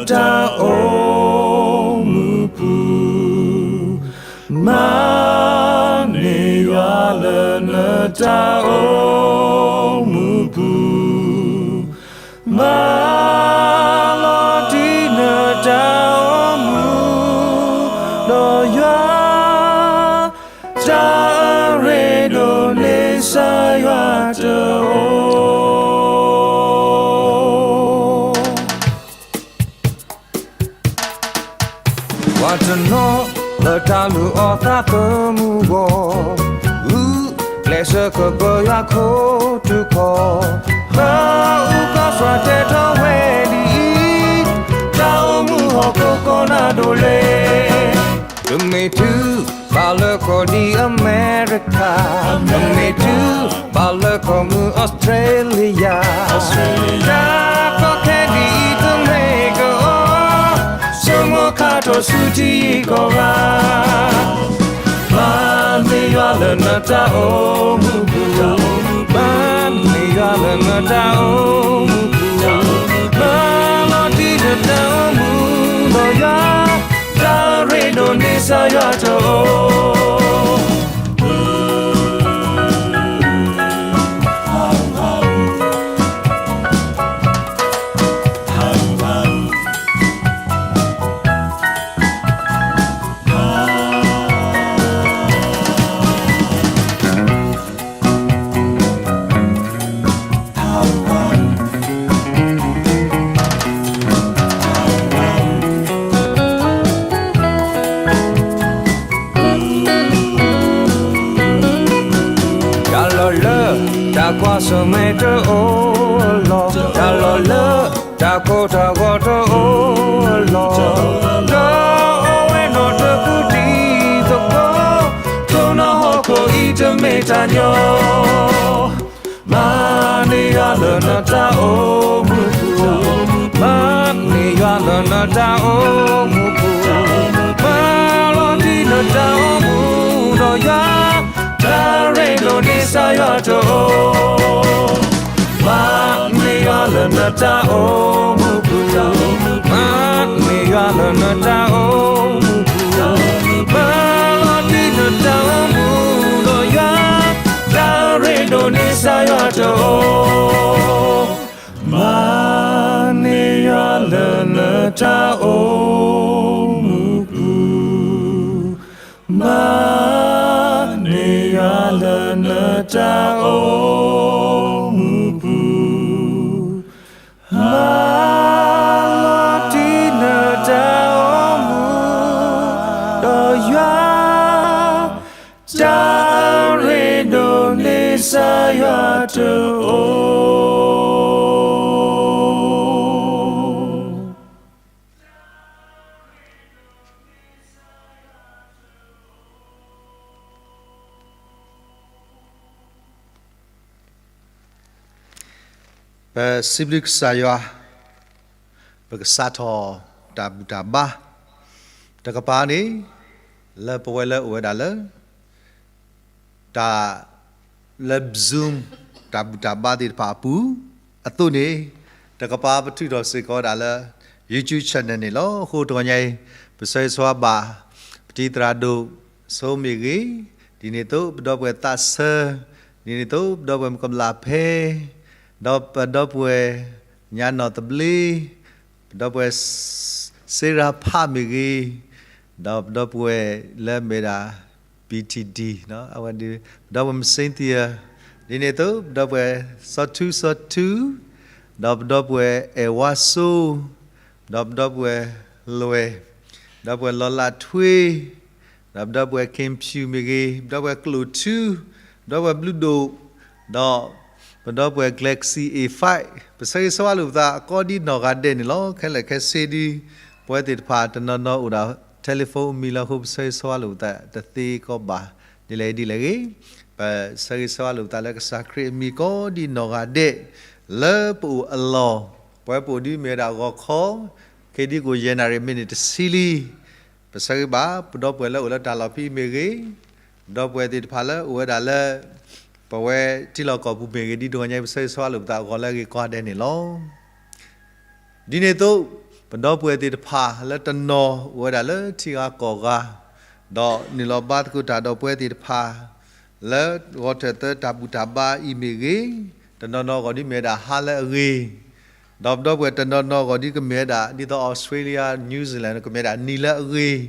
တၢ်အိၣ်မူပူၤ, မၤန့ၢ်ယွၤလၢနတၢ်အိၣ်မူပူၤ, မၤလီၤတံၢ်နတၢ်အိၣ်မူ, ဒီးယွၤ တၢ်အရ့ဒိၣ်န့ၢ်ကစၢ်ယွၤတအိၣ်. ပှၤတနီၤလၢတၢ်လုၢ်အီၣ်သးသမူအဂီၢ်, ဂုာ်ကျဲးစၢးကပၢယွၤခိၣ်ထူၣ်ကီၢ်, ပအုၣ်ကီၢ်စှၤတဲထီၣ်ဝဲဒ်အံၤ, တၢ်အိၣ်မူဟီၣ်ခိၣ်ကီၢ်နၢ်ဒိၣ်လံ. ပမ့ၢ်တုၤဘၣ်လၢကီၢ်ဒ်အမဲရကၤ, ပမ့ၢ်တုၤဘၣ်လၢကီၢ်မုၢ်အီစထြ့လယါ, တၢ်ကီခဲဒ်အံၤတမ့ၢ်ကအိၣ်, ဆိကမိၣ်ခါထီၣ်ဆူထံဂုၤကီၢ်ဂၤ, မၤန့ၢ်ယွၤလၢနတၢ်အိၣ်မူပူၤ, မၤန့ၢ်ယွၤလၢနတၢ်အိၣ်မူပူၤ, မၤလီၤတံၢ်နတၢ်အိၣ်မူ, ဒီးယွၤ တၢ်အရ့ဒိၣ်န့ၢ်ကစၢ်ယွၤတအိၣ်. တၢ်လီၢ်လၢတၢ်ကွၢ်ဆၢၣ်မဲာ်တအိၣ်အလီၢ်, တၢ်လီၢ်လၢတၢ်ကိၢ်တၢ်ဂီၤတအိၣ်အလီၢ်, ဒီးအိၣ်ဝဲနီၢ်တပူၤတံၤသကိး, ထိၣ်နီၣ်ဟီၣ်ခိၣ်အံၤတမ့ၢ်တၢ်ညီ မၤန့ၢ်ယွၤလၢနတၢ်အိၣ်မူပူၤ, မၤန့ၢ်ယွၤလၢနတၢ်အိၣ်မူပူၤ, မၤလီၤတံၢ်နတၢ်အိၣ်မူ, ဒီးယွၤ တၢ်ရ့ဒိၣ်န့ၢ်ကစၢ်ယွၤတအိၣ်. မၤန့ၢ်ယွၤလၢနတၢ်အိၣ်မူပူၤ, မၤန့ၢ်ယွၤလၢနတၢ်အိၣ်မူပူၤ, မၤလီၤတံၢ်နတၢ်အိၣ်မူ, ဒီးယွၤ တၢ်ရ့ဒိၣ်န့ၢ်ကစၢ်ယွၤတအိၣ်. မၤန့ၢ်ယွၤလၢနတၢ်အိၣ်မူပူၤ, မၤန့ၢ်ယွၤလၢနတၢ်အိၣ်မူပူၤ, မၤလီၤတံၢ်နတၢ်အိၣ်မူ, ဒီးယွၤ တၢ်ရ့ဒိၣ်န့ၢ်ကစၢ်ယွၤတအိၣ်. ပစံးဘျုးကစၢ်ယွၤ, ပကစးထီၣ်တၢ်ဘူၣ်တၢ်ဘါ, တကပၤန့ၣ် လၢပဝဲလၢအိၣ်ဝဲဒၣ်လၢ တၢ်လၢ Zoom တၢ်ဘူၣ်တၢ်ဘါသ့ၣ်တဖၣ်အပူၤအသိးန့ၣ်, တကပၤပထုးထီၣ်စ့ၢ်ကီးဝဲဒၣ်လၢ YouTube channel န့ၣ်လီၤ. အဃိတဂီၤညါအံၤ ပဆၢဂ့ၤဆၢဝါဘၣ် ပတံၤသရၣ်ဒိၣ်စိမ့ၢ်ဂ့ၤ, ဒ်န့ၣ်အသိး ပဒီပုၢ်ဝဲၢ်သးစၢ, ဒ်န့ၣ်အသိး ပဒီပုၢ်ဝဲၢ်မုၣ်ကဘျၣ်ဖဲ, ဒီးပဒီပုၢ်ဝဲၢ်ညါနီၢ်သဘျ့, ပဒီပုၢ်ဝဲၢ် စ့ရၤဖးမ့ၢ်ဂ့ၤ, ဒီးပဒီပုၢ်ဝဲၢ်လၢမ့ၢ်ဒၣ် BTD, အဝဲဒၣ် ပဒီပုၢ်ဝဲၢ် Cynthia, ဒ်န့ၣ်အသိး ပဒီပုၢ်ဝဲၢ်စီၤထူစီၤထူ, ဒီးပဒီပုၢ်ဝဲၢ်အဲၣ်ဝါစိ, ဒီးပဒီပုၢ်ဝဲၢ်လွဲၢ်, ဒီပုၢ်ဝဲၢ်လီၤလးထွ့, ဒီးပဒီပုၢ်ဝဲၢ် က့ဖၠူၣ် မ့ၢ်ဂ့ၤ, ပဒီပုၢ်ဝဲၢ်ကျိၣ်ထူ, ပဒီပုၢ်ဝဲၢ်ဘျုးဒိၣ်, ဒီးပဒီပုၢ်ဝဲၢ် Galaxy A five, ပဆၢဂ့ၤဆၢဝါလိာ်ပသး ကိးဒံနီၢ်ဂၤဒဲးန့ၣ်လီၤ. ခဲလၢာ်ခဲဆ့ဒုး ပဝဲသ့ၣ်တဖၣ်တနီၤနီၤအိၣ်ဒီး telephone အမံၤလီၤအဃိ ပဆၢဂ့ၤဆၢဝါလိာ်ပသးတသ့ကီးဘၣ် ဒ်လဲၣ်ဒ်လဲၣ်ဂ့ၤ, ပဆၢဂ့ၤဆၢဝါလိာ်ပသးလၢကစၢ်ခရံာ်အမံၤကိးဒံနီၢ်ဂၤဒဲး လၢပအိၣ်အလီၢ်, ပဝဲပအိၣ်ဒ်မ့ၢ်ဝဲဒၣ်ဂီၤခီ, ခဲဒ်ကိးယဲၢ်နၣ်ရံၣ်မံးနံးတဆံလံ ပဆၢဂ့ၤဘၣ် ပဒီပုၢ်ဝဲၢ်လၢအိၣ်လၢတၢ်လီၢ်ဖဲအံၤမ့ၢ်ဂ့ၤ, ပဒီပုၢ်ဝဲၢ်သ့ၣ်တဖၣ်လၢအိၣ်ဝဲဒၣ်လၢ ပဝဲထံလီၢ်ကီၢ်ပူၤမ့ၢ်ဂ့ၤ, ဒ်တဂီၤညါအံၤ ပဆၢဂ့ၤဆၢဝါလိာ်ပသးအဂီၢ်လၢအဂ့ၤကိးဂၤဒဲးန့ၣ်လီၤ. ဒ်န့ၣ်အသိး ပ ပဒီပုၢ်ဝဲၢ်သ့ၣ်တဖၣ်လၢတနီၤအိၣ်ဝဲဒၣ်လၢထံဂၤကီၢ်ဂၤ, ဒီးနုာ်လီၤဘါသကိးတၢ်ဒီပုၢ်ဝဲၢ်သ့ၣ်တဖၣ် လၢဂီၤထၢၣ်သၢတၢ်ဘူၣ်တၢ်ဘါအံၤမ့ၢ်ဂ့ၤ, တနီၤနီၤဂီၢ်ဒ်မ့ၢ်ဝဲဒၣ်ဟါလၢအဂ့ၤ, ဒီးပဒီပုၢ်ဝဲၢ်တနီၤနီၤဂီၢ်ဒ်ကမ့ၢ်ဝဲဒၣ် ဒ်သိး Australia New Zealand ကမ့ၢ်ဝဲဒၣ်နံၤလၢအဂ့ၤ,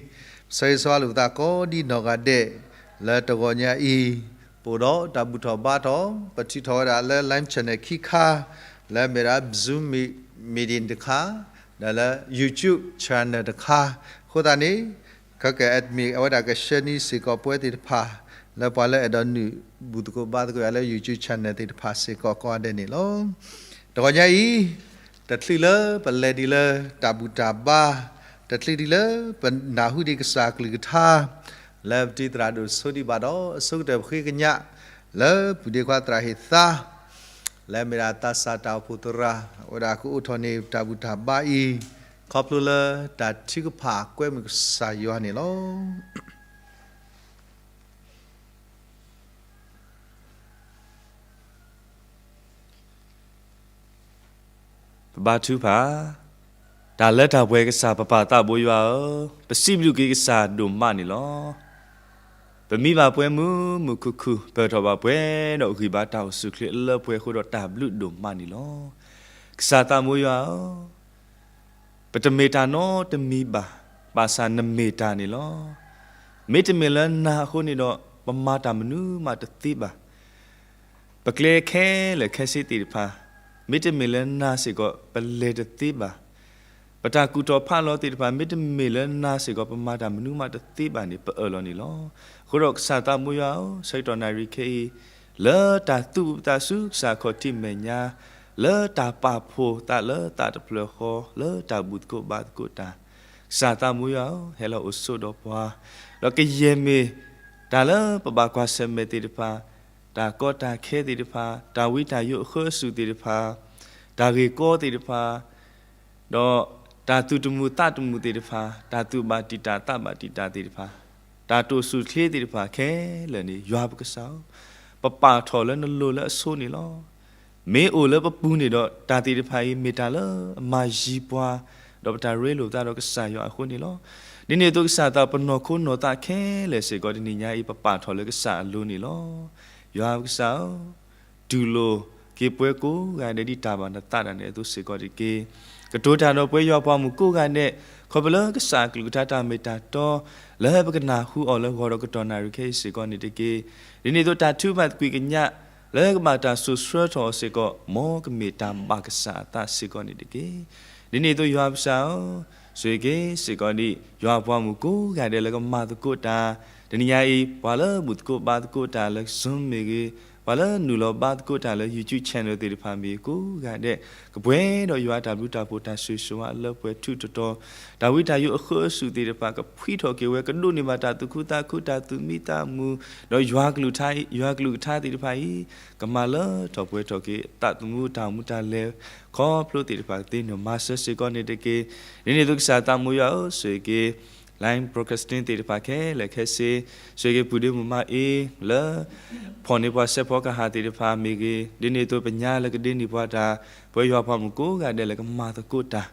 ဆၢဂ့ၤဆၢဝါလိာ်ပသးကိးဒ်နီၢ်ဂၤဒဲး, လၢတဂီၤညါအံၤ ပအိၣ်ဒီးတၢ်ဘူၣ်ထီၣ်ဘါထီၣ် ပထုးထီၣ်ဝဲဒၣ်လၢ live channel ခံခါ, လၢအမ့ၢ်ဒၣ် Zoom meeting တခါ, ဒီးလၢ YouTube channel တခါ, အဃိသတးန့ၣ် ခဲကနံၣ်အံၤ အဝဲဒၣ်ကဆှၢန့ၢ်စ့ၢ်ကီးပဝဲသ့ၣ်တဖၣ် လၢပှၤလၢအဲၣ်ဒိးနုာ်ဘူၣ်သကိးဘါသကိးယၤလၢ YouTube channel သ့ၣ်တဖၣ်စ့ၢ်ကီးကိးဂၤဒဲးန့ၣ်လီၤ. တဂီၤညါအံၤ တချုးလၢပလဲၤဒံးလၢတၢ်ဘူၣ်တၢ်ဘါ, တချုးဒံးလၢပနၢ်ဟူဒံးကစၢ်အကလုၢ်ကထါ လၢပတံၤသရၣ်ဒိၣ်ဆိဒံးဘၣ်ဒီး အဆိကတၢၢ်ပဃ့ကညး လၢပုၢ်ဒ့ခွါသရၣ်ဟ့ၣ်သါ လၢအမ့ၢ်ဒၣ်သးစၢ်တၢ်အိၣ်ဖှိၣ်သရၣ် အဝဲဒၣ်ကအိးထီၣ်န့ၢ်တၢ်ဘူၣ်တၢ်ဘါအံၤ, ခီဖျိလၢတၢ်ထုကဖၣ်ကွဲမုာ်ကစၢ်ယွၤန့ၣ်လီၤ. ပဘါထုကဖၣ်, တၢ်လၢတၢ်ပှဲၤကစၢ်ပပၢ်သးဘိယွၤဧၢ, ပစံးဘျုးက့ၤကစၢ်ဒိၣ်မးန့ၣ်လီၤ. ပမံဘၣ်ပှဲၤမုာ်မုာ်ခုၣ်ခုၣ်, ပၢၢ်ထီၣ်ဘၣ်ပှဲၤဒီးဂံၢ်ဘါတၢ်အိၣ်ဆူၣ်အိၣ်ချ့အလၢပှဲၤအဃိဒီးတၢ်ဘျုးဒိၣ်မးန့ၣ်လီၤ. ကစၢ်သးဘိယွၤဧၢ, ပတမ့ၢ်တၢ်နီတမံၤဘၣ်, ဘၣ်ဆၣ်နမ့ၢ်တၢ်န့ၣ်လီၤ. မ့တမ့ၢ်လၢနၤအဃိန့ၣ်ဒီး ပမၤတၢ်မနုၤမးတသ့ဘၣ်. ပကျဲခဲလၢာ်ခဲဆ့သ့ၣ်တဖၣ်, မ့တမ့ၢ်လၢနၤစ့ၢ်ကီး ပလဲၤတသ့ဘၣ်. ပတၢ်ကူၣ်ထီၣ်ဖးလီၤသ့ၣ်တဖၣ် မ့တမ့ၢ်လၢနၤစ့ၢ်ကီး ပမၤတၢ်မနုၤမးတသ့ဘၣ်န့ၣ် ပအၢၣ်လီၤန့ၣ်လီၤ. အဃိဒီးကစၢ်သးဘိယွၤဧၢ, ဆၢကတီၢ်နၣ်ရံၣ်ခဲအံၤ လၢတၢ်သူၣ်အုးသးအုးဆူကစၢ်ခီၣ်ထံးမဲာ်ညါ, လၢတၢ်ပာ်ဖှိၣ်သးလၢသးတဖျၢၣ်ဃီ လၢတၢ်ဘူၣ်သကိးဘါသကိးတၢ်, ကစၢ်သးဘိယွၤဧၢ, ဟဲလီၤအိၣ်ဆိးဒီးပှၤ, ဒီးကယဲၢ်မ့ၢ်တၢ်လၢပဘၣ်ကွၢ်ဆၢၣ်မဲာ်သ့ၣ်တဖၣ်, တၢ်ကီတၢ်ခဲသ့ၣ်တဖၣ်, တၢ်ဝံတၢ်ယိးအဃၢအစူၣ်သ့ၣ်တဖၣ်, တၢ်ဂ့ၢ်ကီသ့ၣ်တဖၣ်, ဒီးတၢ်သူၣ်တမုာ်သးတမုာ်သ့ၣ်တဖၣ်, တၢ်သူၣ်ဘၣ်တံာ်တာ်သးဘၣ်တံာ်တာ်သ့ၣ်တဖၣ်, တၢ်တိာ်ဆူၣ်ချ့သ့ၣ်တဖၣ်ခဲလၢာ်န့ၣ် ယွၤပကစၢ်ဧၢ, ပပာ်ထီၣ်လၢနလိၤလၢအဆိန့ၣ်လီၤ. မ့ၢ်အိၣ်လၢပပူၤန့ၣ်ဒီး တၢ်သ့ၣ်တဖၣ်အံၤ မ့ၢ်တၢ်လၢအမၤယံၤပှၤ, ဒီးပတၢ်ရ့လိာ်သးဒီးကစၢ်ယွၤအဃိန့ၣ်လီၤ. ဒ်န့ၣ်အသိးကစၢ်သး ပနီၢ်ခိနီၢ်သးခဲလၢာ်စ့ၢ်ကီး တနံၤညါအံၤ ပပာ်ထီၣ်လၢကစၢ်အလိၤန့ၣ်လီၤ. ယွၤပကစၢ်ဧၢ, တူၢ်လိာ်က့ၤပှၤကိးဂၤဒဲး ဒ်တၢ်ဘၣ်နသးဒၣ်နဲအသိးစ့ၢ်ကီးတက့ၢ်. ကတိၤတၢ်ဒီးပှၤယွၤပှၤမုၣ်ကိးဂၤဒဲး, ခီဖျိလၢကစၢ်အကလုၢ်ကထါတၢ်မ့ၢ်တၢ်တီ လၢပကနၢ်ဟူအီၤလၢဂီၤဒီးကတီၢ်နၣ်ရံၣ်ခဲအံၤစ့ၢ်ကီးန့ၣ်တက့ၢ်. ဒ်န့ၣ်အသိးတၢ်ထုကဖၣ်သကွံာ်ကညး လၢကဘၣ်တၢ်စိာ်ဆှၢထီၣ်အီၤစ့ၢ်ကီး မ်ကမ့ၢ်တၢ်ဘၣ်ကစၢ်အသးစ့ၢ်ကီးန့ၣ်တက့ၢ်. ဒ်န့ၣ်အသိးယွၤပကစၢ်ဧၢ, ဆိၣ်ဂ့ၤက့ၤစ့ၢ်ကီးဒံး ယွၤပှၤမုၣ်ကိးဂၤဒဲးလၢကမၤသကိးတၢ်, တနံၤညါအံၤ ပှၤလၢဘူၣ်သကိးဘါသကိးတၢ်လၢ Zoom မ့ၢ်ဂ့ၤ, ပှၤလၢနုာ်လီၤဘါသကိးတၢ်လၢ YouTube channel သ့ၣ်တဖၣ်မ့ၢ်ဂ့ၤ ကိးဂၤဒဲး ကပှဲၤဒီးယွၤတၢ်ဘျုးတၢ်ဖှိၣ်တၢ်ဆိၣ်ဂ့ၤဆိၣ်ဝါအလၢပှဲၤထူးတတီၤ, တၢ်ဝံတၢ်ယိးအဃၢအစူၣ်သ့ၣ်တဖၣ် ကဖှံထီၣ်က့ၤဝဲ ကဒိးန့ၢ်ဘၣ်တၢ်သူၣ်ခုသးခုတၢ်သူၣ်မံသးမုာ်, ဒီးယွၤကလုၢ်ကထါ, ယွၤကလုၢ်ကထါသ့ၣ်တဖၣ်အံၤ ကမၤလၢထီၣ်ပှဲၤထီၣ်က့ၤ သးသမူတၢ်အိၣ်မူတၢ်လဲၤခီဖျိသ့ၣ်တဖၣ်ကသ့န့ၣ် မၤစၢၤစ့ၢ်ကီးန့ၣ်တက့ၢ်. ဒ်န့ၣ်အသိးကစၢ်သးမူယွၤဧၢ, ဆိၣ်ဂ့ၤက့ၤ live broadcasting သ့ၣ်တဖၣ်ခဲလၢာ်ခဲဆ့, ဆိၣ်ဂ့ၤက့ၤပုၢ်ဒ့မုၣ်မါအ့လၢ ဖီၣ်န့ၢ်ပှၤစဲးဖီကဟၣ်သ့ၣ်တဖၣ်မ့ၢ်ဂ့ၤ, ဒ်န့ၣ်အသိးပညါလၢကဒ့န့ၢ်ပှၤတၢ်, ပှၤယွၤပှၤမုၣ်ကိးဂၤဒဲးလၢကမၤသကိးတၢ်,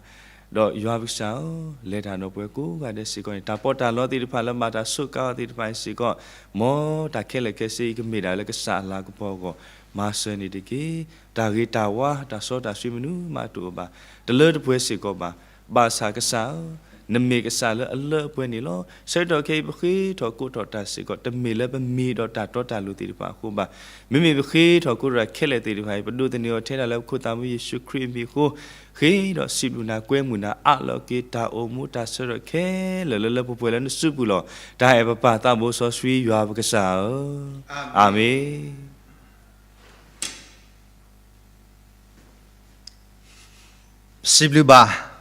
ဒီးယွၤပကစၢ်ဧၢ, လဲၤတၢ်ဒီးပှၤကိးဂၤဒဲးစ့ၢ်ကီးန့ၣ် တၢ်ပီးတၢ်လီသ့ၣ်တဖၣ်လၢဘၣ်တၢ်ဆိးကါအီၤသ့ၣ်တဖၣ်အံၤစ့ၢ်ကီး, မ်တၢ်ခဲလၢာ်ခဲဆ့အံၤကမ့ၢ်ဒၣ်လၢကစၢ်အလၤကပီၤအဂီၢ် မၤစၢၤန့ၣ်တက့ၢ်. တၢ်ဂ့ၤတၢ်ဝါတၢ်စီတၢ်ဆှံမနုၤမးတအိၣ်ဘၣ်, တလၢတပှဲၤစ့ၢ်ကီးဘၣ်, ဘၣ်ဆၣ်ကစၢ်ဧၢ, နမ့ၢ်ကစၢ်လၢအလၢအပှဲၤန့ၣ်လီၤ. ဆၢကတီၢ်ခဲအံၤပဃ့ထီၣ်ကိးထီၣ်တၢ်စ့ၢ်ကီး တမ့ၢ်လၢပမံၤဒီးတၢ်တီတၢ်လိၤသ့ၣ်တဖၣ်အဃိဘၣ်. မ့မ့ၢ်ပဃ့ထီၣ်ကိးထီၣ်တၢ်ခဲလၢာ်သ့ၣ်တဖၣ်အံၤ ပဒိးသန့ၤအီၤထဲဒၣ်လၢပခိၣ်သးမူယ့ၣ်ၡူးခရံာ်အမံၤအဃိ, ဃ့ဒီးစံးဘျုးနၤကွဲမုာ်နၤအးလီၤက့ၤတၢ်အိၣ်မူတၢ်ဆၢထၢၣ်ခဲလၢာ်လၢလၢပှဲၤပှဲၤလၢနစုပူၤလီၤ. တၢ်အဲၣ်ပပၢ်သးဘိစီဆှံယွၤပကစၢ်ဧၢ, အၤမ့ၣ်. စံးဘျုးဘၣ်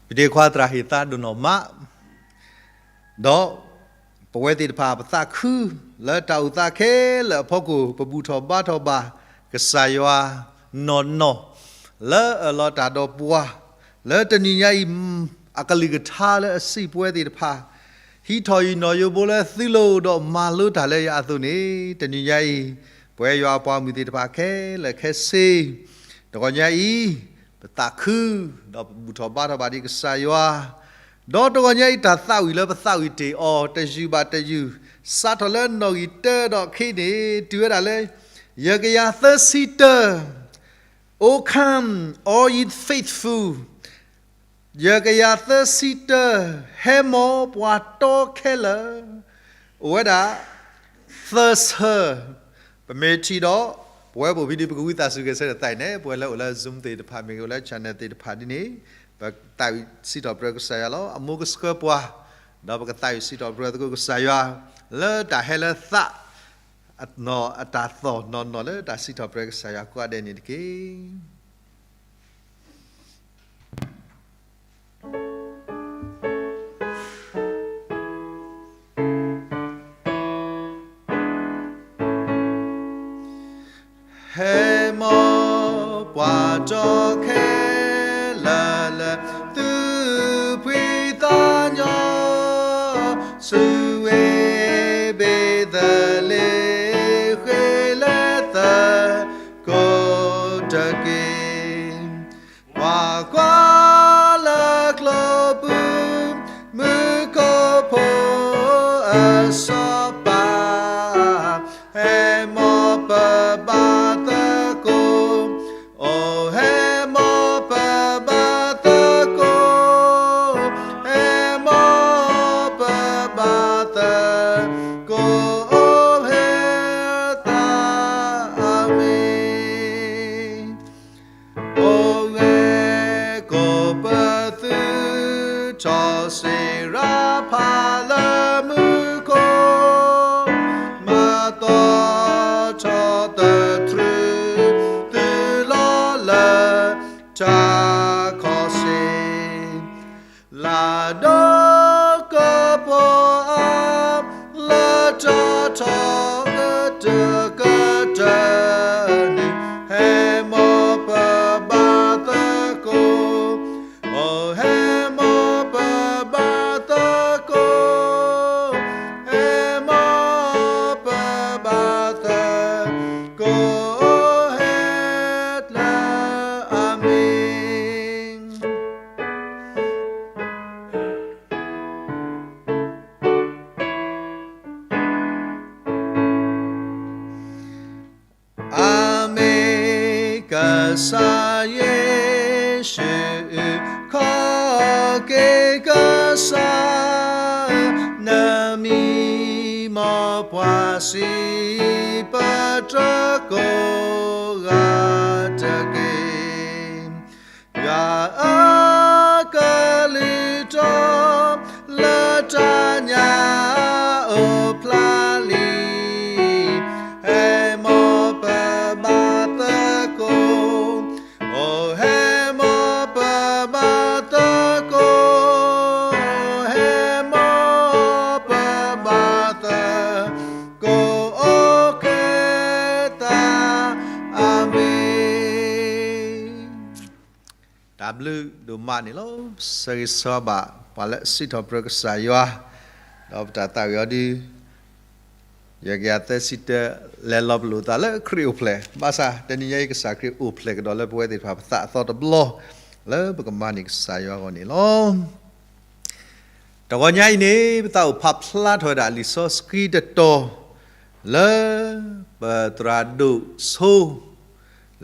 ပဒ့ခွါသရၣ်ဟ့ၣ်သါဒိၣ်နီၢ်မး, ဒီးပဝဲသ့ၣ်တဖၣ်ပသးခု လၢတၢ်အိၣ်သးခဲလၢာ်အဖီခိၣ် ပဘူၣ်ထီၣ်ဘါထီၣ်ဘၣ် ကစၢ်ယွၤနီၢ်နီၢ် လၢအအၢၣ်လီၤတၢ်ဒီးပှၤ လၢတနံၤညါအံၤ အကလုၢ်ကထါလၢအစံးပဝဲသ့ၣ်တဖၣ် ဟံးထီၣ်ယနီၢ်ယိဘိလၢသုလိၤဒီးမၤလိတၢ်လၢယၤအသိးန့ၣ် တနံၤညါအံၤ ပဝဲယွၤအပှၤမုၣ်သ့ၣ်တဖၣ်ခဲလၢာ်ခဲဆ့ တဂီၤညါအံၤ ပသးခု, ဒီးပဘူၣ်ထီၣ်ဘါထီၣ်ဘၣ်ဒံးကစၢ်ယွၤ, ဒီးတဂီၤညါအံၤတၢ်သးဝံၣ်လၢပသးဝံၣ်တ့ၢ်အီၤ တယုၢ်ဘၣ်တယုၢ်, စးထီၣ်လၢနီၣ်ဂံၢ်တၢဒီးအခံန့ၣ် တုၤဝဲဒၣ်လၢ ယဲၢ်ကယၤသၢဆံတၢ, O come, all ye faithful, ယဲၢ်ကယၤသၢဆံတၢ, ဟဲမ်ပှၤတီခဲလၢာ်, အိၣ်ဝဲဒၣ် သၢဆၢ, ပမ့ၢ်ထံၣ်ဒီး ပဝဲပိာ်မုၣ်ဒ်ပကဝံသးစူၤဂဲၤဆၢထၢၣ်သးအံၤန့ၣ် ပဝဲလၢအိၣ်လၢ Zoom သ့ၣ်တဖၣ် မ့ၢ်ဂ့ၤ အိၣ်လၢ channel သ့ၣ်တဖၣ်ဒ်န့ၣ် ပသးဝံၣ်စံးထီၣ်ပတြၢၤကစၢ်ယွၤလီၤ. အမိၢ်ကဆှၢပှၤ, ဒီးပကသးဝံၣ်စံးထီၣ်ပတြၢၤသကိးကစၢ်ယွၤ လၢတၢ်ဟဲလၢသး အတၢ်သီၣ်နီၢ်နီၢ်လၢတၢ်စံးထီၣ်ပတြၢၤကစၢ်ယွၤကိးဂၤဒဲးန့ၣ်တက့ၢ်. ဟဲမ်ပှၤတီခဲလၢာ်လၢ သုဖှံသးညီ, ဆူဝ့ၢ်ဘ့းသလ့ဟ့ၣ် ဃ့လၢသကိးတက့ၢ်. ကွၢ်ကွၢ်, လၢကျိပူၤ မူခိၣ်ဖိအစီၤပၤ, ဟဲမ်ပဘါသကိး, အိၣ် ဟဲမ်ပဘါသကိး, ဟဲမ်ပဘါသကိး, အိၣ်ဟ့ၣ်သး, အၤမ့ၣ်. အိၣ်ဂဲၤကိးပသူ, ထီၣ်စ့ရၤဖးလၢမူခိၣ်, မၤသီထီၣ်သထြူး သုလီၤလၢတၢ်ခီၣ်စ့ၣ် လၢဒီကပီၤအါ, လၢတၢ်ထီၣ်ကတၢၢ်ကတၢၢ်န့ၣ်, ဟဲမ်ပဘါသကိး, အိၣ် ဟဲမ်ပဘါသကိး, ဟဲမ်ပဘါသကိး, အိၣ်ဟ့ၣ်သး, အၤမ့ၣ်. အၤမ့ၣ်, ကစၢ်ယ့ၣ်ၡူး, ခီက့ၤကစၢ်, နမံၤ မ်ပှၤစံးပတြၢၤကိးဂၤတက့ၢ်. ယွၤဧၢ, ကလုၢ်တီ လၢတၢ်ညၣ်အိၣ်ဖျါလံ, ဟဲမ်ပဘါသကိး, အိၣ် ဟဲမ်ပဘါသကိး, ဟဲမ်ပဘါသကိး, အိၣ်ဟ့ၣ်သး, အၤမ့ၣ်. တၢ်ဘျုးဒိၣ်မးန့ၣ်လီၤ. ဆၢဂ့ၤဆၢဝါဘၣ် ပှၤလၢအစံးထီၣ်ပတြၢၤကစၢ်ယွၤ, ဒီးပတၢ်သးဝံၣ်အီၤဒုး ယဲၢ်ကယၤသၢဆံတၢ လဲၤလီၤပလိာ်သးလၢခရံာ်အိၣ်ဖျဲၣ်, ဘၣ်ဆၣ်တနံၤညါအံၤ ကစၢ်ခရံာ်အိၣ်ဖျဲၣ်ကဒီးလၢပဝဲသ့ၣ်တဖၣ်ပသးအသီတဘျီ လၢပကမၤန့ၢ်ကစၢ်ယွၤအဂီၢ်န့ၣ်လီၤ. တဂီၤညါအံၤန့ၣ် ပသးအိၣ်ဖးဖျါထီၣ်ဝဲဒၣ်လံာ်စီဆှံတတီၤ လၢပသရၣ်ဒိၣ်ဆိ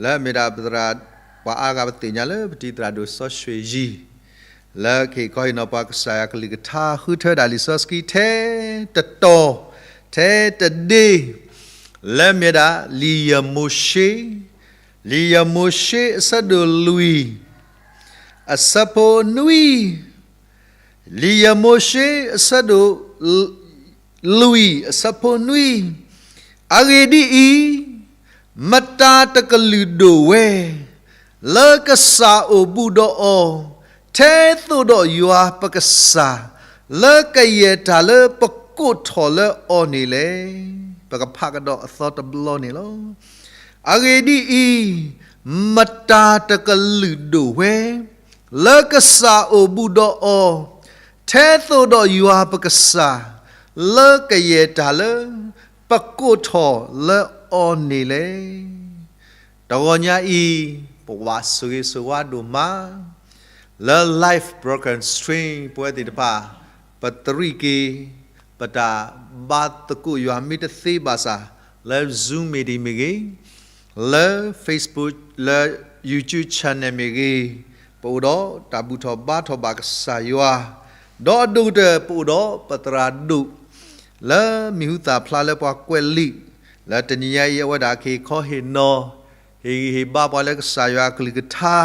လၢအမ့ၢ်ဒၣ်ပသရၣ် ပှၤအါဂၤပသ့ၣ်ညါလၢပတံၤသရၣ်ဒိၣ်စီဆှံယံၤ, လၢကဟ့ၣ်ခီဟ့ၣ်နီၤပှၤကစၢ်ယွၤကလုၢ်ကထါ ဃုထၢဒၣ်လံာ်စီဆှံထဲတတီၤ ထဲတဒ့ လၢအမ့ၢ်ဒၣ်လံာ်ယၤမိၤၡ့, လံာ်ယၤမိၤၡ့အဆၢဒိၣ်လွံၢ် အဆၢဖိနွံ, လံာ်ယၤမိၤၡ့အဆၢဒိၣ် လွံၢ်အဆၢဖိနွံ, အဂ့ၢ်ဒ်အံၤ, မတၤတကလုာ်ဒိၣ်ဝဲ လၢကစၢ်အိၣ်ဘူးဒီးအီၤ, ထဲသိးဒီးယွၤပကစၢ်, လၢကယဲၢ်တၢ်လၢပကိးထီၣ်လၢအီၤန့ၣ်လဲၣ်. ပကဖးကဒီးအသီတဘျီန့ၣ်လီၤ. အဂ့ၢ်ဒ်အံၤ, မတၤတကလုာ်ဒိၣ်ဝဲ လၢကစၢ်အိၣ်ဘူးဒီးအီၤ, ထဲသိးဒီးယွၤပကစၢ်, လၢကယဲၢ်တၢ်လၢပကိးထီၣ်လၢအီၤန့ၣ်လဲၣ်. တဂီၤညါအံၤ ပဝးဆိၣ်ဂ့ၤဆိၣ်ဝါဒိၣ်မး လၢ live broadcast stream ပဝဲသ့ၣ်တဖၣ် ပတရံးက့ၤ ပတၢ်ဘါသကိးယွၤမ့ၢ်တသ့ဘၣ်ဆၣ် လၢ Zoom meeting မ့ၢ်ဂ့ၤ, လၢ Facebook လၢ YouTube channel မ့ၢ်ဂ့ၤ, ပအိၣ်ဒီးတၢ်ဘူၣ်ထီၣ်ဘါထီၣ်ဘၣ်ကစၢ်ယွၤ, ဒီးအဒိၣ်ကတၢၢ် ပအိၣ်ဒီးပသရၣ်ဒိၣ် လၢမံၤဟူသၣ်ဖျါလၢပှၤကွဲးလံာ်, လၢတနံၤညါအံၤ အဝဲဒၣ်ကဟ့ၣ်ခီဟ့ၣ်နီၤ ဟ့ၣ်ဂံၢ်ဟ့ၣ်ဘါပှၤလၢကစၢ်ယွၤအကလုၢ်ကထါ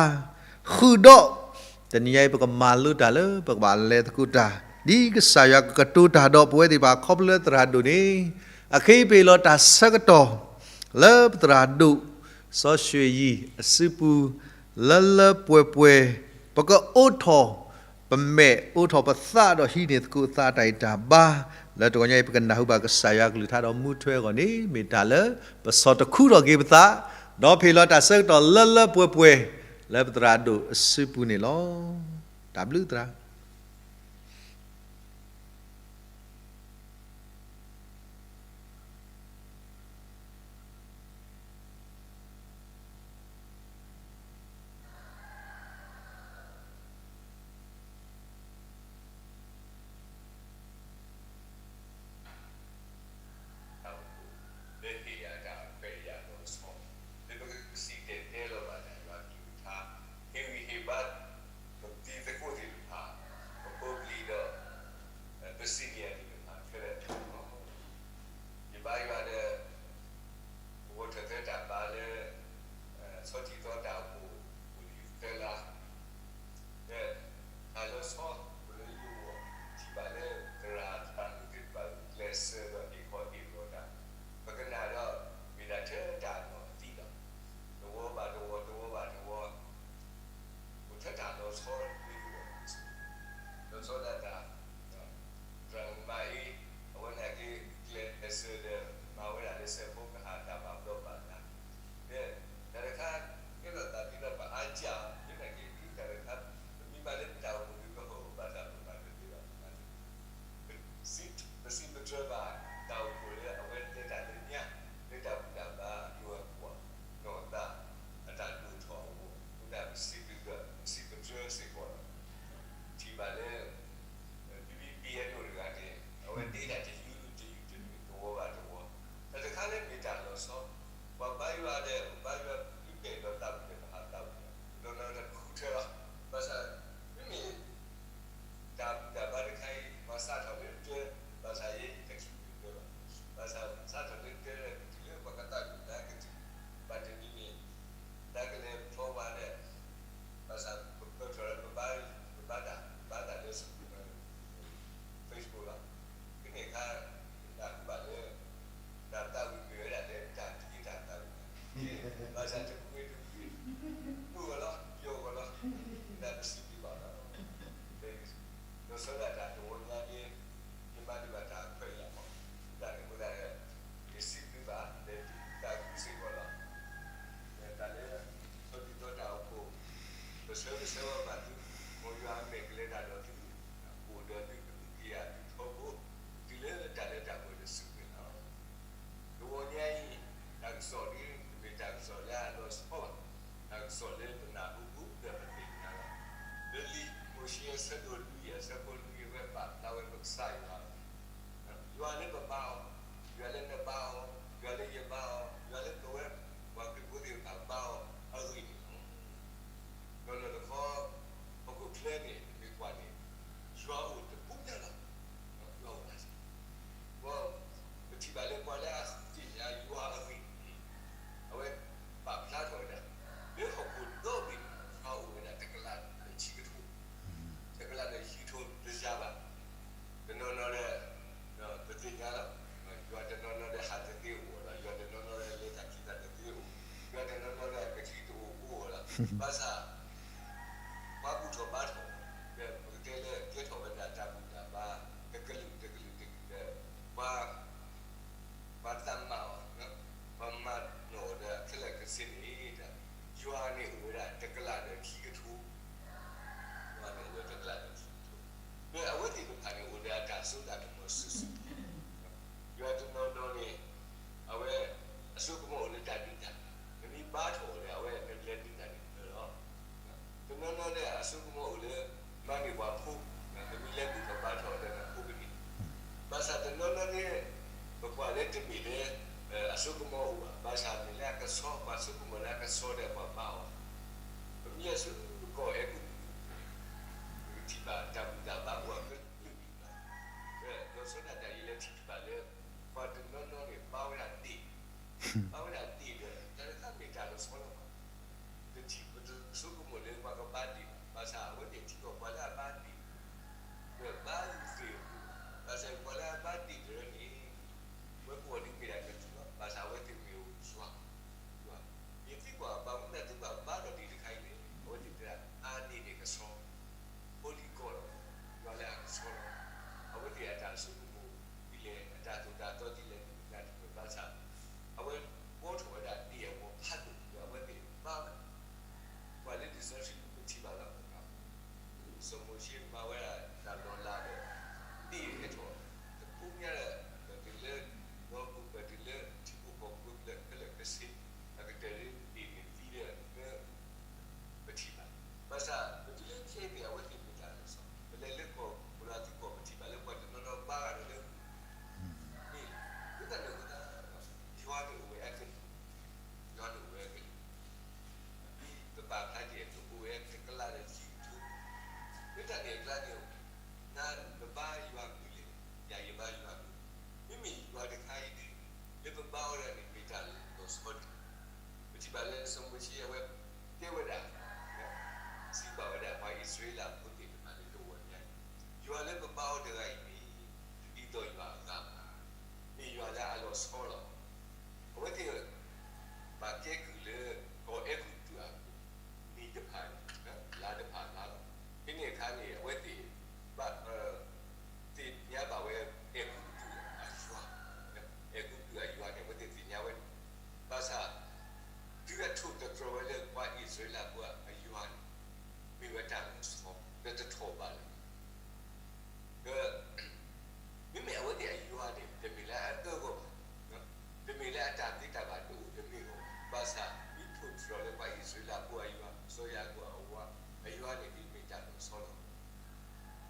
ဃုာ်ဒီး တနံၤညါအံၤ ပကမၤလိတၢ်လၢပကဘၣ်လဲၤသကိးတၢ် ဒ်ကစၢ်ယွၤကကတိၤတၢ်ဒီးပဝဲသ့ၣ်တဖၣ် ခီဖျိလၢသရၣ်ဒိၣ်န့ၣ် အခဲအံၤပဟ့ၣ်လီၤတၢ်ဆၢကတီၢ် လၢပသရၣ်ဒိၣ် စီၤၡွ့ယံၤအစုပူၤ လၢလၢပှဲၤပှဲၤ ပကအိးထီၣ် ပမဲာ်အိးထီၣ်ပသးဒီးဟံးန့ၢ်သကိးသးတၢ်ဂံၢ်တၢ်ဘါ, လၢတဂီၤညါအံၤ ပကနၢ်ဟူဘၣ်ကစၢ်ယွၤကလုၢ်ကထါဒီးမူထွဲအဂီၢ်န့ၣ် မ့ၢ်တၢ်လၢပဆီၣ်တခူထီၣ်က့ၤပသး, ဒီးပဟ့ၣ်လီၤတၢ်ဆၢကတီၢ်လၢလၢပှဲၤပှဲၤ လၢပသရၣ်ဒိၣ်အစုပူၤန့ၣ်လီၤ. တၢ်ဘျုးသရၣ်ဟ့ၣ်ဂံၢ်ဟ့ၣ်ဘါ ပသကိးသ့ၣ်တဖၣ် ပဖိပလံၤဒီး ပစံၣ်လံၤသ့ၣ်တဖၣ်ခဲလၢာ်လီၤ. ယဘါယွၤဒီး ပဂီၢ်ထၢၣ်သၢတၢ်ဘါလၢ ဆီထံသီတၢ်အိၣ်ဖှိၣ် အိၣ်လံသၢလါ ဒီး တၢ်လီၤဆီလၢယဂီၢ် ထံၣ်ဘၣ်လၢသရၣ်သရၣ်မုၣ်သ့ၣ်တဖၣ် ကျဲးစၢးဒီးဟ့ၣ်ခီဟ့ၣ်နီၤတၢ် ပကနၣ်ဒီး မ့ၢ်ဒၣ်ထဲတၢ်နီၢ်အသံလီၤ. တဝီဘၣ်တဝီ တဝီဘၣ်တဝီ အိၣ်ထဲတၢ်လီၤဆီလၢယဂီၢ် လီၤဆီဒၣ်တၢ် သရၣ်မုၣ်မၤအံၤ အဝဲန့ၣ်က့ၤ ကျဲးစၢးဒီး မၤဝဲဒၣ်လၢစဲးဖိကဟၣ်တၢ်ဘၣ်ဘျီးဘၣ်ဒါ ဒီးတၢ်တခါ ကဲထီၣ်သးဒ်ဒီးပအါကၢ်အီၤ မ့ၢ်နာ်က့ၤဒ်တၢ်တခါ ပမ့ၢ်ဘၣ်လၢတၢ်အိၣ်ဖှိၣ်ဒ်ပဟီၣ်ဘၣ်တၢ် ပမၤတသ့ဘၣ် ပမၤတသ့ ပစံးပတြၢၤဘၣ် တၢ်အိၣ်ဖှိၣ်လၢအဝဲတဲတၢ်လၢညါ လၢတၢ်ဘူၣ်တၢ်ဘါ ယွၤကွၢ်နီၢ်သး အတၢ်ဒိၣ်ထီၣ်အဂီၢ် အဃိသတး ပစံးဘျုးဒီး ပစံးပတြၢၤစ့ၢ်ကီးလီၤ. ထံၣ်ဘၣ်လၢ ပံဘံပံအဲၣ်ဒိၣ်တဂၤန့ၣ် အဝဲဒ့တၢ်တယုၢ်တယုၢ်တမံၤ တဝီဘၣ်တဝီ တၢ်တခါလၢမ့ၢ်တၢ်လီၤဆီ ပှၤဘါယွၤဒီး ပဘါယွၤဘျုးဘဲၣ်ဒီးသးဝံၣ်ဒီး ပဟးသးဝံၣ်ဒီး ပနီၤနီၤတခူထၢလီၤ. ဘၣ်ဆၣ် မ့မ့ၢ် တၢ်ဘူၣ်တၢ်ဘါတခါအံၤ ပှၤစးထီၣ်လၢတၢ် ဘၣ်ဆၣ်ယဲ တချုးတၢ်ဘၣ် ဘၣ်ဆၣ်စးထီၣ်လၢတၢ် ကတုၤလၢပှၤကသးဝံၣ်လၢကတုၤ ဘၣ်တနံၤန့ၣ် တၢ်ကလဲၤဖျီဝါဒီး ဘၣ်ဆၣ်ပပၢၢ်ထီၣ်လၢပဘါ ပဘါတၢ် ပဘါတၢ်လၢ Facebook လီၤ. ဖဲန့ၣ်အခါ ပနၢ်ဟူဘၣ်လၢ တၢ်သးဝံၣ်မ့ၢ်ဝဲဒၣ်လၢတၢ်တ့တၢ်သးဝံၣ် ဘၣ်ဆၣ်တမ့ၢ်တမ့ၢ် မုာ်ဂီၤလီၤ ပျီဂီၤလီၤ တၢ်ပစံးဘျုးဘၣ်လီၤ. လီၤဆီဒၣ်တၢ်တဝီညါန့ၣ် ယမၤန့ၢ်ဘၣ်တၢ်ခွဲးယာ်မး တၢ်န့ၣ်အဃိသတးဒီး ယစံးဘျုးဘၣ် ဒီးတၢ်ကူစ့ၢ်ကီးလီၤ. တၢ်လၢ ဆီဒံၣ်သီတၢ်အိၣ်ဖှိၣ် ပဆၢဂ့ၤဆၢဝါဘၣ်သု မ်ယွၤအမဲာ်ကလဲၤတၢ်ဒီးသု အိၣ်ဒီးသု ကဟုကယာ်သုထီဘိ တုၤလၢတၢ်လၢတၢ်ပှဲၤတစုပှဲၤလီၤ. တဝီညါအံၤ တၢ်ကစီၣ်ဒ် တမ့ၢ်တၢ်ကစီၣ်လၢအလီၤဆီဘၣ်, တၢ်ကစီၣ်လၢပနၢ်ဟူဃုာ်ဒီးပသ့ၣ်ညါလီၤ. လၢလံာ်မိၤၡ့အဆၢဒိၣ်လွံၢ် အဆၢဖိလွံၢ် အဝဲပာ်ဖျါဝဲပကစၢ်ယွၤ ယွၤလၢပဘါအီၤ, ယွၤလၢနဘါအီၤ, ယွၤလၢယဘါအီၤ, ယွၤလၢပဝဲ ပှၤခရံာ်ဖိသ့ၣ်တဖၣ်ဘါအီၤအဂ့ၢ်န့ၣ်လီၤ. ဒီးနီၢ်တခီ ဟီၣ်ခိၣ်ချၢန့ၣ် မ့ၢ်ကွၢ်န့ၣ် ယွၤအိၣ်တပူၤညါလီၤ. ယွၤအိၣ်တၢ်စ့ၢ် ပထံၣ်ဘၣ်လၢပှၤလၢအသ့ၣ်ညါယွၤအဂ့ၢ်န့ၣ် အဝဲပာ်ဖျါထီၣ်ဝဲဒၣ် လၢဟီၣ်ခိၣ်ဒီဘ့ၣ်န့ၣ် ယွၤအိၣ်ဝဲဒၣ်တကလးဒီးခံကထိ တကလးဒီးခံကထိတယၤဘၣ်. တနီၤနီၤဒီး ပသ့ၣ်ညါလီၤ. ယွၤတနီၤနီၤဒီးဟးတသ့အိၣ်လီၤ. ယွၤတနီၤနီၤဒီးလဲၤတၢ်ခံးတၢ်တသ့အိၣ်. ယွၤတနီၤနီၤဒီးကချံတအိၣ်အိၣ်လီၤ. ဘၣ်ဆၣ် ပှၤဘူၣ်ထီၣ်ဘါထီၣ် ဒီးပကတဲလၢကဲထီၣ်ဝဲဒၣ်တၢ်ဘူၣ်တၢ်ဘါ တကလုာ်တကလုာ်တကလုာ်ဒီး ပှၤ ပှၤသးမၤအီၤ ပှၤမၤနီၣ်အီၤဒီးခဲလၢာ်ခဲဆ့န့ၣ် ယွၤန့ၣ်အိၣ်ဝဲဒၣ်တကလးဒီးခံကထိ ယွၤန့ၣ်အိၣ်ဝဲတကလးဒီးခံကထိ ဒီးအဝဲသ့ၣ်တဖၣ်န့ၣ်အိၣ်ဒီးအတၢ်စိတၢ်ကမီၤစုာ်စုာ် ယွၤတနီၤနီၤန့ၣ် အဝဲ အစိကမီၤအိၣ်လၢတၢ်ဒုးတၢ် နမ့ၢ်ဘါထီၣ်အီၤဒီး အဝဲနကလဲၤဒုးတၢ်န့ၣ် တမ့ၢ်လၢ အစိကမီၤအိၣ်ဘၣ်, ဘၣ်ဆၣ်မ့ၢ်လၢအကဆှီ, ပှၤစိကမီၤလၢအကဆှီဒီးပှၤဘါအီၤ, ပမ့ၢ်အစိကမီၤအဲၤကူပတူး, ပကထံၣ်ဘၣ်တၢ်ဘူၣ်တၢ်ဘါအိၣ်အကလုာ်ကလုာ်လီၤ. ဒီးလီၤဆီဒၣ်တၢ်အံၤလၢထံၣ်ဘၣ်လၢ ပှၤတနီၤနီၤန့ၣ် ဘါဝဲဒၣ်ဒ့ၣ်, ဘါဝဲဒၣ်ဒ့ၣ်ဒီး တၢ်တခါမ့ၢ်တၢ်လီၤဆီလီၤဘၣ်. ပတထံၣ်, ပတစိကမီၤလၢပှၤကဘါဒ့ၣ်ဘၣ်, ဘၣ်ဆၣ်အဝဲသ့ၣ်ထံၣ်ဘၣ်ပှၤလၢအဘါဒ့ၣ်, ဒီးဘါအုၣ်သ့ၣ်အပူၤ, ဘၣ်ဆၣ်ပှၤလၢအဘါဒ့ၣ်တဖၣ်န့ၣ် ဝဲပှၤဒ်မ့ၢ်ဒၣ်ကတူၢ်လီၤ, ဘၣ်ဆၣ်အဝဲသ့ၣ်မ့ၢ်အိၣ်ယွၤ, ယွၤ, ယသံကွၢ်ဘၣ်မနုၤသံကွၢ်ဘါထီၣ်ဒ့ၣ်တခါအံၤန့ၣ် အဝဲသ့ၣ်တဲဒၣ် အါဒ့ၣ်န့ၣ်ကဆှီ, holy God လီၤ, ယွၤလၢအကဆှီလီၤ. အဝဲသ့ၣ်အတၢ်ဆိကမိၣ်ဒ်လဲၣ်, အတၢ်သိၣ်တၢ်သီဒ်လဲၣ် တမ့ၢ်တၢ်တမံၤဘၣ်ဆၣ်, အဝဲဘှီထီၣ်ဝဲဒၣ်ဒ့ၣ်အဂီၢ်ဖးဒိၣ်ဒီး အဝဲသ့ၣ်ဘါဝဲဒၣ် ပှၤလၢလံာ်စီဆှံပထံၣ်ဘၣ်လီၤ. စီၤမိၤၡ့မၤဝဲဒၣ်တၢ်လီၤလးဒီး ဒ့ၣ်ဟဲထီၣ်, တဖိညါဒီး ပတုၤလၢလီၤပူၤ ပတုၤလၢထံဖိကီၢ်ဖိလၢခဲလၢာ်ခဲဆ့, အကတၢၢ်လၢဒ့ၣ်န့ၣ်သံဒီး ပထံၣ်ဘၣ်, ဘၣ်ဆၣ်ပတုၤလၢခဲအံၤန့ၣ် အဝဲသ့ၣ်မ့ၢ်တၢ်လီၤဆီ, ပလဲၤလၢကီၢ်ပူၤလၢသံကွၢ် ပထံၣ်ဘၣ်လၢပှၤတနီၤနီၤဘါဂၤဒီးလၢ မ့ၢ်လီၤ, မ့ၢ်တၢ်န့ၣ်အဃိသတး ယွၤန့ၣ်အိၣ်ဝဲအကလုာ်, ယွၤန့ၣ်အိၣ်ဝဲအကလုာ်, ဒ်ပပာ်ဖျါက့ၤအသိး အိၣ်ဝဲတကလးဒီးယံာ်ကထိ, မ့ၢ်တၢ်န့ၣ်အကျါန့ၣ် နၤနဘါယွၤမနုၤလဲၣ်, ယၤယဘါယွၤမနုၤလဲၣ်, မ့မ့ၢ်ယွၤတခါအံၤဒ် လၢပဘါအီၤဒၣ်န့ၣ် မ့ၢ်တၢ်လီၤဆီတခါ, ပထံၣ်ဘၣ်လၢစီၤမိၤၡ့အဝဲတဲဝဲဒၣ် စံးဘၣ်ဝဲဒၣ်ပှၤအံၣ်စရ့လးဖိသ့ၣ်တဖၣ်လၢတဂီၢ်ညါအံၤ, ယွၤလၢပဘါအီၤတဂၤအံၤန့ၣ် တဒ်သိးယွၤအဂၤဘၣ်, မ့ၢ်ယွၤလၢအလီၤဆီလီၤ. အဝဲသ့ၣ် ဘၣ်ကဲကုၢ်လၢကီၢ်အဲၤကူပတူးအပူၤ နံၤတဖၣ်န့ၣ် လါတဖၣ်လါလီၤ. ဖဲန့ၣ်အခါန့ၣ် အဝဲသ့ၣ်ဘၣ် သ့ၣ်ညါဘၣ်ဝဲအဲၤကူပတူးအယွၤ, အဲၤကူပတူးအယွၤန့ၣ် အဝဲသ့ၣ်သ့ၣ်ညါဝဲန့ၣ်, ဘၣ်ဆၣ် တုၤအထိၣ်သတြီၤဝဲလၢပှၤအံၣ်စရ့လးဖိအယွၤန့ၣ် မ့ၢ်ဝဲတၢ်လီၤဆီ လၢတထီၣ်ဘးလၢၤဘၣ်. ဒီး မ့မ့ၢ်အဝဲသ့ၣ်အယွၤန့ၣ် တမ့ၢ်လၢအအၢဂီၢ်ဘၣ်, တမ့ၢ်လၢအတၢ်သ့တၢ်ဘၣ်တအိၣ်တမ့ၢ်ဂီၢ်ဘၣ်, ဘၣ်ဆၣ် မ့ၢ်ထိၣ်သတြီၤလၢပှၤအံၣ်စရ့လးဖိအယွၤ, စီၤယၤကိာ်အဝၤ, အယွၤန့ၣ်ဒ်မ့ၢ်တၢ်လီၤဆီလီၤ.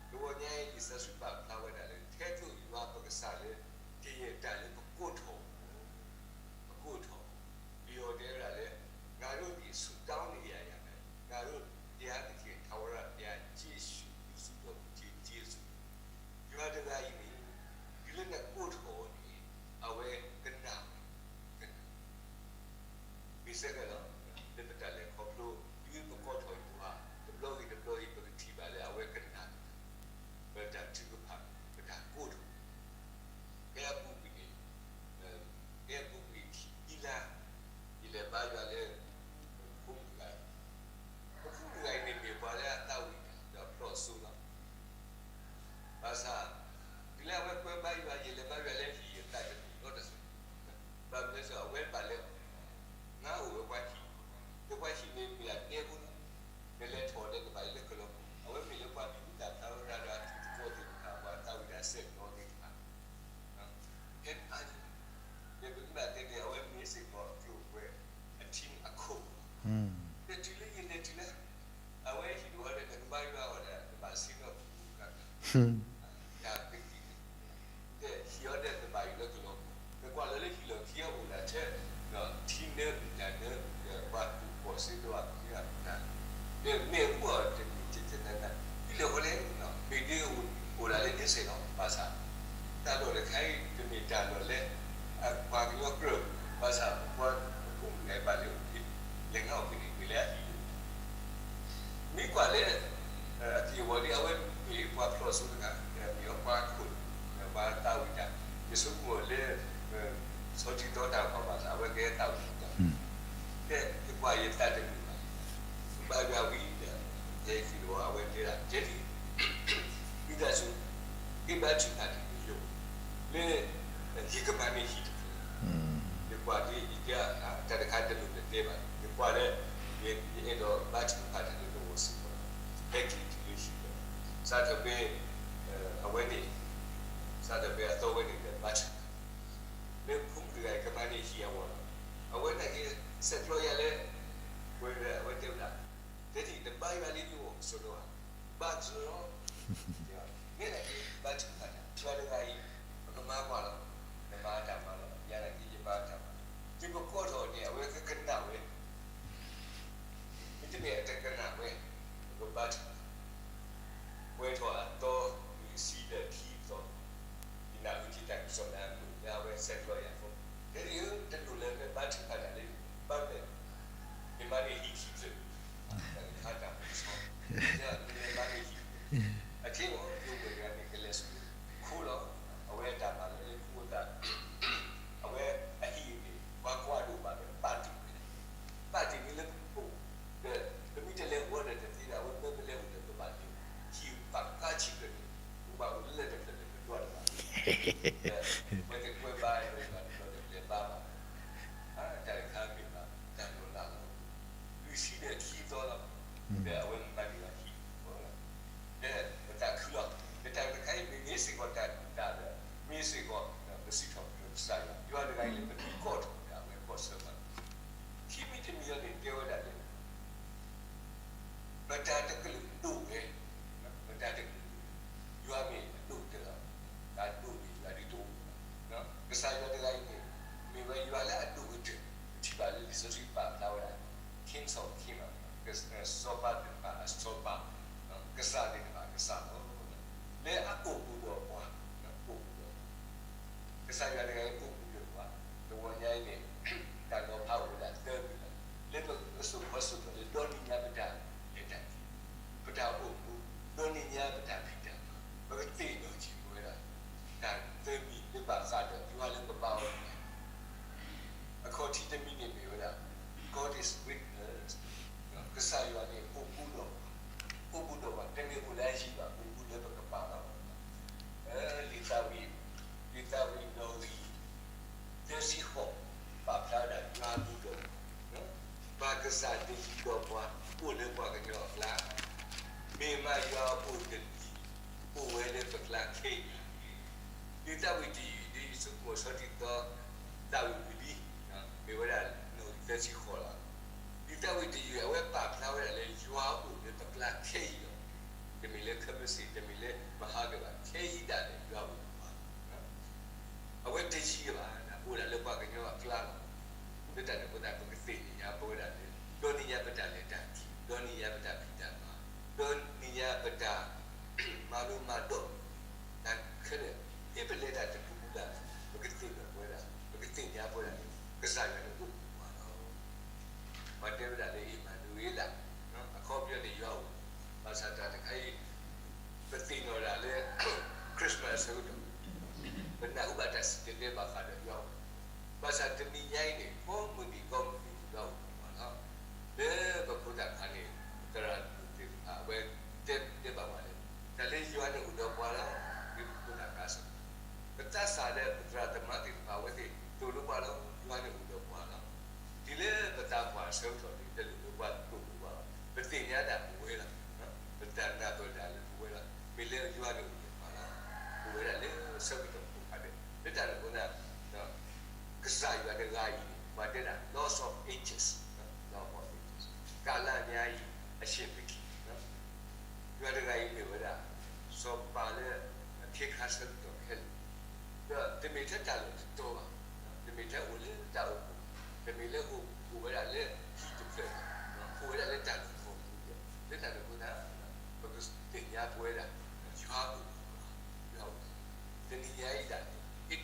တဂီၢ်ညါအံၤ လံာ်စီဆှံပာ်ဖျါဝဲဒၣ်လၢ ထဲသိးယွၤပကစၢ်လၢ ကယဲၢ်တၢ်လၢပကိးထီၣ် ပကိးထီၣ်, ပယီၤတဲဝဲဒၣ်လၢ ငါတို့သည်ဆုတောင်းနေရာရာ၌ ငါတို့ဘုရားသခင်ထာဝရဘုရား ယေရှုကျေးဇူးတော်ကို ကျေးဇူးတော်ကို ယွၤတဂၤအံၤန့ၣ် တုၤလၢနကိးထီၣ်အီၤန့ၣ် အဝဲကနၣ်ဝဲ, ကနၣ် မ့ၢ်စ့ၢ်ကီးလီၤ. လၢပတၢ်လဲၤခီဖျိ တုၤပကိးထီၣ်ယွၤ တဘျီဂ့ၤတဘျီဂ့ၤ ပကထံၣ်ဘၣ်လၢအဝဲကနၣ် ပတၢ်ထုကဖၣ် ပတၢ်ကိးထီၣ် ဖဲအပူၤကွံာ်န့ၣ်, ဖဲအပူၤကွံာ်ခံလါ ယလဲၤဘါယွၤလၢ ဖိမုၣ်တဂၤအံၤ, ပဖိမုၣ်တဂၤအံၤန့ၣ် မ့ၢ်ပှၤလၢအသးဝံၣ်တၢ် ဒီးအဖျီၣ်အစိလီၤ. ဘၣ်ဆၣ် တုၤလၢအဝဲကွဲဘါယွၤ ယလဲၤဘါယွၤလၢဟံၣ် ယသးတမုာ်နီတစဲး, ဘၣ်မနုၤလဲၣ် အဝဲဘၣ်လဲၤ ငါအိၣ်ဝဲပှၤဟံၣ်, ဒီးပှၤဟံၣ်န့ၣ်မ့ၢ်ဒၣ်ဒဲဖိလီၤ. နလဲၤထီၣ်ဒီးနဘၣ်လဲၤလၢကလီၤပူၤ, အဝဲမ့ၢ်လၢပှၤမံၤဟူသၣ်ဖျါဝဲဒၣ်ဒီးအထံသကိးသ့ၣ်တဖၣ် ပှၤသးဝံၣ်တၢ်ဆဲးကျိးသ့ၣ်တဖၣ် ဖဲန့ၣ်အံၤ ဒီးပမ့ၢ်ဘၣ်တဲန့ၣ် အဝဲမ့ၢ်စ့ၢ်ကီးအကျိၤအဝဲ အထံအခိၣ်, ဒီးတုၤလၢယလဲၤတုၤလၢ အဝဲဟံၣ်တဝီဒီး နကဘါယွၤအီၤဒီး နဘၣ်စံၣ်ညီၣ်ကွံာ်မူခါခါ တၢ်ကကံၣ်န့ၣ် ဒီးဟံၣ်အီၤဒီးနဘၣ်ယိၣ်လၢကလီၤပူၤ, နကွၢ်လီၤလၢဟံၣ်လီၢ်ခံအအိၣ်ဒၣ်ထဲ ဒီးထံနၢအုၣ်တၢ်နၢအုၣ်ဒီး ပှၤကူၣ်ပှီၣ်စ့တဝၣ်ပှၤမ့ၢ်အုၣ်တၢ် ဒီးမ့ၣ်အူအီၤတမ့ၢ်တနၤနၤ, ဒ်လဲၣ်ဃီလဲၣ်, မ့ၢ်ဒ်အိၣ်ဒၣ်လၢဒ်စဲးလီၤ. ဘၣ်ဆၣ် တၢ်လီၢ်တခါအံၤ တမ့ၢ်တၢ်လီၢ်လၢ ပှၤကညီကြၢး, ဘၣ်ဆၣ်ပှၤဖိမုၣ်တဂၤအံၤဘၣ်လဲၤအိၣ်ဖဲ, လဲၤငါအိၣ်ဖဲန့ၣ် မ့ၢ်လၢအဟံၣ် မ့ၢ်ကွၢ်လၢ အက့ၢ်အဂီၤဒ် အဝဲမ့ၢ်ပှၤဖျီၣ်စိတဂၤ, မ့ၢ်အပှၤခိၣ်, ပှၤသးဝံၣ်တၢ်, ယဆိကမိၣ်လၢ ဆီထံတီတၢ်ကီၢ်ဘၣ်ဆၣ် အဝဲကဟဲသးဝံၣ်တၢ်, တဲယကွၢ်ယသးတမုာ်ဘၣ်, ဘါယွၤဝံၤဒီး ယဟံၣ်တဝီ အဝဲတဲဒၣ် တဲဒ် ဝံသးစူၤ ဟ့ၣ်ဘါထုကဖၣ်တၢ်လၢယိာ် လၢ ယကမၤန့ၢ်ဟံၣ်တဖျၢၣ်, ယကွၢ်ဒ်ယတဲအတၢ်တခါတလိၣ်နတဲဘၣ်, ယကွၢ်လၢ ယအဲၣ်ဒိးဘါထုကဖၣ်တၢ်လၢနဂီၢ်စ့ၢ်ကီး, ဟဲက့ၤတုၤလၢဟံၣ်လီၤ, စးထီၣ်ဖဲ အဝဲန့ၣ် စးထီၣ်ဖဲအသီဝဲန့ၣ်ဒီးဘါထုကဖၣ် လၢဖိမုၣ်တဂၤအံၤကမၤန့ၢ်ဟံၣ်အဂီၢ်လီၤ. အဝဲနာ်က့ ဆဲးကျိးယၤလၢ ဝဲဒီးအဝဲတဲဝဲဒၣ် တဲဒ် နဘါယွၤလၢယဂီၢ်ကစီဒီဧါ, ဘါကစီဒီလီၤ. မ့ၢ်နာ်က့ ဘါထုကဖၣ်တၢ် ယွၤတဂၤအံၤ ပကမၤကွၢ်လီၤ, နမၤတၢ်မၤလီၤ. ယၤဃီ, တဲဒ်အံၤ တလိၣ်လၢမ့ၢ်ဘါထုကဖၣ်တၢ်လၢ ဘၣ်မနုၤလဲၣ်, မ့ၢ်မၤန့ၢ်ဟံၣ်ခံဖျၢၣ်, တၢ်ကခါတၢ်ပစီ, မ့ၢ်မၤန့ၢ်ဟံၣ်, အက့ၢ်အဂီၤ ယိၤဝဲၢ်တဂၤန့ၣ် ကလဲၤဆူခိလီၤ, အဝဲအတၢ်မၤလၢလၢခိအသး, အဝဲအဟံၣ်န့ၣ် ပှၤကွၢ်ဒိၣ်ဘၣ်ဒီး ပာ်တ့ၢ်ဝဲဒၣ်, ပာ်တ့ၢ်ဝဲလၢပကအိၣ်, ဒီးပမ့ၢ်တလဲၤအိၣ်ဒီးတသ့ဒၣ် အဝဲမ့ၢ်ပလဲၤအိၣ်ဒီးပဘၣ်လဲၤ, ဟံၣ်ပာ်ကါဆံးဖျၢၣ်န့ၣ် ပကဘၣ်အိၣ်လၢလၢတဖျၢၣ်န့ၣ် ပဒွးတဘၣ်, ဝဲတကွဲဘါဝဲဘၣ်တဘျီဒီးလဲၤဘါဘၣ်, တၢ်တခါမ့ၢ်ဘၣ်တၢ်လီၤလးလီၤ, လွံၢ်ဆံဒီးခံသီလီၤ, ဒီးအဝဲမၤန့ၢ်အဟံၣ်လီၤ, ဒီးပသးခုလီၤ, ဒီးတၢ်တခါအံၤမ့ၢ်ဂ့ၤစ့ၢ်ကီးတၢ်ဒုၣ်တၢ်ဒီး မ့ၢ်စ့ၢ်ကီး ပစံးထီၣ်ပတြၢၤကစၢ်ယွၤ, ယွၤတဂၤအံၤလၢပမ့ၢ်ကိးထီၣ်ဒီး အဝဲကီၢ်ဆၢဘၣ်, ခံမံၤတမံၤအံၤန့ၣ် တဲဝဲဒၣ်လၢ ပတၢ်တကလုာ်ဒိၣ်ဝဲ, ပတၢ်တကလုာ်ဒိၣ်ဝဲ, ယွၤမ့ၢ်အဒိၣ်ကတၢၢ်လီၤ, တၢ်ဒိၣ်န့ၣ်ယွၤဒ်တအိၣ်ဘၣ်, ကစၢ်ယွၤတဂၤအံၤန့ၣ် မ့ၢ်ဝဲယွၤလၢအဒိၣ်ကတၢၢ်, ပထံၣ်ဘၣ်လၢလံာ်စီဆှံပာ်ဖျါဝဲဒၣ် King of King, စီၤပၤသ့ၣ်တဖၣ်အစီၤပၤ, ကစၢ်သ့ၣ်တဖၣ်ကစၢ်လီၤ, လၢအအိၣ်ဘူးဒီးပှၤ, အိၣ်ဘူးဒီး ကစၢ်ယွၤတဂၤအံၤအိၣ်ဘူးဒီးပှၤ, တဂီၤညါအံၤန့ၣ် တၢ်နီၤဖးအိၣ်ဝဲဒၣ်သၢမံၤလီၤ, လၢပကစိာ်ဃီစိာ်ကီးလၢ ဒီနံၤညါပတၢ်လဲၤတၢ်က့ၤ, ပတၢ်အိၣ်မူ, ဒီနံၤညါပတၢ်ဖံးတၢ်မၤ, ပကသ့ၣ်နီၣ်ထီၣ်ဝဲဒၣ် တၢ်သၢမံၤလၢဘၣ်ဃးဒီးယွၤလၢပဘါအီၤတဂၤအံၤ, အခီၣ်ထံးတမံၤန့ၣ်မ့ၢ်ဝဲဒၣ် God is with us, ကစၢ်ယွၤန့ၣ်အိၣ်ဘူးဒီးပှၤ, အိၣ်ဘူးဒီးပှၤ တမ့ၢ်အိၣ်လၢအယံၤဘၣ်, အိၣ်ဘူးလၢပကပၤလီၤ, လံာ်သးဝံၣ်, လံာ်သးဝံၣ်နီၣ်ဂံၢ် သၢဆံဃိး ပာ်ဖျါဝဲဒၣ်ယွၤဘူးဒီးပှၤ, ပှၤကစၢ်တယံၤဒီးပှၤ အိၣ်လၢပှၤကညီအကျါ, မ့ၢ်မးယွၤအိၣ်တယံၤ, အိၣ်ဝဲလၢပကျါခဲအံၤ, လံာ်သးဝံၣ်တယုၢ် ဒ်ယဆိကမိၣ်ဆီတံၢ်သီ သးဝံၣ်ဝံၤလံ, မ့ၢ်ဝဲဒၣ်နီၣ်ဂံၢ်သၢဆံဃိးလီၤ, လံာ်သးဝံၣ်တယုၢ် အဝဲပာ်ဖျါဝဲဒၣ်လၢယွၤအိၣ်လၢပကျါခဲအံၤလီၤ, တမ့ၢ်လၢခဲမုၢ်ဆ့ၣ် တမ့ၢ်လၢမဟါကဘၣ်, ခဲအံၤဒၣ်လဲာ်ယွၤအိၣ်လၢပကျါလီၤ. အဝဲတယံၤဘၣ်, အိၣ်ဒၣ်လၢပှၤကညီအကျါလီၤ. လၢတၢ်န့ၣ်အဃိသတး ပကသ့ၣ်ညါပဝဲဒၣ်လၢ ဒီနံၤညါပတၢ်လဲၤတၢ်က့ၤ, ဒီနံၤညါပတၢ်ဖံးတၢ်မၤ, ဒီနံၤညါပတၢ်မၤလိမၤဒိး, တၢ်ခဲလၢာ်, မ့ၢ်ပလဲၤတၢ်တပူၤပူၤဒၣ်လဲာ်, ပကသ့ၣ်နီၣ်ပဝဲဒၣ်, ပကသ့ၣ်ညါပဝဲဒၣ်လၢ ကစၢ်ယွၤန့ၣ်အိၣ်ဒီးပှၤလီၤ. ပှၤတဲဝဲဒၣ်လၢ အ့မၤနူၤအ့လး, အခီပညီန့ၣ် ယွၤအိၣ်, ဘၣ်ဆၣ်တၢ်တခါအံၤ ပသ့ၣ်နီၣ်ဒၣ်လၢ Christmas အဆၢကတီၢ်, ပနၢ်ဟူဘၣ်တၢ်စံၣ်တဲၤတဲဘၣ်ဃးဒီးယွၤအိၣ်, ဘၣ်ဆၣ်တနံၤညါအံၤန့ၣ် ကိးမုၢ်နံၤကိးမုၢ်နံၤ ယွၤအိၣ်ဒီးပှၤလီၤ. လၢပဖိသၣ်ခွါန့ၣ် သရၣ်ဒိၣ်သ့ၣ်တဖၣ် အဝဲတဲတဲဘၣ်ပှၤလၢ တၢ်လၢယွၤန့ၣ်အိၣ်ဒီးပှၤလီၤ, လၢပဖိသၣ်ခွါအဆၢကတီၢ်, ပသးစၢ်လၢပသရၣ်သမါသ့ၣ်တဖၣ် အဝဲသ့ၣ်သိၣ်လိပှၤလီၤ, ယွၤန့ၣ်အိၣ်ဒီးပှၤလီၤ. တုၤလၢပသးပှၢ်အဆၢကတီၢ်န့ၣ် တလိၣ်လၢပှၤသိၣ်လိပှၤဘၣ်, ပသ့ၣ်ညါဒၣ်ပဝဲလီၤ. ပတၢ်နၢ်ပၢၢ်ဒၣ်လၢပဝဲလီၤ, မ့ၢ်လၢယွၤန့ၣ်အိၣ်ဒီးပှၤလီၤ. အိၣ်ဝဲဒၣ်လၢဆၢကတီၢ်ဖိခါဒဲး, လၢတၢ်န့ၣ်အဃိသတး ကစၢ်ယွၤတဂၤအံၤန့ၣ် ပှၤတဲဒၣ် laws of ages, laws of ages, ကာလများ၏ အရှင်သခင်, ယွၤတဂၤအံၤမ့ၢ်ဝဲဒၣ် စီၤပၤလၢ ခ့ခါဆၢကတီၢ်ခဲလၢာ်, ဒီးတမ့ၢ်ထဲတၢ်လီၢ်တတီၤဘၣ်, တမ့ၢ်ထဲအိၣ်လၢတၢ်အိၣ်ဖှိၣ်, တမ့ၢ်လၢအိၣ်အိၣ်ဝဲဒၣ်လၢဟံၣ်တဖျၢၣ်, အိၣ်ဝဲဒၣ်လၢတၢ်လီၢ်ကီၢ်ပူၤ, လၢတၢ်န့ၣ်အဃိသတး ပကသ့ၣ်ညါပဝဲဒၣ် ယွၤအိၣ်ဒီးပှၤ, ယွၤအိၣ်ဒီးပှၤ, တနံၤညါအံၤဒၣ်, ဟ့ၣ်တၢ်လီၢ်ဖဲ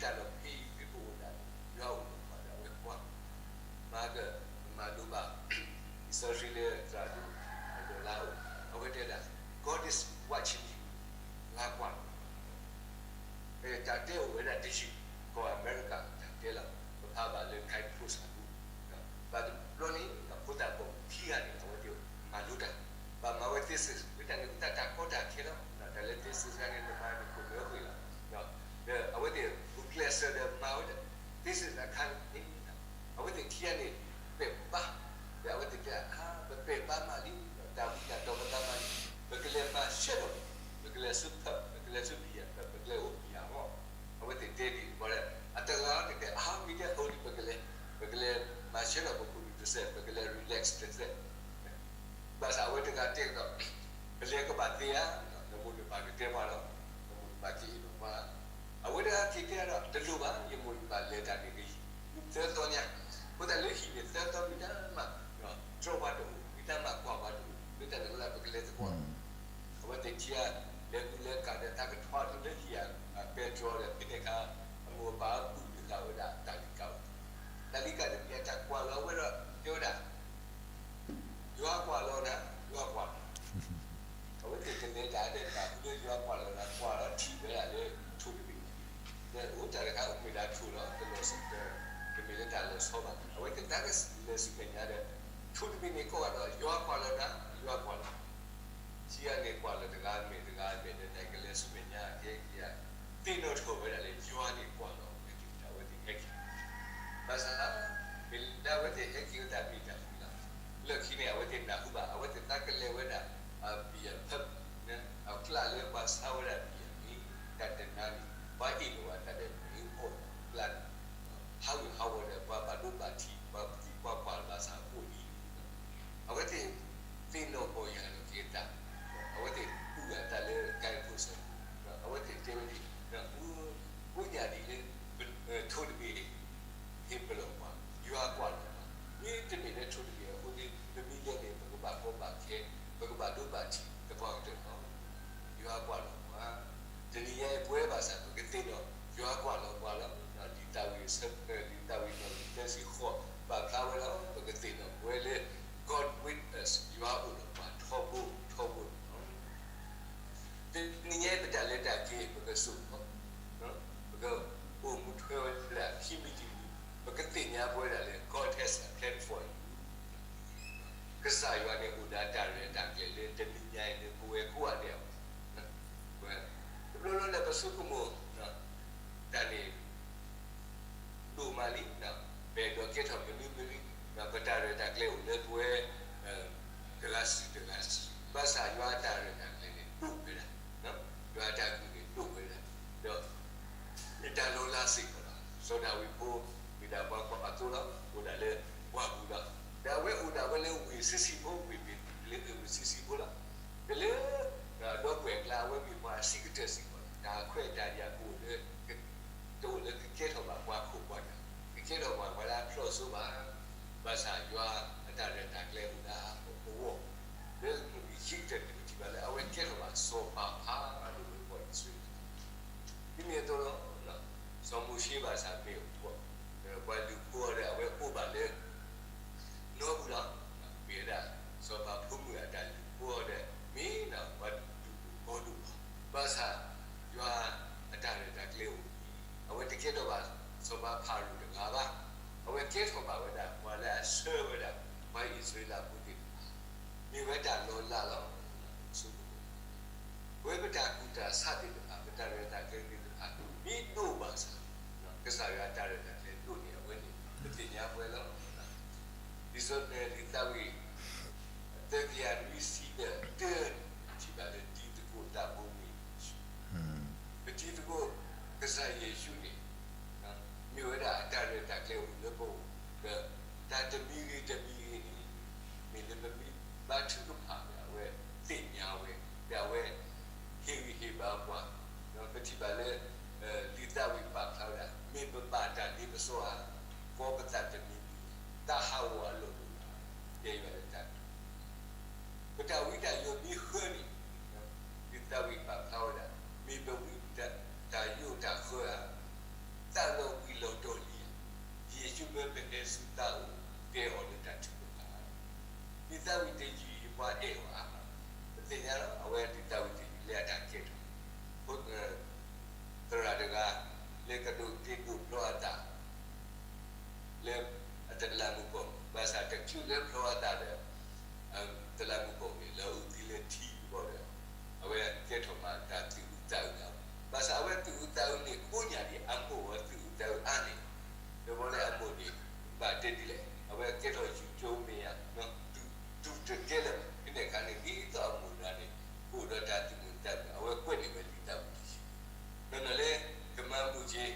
အံၤ ဖဲပအိၣ်ဒၣ်န့ၣ် ယွၤအိၣ်ဒီးပှၤဒီးအဝဲကွၢ်, မၤကမၤလိဘၣ် လံာ်စီဆှံလၢသရၣ်ဒိၣ် အဒိၣ်လါအိၣ်, အဝဲတဲဒၣ် God is watching you, ယွၤကွၢ်နၤ တၢ်တဲအိၣ်ဝဲဒၣ်တယုၢ်, ကီၢ်အမဲရကၤတၢ်တဲလီၤ, ပဖးဘၣ်လၢ Guidepost အပူၤ, ဘၣ်တဘျီန့ၣ် ဖိသၣ်ပိာ်မုၣ်ခံဂၤန့ၣ် အဝဲသ့ၣ်မၤလိတၢ်, ဘၣ်မၤဝဲ thesis, လၢတၢ်န့ၣ်အဃိသတး တၢ်ကီတၢ်ခဲလီၤ, တၢ်လၢ thesis န့ၣ် နမၤနခိၣ်နၢဃ့လီၤ, ဒီးအဝဲသ့ၣ်ဂုာ်ကျဲးစၢးဒီးမၤဝဲဒၣ် thesis အခါန့ၣ် အဝဲသ့ၣ်ခံဂၤန့ၣ် ပဲာ်ဘါ, ဒီးအဝဲသ့ၣ်တဲ အါ ပပဲာ်ဘါမးလံ, တၢ်ဝံတၢ်တီၤပသးမးလံ, ပကလဲၤမၤဆၢထၢၣ်, ပကလဲၤဆူ pub, ပကလဲၤဆူ beer pub, ပကလဲၤအိၣ် beer မး, အဝဲသ့ၣ်တဲဒ်အံၤ အတဂၤန့ၣ်တဲ အါ မ့ၢ်တဲအိၣ်လံ ပကလဲၤ, ပကလဲၤမၤဆၢထၢၣ်ပခိၣ်နူာ်တစဲး, ပကလဲၤ relax တစဲး, ဘၣ်ဆၣ်အဝဲတဂၤတဲကဒီး ပလဲၤကဘၣ်သ့ဧါ, နမိၢ်နပၢ်ကတဲပှၤလီၤ, နမိၢ်နပၢ်က့ၤအ့ၣ်လိာ်ပှၤ, အဝဲတဂၤက့ၤတဲဒီး တလိၣ်ဘၣ်, ယမိၢ်ယပၢ်လဲၤတၢ်န့ၣ်ကယံာ်, သၢသီညါ, အဃိသတးလၢဟံၣ်န့ၣ် သၢသီမ့ၢ်တၢ်မး, တြီပှၤတအိၣ်, မ့ၢ်တၢ်မၤကွၢ်ပှၤတအိၣ်, မ့ၢ်တၢ်န့ၣ်လၢပကလဲၤသကိး, အဝဲသ့ၣ်ခံဂၤ လဲၤကူလဲၤကၤဒီးတၢ်ကထွါဒိၣ်လၢဟံၣ်ဧါ, ပဲတြီဒီး ဖဲန့ၣ်အခါ အမိၢ်အပၢ်အပုၢ်န့ၣ်ဂၤဝဲဒၣ် တၢ်တဆီဘၣ်. အဝဲသ့ၣ်တၢ်ကလဲၤဆူမဲာ်ညါဒီး ထိၣ်တဘ့ၣ်န့ၣ်ကိးဂၤဒီး ယွၤကွၢ်လီၤတၢ်, ယွၤကွၢ်လီၤ. ခံဂၤန့ၣ်ကွၢ်လီၤတဂၤမဲာ်တဂၤမဲာ်ဒီး နကလဲၤဆူမဲာ်ညါကဲက့ၤ သ့ၣ်နီၣ်ထီၣ်ဝဲဒၣ်လၢ ယွၤန့ၣ်ကွၢ်လီၤဝဲက့ၤ အဝဲသ့ၣ်ဟဲက့ၤ ဘၣ်ဆၣ် မ့ၢ်လၢအဝဲသ့ၣ်ဟဲက့ၤဝဲတၢ်မ့ၢ်တၢ်ဃုလီၤ. လၢခံန့ၣ် အဝဲသ့ၣ်နၢ်ဟူဘၣ် အဝဲသ့ၣ်သးကလဲၤဝဲဒၣ် ဘံယၣ်ဖၢ အကျါလၢပှၤဆါဝဲဒၣ်ဘံယၣ်န့ၣ် တၢ်တနၤန့ၣ် ပှၤအ့ၣ်လိာ်ဝဲတၢ်ဒီးမ့ၢ်အီၣ်ကျါန့ၣ် ဟးဂူာ်ဟးဂီၤဒီးပှၤဘၣ်ဒိဘၣ်ထံး ပှၤသံပှၤပှၢ်ဘၣ်ဆၣ်အဃိန့ၣ် အဝဲသ့ၣ်သ့ၣ်နီၣ်ပီၢ်ယၢ်လီၤက့ၤတၢ်, အဝဲသ့ၣ်အုၣ်အတၢ်လၢကဲဖိစၢၤ အဝဲသ့ၣ်တဲဝဲဒ် ကိးညၣ်ဒ်လၢ ထိၣ်တဘ့ၣ် ဟ့ၣ်ပလီၢ်ပှၤ, ယွၤကွၢ်လီၤပှၤ, မ့တမ့ၢ်လၢထိၣ်တဘ့ၣ်အဃိန့ၣ် ပမ့ၢ်လဲၤန့ၣ် ပကဘၣ်ကီဘၣ်ခဲ, ပကဘၣ်ဒိဘၣ်ထံးသပှၢ်ကတၢၢ်လီၤ. ယွၤကွၢ်လီၤပှၤ, တနံၤညါအံၤပဝဲဘၣ်ဆၣ် ပကသ့ၣ်နီၣ် ယွၤကွၢ်လီၤပှၤလီၤ. လံာ်သးဝံၣ်ဆၢ လံာ်သးဝံၣ်နီၣ်ဂံၢ်သၢဆံဃိး ပာ်ဖျါဝဲလီၤ. ပကသ့ၣ်နီၣ်ပဝဲလၢ God with us ယွၤအိၣ်ဒီးပှၤထီဘိထီဘိန့ၣ်လီၤ. တနံၤညါအံၤပတၢ်လဲၤတၢ်က့ၤ ပကစိာ်ထီၣ်, ပကအိၣ်မူထွဲဝဲဒၣ်ခံမံၤတမံၤ, ပကသ့ၣ်ညါပဝဲဒၣ်လၢ God has a plan for you. ကစၢ်ယွၤန့ၣ်အိၣ်ဒီးတၢ်ရဲၣ်တၢ်ကျဲၤလၢတနံၤညါအံၤလၢပဝဲကိးဂၤဒဲးအဂီၢ်, တဘျီဘျီလၢပဆိကမိၣ် တၢ်န့ၣ် ဒိၣ်မးလံ, ပအဲၣ်ဒိးကဲထီၣ်မနုၤမနုၤ, ပတၢ်ရဲၣ်တၢ်ကျဲၤအိၣ်လၢပဝဲ တဂၤစုာ်တဂၤစုာ်, ဘၣ်ဆၣ်ယွၤအတၢ်ရဲၣ်တၢ်ကျဲၤန့ၣ်ဒိၣ်ဝဲဒၣ်, ယွၤအတၢ်အုၣ်န့ၣ်ဒိၣ်ဝဲဒၣ်, ဒီး မ့ၢ်တၢ်လီၤလးစ့ၢ်ကီးလီၤ. စီၤဒၤဝံးဖိ မ့ၢ်ဒၣ်ပှၤကွၢ်သိလီၤ, အိၣ်ဒၣ်လၢပှၢ်ပူၤလီၤ. ဒီးအဝဲအိၣ်ဒၣ်ဝဲလၢဝ့ၢ်ဆံးဆံးဖိ, ဝ့ၢ်ဘ့ၣ်လ့ဟ့ၣ်ဝ့ၢ်ဆံးဆံးဖိလီၤ. ဒီးလၢ ဒီပုၢ်ဝဲၢ်အကျါ အဝဲမ့ၢ်ပှၤအဆံးကတၢၢ်စ့ၢ်ကီးလီၤ. တၢ်ခွဲးတၢ်ယာ်ကအိၣ်လၢ တအိၣ်လၢကကဲထီၣ်ဘၣ်ပှၤခိၣ်ပှၤနၢ်, ကကဲထီၣ်ဘၣ်ပှၤလၢအဖျီၣ်စိဘၣ်. ဘၣ်ဆၣ်ယွၤအတၢ်ရဲၣ်တၢ်ကျဲၤအိၣ်လၢအဂီၢ်, လၢမုၢ်နံၤဆံးကတၢၢ်န့ၣ် ပထံၣ်ဘၣ်လၢအဝဲကဲထီၣ်ဘၣ်စီၤပၤဖးဒိၣ်လၢပှၤအံၣ်စရ့လး မ့မ့ၢ်အသိးလီၤ. စီၤမိၤၡ့ဘၣ်ဆၣ်မ့ၢ်ပှၤလုၢ်ဖိအီၤဒီး အဝဲအိၣ်ဘၣ်လၢ နီပူၤလီၤ. မ့ၢ်ဝဲဒၣ် စီၤပၤဖိမုၣ်အတၢ်လုၢ်ဖိအီၤဒီး မ့ၢ်ဒၣ်ပှၤလုၢ်ဒိၣ်ပှၤကီဒိၣ်လီၤ. ဘၣ်ဆၣ် ယွၤအတၢ်ရဲၣ်တၢ်ကျဲၤအိၣ်န့ၣ် အဝဲတကဲထီၣ်ဘၣ်စီၤပၤဖၤရိၤတဂၤဘၣ်. အဝဲကဲထီၣ်ဘၣ်ဝဲဒၣ် ပှၤလၢအဆှၢဝဲဒၣ် ပှၤအံၣ်စရ့လးဖိသ့ၣ်တဖၣ်, မ့ၢ်ဝဲတၢ်လီၤလးလီၤ. ပဝဲပတၢ်ကူၣ်တၢ်ဆးသ့ၣ်တဖၣ် ပတၢ်ရဲၣ်တၢ်ကျဲၤသ့ၣ်တဖၣ် မ့ၢ်ဒိၣ်ဘၣ်ဆၣ် ကစၢ်ယွၤအတၢ်ရဲၣ်တၢ်ကျဲၤဒိၣ်န့ၣ် အဝဲန့ၣ် ပသ့ၣ်ညါပှဲၤလီၤ. ဒ်သိးလံာ်သးဝံၣ် သၢကယၤနွံဆံဒီးတၢန့ၣ် ပထံၣ်ဘၣ်လၢတံၤသကိးသးဘိမ့ၢ်ယ့ၣ်ၡူး, ပတံၤသကိး ကစၢ်ယ့ၣ်ၡူးန့ၣ် မ့ၢ်ဝဲဒၣ်အတၢ်ရဲၣ်တၢ်ကျဲၤအိၣ်လၢပဂီၢ်, ဒီးတၢ်တမံၤဂ့ၤတမံၤဂ့ၤန့ၣ် မ့ၢ်လၢပမ့ၢ်ဘါထုကဖၣ်ဒီး အဝဲသ့ၣ်ညါဝဲ, ဒီးအဝဲဟ့ၣ်ဂံၢ်ဟ့ၣ်ဘါပှၤ, ဒီးပထံၣ်ဘၣ်လၢ လံာ်သးဝံၣ်ပာ်ဖျါဝဲဒၣ် မ့ၢ်ပဘၣ်တၢ်ဒ်ပစီဧါ, ကီပသးတမံၤမံၤ, တၢ်ဟးဂီၤအလီၢ်တအိၣ်ဘၣ်, တဲဘၣ်လၢတၢ် ပတၢ်ဝံတၢ်ယိးမ့ၢ်ဃၢန့ၣ်, လံာ်သးဝံၣ်ပာ်ဖျါဝဲဒၣ် မ့ၢ်ပဝံတၢ်ယိးတၢ်ဃၢဧါ, သးလီၤဘှံးလီၤတီၤလံဧါ, ယ့ၣ်ၡူးမၢပဟဲဆူသးအိၣ် တဲအီၤလၢတၢ်ထုကဖၣ်ဧါ, လံာ်သးဝံၣ်တယုၢ်အံၤပှၤအဲၣ်အီၤဧါ, ပသ့ၣ်ညါလီၤ အဝဲလံာ်သးဝံၣ်တယုၢ်လၢအတၢ်ကဲထီၣ် သရၣ်တဂၤ လၢကဒိးတ့ဒိးဖျီအသး လၢအတလးမူးကီၢ်, ဘၣ်ဆၣ်တချုးလၢဖျီအသးဒီး တလးမူးကီၢ်န့ၣ် လၢအအိၣ်သံလၢထံဘီဒီး အဝဲကဲထီၣ်မးတၢ်သူၣ်အုးသးအုးလီၤ. ဘၣ်ဆၣ်အဝဲသူၣ်အုးသးအုးန့ၣ် ကိးညၣ်ဒံးအမိၢ်အီၤသူၣ်အုးသးအုးအါန့ၣ်, ဒီးဘီလၢအမိၢ်န့ၣ် ဘၣ်တဲဒ်လဲၣ် အဝဲကဲထီၣ်ယူၤကၠိမ့ၢ်ဧါ တူၢ်တကဲလၢၤဘၣ်. ဖဲန့ၣ်အခါန့ၣ် ဒ်သိးအမိၢ်တဂၤန့ၣ် ကအိၣ်ဒီးတၢ်သူၣ်မုာ်သးမုာ် အဝဲကွဲးန့ၢ်ဝဲလံာ်သးဝံၣ်တယုၢ် နီၢ်နီၢ်လၢ ကမၤမုၢ်က့ၤ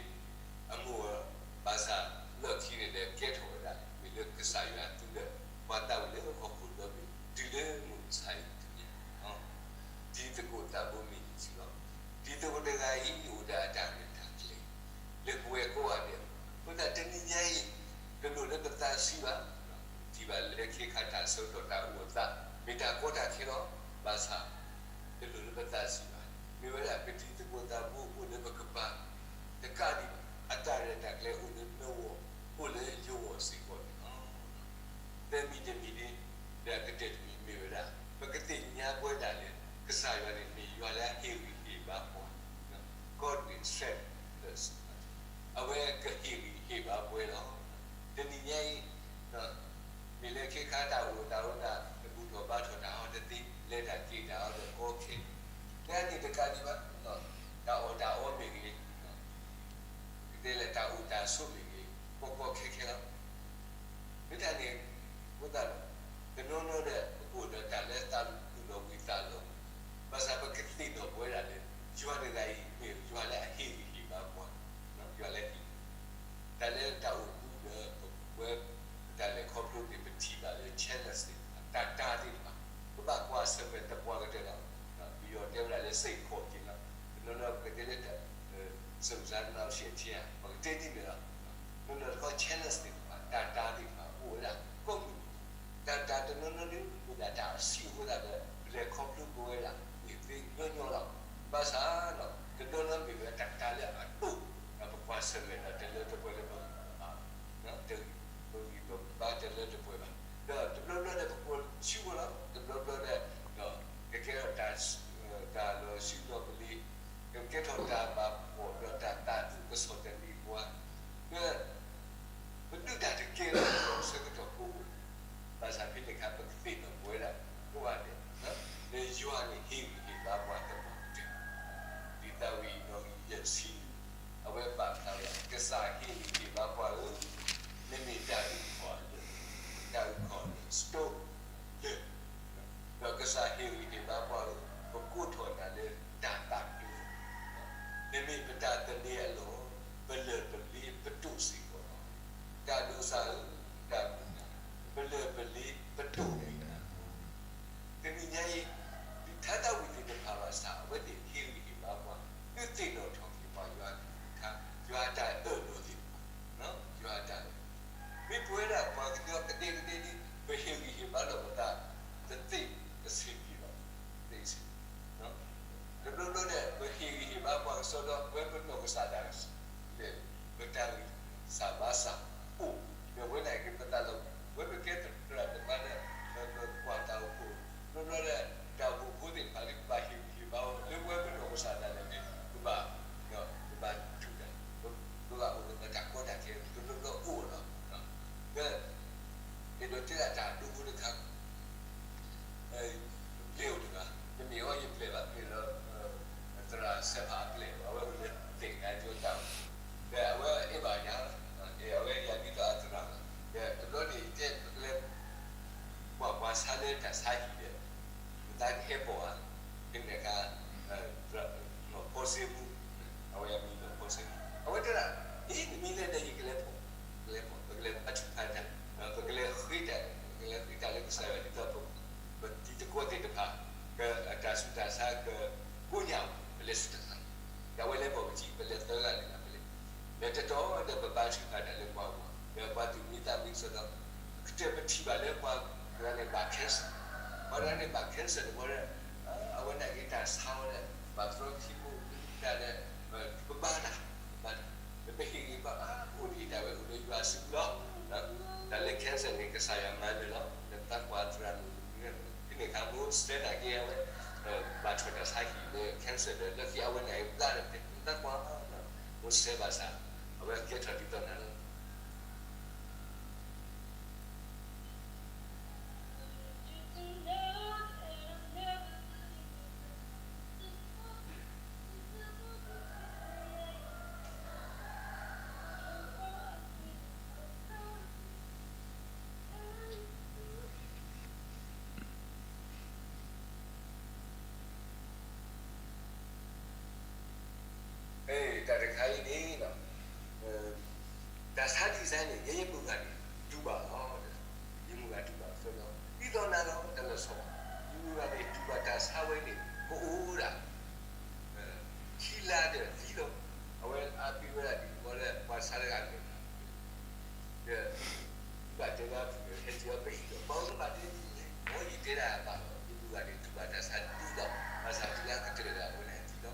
အမိၢ် ဘၣ်ဆၣ်လီၢ်ခံန့ၣ်ဒီး ကဲထီၣ်ဝဲဒၣ် မ့ၢ်လၢကစၢ်ယွၤသူဒီး ပှၤသးဝံၣ်လၢဟီၣ်ခိၣ်ဒီဘ့ၣ် တုၤလၢမုၢ်မဆါအံၤတနံၤ တံၤသကိးသးဘိမ့ၢ်ယ့ၣ်ၡူးလီၤ. တံၤသကိးတဂၤအံၤ အိၣ်ဒီးအတၢ်ရဲၣ်တၢ်ကျဲၤ လၢပဝဲကိးဂၤဒဲးအဂီၢ် အဃိသတးတနံၤညါအံၤ တလိၣ်လၢပသးဆံးဘၣ် ထံၣ်ဘၣ်လၢခဲခါတၢ်ဆၢကတီၢ်တၢ်အိၣ်အသး မ့ၢ်တၢ်ကီတၢ်ခဲလီၤ. ဘၣ်ဆၣ် တလိၣ်လၢပသးဆံးဘၣ်. မ့ၢ်ဝဲဒၣ်ပတံၤသကိးသးဘိအိၣ်လၢပကပၤ တကးဒံးဘၣ် အတၢ်ရဲၣ်တၢ်ကျဲၤအိၣ်လၢနဂီၢ် အိၣ်လၢယဂီၢ်စ့ၢ်ကီးန့ၣ်လီၤ. သၢမံၤတမံၤန့ၣ် ဒီးအကတၢၢ်တမံၤမ့ၢ်ဝဲဒၣ် ပကသ့ၣ်ညါပဝဲဒၣ်လၢ ကစၢ်ယွၤန့ၣ်မ့ၢ်ယွၤလၢအဟ့ၣ်ဂံၢ်ဟ့ၣ်ဘါပှၤ God will strengthen us အဝဲကဟ့ၣ်ဂံၢ်ဟ့ၣ်ဘါပှၤလီၤ. တနံၤ တကးဒံးဘၣ်, တၢ်အီၣ်တၢ်အီမ့ၢ်ဂ့ၤ, ပကတဲလၢတၢ်အိၣ်တၢ်ဆိးမ့ၢ်ဂ့ၤ, ကီကီခဲခဲလီၤ. မ့ၢ်တၢ်န့ၣ်အဃိသတး, တနီၤနီၤဒီး ပကအိၣ်ဒီးတၢ်လၢသးသူၣ်လီၤဘှံးသးလီၤဘှံး, ဘၣ်ဆၣ်ပကသ့ၣ်နီၣ်ပဝဲဒၣ်လၢ ယွၤတဂၤအံၤမ့ၢ်ယွၤလၢအဟ့ၣ်ဂံၢ်ဟ့ၣ်ဘါပှၤ, ယွၤလၢဟ့ၣ် တၢ်လၢတၢ်အိၣ်မူဒီး ပဝဲ တၢ်လဲၤခီဖျိန့ၣ် ပထံၣ်ဘၣ်လၢ challenge သ့ၣ်တဖၣ်, တၢ်တၢ်သ့ၣ်တဖၣ်, ပဘၣ်ကွၢ်ဆၢၣ်မဲာ်သပှၢ်ကတၢၢ်လီၤ. ပယီၤတဲဝဲဒၣ်လၢ စိတ်ခေါ်ခြင်းလီၤ. တနီၤနီၤပကတဲလၢ စိတ်ဝင်စားနှောင့်ယှက်ခြင်း ပကတဲဒ်န့ၣ်လီၤ. တနီၤနီၤတခီ challenge သ့ၣ်တဖၣ်, တၢ်တၢ်သ့ၣ်တဖၣ် အိၣ်ဝဲဒၣ်ကိးမုၢ်နံၤ, တၢ်တၢ်တနီၤနီၤဒ် မ့ၢ်ဒၣ်တၢ်အဆံးအဃိသတးဒီး ပလဲၤခီဖျိပဝဲဒၣ် န့ၣ်သ့ညီညီလီၤ. ဘၣ်ဆၣ်ဒီး တနီၤနီၤမ့ၢ်ဝဲတၢ်တၢ်လၢအဒိၣ်, ဒီးပကွၢ်ဆၢၣ်မဲာ်ဒီးတလၢတပှဲၤလၢပဂံၢ်ပဘါ, တဂံၢ်ပဂံၢ်ပဘါတလၢတပှဲၤဘၣ်. ဒီးတဘျီဘျီဒီးပကိးဆူၣ်ဝဲလီၤ, တဘျီဘျီဒီး ဒီးကကဲထီၣ်တၢ် တၢ်လီၤဆံးလီၤပလ့ၤ, ကကဲထီၣ်တၢ်ဘၣ်ဖှီၣ်ဒီးတၢ်သးသူၣ်ကစီၣ်တလ့ၤပှၤ, ဒီး ပဒုးတၢ်တကဲလၢပဆၢကတီၢ်ကိး, ဘၣ်ဆၣ်ဖဲန့ၣ်အခါ ပကသ့ၣ်နီၣ်ပဝဲဒၣ်ကိးဂၤဒဲး, လၢယွၤန့ၣ်ဟ့ၣ်ဂံၢ်ဟ့ၣ်ဘါပှၤသပှၢ်ကတၢၢ်, လံာ်သးဝံၣ်အံၤနီၣ်ဂံၢ်ယဲၢ်ဆံ, အဝဲပာ်ဖျါဝဲ ကစၢ်ဟ့ၣ်ဂံၢ်ဟ့ၣ်ဘါပှၤဧၢ, နမ့ၢ်တၢ်အုၣ်ကီၤအလၢာ်, တၢ်အုၣ်ကီၤအလၢာ် stone လၢာ် ဒီးကစၢ်ဟ့ၣ်ဂံၢ်ဟ့ၣ်ဘါပှၤဧၢ, ပကိးထီၣ်နၤလၢတၢ်သးဘျ့, နမ့ၢ်ပတၢ်သန့ၤအလီၢ်, ပလၢၢ်ပလ့ပတိၢ်စ့ၢ်ကီးလီၤ. တၢ်ဒိးစၢ်ဧၢ, တၢ်မုၢ်လၢ်, ပလၢၢ်ပလ့ပတိၢ်န့ၢ်နၤလီၤ. တနံၤညါအံၤ, ဒ်ထါသးဝံၣ်သ့ၣ်တဖၣ်ဘၣ်ဆၣ် အဝဲသ့ၣ်ဟ့ၣ်ဂံၢ်ဟ့ၣ်ဘါပှၤ, ဒုးသ့ၣ်နီၣ်ထီၣ်က့ၤပှၤယွၤ, ယွၤအတၢ်အၢၣ်လီၤသ့ၣ်တဖၣ်, ယွၤအတၢ်အၢၣ်လီၤ, မ့ၢ်ပဝဲဒၣ်ပှၤကညီကဒဲကဒဲဒ် ပဟ့ၣ်ဂံၢ်ဟ့ၣ်ဘါလီၤပသး, တသ့တဆံးဘၣ်, တသ့တဆံး, တဘျီဘျီဒီး ပဟ့ၣ်ဂံၢ်ဟ့ၣ်ဘါပှၤကစီဒီ ပဝဲပနီၢ်ကစၢ်ဒၣ်လဲာ် ပတၢ်ဂံၢ်စၢ်ဘါစၢ်အိၣ်, ဒီးဝဲဒၣ်က့ၤပသးလီၤ, ဝဲပကဲသရၣ်သမါဒီး ပကွၢ်တၢ်အိၣ်ဖှိၣ်, တဘျီဘျီဒီး တၢ်အိၣ်ဖှိၣ်ဖိသ့ၣ်တဖၣ်လၢပဘၣ်ဟ့ၣ်ဂံၢ်ဟ့ၣ်ဘါအီၤ လၢပဝဲပနီၢ်ကစၢ်ဒၣ်လဲာ်န့ၣ် ပဘၣ်, ပဘၣ်တူၢ်တၢ်, ပဘၣ်အိၣ်ဒီးတၢ်ကီတၢ်ခဲ တဘျီဘျီအိၣ်လီၤ, ဒီး အဲၣ်ဒိးတဲဒၣ်တၢ်ဒိဖိတခါ ပပျဲၢ်အိၣ်တဂၤ, တမ့ၢ်အီၤယပျဲၢ်ဘၣ်, မ့ၢ်လၢ သရၣ်စဲးဖးအပျဲၢ်, အဝဲအိၣ်လၢသ့ၣ်ကါယိတၢ်အိၣ်, ဒီးအဝဲအဲၣ်ဘၣ်ယၤ, အဝဲယၤဒ်သိးအသရၣ်လီၤ, ဒီးတဘျီန့ၣ်တဲ ပကလဲၤ ကွၢ်ပှၤဆါလၢတၢ်ဆါဟံၣ်ဒီး ပသးကဟဲပိာ်ဧါ, ဖဲန့ၣ်အခါ နီၢ်ဖီစ့မူ, အဝဲအမံၤနီၢ်ဖီစ့မူ, အဝဲတဲဒၣ်, အ့ နမံၤလဲၣ်ဒီးယကလဲၤပိာ်, ကလဲၤပိာ်, ပကလဲၤဘါထုကဖၣ်တၢ်, ပကလဲၤဃ့တၢ်, ပကလဲၤဃ့တၢ်လၢကစၢ်ယွၤဒ်သိး ပတံၤသကိးသ့ၣ်တဖၣ် ကတၢ်ဆူးတၢ်ဆါကကိညၣ် ပလဲၤဆူတၢ်ဆါ, ဒီးအဝဲလဲၤပိာ်ပထံ ပလဲၤသၢဂၤန့ၣ် ပလဲၤ, ဒီးတတီၤဒီးပဘါထုကဖၣ်တၢ်လၢပှၤဂီၢ်, ဒီးပှၤသူၣ်မံသးမံကစီဒီ, ကတၢၢ်ပထံၣ်ဘၣ်လၢပှၤတဂၤန့ၣ်ဘၣ် cancer, ပှၤတဂၤန့ၣ်ဘၣ် cancer န့ၣ် ဘၣ်ဒီး အဝဲန့ၣ်က့ၤတၢ်ဆါဝဲဒီး ဘၣ်သရီခံမူတၢ်ဒီး ပဘါတၢ်, ပဘါတၢ်, ဒီးပဟ့ၣ်ဂံၢ်ဘါအါ အိၣ်ဒံးတၢ်ဝဲအိၣ်လၢယွၤစုပူၤလီၤ. တၢ်လၢ cancer န့ၣ် ကစၢ်ယွၤမၤနၢၤလီၤ, လၢပသးကွၢ်သရၣ်မုၣ်မုၢ်, ဖဲန့ၣ်အခါ မိၢ်စဲနာ်က့အဝဲ ဘၣ်ထွဲတၢ်ဆါဟံၣ်လၢ cancer ဒီး လၢခံအဝဲန့ၣ်အဘျါဒီး ပသးကွၢ်, မိၢ်စဲဘၣ်ဆၣ် အဝဲကဲထီၣ်ဒ်သိးနၤလီၤ. တၢ်တခါအံၤန့ၣ် တၢ်ဆါဒ်အံၤန့ၣ် ယဲယမုၢ်ဂၤန့ၣ် တူၢ်ဘၣ်လီၤ. ယမုၢ်ဂၤတူၢ်ဘၣ်အသၢလီၤ. ဒ်သိးနၤလီၤ တၢ်လၢာ်ဆီဘၣ်. ယမုၢ်ဂၤန့ၣ် တူၢ်ဘၣ်တၢ်ဆါဝဲန့ၣ် ကအိၣ်ဒၣ် ခံလါဒီးသံလီၤ. အဝဲအါတ့ၢ်ဝဲဒၣ်ဒ်သိးလၢ ပှၤဆါတဂၤန့ၣ် ဒီး ဘၣ်တဲဘၣ်ဖုးဒီး ဟဲက့ၤအီၤပဟံၣ်ဒီး ပှၤအိၣ်လၢဘၣ်တဲဒ်လဲၣ်, မ်ယတဲဒၣ်ဘၣ်လီၤ. ယမုၢ်ဂၤန့ၣ် တူၢ်ဘၣ်တၢ်ဆါဒ်လီၤ. ဘၣ်ဆၣ်တုၤလၢကတၢၢ်ဒၣ်ဝဲန့ၣ်ဒ်လီၤ.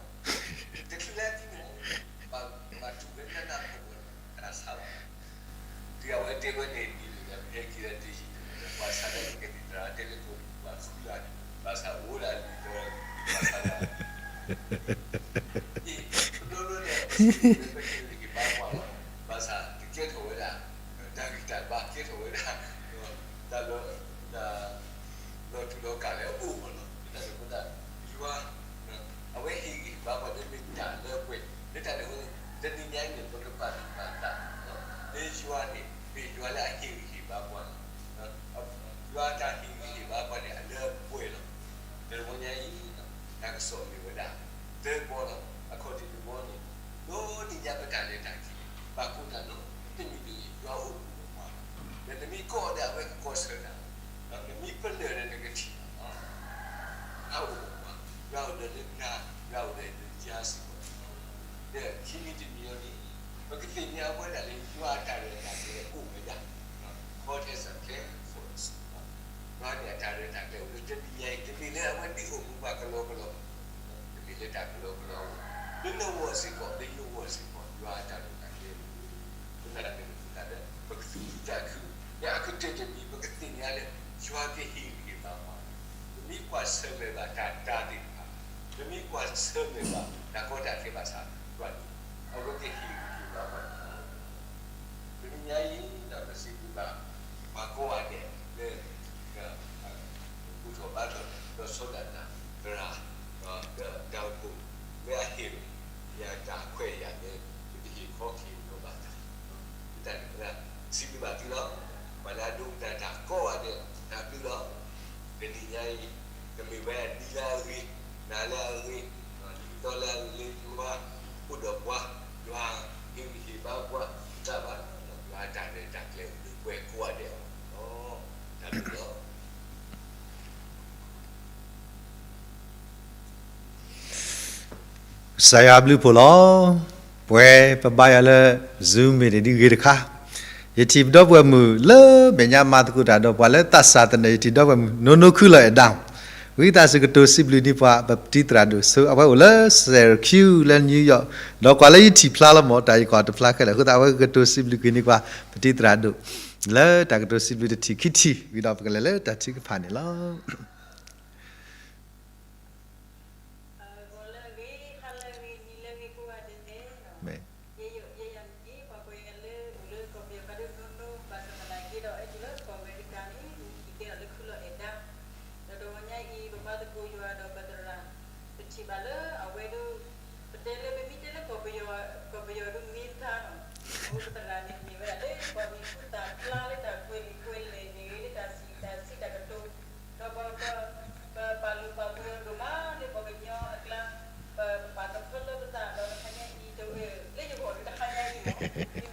တချုးလၢသံန့ၣ် ဘၣ်တူၢ်ဝဲတၢ်နၢ်ပၢၢ်ဝဲတၢ်ဆါဘၣ်. တုၤအဝဲတဲဝဲန့ၣ်ဒ်န့ၣ်ဒီး ဟဲက့ၤလၢတယံာ်တမီၢ်ဒီး ပှၤဆါတၢ်န့ၣ်ကသံၣ်သရၣ်တဲလၢကိးပှၤဃုဂၤန့ၣ် ဘၣ်ဆၣ်အိၣ်ဒၣ်လံဒီး ပှၤဆါတၢ် အံၤ တဘျီဘျီဒီး ပဟ့ၣ်ဂံၢ်ဟ့ၣ်ဘါပှၤလီၤ. ဘၣ်ဆၣ်ကကဲထီၣ်ဝဲဒၣ် တၢ်ဂံၢ်တၢ်ဘါ ကဲထီၣ်ဝဲဒၣ် တၢ်လီၤ တၢ်လီၤတူာ်လီၤကာ်လၢအအိၣ်မးလီၤ. မ့ၢ်တၢ်န့ၣ်အဃိသတး ယွၤ အဝဲဟ့ၣ်ဂံၢ်ဟ့ၣ်ဘါပှၤလၢမ့ၢ်တၢ်လၢပှဲၤ လၢတၢ်န့ၣ်အဃိ တနံၤညါအံၤန့ၣ် ပကဘၣ်သူၣ်ဘၣ်သး လၢယွၤန့ၣ် မ့ၢ်ယွၤလၢအဟ့ၣ်ဂံၢ်ဟ့ၣ်ဘါပှၤလီၤ. ယွၤတၢ်ဟ့ၣ်ဂံၢ်ဟ့ၣ်ဘါပှၤန့ၣ် အလၢအပှဲၤလီၤ. တနံၤညါအံၤ တၢ်ကစီၣ်မ့ၢ်ဝဲဒၣ် သၢဘီလီၤ. အခီၣ်ထံးတဘီန့ၣ် ဒိးသ့ၣ်ညါပတၢ်လဲၤတၢ်က့ၤ ဘၣ်ဃိသတးဒီး တမ့ၢ်တဂ့ၤ ယွၤအိၣ်မူဒီးပှၤလီၤ. ဒီးနမ့ၢ်ကိးဒီးအဝဲကကိးဆၢနၤလီၤ. နမ့ၢ်ပလၢၢ်ဒီးနကထံၣ်လီၤ. ယွၤအိၣ်ဒီးပှၤ, ယွၤအိၣ်ဒီးနနၢ်, ယွၤအိၣ်ဒီးနယါစ့ၢ်ကီးလီၤ. ဒီးခံမံၤတမံၤအံၤန့ၣ် ပကသ့ၣ်ညါဝဲဒၣ်လၢယွၤအတၢ်ရဲၣ်တၢ်ကျဲၤအိၣ်ဝဲဒၣ်. God has a plan for us. ယွၤန့ၣ်အတၢ်ရဲၣ်တၢ်ကျဲၤအိၣ်လၢတနံၤညါအံၤ တမ့ၢ်လၢအဝဲဒၣ်အိၣ်မူပှၤကလီကလီ, တမ့ၢ်လၢတၢ်ကလီကလီအဂီၢ်, လၢနဂီၢ်စ့ၢ်ကီး လၢယဂီၢ်စ့ၢ်ကီး ယွၤအတၢ်ရဲၣ်တၢ်ကျဲၤအိၣ်လီၤ. လၢတၢ်န့ၣ်အဃိသတးဒီး ပကသူၣ်ခုသးခု, လၢအကတၢၢ်တမံၤ ပကသ့ၣ်ညါလၢ ယွၤကဟ့ၣ်ဂံၢ်ဟ့ၣ်ဘါပှၤ, ပမ့ၢ်ကွၢ်ဆၢၣ်မဲာ်ဘၣ်တၢ်တၤသ့ၣ်တဖၣ်, ပမ့ၢ်ကွၢ်ဆၢၣ်မဲာ်ဘၣ်တၢ်ကီတၢ်ခဲဘၣ်ဆၣ် ယွၤန့ၣ် အဝဲကဟ့ၣ်ဂံၢ်ဟ့ၣ်ဘါပှၤန့ၣ်လီၤ. တနံၤညါအံၤ ဒီးပစံးဘျုးဘၣ် ပှၤကိးဂၤဒဲးလၢ ဘူၣ်ထီၣ်ဘါထီၣ် ဒီးဆီဒၣ်တၢ်သရၣ် ဒီးတၢ်အိၣ်ဖှိၣ် လၢအဟ့ၣ်ယၤတၢ်ခွဲးယာ်လၢ ပတဟ့ၣ်ခီဟ့ၣ်နီၤဘၣ်တၢ်, လၢတၢ်န့ၣ်အဃိ စံးဘျုးဘၣ်သုလီၤ. ပှၤလၢအဒိကနၣ်တၢ်ကိးဂၤဒဲး တၢ်ဘျုးလီၤ. တနံၤညါအံၤ ကမ့ၢ်ဝဲနံၤလၢအဂ့ၤ, နၤလၢအဂ့ၤ, လံာ်တီလၢအဂ့ၤလၢယွၤ အိၣ်ဒီးပှၤ, ယွၤဟ့ၣ်ဂံၢ်ဟ့ၣ်ဘါပှၤ တၢ်ဘၣ်လီၤ. ယွၤအတၢ်ရဲၣ်တၢ်ကျဲၤအိၣ်လၢပှၤကိးဂၤဒဲးအဂီၢ်လီၤ. တၢ်ဘျုးလီၤ. ကစၢ်ယွၤအဘျုးအဖှိၣ်လီၤ. ပဝဲပဘါယွၤလၢ Zoom meeting ဒ်ဂ့ၤတခါ, ယထံၣ်ပဒီပုၢ်ဝဲၢ်မုၣ်လၢမဲာ်ညါမၤသကိးတၢ်ဒီးပှၤလၢသးစၢ်သနၢၣ် ယထံၣ်ဒီပုၢ်ဝဲၢ်မုၣ် နိနိခုလီၤအဲၣ်ဒၣ်, ဝံသးစူၤကတိၤစံးဘျုးန့ၢ်ပှၤ ပတံၤသရၣ်ဒိၣ်ဆိ အဝဲအိၣ်လၢ Syracuse လၢ New York ဒီးကွၢ်လၢယထံၣ်ဖျါလီၤမၢ် တၢ်ယကွၢ်တဖျါခဲလၢာ်အဃိသတး အဝဲကကတိၤစံးဘျုးက့ၤန့ၢ်ပှၤ ပတံၤသရၣ်ဒိၣ် လၢတၢ်ကတိၤစံးဘျုးတထံၣ်ခံထံၣ် ဝံၤဒီးပကလဲၤလၢတၢ်ထုကဖၣ်န့ၣ်လီၤ. ဂီၤလၢအဂ့ၤ, ဟါလၢအဂ့ၤ, နံၤလၢအဂ့ၤကိးဂၤဒဲး, ယဲယိယဲယၤန့ၣ် ပှၤကိးယၤလၢ အိၣ်လၢကီၢ်ပယီၤဖးဒိၣ်နီၢ်နီၢ် ဘၣ်ဆၣ်သနာ်က့ဒီး အဲၣ်ဒိးလၢကီၢ်အမဲရကၤန့ၣ် ယဟံးကဲထီၣ်လၢခုလီၤအဲၣ်ဒါ, ဒီးတဂီၤညါအံၤ ပဘါသကိးယွၤဒီးပသရၣ်, ပထံၣ်ဘၣ်လၢအဝဲဒၣ် ပတဲလၢ ပမ့ၢ်တဲလၢကီၢ်ပယီၤ, ကီၢ်ပယီၤဒုးမ့ၢ်တခါနီၤ, အဃိပသရၣ်န့ၣ် မ့ၢ်ဝဲဒၣ်လၢပှၤမ့ၢ်သူၣ်သးဖျါလၢတၢ်ကွဲးလံာ်ကွဲးလဲၢ်မ့ၢ်ဂ့ၤ လၢတၢ်စံးတၢ်ဆၢတၢ်ကတိၤ, ဒီးပ ပ ပပာ်လုၢ်ပာ်ပှ့ၤအီၤဒိၣ်မးလၢပှၤကညီအကျါ, ပ ပပာ်ကဖၢလၢပသးဒီးတခါညါအံၤတဝဲ, လၢယဂီၢ်ဒုးတခါညါအံၤမး, မ့မ့ၢ်လၢကီၢ်ပယီၤ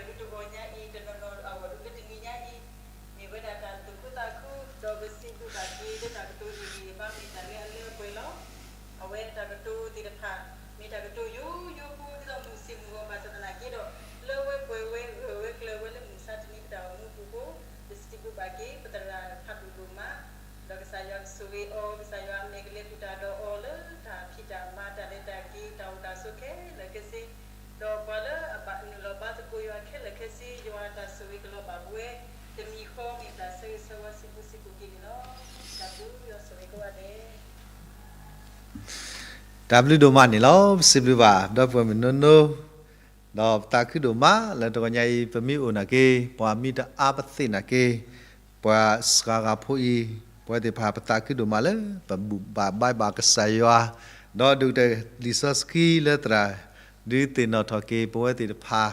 ဒုးတဂီၤညါအံၤ တနီၤနီၤအဂီၢ်ဒုးလၢတနံၤညါအံၤ မ့ၢ်ဝဲဒၣ်တၢ်သူၣ်ခုသးခု, ဒီးပစံးဘျုးဘၣ်က့ၤလၢတၢ်ကတိၤအံၤန့ၣ် ဘၣ်မ့ၢ်တၢ်လၢအလၢအပှဲၤလီၤ. အဝဲတၢ်ကတိၤသ့ၣ်တဖၣ် မ့ၢ်တၢ်ကတိၤယိယိဖိ ဒ်သိးမုၢ်ဆ့ၣ်မုၢ်ဂီၤဘၣ်ဆၣ်သနာ်က့ဒီး လၢဝဲပှဲၤဝဲဂၢၢ်ဝဲကျၢၤဝဲလၢမုၢ်မဆါတနံၤပတၢ်အိၣ်မူအပူၤအဃိ, ပစံးဘျုးဘၣ်က့ၤပသရၣ်ဖးဒိၣ်ဒိၣ်မး, ဒီးကစၢ်ယွၤကဆိၣ်ဂ့ၤအီၤ, ကစၢ်ယွၤအမဲာ်ကလဲၤဃုာ်တၢ်ဒီးအီၤလၢတၢ်ဖံးတၢ်မၤတၢ်လဲၤတၢ်က့ၤတၢ်အိၣ်တၢ်ဆိးခဲလၢာ်ခဲဆ့ ဒီးပှၤလၢအဘၣ်နုာ်လီၤဘါသကိးယွၤခဲလၢာ်ခဲဆ့ ယွၤအတၢ်ဆိၣ်ဂ့ၤကလီၤဘၣ်ပဝဲ တမံၤဃီမ့ၢ်တၢ်ဆၢဂ့ၤဆၢဝါဆံးဖိဆံးကိးက့ၤန့ၣ်လီၤ. တၢ်ဘျုးယွၤဆိၣ်ဂ့ၤကိးဂၤဒဲး. တၢ်ဘျုးဒိၣ်မးန့ၣ်လီၤ. ပစံးဘျုးဘၣ် ဒီပုၢ်ဝဲၢ်မုၣ်နိနိ ဒီးပသးခုဒိၣ်မးလၢတဂီၤညါအံၤ ပမ့ၢ်အိၣ်နာ်က့ ပှၤမ့ၢ်တအါပသ့ၣ်နာ်က့ ပှၤစှၤဂၤဖိအံၤ ပဝဲသ့ၣ်တဖၣ် ပသးခုဒိၣ်မးလၢ ပဘူၣ်ဘၣ်ဘါဘၣ်ကစၢ်ယွၤ, ဒီးဒိၣ်ကတၢၢ်လံာ်စီဆှံလၢသရၣ် ဒုးသ့ၣ်နီၣ်ထီၣ်က့ၤပဝဲသ့ၣ်တဖၣ်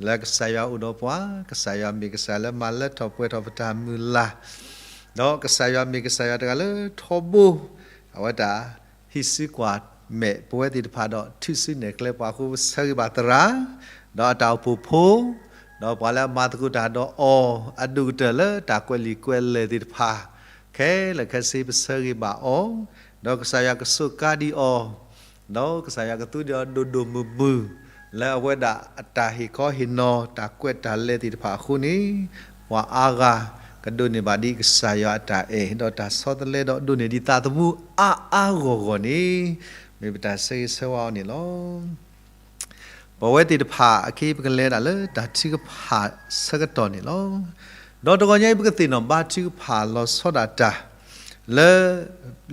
လၢကစၢ်ယွၤအိၣ်ဒီးပှၤ, ကစၢ်ယွၤမ့ၢ်ကစၢ်လၢမၤလၢထီၣ်ပှဲၤထီၣ်ပတၢ်မုၢ်လၢ်, ဒီးကစၢ်ယွၤမ့ၢ်ကစၢ်ယွၤတဂၤလၢထီဘိ အဝဲတၢ် ဟံးစုကွၢ်မဲာ်ပဝဲသ့ၣ်တဖၣ်ဒီး ထုးစုနဲၣ်ကျဲပှၤအဃိ ပဆၢဂ့ၤဘၣ်သရၣ်, ဒီးအတၢ်အိၣ်ဖှိၣ်ဖိ, ဒီးပှၤလၢအမၤသကိးတၢ်ဒီးအီၤ အဒိၣ်ကတၢၢ်လၢတၢ်ကွဲးလံာ်ကွဲးလဲၢ်သ့ၣ်တဖၣ် ခဲလၢာ်ခဲဆ့ပဆၢဂ့ၤဘၣ်အီၤ, ဒီးကစၢ်ယွၤကဆိးကါဒံးအီၤ, ဒီးကစၢ်ယွၤကသူဒံးအီၤဒိၣ်ဒိၣ်မုၢ်မုၢ်, လၢအဝဲဒၣ်အတၢ်ဟ့ၣ်ခီဟ့ၣ်နီၤတၢ်ကွဲးတၢ်လဲၤသ့ၣ်တဖၣ်အဃိန့ၣ်, ပှၤအါဂၤကဒိးန့ၢ်ဘၣ်ဒံးကစၢ်ယွၤအတၢ်အဲၣ် ဒီးတၢ်ဆီတလဲဒီးဒိးန့ၢ်ဒံးသးသမူအါအါဂီၢ်ဂီၢ်န့ၣ်, မ့ၢ်ပတၢ်ဆၢဂ့ၤဆၢဝါအီၤန့ၣ်လီၤ. ပဝဲသ့ၣ်တဖၣ်အခံ ပကလဲၤဒၣ်လၢတၢ်ထုကဖၣ်ဆၢကတီၢ်န့ၣ်လီၤ. ဒီးတဂီၤညါအံၤ ပကသ့ၣ်နီၣ်ဘါထုကဖၣ်လီၤဆီဒၣ်တၢ် လၢ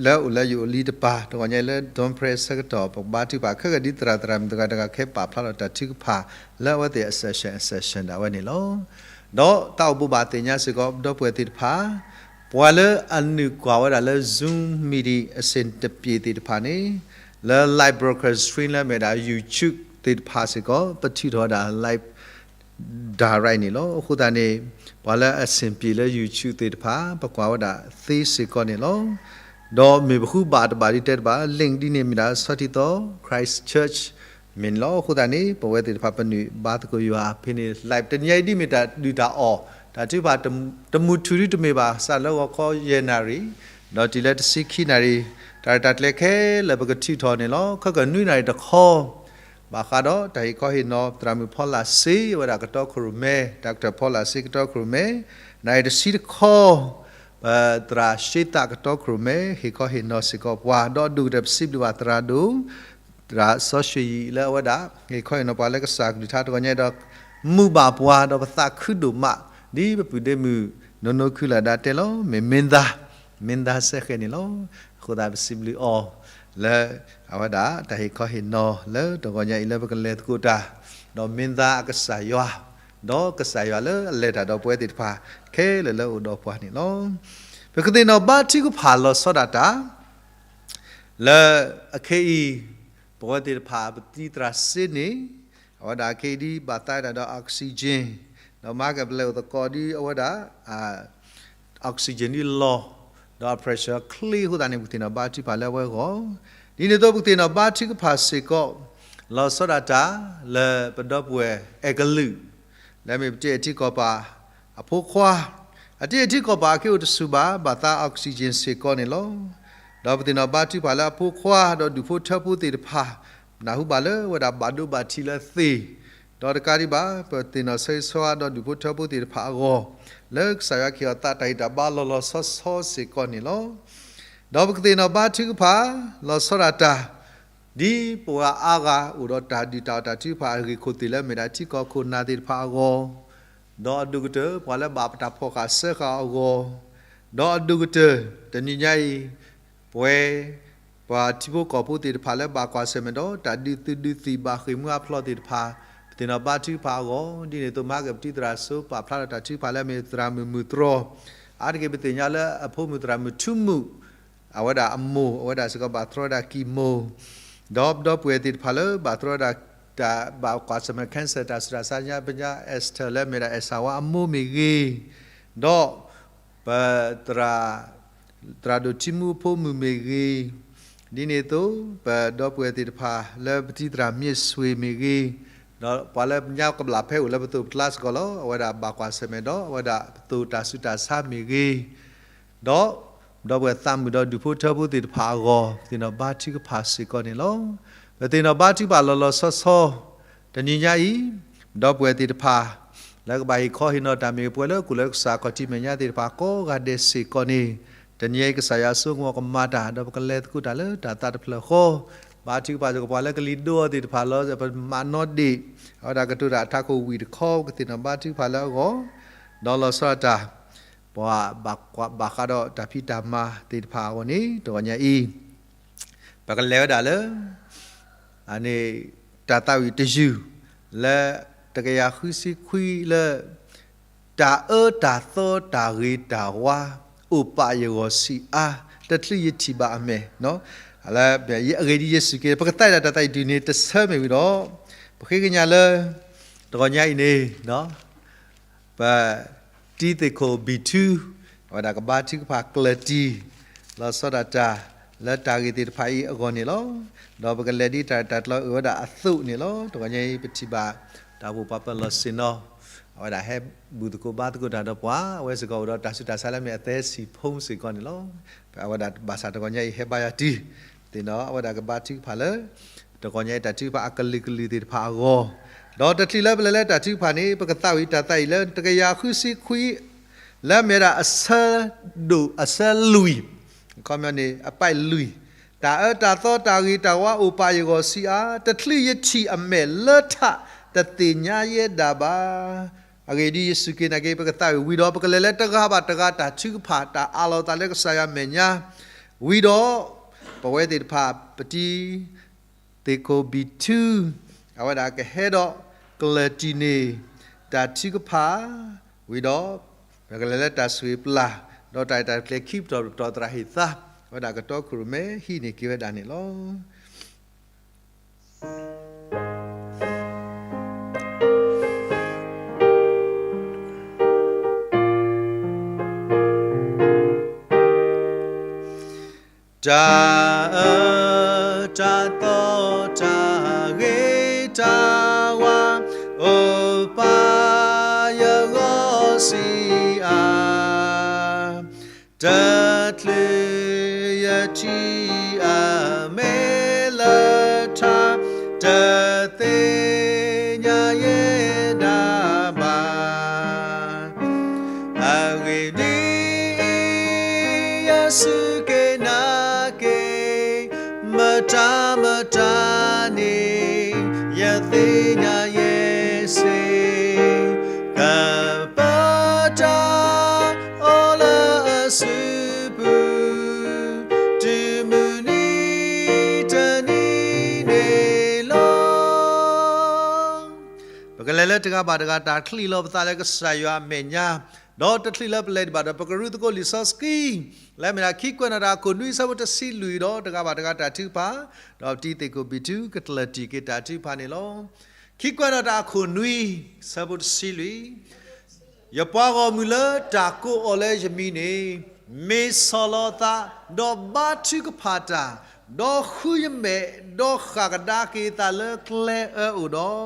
လၢအိၣ်လၢယအိၣ်လံတပၤ တဂီၤညါအံၤလၢ Dawn Prayer ဆၢကတီၢ် ပကဘါထုကဖၣ်ခဲကဒ်သရၣ်သရၣ်မုၣ်တဂၤတဂၤ ခဲပာ်ဖျါထီၣ်တၢ်ထုကဖၣ် လၢအဝဲသ့ၣ်အ session အ session ဒၣ်ဝဲန့ၣ်လီၤ. ဒီးသးအိၣ်ဘူးဘၣ်သ့ၣ်ညါစ့ၢ်ကီး ဒီပုၢ်ဝဲၢ်သ့ၣ်တဖၣ် ပှၤလၢအနုာ်ကွၢ်ဝဲဒၣ်လၢ Zoom meeting အဆ့ၣ်တပျ့ၤသ့ၣ်တဖၣ်န့ၣ်, လၢ live broadcast stream လၢအမ့ၢ်ဒၣ် YouTube သ့ၣ်တဖၣ်စ့ၢ်ကီး ပထုးထီၣ်ဝဲဒၣ် live direct န့ၣ်လီၤ. အဃိသတးန့ၣ် ပှၤလၢအဆင်ပြေလၢ YouTube သ့ၣ်တဖၣ် ပကွၢ်ဝဲဒၣ်သ့စ့ၢ်ကီးန့ၣ်လီၤ. ဒီးမ့ၢ်ပဃုဘၣ်တဘၣ်ဒ်တဲတဘၣ် link ဒ်န့ၣ်မ့ၢ်ဒၣ် ဆီထံသီ Christchurch မ့ၢ်န့ၣ်လီၤ. အဃိသတးန့ၣ် ပဝဲသ့ၣ်တဖၣ်ပနုာ်ဘါသကိးယွၤဖဲန့ၣ် live တနံၤအံၤဒ်မ့ၢ်တၢ်ဒုၣ်တၢ်အီၣ် တၢ်ထုကဖၣ် တမုၢ်ထူၣ်ဒ်တမ့ၢ်ဘၣ် စးလၢဂီၤခီယဲၢ်နၣ်ရံၣ် ဒီးတုၤလၢတဆံခံနၣ်ရံၣ် တၢ်ရဲၣ်တၢ်ကျဲၤခဲလၢာ်ပကထုးထီၣ်န့ၣ်လီၤ. ခဲကနွံနၣ်ရံၣ်တခီ ဘၣ်ဃးဒီးတၢ်ဟ့ၣ်ခီဟ့ၣ်နီၤ သရၣ်မုၣ်ဖီလာ်စ့ အဝဲဒၣ်ကတီခိၣ်ရိၣ်မဲ Doctor ဖီလာ်စ့ကတီခိၣ်ရိၣ်မဲ နၣ်ရံၣ်တဆံတခီ ပသရၣ်ရှ့သးကတီခိၣ်ရိၣ်မဲ ဟ့ၣ်ခီဟ့ၣ်နီၤစ့ၢ်ကီးပှၤ ဒီးအဒိၣ်ကတၢၢ်ပစံးဘျုးဘၣ်သရၣ်ဒိၣ် သရၣ်စီဆှံယံၤလၢအဝဲဒၣ် ဟ့ၣ်ခီဟ့ၣ်နီၤပှၤလၢကစၢ်ကလုၢ်ကထါတဂီၤညါဒီး မုာ်ဘၣ်ပှၤဒီးပသးခုဒိၣ်မး ဒ်ပပုၢ်ဒ့မုၣ် နိနိခုလၢ်ဒါတဲလီၤ မ့ၢ်မင်းသား မင်းသား စဲဃဲန့ၣ်လီၤ. အဃိသတးပစံးဘျုးအီၤ လၢ အဝဲဒၣ်တၢ်ဟ့ၣ်ခီဟ့ၣ်နီၤလၢတဂီၤညါအံၤလၢပကလဲၤသကိးတၢ် ဒီးမင်းသားအကစၢ်ယွၤ ဒီးကစၢ်ယွၤလၢအလဲၤတၢ်ဒီးပဝဲသ့ၣ်တဖၣ် ခဲလၢာ်လၢအိၣ်ဒီးပှၤန့ၣ်လီၤ. ပကသ့ၣ်နီၣ်ဘါထုကဖၣ်လီၤဆီဒၣ်တၢ် လၢအခဲအံၤ ပဝဲသ့ၣ်တဖၣ်ပတံၤသရၣ်စ့န့ၣ် အဝဲဒၣ်ခဲအံၤဒ်ဘၣ်သးဒၣ်ဒီး oxygen ဒီးမၤကပလဲၤအိၣ်သကိးဒ်အဝဲဒၣ် oxygen ဒ်လီၢ် ဒီးအ pressure ချ့အဃိသတးန့ၣ် ပကသ့ၣ်နီၣ်ဘါထုကဖၣ်လၢအဝဲအဂီၢ် ဒ်န့ၣ်အသိးပကသ့ၣ်နီၣ်ဘါထုကဖၣ်စ့ၢ်ကီး လီၤဆီဒၣ်တၢ် လၢပဒီပုၢ်ဝဲၢ်အဲၣ်ကလုာ် လၢအမ့ၢ်ပတံၤအထံကီၢ်ပၤအဖိခွါ အတံၤအထံကီၢ်ပၤအခ့အိၣ်တဆူၣ်ဘၣ် ဘၣ်သး oxygen စ့ၢ်ကီးန့ၣ်လီၤ. ဒီးပသ့ၣ်နီၣ်ဘါထုကဖၣ်လၢအဖိခွါ ဒီးဒူၣ်ဖိထၢဖိသ့ၣ်တဖၣ် နၢ်ဟူဘၣ်လၢအဝဲဒၣ်ဘၣ်ဒိဘၣ်ထံးလၢသ့ၣ် ဒီးတကးဒံးဘၣ် ပသ့ၣ်နီၣ်ဆၢဂ့ၤဆၢဝါဒီးဒူၣ်ဖိထၢဖိသ့ၣ်တဖၣ်အဂီၢ် လၢကစၢ်ယွၤကဟ့ၣ်အီၤသးတၢ်ဂံၢ်တၢ်ဘါလီၤလီၤဆီဆီစ့ၢ်ကီးန့ၣ်လီၤ. ဒီးပကသ့ၣ်နီၣ်ဘါထုကဖၣ် လီၤဆီဒၣ်တၢ် ဒ်ပှၤအါဂၤအိၣ်ဒီးတၢ်ဒုၣ်တၢ်အီၣ်တၢ်ထုကဖၣ်အဂ့ၢ်ခိၣ်သ့ၣ်လၢအမ့ၢ်ဒၣ်ထံကီၢ်ခိၣ်နၢ်သ့ၣ်တဖၣ်အဂီၢ် ဒီးအဒိၣ်ကတၢၢ် ပှၤလၢဘၣ်ပတၢ်ဖီၣ်ဃာ်စၢဃာ်အဂီၢ် ဒီးအဒိၣ်ကတၢၢ် တနံၤညါအံၤ ပဝဲ ပှၤထံဖိကီၢ်ဖိသ့ၣ်တဖၣ်လၢဘၣ်ကွၢ်ဆၢၣ်မဲာ်ဒီး တၢ်ဒုးသုးဒုးသံၣ်ဘၣ်ဃ့ၢ်မှံဟးဖျိးသ့ၣ်တဖၣ် ပသ့ၣ်နီၣ်ဘါထုကဖၣ်အဂီၢ် ဒ်န့ၣ်အသိးမၤကပတံၤသရၣ်စိပာ်ဖျါထီၣ်တၢ်ထုကဖၣ်လၢအမ့ၢ်သရၣ်မုၣ်မုၢ်တြီၤ အါတက့ၢ်ပသ့ၣ်ညါလၢအဖိမုၣ်သရၣ်မုၣ်ထူမုၣ် အဝဲဒၣ်အမိၢ် အဝဲဒၣ်စ့ၢ်ကီးဘၣ်တြီဝဲဒၣ်ကံၢ်မိၢ် ဒီးပဒီပုၢ်ဝဲၢ်သ့ၣ်တဖၣ်လၢဘၣ်တြီဝဲဒၣ် တၢ်ဘၣ်ကွၢ်ဆၢၣ်မဲာ် cancer တၢ်ဆူးတၢ်ဆါညါပညါ Esther လၢအမ့ၢ်ဒၣ်အဲၣ်စၢ်ဝါအမိၢ်မ့ၢ်ဂ့ၤ ဒီး ပ သရၣ်ဒိၣ်ထံမူအဖိမုၣ်မ့ၢ်ဂ့ၤ, ဒ်န့ၣ်အသိး ပဒီပုၢ်ဝဲၢ်သ့ၣ်တဖၣ်လၢပတံၤသရၣ်မ့ၢ်စွ့ၤမ့ၢ်ဂ့ၤ, ဒီးပှၤလၢညါကဘျၣ်ဖဲအိၣ်လၢပသိးပကျါစ့ၢ်ကီးလီၤ. အဝဲဒၣ်ဘၣ်ကွၢ်ဆၢၣ်မဲာ်ဒီး အဝဲဒၣ်ပသိးတၢ်ဆူးတၢ်ဆါမ့ၢ်ဂ့ၤ, ဒီး ဒီပုၢ်ဝဲၢ်သးမုာ်ဒီးဒူၣ်ဖိထၢဖိသ့ၣ်တဖၣ်အဂီၢ် ပသ့ၣ်နီၣ်ဘါထုကဖၣ်စ့ၢ်ကီးန့ၣ်လီၤ. ပသ့ၣ်နီၣ်ဘါထုကဖၣ်လီၤလီၤဆီဆီ တနံၤညါအံၤ ဒီပုၢ်ဝဲၢ်သ့ၣ်တဖၣ် လၢကဘၣ်ဟ့ၣ်ခီဟ့ၣ်နီၤတၢ်မ့ၢ်ဂ့ၤ ပှၤလၢကိးလၢကစၢ်ခီၣ်ထံးမဲာ်ညါသ့ၣ်တဖၣ်ကိးဂၤဒဲးစ့ၢ်ကီးန့ၣ် တနံၤညါအံၤကစၢ်ယွၤအစိကမီၤကမၤတၢ် ဒီးပကလဲၤသကိးတၢ်လၢတၢ်သးတဖျၢၣ်ဃီ, ဘါထုကဖၣ်စ့ၢ်ကီးပှၤလၢကလံၤဒိအီၤသ့ၣ်တဖၣ်လီၤ. ပမၤနီၣ်ဒ့ၣ် အဝဲဒၣ်ကတိၤတၢ်အထးခိၣ်ဝံၤတခီ ပကသ့ၣ်နီၣ်ဘါထုကဖၣ်လၢအဂီၢ်, ဒီးလီၤဆီဒၣ်တၢ် ပှၤဘၣ်ဃးဒီးတၢ်ဖံးတၢ်မၤသ့ၣ်တဖၣ်အဂီၢ်န့ၣ် တဂီၤညါအံၤ ပကလဲၤဝဲဒၣ်လၢ အန့ၣ် တၢ်သးဝံၣ်တယုၢ် လၢတကယၤဃုဆံခွံလၢ တၢ်အၢတၢ်သီတၢ်ဂ့ၤတၢ်ဝါ အိၣ်ပာ်ယဂီၢ်ဆံးအါ တချုးယထံၣ်ဘၣ်အမဲာ်, လၢအဂ့ၢ်ဒ်ယ့ၣ်ၡူးခရံာ် ပကသးဝံၣ်ဒၣ်တၢ်သးဝံၣ်တယုၢ်န့ၣ် တဆၢမ့ၢ်ဝံၤဒီး ပဃ့ကညးလၢ တဂီၤညါအံၤန့ၣ် ပ တံၤသကိးဘံၣ်ထူ အဝဲဒၣ်ကဘါထုကဖၣ်ကျၢၢ်တံၢ် လီၤဆီဒၣ်တၢ် လၢတၢ်ဂ့ၢ်သ့ၣ်တဖၣ်အံၤအဂီၢ်န့ၣ်လီၤ. ဒီးပကလဲၤဒ်တၢ်ရဲၣ်တၢ်ကျဲၤအုၣ်ဝဲဒၣ်အသိးန့ၣ်လီၤ. တဂီၤညါအံၤ ပထံၣ်ဘၣ် တၢ်အိၣ်ဖှိၣ်ပှၤပၢၤလီၢ်ဆ့ၣ်နီၤ အဝဲဒၣ်ဟဲဘူၣ်သကိးဘါသကိးတၢ်ဒီးပှၤ အဝဲစ့ၢ်ကီးအိၣ်ဒီးတၢ်ဆူးတၢ်ဆါလၢမ့ၢ်အသဲစံာ်ဖိစ့ၢ်ကီးန့ၣ်လီၤ. အဝဲဒၣ်ဘၣ်ဆၣ်တဂီၤညါအံၤဟဲဘါယွၤတုၤ သ့ၣ်နီၣ်အဝဲဒၣ်ကဘါထုကဖၣ်လၢ တဂီၤညါအံၤတၢ်ထုကဖၣ်အကလုာ်ကလုာ်သ့ၣ်တဖၣ်အဂီၢ်, ဒီးတချုးလၢပလဲၤလၢတၢ်ထုကဖၣ်န့ၣ် ပကသးဝံၣ်တၢ်သးဝံၣ်လၢတကယၤဃုဆံခွံ လၢအမ့ၢ်ဝဲဒၣ်အဆၢဒိၣ်အဆၢလွံၢ်, အခီပညီန့ၣ် အပိုဒ်လွံၢ်, တၢ်အၢတၢ်သီတၢ်ဂ့ၤတၢ်ဝါအိၣ်ပာ်ယဂီၢ်ဆံးအါ, တချုးယထံၣ်အမဲာ်လၢထးတသ့ၣ်ညါယဲဒၣ်ဘၣ်. အဂ့ၢ်ဒ်ယ့ၣ်ၡူးခရံာ်နာ်က့ ပကသးဝံၣ်ဝံၤဒီး ပကလဲၤလၢတဂၤဘၣ်တဂၤတၢ်ထုကဖၣ် တၢ်အးလီၤသးလၢကစၢ်ယွၤမဲာ်ညါ ဝံၤဒီး ပဝဲသ့ၣ်တဖၣ်ပတံၤ သကိးဘံၣ်ထူ အဝဲဒၣ်ကဟဲဒီးကျၢၢ်တံၢ်န့ၢ် တၢ်ထုကဖၣ် ဝံၤဒီး ပကလဲၤလၢတၢ်ဆိၣ်ဂ့ၤပျၢ် ဒီးတၢ်ရဲၣ်တၢ်ကျဲၤခံပတီၢ်တပတီၢ်သရၣ်ဟ့ၣ်သါ အဝဲဒၣ်ကတီခိၣ်ရိၣ်မဲဟံးန့ၢ်က့ၤဝဲဒၣ်န့ၣ်လီၤ. တၢ်အၢတၢ်သီတၢ်ဂ့ၤတၢ်ဝါ, အိၣ်ပာ်ယဂီၢ်ဆံးအါ, တချုးယထံၣ်အမဲာ်လၢထး, တသ့ၣ်ညါယဲဒၣ်ဘၣ်. အဂ့ၢ်ဒ်အံၤ, ယစူၢ်က့ၤနာ်က့ၤ, မတၤမတၤန့ၣ် ယသ့ၣ်ညါယဲစ့ၢ်, ကပၢၤတၢ်အီၤလၢအစုပူၤ, တုၤမုၢ်နံၤတနံၤန့ၣ်လီၤ. ပကလဲၤလၢတဂၤဘၣ်တဂၤတၢ်ချံးလီၤပသးလၢကစၢ်ယွၤအမဲာ်ညါ, ဒီးတချုးလၢပလဲၤဒံးဘၣ်ဒီး ပကရူၢ်သကိးလံာ်စီဆှံ, လၢမ့ၢ်ဒၣ်ခံကွဲးနီၣ်တၢ်အခိၣ်နွံ ဆၢဖိတဆံလွံၢ်ဒီး တဂၤဘၣ်တဂၤတၢ်ထုကဖၣ်, ဒီးပတံၤသကိးဘံၣ်ထူ ကတၢၢ်တံၢ်က့ၤတၢ်ထုကဖၣ်န့ၣ်လီၤ. ခံကွဲးနီၣ်တၢ်အခိၣ်နွံ, ဆၢဖိတဆံလွံၢ်, ယပှၤဂီၢ်မုၢ်လၢတၢ်ကိးအီၤလၢယမံၤန့ၣ်, မ့ၢ်ဆီၣ်လီၤသး, ဒီးဘါထုကဖၣ်တၢ်, ဒီးဃုယမဲာ်, ဒီးဃၣ်ကဒါက့ၤအသးလၢကျဲအၢအိၣ်ဒီး,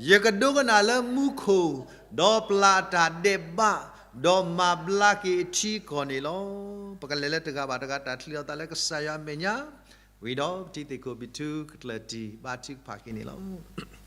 ယကဒိကနၣ်လၢမူခိၣ်, ဒီးပျၢ်အတၢ်ဒဲးဘး, ဒီးမၤဘျါက့ၤအထံအကီၢ်န့ၣ်လီၤ. ပကလဲၤလၢတဂၤဘၣ်တဂၤတၢ်ချံးလီၤသးလၢကစၢ်ယွၤအမဲာ်ညါ, ဝံၤဒီးပတံၤသကိးဘံၣ်ထူ ကတၢၢ်တံၢ်ဘါထုကဖၣ်က့ၤန့ၣ်လီၤ.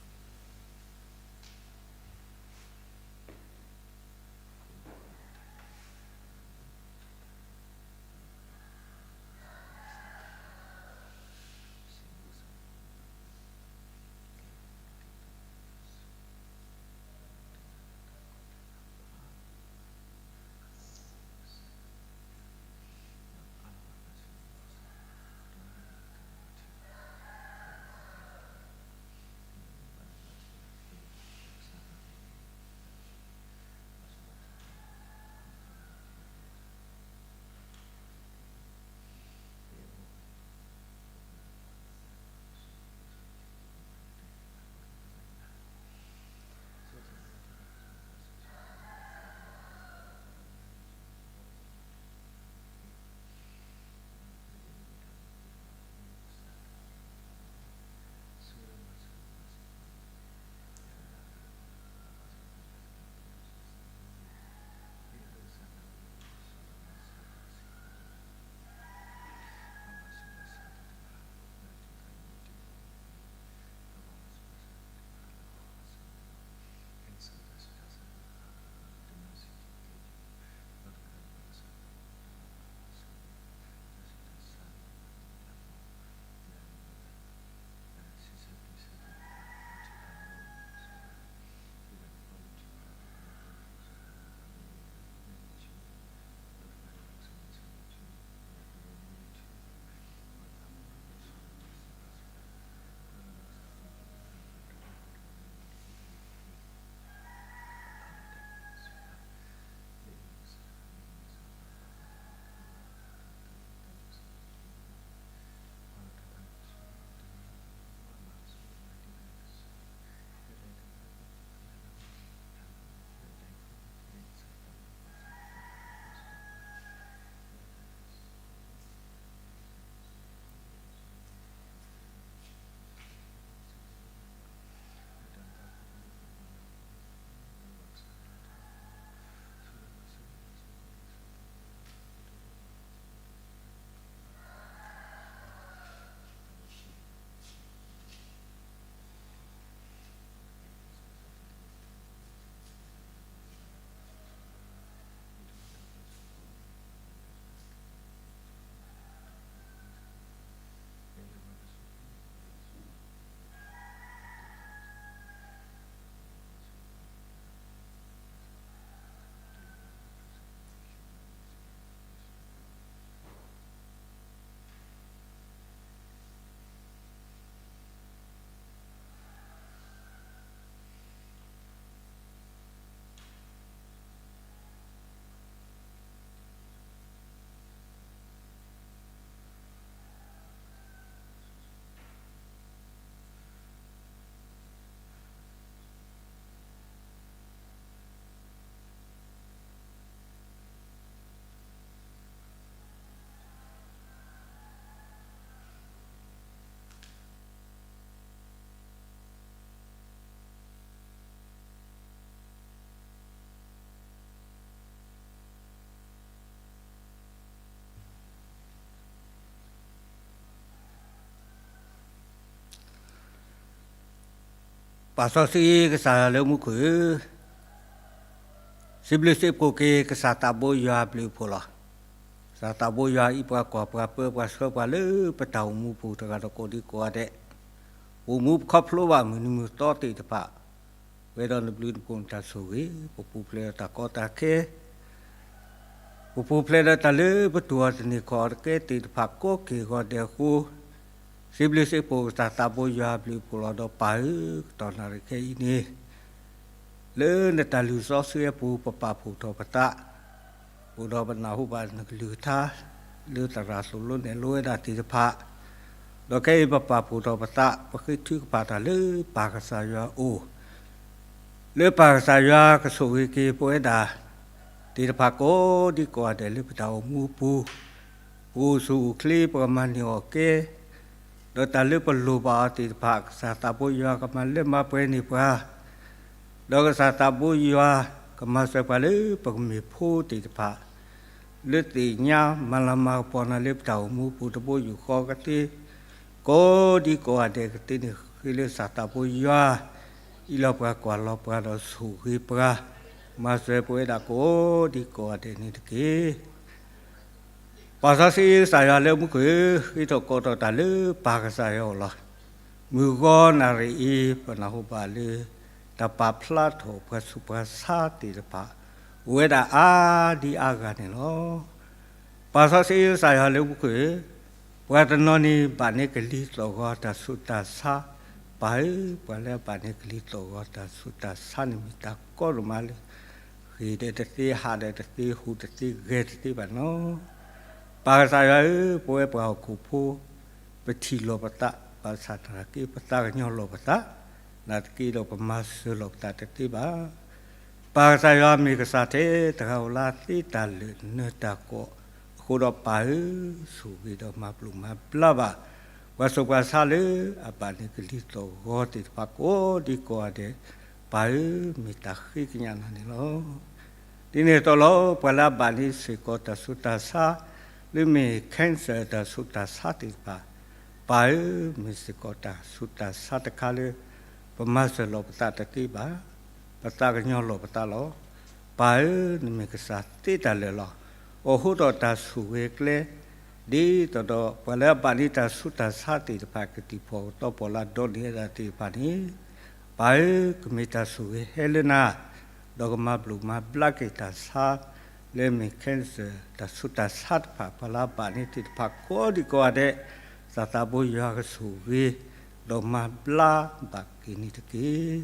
ပာ်စီဆှံကစၢ်ယွၤလၢမူခိၣ်ဧၢ, စံးဘျုးစံးဖှိၣ်က့ၤကစၢ်သးဘိယွၤဘျုးဖှိၣ်လီၤ. ကစၢ်သးဘိယွၤအံးပှၤကွၢ်ပှၤပၢပှၤဆှၢပှၤလၢပတၢ်အိၣ်မူပူၤတဂၤဒီးကိးဒံကိးဂၤဒဲး, ပအိၣ်မူပခီဖျိဘၣ်မုၢ်နံၤမုၢ်သီသ့ၣ်တဖၣ်, ပှဲၤဒီးနဘျုးနဖှိၣ်နတၢ်ဆိၣ်ဂ့ၤ, ပပူၤဖျဲးဒီးတၢ်ကီတၢ်ခဲ ပပူၤဖျဲးဒီးတၢ်လၢပတူၢ်အီၤတန့ၢ်ခီၣ်အီၤတကဲသ့ၣ်တဖၣ်ကိးက့ၤဂီၤဒဲးအဃိ, စံးဘျုးစံးဖှိၣ်ကစၢ်သးဘိယွၤဘျုးဖှိၣ်လီၤ. ဒီးပၢ်ဧၢ, ကတီၢ်နၣ်ရံၣ်ခဲအံၤန့ၣ်, လၢနတၢ်လုၢ်စီဆှံအပူၤ ပပာ်ဖှိၣ်ထီၣ်ပသး, အိၣ်ဒီးပနၢ်ဟူဘၣ်နကလုၢ်ကထါ, လၢသရၣ်သိၣ်လိနဲၣ်လိဝဲဒၣ်သ့ၣ်တဖၣ်, ဒီးခဲအံၤပပာ်ဖှိၣ်ထီၣ်ပသး ပဃ့ထုကဖၣ်တၢ်လၢပၢ်ကစၢ်ယွၤအအိၣ် လၢပၢ်ကစၢ်ယွၤကဆိၣ်ဂ့ၤက့ၤပဝဲဒၣ်သ့ၣ်တဖၣ်ကိးဒံကိးဂၤဒဲးလၢပတၢ်အိၣ်မူအပူၤ, ပအိၣ်ဆူၣ်အိၣ်ချ့ ပကမၤန့ၢ်အီၣ်ကဲ, ဒီးတၢ်လၢပလိၣ်ဘၣ်အီၤသ့ၣ်တဖၣ် ကစၢ်သးဘိယွၤကမၤလၢမၤပှဲၤန့ၢ်ပှၤ ဒီးကစၢ်သးဘိယွၤကမၤစၢၤပှၤလၢပကမ့ၢ်ဖိသ့ၣ်တဖၣ် လၢသ့ၣ်ညါမၤလၤမၤကပီၤနၤလၢပတၢ်အိၣ်မူပူၤတဘိယူၢ်ဃီကသ့, ကိးဒံကိးဂၤဒဲးကသ့န့ၣ် ဃ့လၢကစၢ်သးဘိယွၤ အံးလီၤပှၤကွၢ်လီၤပှၤဒီးဆိၣ်ဂ့ၤပှၤ, မၤစၢၤပဝဲဒၣ်ကိးဒံကိးဂၤဒဲးန့ၣ်တက့ၢ်. ပၢ်စီဆှံကစၢ်ယွၤလၢမူခိၣ်ဧၢ, ဃ့ထီၣ်ကိးထီၣ်တၢ်လၢပၢ်ကစၢ်ယွၤအအိၣ်လီၤ. မုၢ်ဂီၤနၣ်ရံၣ်အံၤ ပနၢ်ဟူဘၣ်လၢ တၢ်ပာ်ဖျါထီၣ်ပှၤဆူးပှၤဆါသ့ၣ်တဖၣ် အိၣ်ဝဲဒၣ်အါဒံအါဂၤန့ၣ်လီၤ. ပၢ်စီဆှံကစၢ်ယွၤလၢမူခိၣ်ဧၢ, ပှၤတနီၤန့ၣ်ဘၣ်န့ၢ်ကလံၤသီၣ်ဂီၤတၢ်ဆူးတၢ်ဆါ, ပၢ်ဧၢ, ပှၤလၢအဘၣ်န့ၢ်ကလံၤသီၣ်ဂီၤတၢ်ဆူးတၢ်ဆါန့ၣ်မ့ၢ်တၢ်ကီဒိၣ်မးလၢ ဂ့ၤဒီးတသ့ ဟးဒီးတသ့ ဟူးတသ့ ဂဲၤတသ့ဘၣ်န့ၣ်လီၤ. ပၢ်ကစၢ်ယွၤဧၢ, ပဝဲပှၤဟီၣ်ခိၣ်ဖိ ပထံၣ်လိာ်ပသး, ဘၣ်ဆၣ်သနာ်က့ ပသးကညီၤလိာ်ပသး, နာ်သက့ဒီးပမၤစၢၤလိာ်ပသးတသ့ဘၣ်. ပၢ်ကစၢ်ယွၤမ့ၢ်ကစၢ်ထဲတဂၤဧိၤလၢသ့တၢ်လၢာ်နၢၤတၢ်ကီ, အဃိဒီးပၢ်ဧၢ, ဆိၣ်ဂ့ၤဒီးမၤဘျုးမၤဘျါဘၣ် ပှၤဆူးပှၤဆါလၢအဘၣ်န့ၢ်ကလံၤသီၣ်ဂီၤသ့ၣ်တဖၣ်ကိးဒံကိးဂၤဒဲး, ပၢ်ဧၢ, မ့ၢ်တၢ်ဃ့ကညးနၤန့ၣ်လီၤ. ဒ်န့ၣ်အသိးလီၤ, ပှၤလၢအဘၣ်န့ၢ်စ့ၢ်ကီးတၢ်ဆူးတၢ်ဆါ, လၢမ့ၢ် cancer တၢ်ဆူးတၢ်ဆါသ့ၣ်တဖၣ်, ပၢ်ဧၢ, မ့ၢ်စ့ၢ်ကီးတၢ်ဆူးတၢ်ဆါတခါလၢ ပမၤစၢၤလိာ်ပသးတသ့ဘၣ်, ပသးကညီၤလိာ်ပသးလီၤ. ပၢ်ဧၢ, နမ့ၢ်ကစၢ်သ့တၢ်လၢာ်လီၤ. အိၣ်ဃုာ်ဒီးတၢ်ဆိၣ်ဂ့ၤကျဲ, ဒ်သိးဒီးပှၤလၢအဘၣ်န့ၢ်တၢ်ဆူးတၢ်ဆါသ့ၣ်တဖၣ် ကသံၣ်ဖီၣ်ကသီပီၣ်လၢအဒိးန့ၢ်ဝဲဒၣ်သ့ၣ်တဖၣ်န့ၣ်, ပၢ်ဧၢ, ကမ့ၢ်တၢ်ဆိၣ်ဂ့ၤဟဲလၢနၤ, ဒီးကမၤဘျုးမၤဘျါက့ၤတၢ်ဆါ လၢမ့ၢ် cancer တၢ်ဆူးတၢ်ဆါတဖၣ် ပှၤလၢအဘၣ်န့ၢ်သ့ၣ်တဖၣ်ကိးဒံကိးဂၤဒဲး, ကစၢ်သးဘိယွၤကဆိၣ်ဂ့ၤ, ဒီးမၤဘျါဘၣ်က့ၤန့ၣ်တက့ၢ်.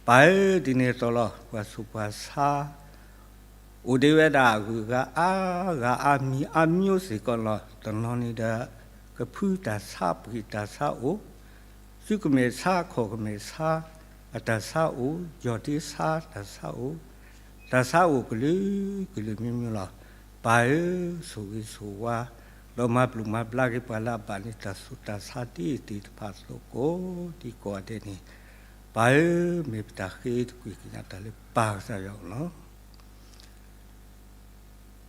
ပၢ်ဧၢ, ဒ်န့ၣ်အသိးလီၤ, ပှၤဆူးပှၤဆါ အိၣ်ဒံးဝဲဒၣ်အဂုၤအဂၤအါဂၤအါမံၤအါမျိုးစ့ၢ်ကီးလီၤ. တနီၤန့ၣ်ဒီး ကဖုတၢ်ဆါ ပှ့ၤတၢ်ဆါအိၣ်, စုကမဲာ်ဆါ ခီၣ်ကမဲာ်ဆါ အတၢ်ဆါအိၣ်, ယီၢ်ဒ့ဆါ တၢ်ဆါအိၣ်, တၢ်ဆါအိၣ်ကလုာ်ကလုာ်မံၤမံၤလီၤ. ပၢ်ဧၢ, ဆိၣ်ဂ့ၤဆိၣ်ဝါ, ဒီးမၤဘျုးမၤဘျါက့ၤပှၤလၢအဘၣ်န့ၢ်တၢ်ဆူးတၢ်ဆါသ့ၣ်တဖၣ်အသိးကိးဒံကိးဂၤဒဲးန့ၣ်, ပၢ်ဧၢ, မ့ၢ်ပတၢ်ဃ့တကွံာ်ကညးတၢ်လၢပၢ်ကစၢ်ယွၤအအိၣ်လီၤ.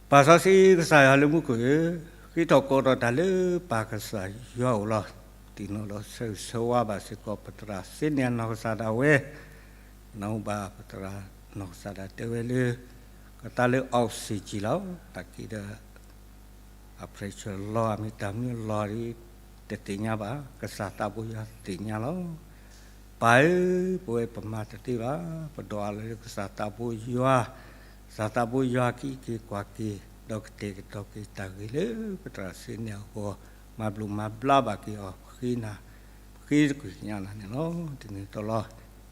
ပၢ်စီဆှံကစၢ်ယွၤလၢမူခိၣ်ဧၢ, ဃ့ထီၣ်ကိးထီၣ်တၢ်လၢပၢ်ကစၢ်ယွၤအအိၣ်လီၤ. ဒ်န့ၣ်ဒီးဆၢဂ့ၤဆၢဝါဘၣ်စ့ၢ်ကီး ပသရၣ်စ့န့ၤအနီၢ်ကစၢ်ဒၣ်ဝဲ, ပနၢ်ဟူဘၣ်ပသရၣ်နီၢ်ကစၢ်ဒၣ်တဲဝဲလၢ ကသါလၢ oxygen လီၤ. သနာ်က့ဒီး အ pressure လီၤ အမ့ၢ်တၢ်မနုၤလီၤဒီး တသ့ၣ်ညါဘၣ်, ကစၢ်သးဘိယွၤသ့ၣ်ညါလီၤ. ပၢ်ဧၢ, ပဝဲပမၤတသ့ဘၣ်, ပဒိးအါလၢကစၢ်သးဘိယွၤ, ကစၢ်သးဘိယွၤကအံးက့ၤကွၢ်က့ၤ, ဒီးကတဲာ်ကတီၤက့ၤတၢ်ဂ့ၤလၢပသရၣ်စ့န့ၤအဂီၢ်, မၤဘျုးမၤဘျါဘၣ်က့ၤအီၤ, ပဃ့နၤ, ပဃ့တကွံာ်ကညးနၤန့ၣ်လီၤ. ဒ်န့ၣ်အသိးလီၤ,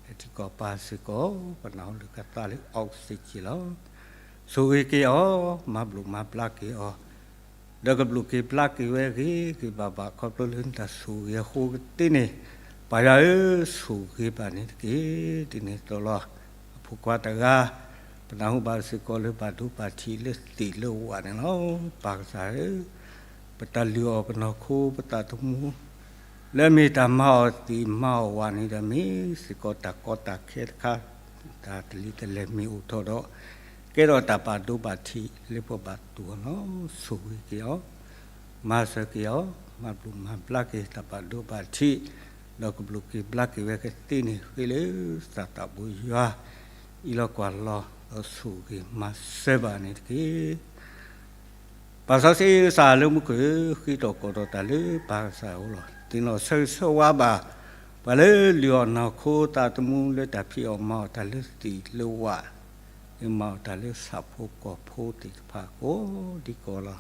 ဟဲထံကီၢ်ပၢ်စ့ၢ်ကီး ပနၢ်ဟူလၢကသါလၢ oxygen လီၤ. ဆိၣ်ဂ့ၤက့ၤအီၤ, မၤဘျုးမၤဘျါက့ၤအီၤ, ဒီးကဘျုးက့ၤဘျါက့ၤဝဲဂ့ၤဂ့ၤဘၣ်ဘၣ် ခီဖျိလၢနတၢ်ဆိၣ်ဂ့ၤအဃိကသ့န့ၣ်, ပၢ်ယွၤဧၢ, ဆိၣ်ဂ့ၤဘၣ်န့ၣ်တက့ၢ်. ဒ်န့ၣ်အသိးလီၤ, အဖိခွါတဂၤ, ပနၢ်ဟူဘၣ်စ့ၢ်ကီးလၢဘၣ်ဒိဘၣ်ထံးလၢသ့ၣ်လၢဝၣ်န့ၣ်လီၤ. ပၢ်ကစၢ်ဧၢ, ပတၢ်လုၢ်အီၣ်ပနီၢ်ခိပသးသမူ လၢမ့ၢ်တၢ်မၤအီၣ်သ့ၣ်မၤအီၣ်ဝၣ်န့ၣ်ဒီး မ့ၢ်စ့ၢ်ကီးတၢ်ကီတၢ်ခဲတခါ, တၢ်တလံၤတလဲၢ်မ့ၢ်အိၣ်ထီၣ်ဒီး ကဲထီၣ်တၢ်ဘၣ်ဒိဘၣ်ထံးလၢပဘၣ်တူၢ်အီၤလီၤ. ဆိၣ်ဂ့ၤက့ၤအီၤ, မၤစၢၤက့ၤအီၤ, မၤဘျုးမၤဘျါက့ၤတၢ်ဘၣ်ဒိဘၣ်ထံး, ဒီးကဘျုးက့ၤဘျါက့ၤဝဲကသ့န့ၣ် ဃ့လၢသးသးဘိယွၤ အံးလီၤကွၢ်လီၤ ဒီးဆိၣ်ဂ့ၤမၤစၢၤဘၣ်န့ၣ်တက့ၢ်. ပၢ်စီဆှံကစၢ်လၢမူခိၣ်ဧၢ, ဃ့ထီၣ်ကိးထီၣ်တၢ်လၢပၢ်ကစၢ်အအိၣ်လီၤ. သ့ၣ်နီၣ်ဆၢဂ့ၤဆၢဝါဘၣ် ပှၤလၢလုၢ်အီၣ်နီၢ်ခိသးသမူလၢတၢ်ဖံးအီၣ်မၤအီၣ်တၢ်လၢသ့ၣ်လၢ ဝၣ် မၤအီၣ်တၢ်လၢဆၣ်ဖိကီၢ်ဖိသ့ၣ်တဖၣ်ကိးဒံကိးလီၤ.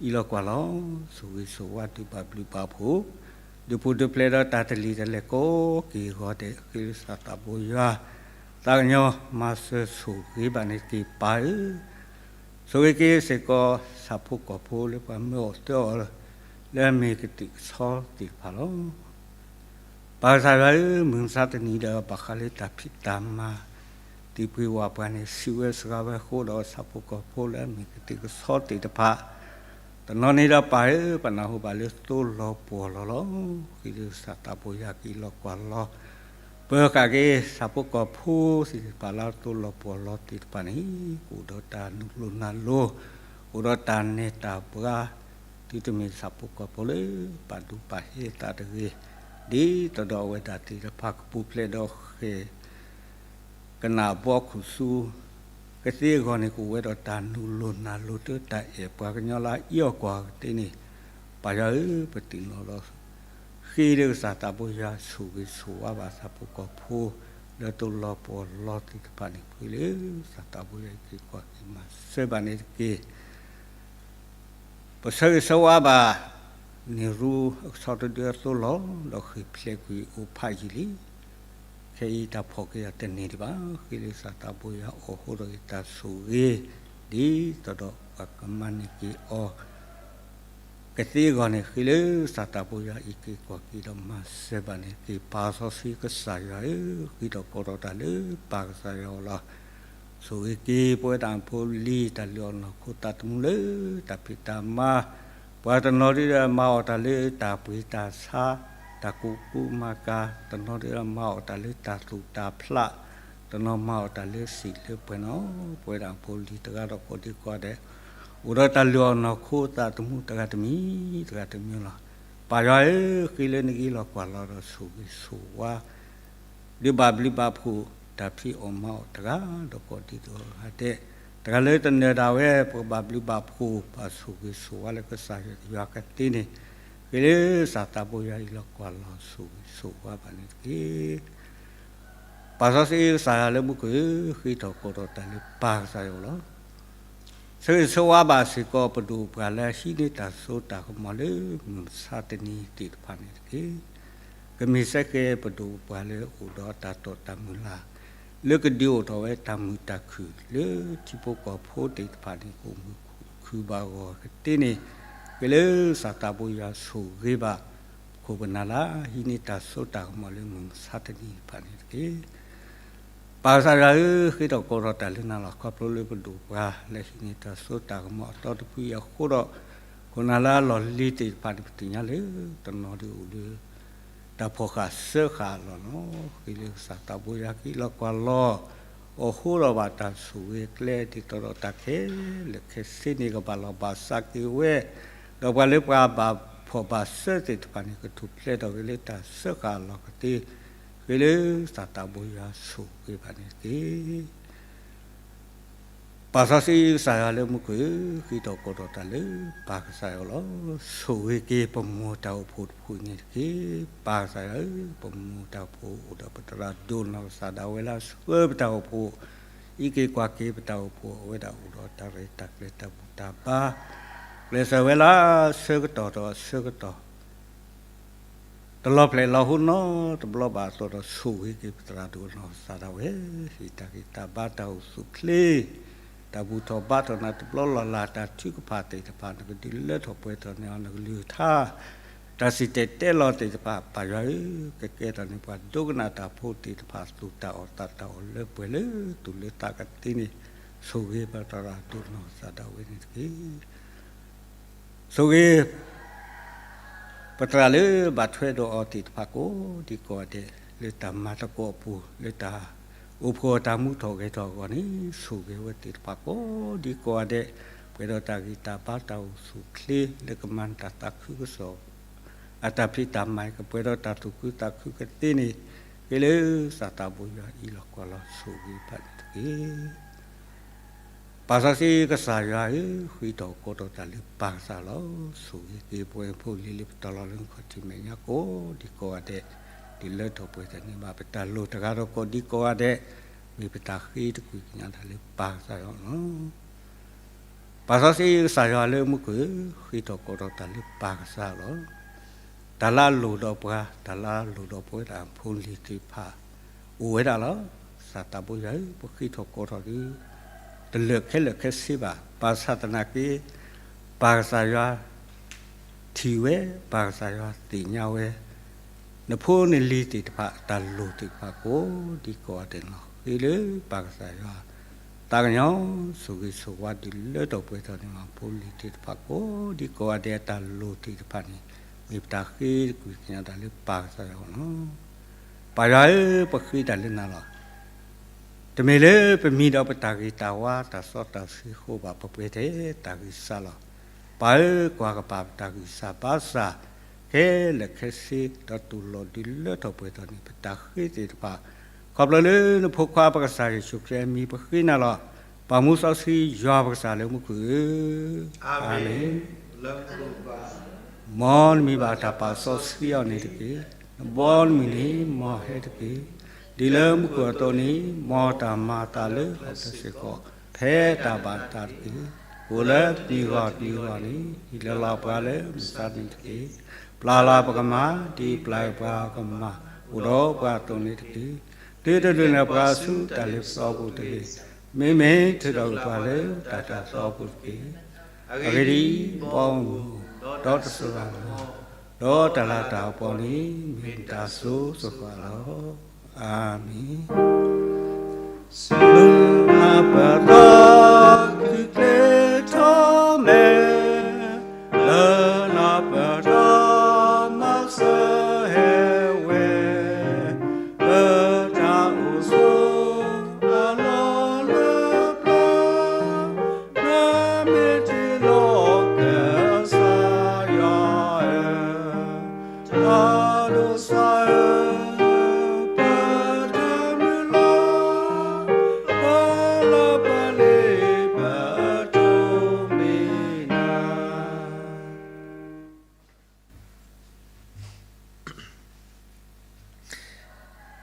အံးလီၤကွၢ်လီၤ ဆိၣ်ဂ့ၤဆိၣ်ဝါဒုးဘၣ်ဘျုးဘၣ်ဖှိၣ် ဒုးပူၤဒုးဖျဲးဒီးတၢ်တလံၤတလဲၤကိးက့ၤအဂီၢ်ဒဲး ဃ့လၢသးသးဘိယွၤ သးကညီၤမၤစၢၤဆိၣ်ဂ့ၤဘၣ်န့ၣ်တက့ၢ်ပၢ်ဧၢ. ဆိၣ်ဂ့ၤက့ၤစ့ၢ်ကီး ဆၣ်ဖိကီၢ်ဖိလၢပှၤမၢအီၣ်သၢအီၣ် လၢအမ့ၢ်ကသံၣ်ကဆီသ့ၣ်တဖၣ်လီၤ. ပၢ်ကစၢ်ယွၤဧၢ, မုၢ်မဆါတနံၤဒီး ဘၣ်ဃးလၢတၢ်ဖံးတၢ်မၤ သံၣ်ပှ့ၤဝၣ်ပှၢ်န့ၣ် စံးဝဲစှၤဝဲအဃိဒီး ဆၣ်ဖိကီၢ်ဖိလၢအမ့ၢ်ကသံၣ်ကဆီသ့ၣ်တဖၣ် တနီၤန့ၣ်ဒီးပၢ်ဧၢ, ပနၢ်ဟူဘၣ်လၢသိလီၤပှီၢ်လီၤလီၤ. ဃ့လၢသးသးဘိယွၤ က့ၤလီၤကွၢ်လီၤ ပၢၤဃာ်က့ၤ ဆၣ်ဖိကီၢ်ဖိသ့ၣ်တဖၣ်လၢသိလီၤပှီၢ်လီၤသ့ၣ်တဖၣ်န့ၣ် ကအိၣ်ဒီးတၢ်နုာ်လီၤနၢ်လီၤ, ကအိၣ်ဒီးတၢ်နဲၣ်တၢ်ပှၤ တုၤတမ့ၢ်ဆၣ်ဖိကီၢ်ဖိလၢ ပာ်ဒိၣ်ပာ်ဟဲသးတဂ့ၤ, ဒ်သိးဒီးအဝဲဒၣ်သ့ၣ်တဖၣ်ကပူၤဖျဲးဒီးဃဲၤ ကနၣ်ဘီခိၣ်ဆူ ကသ့အဂီၢ်န့ၣ် ကအိၣ်ဝဲဒီးတၢ်နုာ်လီၤနၢ်လီၤ တၢ်အဲၣ်ပှၤကညီလၢအအံးအီၤကွၢ်ကသ့န့ၣ်, ပၢ်ယွၤဧၢ, ပသ့ၣ်နီၣ်လီၤ ဃ့လၢသးသးဘိယွၤ ဆိၣ်ဂ့ၤဆိၣ်ဝါဘၣ်ဆၣ်ဖိကီၢ်ဖိ လၢသိလီၤပှီၢ်လီၤသ့ၣ်တဖၣ်န့ၣ် ဃ့လၢသးသးဘိယွၤ က့ၤကွၢ်က့ၤမၤစၢၤဘၣ်န့ၣ်တက့ၢ်. ပဆၢဂ့ၤဆၢဝါဘၣ် န့ၢ်ရူအကဆီတဒုအသိလီၤ ဒီးဃ့ၢ်ဖျဲးကွံာ်အိၣ်ဖးယံာ်လံ. ခဲအံၤတၢ်ဖီၣ်က့ၤအီၤတန့ၢ်ဒံးဘၣ်. ဃ့လၢသးသးဘိယွၤ အိၣ်ဃိဒီးတၢ်ဆိၣ်ဂ့ၤ ဒ်သိးဒီးပှၤကမၤန့ၢ်က့ၤအီၤ ကသ့အဂီၢ်န့ၣ် ဃ့လၢသးသးဘိယွၤ အံးက့ၤကွၢ်က့ၤ ဒီးမၤစၢၤဘၣ်န့ၣ်တက့ၢ်. ပၢ်စီဆှံကစၢ်ယွၤဧၢ, ဃ့ထီၣ်ကိးထီၣ်တၢ်လၢပၢ်ကစၢ်ယွၤအအိၣ်လီၤ. ဆိၣ်ဂ့ၤက့ၤပဝဲဒၣ်ဖိလံၤ တၢ်လုၢ်အီၣ်နီၢ်ခိသးသမူလၢ တၢ်ဖံးတၢ်မၤ, ပှၤတနီၤဒုဒီးမၤအီၣ်တၢ်လၢတၢ်ပှ့ၤတၢ်ဆါ, တၢ်ကူၣ်ကူမၤကၤ, တနီၤဒုဒီးမၤအီၣ်တၢ်လၢတၢ်သူၣ်တၢ်ဖျး, တနီၤမၤအီၣ်တၢ်လၢစံာ်လၢပှဲၤနီၤ, ပဝဲဒၣ်ဖိလံၤတဂၤဒီးကိးဒံကိးဂၤဒဲး အိၣ်ဒီးတၢ်လုၢ်အီၣ်နီၢ်ခိသးသမူတဂၤတမံၤ တဂၤတမံၤလီၤ. ပၢ်ယွၤဧၢ, ဃ့လၢနက့ၤလီၤကွၢ်လီၤဒီးဆိၣ်ဂ့ၤဆိၣ်ဝါ ဒုးဘၣ်ဘျုးဘၣ်ဖှိၣ် တၢ်ဖံးအီၣ်မၤအီၣ်တဂၤဒီးကိးဒံကိးဂၤဒဲး, တဂၤလၢတနၢၤဒၣ်ဝဲ ပကဘၣ်ဘျုးဘၣ်ဖှိၣ် ပာ်ဆိၣ်ဂ့ၤဆိၣ်ဝါလၢကစၢ်ယွၤကသ့န့ၣ်, ဃ့လၢသးသးဘိယွၤ အံးလီၤကွၢ်လီၤ ဆိၣ်ဂ့ၤဆိၣ်ဝါဘၣ်န့ၣ်တက့ၢ်. ပၢ်စီဆှံကစၢ်ယွၤလၢမူခိၣ်ဧၢ, ဃ့ထီၣ်ကိးထီၣ်တၢ်လၢပၢ်ကစၢ်ယွၤအအိၣ်လီၤ. ဆၢဂ့ၤဆၢဝါဘၣ်စ့ၢ်ကီး ပဒိၣ်ပှၤလၢဟံးန့ၢ်တၢ်စိတၢ်ကမီၤလၢမုၢ်မဆါတနံၤသ့ၣ်တဖၣ်န့ၣ်တက့ၢ်. ကမ့ၢ်စ့ၢ်ကီးပဒိၣ်ပှၤလၢအိၣ်ဒီးတၢ်တိာ်တၢ်မုၢ်လၢ် လၢကဒုးအိၣ်ထီၣ်ဝဲတၢ်မုာ်တၢ်ခုၣ်လၢထံဖိကီၢ်ဖိသ့ၣ်တဖၣ်န့ၣ် ကအိၣ်မုာ်ခုၣ်ဘၣ်ဂီၢ်ကသ့န့ၣ်, ဃ့လၢသးသးဘိယွၤဆိၣ်ဂ့ၤဘၣ် ပခိၣ်ပနၢ်လၢ ဟံးန့ၢ်တၢ်စိတၢ်ကမီၤလၢမုၢ်မဆါတနံၤတဖၣ်န့ၣ်တက့ၢ်. ပၢ်ကစၢ်ယွၤဧၢ, ဃ့ထီၣ်ကိးထီၣ်တၢ်လၢနၤလီၤ. ခီဖျိလၢပဒိၣ်ပှၤလၢဟံးန့ၢ်တၢ်စိတၢ်ကမီၤအသီတဖုအံၤအဃိဒီး, ခိၣ်နၢ်လၢအလီၢ်လံၤသ့ၣ်တဖၣ်န့ၣ် ပသ့ၣ်ညါလၢ တနီၤဒုးအိၣ်လၢ တၢ်ဖီၣ်ဃာ်စၢဃာ်အလီၢ်လီၤ. ဃ့လၢသးသးဘိယွၤ က့ၤလီၤကွၢ်လီၤ အိၣ်ဃိဒီးဘၣ်တၢ်ဆိၣ်ဂ့ၤကျဲ ဒ်သိးဒီးတၢ်ခဲလၢာ်ခဲဆ့န့ၣ် ကဘၣ်လီၢ်ဘၣ်စးက့ၤဝဲ, ဒီးပှၤလၢပှၤဘၣ်ဖှီၣ်ဘၣ်စၢသ့ၣ်တဖၣ်န့ၣ် ကထူၣ်ဖျဲးထီၣ်က့ၤလၢတၢ်စၢဃာ်အလီၢ်ကသ့, ဃ့လၢသးသးဘိယွၤဆိၣ်ဂ့ၤဘၣ်န့ၣ်တက့ၢ်. ပၢ်စီဆှံကစၢ်ယွၤလၢမူခိၣ်ဧၢ, ဃ့ထီၣ်ကိးထီၣ်တၢ်လၢပၢ်ကစၢ်ယွၤလီၤ. ဆိၣ်ဂ့ၤက့ၤပမိၢ်တၢ်အိၣ်ဖှိၣ်တဖုန့ၣ်တက့ၢ်. ပၢ်ကစၢ်ယွၤဧၢ, ပမိၢ်တၢ်အိၣ်ဖှိၣ်အိၣ်ဒီးပသရၣ်ဒိၣ်နီၢ်ကစၢ်ဒၣ်ဝဲလၢအဆှၢပတၢ်အိၣ်ဖှိၣ်, အံးက့ၤကွၢ်က့ၤပတၢ်အိၣ်ဖှိၣ် အဝဲဒၣ်အိၣ်ဒီးတၢ်ရဲၣ်တၢ်ကျဲၤတၢ်ဘူၣ်တၢ်ဘါ, ကျဲးစၢးဝဲလၢအဆၢကတီၢ်ဒီးအဆၢကတီၢ် တလီၤဖျဲးလီၤဟိနီတဘျီဘၣ်အသိးဒီး ဆိၣ်ဂ့ၤက့ၤပသရၣ်ဒိၣ်နီၢ်ကစၢ်ဒၣ်ဝဲ, ဟ့ၣ်တၢ်ဂံၢ်တၢ်ဘါတၢ်အိၣ်ဆူၣ်အိၣ်ချ့, တၢ်ဘူၣ်ထီၣ်ဘါထီၣ်နၤတဘျီလီၤလၢ် တၢ်ထုကဖၣ်သ့ၣ်တဖၣ် နကဒုးလၢထီၣ်ပှဲၤထီၣ်န့ၢ်အီၤ နကလုၢ်ကထါ, တၢ်စံၣ်တဲၤတဲလီၤသ့ၣ်တဖၣ် ပၢ်ယွၤဧၢ, ကကဲထီၣ်န့ၢ်ပှၤဒိကနၣ်တၢ်ဖိသ့ၣ်တဖၣ် သူၣ်တၢ်အီၣ်သးတၢ်အီၣ်လၢပှဲၤလၢသူၣ်လၢသးကသ့န့ၣ်, ဆိၣ်ဂ့ၤပသရၣ်ဒိၣ်နီၢ်ကစၢ်ဒၣ်ဝဲန့ၣ်တက့ၢ်. ဆိၣ်ဂ့ၤ ပသရၣ်လၢဘၣ်ထွဲဒီးအီၤသ့ၣ်တဖၣ်ကိးဒံကိးဂၤဒဲး လၢတၢ်မၤသကိးအပူၤ လၢတၢ်အိၣ်ဖှိၣ်အတၢ်မူထီၣ်ဂဲၤထီၣ်အဂီၢ်န့ၣ် ဆိၣ်ဂ့ၤဝဲသ့ၣ်တဖၣ်ကိးဒံကိးဂၤဒဲး ပှဲၤဒီးတၢ်ဂံၢ်တၢ်ဘါတၢ်အိၣ်ဆူၣ်အိၣ်ချ့ လၢကမၤတၢ်သးခုကစီၣ် အတၢ်ဖံးတၢ်မၤကပှဲၤဒီးတၢ်သူၣ်ခုသးခုကသ့န့ၣ်, ဃ့လၢသးသးဘိယွၤအံၤလီၤကွၢ်လီၤဆိၣ်ဂ့ၤဘၣ်န့ၣ်တက့ၢ်. ပၢ်စီဆှံကစၢ်ယွၤဧၢ, ဃ့ထီၣ်ကိးထီၣ်တၢ်လၢပၢ်ကစၢ်လီၤ. ဆိၣ်ဂ့ၤက့ၤပဝဲဖိလံၤလၢပတီၢ်လီၤလၢခီၣ်ထံးမဲာ်ညါကိးဒံကိးဂၤဒဲး, ဒ်လၢထီၣ်ပှဲၤတၢ်န့ၣ်ဘၣ်ပတၢ်လိၣ်တဂၤဒီးကိးဒံကိးဂၤဒဲး, မ့ၢ်ပတၢ်ဃ့တကွံာ်ကညးတၢ်လၢပၢ်ကစၢ်ယွၤလီၤ. ပၢ်စီဆှံကစၢ်ယွၤလၢမူခိၣ်ဧၢ, ဃ့ထီၣ်ကိးထီၣ်တၢ်လၢပၢ်ကစၢ်လီၤ. တၢ်လၢအလိၣ်ဒီးပှၤ, တၢ်လၢအလိၣ်ဒီးပဝဲဒၣ်ဖိလံၤသ့ၣ်တဖၣ် အိၣ်ဝဲဒၣ်လီၤ. သးသးဘိယွၤဧၢ, ပဃ့ထီၣ်ကိးထီၣ်ဒုး တလၢာ်ခဲလၢာ်ခဲဆ့ဘၣ်. ဘၣ်ဆၣ်သနာ်က့ ပၢ်ကစၢ်ယွၤထံၣ်ဝဲ, ပၢ်ကစၢ်ယွၤသ့ၣ်ညါဝဲ နဖိနလံၤသ့ၣ်တဖၣ် တၢ်လိၣ်သ့ၣ်တဖၣ်ကိးဒံကိးဂၤဒဲးန့ၣ်လီၤ. ဃ့လၢပၢ်ကစၢ်ယွၤ သးကညီၤဆိၣ်ဂ့ၤဆိၣ်ဝါဒုးလၢထီၣ်ပှဲၤထီၣ်န့ၣ်လီၤ. ဖိလံၤသ့ၣ်တဖၣ်ကိးဒံကိးဂၤဒဲးအတၢ်လိၣ်သ့ၣ်တဖၣ်န့ၣ် မ့ၢ်ပတၢ်ဃ့တကွံာ်ကညးတၢ်လၢပၢ်ကစၢ်ယွၤလီၤ. ပၢ်ယွၤဧၢ, ပဃ့တၢ်လၢနၤလီၤ. တမ့ၢ်လၢပမံၤဒီးပတၢ်ဂ့ၤတၢ်ဝါ တၢ်စီတၢ်ဆှံအဃိဘၣ်, ပပှဲၤထဲတၢ်ဂံၢ်စၢ်လီၤ. ပၢ်ဧၢ, ကွၢ်ကပၤပတၢ်ဂံၢ်စၢ်ဘါစၢ် ခဲလၢာ်ခဲဆ့ ဒီးတူၢ်လိာ်ဒုးလၢထီၣ်ပှဲၤထီၣ်န့ၣ် ပတၢ်ဃ့သ့ၣ်တဖၣ် ခီဖျိလၢနဖိခွါပကစၢ်ယ့ၣ်ၡူးခရံာ်အမံၤပဃ့နၤလီၤ. ပၢ်မူစီဆှံယွၤပကစၢ်လၢမူခိၣ်ဧၢ, အၤမ့ၣ်. မ်နမံၤဘၣ်တၢ်ပာ်စီဆှံအီၤန့ၣ်တက့ၢ်. နဘီနမုၢ်န့ၣ် မ်ဟဲတက့ၢ်. ဒ်လၢမူခိၣ်အသိးန့ၣ် မ်တၢ်မၤအသးလၢဟီၣ်ခိၣ်စ့ၢ်ကီး ဖဲတၢ်ဘၣ်တၢ်တက့ၢ်. အိၣ်လၢတနံၤဂီၢ်တနံၤဂီၢ်န့ၣ် ဟ့ၣ်လီၤပှၤလၢမုၢ်ဆါတနံၤတက့ၢ်. ပျၢ်လီၤပကမၤ ဒ်ပျၢ်ပှၤကမၤ အိၣ်ဒီးပှၤအသိးန့ၣ်တက့ၢ်. တုၤတဒုးနဲၣ်ပှၤဆူတၢ်လ့ပစီပူၤတဂ့ၤ. မ့မ့ၢ်ထုးထီၣ်ကွံာ်ပှၤလၢတၢ်တၢ်သီပူၤတက့ၢ်. အဂ့ၢ်ဒ်အံၤ, မ်အမူဒီးတစိၤအလီၢ်, ဒီးတၢ်လၤတၢ်ကပီၤန့ၣ် မ့ၢ်တၢ်စိၤစိၤဃၣ်ဃၣ်လီၤ. အၤမ့ၣ်. ဆူနပတၢ်ချံကျဲထီၣ်မဲာ်, လၢနပတၢ်မၤစၢၤဟဲဝဲ, လၢတၢ်အိၣ်ဆိးအလီၢ်လၢပျၢၤ, နမ့ၢ်တ့လီၤကစၢ်ယွၤဧၢ, တၢ်ဒိးစၢ်ဧၢ, ပတၢ်မုၢ်လၢ်, ပလၢပလ့ပတိၢ်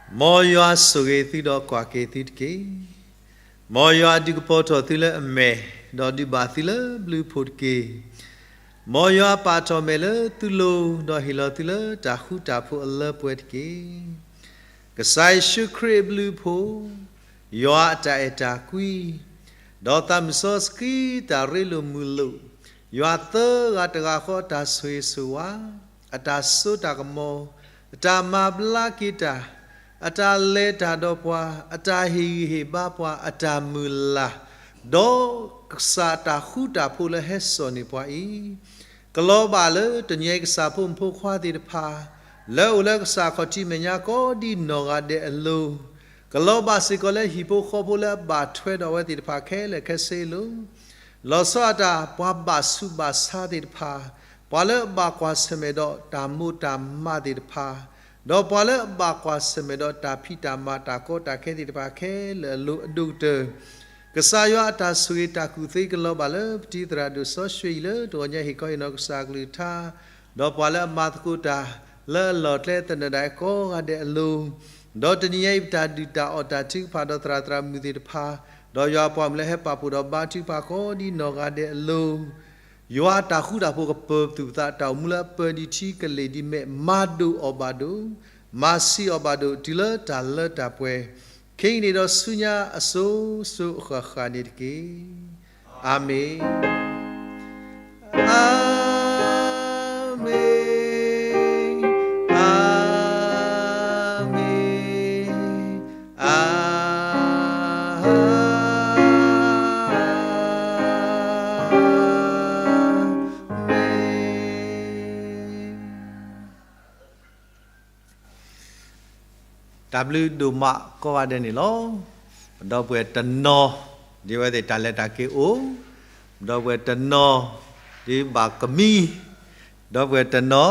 မံၤနၤ. မ်ယွၤဆိၣ်ဂ့ၤသုဒီးကွၢ်က့ၤသုတက့ၢ်. မ်ယွၤဒုးကပီၤထီၣ်သုလၢအမဲာ်, ဒီးဒုးဘၣ်သုလၢဘျုးအဖှိၣ်တက့ၢ်. မ်ယွၤပာ်ထီၣ်မဲာ်လၢသုလိၤ, ဒီးဟ့ၣ်လီၤသုလၢတၢ်ဃူတၢ်ဖိးအလၢပှဲၤတက့ၢ်. ကစၢ်ယ့ၣ်ၡူးခရံာ်အဘျုးအဖှိၣ်, ယွၤအတၢ်အဲၣ်တၢ်ကွံ, ဒီးသးမုၢ်စီဆှံတၢ်ရ့လိာ်မုာ်လိာ်, ယွၤသၢဂၤတဂၤဃီအတၢ်ဆိၣ်ဂ့ၤဆိၣ်ဝါ, အတၢ်စိတၢ်ကမီၤ, အတၢ်မၤဘျါက့ၤတၢ်, အတၢ်လဲၤတၢ်ဒီးပှၤ, အတၢ်ဟ့ၣ်ဂံၢ်ဟ့ၣ်ဘါပှၤ, အတၢ်မုၢ်လၢ်, ဒီးကစၢ်တၢ်ဃူတၢ်ဖိးလၢဟဲစိာ်န့ၢ်ပှၤအံၤ, ကလီၤဘၣ်လၢတနံၤအံၤကစၢ်ဖိမုၣ်ဖိခွါသ့ၣ်တဖၣ်, လၢအအိၣ်လၢကစၢ်ခီၣ်ထံးမဲာ်ညါကိးဒံနီၢ်ဂၤဒဲးအလိၤ, ကလီၤဘၣ်စ့ၢ်ကီးလၢဟံၣ်ဖိဃီဖိလၢအဘၣ်ထွဲဒီးအဝဲသ့ၣ်တဖၣ်ခဲလၢာ်ခဲဆ့အလိၤ, လီၤဆီဒၣ်တၢ် ပှၤဘၣ်ဆူးဘၣ်ဆါသ့ၣ်တဖၣ်, ပှၤလၢအဘၣ်ကွၢ်ဆၢၣ်မဲာ်ဒီးတၢ်မိၢ်တၢ်မးသ့ၣ်တဖၣ်, ဒီးပှၤလၢအဘၣ်ကွၢ်ဆၢၣ်မဲာ်ဒီးတၢ်ဖံးတၢ်မၤတၢ်ကီတၢ်ခဲသ့ၣ်တဖၣ်ခဲလၢာ်အလိၤအဒိၣ်ကတၢၢ်, ကစၢ်ယွၤအတၢ်ဆိၣ်ဂ့ၤတၢ်ကူၣ်သ့ကလီၤဘၣ်လၢပတံၤသရၣ်ဒိၣ်စီဆှံအံၤလၢတဂီၤညါဟ့ၣ်ခီဟ့ၣ်နီၤကစၢ်အကလုၢ်ကထါ, ဒီးပှၤလၢအမၤသကိးတၢ်လၢအလီၢ်ကျဲသနၢၣ်ဒၣ်ကိးဂၤဒဲးအလိၤ, ဒီးတနံၤညါအံၤပတၢ်ဒုၣ်တၢ်အီၣ်တၢ်ထုကဖၣ်ဒီးသရၣ်သရၣ်မုၣ်သ့ၣ်တဖၣ်, ဒီးယွၤပှၤမုၣ်လၢဟဲပာ်ဖှိၣ်ဒီးဘါထုကဖၣ်ကိးဒံနီၢ်ဂၤဒဲးအလိၤ, ယွၤအတၢ်ဃူတၢ်ဖိးကပၢၤပသူၣ်ပသး တၢ်အိၣ်မူလၢအပၢၤဒံးထံကလ့ၢ်ဒံးမဲာ် မၤဒိၣ်အီၤဘၣ်ဒိၣ်, မၤဆံးအီၤဘၣ်ဒိၣ် တုၤလၢတၢ်လၢတၢ်ပှဲၤ, ခဲအံၤန့ၣ်ဒီးဆူညါအစိၤစိၤအဃၣ်ဃၣ်န့ၣ်တက့ၢ်. အၤမ့ၣ်, အၤမ့ၣ်, အၤမ့ၣ်, အၤမ့ၣ်. တၢ်ဘျုးဒိၣ်မးကိးဂၤဒဲးန့ၣ်လီၤ. ပဒီပုၢ်ဝဲၢ်တနီၤ ဒ်အဝဲသ့ၣ်တၢ်လဲၤတၢ်က့ၤအိၣ်, ပဒီပုၢ်ဝဲၢ်တနီၤ ဒ်ဘၣ်ကမံ, ဒီပုၢ်ဝဲၢ်တနီၤ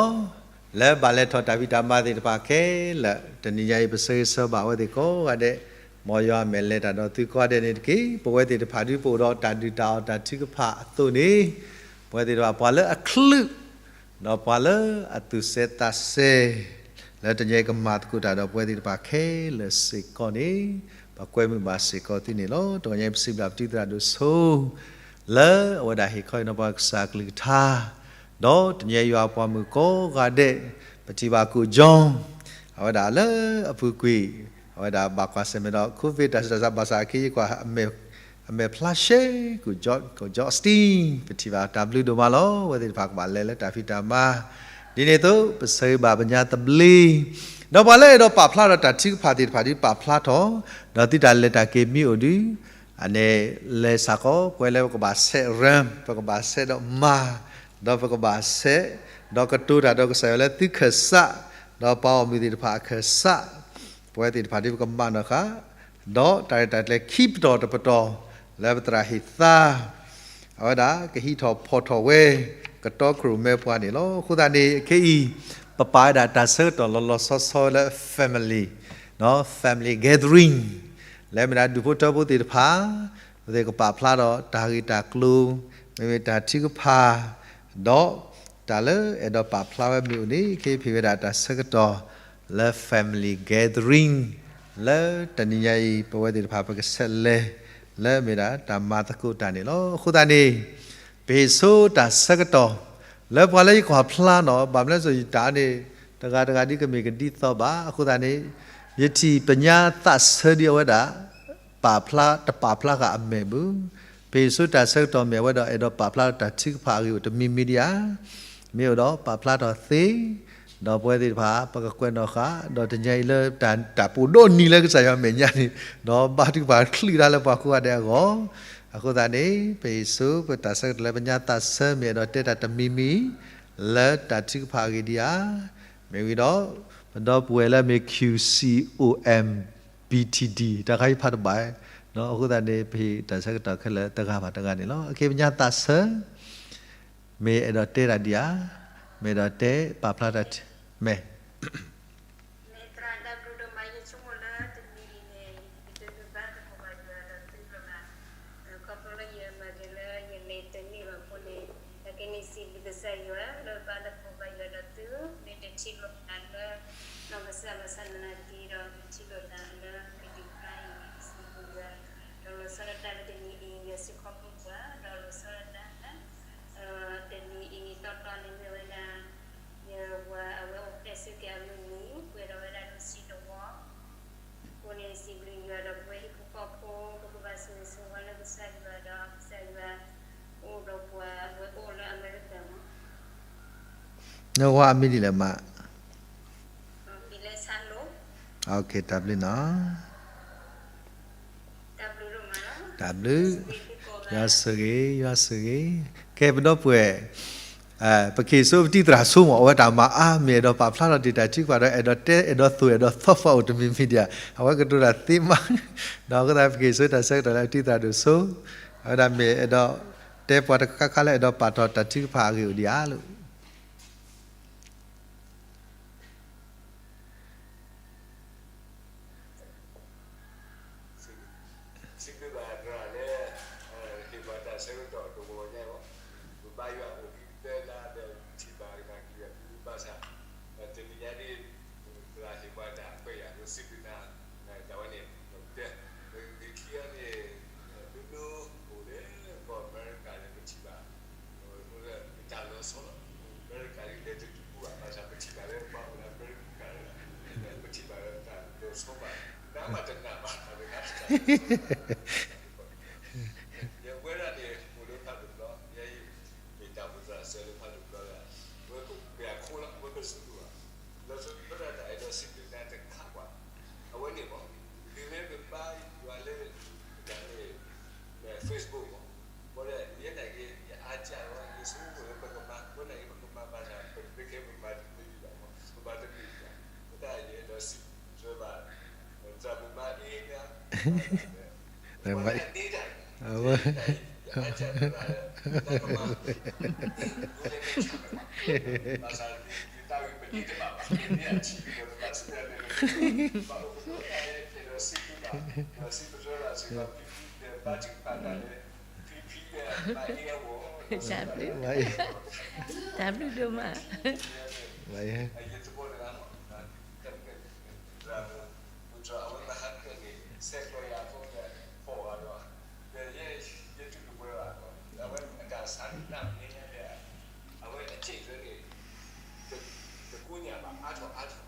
လၢဘၣ်လဲၤထီၣ်တၢ်ဖံးတၢ်မၤသ့ၣ်တဖၣ်ခဲလၢာ်, တနံၤညါအံၤ ပဆၢဂ့ၤဆၢဝါဘၣ်အဝဲသ့ၣ်ကိးဂၤဒဲး, မ်ယွၤမဲာ်လဲၤတၢ်ဒီးသုကိးဂၤဒဲးန့ၣ်တက့ၢ်. ပဝဲသ့ၣ်တဖၣ်ဒုး ပအိၣ်ဒီးတၢ်ဒုၣ်တၢ်အီၣ်တၢ်ထုကဖၣ်အသိးန့ၣ်, ပဝဲသ့ၣ်တဖၣ်ပှၤလၢအချုး ဒီးပှၤလၢအသူၣ်စဲသးစဲ လၢတနံၤအံၤကမၤသကိးတၢ်ဒီးပဝဲသ့ၣ်တဖၣ်ခဲလၢာ်စ့ၢ်ကီးန့ၣ်, ပကွဲမုာ်ဘၣ်စ့ၢ်ကီးသုန့ၣ်လီၤ. တနံၤညါအံၤ ပစံးဘျုးပတုၤသရၣ်ဒိၣ်စိ လၢအဝဲဒၣ်ဟ့ၣ်ခီအံၤနီၤပှၤကစၢ်ကလုၢ်ကထါ, ဒီးတနံၤအံၤယွၤပှၤမုၣ်ကိးဂၤဒဲး, ပထံၣ်ဘၣ်ကိၣ်ကၠီ အဝဲဒၣ်လၢအပူၤကွံာ်, အဝဲဒၣ်ဘၣ်ကွၢ်ဆၢၣ်မဲာ်ဒီး COVID တၢ်ဆူးတၢ်ဆါဘၣ်ဆၣ်အခံ ယကွၢ် အမဲာ်ဖျါရှဲ ကိၣ်ကၠီ Sting ပထံၣ်ဘၣ်တၢ်ဘျုးဒိၣ်မးလီၤ. အဝဲသ့ၣ်တဖၣ်ကဘၣ်လဲၤလၢတၢ်ဖံးတၢ်မၤ, ဒ်န့ၣ်အသိး ပဆၢဂ့ၤဘၣ်ပညါသဘျ့, ဒီးပှၤလၢအဲၣ်ဒိးပာ်ဖျါဒီးတၢ်ထုကဖၣ်သ့ၣ်တဖၣ်ဒုး ပာ်ဖျါထီၣ်, ဒီးသုတၢ်လဲၤတၢ်က့ၤမ့ၢ်အိၣ်ဒုး, အန့ၣ် လဲၤစ့ၢ်ကီး ပဝဲလၢပကဘၣ်ဆဲးရၢ, ပကဘၣ်ဆဲးဒီးမၤ, ဒီးပကဘၣ်ဆဲး, ဒီးကတိၤတၢ်ဒီးကစၢ်ယွၤလၢသုခၢၣ်စး, ဒီးပှၤဂီၢ်မုၢ်သ့ၣ်တဖၣ်အခၢၣ်စး, ပဝဲသ့ၣ်တဖၣ်ဒုးပကမၤနီၣ်ဃာ် ဒီးတၢ်ရဲၣ်တၢ်ကျဲၤခံပတီၢ်တပတီၢ် လၢပသရၣ်ဟ့ၣ်သါ, အဝဲဒၣ်ကဟံးထီၣ်ဖီၣ်ထီၣ်ဝဲ ကတီခိၣ်ရိၣ်မဲပှၤန့ၣ်လီၤ. အဃိသတးန့ၣ် ခဲအံၤ ပပာ်ဝဲဒၣ်တၢ်ဆၢကတီၢ်လီၤလီၤဆီဆီလၢ family, family gathering, လၢမ့ၢ်ဒၣ်ဒူၣ်ဖိထၢဖိသ့ၣ်တဖၣ်, ပသ့ၣ်ကပာ်ဖျါဒီးတၢ်ဂ့ၢ်တၢ်ကျိၤ, မ့မ့ၢ်တၢ်ထုကဖၣ်, ဒီးတၢ်လၢအဲၣ်ဒိးပာ်ဖျါဝဲမ့ၢ်အိၣ်န့ၣ် ခဲအံၤဖံးဝဲဒၣ်တၢ်ဆၢကတီၢ် လၢ family gathering လၢတနံၤညါအံၤ ပဝဲသ့ၣ်တဖၣ်ပကဆဲးလဲၤ လၢမ့ၢ်ဒၣ်တၢ်မၤသကိးတၢ်န့ၣ်လီၤ. အဃိသတးန့ၣ် ပဟ့ၣ်ဆိတၢ်ဆၢကတီၢ် လၢပှၤလၢယကွၢ်ဖျါနီၤ ဘၣ်မနုၤလဲၣ် ယတၢ်န့ၣ် တဂၤတဂၤဒ်ကမ့ၢ်ကဒ်သိးဘၣ်. အဃိသတးန့ၣ် ယထံၣ်ပညါသးဆၢဒ်အဝဲဒၣ် ပာ်ဖျါတပာ်ဖျါဃာ်အမဲာ်ဘၣ်. ပဟ့ၣ်ဆိတၢ်ဆၢကတီၢ်မ့ၢ်အဝဲဒီး အဲၣ်ဒိးပာ်ဖျါဒီးတၢ်ထုကဖၣ်အဂ့ၢ်အိၣ်တမံၤမံၤဒံးဧါ. မ့ၢ်အိၣ်ဒီးပာ်ဖျါထီၣ်သ့, ဒီးပဝဲသ့ၣ်တဖၣ် ပကကွဲးနီၣ်ဃာ် ဒီးတနံၤအံၤလၢတၢ်ပူၤဒိၣ်နံၤလၢကစၢ်ယွၤမဲာ်ညါန့ၣ် ဒီးဘါထုကဖၣ်ချုးတၢ်လၢပှၤကိးဂၤဒဲးအဂီၢ်. အဃိသတးန့ၣ် ပဟ့ၣ်ဆိပတၢ်ဆၢကတီၢ်လၢပညါသးဆၢမ့ၢ်အဲၣ်ဒိးတဲတၢ်တမံၤမံၤ လၢတၢ်ထုကဖၣ်အဂ့ၢ်ဒံးဧါ. မ့ၢ်ဝံၤဒီး ပဒီပုၢ်ဝဲၢ်လၢအမ့ၢ် Q C O M B T D တၢ်ခါအံၤဖးတဘၣ်, အဃိသတးန့ၣ် ပဟ့ၣ်တၢ်ဆၢကတီၢ်ခဲလၢာ်တဂၤဘၣ်တဂၤန့ၣ်လီၤ. အခ့ပညါသးဆၢ မ့ၢ်အဲၣ်ဒိးတဲတၢ်ဒံးဧါ, မ့ၢ်အဲၣ်ဒိးတဲပာ်ဖျါတၢ်, မ့ၢ် မ့ၢ်သရၣ်တၢ်ဘျုးဒိၣ်မး ယဆိကမိၣ်လၢတနံၤအံၤန့ၣ် ယကဒုးဘါသကိးဘၣ်ယွၤဒီးသုလီၤ. ခီဖျိလၢယမၤက့ၤလၢယလဲၤတန့ၢ်ဘၣ်အဃိန့ၣ် အက့ၤန့ၣ်စံးဘျုးကစၢ်ယွၤလၢဘါသကိးဘၣ်ယွၤဒီးသု, မ့ၢ်တထံၣ်လိာ်သးလၢ နီၢ်ကစၢ်ဘၣ်ဆၣ်သနာ်က့ဒီး တထံၣ်လိာ်သးလၢကဒုးဘါအံၤ စံးဘျုးယွၤ, ဒီးလီၤဆီဒၣ်တၢ်လၢတနံၤအံၤ ယစံးခီဖျိပှၤ ဒီးလီၤဆီဒၣ်တၢ် တနံၤအံၤတီတီန့ၣ်မ့ၢ်ဝဲဒၣ် ယဝၤအဝဲအိၣ်ဖျဲၣ်ဆူက့ၤအမုၢ်နံၤ ပှဲၤဒီးဝဲဒၣ်တဆံတဝီ, အဃိန့ၣ်စံးဘျုးယွၤဒီးပဝဲဟံၣ်ဖိဃီဖိ ပကဘၣ်ဆိၣ်ဂ့ၤဆိၣ်ဝါလၢကစၢ်ယွၤဒီးကစၢ်ယွၤအိၣ်ဒီးပှၤ အဝဲအိၣ်လၢအမဲရကၤမး နဝၤအမံၤဒ်လဲၣ်မး, တၢ်ဘျုးနီၤ, တၢ်ဘျုး, ယွၤဆိၣ်ဂ့ၤ, ယွၤဆိၣ်ဂ့ၤ, ကဲပဒီပုၢ်ဝဲၢ် ပက့ၤဆိပတံၢ်သရၣ်ဆိမး အဝဲတၢ်မၤအါမ့ၢ်အဲၣ်ဒိးပာ်ဖျါထီၣ်တ့ၢ်တၢ်ထုကဖၣ်ဒီး အဲၣ်ဒိးတဲအဲၣ်ဒိးသိၣ်အဲၣ်ဒိးသီဖီအိၣ်တမံၤမံၤဒံးဧါ, အဝဲကတိၤတၢ်သ့မး, ဒီးအဃိသတးပက့ၤဆိတၢ်ဆၢကတီၢ်လၢပတံၢ်သရၣ်ဒိၣ်ဆိ, အဝဲဒၣ်မ့ၢ်အဲၣ်ဒိးတဲပှၤတခါခါလၢအဲၣ်ဒိးပာ်ထီၣ်တၢ်ထုကဖၣ်အဂ့ၢ်အိၣ်ဒံးဧါလိၤ စံးဘျုးဘၣ်သရၣ်လၢ ဟ့ၣ်ပှၤတၢ်ဆၢကတီၢ်တဂီၤညါအံၤ, ပဘါယွၤအိၣ်ခံသၢလါဒီးထံၣ်ဘၣ်ကနၣ်က့ၤယွၤဘၣ်ဆၣ်, တနံၤညါန့ၣ် သရၣ်ဟ့ၣ်ပှၤတၢ်ခွဲးယာ် ပစံးဘျုးနၤ, တၢ်ဝဲန့ၣ် ပတဲ, ပက့ၤခံဂၤန့ၣ် ဒိၣ်ဒိၣ်အိၣ်လၢကီၢ်အမဲရကၤလၢပထံၣ်ဘၣ် တၢ်လီၤဆီလီၤ, အမဲရကၤဒ်လဲၣ်တဒူၣ်ဘၣ် ဘၣ်ဆၣ်ပထံၣ်ဘၣ်လၢပှၤအိၣ်လၢအမဲရကၤလၢ ပထံၣ်ဘၣ်လၢတၢ်လီၤဆီဘၣ်, နမ့ၢ်တနာ်ဘၣ်တၢ်တခါတခါ ယဝဲဒၣ်န့ၣ် အိၣ်လၢဖးဒိၣ်ဘျီ, ယဲအံၤ မ့ၢ်တၢ်အိၣ်သရၣ်စၢၤလၢဖးဒိၣ်ဘျီလၢ ဝဲကပျဲၢ်အခိလီၤ ဝဲကစူးဒိၣ်ဘၣ်, လီၤဆီဒၣ်တၢ်အဲၣ်ဒိးစံးဘျုးနၤတခါပှၤ, အဝဲန့ၣ်မး, ဒ်လဲၣ်ပဘါယွၤလၢ တၢ်န့ၣ် Facebook မး, ဘၣ်ဒီးယဲနာ်က့ ယအါကၢ်လီၤ ယဆိကမိၣ်လၢပကမၤ ဝဲနာ်က့ပကမၤဘၣ်ဆၣ် ပတသ့ခဲပမၤတသ့ဘၣ်မး, ပမၤတမ့ၢ်ဘၣ်, အဃိသတးယအဲၣ်ဒိးစံးဘျုးဘၣ် သရၣ်မုၣ်မၤအ့ၣ်နၤ, ပှၤလၢအဒ့တၢ်အံၤ, ယအါကၢ်လီၤ, တၢ်ကမၤ, ဘၣ်ဆၣ်ယတၢ်ဂ့ၢ်ပ တဘၣ်ဘၣ်, မ့ၢ်အထံၣ်ဒီးပဘၣ်စံးတၢ်န့ၣ်, ဘၣ်အိၣ်ဖှိၣ်ဖိအါအါ ဒီးစံးဘျုးဘၣ်, ဒီးစံးပတြၢၤဘၣ်စ့ၢ်ကီး ဖံဖံဒီးဘါထုကဖၣ်တၢ်လၢ ဖံဖံဒီး ဘါအ့အဂီၢ်, တၢ်ဘျုး, တၢ်ဘျုးဒိၣ်မး, ယသကိးတဂၤမ့ၢ် သရၣ်မုၣ် အဝဲမၤဟးကၢၣ်န့ၣ် ဆဲးကျိးယၤအဃိ ပိာ်အီၤဒီး, ဒီးယဲ ယတူၢ်တပှဲၤဘၣ်, အဝဲအတၢ်ဆါန့ၣ် တၢ်မနုၤညါလဲၣ်, အဝဲအစ့ၣ်ကျၢန့ၣ် တကိညၣ်ဘၣ် အါထီၣ်အါထီၣ်,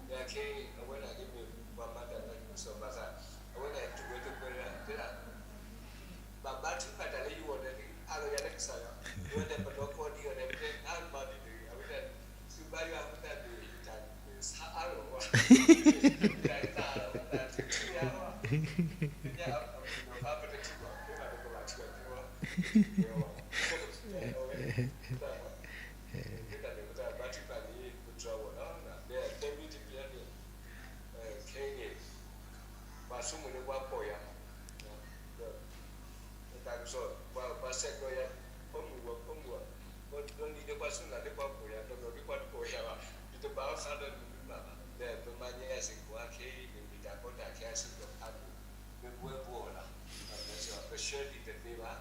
ဒီးခဲအံၤ အဝဲဒၣ်ကမ့ၢ်ပှၤမၤတၢ်လၢကစၢၢ်ဘၣ်ဆၣ် အဝဲဒၣ်တူၢ်ဝဲတပှဲၤဒၣ် တဲဒၣ် ဘၣ်ဘါထုကဖၣ်တၢ်လၢယဂီၢ်ဒီး အါလီၤယၤလၢကစၢ်ယွၤ, ယဝဲဒၣ်ပဒီကီဒံအီၤဒီး ပတဲအါမးဒ်န့ၣ် အဝဲဒၣ် စူၢ်ဘါယွၤအဃိသတးန့ၣ် တၢ်ဆါအါလီၤဝဲ, တၢ်တၢ်တၢ်တထံၣ်ယၤဘၣ်, ညါအပနီၤဖးပတထံၣ်ဘၣ် ဖဲဘၣ်ဒီးကဘၣ်ထံၣ်ဘၣ်ဖဲဝဲ, အဝဲ မ့ၢ်တၢ်န့ၣ်ပတၢ်ဘါထုကဖၣ်န့ၣ် ပတြၢၤအဂီၢ်လီၤ, ဒီးတဲမ့ၢ်တပျၢ်န့ၣ် ခဲအံၤန့ၣ် ပှၤဆိကမိၣ်လၢပှၤပိာ်ယၤမး, ဒီး တၢ်ကစီၣ် ပှၤ ပှၤဆဲးကျိးယၤ ဖိမုၣ်ဝဲ ဖိမုၣ်ဝဲ, ပှၤဒီနံၤဒီးပှၤစူၢ်နာ်လၢပှၤပိာ်ယၤ ဒီးဒီးဒ်ပှၤတပိာ်ယၤဘၣ်, ယတဘၣ်အီၣ်ဆါဒီးမုၢ်မးဘၣ်, ဒီးပမၤညါစ့ၢ်ကီးခဲအံၤန့ၣ် မ့ၢ်တၢ်ကီတၢ်ခဲအဆၢကတီၢ်ဖးဒိၣ်, မ့ၢ်ပဝဲပဂီၢ်လီၤ, ပဆှၢဒံးတသ့ဘၣ်,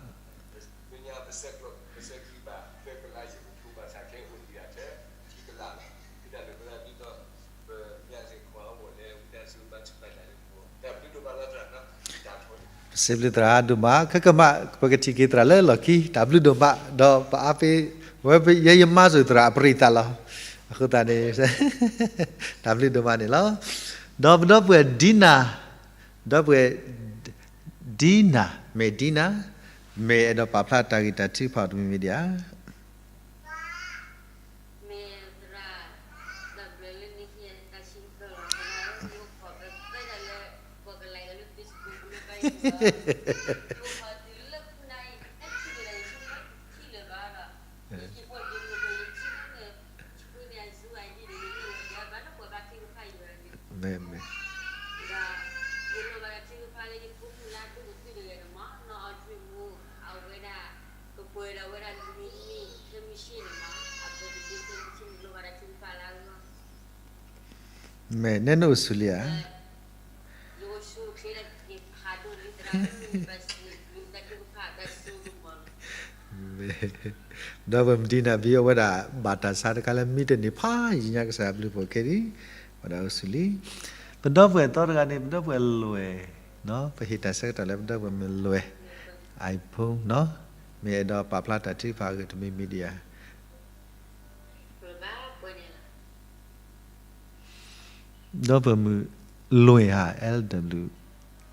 ပညါပဆဲးကျိး ပဆဲးကျိးဘၣ် သၢကလး ယကထိဘၣ်ဆၣ်ခဲအံၤအိၣ်ဒံးဒၣ်ထဲ ခံကလးလီၤ, ဒ်တၢ်န့ၣ်အဃိသတးဒ်သိး ပမၤစ့ၢ်ကီးအဂီၢ်လၢ ဝံသးစူၤဘါထုကဖၣ်တၢ်လၢပဂီၢ်, တၢ်ဘျုးဒိၣ်မးလီၤသရၣ်နီၤ, တၢ်ထီန့ၣ် ပစံးဘျုးသရၣ်ဒိၣ်မး, ခဲကမး ပကထံၣ်က့ၤသရၣ်လၢလီၢ်ခံ, တၢ်ဘျုးဒိၣ်မး, ဒီးပအါဖဲ ဝဲယဲယမါစိၤသရၣ်အပရံးသးလီၤ, အဃိသတးန့ၣ် တၢ်ဘျုးဒိၣ်မးန့ၣ်လီၤ, ဒီးပဒီပုၢ်ဝဲၢ်ဒံနၤ, ဒီပုၢ်ဝဲၢ် ဒံနၤ, မ့ၢ်ဒံနၤ, မ့ၢ်အဲၣ်ဒိးပာ်ဖျါတၢ်ဂ့ၢ်တၢ်ထုကဖၣ်တမံၤမံၤဒံးဧါ. မ့ၢ်သရၣ် တၢ်ဘျၢလၢနဟ့ၣ်တၢ်ဆံးကတၢၢ်လီၤ, သရၣ်ဧၢ, ယအိၣ်ခိးပသဲဒၣ်လၢ ပှၤကလဲၤလၢ Facebook လၢဘၣ်ယိၣ်, ယအိၣ်ခိးတုၤလၢခိၣ်နၢ်အံၤ တၢ်ထံၣ်န့ၣ်ဒီး ယဆိကမိၣ်ထံၣ်လၢၤဘၣ်ဒီး ယဟံၣ်ဖိယမုၣ်ဒီး ယထံၣ်န့ၣ် ယဆိကမိၣ်န့ၣ် အ Zoom ID န့ၣ် ယန့ၢ်ဝဲဒၣ်ဘၣ်လၢပှၤဘါထုကဖၣ်ယိၣ်န့ၣ်, မ့ၢ် ဒီး ယလိၣ်ဘၣ်တၢ်ထုကဖၣ်လၢယဖိမုၣ်လၢအဒိၣ်ကတၢၢ်တဂၤန့ၣ်မး နီၢ်အီၣ်ဒြံးမူ အဝဲဒၣ် ကပှဲၤဒီးဝဲဒၣ်နွံနံၣ် ခဲမုၢ်ဆ့ၣ်န့ၣ်မး အ birthday ခဲမုၢ်ဆ့ၣ်န့ၣ် ယလိၣ်ဘၣ်တၢ်ထုကဖၣ်လၢအဂီၢ် မ့ၢ်နဲနအိၣ်ဆူၣ်လံဧါ. ဒီပုၢ်ဝဲၢ်မဒံနၤဘံအဝဲဒၣ် ဘၣ်တၢ်ဆါတခါလၢမံတန့ၢ်ဖးယံာ်ညါကစၢ်ဘျုးဖှိၣ်ခဲအံၤ, ဝဲဒၣ်အိၣ်ဆူၣ်လံ. ပဒီပုၢ်ဝဲၢ်သီတဂၤန့ၣ် ပဒီပုၢ်ဝဲၢ်လွဲၢ်, ပဟ့ၣ်တၢ်ဆၢကတီၢ်လၢပဒီပုၢ်ဝဲၢ်မုၣ်လွဲၢ် iPhone နီၤ, မ့ၢ်အဲၣ်ဒိးပာ်ဖျါတၢ်ထုကဖၣ်အဂ့ၢ်တမံၤမံၤဒံးဧါ. ဒီပုၢ်ဝဲၢ်မုၣ်လွဲၢ်ဧါ, L W,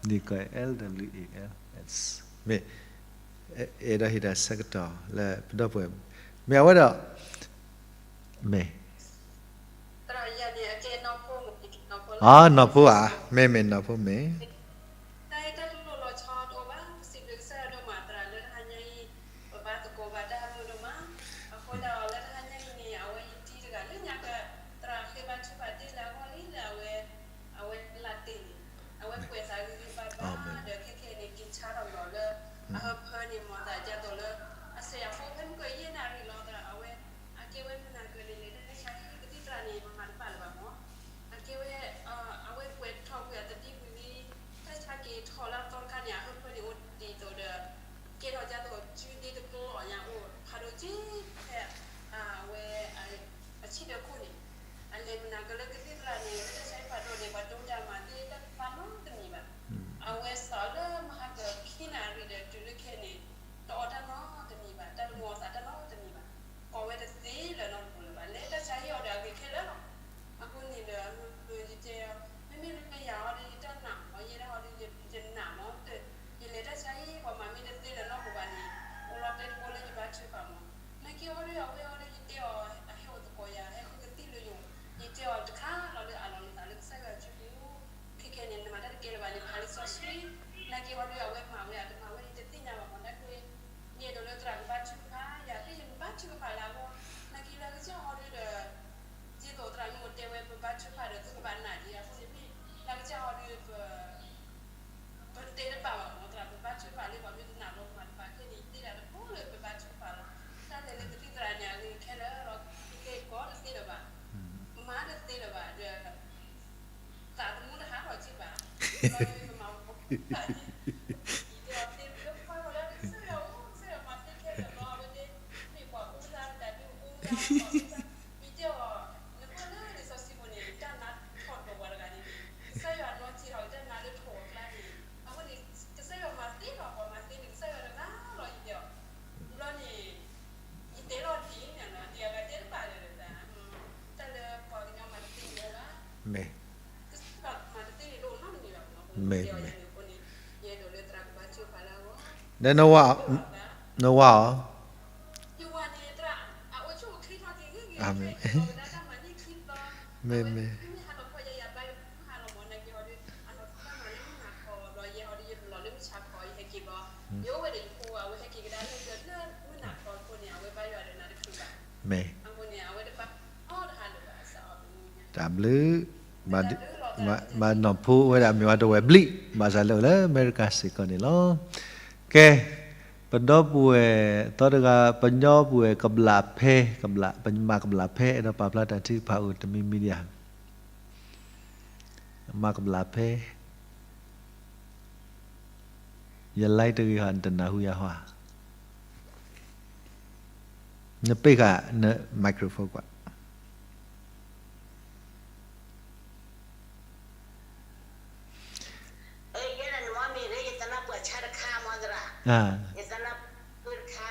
ဒ်ကီး L W A L S, မ့ၢ် အဲၣ်ဒိးဟ့ၣ်တၢ်ဆၢကတီၢ်လၢပဒီပုၢ်ဝဲၢ်, မ့ၢ်အဝဲဒီး မ့ၢ် အနီၢ်ဖိဧါ, မ့ၢ်မ့ၢ်နီၢ်ဖိမ့ၢ် တၢ်အံၤတၢ်လိၣ်လီၤဆီတအိၣ်ဘၣ်, ပစံးဘျုးကစၢ်ယွၤဒိၣ်မး သရၣ်လၢတဟါညါအံၤ ပဘါသကိးဘၣ်တၢ်မုာ်ဒိၣ်မး, အဃိဒၣ်လၢတဟါညါအံၤန့ၣ် အဝဲယတံၤတဂၤလၢညါက သရၣ်ဃ့ဘါထုကဖၣ်တ့ၢ်လၢအဂီၢ်လံလၢအဝဲ အဝဲလၢတ့ၢ်န့ၣ် အဝဲကွဲးသးဂ့ၤဂ့ၤဘၣ်ဘၣ် ဒီးခဲခဲအံၤန့ၣ် က့ၤဆါထီၣ်လီၤလၢ အဟၢဖၢန့ၣ် မၤသးဒ်သိးလၢ အစဲးအဖီဖဲမုၢ်ကယဲၢ်နၣ်ရံၣ်လီၤသရၣ် အဝဲ အကဲဝဲမနၤကလဲာ်လဲၣ် တၢ်ဆါဟံၣ်ကသံၣ်သရၣ်န့ၣ် မၤတဘၣ်လၢၤဘၣ်မး, အကဲဝဲ အဝဲကွဲးထီၣ်ကွံာ်အသဒံဝံၤလံ, တၢ်ဆါက့ၤထီၣ်လၢအသီတခါန့ၣ် အဟၢဖၢန့ၣ်အိၣ်ဒ်သိးဒီး ကဲထီၣ်ဒ်သိးစုဒ့တကျီၢ်ညါအိၣ်ဖးဒိၣ်က့ဖဲ အဝဲ အဆံၣ်ဒီးခိၣ်န့ၣ် အလဲၤမနၤကလဲာ်လၢကသံၣ်သရၣ်န့ၣ် လၢတၢ်ဆါဟံၣ်ဖးဒိၣ်န့ၣ် ပှၤဒိတၢ်မၤသ့တၢ်တဖၣ်နီတမံၤဘၣ်. အဝဲစးလၢမဟါကခံနၣ်ရံၣ်ဒီးတုၤလၢခဲအံၤန့ၣ် တအီၣ်တၢ်နီတမံၤဘၣ်, တၢ်တမၤအသးတၢ်နီတမံၤဘၣ်, ကိးဝဲတသ့လၢၤနီတပူၤလၢၤဘၣ်, လဲၤတၢ်ဆါဟံၣ်အီၤဒီးအဂ့ၤခဲလၢာ်လီၤ. အဃိန့ၣ်ဒီး ယတဲအီၤ မ့မ့ၢ်လၢယၤအီၤဒီး ယတၢ်နာ်အီၤ ယဲဒၣ်အီၤဒီး ယနာ်မး, ယလဲၤတၢ်ဆါဟံၣ် ပှၤမၤမ့ၢ်တ မ့ၢ် မ့ၢ် မ့ၢ် ဒီးနဝၤ နဝၤအီၤ အၤမ့ၣ် မ့ၢ် မ့ၢ် မ့ၢ် တၢ်ဘျုး ဘၣ်နီၢ်ဖိဝဲဒၣ်မ့ၢ်ဝဲတဝဲဘျံး ဘၣ်ဆၣ်လၢအိၣ်လၢအမဲရကၤစ့ၢ်ကီးန့ၣ်လီၤ. ကဲ ပဒီပုၢ်ဝဲၢ်သီတဂၤ ပညီပုၢ်ဝဲၢ်ကဘျးဖဲ ကဘျး ပမၤကဘျးဖဲ အဲၣ်ဒိးပာ်ဖျါတၢ်ထုကဖၣ်အိၣ်တမံၤမံၤဒံးဧါ မၤကဘျးဖဲ ယလဲတဂ့ၤဟီ နတနၢ်ဟူယၤဟီ နပ့ၢ်ဃာ်န microphone ကွၢ် ယဲဒၣ်နမ့ၢ်မ့ၢ်ရၢ ယသနၢ်ပှၢ်ဆါတခါမီသရၣ်, ယသနၢ်ပှၢ်တခါ,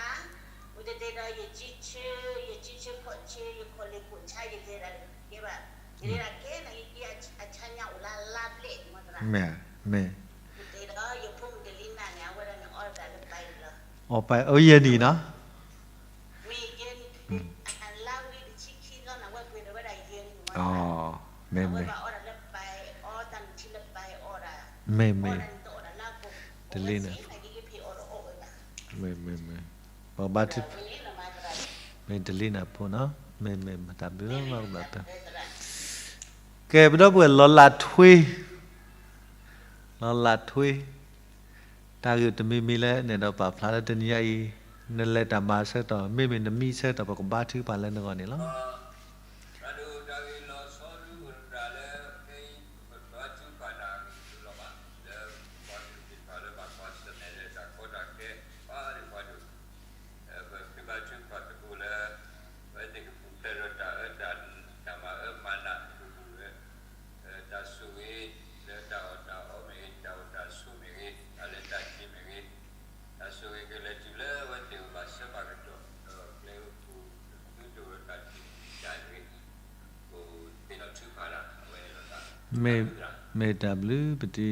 ဝံၤတတဲဒီး ယကံဆၢ, ယကံဆၢခီၣ်ဆၢ, ယခီၣ်လ့ၣ်ခိၣ်ဆါ ယလဲၤဒၣ်ကဲဘၣ်, ယလဲၤဒၣ်ကဲန့ၣ် ယကံအဆါညါအိၣ်လၢလါဘျဲၣ်မီသရၣ်, မ့ၢ်, မ့ၢ်, ဝံၤတတဲဒီး ယဖိမုၣ်တလံနၤန့ၣ် အဝဲဒၣ်န့ၣ် အီၣ်တၢ်လၢပာ်အံၤလီၤ, အီၣ်ပာ်အီယဲၢ်နံၣ်နီၤ မ့ၢ်ယဲၢ်နံၣ်, လါဝံၤတဆံခံသီန့ၣ် အဝဲပှ့ၤဒီးဝဲဒၣ်ယဲၢ်နံၣ်မီသရၣ်, အဝဲဘၣ်အီၣ်တၢ်လၢပာ်အီၤ တၢ်နုၢ်ထံလၢပာ်အီၤဒၣ်, မ့ၢ်, မ့ၢ်, တလ့နၤ, မ့ၢ်, မ့ၢ်, မ့ၢ်, ပဘါထု, မ့ၢ်တလ့နၤဖိနီၤ, မ့ၢ်, မ့ၢ်, မ့ၢ်တၢ်ဘျုးလီၤ မၤကဘျးဖဲ, ကဲ ပဒီပုၢ်ဝဲၢ်လီၤလးထွ့ လီၤလးထွ့ တၢ်ဂ့ၢ်တမံၤမံၤလၢနဲဒိးပာ်ဖျါလၢတနံၤညါအံၤ, နလဲၤတၢ်မၤဆၢကတီၢ် မ့မ့ၢ်နမံဆၢကတီၢ် ပကဘါထုကဖၣ်လၢနဂီၢ်န့ၣ်လီၤ. တၢ်ဒိၣ်တၢ်ဂ့ၢ်လီၤဆီဒုအိၣ်တြၢ်လၢ ခဲအံၤ ပကဘါထုကဖၣ်တၢ်ဂ့ၢ်လီၤဘၣ် လၢပှၤကလုာ်သ့ၣ်တဖၣ်လၢဘၣ်ကွၢ်ဆၢၣ်မဲာ်လၢတၢ်ကီတၢ်ခဲ ပှၤဒိၣ်ပှၤဒိၣ် ပဃ့ဘါထုကဖၣ်သကိးလၢ ပဝဲသ့ၣ်ကပူၤဖျဲးဒီးတၢ်အၢတၢ်နးတၢ်မၤအၢမၤနးအပူၤပူၤလၢ တၢ်ဆိၣ်ဂ့ၤ လၢတၢ်အီၣ်တၢ်အီမ့ၢ်ဂ့ၤ တၢ်အိၣ်တၢ်ဆိးမ့ၢ်ဂ့ၤ တၢ်လဲၤတၢ်က့ၤမ့ၢ်ဂ့ၤ တၢ်ဆိၣ်ဂ့ၤကလဲၤတုၤလၢအဝဲသ့ၣ်ဘၣ်ဆၢဘၣ်ကတီၢ် ဒီးကျဲအိၣ်ဖှိၣ် သုတအိၣ်တၢ်ထံၣ်တၢ်ဂ့ၤ အိၣ်သ့ၣ်နီၣ်ထုကဖၣ်ဒၣ် အဝဲဒီးတၢ် မ့ၢ်တၢ်ဘျုး ပတံၤ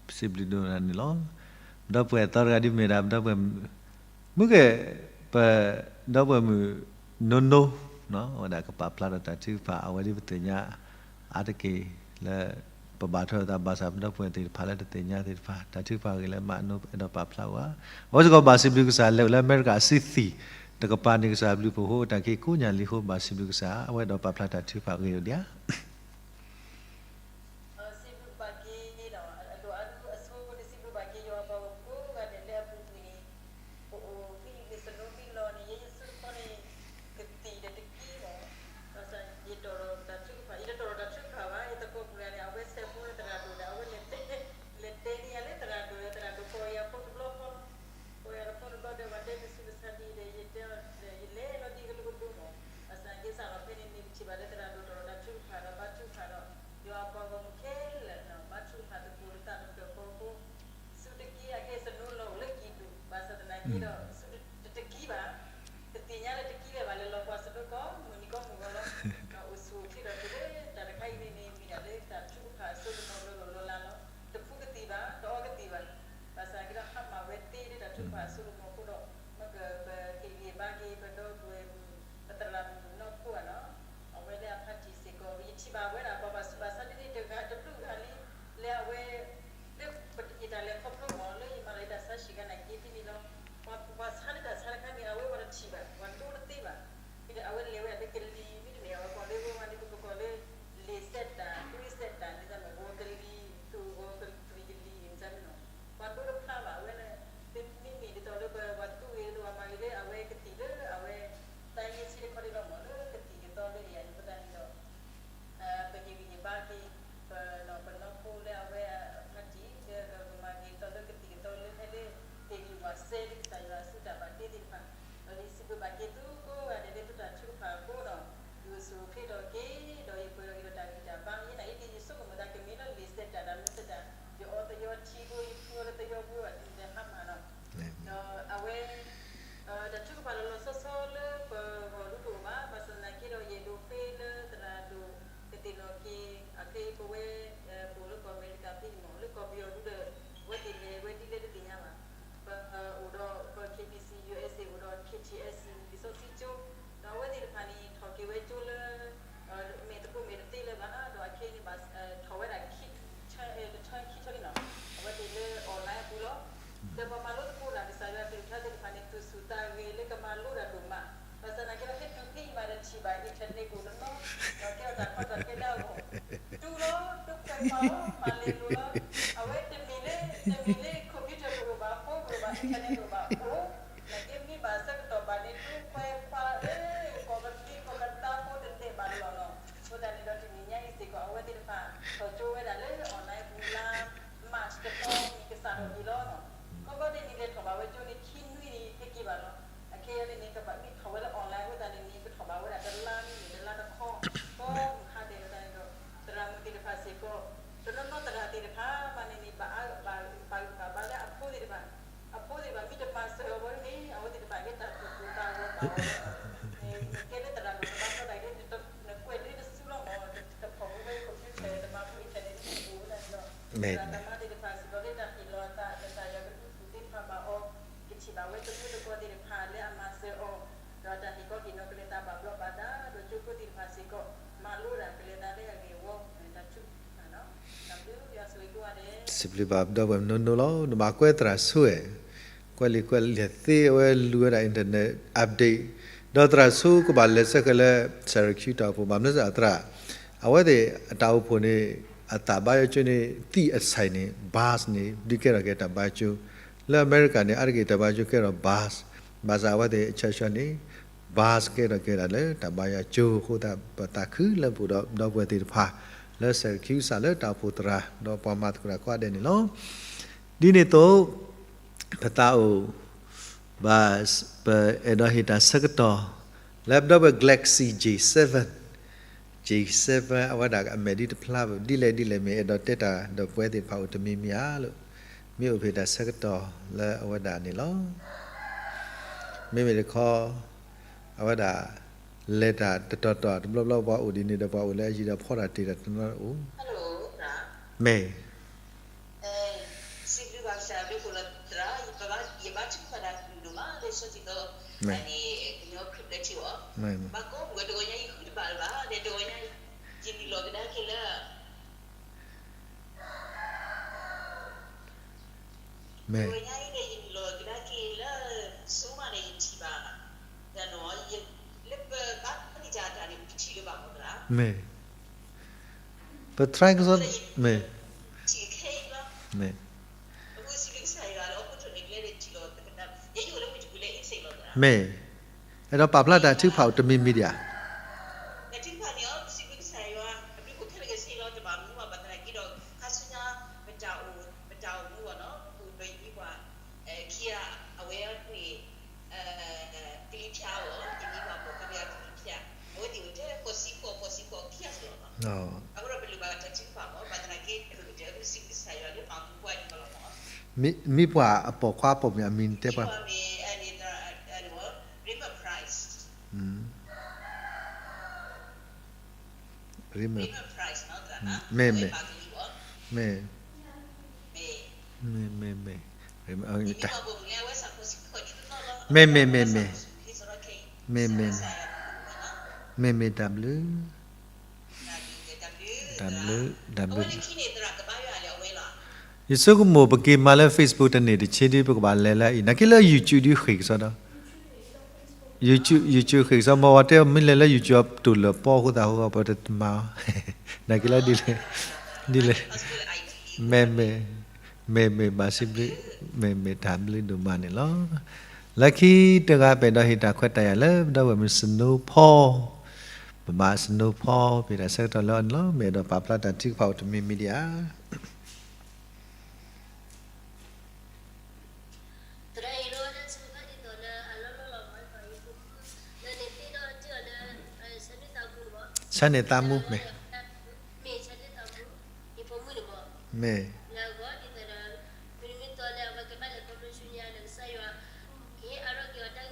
ပစံးဘျုးဒိၣ်န့ၣ်လီၤ. ပဒီပုၢ်ဝဲၢ်သီတဂၤဒ်မ့ၢ်ဒၣ် ပဒီပုၢ်ဝဲၢ် မုၢ်ကဲ ပဒီပုၢ်ဝဲၢ်မုၣ်နိနိ အဝဲဒၣ်ကပာ်ဖျါထီၣ်တၢ်ထုကဖၣ် အဝဲဒ်ပသ့ၣ်ညါအါတက့ၢ်လၢ ပဘါထုကဖၣ်သးဘၣ်ဆၣ် ပဒီပုၢ်ဝဲၢ်သ့ၣ်တဖၣ်လၢတသ့ၣ်ညါသ့ၣ်တဖၣ် တၢ်ထုကဖၣ်အဂ့ၢ်လၢမၤနိအဲၣ်ဒိးပာ်ဖျါဝဲ, အဝဲစ့ၢ်ကီးဘၣ်စံးဘျုးကစၢ် လဲၤအိၣ်လၢအမဲရကၤအစုသံၣ် တကပၤန့ၣ် ကစၢ်ဘျုးဖှိၣ်ဖိ တၢ်က့ၤကိးညါလံအဃိ ဘၣ်စံးဘျုးကစၢ် အဝဲအဲၣ်ဒိးပာ်ဖျါတၢ်ထုကဖၣ်အဂ့ၢ်အိၣ်ဒံးဧါ စံးဘျုးဘၣ်က့ၤဒီး အဒိၣ်အါဒုအဆိန့ၣ် စံးဘျုးဘၣ်က့ၤယွၤပှၤဂီၢ်ကိးဂၤဒဲးလၢအပူၤကွံာ်န့ၣ် ပအိၣ်ဖဲအံၤ လံာ်သနူမံလီၤန့ၣ် ယဲယဆိကမိၣ်န့ၣ် ကသံၣ်ဒီးတက့ၢ်လီၤ. ဘၣ်ဆၣ်ယတီၢ်ဒီးတၢ်ထုကဖၣ် ယတတီၢ်ဒီးတၢ်ထုကဖၣ်ဘၣ် ယသကိးပှၤန့ၣ် အဝဲဆဲးဖိလၢသရၣ်ဒိၣ်ဒီး အဝဲလဲၤတဲ လဲၤတဲန့ၢ်ယၤလၢသရၣ်ဒိၣ်ဒီး သရၣ်ဒိၣ်ကိးယၤဖိတဘျီဃီလီၤ. ကိးယၤတဘျီတဘျီဒီး ပှၤတဲတၢ်ဆူးတၢ်ဆါဒ်အံၤဒီး ယတဲအီၤဒီး ယလဲၤလီၤဒ်ကလုာ်ကဒိၣ်မး ဘၣ်ဆၣ်က့ၤစးထီၣ်ဖဲန့ၣ်န့ၣ် ပထံၣ်ဘၣ်လၢသရၣ်ဒိၣ်တီၢ်ဒီးတၢ်ထုကဖၣ်ဒီး ဘၣ် စဲဒ်ကစၢ်ယွၤအစုတၢ်ဘၣ်တ့သ့ၣ်တဖၣ်, ဒီးယစံးဘျုးဘၣ်က့ၤသုကိးဂၤဒဲးလၢသုတၢ်ထုကဖၣ်အဃိဒီး, ယအိၣ်ဆူၣ်အိၣ်ချ့ထီၣ်က့ၤ, ဒီးယပှဲၤထီၣ်က့ၤဒီးတၢ်ဂံၢ်တၢ်ဘါ, ယနာ်ယတ့ ယဆိကမိၣ်သးကမ့ၢ်လၢလံာ်စဲးတၢ်ဒီးမ့ၢ်စဲးတၢ်, ယအီသယီထံဘိ ယဖုအီလၢသယီဘိအီၤ တဟါမၢ်နီၤ, ဒီးအဝဲ တၢ်ထုကဖၣ်လီၤလီၤဆီဆီလၢပဂီၢ်ဒူတအိၣ်ဘၣ်, ဘၣ်ဆၣ်သနာ်က့ဒီး ယအဲၣ်ဒိးဃ့လၢသရၣ်ဒိၣ်ကသ့ၣ်နီၣ်က့ၤ, အခဲအံၤပဝဲ ပအိၣ်လၢကီၢ်အမဲရကၤဖဲန့ၣ်မ့ၢ် လၢကီၢ်ပယီၤဒူဒီး အဝဲသ့ၣ်လဲၤဝဲဒ်လဲၣ်တသ့ၣ်ညါဘၣ်. ပအိၣ်ဒီးပ K B C U S A အိၣ်ဒီး K T S C လံာ်စီဆှံကၠိ, ဒီးအဝဲသ့ၣ်တဖၣ်န့ၣ် ထီၣ်က့ၤဝဲကၠိလၢ မဲာ်သကိးမဲာ်တသ့လၢၤဘၣ်, ဒီးအခဲအံၤန့ၣ်ဘၣ် ထီၣ်ဝဲဒၣ် ကထၢခံထၢလံနီၤ, အဝဲသ့ၣ်လၢ online အပူၤလီၤ. ဒီးပှၤမၤလိသကိးတၢ်ကစၢ်ယွၤကလုၢ်ကထါသ့ၣ်တဖၣ်န့ၣ် သူၣ်ဆူၣ်သးဂဲၤလၢကမၤလိတၢ်ဒိၣ်မး, ဘၣ်ဆၣ်သနာ်က့ဒီး ဟဲတုၤဖဲအံၤမးဒီးထံၣ်ဘၣ် internet ကအိၣ်တနီၤ, ဒီးကဲထီၣ်တၢ်ကီတၢ်ခဲလၢအဂီၢ်, တူၢ်လီၤ ဒိခွဲးခွါလီၤ မၤလဲၤလိၤလီၤ, အဝဲတမ့ၢ်လၢ တမ့ၢ်လၢ computer တအိၣ်ဘၣ် phone တအိၣ်ဘၣ် internet တအိၣ်ဘၣ်အိၣ်, သနာ်က့မ့ၢ်ဘၣ်ဆၢကတီၢ်ဘၣ်န့ၣ် ဒိခွဲးခွါလၢ ကီၢ်ပသံကီၢ်ကသးဖိတဒဲးဘၣ်လီၤနီၤ, အဃိသတးန့ၣ်ဒီးတနံၤညါအံၤစ့ၢ်ကီး အဝဲသ့ၣ်တဖၣ် ထီၣ်ကၠိဝဲဒၣ်လၢ online ပူၤလါ March တသီန့ၣ် ကစးထီၣ်က့ၤလီၤနီၤ, ခီဖျိန့ၣ်န့ၣ် လဲၤထီၣ်ဘၣ်ဝဲကၠိန့ၣ် ခံနွံန့ၣ် ဟဲက့ၤဘၣ်လီၤ, အခဲအံၤန့ၣ်န့ၣ် ကဘၣ်မ့ၢ်ထီၣ်ဝဲလၢ online အဃိသတးန့ၣ်န့ၣ် ကထီၣ်ဘၣ်ဝဲဒၣ်တလါမ့ၢ်န့ၣ် တလါတခီ, ကီမုၢ်ဟါဒဲးအဃိသတးန့ၣ်ဒီး သရၣ်မုၣ်သ့ၣ်တဖၣ်စ့ၢ်ကီး တနီၤနီၤသရၣ်သ့ၣ်တဖၣ်မးန့ၣ်န့ၣ် ဘၣ်အါဘၣ်ဂံၢ်ဘၣ်ဘါလၢအဖိသ့ၣ်တဖၣ်, အဖိသ့ၣ်တဖၣ်မ့ၢ်တမၤစၢၤအီၤဘၣ်န့ၣ် အဝဲသ့ၣ်တဖၣ်ကဲတၢ်သူၣ်ကိၢ်သးဂီၤဘၣ်အီၤ, နကဲလၢသရၣ်ဒိၣ်တဘၣ်ဖျီတၢ်က့ နကွဲးလၢနစုလီၤမး တဖီၣ်မူဝဲ computer တမၤမူ internet န့ၣ်အိၣ်ဝဲဒၣ်န့ၣ်လီၤ, သရၣ်သမါသ့ၣ်တဖၣ်စ့ၢ်ကီးလၢတၢ်ဟ့ၣ်လီၤအသး ကစၢ်ယွၤကဒုးကူၣ်သ့ဖးဘၣ်အီၤ, ကထံၣ်ဘၣ်ဝဲသမူသကိးသ့ၣ်တဖၣ်လၢအမၤစၢၤအီၤ, ဒီးတၢ်ဟ့ၣ်ကီက့ၤနီၢ်ကလဲၤသးဘၣ်ဘျီးဘၣ်ဒါ ဒီးကၠိဖိသ့ၣ်တဖၣ်စ့ၢ်ကီး မၤလိတၢ်ကလဲၤသးလၢအဂ့ၤအဝီ တၢ်ထုကဖၣ်နီၤ, တၢ်ဘျုးယွၤဆိၣ်ဂ့ၤကိးဂၤဒဲး, စံးဘျုးဘၣ်ပဒီပုၢ်ဝဲၢ်မုၢ်နိၢ်နိၢ်လီၤ, နဘၣ်ကွဲးသရၣ်ဆိဝဲ, ကွဲးလံာ်ကွဲးလဲၢ်သ့အဝဲလူၤဝဲဒၣ် internet update, ဒီးသရၣ်ဆိကဘၣ်လဲၤဆၢဃဲၤလၢ Syracuse တၢ်အိၣ်ဖှိၣ် ဘၣ်မနုၤစ့ၢ်သရၣ်, အဝဲသ့ၣ်အတၢ်အိၣ်ဖှိၣ်န့ၣ် အတၢ်ဘါယွၤကၠိန့ၣ် သံၣ်အဆဲးန့ၣ် bus န့ၣ် ဒုးကဲထီၣ်က့ၤတၢ်ဘါယွၤကၠိ, လၢအမဲရကၤန့ၣ် အါတက့ၢ်တၢ်ဘါယွၤကၠိကဲထီၣ် bus, ဘၣ်ဆၣ်အဝဲသ့ၣ်အဆၢဆၢန့ၣ် bus ကဲထီၣ်က့ၤဒၣ်လၢတၢ်ဘါယွၤကၠိအဃိသတး ပသးခုလၢပအိၣ်ဒီးပဒီပုၢ်ဝဲၢ်သ့ၣ်တဖၣ် လၢ Syracuse လၢတၢ်အိၣ်ဖှိၣ်သရၣ် ဒီးပှၤမၤသကိးတၢ်ကိးဂၤဒဲးန့ၣ်လီၤ. ဒ်န့ၣ်အသိး ပသးအိၣ် ဘၣ် ပအဲၣ်ဒိးဟ့ၣ်တၢ်ဆၢကတီၢ် လၢပဒီပုၢ်ဝဲၢ် Galaxy J seven, J seven အဝဲဒၣ်အမဲာ်ဒ်တဖျါ ဒ်လဲၣ်ဒ်လဲၣ်မ့ၢ်အဲၣ်ဒိးတဲတၢ်ဒီးပဝဲသ့ၣ်တဖၣ်အိၣ်တမံၤမံၤဧါလိၤ, မ့ၢ်အိၣ်ဖဲတၢ်ဆၢကတီၢ်လၢအဝဲဒၣ်န့ၣ်လီၤ. မ့မ့ၢ်တခီ အဝဲဒၣ် လဲၤတၢ်တတီၤတီၤ တဘျီဘျီပှၤအိၣ်ဒ်န့ၣ်ဒီး ပှၤအိၣ်လၢအယံၤဒီးဖီတၢ်တ့ၢ်တၢ်တနီၤအိၣ်, မ့ၢ် မ့ၢ် မ့ၢ် ပ try ကစီ မ့ၢ် မ့ၢ် မ့ၢ် အဲၣ်ဒိးပာ်ဖျါတၢ်ထုကဖၣ်အိၣ်တမံၤမံၤဒံးဧါ. မ့ၢ်ပှၤအပိာ်ခွါအပိာ်မုၣ်အမံၤနတဲပှၤ, မ့ၢ်ပှၤ မ့ၢ် မ့ၢ် မ့ၢ် မ့ၢ် မ့ၢ် မ့ၢ် မ့ၢ် မ့ၢ် မ့ၢ် မ့ၢ် မ့ၢ် မ့ၢ် မ့ၢ် တၢ်ဘျုး တၢ်ဘျုး တၢ်ဘျုး ယဆိကမိၣ်ပက့ၤမၤလၢ Facebook တန့ၢ်တဆ့ဒ် ပကဘၣ်လဲၤလၢအံၤ နာ်က့လၢ YouTube ဒ်ဃ့ၢ်ကစီဒီး YouTube ဃ့ၢ်ကစီ မ့ၢ်ဝဲတဲမ့ၢ်လဲၤလၢ YouTube အပတူၢ်လၢာ်ပီအဃိသတး အဃိပတမၤအီၤ နာ်က့လၢဒ်လဲၣ် ဒ်လဲၣ် မ့ၢ် မ့ၢ် မ့ၢ် မ့ၢ် ဘၣ်စံးဘျုး မ့ၢ် မ့ၢ် တၢ်ဘျုးဒိၣ်မးန့ၣ်လီၤ. လၢခံတဂၤပအဲၣ်ဒိးဟ့ၣ်တၢ်ခွဲးတၢ်ယာ်လၢ ပဒီပုၢ်ဝဲၢ်မုၣ်စနိဖီ ပဘၣ်စနိဖီ ပတၢ်ဆၢကတီၢ်လၢအီၤန့ၣ်လီၤ. မ့ၢ်အဲၣ်ဒိးပာ်ဖျါတၢ်ထုကဖၣ်အိၣ်တမံၤမံၤဒံးဧါ. ဆၢန့ၢ်သးမူမ့ၢ်, မ့ၢ်, တ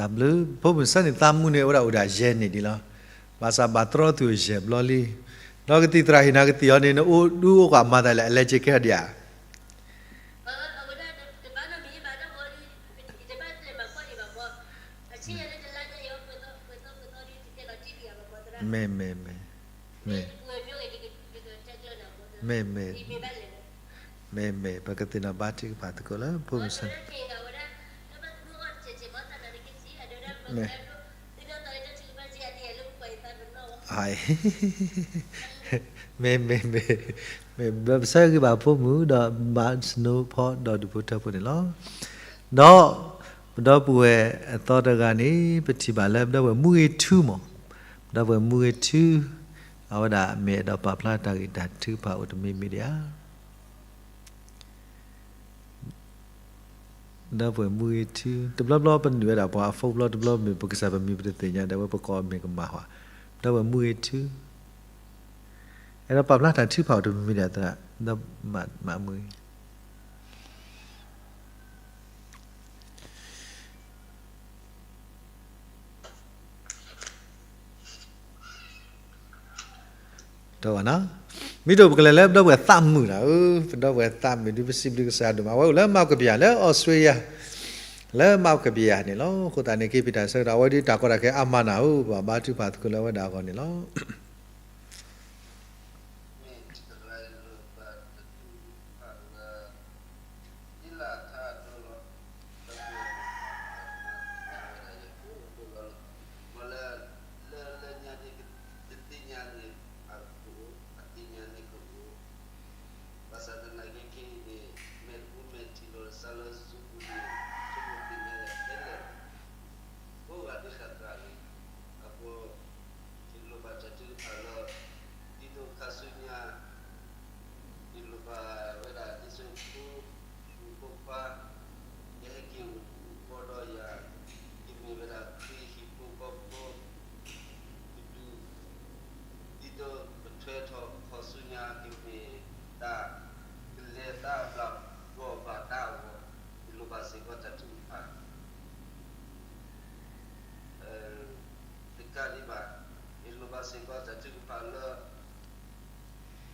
ၢ်ဘျုး, ဖိမုၣ်ဆၢန့ၢ်သးမူန့ၣ် အိၣ်ဒၣ်အိၣ်ဒၣ်ယဲၢ်နံၣ်ဒံးလီၤ. ဘၣ်ဆၣ်ဘၣ်တြီသုးယဲၢ်ဘျီလံ, ဒီးကသံၣ်သရၣ်ဟ့ၣ်နၤကသံၣ်အီၤန့ၣ် နအိၣ်ဒူအိၣ်ကွၢ်မၤသးလဲၣ် အလဲက့ၤကဲဒံးဧါ. မ့ၢ်, မ့ၢ်, မ့ၢ်, မ့ၢ်, မ့ၢ်, မ့ၢ်, မ့ၢ်, ပကသ့ၣ်နီၣ်ဘါထုကဖၣ်သကိးလၢဖိမုၣ်ဆၢန့ၣ်, မ့ၢ်, မ့ၢ်, မ့ၢ်, မ့ၢ်, မ့ၢ်, မ့ၢ်, ဘျီပဆၢဂ့ၤဘၣ်ဖိမုၣ် ဒီးဘၣ်စနိဖီဒီးဒူၣ်ဖိထၢဖိန့ၣ်လီၤ. ဒီး ပဒီပုၢ်ဝဲၢ်အသီတဂၤန့ၣ် ပထံၣ်ဘၣ်လၢပဒီပုၢ်ဝဲၢ်မူဂ့ၤထူမး, ပဒီပုၢ်ဝဲၢ်မူဂ့ၤထူ, အဝဲဒၣ်မ့ၢ်အဲၣ်ဒိးပာ်ဖျါတၢ်ဂ့ၢ်တၢ်ထုကဖၣ်အိၣ်တမံၤမံၤဒံးဧါ. ဒီပုၢ်ဝဲၢ်မူဂ့ၤထူ, တဘျီဘျီပနုာ်ဝဲဒၣ်ပှၤအ phone ဘျီတဘျီမ့ၢ်ပကစၢ်ပမံၤပတသ့ၣ်ညါဒီး အဝဲပကိးအမ့ၢ်ကမၣ်ဟး, ဒီပုၢ်ဝဲၢ်မူဂ့ၤထူ, အဲၣ်ဒိးပာ်ဖျါတၢ်ထုကဖၣ်အိၣ်တမံၤမံၤဒံးသရၣ်, ဒီးမၤမူဂ့ၤ တဝဲနီၤ, မ့ၢ်တအိၣ်ပကလဲၤလၢပဒီပုၢ်ဝဲၢ်သးမုာ်နီၤ, ပဒီပုၢ်ဝဲၢ်သးမုာ်ဒုးပစံးဘျုးကစၢ်ဒိၣ်မး, အဝဲအိၣ်လၢမၤကပယၤလၢအီစထြ့လယါ, လၢမၤကပယၤန့ၣ်လီၤ. အဃိသတးန့ၣ် က့ၤပတၢ်ဆၢကတီၢ် အဝဲဒုးတၢ်ကီတၢ်ခဲအါမးနၤဧၢ, ပဘါထုကဖၣ်သကိးလၢအဝဲဒၣ်အဂီၢ်န့ၣ်လီၤ. မ့ၢ်တဂၤလိၣ်ဘၣ်တၢ်ထုကဖၣ်လၢ ဒ်လၢအထါအဒိလီၤ, ဒီပုၢ်ဝဲၢ်မၤဝဲဒၣ်ယၤကိးဒိလီၤလီၤ, မ့ၢ်လၢ လၢလၢညါန့ၣ် တသ့ၣ်ညါန့ၣ် အကအိၣ်, အသ့ၣ်ညါန့ၣ်ကအိၣ်, ဘၣ်ဆၣ်သနာ်က့ခဲအံၤန့ၣ် မဲာ်တပူၤမဲာ်ထံလီၤ စးလၢ Zoom ပူၤန့ၣ် ဆိကမိၣ်သ့ၣ်ညါယၤခဲလၢာ်, ကိးဂၤဒဲးဃၣ်ဃၣ်န့ၣ်, အဃိ ယလိၣ်ဘၣ်တၢ်ထုကဖၣ်လၢ ဒ်သိးခါဆူညါ ယလိၣ်ဘၣ်ဝဲဒၣ်ဒ်သိးဖိမုၣ်ဖိခွါ ကဟဲက့ၤအိၣ်ဘူးကီဒီးယၤ, ကမ့ၢ်ဝဲဒၣ်ခရံာ်ဟံၣ်ဖိဃီဖိ ကဒုး ဒ်သိးပထွဲထီၣ်ခီဆူညါ ကမ့ၢ်တၢ် ကလဲၤတၢ်ဘၣ်ဘျီးဘၣ်ဒါအဂီၢ်, ယလိၣ်ဘၣ်စ့ၢ်ကီးတၢ်ထုကဖၣ် တကးဒံးဘၣ်, ယလိၣ်ဘၣ်စ့ၢ်ကီးတၢ်ထုကဖၣ်လၢ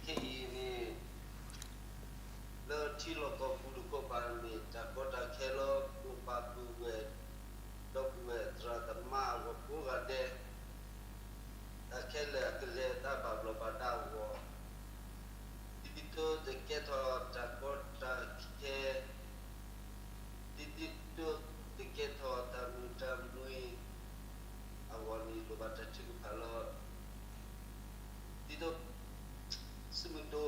ခဲအံၤန့ၣ် လၢထံလီၢ်ကီၢ်ပူၤတခီပၤန့ၣ် တၢ်ကီတၢ်ခဲလၢ ပပှၤပုၢ်ဝဲၢ် ဒီပုၢ်ဝဲၢ်သရၣ်သမါအဂီၢ်ကိးဂၤဒဲး တၢ်ခဲလၢာ်အကလဲၤတၢ်ဘၣ်ဘျီးဘၣ်ဒါအဂီၢ်, ဒ်သိးတကဲထီၣ်တၢ်ကီတၢ်ခဲ ဒ်သိးတကဲထီၣ်တၢ်မုာ်တၢ်မုာ်အဂီၢ်န့ၣ် လိၣ်ဘၣ်တၢ်ထုကဖၣ်လီၤ. ဒ်သိး သုးမုၢ်ဒိၣ် သု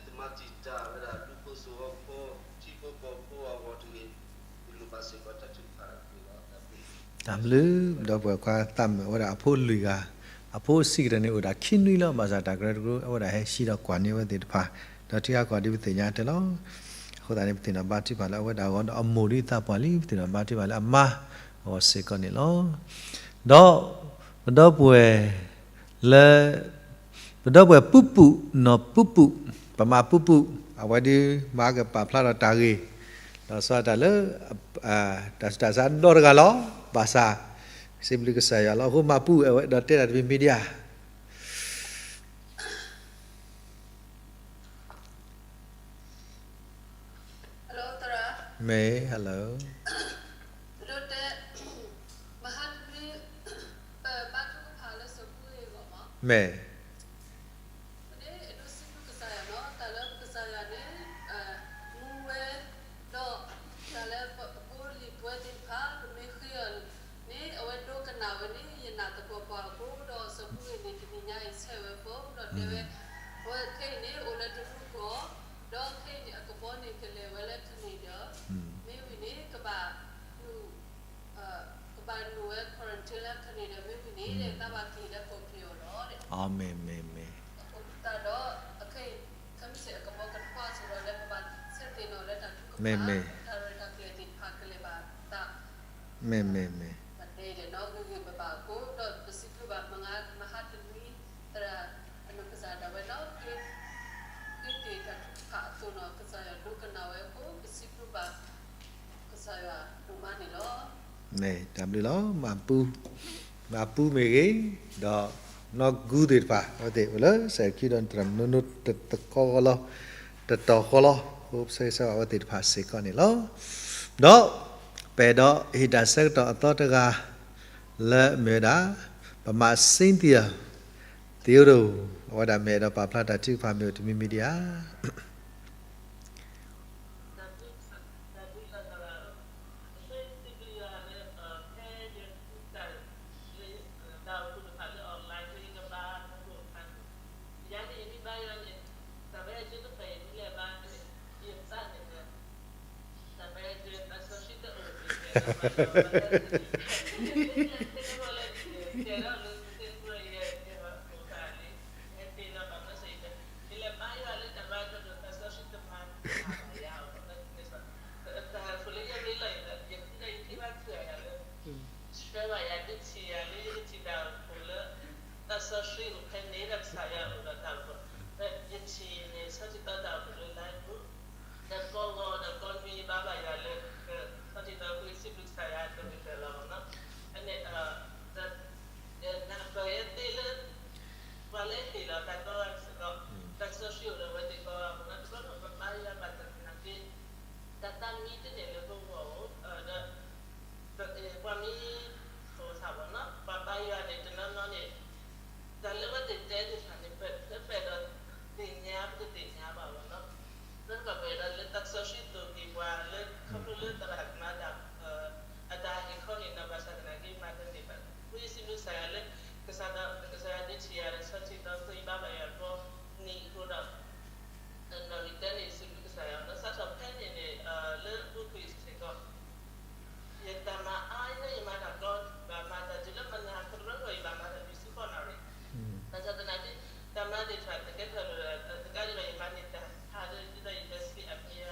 တမၤတံာ်တာ်ဝဲဒၣ် ဒူဖိသဝီဖိ ထံဖိကီၢ်ဖိအဂီၢ်တဂ့ၤ, ယလိၣ်ဘၣ်စ့ၢ်ကီးတၢ်ထုကဖၣ်တက့ၢ်လီၤ. တၢ်ဘျုး, ဒီပုၢ်ဝဲၢ်ခွါသးမုာ်ဝဲဒၣ်အဖိလွံၢ်ဂၤ, အဖိအဆံးကတၢၢ်န့ၣ်အိၣ်ဒၣ်ခံနွံလီၤ. ဘၣ်ဆၣ်တၢ်ကရၢကရိ အဝဲဒၣ်ဟဲဟံးဒီးကွၢ်န့ၢ်ဝဲသ့ၣ်တဖၣ်, ဒီးထံဂၤကီၢ်ဒ်ပသ့ၣ်ညါတဲလီၤ. အဃိသတးန့ၣ် ပသ့ၣ်နီၣ်ဘါထုကဖၣ်လၢအဝဲဒၣ်အဂီၢ်ဒီး အမိၢ်ဒ်သးပှၢ်လံ ပသ့ၣ်နီၣ်ဘါထုကဖၣ်လၢအမါအဂီၢ်စ့ၢ်ကီးန့ၣ်လီၤ. ဒီး ပဒီပုၢ်ဝဲၢ် လၢ ပဒီပုၢ်ဝဲၢ်ပူပူၣ် နီၢ်ပူပူၣ် ပမၤပူပူၣ် အဝဲဒုးမၤကပာ်ဖျါဒီးတၢ်ဂ့ၢ် ဒီးစီၤတၢ်လၢ တၢ်ဆူးတၢ်ဆါဒီတဂၤလီၤ. ဘၣ်ဆၣ် စံးဘျုးကစၢ်ယွၤလီၤ. အဃိမၤပူအဝဲဒီးတဲတၢ်တမံၤမံၤဒံးဧါ. မ့ၢ် hello, မ့ၢ် တၢ်လၢပကစၢ်ယွၤန့ၣ် မူဝဲ ဒီးတၢ်လၢပဖိလံၤပဝဲသ့ၣ်တဖၣ် ပမ့ၢ်ဃ့အီၤန့ၣ် ဘၣ်နုာ်ဝဲ quarantine လၢ Canada မ့ၢ်ဝံၤန့ၣ် တၢ်ဘၣ်က့ၤလၢ ပအိၣ်ဖျဲၣ်အီၤလီၤ. အမ့ၢ် မ့ၢ် မ့ၢ်. အဃိသတးဒီး အခဲအံၤ ခဲမုၢ်ဆ့ၣ်အကဘီကတခွါစ့ၢ်ကီးလၢ ပဘၣ်ဆဲးသ့ၣ်နီၣ်လၢတၢ်ထုကဖၣ်, တၢ်ရဲၣ်တၢ်ကျဲၤသ့ၣ်တဖၣ်ကလဲၤဘၣ်သး မ့ၢ် မ့ၢ် မ့ၢ်. ပတဲဒီးနီၢ်ဂ့ၤဂ့ၤဘၣ်ဘၣ်အဃိ ဒီးပစံးဘျုးဘၣ်မုၢ်ဂၤမဟါတနွံ သရၣ်အနီၢ်ကစၢ်ဒၣ်ဝဲနီၢ် ဃ့က့ၤတၢ်ထုကဖၣ်အသိးနီၢ် ကစၢ်ယွၤဒိကနၣ်ဝဲအဃိ ပစံးဘျုးဘၣ်ကစၢ်ယွၤဒိၣ်မးန့ၣ်လီၤ. မ့ၢ်တၢ်ဘျုးလီၤ. မၤပူ, မၤပူမ့ၢ်ဂ့ၤ, ဒီးနီၢ်ဂူသ့ၣ်တဖၣ် အဝဲသ့ၣ်အိၣ်လၢစဲးခံဒီး တရၣ်မနိတသကိးဃီလီၤ, တတီၤဃီလီၤ. အိၣ်ဆၢဂ့ၤဆၢဝါအဝဲသ့ၣ်တဖၣ်စ့ၢ်ကီးန့ၣ်လီၤ. ဒီးပအဲၣ်ဒိးဟ့ၣ်တၢ်ဆၢကတီၢ်အသီတဂၤ လၢအမ့ၢ်ဝဲဒၣ် ပမၤ Cynthia Theodore အဝဲဒၣ်မ့ၢ်အဲၣ်ဒိးပာ်ဖျါတၢ်ထုကဖၣ်မ့ၢ်အိၣ်တမံၤမံၤဒံးဧါ.ပှၤမ့ၢ်အိၣ်သးဘၣ်နီၤ ပှၤဘါယွၤန့ၣ် တနီၤနီၤန့ၣ် တၢ်လၢအဝဲသ့ၣ်တဲသ့ၣ်တဖၣ်န့ၣ် ပအဲၣ်ဒိးသ့ၣ်ညါ ပတသ့ၣ်ညါဘၣ်ဘၣ်နီၤ. လၢပှၤပအဲၣ်ဒိးလၢသးစီဆှံသိၣ်က့ၤပှၤလၢ ခီဖျိလၢသရၣ်ကမၤတၢ် အတၢ်ဟ့ၣ်ခီန့ၣ်နီၤ ဘၣ်ဆၣ်သနာ်က့ မၤတန့ၢ်ဘၣ်. ဝံစံးဘျုးကစၢ်ယွၤလၢ ကစၢ်ယွၤဒုးထံၣ်ယၤဒီး ဆီၣ်တံၢ်သီသီယဘါဘၣ်ယွၤဘီနံၤအဃိဒီး နီၣ်ဂံၢ်တၢန့ၣ် စံးဘျုးကစၢ်ယွၤနီၤ စးထီၣ်ဖဲန့ၣ်န့ၣ် လၢအပူၤကွံာ်စ့ၢ်ကီး ယတၢ်မၤအါန့ၢ်ယမၤတၢ်ကီ ယဘၣ်မၤတၢ်တုၤလၢမနၤခီတဘျီဃီ ယဘၣ်မၤတၢ်တုၤဆူဃီနၣ်ရံၣ်. ဘၣ်ဆၣ်သနာ်က့ တၢ်မၤသ့ၣ်တဖၣ် တကဲထီၣ်လၢ တကးဒံးဘၣ် ယမၤန့ၢ်တၢ်ဟးဒီး ဒ်သိးယတၢ်ဆံးအမံၤ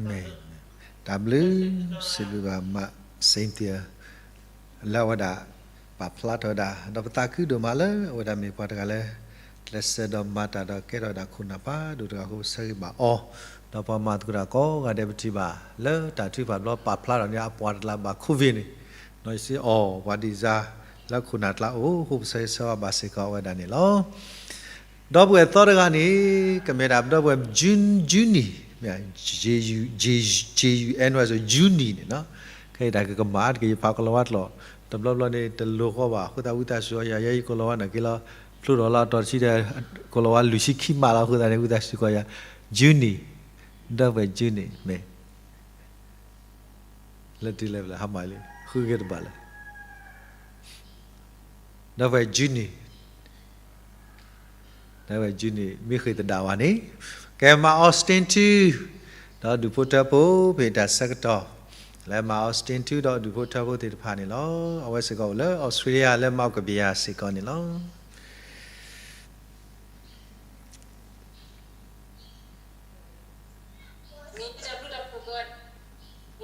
မ့ၢ်, တၢ်ဘျုး, စံးဘျုးဘၣ်မး Cynthia လၢအဝဲဒၣ် ပာ်ဖျါထီၣ်ဝဲဒၣ် ဒီးပသးခုဒိၣ်မးလၢအဝဲဒၣ်မ့ၢ်ပှၤတဂၤလၢ ကျဲးစၢးဒီးမၤတၢ်ဒီးကဲထီၣ်ဝဲဒၣ်ခိၣ်နၢ်ဖးဒိၣ်တဂၤအဃိ ပဆၢဂ့ၤဘၣ်အီၤ, ဒီးပှၤမၤသကိးတၢ်ကိးဂၤဒဲးပထံၣ်ဘၣ် လၢတၢ်ထုကဖၣ်တဘျီပာ်ဖျါထီၣ်န့ၣ် အပှၤတလးဘၣ် COVID န့ၣ်, ဒီးယစံးအီၤ ပှၤဒံၣ်စၢ် လၢခိၣ်နၢ်ကျါအိၣ်အဃိ ပဆၢဂ့ၤဆၢဝါဘၣ်စ့ၢ်ကီးဝဲဒၣ်န့ၣ်လီၤ. ဒီပုၢ်ဝဲၢ်သီတဂၤန့ၣ် ကမ့ၢ်ဒၣ်ပဒီပုၢ်ဝဲၢ် June, Junie, J U N Y, Junie န့ၣ်လီၤ. ခဲအံၤတၢ်ကကမၣ်အါတက့ၢ် ယဖးကီၤလၤဝါကျိာ် တဘျီဘျီန့ၣ် တလိၤဃီဘၣ် အဃိသတးဝံသးစူၤအီၤ ယၤယဲယကီၤလၤဝါန့ၣ်က့ၤလီၤ ဖျိထီၣ်လီၤအတီၤတဆံဒီး ကီၤလၤဝါလွံၢ်ဆံခံမးလီၤ အဃိသတးန့ၣ် ဝံသးစူၤကီးယၤ Junie, ဒီပုၢ်ဝဲၢ် Junie မ့ၢ် လၢတုၤလဲၣ်ဖဲလဲၣ် ဟါမၢ်လံ ဃုဂ့ၤတဘၣ်လၢ ဒီပုၢ်ဝဲၢ် Junie, ဒီပုၢ်ဝဲၢ် Junie မ့ၢ်ဃ့ၢ်သဒၣ်ဝဲန့ၣ် ကဲမး Austin too ဒီးဒူၣ်ဖိထၢဖိ ဖဲတၢ်ဆၢကတီၢ် လၢမး Austin too ဒီးဒူၣ်ဖိထၢဖိသ့ၣ်တဖၣ်န့ၣ်လီၤ. အဝဲစ့ၢ်ကီးအိၣ်လၢ Australia လၢမးကဘံယၤစ့ၢ်ကီးန့ၣ်လီၤ. မ့ၢ်တၢ်ဘျုးတၢ်ဖှိၣ်ကီးန့ၣ် ယ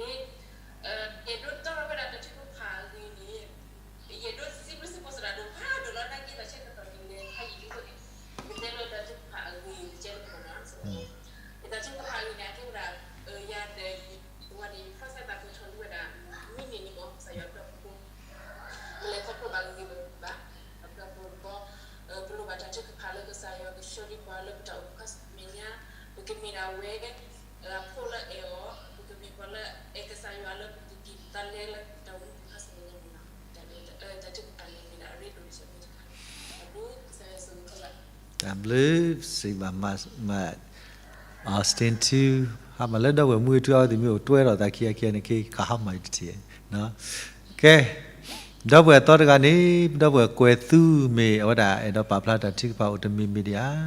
အဲၣ်ဒိးတီၢ်ထီၣ်ဝဲဒၣ်တၢ်ထုကဖၣ်အဂ့ၢ်န့ၣ် ယအဲၣ်ဒိးစံးဘျုးစံးဖှိၣ်သရၣ်ဒိၣ်ဖးဒိၣ်လၢတၢ်ကဲတၢ်ဆၢကတီၢ်န့ၣ် ဖးယံာ်လံအဃိန့ၣ် ယတဲလၢတၢ်ထုကဖၣ်အဂ့ၢ်န့ၣ် ယတဲလၢပကိးနီၤ ယတၢ်ထုကဖၣ်အဂ့ၢ်န့ၣ် အကဲဝဲဒၣ် ယၤဒီးယဝၤန့ၣ် ဖီၣ်ဆၢတၢ်ပၢၢ်ထီၣ်လံဝဲဒၣ် မုၢ်နံၤန့ၣ်မ့ၢ်ကစၢ်ယွၤအဘျုးအဖှိၣ် ပလဲၤခီဖျိဘၣ်ဂ့ၤဂ့ၤဘၣ်ဘၣ် အဘျုးအဖှိၣ်တဘျီ ပလိၣ်ဘၣ်တၢ်ထုကဖၣ်လၢကစၢ်ယွၤကဆှၢဒံးပှၤလၢပတၢ်အိၣ်မူခါဆူမဲာ်ညါ ပကမ့ၢ်ဒၣ်ဝဲ အဖိလၢအဲၣ်အီၤ ပကမ့ၢ်ပှၤလၢအဲၣ်ကစၢ်ယွၤလၢပကက့ၤပသးလဲလၢပတၢ်အိၣ်မူခါဆူမဲာ်ညါ တၢ်ထုကဖၣ်န့ၣ်မ့ၢ်ဒၣ်အရ့ဒိၣ်တစဲးဖိတခါ တၢ်ဘျုး ကစၢ်ယွၤဆိၣ်ဂ့ၤ တၢ်ဘျုးစံးဘၣ်မး Austin too ဟါမၢ်လၢဒီပုၢ်ဝဲၢ်မုၢ်အထူအဝဲသ့ၣ်မ့ၢ်အိၣ်တွဲဒီးသးခံအခံန့ၣ် ကဟါမၢ်အံၤတထံၣ် ကဲ ဒီပုၢ်ဝဲၢ်သီတဂၤန့ၣ် ဒီပုၢ်ဝဲၢ်ကွဲၤသူမ့ၢ် အဝဲဒၣ်အဲၣ်ဒိးပာ်ဖျါတၢ်ထုကဖၣ်အိၣ်တမံၤမံၤဒံးဧါ ဒ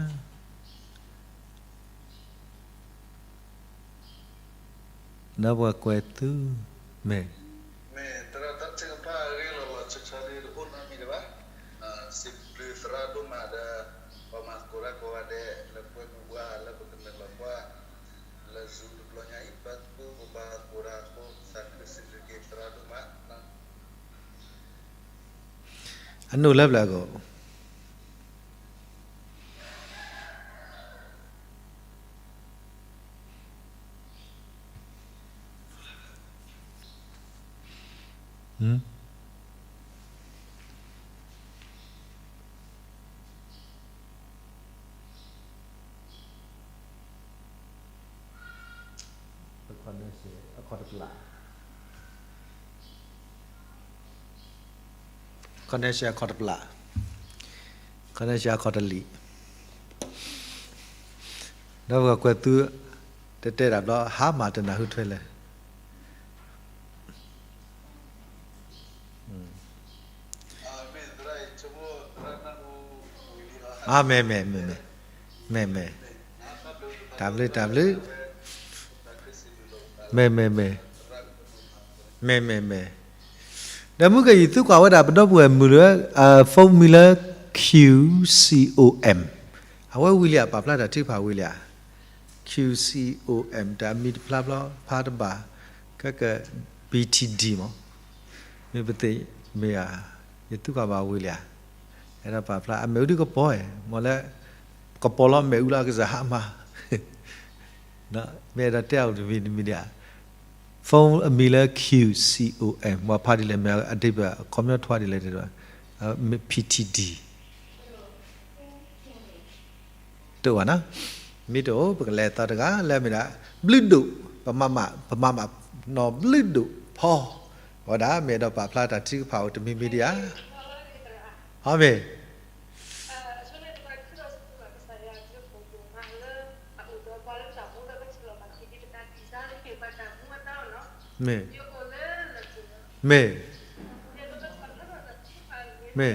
ီပုၢ်ဝဲၢ်ကွဲၤသူ မ့ၢ် မ့ၢ်တၢ်ထုကဖၣ်အဂ့ၢ်လီၤလီၤဆီဆီဒ်တအိၣ်နီတမံၤဒံးဘၣ်, စံးဘျုးသရၣ်ဒိၣ်မးဒီး ပှၤမၤသကိးတၢ်ကိးဂၤဒဲး လၢပှဲၤမုၢ်ပှၢ်လၢပကနုာ်လီၤကွၢ် လၢ Zoom တဘျီညါအံၤ ဘၣ်သ့ၣ်သ့ၣ်ပှၤသကိးတၢ်အဃိ သးခုစံးဘျုးက့ၤသရၣ်ဒိၣ်မး အနုာ်လၢပျၢၤအဂီၢ် အခီၣ်တပျၢ် အခီၣ်တပျၢ် အခီၣ်တပျၢ် ဒီးပကွဲးသု တတဲတၢ်ဘျီ ဟါမၢ်တနၢ်ဟူထွဲလဲၣ် အမ့ၢ် မ့ၢ် မ့ၢ် မ့ၢ် မ့ၢ် တၢ်ဘျုး တၢ်ဘျုး မ့ၢ် မ့ၢ် မ့ၢ် မ့ၢ် မ့ၢ် မ့ၢ် ဒီးမုၢ်ကယံာ်သုကွၢ်ဝဲဒၣ်ပဒီပုၢ်ဝဲၢ်မုၣ်လၢ phone မံၤလၢ Q C O M အဝဲဝံၤလံဧါ ပာ်ဖျါတၢ်ထုကဖၣ်ဝံၤလံဧါ Q C O M တၢ်အမံၤတဖျါဘျီ ဖးတဘၣ် ကက B T D မး မ့ၢ်ပသ့ၣ်မ့ၢ်ဧါ ယသုကွၢ်ဘၣ်ဝံၤလံဧါ အဲၣ်ဒိးပာ်ဖျါ အမ့ၣ်အူဒုးကပီၤဧါ မ့ၢ်လၢ ကပီၤလီၤမ့ၣ်အူလီၤအကစၢ်ဟါမၢ် မ့ၢ်အဲၣ်ဒိးတဲအီၤတမံၤတမံၤဒံးဧါ phone အမံၤလၢ Q C O M ပှၤဖးဒ်လဲၣ် မ့ၢ်အဒ့ၣ်ပှၤ အခီပညီထွဲဒ်လဲၣ်တဲ P T D တအိၣ်ဘၣ်နီၤ မ့ၢ်တအိၣ် ပကလဲၤသီတဂၤ လၢမ့ၢ်ဒၣ် ဘျုးဒိၣ် ပမၤမး ပမၤမး နီၢ်ဘျုးဒိၣ်ဖီ ဝဲဒၣ်မ့ၢ်အဲၣ်ဒိးပာ်ဖျါတၢ်ထုကဖၣ်အိၣ်တမံၤမံၤဒံးဧါ အီၤမ့ၢ် မ့ၢ် မ့ၢ် မ့ၢ် မ့ၢ် မ့ၢ် ပ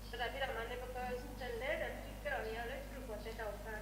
တၢ်ဖံးတၢ်မၤန့ၣ် ပကစံၣ်တဲၤလဲဒီး တၢ်ကဲထီၣ်န့ၢ်အီၤလၢ တြူးကီၢ်သဲတၢ်အိၣ်သး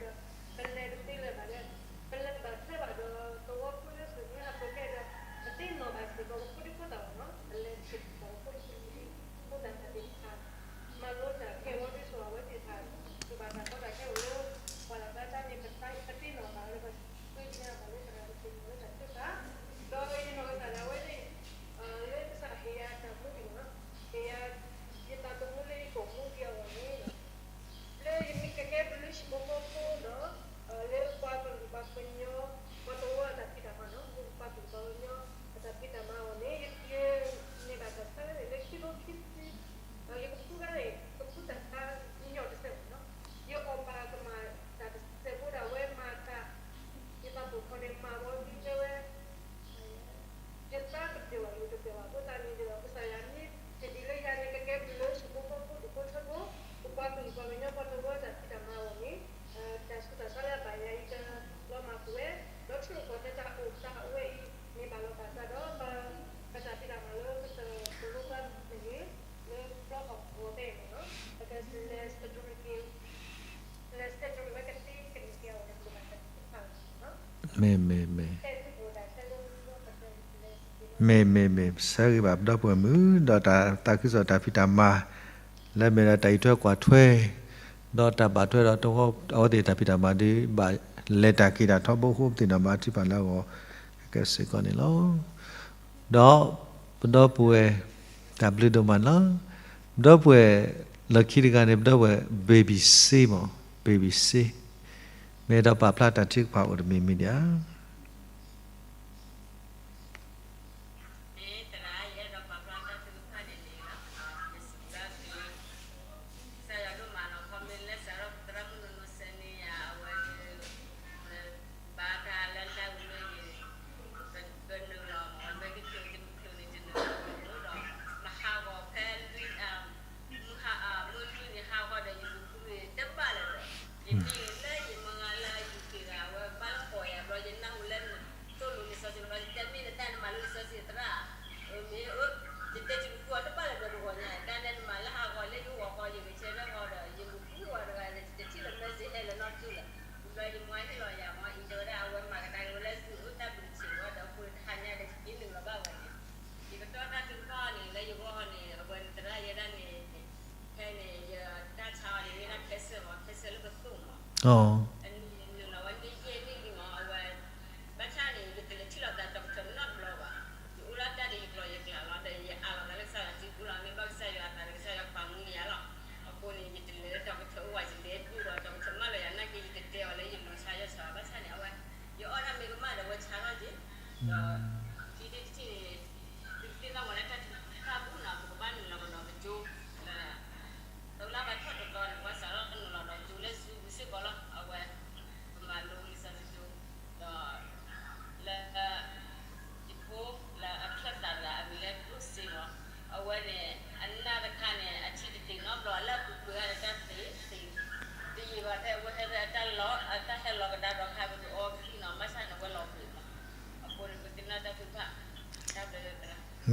မ့ၢ် မ့ၢ် မ့ၢ်, မ့ၢ် မ့ၢ် မ့ၢ်, ဆၢဂ့ၤဘၣ်ပဒီပုၢ်ဝဲၢ်မုၣ် ဒီးတၢ်သးခုကစီၣ်တၢ်ဖံးတၢ်မၤ လၢအမ့ၢ်ဒၣ်တၢ်အံးထွဲကွၢ်ထွဲ ဒီးတၢ်ဘၣ်ထွဲဒီးတဝီ အဝဲသ့ၣ်တၢ်ဖံးတၢ်မၤဒ်ဘၣ်လဲၤတၢ်က့ၤတၢ်ထီဘိအဃိ ပသ့ၣ်နီၣ်ဘၣ်ထုကဖၣ်လၢအဂီၢ် ကဲစ့ၢ်ကီးန့ၣ်လီၤ. ဒီးပဒီပုၢ်ဝဲၢ် တၢ်ဘျုးဒိၣ်မးန့ၣ်လီၤ. ပဒီပုၢ်ဝဲၢ်လၢခံတဂၤန့ၣ် ပဒီပုၢ်ဝဲၢ် baby C မ့ၢ် baby C မ့ၢ်အဲၣ်ဒိးပာ်ဖျါတၢ်ထုကဖၣ်အိၣ်တမံၤမံၤဒံးဧါ.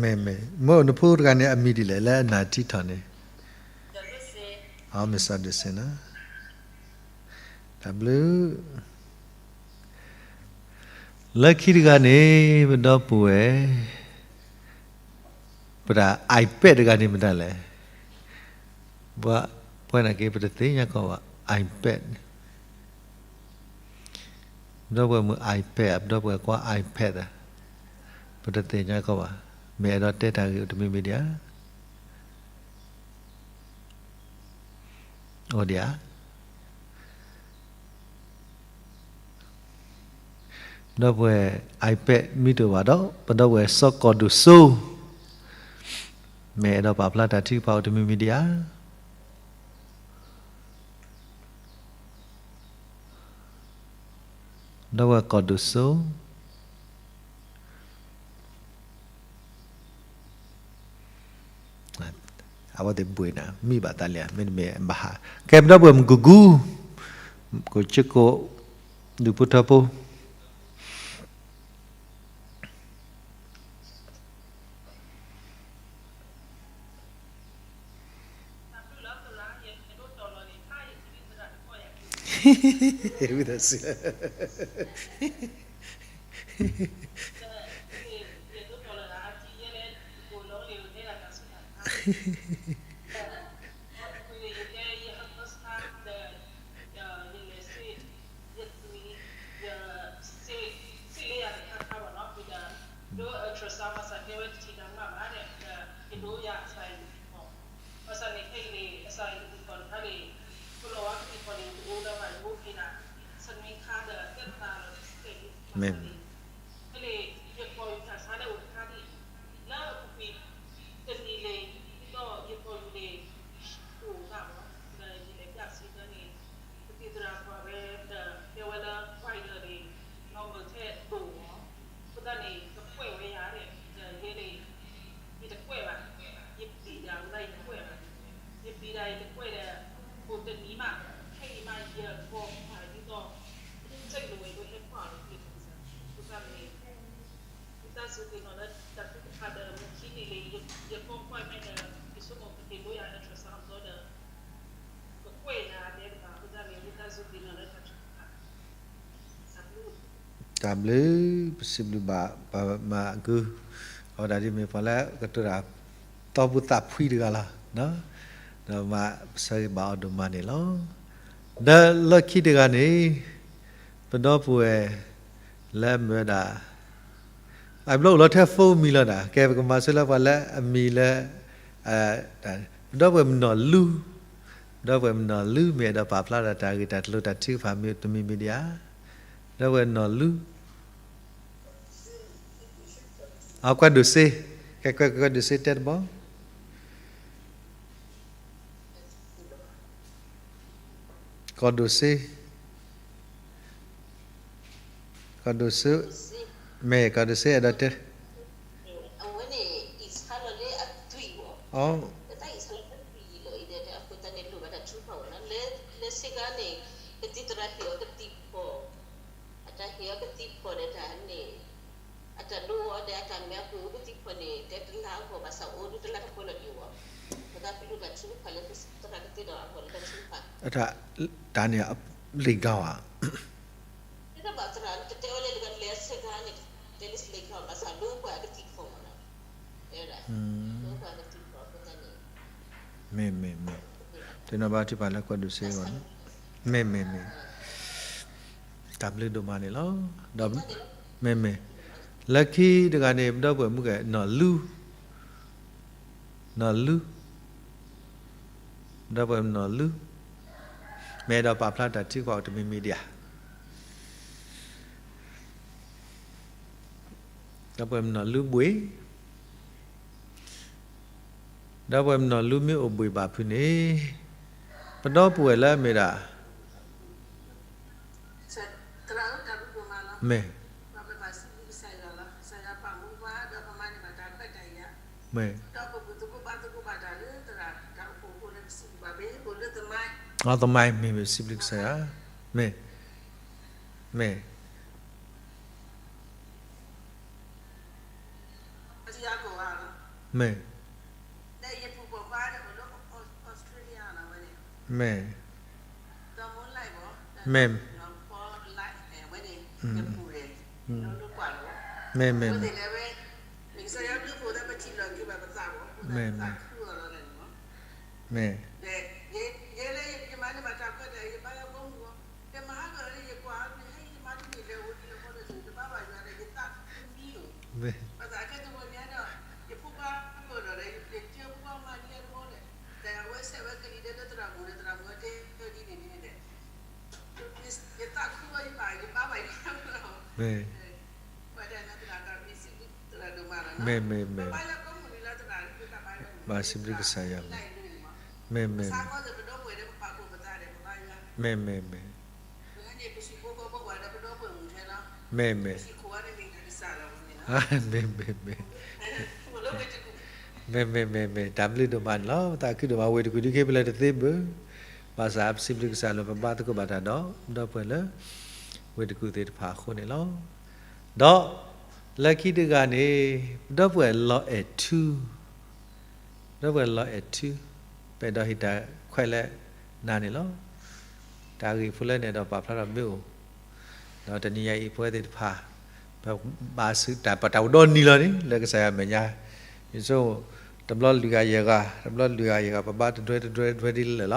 မ့ၢ် မ့ၢ်, မ့ၢ်အိၣ်နဖိတဂၤန့ၣ် အမံၤဒ်လဲၣ် လၢအနၢ်ထံထီၣ်န့ၣ်, မ့ၢ်စီၤဒိၣ်စ့နၤ, တၢ်ဘျုး လၢခံတဂၤန့ၣ် ပဒီပုၢ်ဝဲၢ် ပတၢ် iPad တဂၤန့ၣ်မတၤလဲၣ်, ပှၤ ပှၤနာ်က့ ပတသ့ၣ်ညါကီးဘၣ် iPad, ပဒီပုၢ်ဝဲၢ်မုၣ် iPad ဧါ, ပဒီပုၢ်ဝဲၢ်ခွါ iPad ဧါ, ပတသ့ၣ်ညါကီးဘၣ်, မ့ၢ်အဲၣ်ဒိးတဲတၢ်ဂ့ၢ်အိၣ်တမံၤမံၤဒံးဧါ. အိၣ်ဒံးဧါ. ပဒီပုၢ်ဝဲၢ် iPad မံတအိၣ်ဘၣ်ဒီး ပဒီပုၢ်ဝဲၢ်စီၤကီၢ်ဒိၣ်စိ, မ့ၢ်အဲၣ်ဒိးပာ်ဖျါတၢ်ထုကဖၣ်အိၣ်တမံၤမံၤဒံးဧါ. ဒီပုၢ်ဝဲၢ်ကီၢ်ဒိၣ်စိ အဝဲသ့ၣ်ဘှံးနၤ မံဘၣ်သးလံဧါ မ့တမ့ၢ်ဘၣ်ဟး, ကဲ ပဒီပုၢ်ဝဲၢ်မုၢ်ကူကူ, ကိးဆ့ကိး, ဒုးဖိထၢဖိ ဝံသးစူၤ မ့ၢ် တနံၤလံ ဒီးယကိာ်ယူၤန့ၣ် အိၣ်တၢ်မး ဒီးယလဲၤပျးစံးတၢ်န့ၣ် ပသံၣ်သရၣ်ကွၢ်ဝဲဒီး တဲဝဲလၢ ဝါယၢၤန့ၣ် နီၢ်မၢၢ်ထဲဒိၣ်မး အဃိသတးန့ၣ် ကကွဲးဝဲယၤဒီး ယဲန့ၣ် ယတကွဲးဘၣ် ယပျံၤဒၣ်ဝဲဒၣ်ယတကွဲးဘၣ် ယပျံၤဒၣ်ယတကွဲးဒီး အိၣ်တနံၤမး ခဲအံၤမး ယကိာ်ပာ်ဒ်သိး စဲးလိာ်ဝဲဒၣ်ဟဲကွၢ်လီၤ ယကိာ်စၢ် တၢ်ဘျုး, ပစံးဘျုးဘၣ် ပမၤအကု, အဝဲဒၣ်ဒ်မ့ၢ်ပှၤလၢကတိၤတၢ် သီဖိသးဖှံတဂၤလီၤ, ဒီးမၤပဆၢဂ့ၤဘၣ်အီၤဒိၣ်မးန့ၣ်လီၤ. ဒီးလၢခံတဂၤန့ၣ် ပဒီပုၢ်ဝဲၢ် လၢအမ့ၢ်ဝဲဒၣ် အဘျီအိၣ်လီၤထဲ phone မံၤလီၤဒၣ်, ကဲ ပကမၤဆူလၢပှၤလၢအမံၤလၢ ပဒီပုၢ်ဝဲၢ်မနီၢ်လူ, ပဒီပုၢ်ဝဲၢ်မနီၢ်လူ မ့ၢ်အဲၣ်ဒိးပာ်ဖျါဒီးတၢ်ဂ့ၢ်တၢ်ကျိၤတၢ်ထုကဖၣ်မ့ၢ်တမံၤမံၤဒံးဧါ, ပဒီပုၢ်ဝဲၢ်မနီၢ်လူ, အကွၢ်ဒိၣ်စ့, ကဲကွၢ်ကွၢ်ဒိၣ်စ့တဲတဘီ ကီၢ်ဒိၣ်စ့, ကီၢ်ဒိၣ်စ့, မ့ၢ်ကီၢ်ဒိၣ်စ့အဲၣ်ဒိးတဲ, တၢ်န့ၣ် လ့ၣ်ကီၤဧါ မ့ၢ်မ့ၢ်မ့ၢ်, တနီၤဘၣ်ထုကဖၣ်လၢကွၢ်ဒိၣ်စ့အဂီၢ်န့ၣ်, မ့ၢ်မ့ၢ်မ့ၢ်, တၢ်ဘျုးဒိၣ်မးန့ၣ်လီၤ. ဒီးမ့ၢ်မ့ၢ်, လၢခံတဂၤန့ၣ် ပဒီပုၢ်ဝဲၢ်မုၢ်ကနီၢ်လူ, နီၢ်လူ, ပဒီပုၢ်ဝဲၢ်မနီၢ်လူ, မ့ၢ်အဲၣ်ဒိးပာ်ဖျါတၢ်ထုကဖၣ်အိၣ်တမံၤမံၤဒံးဧါ ဒီပုၢ်ဝဲၢ်မနီၢ်လူဘှ့ၣ်, ဒီပုၢ်ဝဲၢ်မနီၢ်လူမ့ၢ်အိၣ်ဘှ့ၣ်ဘၣ်ဖုးန့ၣ်, ပဒီပုၢ်ဝဲၢ်လၢအမ့ၢ်ဒၣ်, မ့ၢ်, မ့ၢ်, အသမိုင်း မ့ၢ်မ့ၢ်စံးဘျုးကစၢ်ယွၤ, မ့ၢ်, မ့ၢ် မ့ၢ်, မ့ၢ်, မ့ၢ်, မ့ၢ်, မ့ၢ်, မ့ၢ်, မ့ၢ်, မ့ၢ် မ့ၢ်, မ့ၢ်, မ့ၢ်, မ့ၢ်, ဘၣ်စံးဘျုးကစၢ်ယွၤ, မ့ၢ်, မ့ၢ်, မ့ၢ်, မ့ၢ်, မ့ၢ်, မ့ၢ်, မ့ၢ်, မ့ၢ်, မ့ၢ်, မ့ၢ်, မ့ၢ်, မ့ၢ်, မ့ၢ်, မ့ၢ်, မ့ၢ်, မ့ၢ်, မ့ၢ်, တၢ်ဘျုးဒိၣ်မးန့ၣ်လီၤ. ပသးခုဒိၣ်မး ဝ့ၢ်တကူၣ်ဒုးက့ၤဖဲလဲၣ်တသ့ဘၣ်, ဘၣ်ဆၣ်ပစံးဘျုးကစၢ်လၢပဘါသကိးဘၣ်တၢ်ဒီး ဒီပုၢ်ဝဲၢ်လၢ ဝ့ၢ်တကူၣ်သ့ၣ်တဖၣ်အဃိန့ၣ်လီၤ. ဒီးလၢခံတဂၤန့ၣ် ဒီပုၢ်ဝဲၢ်လီၤအဲၣ်ထူ, ဒီပုၢ်ဝဲၢ်လီၤအဲၣ်ထူ, ပအဲၣ်ဒိးဟ့ၣ်တၢ်ခွဲးလၢနၤန့ၣ်လီၤ. တၢ်ဂ့ၢ်ဖိလၢနအဲၣ်ဒိးပာ်ဖျါထီၣ်မ့ၢ်အိၣ်, ဒီးတနံၤညါအံၤ ပဝဲသ့ၣ်တဖၣ် ပဘါစုတၢ် ပတၢ်အိၣ်ဒီနံၤလီၤန့ၣ် လၢကစၢ်ယွၤမဲာ်ညါ, ယဆိ တဘျီလွံၢ်ဂၤယဲၢ်ဂၤ, တဘျီလွံၢ်ဂၤယဲၢ်ဂၤ ပဘါတဒွဲတဒွဲတဒွဲဒ်လဲၣ်လီၤ.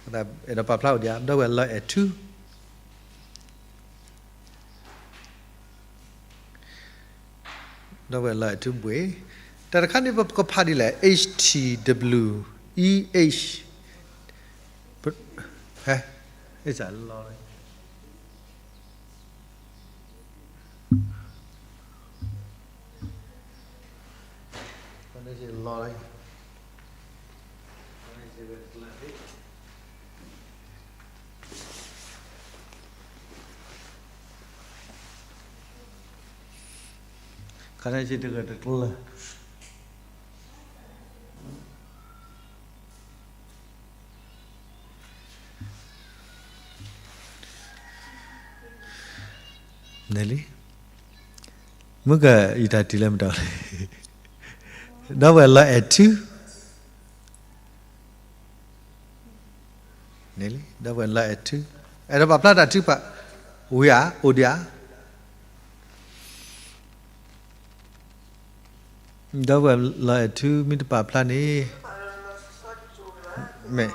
အဃိသတး အဲၣ်ဒိးပာ်ဖျါအိၣ်ဒံးဧါ, ဒီပုၢ်ဝဲၢ်လီၤအဲၣ်ထူ ဒီပုၢ်ဝဲၢ်လီၤအဲၣ်ထူဘှ့ၣ်, တၢ်တခါန့ၣ် ပကဖးဒ်လဲၣ်, H T W E H, ဟဲ, ဟဲလီၤ ခါန့ၣ်စ့ၢ်တဂၤတကျၢၤ န့ၣ်လံ, မုၢ်ကယတၢ်တုၤလၢမတၤလဲၣ်, ဒီပုၢ်ဝဲၢ်လီၤအဲၣ်ထူ, န့ၣ်လံ, ဒီပုၢ်ဝဲၢ်လီၤအဲၣ်ထူ, အဲၣ်ဒိးပာ်ဖျါတၢ်ထုကဖၣ်, ဝံၤဧါ, အိၣ်ဒံးဧါ, ဒီပုၢ်ဝဲၢ်လီၤအဲၣ်ထူမ့ၢ်တပာ်ဖျါန့ၣ်, မ့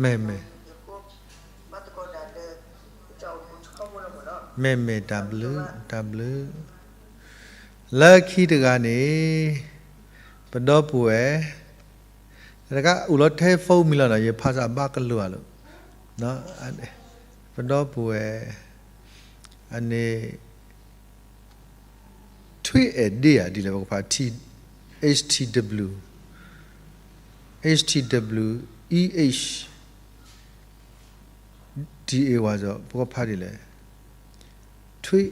ၢ် မ့ၢ်မ့ၢ် တၢ်ဘျုး တၢ်ဘျုး, လၢခံတဂၤန့ၣ်, ပဒီပုၢ်ဝဲၢ်, တဂၤအိၣ်လီၤထဲ phone မံၤလီၤနီၤ ယဖးစၢ်ဘၣ်ကလိာ်အလိၤ, ပဒီပုၢ်ဝဲၢ်, အန့ၣ် ထွ့အဲၣ်ဒ့ဧါ ဒ်လဲၣ်ပကဖး T, H T W, H T W E H D A ဝဲ ပကဖးဒ်လဲၣ်, ထွ့,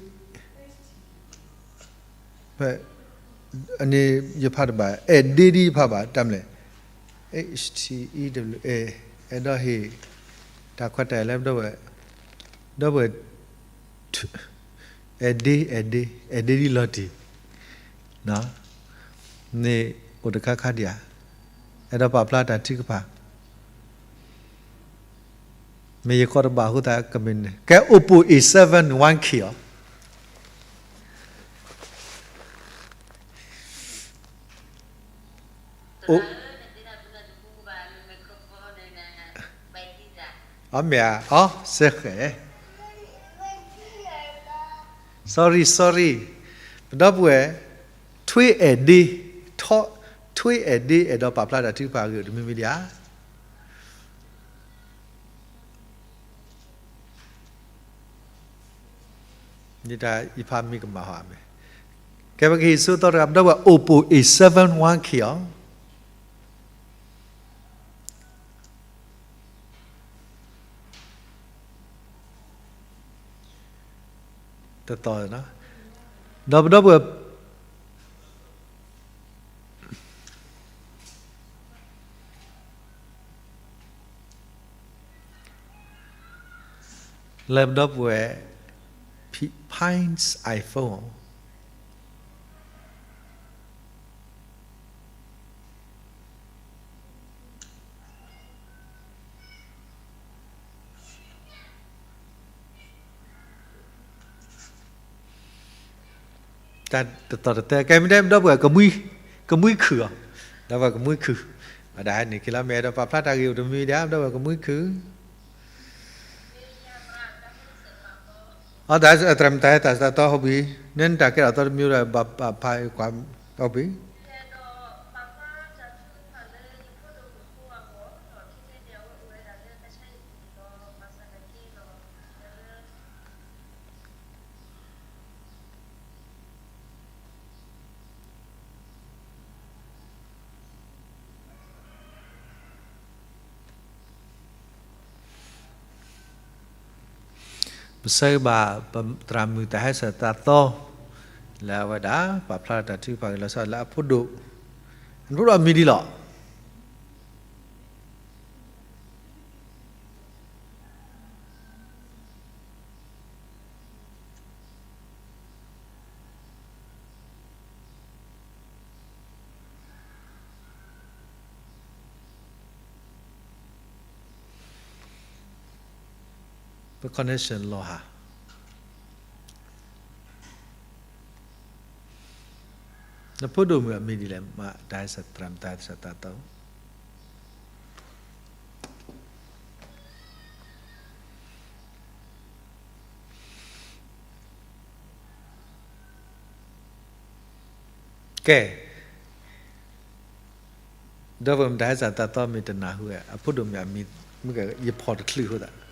ဖဲ, အန့ၣ်ယဖးတဘၣ် အဲၣ်ဒ့ဒ်ယဖးဘၣ် တၢ်မနုၤလဲၣ်, H T E W A, အဲၣ်ဒိးဟ့ၣ်, တၢ်ခွဲးတၢ်ယာ်လၢပဒီပုၢ်ဝဲၢ်, ဒီပုၢ်ဝဲၢ် အဲၣ်ဒ့ အဲၣ်ဒ့ အဲၣ်ဒ့ဒ်လီၤတံၢ်, န့ၣ်အိၣ်တခါခါဒံးဧါ, အဲၣ်ဒိးပာ်ဖျါတၢ်ထုကဖၣ်, မ့ၢ်ယကိးတဘၣ်အဃိသတးကမ့ၢ်န့ၣ် ကဲ Oppo A seven one K အီၤ, အိၣ် အမ့ၢ်ဧါ, အီ စဲဃဲၤ, sorry sorry, ပဒီပုၢ်ဝဲၢ်, ထွ့အဲၣ်ဒ့, ထွ့အဲၣ်ဒ့ အဲၣ်ဒိးပာ်ဖျါတၢ်ထုကဖၣ်အဂ့ၢ်အိၣ်တမံၤမံၤဒံးဧါ. ယဖးမံၤကမၣ်ဟီမ့ၢ်, ကဲပကဟ့ၣ်ဆိသီတဂၤ ပဒီပုၢ်ဝဲၢ် Oppo A seven one K အီၤ တသီ, ဒီးပဒီပုၢ်ဝဲၢ် လၢပဒီပုၢ်ဝဲၢ် Pines iPhone တၢ်တသီတတဲ ကဲမ့ၢ်တဲ ဒီပုၢ်ဝဲၢ် ကမှံခုၣ်အီၤ, ဒီပုၢ်ဝဲၢ်ကမှံခုၣ်, ဝဲဒၣ်န့ၣ် က့ၤလီၤမ့ၢ်အဲၣ်ဒိးပာ်ဖျါတၢ်ဂ့ၢ်အိၣ်တမံၤဒံး ဒီပုၢ်ဝဲၢ်ကမှံခုၣ်, အတၢ်သရၣ်မုၣ် တၢ်ဟဲတၢ်စးသီဟီၣ်ဘံၣ်, နတၢ်ကဲထီၣ်သီတမံၤဒီး ဘၣ်ပာ်ဖးကွၢ်ဟီၣ်ဘံၣ် ပဆၢဂ့ၤဘၣ် ပသရၣ်မုၣ်တၢ်ဟဲစၢၤသးသီ, လၢအဝဲဒၣ် ပာ်ဖျါထီၣ်တၢ်ထုကဖၣ်ဂ့ၢ်လီၤဆီလၢအဖိဒိၣ်, အဖိဒိၣ်အမံၤဒ်လဲၣ် ပ connection လီၤဟး, နဖိဒိၣ်မုၣ်အမံၤဒ်လဲၣ် မ့ၢ်တၢ်ဟဲစၢၤသရၣ်မုၣ် တၢ်ဟဲစၢၤသးသီ ကဲ, ဒီပုၢ်ဝဲၢ်မ့ၢ်တၢ်ဟဲစၢၤသးသီမ့ၢ်တနၢ်ဟူဝဲ အဖိဒိၣ်မုၣ်အမံၤ, မ့ၢ်ကယဖီၣ်တချုးအဃိသတး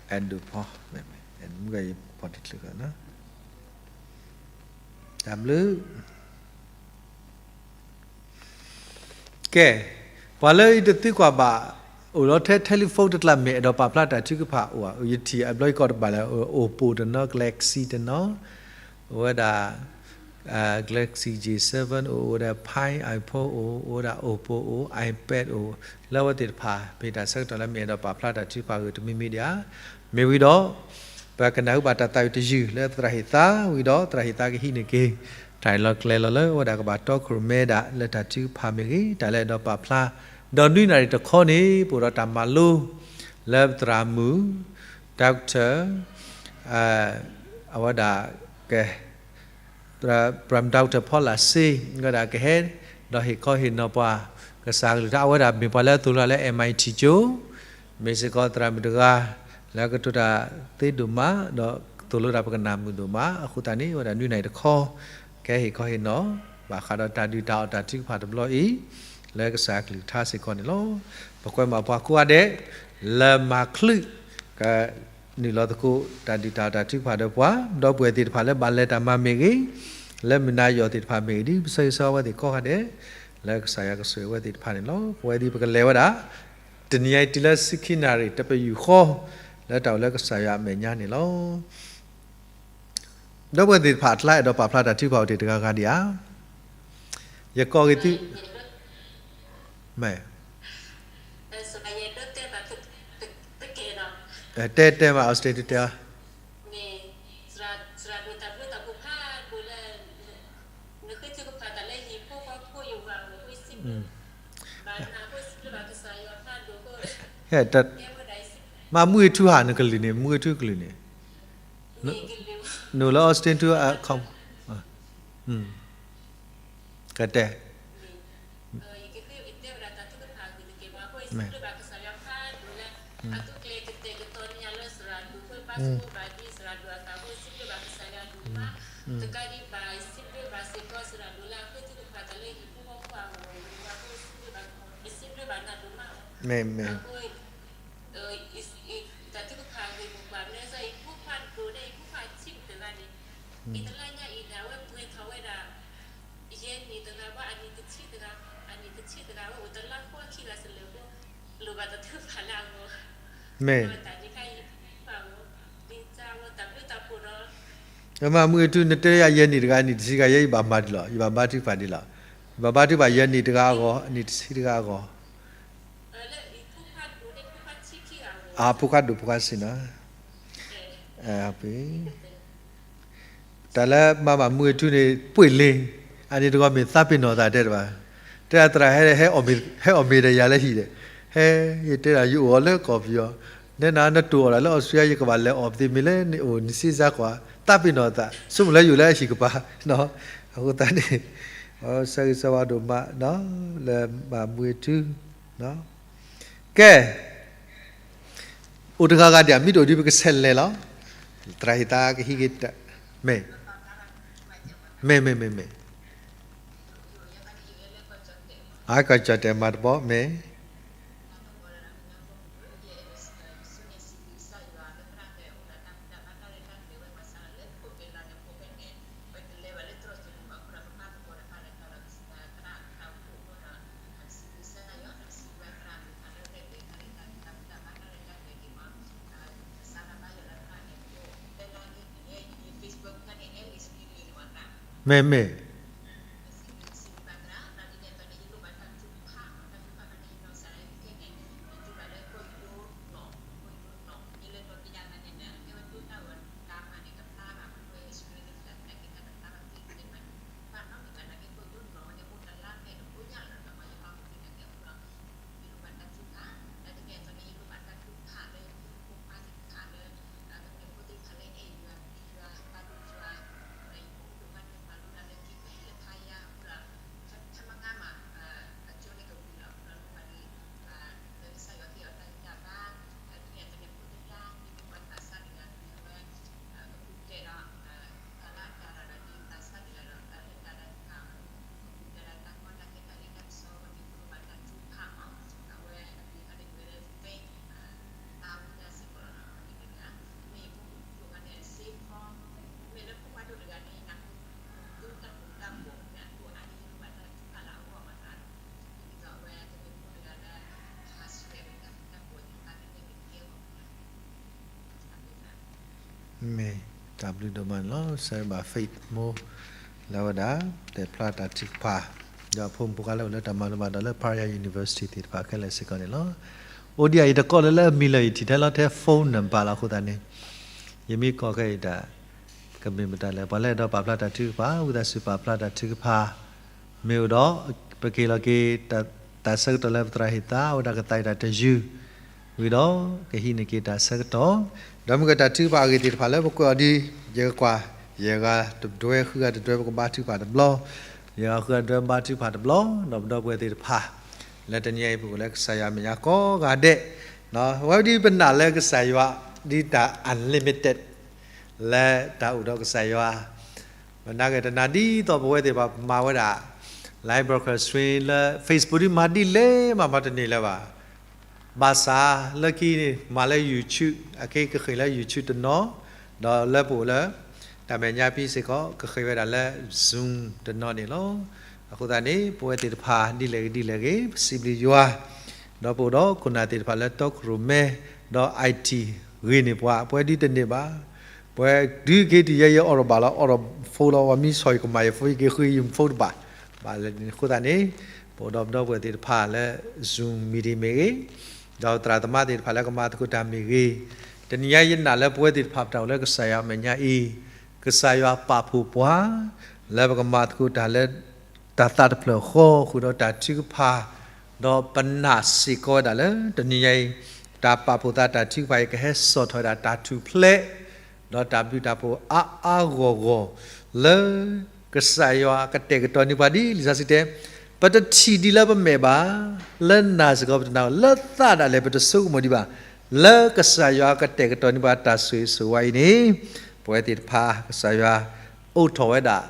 အဲၣ်ဒိးဖီ, မ့ၢ်ယဖီၣ်တချုးအဃိ, တၢ်ဘျုး ကဲ, ပှၤလၢယတသံကွၢ်ဘၣ်, အိၣ်လီၤထဲ telephone တကျါမ့ၢ်အဲၣ်ဒိးပာ်ဖျါတၢ်ထုကဖၣ်အိၣ်ဧါ, ယထံၣ်အဘျီယကိးတဘၣ်လၢ Oppo တနီၤ Galaxy တနီၤ, အိၣ်ဝဲဒၣ် Galaxy J seven အိၣ်, အိၣ်ဝဲဒၣ် Pi, iPhone အိၣ်, အိၣ်ဝဲဒၣ် Oppo အိၣ်, iPad အိၣ်, လၢအဝဲသ့ၣ်တဖၣ် မ့ၢ်တၢ်ဆၢကတီၢ်လၢမ့ၢ်အဲၣ်ဒိးပာ်ဖျါတၢ်ထုကဖၣ်ဂ့ၢ်တမံၤမံၤဒံးဧါ. မ့ၢ်ဝံၤဒီး ပကနၢ်ဟူဘၣ်တၢ်သးဝံၣ်တယုၢ်လၢသရၣ်ဟ့ၣ်သါဝံၤဒီး သရၣ်ဟ့ၣ်သါကဟံးန့ၢ်က့ၤ တၢ်အၢၣ်လီၤကျဲၤလီၤလၢအဝဲဒၣ်ကဘၣ်တီခိၣ်ရိၣ်မဲဒၣ်လၢတၢ်ထုကဖၣ်မ့ၢ်ဂ့ၤ, တၢ်လၢအဲၣ်ဒိးပာ်ဖျါ, ဒီးနွံနၣ်ရံၣ်တခီန့ၣ် ပအိၣ်ဒီးတၢ်မၤလိ လၢပသရၣ်မုၣ် Doctor အဝဲဒၣ် ကဲ ပ Doctor ဖီလာ်စ့ ဝဲဒၣ်ကဟဲ ဒီးဟ့ၣ်ခီဟ့ၣ်နီၤပှၤ ကစၢ်ကလုၢ်ကထါ အဝဲဒၣ်မ့ၢ်ပှၤလၢအသိၣ်လိတၢ်လၢ M I T ကၠိ, မ့ၢ်စ့ၢ်ကီးသရၣ်မုၣ်တဂၤ လၢကတိၤတၢ်သ့ဒိၣ်မး ဒီးသိၣ်လိတၢ်ပကနၣ်မုာ်ဒိၣ်မး အဃိသတးန့ၣ် ဝဲဒၣ်နွံနၣ်ရံၣ်တခီ ကဟဲဟ့ၣ်ခီဟ့ၣ်နီၤ ဘၣ်ဃးဒီးတၢ်ဒုးတၢ်အီၣ်တၢ်ထုကဖၣ်တဘျီအံၤ လၢကစၢ်ကလုၢ်ကထါစ့ၢ်ကီးန့ၣ်လီၤ. ပကွဲမးပှၤကိးဂၤဒဲး လၢမၤချုး က နုာ်လီၤသကိး တၢ်ဒုးတၢ်အီၣ်တၢ်ထုကဖၣ်ဒီးပှၤ, ဒီပုၢ်ဝဲၢ်သ့ၣ်တဖၣ်လၢဘၣ်လဲၤတၢ်မၤမ့ၢ်ဂ့ၤ, လၢမုၢ်နၤယီၢ်သ့ၣ်တဖၣ်မ့ၢ်ဂ့ၤ, ဒ်ပဆၢဂ့ၤဆၢဝါဝဲသ့ၣ်ကိးဂၤဒဲး လၢကစၢ်ယွၤကဆိၣ်ဂ့ၤဝဲသ့ၣ်တဖၣ်န့ၣ်လီၤ. ပဝဲဒ်ပကလဲၤဝဲဒၣ် တနံၤအံၤတုၤလၢဆံခံနၣ်ရံၣ် တပယူာ်ဃီ လၢတၢ်အိၣ်လၢကစၢ်ယွၤအမဲာ်ညါန့ၣ်လီၤ. ဒီပုၢ်ဝဲၢ်သ့ၣ်တဖၣ်အကျါ အဲၣ်ဒိးပာ်ဖျါတၢ်ထုကဖၣ်အိၣ်တ့ၢ်တဂၤဂၤဒံးဧါ. ယကိးက့ၤသု မ့ၢ် တဲတဲမး Austin သုတဲအီၤ မ့ၢ်မုၢ်ဂ့ၤထူဧါ နကလုၢ်န့ၣ် မုၢ်ဂ့ၤထူကလုၢ်န့ၣ် နအိၣ်လၢ Austin ထူ ကတဲ မ့ၢ် မ့ၢ် မ့ၢ်မုၢ်ဂ့ၤထူ နတဲယၤယဲၢ်နံၣ်တဂၤ နံၣ်တဆံတဂၤ ယဲယဘၣ်မၤဒ်လဲၣ် ယဘၣ်ဘါထုကဖၣ်ဒ်လဲၣ် ယဘၣ်ဘါထုကဖၣ်ယဲၢ်နံၣ်တဂၤအဂီၢ် နံၣ်တဆံတဂၤအဂီၢ် အဖိခွါဒိၣ်ဖိခွါဆံးနီၤ တၢ်လၢမၤမုၢ်ဂ့ၤထူန့ၣ် ပှ့ၢ်လ့ၤ အန့ၣ်တဂီၢ်မ့ၢ်သးပ့ၤနီၣ်သးတဲတဘၣ် တဲသရၣ်ဟဲ ဟဲအီၣ်မ့ၤဒီးယၤလၢဟံၣ်ဒီး ဟဲ ယတဲဒၣ်ယအိၣ်အီၤလၢကီၢ်ပယီၤ နဲနၤနတိၢ်အီၣ်ဒၣ်လၢအီစထြ့လယါ ယကဘၣ်လဲၤအီၣ်ပသ့မ့ၢ်လၢနအိၣ်နစ့စါကွၢ် သးပ့ၤနီၣ်သး ဆိကမိၣ်လၢယအိၣ်လၢအဟံၣ်ကပၤ အဃိသတးန့ၣ် ဆၢဂ့ၤဆၢဝါဒိၣ်မး လၢမၤမုၢ်ဂ့ၤထူ ကဲ အိၣ်တဂၤဂၤဒံး မ့ၢ်တအိၣ်ဒံး ပကဆဲးလဲၤလီၤ သရၣ်ဟ့ၣ်သါကဟံးက့ၤ မ့ၢ် မ့ၢ် မ့ၢ် မ့ၢ် မ့ၢ် အကီၢ်ကၠီၣ်တဲာ်မၤတဘီ မ့ၢ် မ့ၢ် မ့ၢ် မ့ၢ် တၢ်ဘျုးဒိၣ်မးန့ၣ်လီၤ. စံးဘၣ် Faith မိၢ် လၢအဝဲဒၣ် တဲဖျါတၢ်ထုကဖၣ် ဒီးအဖိမုၣ်ဖိခွါလၢအိၣ်လၢတၢ်မၤလိဘၣ်ဒီးလၢ Peria University သ့ၣ်တဖၣ်ခဲလၢာ်စ့ၢ်ကီးန့ၣ်လီၤ. အိၣ်ဒံးအံၤယတကိးလၢလၢအမံၤလၢာ် ယထံၣ်ထဲလီၤထဲ phone number လီၤ. အဃိသတးန့ၣ် ယမ့ၢ်ကိးခဲအံၤတၢ် ကမ့ၢ်မတၤလဲၣ် ပှၤလၢအဲၣ်ဒိးပာ်ဖျါတၢ်ထုကဖၣ် ဝံသးစူၤပာ်ဖျါတၢ်ထုကဖၣ် မ့ၢ်အိၣ်ဒီး ပကဟ့ၣ်လီၤက့ၤ တၢ်ဆၢကတီၢ်လၢပသရၣ်ဟ့ၣ်သါ အဝဲဒၣ်ကသးအံၤတၢ်တယုၢ် ဝံၤဒီး ကဟံးန့ၢ်က့ၤတၢ်ဆၢကတီၢ် ဒီးမ့ၢ်ကတၢ်ထုကဖၣ်အဂ့ၢ်သ့ၣ်တဖၣ်လၢ ပကွဲးအီၤဒ် ယကကွၢ် ယဲၢ်ဂၤတဒွဲ ဃုဂၤတဒွဲ ပကဘါထုကဖၣ်တဘျီ, ယဲၢ်ဂၤဃုဂၤတဒွဲ ဘါထုကဖၣ်တဘျီ, ဒီးပဒီပုၢ်ဝဲၢ်သ့ၣ်တဖၣ် လၢတနံၤအံၤ ပအိၣ်လၢကစၢ်ယွၤအမဲာ်ညါကိးဂၤဒဲး, အဝဲဒ်ပနာ်လၢကစၢ်ယွၤ ဒ်တၢ် unlimited လၢတၢ်အိၣ်ဒီးကစၢ်ယွၤ မနၤဂ့ၤတနာ်ဒ်သိးပဝဲသ့ၣ်တဖၣ်မၤဝဲဒၣ် live broadcasting လၢ Facebook ဒ်မၤဒ်လဲၣ်မး မၤတန့ၢ်လၢၤဘၣ်. ဘၣ်ဆၣ်လၢခံန့ၣ် မၤလၢ YouTube အခဲကဃ့ၢ်လၢ YouTube တနီၤ, ဒီးလၢပအိၣ်လၢ တၢ်မဲာ်ညါဖဲစ့ၢ်ကီး ကဃ့ၢ်ဝဲဒၣ်လၢ Zoom တနီၤန့ၣ်လီၤ. အဃိသတးန့ၣ် ပဝဲသ့ၣ်တဖၣ်ဒ်လဲၣ်ဂ့ၤဒ်လဲၣ်ဂ့ၤ ပစံးဘျုးယွၤ, ဒီးပအိၣ်ဒီးခိၣ်နၢ်သ့ၣ်တဖၣ်လၢတီခိၣ်ရိၣ်မဲ ဒီး IT ဂ့ၤန့ၢ်ပှၤ, ပဝဲဒ်တန့ၢ်ဘၣ် ပဝဲဒုးက့ၤတုၤယဲယအိးထီၣ်ဘၣ်လီၤ အိးထီၣ် phone လီၤ ပှၤမ့ၢ်ဆီၣ်ယကမၤယ phone ယက့ၤဃုယ phone တဘၣ်, ဘၣ်လၢအဃိသတးန့ၣ် ပအိၣ်ဒီးပဒီပုၢ်ဝဲၢ်သ့ၣ်တဖၣ်လၢ Zoom meeting မ့ၢ်ဂ့ၤ, ဒီးသရၣ်သမါသ့ၣ်တဖၣ်လၢကမၤသကိးတၢ်မ့ၢ်ဂ့ၤ, တနံၤညါယနာ်လၢပဝဲသ့ၣ်တဖၣ်ပတၢ်အိၣ်လၢကစၢ်ယွၤအမဲာ်ညါအံၤ, ကစၢ်ယွၤပာ်ဖှိၣ်ပှၤ လၢပကမၤသကိးတၢ်လၢ တၢ်သးတဖျၢၣ်ဃီ ဃုာ်ဒီးတၢ်ထုကဖၣ်, ဒီးပနာ်စ့ၢ်ကီးဝဲဒၣ်လၢ တနံၤညါအံၤ တၢ်ပာ်ဖှိၣ်သးတၢ်ထုကဖၣ်အံၤ ကဟဲစိာ်ထီၣ်ဝဲဒၣ်တၢ်ထူၣ်ဖျဲး ဒီးတၢ်ဘျုးတၢ်ဖှိၣ်အါအါဂီၢ်ဂီၢ် လၢ ကစၢ်ယွၤကတဲာ်ကတီၤန့ၢ်ပှၤဒ်လံာ်စီဆှံတဲ, ပတထံၣ်ဒံးလၢပမဲာ်ဘၣ်, လၢနာ်စ့ၢ်ကီးပတနာ်, လၢသးဒၣ်လဲာ်ပတဆိကမိၣ်ဒံးဘၣ်, လၢကစၢ်ယွၤကတဲာ်ကတီၤန့ၢ်ပှၤတၢ်ဆိၣ်ဂ့ၤဆိၣ်ဝါအံၤန့ၣ်, ပဝဲသ့ၣ်တဖၣ် ကစၢ်ယွၤ အိးထီၣ်ဝဲဒၣ်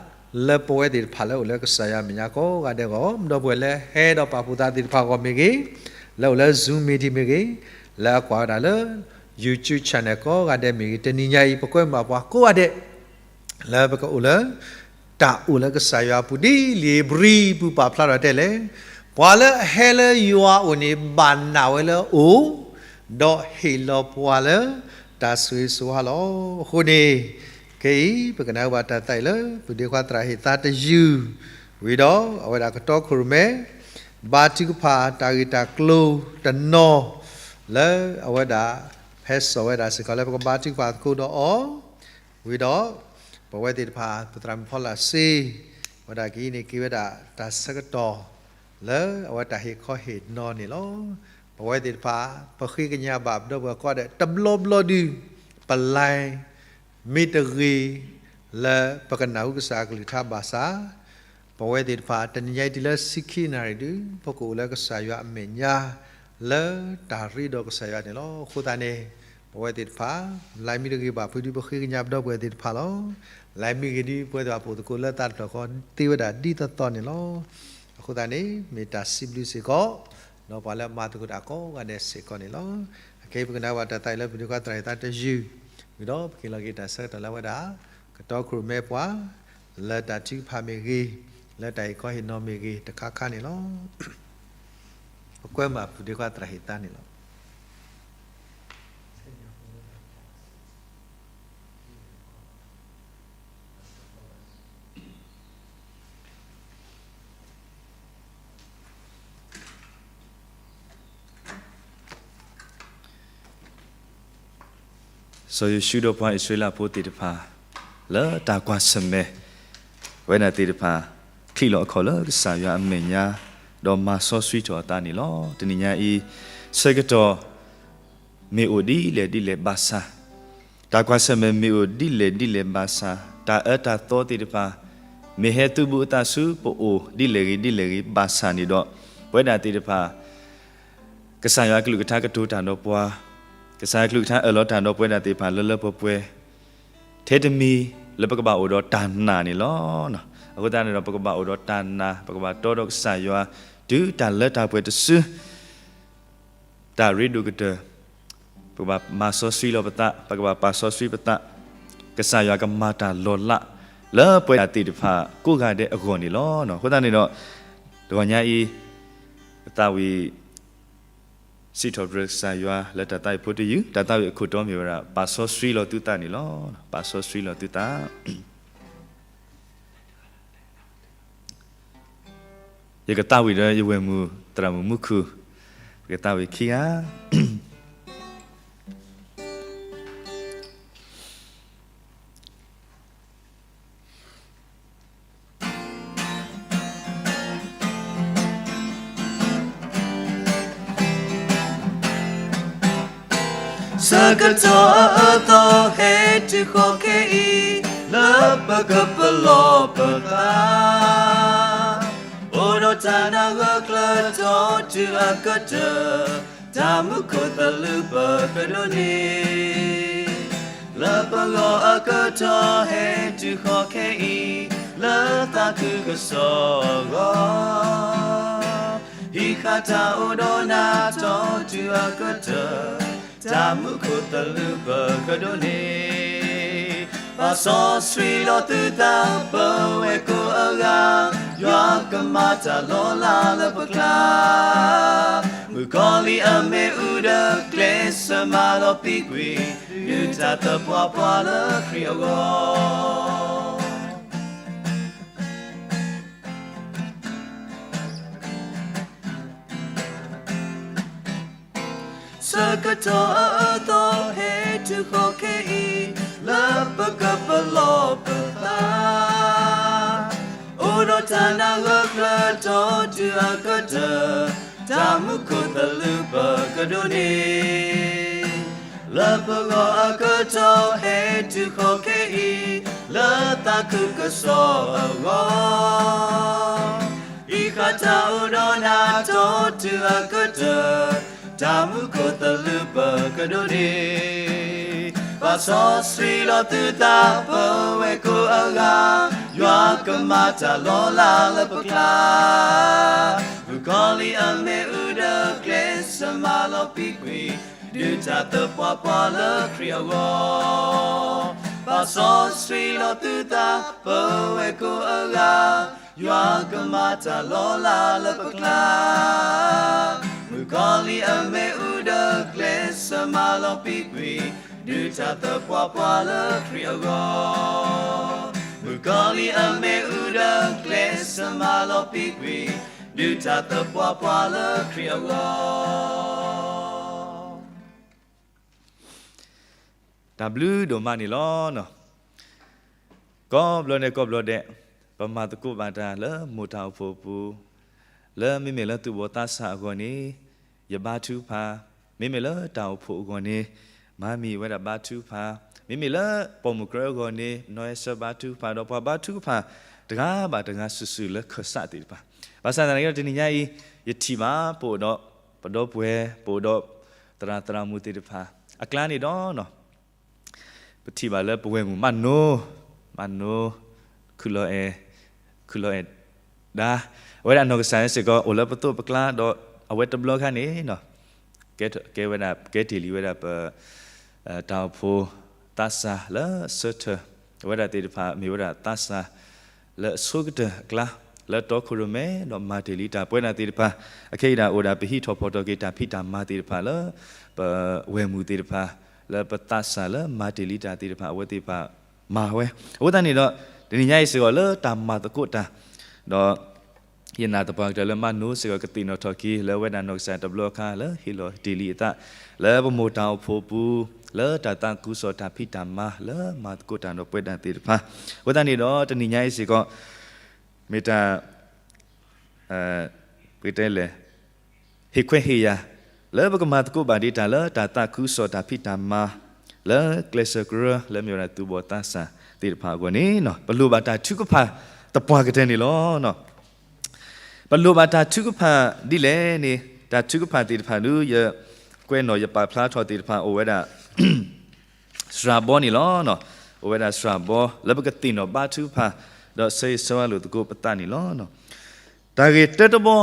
လၢပဝဲသ့ၣ်တဖၣ်လၢအိၣ်လၢကစၢ်ယွၤအမဲာ်ညါကိးဂၤဒဲးအဂီၢ်, ဒီပုၢ်ဝဲၢ်လၢဟဲဒီးပာ်ဖှိၣ်သးသ့ၣ်တဖၣ်အဂီၢ်မ့ၢ်ဂ့ၤ, လၢအိၣ်လၢ Zoom meeting မ့ၢ်ဂ့ၤ, လၢအကွၢ်ဝဲဒၣ်လၢ YouTube channel ကိးဂၤဒဲးမ့ၢ်ဂ့ၤ, တနံၤညါအံၤ ပကွဲမုာ်ပှၤကိးဂၤဒဲး လၢပကအိၣ်လၢ တၢ်အိၣ်လၢကစၢ်ယွၤအပူၤဒ်လံာ်ဧ့ၤဘြံၤ ပူၤပာ်ဖျါထီၣ်တဲလဲၣ်, ပှၤလၢအဟဲလၢယွၤအအိၣ်န့ၣ် ဘၣ်နာ်ဝဲလၢအအိၣ်, ဒီးဟ့ၣ်လီၤပှၤလၢ တၢ်ဆိၣ်ဂ့ၤဆိၣ်ဝါလီၤ. အဃိန့ၣ် ခဲအံၤ ပကနၢ်ဟူဘၣ်တၢ်သးအံၤလၢ ပုၢ်ဒ့ခွါသရၣ်ဟ့ၣ်သါတယုၢ်, ဝံၤဒီးအဝဲဒၣ်ကတီခိၣ်ရိၣ်မဲ ဘါထုကဖၣ်တၢ်ဂ့ၢ်တၢ်ကျိၤတနီၤ လၢအဝဲဒၣ် ဟဲစိာ်ဝဲဒၣ်စ့ၢ်ကီးလၢပကဘါထုကဖၣ်သကိးဒီးအီၤ, ဝံၤဒီး ပဝဲသ့ၣ်တဖၣ် ပသရၣ်မုၣ်ဖီလာ်စ့ ဝဲဒၣ်ကဟံးန့ၢ်က့ၤဝဲဒၣ်တၢ်ဆၢကတီၢ် လၢအဝဲတၢ်ဟ့ၣ်ခီဟ့ၣ်နီၤန့ၣ်လီၤ. ပဝဲသ့ၣ်တဖၣ် ပဃ့ကညးဘၣ်ပဒီပုၢ်ဝဲၢ်ကိးဂၤဒဲး တဘျီဘျီဒုး ပ line မ့ၢ်တဂ့ၤ လၢပကနၢ်ဟူကစၢ်အကလုၢ်ကထါဘၣ်ဆၣ် ပဝဲသ့ၣ်တဖၣ် တနံၤညါအံၤတုၤလၢဆံခံနၣ်ရံၣ်ဒုး ပကအိၣ်လၢကစၢ်ယွၤအမဲာ်ညါ လၢတၢ်ရ့ဒီးကစၢ်ယွၤန့ၣ်လီၤ. အဃိသတးန့ၣ် ပဝဲသ့ၣ်တဖၣ် line မ့ၢ်တဂ့ၤဘၣ်ဖုးဒုး ပဃ့ကညးပဒီပုၢ်ဝဲၢ်သ့ၣ်တဖၣ်လီၤ. line မ့ၢ်ဂ့ၤဒုး ပဝဲသ့ၣ်တဖၣ်ပအိၣ်သကိးလၢသးတဖျၢၣ်ဃီ သ့ဝဲဒၣ်ဒ်သိးသိးန့ၣ်လီၤ. အဃိသတးန့ၣ် မ့ၢ်တၢ်စံးဘျုးစ့ၢ်ကီး ဒီးပှၤလၢအမၤသကိးတၢ်ကိးဂၤဒဲးစ့ၢ်ကီးန့ၣ်လီၤ. အခဲအံၤပကနၢ်ဟူဘၣ်တၢ်သးအံၤလၢ ပုၢ်ဒ့ခွါသရၣ်ဟ့ၣ်သါတယုၢ်, ဝံၤဒီးပကဟ့ၣ်လီၤက့ၤတၢ်ဆၢကတီၢ်လၢအဝဲဒၣ် ကတီခိၣ်ရိၣ်မဲပှၤ လၢတၢ်ထုကဖၣ်မ့ၢ်ဂ့ၤ, လၢတၢ်ဟ့ၣ်ခီဟ့ၣ်နီၤမ့ၢ်ဂ့ၤ တခါခါန့ၣ်လီၤ. ပကွဲမုာ်ပုၢ်ဒ့ခွါသရၣ်ဟ့ၣ်သါန့ၣ်လီၤ. စီၤယိၤၡူဒီးပှၤအံၣ်စရ့လးဖိသ့ၣ်တဖၣ် လၢတၢ်ကွၢ်ဆၢၣ်မဲာ် ဝဲဒၣ်သ့ၣ်တဖၣ် ချံးလီၤအခီၣ်လၢကစၢ်ယွၤအမဲာ်ညါ, ဒီးမၤစီဆှံထီၣ်အသးန့ၣ်လီၤ. တနံၤညါအံၤ ဆၢကတီၢ် မ့ၢ်အိၣ်ဒ်လဲၣ်ဒ်လဲၣ်ဘၣ်ဆၣ်, တၢ်ကွၢ်ဆၢၣ်မဲာ်မ့ၢ်အိၣ်ဒ်လဲၣ်ဒ်လဲၣ်ဘၣ်ဆၣ်, တၢ်အၢတၢ်သီသ့ၣ်တဖၣ် မ့ၢ်ဟဲသုးဘူးအသးဆူပအိၣ်ဒ်လဲၣ်ဂ့ၤဒ်လဲၣ်ဂ့ၤဘၣ်ဆၣ်န့ၣ်ဒီး ပဝဲဒၣ်သ့ၣ်တဖၣ် ကစၢ်ယွၤအကလုၢ်ကထါကတိၤတၢ်ဒီးပှၤ, ကစၢ်ယွၤအကလုၢ်ကထါအၢၣ်လီၤတၢ်ဒီးပဝဲဒၣ်သ့ၣ်တဖၣ်လၢလၢပှဲၤပှဲၤ ထဲတမံၤလၢပကဘၣ်အိၣ်ဒီးတၢ်နာ်န့ၣ်လီၤ. အဃိသတးန့ၣ်ဒီး ပကဘၣ်အိၣ်ဒီးတၢ်နာ်, ပကဘၣ်တီဒီးကစၢ်ယွၤ တုၤတၢ်လၢတၢ်ပှဲၤတစု တၢ်ရ့ဒိၣ်ကတၢၢ်, ပကဘၣ်မၤစီဆှံလီၤပသး, ပကဘၣ်ပာ်စီဆှံပသး, ကစၢ်ယွၤကမၤတၢ်လီၤလး လၢပဝဲဒၣ်သ့ၣ်တဖၣ်ကိးဂၤဒဲးအဂီၢ်န့ၣ်လီၤ. အဃိသတးန့ၣ်ဒီး တဂီၤညါအံၤ ပသးဝံၣ် စံးထီၣ်ပတြၢၤကစၢ်ယွၤလၢတၢ်သးဝံၣ်ဖိတယုၢ်, တၢ်သးဝံၣ်အခိၣ်တီမ့ၢ်ဝဲဒၣ် ပာ်စီဆှံလီၤသုသးန့ၣ်လီၤ. ပာ်စီဆှံလီၤသုသး. ယကသးဝံၣ်ဒီးယဝဲၢ်မုၣ်သရၣ်မုၣ်မူခိၣ်, ပကသးဝံၣ်ခံဂၤ. ဆၢကတီၢ်အအၢသီဟဲတုၤဃီခဲအံၤ, လၢပကပလီၢ်ပသး, အိၣ်ဒီးတၢ်နၢ်ဂၢၢ်ကျၢၤထီတုၤအကတၢၢ်, တၢ်မူခိၣ်သလုးပကဒိးန့ၢ် လၢပဂီၢ်အကတီၢ်ဟဲတုၤဃီခဲအံၤ, လၢသးခုကစီၣ်အဂီၢ်, ဟံးဃာ်တၢ်အိၣ်ဒီးနၤထီတုၤအကတၢၢ်, တၢ်မူခိၣ်သလုးပကဒိးန့ၢ် ပာ်စီဆှံလီၤသုသး ပဝဲၢ်ကိာ်အဂၤ, ယွၤကမၤတၢ်လီၤလးလၢပကျါ, မုၣ်ကီၤလံၢ်အမ့ၣ်အူဒီးကျဲစၢးမၤလီၤပံာ်ကွံာ်, ဒုးတၢ်သပှၢ်ပှၢ်လၢခရံာ်အဂီၢ်. ဆၢကတီၢ်အအၢသီဟဲတုၤဃီခဲအံၤ, လၢပကပလီၢ်ပသး, အိၣ်ဒီးတၢ်နၢ်ဂၢၢ်ကျၢၤထီတုၤအကတၢၢ်, တၢ်မူခိၣ်သလုးပကဒိးန့ၢ် လၢပဂီၢ်အကတီၢ်ဟဲတုၤဃီခဲအံၤ, လၢသးခုကစီၣ်အဂီၢ်, ဟံးဃာ်တၢ်အိၣ်ဒီးနၤထီတုၤအကတၢၢ်, တၢ်မူခိၣ်သလုးပကဒိးန့ၢ် ပာ်စီဆှံလီၤသုသး ပဝဲၢ်ကိာ်အဂၤ, ယွၤကမၤတၢ်လီၤလးလၢပကျါ, မုၣ်ကီၤလံၢ်အမ့ၣ်အူဒီးကျဲစၢးမၤလီၤပံာ်ကွံာ်, ဒုးတၢ်သပှၢ်ပှၢ်လၢခရံာ်အဂီၢ်. ပာ်စီဆှံလီၤသုသး ပဝဲၢ်ကိာ်အဂၤ, ယွၤကမၤတၢ်လီၤလးလၢပကျါ, မုၣ်ကီၤလံၢ်အမ့ၣ်အူဒီးကျဲစၢးမၤလီၤပံာ်ကွံာ်, ဒုးတၢ်သပှၢ်ပှၢ်လၢခရံာ်အဂီၢ်. မုၣ်ကီၤလံၢ်အမ့ၣ်အူဒီးကျဲစၢးမၤလီၤပံာ်ကွံာ်, ဒုးတၢ်သပှၢ်ပှၢ်လၢခရံာ်အဂီၢ်. တၢ်ဘျုးဒိၣ်မးန့ၣ်လီၤ. ကိးဘျီဒဲးကိးဘျီဒဲး, ပမၤသကိးဘၣ်တၢ်လၢမိၢ်တၢ်အိၣ်ဖှိၣ်အပူၤ, လၢမ့မ့ၢ်လၢသူၣ်ဘီၣ်သးစၢ်အဂီၢ်န့ၣ်, ယဘါထုကဖၣ်, မ့မ့ၢ်လၢတၢ်အိၣ်ဖှိၣ်အဂီၢ်န့ၣ်, မၤမံၤဝဲဒၣ်ဘါထုကဖၣ်, မ့မ့ၢ်လၢပိာ်မုၣ်ကြၢးအဂီၢ်န့ၣ်, နီၢ်အဲၣ်စၢဘါထုကဖၣ်, ဒီးပှၤဘါထုကဖၣ်တဂၤဘၣ်တဂၤစုာ်စုာ်လၢခၢၣ်စးသ့ၣ်တဖၣ်. ဘၣ်ဆၣ်သနာ်က့ဒီး တနံၤညါအံၤ, ယထံၣ်ဘၣ်ပအိၣ်ဒီး ပဒီပုၢ်ဝဲၢ်, ပအိၣ်ဒီးသရၣ်သရၣ်မုၣ်သ့ၣ်တဖၣ်အကျါန့ၣ်ဒီး ပထံၣ်ဘၣ်လၢပဝဲၢ်မုၣ်မးနိ, မးနိ, ခုၣ်လီၤအဲၣ်, ခုၣ်လီၤအဲၣ်ဒါ, အဝဲဒၣ်နီၢ်ကစၢ်စ့ၢ်ကီး အိၣ်လၢပသိးပကျါဒီး အဝဲတဘျီခါန့ၣ်, ကဲဝဲဒၣ် ကဲတ့ၢ်လံဝဲဒၣ်ပ တၢ်အိၣ်ဖှိၣ်သးစၢ်လၢအဆၢထၢၣ်, အဝဲဒၣ်သ့ၣ်တဖၣ်မ့ၢ်ဝဲဒၣ်သးစၢ်လၢအဆိကတၢၢ်အကျါ, လၢတီခိၣ်ရိၣ်မဲဒီးမၤတ့ၢ်လံတၢ်ပဝဲဒၣ်သ့ၣ်တဖၣ်, အခဲအံၤဒၣ်အိၣ်ဒၣ်ပဟံးထီၣ်ဖီၣ်ထီၣ်က့ၤတၢ်ဖံးတၢ်မၤသ့ၣ်တဖၣ်လၢ ပဝဲၢ်မုၣ်သ့ၣ်တဖၣ်, လၢပသးစၢ်လၢမၤတ့ၢ်လံတၢ်သ့ၣ်တဖၣ် အဝဲသ့ၣ်တဖၣ်မၤဝဲ, အဃိသတးန့ၣ်ဒီး တနံၤညါအံၤစ့ၢ်ကီးလၢတၢ်မၤသကိးတၢ်, ဒီး ယနာ်သပှၢ်ကတၢၢ်လၢမးနိစ့ၢ်ကီးကသ့ၣ်နီၣ်ထီၣ်က့ၤ လၢအဝဲဒၣ်နီၢ်ကစၢ်တဘျီအခါလၢဟ့ၣ်လီၤတ့ၢ်လံအသး, လၢပမိၢ်တၢ်အိၣ်ဖှိၣ်အပူၤ, လၢတၢ်သးခုကစီၣ်တၢ်ဖံးတၢ်မၤလၢမၤသကိးတၢ်ဒီးပဝဲဒၣ်သ့ၣ်တဖၣ်, အဃိသတးန့ၣ်ဒီးတနံၤညါအံၤစ့ၢ်ကီး မ့ၢ်တၢ် ပကတဲလဲၣ်, ဟ့ၣ်ခွဲးဟ့ၣ်ယာ်, လၢပကမၤသကိးဘၣ်ဒံးတၢ်လၢတၢ်သးခုကစီၣ်တၢ်ဖံးတၢ်မၤ, လၢကျဲးစၢးကရၢ လၢမ့ၢ်ဝဲဒၣ်သူၣ်ဘီၣ်သးစၢ်သ့ၣ်တဖၣ်အဂီၢ်န့ၣ်, ပလိၣ်ဘၣ်တၢ်ထုကဖၣ်သပှၢ်ကတၢၢ်န့ၣ်လီၤ. ပလိၣ်ဘၣ်တၢ်ထုကဖၣ်ဒ်လဲၣ်န့ၣ်, တၢ်ထုကဖၣ်သ့ၣ်တဖၣ်ဒုး ယကွဲးနီၣ်ယပာ်ဖျါထီၣ်သ့ၣ်တဖၣ်အိၣ်ဝဲဒၣ် စှၤဘီန့ၣ်လီၤ. အိၣ်ဝဲဒၣ်စှၤဘီ လၢပကသ့ၣ်နီၣ်ဘါထုကဖၣ်, ဒီးဆၢဂ့ၤဆၢဝါလိာ်သကိးပသးန့ၣ်လီၤ. တၢ်ဂ့ၢ်တၢတဘီ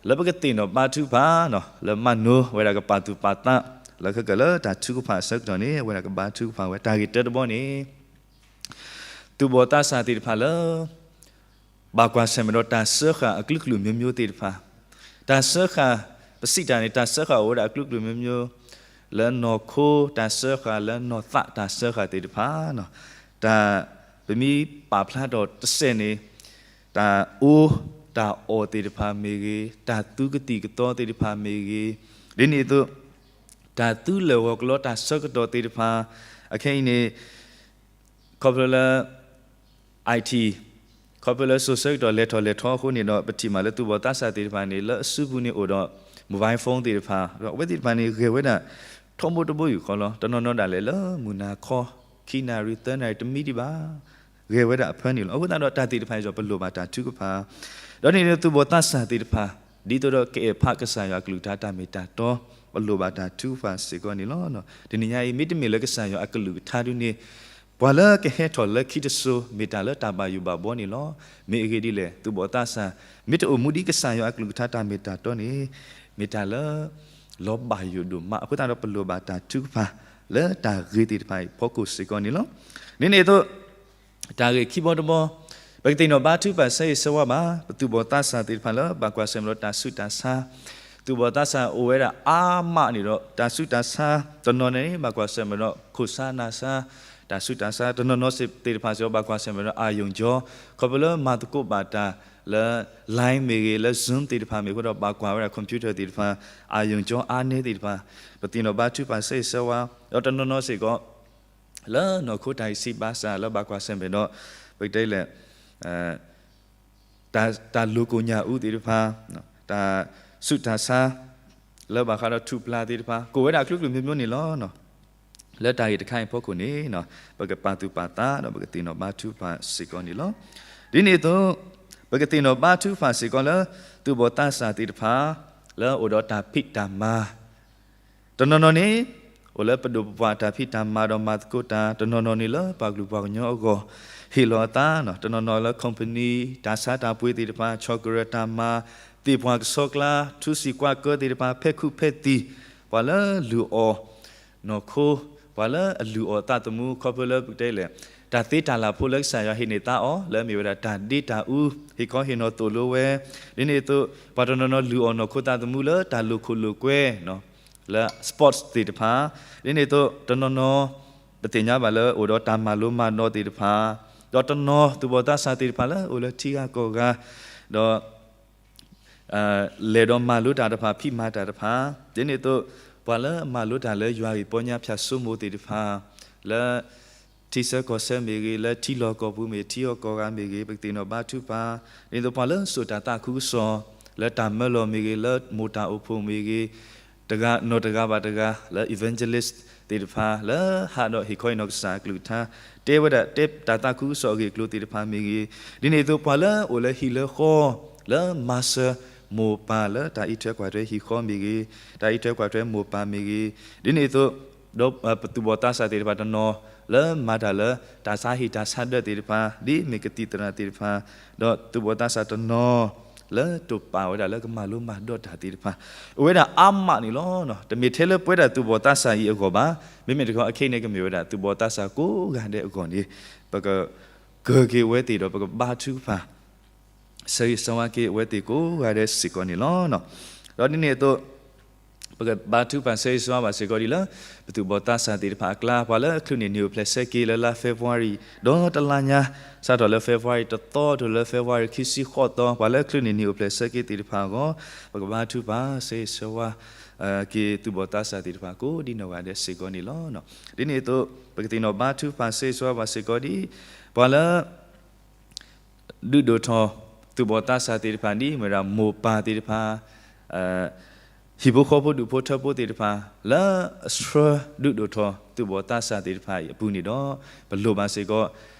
လၢပကသ့ၣ်နီၣ်ဘါထုကဖၣ်, လၢမးနိဝဲဒၣ်ကပာ်သူၣ်ပာ်သး, လၢခဲကၢၢ်လၢတၢ်ထုကဖၣ်အဆၢကတီၢ်န့ၣ် အဝဲဒၣ်ကဘါထုကဖၣ်ဝဲတၢ်ဂ့ၢ်တၢတဘီန့ၣ် သူၣ်ဘီၣ်သးစၢ်သ့ၣ်တဖၣ်လၢ ဘၣ်ကွၢ်ဆၢၣ်မဲာ်ဒီးတၢ်စၢဃာ်အကလုာ်ကလုာ်မျိုးမျိုးသ့ၣ်တဖၣ်, တၢ်စၢဃာ် ပစံးတၢ်န့ၣ် တၢ်စၢဃာ်အိၣ်ဝဲဒၣ်အကလုာ်ကလုာ်မျိုးမျိုး, လၢနီၢ်ခိတၢ်စၢဃာ် လၢနီၢ်သးတၢ်စၢဃာ်သ့ၣ်တဖၣ်, တၢ် ပမ့ၢ်ပာ်ဖျါထီၣ်တစဲးန့ၣ်, တၢ်အီၣ်တၢ်အီသ့ၣ်တဖၣ်မ့ၢ်ဂ့ၤ, တၢ်သူကသံၣ်ကသီသ့ၣ်တဖၣ်မ့ၢ်ဂ့ၤ, ဒ်န့ၣ်အသိး တၢ်သူလၢၢ်ဂီၤကလီတၢ်ဆၢကတီၢ်သ့ၣ်တဖၣ်, အခဲအံၤန့ၣ် ခီဖျိလၢ IT, ခီဖျိလၢစိၤဆၢကတီၢ်လဲၤထီၣ်လဲၤထီအဃိန့ၣ်ဒီး ပထံၣ်မးလၢသူၣ်ဘီၣ်သးစၢ်သ့ၣ်တဖၣ်န့ၣ် လၢအစုပူၤန့ၣ်အိၣ်ဒီး mobile phone သ့ၣ်တဖၣ်, ဒီးအဝဲသ့ၣ်တဖၣ်န့ၣ် ဂဲၤဝဲဒၣ် ထီဘိတဘိယူၢ်ဃီလီၤ. တနီၤနီၤဒၣ်လဲာ်လၢမုၢ်နၤခီ ခံနၣ်ရံၣ်သၢနၣ်ရံၣ်တမံဒံးဘၣ် ဂဲၤဝဲဒၣ်အဖၢန့ၣ်လီၤ. အဃိသတးဒီးတၢ်သ့ၣ်တဖၣ်အံၤဒီး ပလိၣ်ဘၣ်တၢ်ထုကဖၣ်, ဒီးန့ၣ်ဒီးသူၣ်ဘီၣ်သးစၢ်သ့ၣ်တဖၣ် ဒ်သိးဒီးကအဲၣ်ဖးကစၢ်ယွၤအကလုၢ်ကထါတၢ်မ့ၢ်တၢ်တီ, ပလိၣ်ဘၣ်တၢ်ထုကဖၣ်စ့ၢ်ကီးန့ၣ်လီၤ. တနံၤညါအံၤ မ့တမ့ၢ်လၢကစၢ်ယွၤအကလုၢ်ကထါဒုန့ၣ် ပှၤလၢကဟဲထီၣ်လၢခံတစိၤ မ့ၢ်တၢ်လၢတၢ်ဘၣ်ယိၣ်ဘၣ်ဘှီန့ၣ်လီၤ. မ့ၢ်အဂ့ၢ်ဒ်လဲၣ်, သူၣ်ဘီၣ်သးစၢ် မ့ၢ်တအိၣ်မူဒ်ကစၢ်ယွၤအကလုၢ်ကထါတၢ်မ့ၢ်တၢ်တီန့ၣ် မ့ၢ်တၢ်လၢ လီၤဘၣ်ယိၣ်ဒိၣ်မး, အဃိသတးဒီးပလိၣ်ဘၣ်တၢ်ထုကဖၣ် လၢတၢ်ဂ့ၤသ့ၣ်တဖၣ်အံၤအဖီခိၣ်စ့ၢ်ကီးန့ၣ်လီၤ. ဒ်န့ၣ်အသိး တၢ်ဂ့ၢ်ခံဘီတဘီ, ပကသ့ၣ်နီၣ်ဘါထုကဖၣ်ဆၢဂ့ၤဆၢဝါဘၣ် ပသူၣ်ဘီၣ်သးစၢ်သ့ၣ်တဖၣ်လၢဘၣ်ကွၢ်ဆၢၣ်မဲာ်ဒီးတၢ်ဆူးတၢ်ဆါ, သူၣ်ဘီၣ်သးစၢ်အိၣ်ဝဲဒၣ်အါမးန့ၣ်ဒီး တၢ်ဆူးတၢ်ဆါ တနီၤန့ၣ် ဘၣ်ကွၢ်ဆၢၣ်မဲာ်ဒီးခိၣ်ဆါနၢ်ဆါ တၢ်ဆူးတၢ်ဆါ တနီၤနီၤသ့ၣ်တဖၣ်စ့ၢ်ကီး ဘၣ်ကွၢ်ဆၢၣ်မဲာ်ဒီး အာရုံကြော, ခီဖျိလၢမၤသကိးဘၣ်တၢ်လၢ Line မ့ၢ်ဂ့ၤ လၢ Zoom သ့ၣ်တဖၣ်မ့ၢ်အဃိဒီး ဘၣ်ကွၢ်ဝဲဒၣ် computer သ့ၣ်တဖၣ် အာရုံကြောအားနည်းသ့ၣ်တဖၣ်, ပသ့ၣ်နီၣ်ဘါထုကဖၣ်ဆၢဂ့ၤဆၢဝါ, ဒီးတနီၤနီၤစ့ၢ်ကီး လၢနီၢ်ခိတၢ်ဂံၢ်စၢ်ဘါစၢ်လၢဘၣ်ကွၢ်ဆၢၣ်မဲာ်ဒီး ပကတဲလဲၣ် တၢ်လိၤကိၣ်ညၣ်အူသ့ၣ်တဖၣ်, တၢ်ဆူးတၢ်ဆါ လၢဘၣ်ဃးဒီးထူၣ်ပျၢ်သ့ၣ်တဖၣ် ကအိၣ်ဝဲဒၣ်အကလုာ်ကလုာ်မျိုးမျိုးန့ၣ်လီၤ. လၢတၢ်ဂ့ၢ်တခါအံၤအဖီခိၣ်န့ၣ် ပကပာ်သူၣ်ပာ်သးဒီးပကသ့ၣ်နီၣ်ဘါထုကဖၣ်စ့ၢ်ကီးန့ၣ်လီၤ. ဒ်န့ၣ်အသိး ပကသ့ၣ်နီၣ်ဘါထုကဖၣ်စ့ၢ်ကီးလၢ သူၣ်ဘီၣ်သးစၢ်သ့ၣ်တဖၣ် လၢအအိၣ်ဒီးတၢ်ဖံးတၢ်မၤ တနီၤနီၤန့ၣ် အိၣ်လၢပဒိၣ်ပပှၢ်တၢ်ဖံးတၢ်မၤဒီးမၤသကိးတၢ်, တနီၤနီၤန့ၣ်လၢပှၤကလုာ်ပှၤကညီအဂီၢ် ဟ့ၣ်လီၤအသး, တနီၤနီၤလၢ company တၢ်ဆါတၢ်ပှ့ၤသ့ၣ်တဖၣ်, ဆီၣ်ကရၢၢ်တၢ်မၤ, သ့ၣ်ပှၢ်ကဆီကျါ, ထူစံၣ်ကွၢ်ကၢသ့ၣ်တဖၣ်, ဖဲခုးဖဲသံၣ်, ပှၤလၢလုၢ်အီၣ်နီၢ်ခိ, ပှၤလၢအလုၢ်အီၣ်သးသမူ ခီဖျိလၢပကတဲလဲၣ် တၢ်သ့တၢ်လၢ်ဖိလၢကစၢ်ယွၤဟ့ၣ်န့ၢ်သးအီၤ လၢအမ့ၢ်ဝဲဒၣ်တၢ်ဒ့တၢ်အူ ဟ့ၣ်ခီဟ့ၣ်နီၤသိၣ်လိဝဲ, ဒ်န့ၣ်အသိး ပှၤတနီၤနီၤလုၢ်အီၣ်နီၢ်ခိသးသမူလၢတၢ်လိာ်ခိၣ်လိာ်ကွဲ လၢ sports သ့ၣ်တဖၣ်, ဒ်န့ၣ်အသိး တနီၤနီၤ ပသ့ၣ်ညါဘၣ်လၢအိၣ်ဒီးတၢ်မၤလိမၤဒိးသ့ၣ်တဖၣ်, ဒီးတနီၤသူၣ်ဘီၣ်သးစၢ်သ့ၣ်တဖၣ်လၢအိၣ်လၢထံဂၤကီၢ်ဂၤ, ဒီး လဲၤဒီးမၤလိတၢ်တဖၣ် ဖံးမၤတၢ်တဖၣ်, ဒ်န့ၣ်အသိး ပှၤလၢအမၤလိတၢ်လၢယွၤဂ့ၢ်ပီညါဖၠၣ်စိမိၤသ့ၣ်တဖၣ်, လၢ ထံဆၢကီၢ်ဆၢမ့ၢ်ဂ့ၤ, လၢထံလီၢ်ကီၢ်ပူၤမ့ၢ် ထံအီၣ်ကီၢ်ဂၤမ့ၢ်ဂ့ၤ, ပကသ့ၣ်နီၣ်ဘါထုကဖၣ်, ဒ်န့ၣ်အသိးပှၤလၢစိာ်တၢ်သးခုကစီၣ် လၢတၢ်မၢလီၤမ့ၢ်ဂ့ၤ, လၢမိၢ်တၢ်အိၣ်ဖှိၣ်မ့ၢ်ဂ့ၤ, တဂၤနီၢ်တဂၤဘၣ်တဂၤ လၢ evangelist သ့ၣ်တဖၣ် လၢဟးဒီးဟ့ၣ်ခီဟ့ၣ်နီၤကစၢ်အကလုၢ်ကထါ, တဲဝဲဒၣ်တဲတၢ်သးခုကစီၣ်အဂ့ၢ်အကျိၤသ့ၣ်တဖၣ်မ့ၢ်ဂ့ၤ, ဒ်န့ၣ်အသိးပှၤလၢအိၣ်လၢဟံၣ်လၢဃီ လၢမၤစၢၤမိၢ်ပၢ်လၢတၢ်အံးထွဲကွၢ်ထွဲဟံၣ်ဃီမ့ၢ်ဂ့ၤ, တၢ်အံးထွဲကွၢ်ထွဲမိၢ်ပၢ်မ့ၢ်ဂ့ၤ, ဒ်န့ၣ်အသိး ဒီးပသူၣ်ဘီၣ်သးစၢ်သ့ၣ်တဖၣ်တနီၤ လၢမၤတၢ်လၢ တၢ်ဆါဟံၣ်တၢ်ဆါဒၢးသ့ၣ်တဖၣ် ဒ်မ့ၢ်ကသံၣ်သရၣ်သ့ၣ်တဖၣ်, ဒီးသူၣ်ဘီၣ်သးစၢ်တနီၤ လၢတိာ်ပာ်ဝဲဒၣ်လၢကမၤလိမၤဒိးတၢ်သ့ၣ်တဖၣ်, အိၣ်ဝဲဒၣ်အါမးန့ၣ်လီၤ. တမ့ၢ်ထဲလၢပဝဲဒၣ်သူၣ်ဘီၣ်သးစၢ်အံၤအဂီၢ်ဘၣ်, မ့မ့ၢ်တခီအခဲအံၤန့ၣ် ကမ့ၢ်ဝဲဒၣ်သူၣ်ဘီၣ်သးစၢ်ကိးဂၤဒဲးအဂီၢ်န့ၣ် ပက ကၢၤက့ၤဝဲသ့ၣ်ဒီး ပကဘါထုကဖၣ် ဆၢဂ့ၤဆၢဝါက့ၤအဝဲသ့ၣ်ကိးဂၤဒဲးစ့ၢ်ကီးန့ၣ်လီၤ. ဒီးဒ်န့ၣ်အသိး ပကဘါထုကဖၣ်ဆၢဂ့ၤဆၢဝါဘၣ်စ့ၢ်ကီးဒ်လၢ ပသူၣ်ဘီၣ်သးစၢ်သ့ၣ်တဖၣ်အကျါ ပှၤလၢအချုးန့ၢ်နံၣ်အိၣ်ဖျဲၣ်ဆၢက့ၤလၢလါ February ဒီးတလါညါ စးထီၣ်လၢ February တသီ တုၤလၢ February ခံဆံဃိးသီ ပှၤလၢအချုးန့ၢ်နံၣ်အိၣ်ဖျဲၣ်ဆၢက့ၤသ့ၣ်တဖၣ်အဂီၢ် ပကဘါထုကဖၣ်ဆၢဂ့ၤဆၢဝါ က့ၤသူၣ်ဘီၣ်သးစၢ်သ့ၣ်တဖၣ်ကိးဒ်နီၢ်ဂၤဒဲးစ့ၢ်ကီးန့ၣ်လီၤ. ဒ်န့ၣ်အသိး ပကသ့ၣ်နီၣ်ဘါထုကဖၣ်ဆၢဂ့ၤဆၢဝါဘၣ်စ့ၢ်ကီးဒ် ပှၤလၢ ဒုးဒိၣ်ထီၣ် သူၣ်ဘီၣ်သးစၢ်သ့ၣ်တဖၣ် ဒ်မ့ၢ်ဝဲဒၣ်မိၢ်ပၢ်သ့ၣ်တဖၣ် ဟံၣ်ဖိဃီဖိဒူၣ်ဖိထၢဖိသ့ၣ်တဖၣ် လၢအဆှၢဒုးဒိၣ်ထီၣ်သူၣ်ဘီၣ်သးစၢ်သ့ၣ်တဖၣ်အံၤအပူၤန့ၣ်ဒီး ပလိၣ်ဘၣ်စ့ၢ်ကီး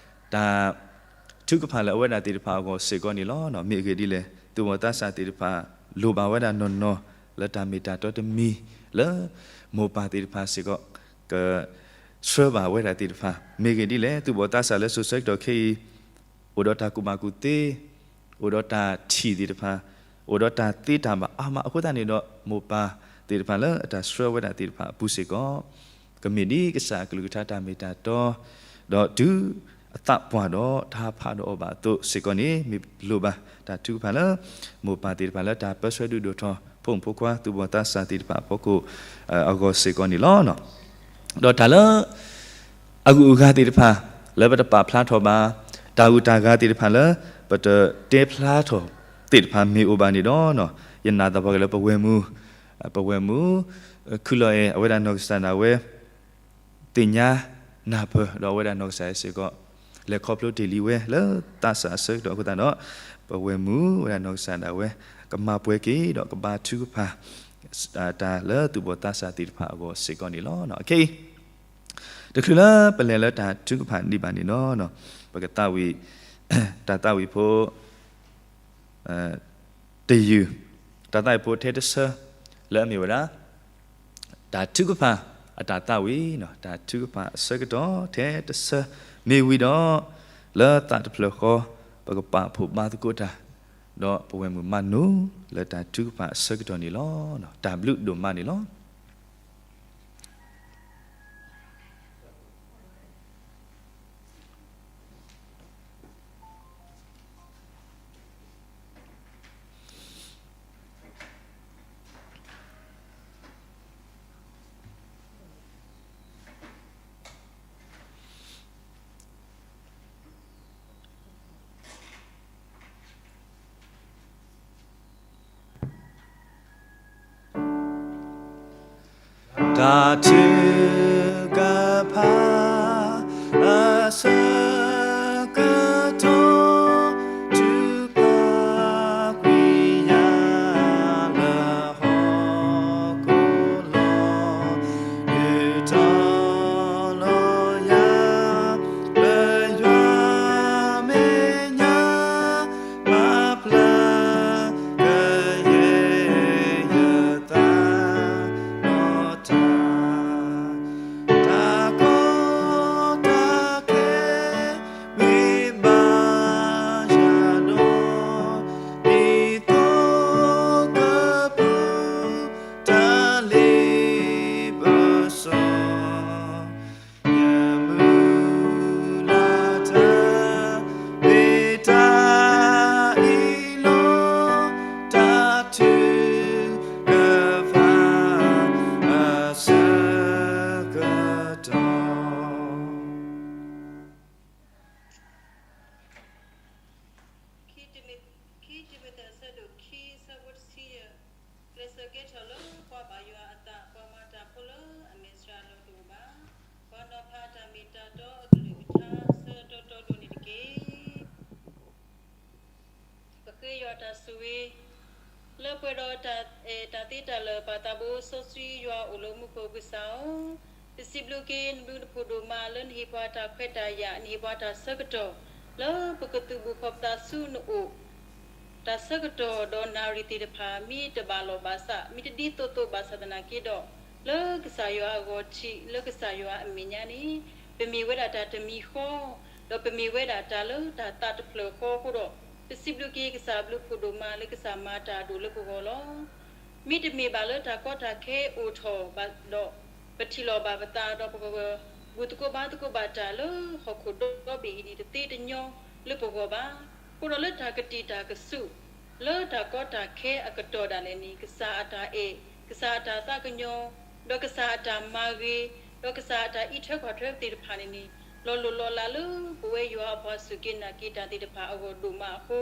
တၢ်ထုကဖၣ်လၢအဝဲဒၣ်သ့ၣ်တဖၣ်အဂီၢ်စ့ၢ်ကီးန့ၣ်လီၤ. မ့ၢ်အဂ့ၢ်ဒ်လဲၣ် သူၣ်ဘီၣ်သးစၢ်သ့ၣ်တဖၣ် လိၣ်ဘၣ်ဝဲဒၣ်နီၢ်နီၢ် လၢတၢ်မ့ၢ်တၢ်တီတမံၤ လၢမိၢ်ပၢ်သ့ၣ်တဖၣ်စ့ၢ်ကီး က ဆှၢဘၣ်ဝဲဒၣ်သ့ၣ်တဖၣ် မ့ၢ်ဂ့ၢ်ဒ်လဲၣ် သူၣ်ဘီၣ်သးစၢ်လၢစိၤဆၢကတီၢ်ခဲအံၤ အိၣ်ဒီးတၢ်ကူၣ်ဘၣ်ကူၣ်သ့, အိၣ်ဒီးတၢ်ထံၣ်သ့ၣ်တဖၣ်, အိၣ်ဒီးတၢ်သ့တၢ်ဘၣ်အါမးအဃိသတးန့ၣ်ဒီး မိၢ်ပၢ်သ့ၣ်တဖၣ်လၢအတၢ်ဆှၢဝဲဒၣ်သ့ၣ်တဖၣ်အပူၤစ့ၢ်ကီး ကမ့ၢ်ဒ်ကစၢ်အကလုၢ်ကထါတၢ်မ့ၢ်တၢ်တီ, ဒီးတုၤအသးပှၢ်ဒီးတၢ်ဟးဖးဒီးအီၤဘၣ်အသိးစ့ၢ်ကီးန့ၣ် မ့ၢ်လိၣ်ဘၣ်တၢ်ထုကဖၣ်လၢ မိၢ်ပၢ်သ့ၣ်တဖၣ်လၢတၢ်ပၢဆှၢဒုးဒိၣ်ထီၣ် ဖိမုၣ်ဖိခွါ သူၣ်ဘီၣ်သးစၢ်သ့ၣ်တဖၣ်အဖီခိၣ် အဂီၢ်စ့ၢ်ကီးန့ၣ်လီၤ. ဒီးတၢ်လၢ အဂုၤအဂၤသ့ၣ်တဖၣ် လၢပတပာ်ဖျါထီၣ်ဘၣ်, တၢ်ဂုၤတၢ်ဂၤသ့ၣ်တဖၣ်လၢ ပတတဲဖျါထီၣ်သ့ၣ်တဖၣ်မ့ၢ်အိၣ်ဘၣ်န့ၣ်ဒီး ယနာ်သပှၢ်က့ၤလၢပဝဲၢ်မုၢ်, ပဝဲၢ်မုၢ် ခုၣ်လီၤအဲၣ် အဝဲဒၣ်နီၢ်ကစၢ်ဒၣ်ဝဲ သ့ၣ်ညါနၢ်ပၢၢ် ဒီးအဝဲဒၣ်နီၢ်ကစၢ်စ့ၢ်ကီး လဲၤခီဖျိတ့ၢ်လံဝဲလၢသးစၢ်အဆၢကတီၢ်အဃိသတးဒီး ပဝဲၢ်မုၢ်ဝဲဒၣ်နီၢ်ကစၢ်ဒၣ်ဝဲ ကမၤပှဲၤက့ၤဒီးကဘါထုကဖၣ် တၢ်လၢသူၣ်ဘီၣ်သးစၢ်သ့ၣ်တဖၣ်အဂီၢ်စ့ၢ်ကီးန့ၣ်လီၤ. ခဲအံၤ တချုးလၢပလဲၤလၢတၢ်ထုကဖၣ်ဒံးဘၣ်န့ၣ်ဒီး ပကသးဝံၣ် တၢ်သးဝံၣ်ဖိ တယုၢ် တၢ်သးဝံၣ်ဖိထဲတဆၢ လၢအမ့ၢ်ဝဲဒၣ် တၢ်ထုကဖၣ်အတၢ်သးဝံၣ်, တၢ်ထုကဖၣ်အဆၢကတီၢ်ထဲတဆၢ မ့ၢ်ဝံၤဒီး လၢသးတဖျၢၣ်ဃီ ပကပာ်ဖှိၣ်ဘါသကိးတၢ် ဒီးပဝဲၢ်မုၢ်မၤနုၤလၢတၢ်ထုကဖၣ်အဆၢကတီၢ်န့ၣ်လီၤ. တၢ်ဘျုးဒိၣ်မးန့ၣ်လီၤ. တၢ်ထုကဖၣ် အဆၢကတီၢ် ထုကဖၣ်ကွံာ်ယၤလၢဟီၣ်ခိၣ်လီၤ. ဒုးတီၤလီၤယၤ လၢယွၤမဲာ်ညါ ပာ်ဖျါ ကယဲၢ်ယသးဒီးတၢ်, တၢ်ကီတၢ်ခဲ မ့ၢ်ဘၣ်ယၤဒီး ဒ်သိးကပူၤ တၢ်လ့ပစီ ယမုၢ်လၢ်တၢ် မ့ၢ်တၢ်အံၤလီၤ. တၢ်ထုကဖၣ် အဆၢကတီၢ် ခံတံၤမသ့း အဆၢဒိၣ်ခံ အဆၢဖိတဆံယဲၢ်, ကျဲးစၢးကဲထီၣ်လၢပှၤဘၣ်ယွၤအသး, ပှၤမၤတၢ်ဖိလၢအမဲာ်ဆှးလီၤတအိၣ်ဘၣ်. ပှၤနီၤဖးအတၢ်မ့ၢ်တၢ်တီအကလုၢ်ကထါ အဆၢတီတီလိၤန့ၣ်တက့ၢ်. ပဃ့ယွၤတၢ်ဆိၣ်ဂ့ၤ လၢပှဲၤဒီးတၢ်အဲၣ်တၢ်သ့တၢ်လၢာ် ပၢ်သးဘိစီဆှံယွၤအိၣ်လၢမူခိၣ် ကစၢ်ဧၢ, ပစံးဘျုးက့ၤနဘျုးနဖှိၣ်ဒိၣ်မး လၢနဟ့ၣ်ပှၤတၢ်ခွဲးတၢ်ယာ်, နဟ့ၣ်ပှၤတၢ်ဆၢကတီၢ် လၢပကသုးဘူးဃီၤပသးဆူနအိၣ် တၢ်ဆၢကတီၢ်ဒီးနၣ်ရံၣ်သ့ၣ်တဖၣ် မ့ၢ်တဘၣ်လိာ်ဘၣ်စး မ့ၢ်တဒ်သိးသိးဘၣ်ဆၣ်သနာ်က့ဒီး လၢကစၢ်ယွၤအဂီၢ်ထံး လၢကစၢ်ယွၤအမဲာ်ညါန့ၣ် ပမ့ၢ်ဝဲဒၣ်တၢ်တမံၤဃီ ဒီးပမ့ၢ်ဝဲဒၣ်တၢ်လၢတၢ်သးတဖျၢၣ်ဃီအဃိဒီး ပစံးဘျုးက့ၤကစၢ်အဘျုးဖှိၣ်ဒိၣ်မး လၢကစၢ်မၤတၢ်အဒိၣ်လၢပဂီၢ်လီၤ. မ့တမ့ၢ်ဘၣ်လၢတၢ်ကီတၢ်ခဲအိၣ်ထီၣ်ဘၣ်ဒီး ပထံၣ်လိာ်ဘၣ်ပသးဒီးပက ဘူၣ်သကိးဘါသကိးဘၣ်တၢ်လၢဟီၣ်ခိၣ်ဒီဘ့ၣ်အံၤဒ်တသ့တညီလၢပဂီၢ်ဘၣ်. အဃိဒီးလၢတၢ်ကတံာ်တၢ်ကဆူၣ် လၢတၢ်ကီတၢ်ခဲအကတီၢ်ဒၣ်လဲာ်န့ၣ် ကစၢ်အတၢ်အဲၣ်, ကစၢ်အတၢ်သးကညီၤ, ဒီးကစၢ်အတၢ်မၤဂ့ၤ, ဒီးကစၢ်အတၢ်အံးထွဲကွၢ်ထွဲသ့ၣ်တဖၣ်န့ၣ်န့ၣ် လီၤလိၢ်လီၤလးလၢပဝဲယွၤအပှၤစူၢ်က့ၤနာ်က့ၤတၢ်သ့ၣ်တဖၣ်အဂီၢ်ဒိၣ်မးအဃိ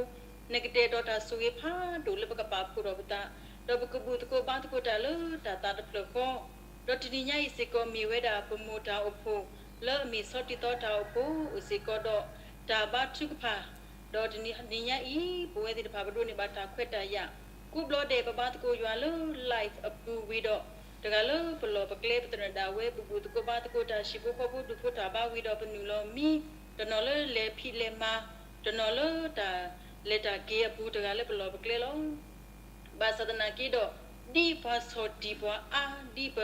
နကတဲာ်ဒီးတၢ်ဆိၣ်ဂ့ၤဖးဒိၣ်လၢပကပာ်ဖှိၣ်ထီၣ်ပသး, ဒီးပကဘူၣ်သကိးဘါသကိးတၢ်လၢတၢ်သးတဖျၢၣ်ဃီ, ဒီးတနံၤညါအံၤစ့ၢ်ကီးမ့ၢ်ဝဲဒၣ်ပမိၢ်တၢ်အိၣ်ဖှိၣ် လၢအမ့ၢ်ဆီတံၢ်သီတၢ်အိၣ်ဖှိၣ်အိၣ်စ့ၢ်ကီးဒီး တၢ်ဘါထုကဖၣ်, ဒီးတနံၤညါအံၤ ပဝဲသ့ၣ်တဖၣ်ပဒိးန့ၢ်ဘၣ်တၢ်ခွဲးတၢ်ယာ်, ကိးဘျီဒဲးပဘါသကိးယွၤလၢ live အပူၤဝံၤဒီး တဂၤလၢပလီၢ်ပကျဲ ပသနၢၣ်ဒၣ်ဝဲပဘူၣ်သကိးဘါသကိးတၢ်ဟံၣ်ဖိဃီဖိဒူၣ်ဖိတၢ်ဘါဝံၤဒီးပနုာ်လီၤမံ, တနီၤလၢလဲၤဖံးလဲၤမၤ, တနီၤလၢတၢ်လဲၤတၢ်က့ၤအပူၤ တဂၤလၢပလီၢ်ပကျဲလီၤ. ဘၣ်ဆၣ်သနာ်က့ဒီး ဒ်ပှၤဆီၣ်တံၢ်ပှၤအါ, ဒ်ပ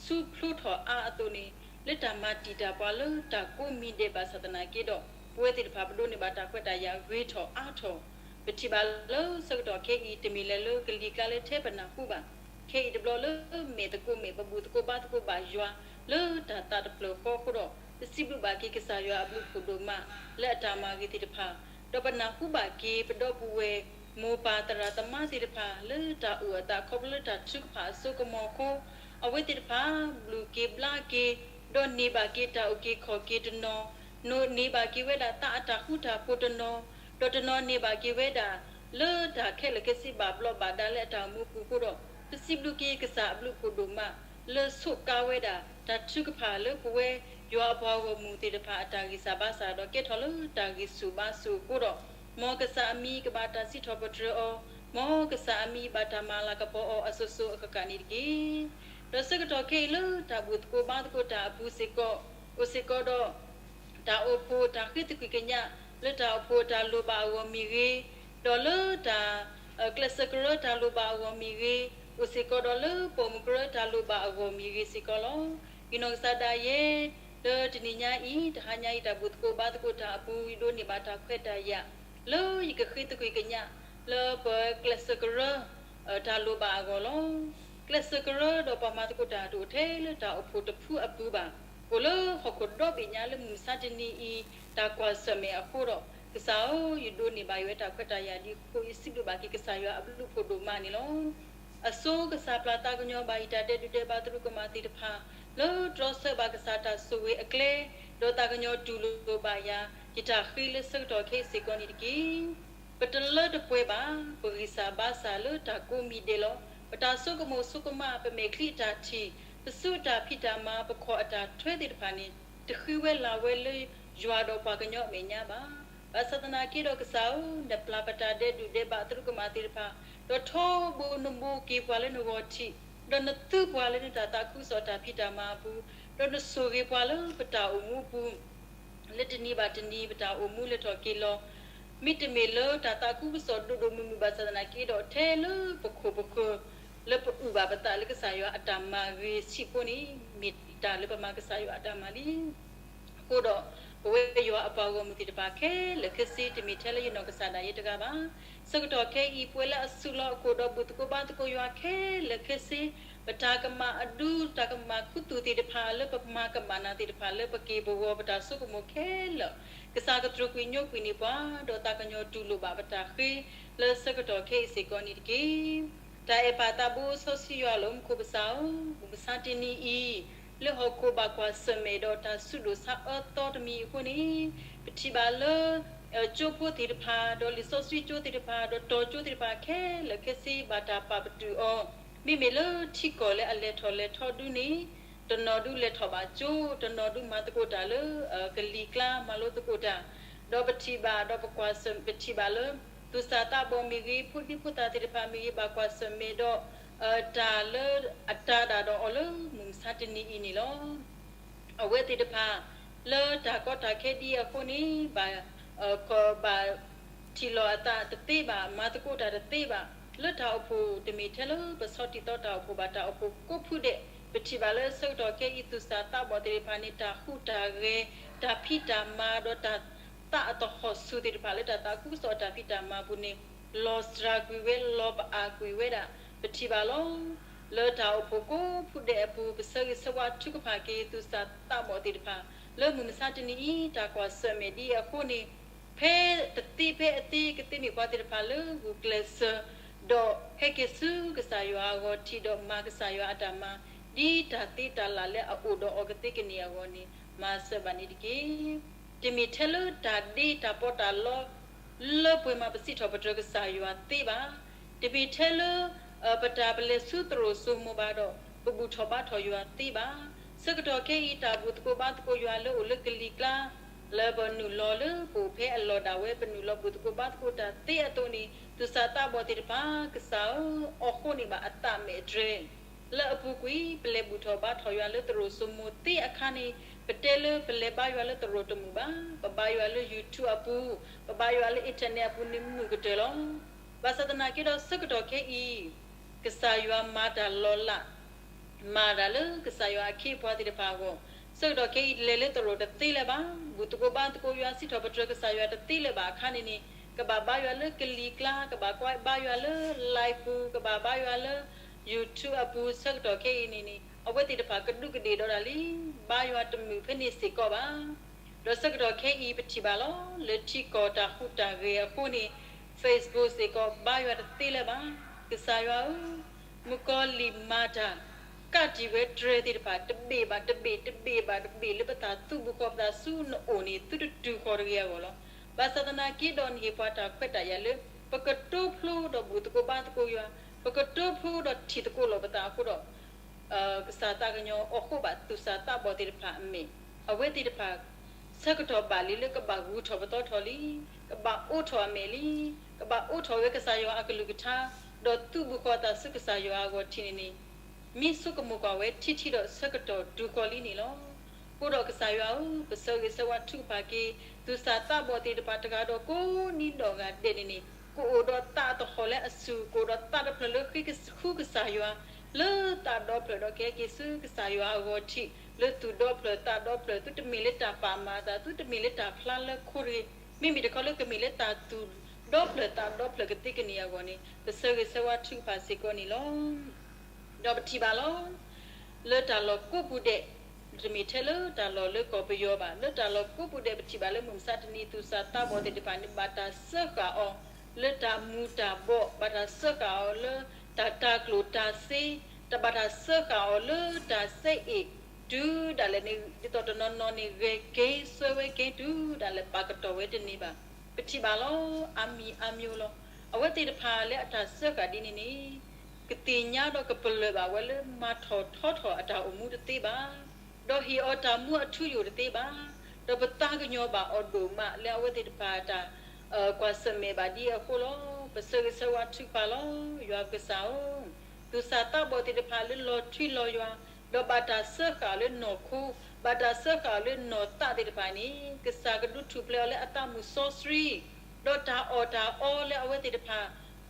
ဆူဖျိထီၣ်အါအသိးန့ၣ် လၢတၢ်မၤတံာ်တာ်ပှၤလၢတၢ်ကိးမံၤဒဲးဘၣ်ဆၣ်သနာ်က့ဒီး ပဝဲသ့ၣ်တဖၣ်ပဒိးန့ၢ်ဘၣ်တၢ်ခွဲးတၢ်ယာ်ဂ့ၤထီၣ်အါထီၣ်, ပထံၣ်ဘၣ်လၢဆၢကတီၢ်ခဲအံၤ တမ့ၢ်လၢလၢကလံၤကျါလၢထဲပနၢ်ဟူဘၣ်, ခဲအံၤတဘျီလၢမဲာ်သကိးမဲာ် ပဘူၣ်သကိးဘါသကိးဘၣ်ယွၤ လၢတၢ်သးတဖျၢၣ်ဃီအဃိဒီး ပစံးဘျုးဘၣ်က့ၤကစၢ်ယွၤအဘျုးဖှိၣ်ဒိၣ်မး လၢအတၢ်မၤဂ့ၤသ့ၣ်တဖၣ်, ဒီးပနၢ်ဟူဘၣ်က့ၤပဒီပုၢ်ဝဲၢ် မိၢ်ပၢ်သရၣ်သမါသ့ၣ်တဖၣ်လၢတၢ်အိၣ်အသးခီဖျိလၢတၢ်ထုကဖၣ်အစိကမီၤအဃိ, အဝဲသ့ၣ်တဖၣ် ဘျုးက့ၤဘျါက့ၤ, ဒီးန့ၢ်ဘၣ်က့ၤတၢ်အုၣ်က့ၤခီၣ်က့ၤတနီၤ, န့ၢ်ဘၣ်က့ၤဝဲဒၣ်သးအတၢ်ဃူတၢ်ဖိးတနီၤ, ဒီးတနီၤန့ၢ်ဘၣ်က့ၤဝဲဒၣ် လၢတၢ်ခဲလၢာ်ခဲဆ့ဘၣ်ဘျီးဘၣ်ဒါလၢအတၢ်အိၣ်မူအပူၤအဃိဒီး, ပစံးဘျုးက့ၤကစၢ်အဘျုးအဖှိၣ်ဒိၣ်မး လၢဆိးကါဝဲဒၣ် တၢ်ထုကဖၣ်လၢပဝဲယွၤအပှၤဂီၢ်မုၢ်သ့ၣ်တဖၣ်အတၢ်ဂံၢ်စၢ်ဘါစၢ်ဒီးကဲထီၣ်လၢတၢ်ဂံၢ်ဆူၣ်ဘါဆူၣ်အဃိဒီး, မ်ကစၢ်အမံၤကဘၣ်တၢ်စံးထီၣ်ပတြၢၤအီၤ, မ်ကစၢ်အမံၤဘၣ်တၢ်မၤလၤကပီၤအီၤအစိၤစိၤအဃၣ်ဃၣ်န့ၣ်တက့ၢ်. ဒီးဆၢကတီၢ်ခဲအံၤလၢတၢ်ဘူၣ်သကိးဘါသကိးတၢ်အပူၤစ့ၢ်ကီး, အိၣ်စ့ၢ်ကီးဒီး တၢ်အိၣ်ဖှိၣ်တၢ်ဃ့သကွံာ်ကညး လၢတၢ်အိၣ်ဖှိၣ်တၢ်လိၣ်ဘၣ်အဂီၢ်မ့ၢ်ဂ့ၤ, ဒီးလၢတၢ် ကျဲးစၢးကရၢတၢ်လိၣ်ဘၣ်အဂီၢ်မ့ၢ်ဂ့ၤ, အိၣ်စ့ၢ်ကီးဒီးလၢပိာ်မုၣ်ကရၢတၢ်လိၣ်ဘၣ်အဂီၢ်မ့ၢ်ဂ့ၤစ့ၢ်ကီးလီၤ. ယနီၢ်ကစၢ်ဒၣ်ယဲ လၢတနံၤညါအံၤ တဟါညါအံၤ တၢ်ဘူၣ်သကိးဘါသကိးတၢ်အပူၤ ယဒိးန့ၢ်ဘၣ်တၢ်ခွဲးတၢ်ယာ် လၢယကဃ့သကွံာ်ကညး လၢပကျဲးစၢးကရၢ တၢ်လိၣ်ဘၣ်အဂီၢ်လီၤ. ကျဲးစၢးကရၢဒီးပှၤမၤသကိးတၢ်တအိၣ်ထဲလၢတၢ်အိၣ်ဖှိၣ်တဖုအပူၤဘၣ်. အိၣ်လၢဟီၣ်ခိၣ်ဒီဘ့ၣ်ညါလၢမုၢ်မဆါတနံၤအံၤ တၢ်ကွၢ်ဆၢၣ်မဲာ်အဃိဒီး, ကစၢ်ဧၢ, ယဒိးန့ၢ်ဘၣ်ယွဲတၢ်ခွဲးတၢ်ယာ်ဒ်အဃိ ယစံးဘျုးဘၣ်က့ၤကစၢ်ယွၤအဘျုးအဖှိၣ်ဒိၣ်မးန့ၣ်လီၤ. အဆိကစၢ်ပျၢ်သးကညီၤဘၣ်ယတၢ်ဒဲးဒိးဒဲးဘးသရူးကမၣ်သ့ၣ်တဖၣ် လၢတြီဆၢဘၣ်ကစၢ်တၢ်ဆိၣ်ဂ့ၤအကျဲ, ဒီးသးကညီၤတူၢ်လိာ်ဘၣ်ယၤ ယတၢ်ဃ့လၢဆၢကတီၢ်ခဲအံၤစ့ၢ်ကီးန့ၣ်တက့ၢ်. ပတလၢတပှဲၤဘၣ်, ပဂံၢ်စၢ်ဘါစၢ်လၢတၢ်ကိးမံၤဒဲးလီၤ. ပတၢ်ဆိကမိၣ်ဆိကမး, ပမဲာ်ချံအတၢ်ထံၣ်, ပစုအတၢ်ဖံးတၢ်မၤ, ပခီၣ်အတၢ်ထွဲသ့ၣ်တဖၣ်န့ၣ် တဃ့ဝဲလၢ်ဝဲလၢယွၤဒီးပှၤကညီအမဲာ်ညါဘၣ်. ဘၣ်ဆၣ်သနာ်က့ဒီးကစၢ်ဧၢ, နပျၢ်ပတၢ်ဒဲးဒိးဒဲးဘးသရူးကမၣ်သ့ၣ်တဖၣ်, ဒီးထီဘိနဘိက့ၤပှၤလၢနဂီၤထံး, ဒီးနသုပှၤလၢနတၢ်သးခုကစီၣ်တၢ်ဖံးတၢ်မၤအပူၤ, ဒီးနဆိၣ်ဂ့ၤပှၤလၢပတၢ်အိၣ်မူအပူၤ လၢတနံၤဘၣ်တနံၤပတၢ်အိၣ်မူလဲၤထီၣ်က့ၤလီၤ, မ့တမ့ၢ်လၢတၢ်သးခုကစီၣ်ဒိၣ်ဒိၣ်မုၢ်မုၢ်ဘၣ်ဆၣ်သနာ်က့ဒီး ထဲလၢပခိၣ်ပဃၢၤ လၢပအုၣ်ဘၣ်ပသးလၢကစၢ်ယွၤအတၢ်မၤဂ့ၤဆံးဖိန့ၣ် မ့ၢ်တၢ်လၢပမၤကစၢ်ယွၤအတၢ်မၤလံ. အဃိဒီး ပဝဲယွၤအပှၤဂီၢ်မုၢ်သ့ၣ်တဖၣ်ခဲလၢာ်ခဲဆ့ တမ့ၢ်ထဲလၢယနီၢ်ကစၢ်ဒၣ်ယဲတဂၤဘၣ်. ဆၢကတီၢ်ခဲအံၤ ပဝဲလၢအစုလီၤအခိၣ်ဒီးဘူၣ်သကိးဘါသကိးယွၤခဲလၢာ်ခဲဆ့, ပတၢ်ကမၣ်အဒူ တၢ်ကမၣ်ခူသူၣ်သ့ၣ်တဖၣ် လၢပမၤကမၣ်နၤသ့ၣ်တဖၣ် လၢပက့ၢ်ပဂီၤပတၢ်ဆိကမိၣ်ခဲလၢာ်, ကစၢ်ကတြူာ်ကွံာ်ညိကွံာ်န့ၢ်ပှၤ, ဒီးသးကညီၤတူၢ်လိာ်ဘၣ်ပတၢ်ဃ့ လၢဆၢကတီၢ်ခဲအံၤစ့ၢ်ကီးန့ၣ်တက့ၢ်. တၢ်အဲၣ်ပၢ်သးဘိစီဆှံယွၤလီၤမူခိၣ်ပစၢ်ဧၢ, မုၢ်မဆါတနံၤအံၤ လၢဟီၣ်ခိၣ်ဘၣ်ကွၢ်ဆၢၣ်မဲာ်ဒီးတၢ်ဆူးဒိၣ်ဆါအၢသီတမံၤအဃိန့ၣ်, ပထံၣ်ဘၣ်လၢ ကၠိဖိသ့ၣ်တဖၣ် ဒီးလံာ်စီဆှံကၠိသ့ၣ်တဖၣ် ဒီးတီၤကၠိသ့ၣ်တဖၣ်ခဲလၢာ်ခဲဆ့ဘၣ်တၢ်ပာ်ပတုာ်အီၤ, မ့မ့ၢ်လၢထံကီၢ်လၢအလဲၤထီၣ်လဲၤထီဒုန့ၣ်, တနီၤဒုလဲၤထီၣ်ဘၣ်ကၠိ, တနီၤဒုမၤသကိးတၢ်လၢ ကလံၤကျါမၤလိသကိးတၢ်, ဒီးပထံၣ်ဘၣ်ဒီးပကွၢ်ဆၢၣ် ပထံၣ်ဘၣ်လၢ သူၣ်စၢ်သးဘီၣ်မ့ၢ်ဂ့ၤ ဖိဒံဖိသၣ်သ့ၣ်တဖၣ်မ့ၢ်ဂ့ၤ ဘၣ်ကွၢ်ဆၢၣ်မဲာ်ဒီး တၢ်လၢအတၤဒၣ်ဒီးအီၤလၢမုၢ်မဆါတနံၤအံၤန့ၣ်လီၤ. အဝဲသ့ၣ်တဖၣ် လၢတၢ်ကီတၢ်ခဲဒ်အံၤအဃိန့ၣ် ဘၣ် ဘၣ်ထံၣ်လီၤအသးတသ့ဘၣ်, မၤသကိးတၢ်တသ့ဘၣ်, လၢတၢ်အိၣ်ဖှိၣ်တမ့ၢ်ထဲလၢပဆီၣ်တံၢ်သီတၢ်အိၣ်ဖှိၣ်ဘၣ်, တၢ်အိၣ်ဖှိၣ်ကိးဖုဒဲး, ပထံၣ်ဘၣ်လၢဆၢကတီၢ်ခဲအံၤ သူၣ်စၢ်သးဘီၣ်သ့ၣ်တဖၣ်န့ၣ် တၢ်ဟူးတၢ်ဂဲၤ, တၢ်ဖံးတၢ်မၤ ဒီးတၢ်သးအသဟီၣ်ဆူၣ်သ့ၣ်တဖၣ်လၢတၢ်သးခုကစီၣ်အတၢ်ဖံးတၢ်မၤအပူၤန့ၣ် လီၤစှၤကွံာ်ဝဲ လီၤပအါကွံာ်ဝဲဒၣ် ပထံၣ်ဘၣ်လီၤ. လၢတၢ်အိၣ်ဖှိၣ်ကိးဖုဒဲးအပူၤ ပဆၢဂ့ၤဆၢဝါထုကဖၣ်က့ၤ သူၣ်စၢ်သးဘီၣ်သ့ၣ်တဖၣ် လၢမုၢ်မဆါတနံၤအံၤ တၢ်ကွၢ်ဆၢၣ်မဲာ်ဒ်အံၤအဃိန့ၣ်, ဖဲတသ့ဖဲအသ့ ကသ့မ့ၢ်ပှၤသ့ၣ်တဖၣ်လၢဂုာ်ကျဲးစၢး ဒီးဟဲက့ၤဆူကစၢ်ယွၤအဂီၢ် ထံၣ်ဒီးမၤကစၢ်ယွၤအတၢ်မၤ ဒ်တၢ်သ့တၢ်လၢ်လၢအအိၣ်ဒီးအီၤကသ့ကန့ၢ်အဂီၢ်န့ၣ် မၤစၢၤဘၣ်န့ၣ်တက့ၢ်. တမ့ၢ်ထဲလၢတၢ်ဒ့တၢ်ပီးတၢ်လီ လၢပှဲၤမးပစံးထီၣ်ပတြၢၤကစၢ်ယွၤသ့ဘၣ်. တမ့ၢ်ထဲလၢ ပတၢ်ပလဲၤဆူသရိာ်စိမိၤဘၣ်ဒီး ပဘူၣ်ထီၣ်ဘါထီၣ်ယွၤသ့ဘၣ်. ဆၢကတီၢ်ခဲအံၤ တၢ်ဘူၣ်သကိးဘါသကိးယွၤလၢအိၣ်လၢကလံၤကျါ လၢပနုာ်လီၤလၢပအိၣ်ဖဲအလီၢ်ဒၣ်ဝဲ ပနုာ်လီၤဘူၣ်သကိးဘါသကိးတၢ်သ့အသိးန့ၣ် သူၣ်စၢ်သးဘီၣ်သ့ၣ်တဖၣ် ကစၢ်ဧၢ, အီၣ်ဃိန့ၢ်ဘၣ်အသးမဲာ်တြဲၤ လၢအပူၤကွံာ် ပလဲၤဘူၣ်ထီၣ်ဘါထီၣ်ယွၤလၢသရိာ်စိမိၤသ့အခါန့ၣ် ပတဲလၢပလဲၤဘါယွၤလၢသရိာ်တမုာ်ဘၣ်, ပဘါယွၤလၢ YouTube အပူၤ, ပဘါယွၤလၢ internet အပူၤန့ၣ်မုာ်ကတၢၢ်လီၤ. ဘၣ်ဆၣ်သနာ်က့ဒီး ဆၢကတီၢ်ခဲအံၤ ကစၢ်ယွၤမၤတၢ်လီၤလး မၤတၢ်လၢကစၢ်ယွၤအခ့အပှၤသ့ၣ်တဖၣ်အဂီၢ်, ဆၢကတီၢ်ခဲအံၤ လဲၤလၢသရိာ်တသ့လၢၤဘၣ်, ဘူၣ်သကိးဘါသကိးယွၤ စံးထီၣ်ပတြၢၤကစၢ်ယွၤတသ့လၢၤဘၣ်အခါန့ၣ်န့ၣ် ကဘၣ်ဘါယွၤလၢကလံၤကျါ, ကဘၣ်ကွၢ်ဘါယွၤလၢ live ပူၤ, ကဘၣ်ဘါယွၤလၢ YouTube အပူၤ, ဆၢကတီၢ်ခဲအံၤန့ၣ်န့ၣ် အဝဲသ့ၣ်တဖၣ်ကဒူးကဒ့ၣ်ဒီးတၢ်လံ, ဘါယွၤတမုာ်ဖဲန့ၣ်စ့ၢ်ကီးဘၣ်. ဒီးဆၢကတီၢ်ခဲအံၤ ပထံၣ်ဘၣ်လီၤ, လၢထံကီၢ်တၢ်ဟူးတၢ်ဂဲၤအဃိန့ၣ် Facebook စ့ၢ်ကီး ဘါယွၤတသ့လၢၤဘၣ်. ကစၢ်ယွၤဧၢ, မုၣ်ကီၤလံၢ်မၤတၢ် ကးတံာ်ဝဲတြဲၤသ့ၣ်တဖၣ် တဘ့ၣ်ဘၣ်တဘ့ၣ် တဘ့ၣ်ဘၣ်တဘ့ၣ် လၢပသးသူၣ်ဘုဃီပသးဆူနအိၣ်န့ၣ် သုတတုၤဃီၤတဂ့ၤအဂီၢ်လီၤ. ဘၣ်ဆၣ်သနာ်က့ဒီး နဟ့ၣ်ပှၤတၢ်ခွဲးတၢ်ယာ်လၢ ပကတိဖျိဒီးဘူၣ်သကိးဘါသကိးယွၤ, ပကတိဖျိဒီးထံၣ်သကိးလိာ်ပသးအဃိဒီး ကစၢ်သးကညီၤအီၣ်ဃိဘၣ်သူၣ်စၢ်သးဘီၣ်သ့ၣ်တဖၣ်အမဲာ်, အဝဲသ့ၣ်တဖၣ် ဆၢကတီၢ်ဘၣ်လံလၢကဘၣ်ဂုၤထီၣ်ပသီထီၣ်လံ, ကဘၣ်အိးထီၣ်အမဲာ်လံ, ကဘၣ်အိးထီၣ်ဝဲကစၢ်ယွၤအကလုၢ်ကထါ, ဒီးသူၣ်ဘုဃီသးဆူကစၢ်ယွၤအဂီၢ်ထံးန့ၣ်န့ၣ် မ့ၢ်ဆိကမိၣ်ကွၢ်ဝဲထံထံဒီးဆၢကတီၢ်တုၤဃီၤလံန့ၣ်လီၤ. အဃိဒီးကစၢ်ယွၤဧၢ, ပဆၢဂ့ၤဆၢဝါထုကဖၣ်က့ၤ သူၣ်စၢ်သးဘီၣ်သ့ၣ်တဖၣ်တဂၤဒီးကိးနံၤဒီးဂၤဒဲးန့ၣ်န့ၣ် ကအိၣ်ဒီးသးသဟီၣ်လၢအစူၢ်, ကအိၣ်ဒီးသးတဖျၢၣ်လၢဃ့ဃူကစၢ်ယွၤ, လၢသးဒီဖျၢၣ်ဒီးကဟဲက့ၤဆူကစၢ်ယွၤအဂီၢ်ထံး လၢသူၣ်ဒီဖျၢၣ်သးဒီဖျၢၣ်, သုတမ့ၢ်လၢတၢ်ပာ်မၤအသး, သုတမ့ၢ်လၢတၢ်ဖျါလၢခိတဂ့ၤ, မ့မ့ၢ်တခီလၢကမ့ၢ်လၢတၢ်သူၣ်ဒီဖျၢၣ်သးဒီဖျၢၣ်ကသ့ကန့ၢ်အဂီၢ်န့ၣ် ပဆၢဂ့ၤဆၢဝါထုကဖၣ်စ့ၢ်ကီးန့ၣ်လီၤ. ဒီးပထံၣ်ဘၣ်လီၤ. လၢတၢ်လီၢ်ကိးပူၤဒဲး, တမ့ၢ်ထဲလၢတၢ်လီၢ်လၢကီၢ်ပယီၤဘၣ်, လၢတၢ်လီၢ်ကိးပူၤဒဲး ပထံၣ်ဘၣ်လၢမုၢ်မဆါတနံၤ သူၣ်စၢ်သးဘီၣ်သ့ၣ်တဖၣ်န့ၣ် ဘၣ်တၢ်စၢဃာ်အီၤ လၢတၢ်မူၤတၢ်ဘှီး, ဘၣ်တၢ်စၢဃာ်အီၤလၢတၢ်တၤကျိၣ်တၤစ့, တၢ်ဘၣ်တၢ်စၢဃာ်အီၤလၢတၢ်စဲအ့ၣ်, တုၤဒၣ်လဲာ်န့ၣ် ဒ်သိးတနီၤနီၤန့ၣ် ဂဲၤက့ၤစွဲဝဲက့ၤ တုၤဒၣ်လဲာ်ပာ်ကတီၢ်ဝဲတန့ၢ်ဘၣ်. ပထံၣ်ဘၣ်လီၤ. အါမံၤအါမျိၤလီၤ. အဝဲသ့ၣ်တဖၣ်လၢအတၢ်စၢဃာ်ဒ်န့ၣ်န့ၣ် ကသ့ၣ်ညါဒီးကပလၢၢ်ဘၣ်ဝဲလၢ မၤထီၣ်ထီထီၣ်အတၢ်အိၣ်မူတသ့ဘၣ်, ဒီးဟ့ၣ်အီၤတၢ်မူအထူအယိာ်တသ့ဘၣ်, ဒီးပသးကညီၤဘၣ်အီၤဒိၣ်မးလၢအဝဲသ့ၣ်တဖၣ်တၢ် ကွၢ်ဆၢၣ်မဲာ်ဘၣ်ဒ်အံၤအဃိလီၤ. ပဆၢဂ့ၤဆၢဝါထုကဖၣ်လီၤ. ယွၤပကစၢ်ဧၢ, သူၣ်စၢ်သးဘီၣ်သ့ၣ်တဖၣ်လၢလီၤထွံလီၤယွၤ, ဒီးဘၣ်တၢ်စၢဃာ်အီၤလၢနီၢ်ခိ, ဘၣ်တၢ်စၢဃာ်အီၤလၢနီၢ်သးသ့ၣ်တဖၣ်န့ၣ် ကစၢ်ကဒုးထူၣ်ဖျဲးအီၤလၢအသးမုၢ်စီဆှံ, ဒီးတၢ်အီၣ်တၢ်အီလၢအဝဲသ့ၣ်တဖၣ်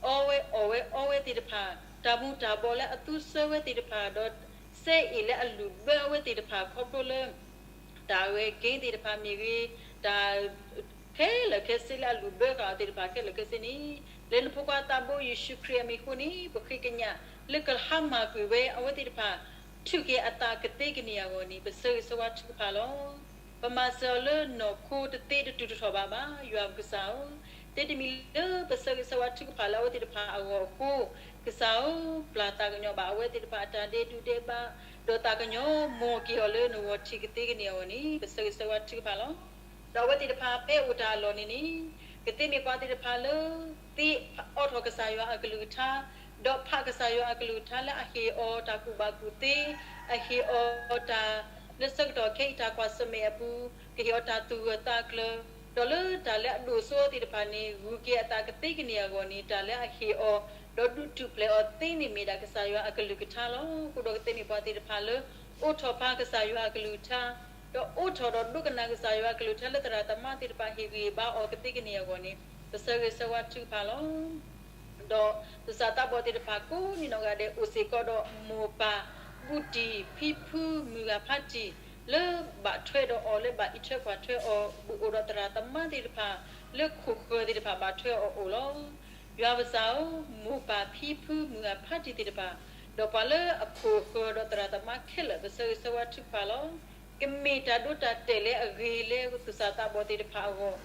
အီဝဲအီၣ်ဝဲအီဝဲသ့ၣ်တဖၣ်, တၢ်မူၤတၢ်ဘှီးလၢအသူစၢဝဲသ့ၣ်တဖၣ်, ဒီးစဲအ့ၣ်လၢအလုၣ်ဘၢအဝဲသ့ၣ်တဖၣ် ခီဖျိလၢ တၢ်ဂဲၤက့ၤသ့ၣ်တဖၣ်မ့ၢ်ဂ့ၤ, တၢ်ခဲလၢာ်ခဲဆ့လၢအလုၢ်ဘၢဃာ်အီၤသ့ၣ်တဖၣ်ခဲလၢာ်ခဲဆ့န့ၣ်, လၢနဖိခွါသးဘိယ့ၣ်ၡူးခရံာ်အမံၤအဃိန့ၣ် ပဃ့ကညးလၢကဟါမၢ်ကွံာ်ဝဲအဝဲသ့ၣ်တဖၣ် ထုးက့ၤအသးကသ့ကန့ၢ်အဂီၢ်န့ၣ် ပဆၢဂ့ၤဆၢဝါထုကဖၣ်လီၤ. ပမၤစၢၤအီၤလၢနီၢ်ခိတသ့တတုၤတထီၣ်ဘၣ်ဘၣ် ယွၤပကစၢ်ဧၢ, သ့တမံၤလၢပဆၢဂ့ၤဆၢဝါထုကဖၣ်လၢအဝဲသ့ၣ်တဖၣ်အဂီၢ်အဃိ, ကစၢ်ဧၢ, ပျၢ်သးကညီၤဘၣ်အဝဲသ့ၣ်တဖၣ်အတၢ်ဒဲးဒူၣ်ဒဲးဘး, ဒီးသးကညီၤမီၢ်က့ၤအီၤလၢနဂီၢ်ထံးကသ့ကန့ၢ်အဂီၢ်န့ၣ် ပဆၢဂ့ၤဆၢဝါထုကဖၣ်လီၤ. ဒီးအဝဲသ့ၣ်တဖၣ်ဖဲအိၣ်တၢ်အလီၢ်န့ၣ်န့ၣ်, ကသ့မ့ၢ်ပှၤသ့ၣ်တဖၣ်လၢ သ့အိးထီၣ်ကစၢ်ယွၤအကလုၢ်ကထါ, ဒီးဖးကစၢ်ယွၤအကလုၢ်ကထါလၢအဟ့ၣ်အီၤတၢ်ကူၣ်ဘၣ်ကူၣ်သ့, အဟ့ၣ်အီၤတၢ် လၢဆၢကတီၢ်ခဲအံၤတၢ်ကွၢ်ဆၢၣ်မဲာ်အပူၤ, ကဟ့ၣ်အီၤတၢ်သူၣ်ဂၢၢ်သးကျၢၤ, ဒီးလၢတၢ်လၢအဒိၣ်စိသ့ၣ်တဖၣ်န့ၣ် ဂုၤက့ၤအသးကသ့ကန့ၢ်အဂီၢ်န့ၣ် တၢ်လၢအဟ့ၣ်အီၤ ဒီးဒုးထူၣ်ဖျဲးအီၤသ့န့ၣ်မ့ၢ်ဒၣ်ကစၢ်ယွၤအကလုၢ်ကထါလီၤ. အဃိဒီးကသ့မ့ၢ်ပှၤသ့ၣ်တဖၣ်လၢ အိးထီၣ်ဖးကစၢ်ယွၤအကလုၢ်ကထါ, ဒီးအိးထီၣ်ဒီးဒိကနၣ်ကစၢ်ယွၤအကလုၢ်ကထါလၢသရၣ်သမါသ့ၣ်တဖၣ်ဟ့ၣ်ဂံၢ်ဟ့ၣ်ဘါအီၤကသ့ကန့ၢ်အဂီၢ်န့ၣ် ပဆၢဂ့ၤဆၢဝါထုကဖၣ်လီၤ. ဒီးသူၣ်စၢ်သးဘီၣ်သ့ၣ်တဖၣ်ကိးနီၢ်ဂၤဒဲး အိၣ်စ့ၢ်ကီးဒီးမိၢ်ပၢ် ဘူးတံၢ် ဖံဖု မုၢ်ဂၤဖးတံၢ် လၢဘၣ်ထွဲဒီးအီၤ လၢဘၣ်အံးထွဲကွၢ်ထွဲအီၤ ဘူးအိၣ်ဒီးသရၣ်သမါသ့ၣ်တဖၣ် လၢခိၣ်ဃၢၤသ့ၣ်တဖၣ်ဘၣ်ထွဲအီၤအိၣ်လီၤ. ယွၤပကစၢ်ဧၢ, မိၢ်ပၢ်ဖံဖု မုၢ်ဂၤဖးတံၢ်သ့ၣ်တဖၣ်, ဒီးပှၤလၢအခိၣ်ဃၢၤဒီးသရၣ်သမါခဲလၢာ် ပဆၢဂ့ၤဆၢဝါထုကဖၣ်လီၤ. ကမ့ၢ်တၢ်ဒိတၢ်တဲာ်လၢအဂ့ၤလၢသူၣ်စၢ်သးဘီၣ်သ့ၣ်တဖၣ်အဂီၢ်,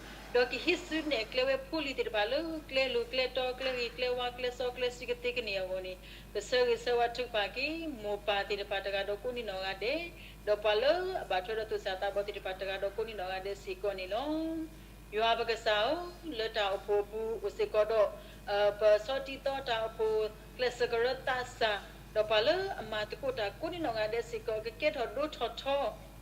ဒီးကဟံးစုနဲၣ်ကျဲဝဲဖိလံၤသ့ၣ်တဖၣ်လၢ ကျဲလိၤကျဲတီ ကျဲဂ့ၤကျဲဝါ ကျဲစီကျဲဆှံကသ့ကန့ၢ်အဂီၢ်န့ၣ် ပဆၢဂ့ၤဆၢဝါထုကဖၣ်က့ၤ မိၢ်ပၢ်သ့ၣ်တဖၣ်တဂၤဒီးကိးနီၢ်ဂၤဒဲး, ဒီးပှၤလၢအဘၣ်ထွဲဒီးသူၣ်စၢ်သးဘီၣ်သ့ၣ်တဖၣ်တဂၤဒီးကိးနီၢ်ဂၤဒဲးစ့ၢ်ကီးန့ၣ်လီၤ. ယွၤပကစၢ်ဧၢ, လၢတၢ်အိၣ်ဖှိၣ်အပူၤအိၣ်စ့ၢ်ကီးဒီး ပဆီတံသီတၢ်အိၣ်ဖှိၣ် ကျဲးစၢးကရၢသးစၢ်, ဒီးပှၤလၢအမၤသကိးတၢ်ကိးနီၢ်ဂၤဒဲးစ့ၢ်ကီး ကကဲထီၣ်ဒိထီၣ်ထီ,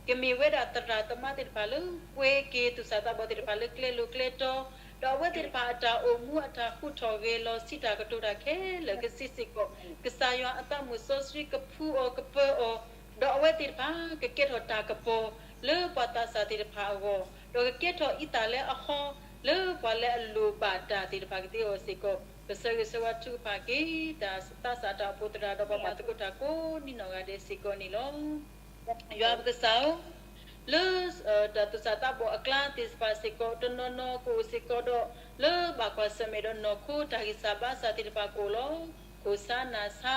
ကမ့ၢ်ဝဲဒၣ်သရၣ်သမါသ့ၣ်တဖၣ်လၢ ကွဲက့ၤသူၣ်စၢ်သးဘီၣ်သ့ၣ်တဖၣ်လၢကျဲလိၤကျဲတီ, ဒီးအဝဲသ့ၣ်တဖၣ်အတၢ်အိၣ်မူအတၢ်ဃူထီၣ်ဂဲၤလီၤဆံးတၢ်ကတိၤတၢ်ခဲလၢာ်ကဆံးစ့ၢ်ကီး ကစၢ်ယွၤအသးမုၢ်စီဆှံကဖှူအီၤကပၢအီၤ, ဒီးအဝဲသ့ၣ်တဖၣ်ကကဲထီၣ်တၢ်ကပီၤလၢပှၤသးစၢ်သ့ၣ်တဖၣ်အဂီၢ်, ဒီးကကဲထီၣ်အံသၣ်လၢအဟီ လၢပှၤလၢအလိၣ်ဘၣ်တၢ်သ့ၣ်တဖၣ်ကသ့အဂီၢ်စ့ၢ်ကီး, ပဆၢဂ့ၤဆၢဝါထုကဖၣ်က့ၤ တၢ်သးစၢ်တၢ်အိၣ်ဖှိၣ်သရၣ်ဒီးပှၤမၤသကိးတၢ်ကိးနီၢ်ဂၤဒဲးစ့ၢ်ကီးန့ၣ်လီၤ. ယွၤပကစၢ်ဧၢ, လၢ တၢ်သူၣ်စၢ်သးဘီၣ်အကျါသ့ၣ်တဖၣ်စ့ၢ်ကီး တနီၤနီၤကအိၣ်စ့ၢ်ကီးဒီး လၢဘၣ်ကွၢ်ဆၢၣ်မဲာ်ဒီးနီၢ်ခိတၢ်ဂံၢ်စၢ်ဘါစၢ်သ့ၣ်တဖၣ်ကအိၣ်လီၤ. ခိၣ်ဆါနၢ်ဆါ,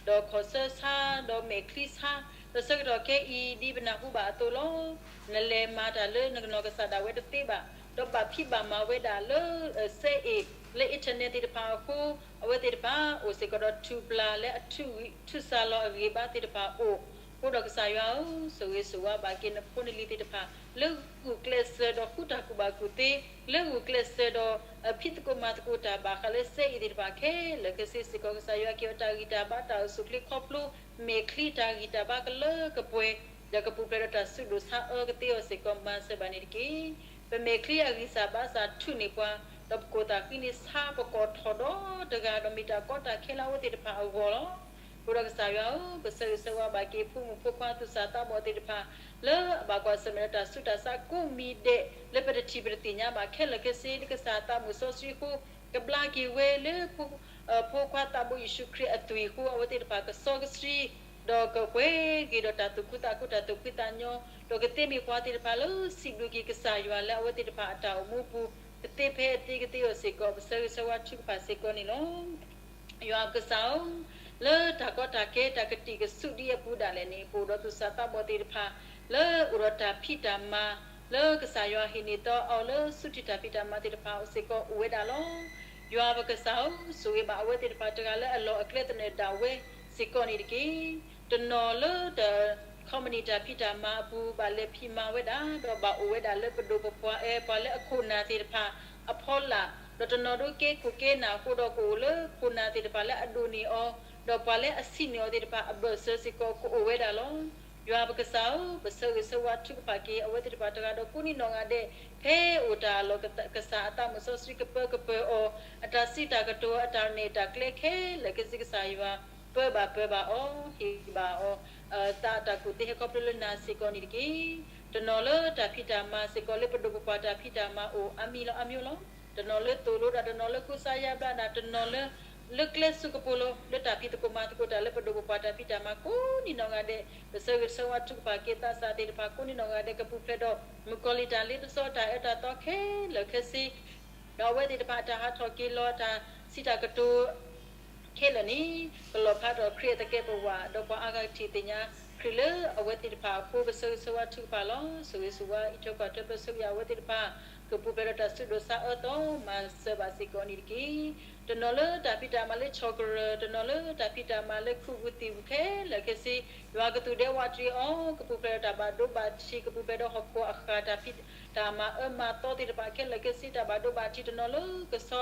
ဒီးခီၣ်ဆၢဆါ, ဒီးမဲာ်ချံဆါ, ဒီးဆၢကတီၢ်ခဲအံၤ ဒ်ပနၢ်ဟူဘၣ်အသိးလီၤ. နလဲၤမၤတၢ်လၢနကနီၢ်ကစၢ်ဒၣ်ဝဲတသ့ဘၣ်. ဒီးဘၣ်ဖံးဘၣ်မၤဝဲဒၣ်လၢ စဲအ့ၣ် လၢ internet သ့ၣ်တဖၣ်အဃိ, အဝဲသ့ၣ်တဖၣ်အိၣ်စ့ၢ်ကီးဒီးထူၣ်ပျၢ်လၢအထူၣ်ဂံၢ်ထူၣ်စၢ်လီၤအဂံၢ်အဘါသ့ၣ်တဖၣ်အိၣ်, အဃိဒီးကစၢ်ယွၤဧၢ, ဆိၣ်ဂ့ၤဆိၣ်ဝါဘၣ်က့ၤနဖိနလံၤသ့ၣ်တဖၣ် လၢဂုာ်ကျဲးစၢးဒီးဃုတၢ်ကူၣ်ဘၣ်ကူၣ်သ့, လၢဂုာ်ကျဲးစၢးဒီး ဖံးသကိးမၤသကိးတၢ်ဘၣ်ဃးလၢစဲအ့ၣ်သ့ၣ်တဖၣ်ခဲလၢာ်ခဲဆ့စ့ၢ်ကီး ကစၢ်ယွၤက့ၤအီၤတၢ်ဂံၢ်တၢ်ဘါတၢ်အိၣ်ဆူၣ်အိၣ်ချ့ခီဖျိ မဲာ်ချံတၢ်ဂံၢ်တၢ်ဘါကလၢကပှဲၤ, ဒီးကပူၤဖျဲးဒီးတၢ်ဆူးဒိၣ်ဆါအၢကသ့အီၤစ့ၢ်ကီး မၤစၢၤဘၣ်န့ၣ်တက့ၢ်. ပမဲာ်ချံအဂံၢ်စၢ်ဘါစၢ်ထူၣ်န့ၢ်ပှၤ, ဒီးပကိၢ်သးဃံန့ၢ်ဆါပကိာ်ထီၣ်ဒီတဂၤ, ဒီးမ့ၢ်တၢ်ကီတၢ်ခဲလၢအဝဲသ့ၣ်တဖၣ်အဂီၢ်လီၤ. အဃိဒီးကစၢ်ယွၤဧၢ, ပဆၢဂ့ၤဆၢဝါဘၣ်က့ၤဖိမုၣ်ဖိခွါသူၣ်စၢ်သးဘီၣ်သ့ၣ်တဖၣ် လၢအဘၣ်ကွၢ်ဆၢၣ်မဲာ်ဒီးတၢ်ဆူးတၢ်ဆါကိးမံၤဒဲး လၢပတထံၣ်ပတသ့ၣ်ညါဘၣ်ခဲလၢာ်ခဲဆ့ လၢကစၢ်သးမုၣ်စီဆှံအဃိ, ကဘျါက့ၤဝဲလၢ ဖိခွါသးဘိယ့ၣ်ၡူးခရံာ်အသွံၣ်အဃိ အဝဲသ့ၣ်တဖၣ်ကစီကဆှံ, ဒီးကပှဲၤက့ၤဒီးတၢ်သူၣ်ခုသးခုတၢ်သူၣ်ဖှံသးညီ, ဒီးကသ့မ့ၢ်ပှၤသ့ၣ်တဖၣ်လၢစံးဘျုးက့ၤကစၢ်ယွၤလၢအဝဲသ့ၣ်တဖၣ်အတၢ်အိၣ်မူပူၤ, ကသ့ဖဲအသ့ကသ့အီၤစ့ၢ်ကီး ပဆၢဂ့ၤဆၢဝါထုကဖၣ်စ့ၢ်ကီးန့ၣ်လီၤ. ယွၤပကစၢ်ဧၢ, လၢတၢ်ကီတၢ်ခဲတၢ်ကတံာ်ကစူးဒ်အပူၤဒၣ်လဲာ်န့ၣ် ပအိၣ်ဒီးသူၣ်စၢ်သးဘီၣ်သ့ၣ်တဖၣ် လၢအိၣ်ဒီးတၢ်ဖံးတၢ်မၤ လၢကစၢ်ယွၤဟ့ၣ်န့ၢ်သီအီၤလၢဆူထံၣ်တၢ်ဖံးတၢ်မၤသ့ၣ်တဖၣ်စ့ၢ်ကီးအိၣ်ဝဲဒၣ်လီၤ. ယွၤပကစၢ်ဧၢ, ဆိၣ်ဂ့ၤဘၣ်အဝဲသ့ၣ်တဖၣ်တဂၤလၢအလီၢ်အကျဲသနၢၣ်ဒၣ်ဝဲစ့ၢ်ကီးန့ၣ်တက့ၢ်. တနီၤလၢတၢ် ခီပနံၣ်တၢ်ဖံးတၢ်မၤအပူၤ ဘၣ်လဲၤဖံးမၤဝဲဒၣ်, ဒီးဘၣ်အိၣ်ဝဲဒၣ်လၢပဒိၣ်ပပှၢ်အဲ ပှၤလၢအခိၣ်နၢ်သ့ၣ်တဖၣ်အဖီလာ်, ဒီးတနီၤဒိကဲခိၣ်ကဲနၢ်အဃိဒီး ကအိၣ်လၢခိၣ်နၢ်သ့ၣ်တဖၣ်လၢအဒိၣ်န့ၢ်အီၤ, ဒီးပှၤလၢအဆံးန့ၢ်အီၤသ့ၣ်တဖၣ်အဘၢၣ်စၢၤစ့ၢ်ကီးကအိၣ်ဝဲဒၣ်လီၤ. ယွၤပကစၢ်ဧၢ, ပဆၢဂ့ၤဆၢဝါထုကဖၣ်က့ၤ အဝဲသ့ၣ်တဖၣ်တဂၤဒီးကိးနံၤနီၢ်ဂၤဒဲး, ဖဲအိၣ်တၢ်အလီၢ်ကစၢ်အသးမုၣ်စီဆှံကပၢကပၢၤအီၤ, အတၢ်စံးတၢ်ကတိၤ အတၢ်နဲၣ်တၢ်ကျဲခဲလၢာ်ခဲဆ့ကစၢ်ယွၤ ပၢဘၣ်ပၢဘၣ်အီၤ, ဟ့ၣ်ဘၣ်အီၤ သးတၢ်ကူၣ်သ့ဟဲခီဖျိလၢနၤစ့ၢ်ကီးန့ၣ်တက့ၢ်. တနီၤလၢတၢ်ဖံးတၢ်မၤစ့ၢ်ကီး လၢပဒိၣ်ပပှၢ်တၢ်ဖံးတၢ်မၤအိၣ်အါမံၤလီၤအါမံၤလီၤ. တနီၤလၢသိၣ်လိတၢ်, တနီၤလၢကူစါယါဘျါတၢ်, တနီၤလၢ လၢကျဲဆူကပိာ်လိၤ လၢတၢ်ဖံးသကိးမၤသကိးတၢ်လၢပဒိၣ်ပပှၢ်တၢ်ဖံးတၢ်မၤကိးနံၤနီၢ်ဂၤဒဲး, ပဆၢဂ့ၤဆၢဝါထုကဖၣ်က့ၤသးစၢ်သ့ၣ်တဖၣ်ကိးနံၤနီၢ်ဂၤဒဲး ကပူၤဖျဲးဒီး မုၣ်ကီၤလံၢ်တၢ်လ့ပစီတၢ်အၢတၢ်သီခဲလၢာ်ခဲဆ့ ဒီးအဝဲသ့ၣ်တဖၣ်အတၢ်ဟးထီၣ်က့ၤလီၤ တၢ်စံးတၢ်ကတိၤ ခဲလၢာ်န့ၣ် ကလီၣ်ဖျါထီၣ်ခရံာ်အသကဲးပဝး ဒီးပှၤအါဂၤကထံၣ်သ့ၣ်ညါခရံာ်လၢအဝဲသ့ၣ်တဖၣ်အဃိ ပဆၢဂ့ၤဆၢဝါထုကဖၣ်လီၤ. ဆိၣ်ဂ့ၤဆိၣ်ဝါအံးထွဲကွၢ်ထွဲပၢဆှၢက့ၤအဝဲသ့ၣ်တဖၣ် ကပူၤဖျဲးဒီးတၢ်ဆူးဒိၣ်ဆါအၢသီ မၤစၢၤဘၣ်စ့ၢ်ကီးန့ၣ်တက့ၢ်. တနီၤလၢတၢ်ဖံးတၢ်မၤလၢဆီၣ်ကရၢၢ်, တနီၤလၢတၢ်ဖံးတၢ်မၤလၢခူၣ်ပူၤသံၣ်ပူၤခဲလၢာ်ခဲဆ့, ယွၤကသူၣ်ဒဲဝးတရံးအီၤ, ကပူၤဖျဲးဒီးတၢ်ဘၣ်ဒိဘၣ်ထံး, ကပူၤဖျဲးဒီးဟီၣ်ခိၣ်အဃၢ်တၢ်ဖံးတၢ်မၤအၢမၤသီသ့ၣ်တဖၣ်ခဲလၢာ်ခဲဆ့, တၢ်ဘၣ်ဒိဘၣ်ထံး တနီၤလၢကဆီ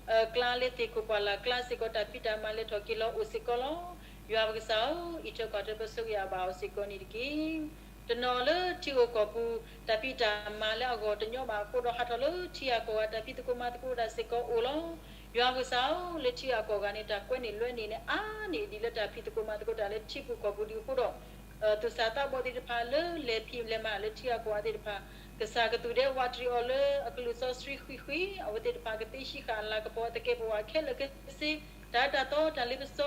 ကျါလၢသ့ၣ်ခိၣ်ပှၢ်လၢ်ကျါစ့ၢ်ကီး တၢ်ဖံးတၢ်မၤလဲၤထီၣ်က့ၤလီၤအိၣ်စ့ၢ်ကီးလီၤ. ယွၤပကစၢ်ဧၢ, အံးထွဲကွၢ်ထွဲပၢဆှၢက့ၤအဘၣ်အီၤစ့ၢ်ကီးန့ၣ်တက့ၢ်. တနီၤလၢထံဂီၢ်ကီၢ်ပူၤ တၢ်ဖံးတၢ်မၤလၢအဂီၢ်တညီဘၣ်အဃိဒီး ဟးထီၣ်လၢထံဂၤကီၢ်ဂၤတၢ်ဖံးသကိးမၤသကိးတၢ်စ့ၢ်ကီးအိၣ်လီၤ. ယွၤပကစၢ်ဧၢ, လၢထံဂၤကီၢ်ဂၤန့ၣ် တၢ်ကွဲန့ၢ်လွဲန့ၢ်န့ၣ် အါန့ၢ်ဒံးလၢတၢ်ဖံးသကိးမၤသကိးတၢ်လၢထံပူၤကီၢ်ပူၤဒံးအဃိဒီး သူၣ်စၢ်သးဘီၣ်သ့ၣ်တဖၣ်လၢလဲၤဖံးလဲၤမၤလၢထံဂၤကီၢ်ဂၤသ့ၣ်တဖၣ် ကစၢ်ကသူၣ်ဒဲဝးတရံးအီၤလၢအကလုၢ်စီဆှံဃံးဃံး, အဝဲသ့ၣ်တဖၣ်ကသ့ဟံးဃာ်အလၤကပီၤအသကဲးပဝးခဲလၢာ်ခဲဆ့, တၢ်အၢတၢ်သီတၢ်လ့ပစီ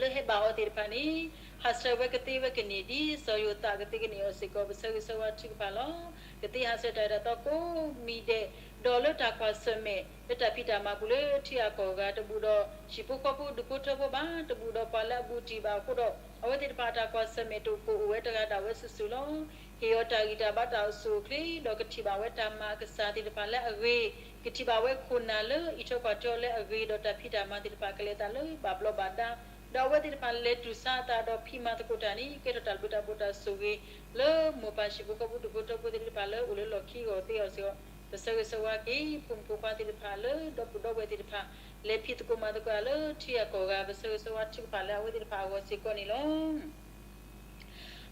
လၢဟဲဘၣ်အီၤသ့ၣ်တဖၣ်န့ၣ် ဟးဆှဲးဝဲကသ့ဝဲကန့ၢ်ဒ်စီၤယိၤသးကသ့ကန့ၢ်အီၤစ့ၢ်ကီး ပဆၢဂ့ၤဆၢဝါထုကဖၣ်လီၤ. ကသ့ဟးဆှဲးတၢ်အၢတၢ်သီကိးမံၤဒဲး, ဒီးလၢတၢ်ကွၢ်ဆၢၣ်မဲာ် လၢတၢ်ဖံးတၢ်မၤပူၤလၢထံဂၤကီၢ်ဂၤ တဘူးဒီးဟံၣ်ဖိဃီဖိဒူၣ်ဖိထၢဖိဘၣ်, တဘူးဒီးပှၤလၢအဘူးတံၢ်ဘၣ်အဃိဒီး အဝဲသ့ၣ်တဖၣ်အတၢ်ကွၢ်ဆၢၣ်မဲာ်တအိၣ်ဖှိၣ်အိၣ်ဝဲတဂၤဒၣ်ဝဲစုာ်စုာ်လီၤ. ဟ့ၣ်အီၤတၢ်ဂံၢ်တၢ်ဘါတၢ်အိၣ်ဆူၣ်အိၣ်ချ့, ဒီးကထံၣ်ဘၣ်ဝဲတၢ်မၤအကစၢ်သ့ၣ်တဖၣ်လၢအဂ့ၤ, ကထံၣ်ဘၣ်ဝဲခိၣ်နၢ်လၢအံးထွဲကွၢ်ထွဲအီၤလၢအဂ့ၤ, ဒီးတၢ်ဖံးတၢ်မၤသ့ၣ်တဖၣ်ကလဲၤအသးလၢဘၣ်ဘျီးဘၣ်ဒါ, ဒီးအဝဲသ့ၣ်တဖၣ်လဲၤတူၢ်ဆါအသးဒီးဖံးမၤသကိးတၢ်န့ၣ် ကဲထီၣ်တၢ်ဘျုးတၢ်ဖှိၣ်တၢ်ဆိၣ်ဂ့ၤ လၢမိၢ်ပၢ်ဟံၣ်ဖိဃီဖိဒူၣ်ဖိထၢဖိသ့ၣ်တဖၣ်လၢအိၣ်လၢလီၢ်ခံအဂီၢ်သ့အီၤစ့ၢ်ကီး ပဆၢဂ့ၤဆၢဝါက့ၤ ဖိမုၣ်ဖိခွါသ့ၣ်တဖၣ်လၢဒီပုၢ်ဒီဝဲၢ်သ့ၣ်တဖၣ် လဲၤဖံးသကိးမၤသကိးတၢ်လၢထံဂၤကီၢ်ဂၤ ပဆၢဂ့ၤဆၢဝါထုကဖၣ်လၢအဝဲသ့ၣ်တဖၣ်အဂီၢ်စ့ၢ်ကီးန့ၣ်လီၤ.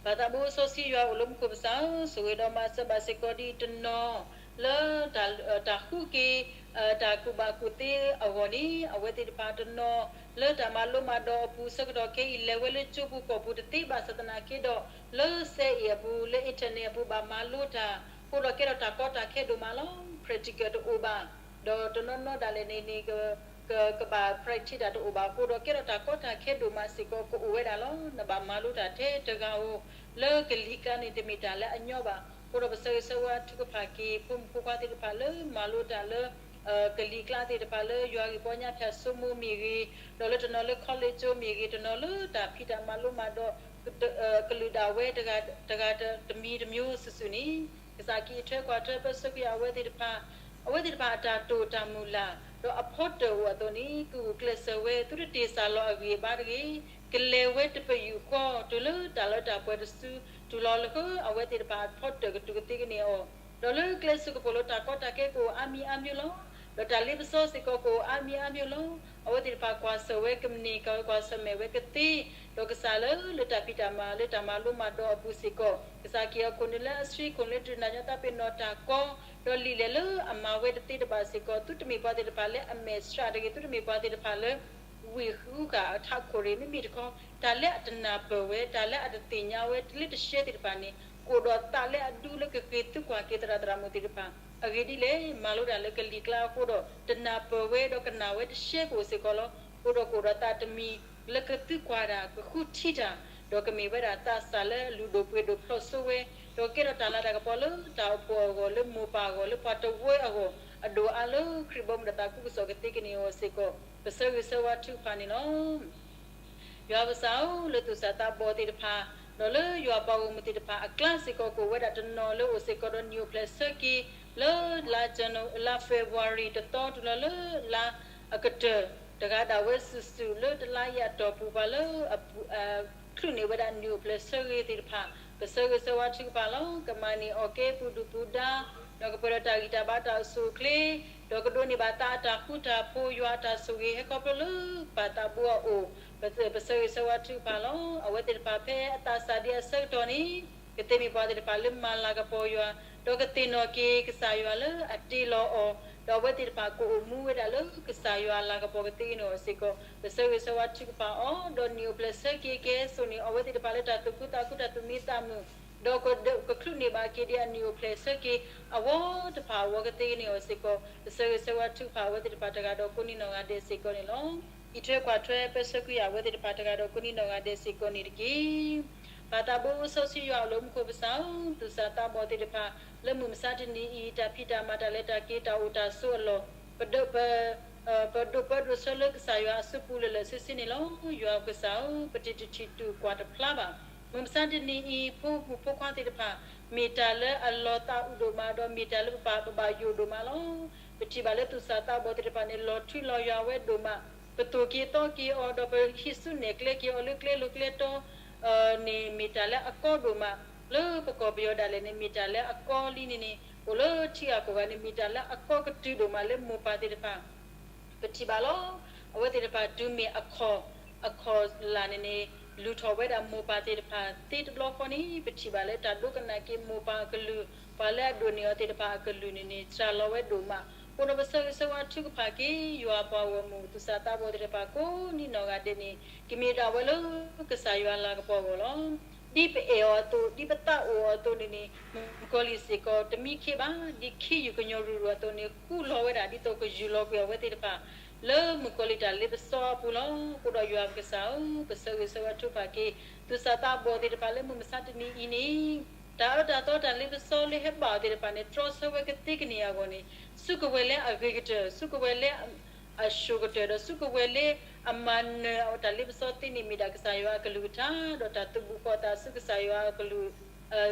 ပၢ်သးဘိစီဆှံယွၤအိၣ်လၢမူခိၣ်ပစၢ်ဧၢ, ဆိၣ်ဂ့ၤဒီးမၤစၢၤဘၣ်စ့ၢ်ကီးဒ်တနီၤ လၢ တၢ်ဃုက့ၤ တၢ်ကူၣ်ဘၣ်ကူၣ်သ့အဂီၢ်န့ၣ် အဝဲသ့ၣ်တဖၣ်တနီၤ လၢတၢ်မၤလိမၤဒိးအပူၤဆၢကတီၢ်ခဲအံၤ လဲၤဝဲလၢကၠိပူၤကီၢ်ပူၤတသ့ဘၣ်ဆၣ်သနာ်က့ဒီး လၢစဲအ့ၣ်အပူၤ လၢ internet အပူၤ ဘၣ်မၤလိတၢ် အဃိဒီးကဲထီၣ်တၢ်ကီတၢ်ခဲဒိၣ်မးလီၤ. practical တအိၣ်ဘၣ် ဒီးတနီၤနီၤဒၣ်လဲာ်န့ၣ်န့ၣ် ကဘၣ် practice တၢ်တအိၣ်ဘၣ်အဃိဒီး ကဲထီၣ်တၢ်ကီတၢ်ခဲဒိၣ်မးစ့ၢ်ကီးကအိၣ်ဝဲဒၣ်လီၤ. နဘၣ်မၤလိတၢ်ထဲတဂၤဧိၤ လၢကလံၤကျါန့ၣ် တမ့ၢ်တၢ်လၢအညီဘၣ်. အဃိဒီးပဆၢဂ့ၤဆၢဝါထုကဖၣ်က့ၤ ဖိမုၣ်ဖိခွါသ့ၣ်တဖၣ်လၢမၤလိတၢ်လၢ ကလံၤကျါသ့ၣ်တဖၣ်လၢ ယွၤဂ့ၢ်ပီညါဖၠၣ်စိမိၤမ့ၢ်ဂ့ၤ, ဒီးလၢတနီၤလၢ college ကၠိမ့ၢ်ဂ့ၤ, တနီၤလၢတၢ်ဖံးတၢ်မၤလိမၤဒိး ကလုာ်ဒၣ်ဝဲတဂၤတမံၤတမျိုးစုာ်စုာ်န့ၣ် ကစၢ်က့ၤအံးထွဲကွၢ်ထွဲပၢဆှၢကွံာ်အဝဲသ့ၣ်တဖၣ်, အဝဲသ့ၣ်တဖၣ်အတၢ်တိာ်တၢ်မုၢ်လၢ်, ဒီးအဖီတၢၣ်အိၣ်အသိးန့ၣ် ကဂုာ်ကျဲးစၢးဝဲ သုတတ့ၢ်စၢ်လီၤအဂံၢ်အဘါတဂ့ၤ, ကလဲၤဝဲတပယူာ်ဃီ တုၤလၢတၢ်လၢတၢ်ပှဲၤတစု တုၤလီၤလၢဃၢ အဝဲသ့ၣ်တဖၣ်အဖီတၢၣ်ကတုၤကသ့ကန့ၢ်အီၤ, ဒီးလၢကျဲစၢးကပိာ်လိၤတၢ်ကီတၢ်ခဲကအိၣ်အါမံၤအါမံၤလီၤ. ဒီးတၢ်လ့ပစီစ့ၢ်ကီးကအိၣ်အါမံၤအါမံၤလီၤ. အဝဲသ့ၣ်တဖၣ်ကွၢ်ဆၢၣ်ဝဲကမ့ၢ်ကဝဲကွၢ်ဆၢၣ်မဲာ်ဝဲကသ့, ဒီးကစၢ်လၢ လၢတၢ်ဖံးတၢ်မၤလၢတၢ်မၤလိမၤဒိးအပူၤစ့ၢ်ကီး ကစၢ်က့ၤအခိၣ်နူာ်လၢအဆှံခိၣ်နူာ်လၢတနံၤညါတၢ်ပ့ၤနီၣ်တၢ်ကီ, ဒီးလံာ်လဲၢ်လၢအမၤဝဲတသ့တဘၣ်စ့ၢ်ကီး သုတမ့ၢ်ပှၤသ့ၣ်တဖၣ်လၢအမဲာ်ဆှးတဂ့ၤ, သုတမ့ၢ်ပှၤသ့ၣ်တဖၣ်လၢ ဝံၢ်ဃုဃာ်အထးခိၣ်ရ့ၣ် မ့မ့ၢ်တခီ တၢ်လၢအတနၢ်ပၢၢ်ဝဲ တၢ်လၢအတသ့ၣ်ညါဝဲ တလၢတရှဲသ့ၣ်တဖၣ်န့ၣ် ကအိၣ်ဒီးသးလၢအဒူလၢကဃ့သုကွၢ်က့ၤသရၣ်သရၣ်မုၣ်သ့ၣ်တဖၣ်, အဂ့ၢ်ဒ်လဲၣ် မၤလိတၢ်လၢကလံၤကျါအဃိဒီး တနၢ်ပၢၢ်ဝဲဒီးကနၣ်ဝဲတရှဲကအိၣ်စ့ၢ်ကီးလီၤ. အဃိဒီးကအိၣ်ဒီးသးတမံၤ လၢကသုကွၢ်တၢ် ကဃုထံတၢ်, ဒီးကမ့ၢ်ဝဲဒၣ်သးစၢ်လၢအလုၢ်ဒိၣ်ပှ့ၤဒိၣ်ဖျိးစိဝဲ, ဒီးကဲထီၣ်တၢ်လၤတၢ်ကပီၤလၢတၢ်အိၣ်ဖှိၣ်အဂီၢ်, လၢမိၢ်ပၢ်အဂီၢ်, လၢပှၤတဝၢအဂီၢ်, အဒိၣ်အါလၢခရံာ်ဘီမုၢ်ဒီးသးခုကစီၣ်ကသ့ကန့ၢ်အီၤစ့ၢ်ကီး ပဆၢဂ့ၤဆၢဝါထုကဖၣ်န့ၣ်လီၤ. ယွၤကစၢ်ဧၢ, လၢသူၣ်စၢ်သးဘီၣ်သ့ၣ်တဖၣ်, ဒီးလၢယွၤပှၤဂီၢ်မုၢ်သ့ၣ်တဖၣ်အကျါစ့ၢ်ကီး ကအိၣ်ဝဲဒၣ်တနီၤလၢအိၣ်စ့ၢ်ကီးဒီးနံၣ်အိၣ်ဖျဲၣ်ဆၢက့ၤ လၢလါ လါ February တသီတုၤလီၤလၢလါအကတၢၢ် တဂၤဒၣ်ဝဲစုာ်စုာ်လၢတလါအံၤအတီၢ်ပူၤ ပှၤလၢ ချုးန့ၢ်ဝဲဒၣ်နံၣ်အိၣ်ဖျဲၣ်ဆၢဂ့ၤသ့ၣ်တဖၣ် ပဆၢဂ့ၤဆၢဝါထုကဖၣ်လီၤ. ကမၤန့ၢ်အီၣ်ကဲပူၤဒုၣ်ပူၤဒါ, ဒီးကပှဲၤဒီးတၢ်ဂံၢ်တၢ်ဘါတၢ်အိၣ်ဆူၣ်အိၣ်ချ့, ဒီးကဒိးန့ၢ်ဘၣ်သးအတၢ်ဃူတၢ်ဖိး ယွၤအတၢ်ဆိၣ်ဂ့ၤဟဲခီဖျိလၢပၢ်သးဘိအအိၣ်, ပဆၢဂ့ၤဆၢဝါထုကဖၣ်လီၤ. အဝဲသ့ၣ်တဖၣ်ဖဲအသးစၢ်ဒံးအဆၢကတီၢ်န့ၣ် ကသ့မ့ၢ်ပှၤသ့ၣ်တဖၣ်လၢမၤလၤကပီၤယွၤ, ဒီးကသ့ၣ်နီၣ်က့ၤကစၢ်ယွၤလၢအတ့လီၤအီၤ, ဒီးအဝဲသ့ၣ်တဖၣ်ကအိၣ်မူဝဲဒၣ်လၢကစၢ်ယွၤအလၤကပီၤကသ့ကန့ၢ်အီၤစ့ၢ်ကီး ပဆၢဂ့ၤဆၢဝါထုကဖၣ်အီၤ, ဒီးနံၣ်အိၣ်ဖျဲၣ်ဆၢက့ၤကဲစိာ်န့ၢ်အဝဲသ့ၣ်တဖၣ်လၢတၢ်သူၣ်ခုသးခုတၢ်သူၣ်မံသးမုာ်, ဒီးကချုးန့ၢ်ဘၣ်က့ၤဒံးအနံၣ်အိၣ်ဖျဲၣ်ဆၢက့ၤ အဝဲတဖၣ်အဂီၢ်ကသ့ကန့ၢ်အီၤစ့ၢ်ကီး ပဆၢဂ့ၤဆၢဝါထုကဖၣ်အဝဲသ့ၣ်တဖၣ်တဂၤဒီးကိးနံၤနီၢ်ဂၤဒဲးစ့ၢ်ကီးန့ၣ်လီၤ. အံးထွဲကွၢ်ထွဲပၢဆှၢကွံာ်အဝဲသ့ၣ်တဖၣ်တဂၤဒီး ကိးနံၤနီၢ်ဂၤဒဲးစ့ၢ်ကီးန့ၣ်တက့ၢ်. ပၢ်သးဘိစီဆှံယွၤအလၢမူခိၣ်ပစၢ်ဧၢ, သူၣ်စၢ်သးဘီၣ်သ့ၣ်တဖၣ် လၢမုၢ်မဆါတနံၤအံၤ တၢ်ဖံးတၢ်မၤတၢ်လဲၤတၢ်က့ၤတၢ်အိၣ်တၢ်ဆိးအလီၢ်, ပဒိး ပဒိးပၢဒိးဆၢလၢကစၢ်ယွၤအစုပူၤလၢာ်လၢာ်ဆ့ဆ့န့ၣ်လီၤ. ယွၤကစၢ်ဧၢ, ပတထံၣ်ထံၣ်တူၢ်ကွၢ်တဖျါဘၣ်. မုၢ်မဆါတနံၤအံၤ ဖိမုၣ်ဖိခွါသ့ၣ်တဖၣ် မ့ၢ်တၢ်လၢအလီၤသးအုးဒိၣ်မး ဒီးမ့ၢ်တၢ်လၢပပာ်ဘၣ်ယိၣ်ဒိၣ်မးလီၤ. ပထံၣ်ဘၣ်လၢသူၣ်စၢ်သးဘီၣ်သ့ၣ်တဖၣ်န့ၣ် လီၤထူလီၤယွၤဝဲဒိၣ်မး, ပသိၣ်က့ၤသီက့ၤအီၤ ဒီးပဟံးစုနဲၣ်ကျဲက့ၤအီၤလၢကျဲလိၤကျဲတီ န့ၣ်မ့ၢ်တၢ်လၢအကီဒိၣ်မး, လၢပကီၢ်ပယီၤဒၣ်လဲာ်န့ၣ် မ့ၢ်တၢ်လၢအကီလံန့ၣ်န့ၣ် အိၣ်လၢထံဂၤကီၢ်ဂၤန့ၣ် မ့ၢ်တၢ်လၢအကီကတုၤဒိၣ်မးလၢမိၢ်ပၢ်သ့ၣ်တဖၣ် ပထံၣ်ဘၣ်လီၤ. အဝဲသ့ၣ်တဖၣ်တုၤမ့ၢ်အခီၣ်, အခီၣ်လာ်န့ၣ်န့ၣ် လုၢ်ထီၣ်ဝဲဒၣ်မိၢ်ပၢ်သ့ၣ်တဖၣ်သ့တဘျီဃီန့ၣ် ပထံၣ်ဘၣ်လၢတၢ်ဒိကနၣ်က့ၤမိၢ်ပၢ်အကလုၢ်, ပှၤလၢအဒိၣ်န့ၢ်အီၤသ့ၣ်တဖၣ်အကလုၢ်န့ၣ်န့ၣ် စှၤလီၤဝဲဒိၣ်မး. အဃိဒီးပဆၢဂ့ၤဆၢဝါထုကဖၣ်က့ၤ ယွၤပှၤဂီၢ်မုၢ်သူၣ်စၢ်သးဘီၣ်သ့ၣ်တဖၣ်ကိးနံၤနီၢ်ဂၤဒဲးန့ၣ် ကမ့ၢ်ဒၣ်ဝဲလၢကစၢ်ယွၤအလၤကပီၤအဂီၢ်လီၤ. ဒ်ပအဲၣ်အီၤအသိး, ဒ်ပသးအိၣ်အီၤအသိးန့ၣ်န့ၣ် မုၣ်ကီၤလံၢ်စ့ၢ်ကီး တမံခ့ဘၣ်, ဒ်ခ့ယုၢ်ကညီၤရုၢ်ရုၢ်အသိးန့ၣ် ဃူလီၤဝဲဒၣ် ဒ်သိးကယူၢ်လီၤကွံာ်အဝဲသ့ၣ်တဖၣ် လၢမုၣ်ကီၤလံၢ်တၢ်လ့ပစီအပူၤလီၤ. အဃိဒီးယွၤပကစၢ်ဧၢ, ပဆၢဂ့ၤဆၢဝါထုကဖၣ်က့ၤ သူၣ်စၢ်သးဘီၣ်သ့ၣ်တဖၣ်လၢမုၢ်မဆါတနံၤအံၤန့ၣ် တၢ်အၢတၢ်သီတၢ်လ့ပစီလၢဟဲဘၣ်အီၤသ့ၣ်တဖၣ်န့ၣ် တြီဆၢဝဲကသ့ကန့ၢ်အဂီၢ်န့ၣ် စူးကဝဲၤလၢအဂ့ၤကတၢၢ်, စူးကဝဲၤလၢ အဆိၣ်ကတၢၢ် ဒီးစူးကဝဲၤလၢအမၤနၢၤအတၢ်လ့ပစီသ့န့ၣ် မ့ၢ်ဒၣ်ကစၢ်ယွၤအကလုၢ်ကထါ ဒီးတၢ်သူၣ်ဘုၣ်ဃီၣ်သးဆူကစၢ်ယွၤအကလုၢ်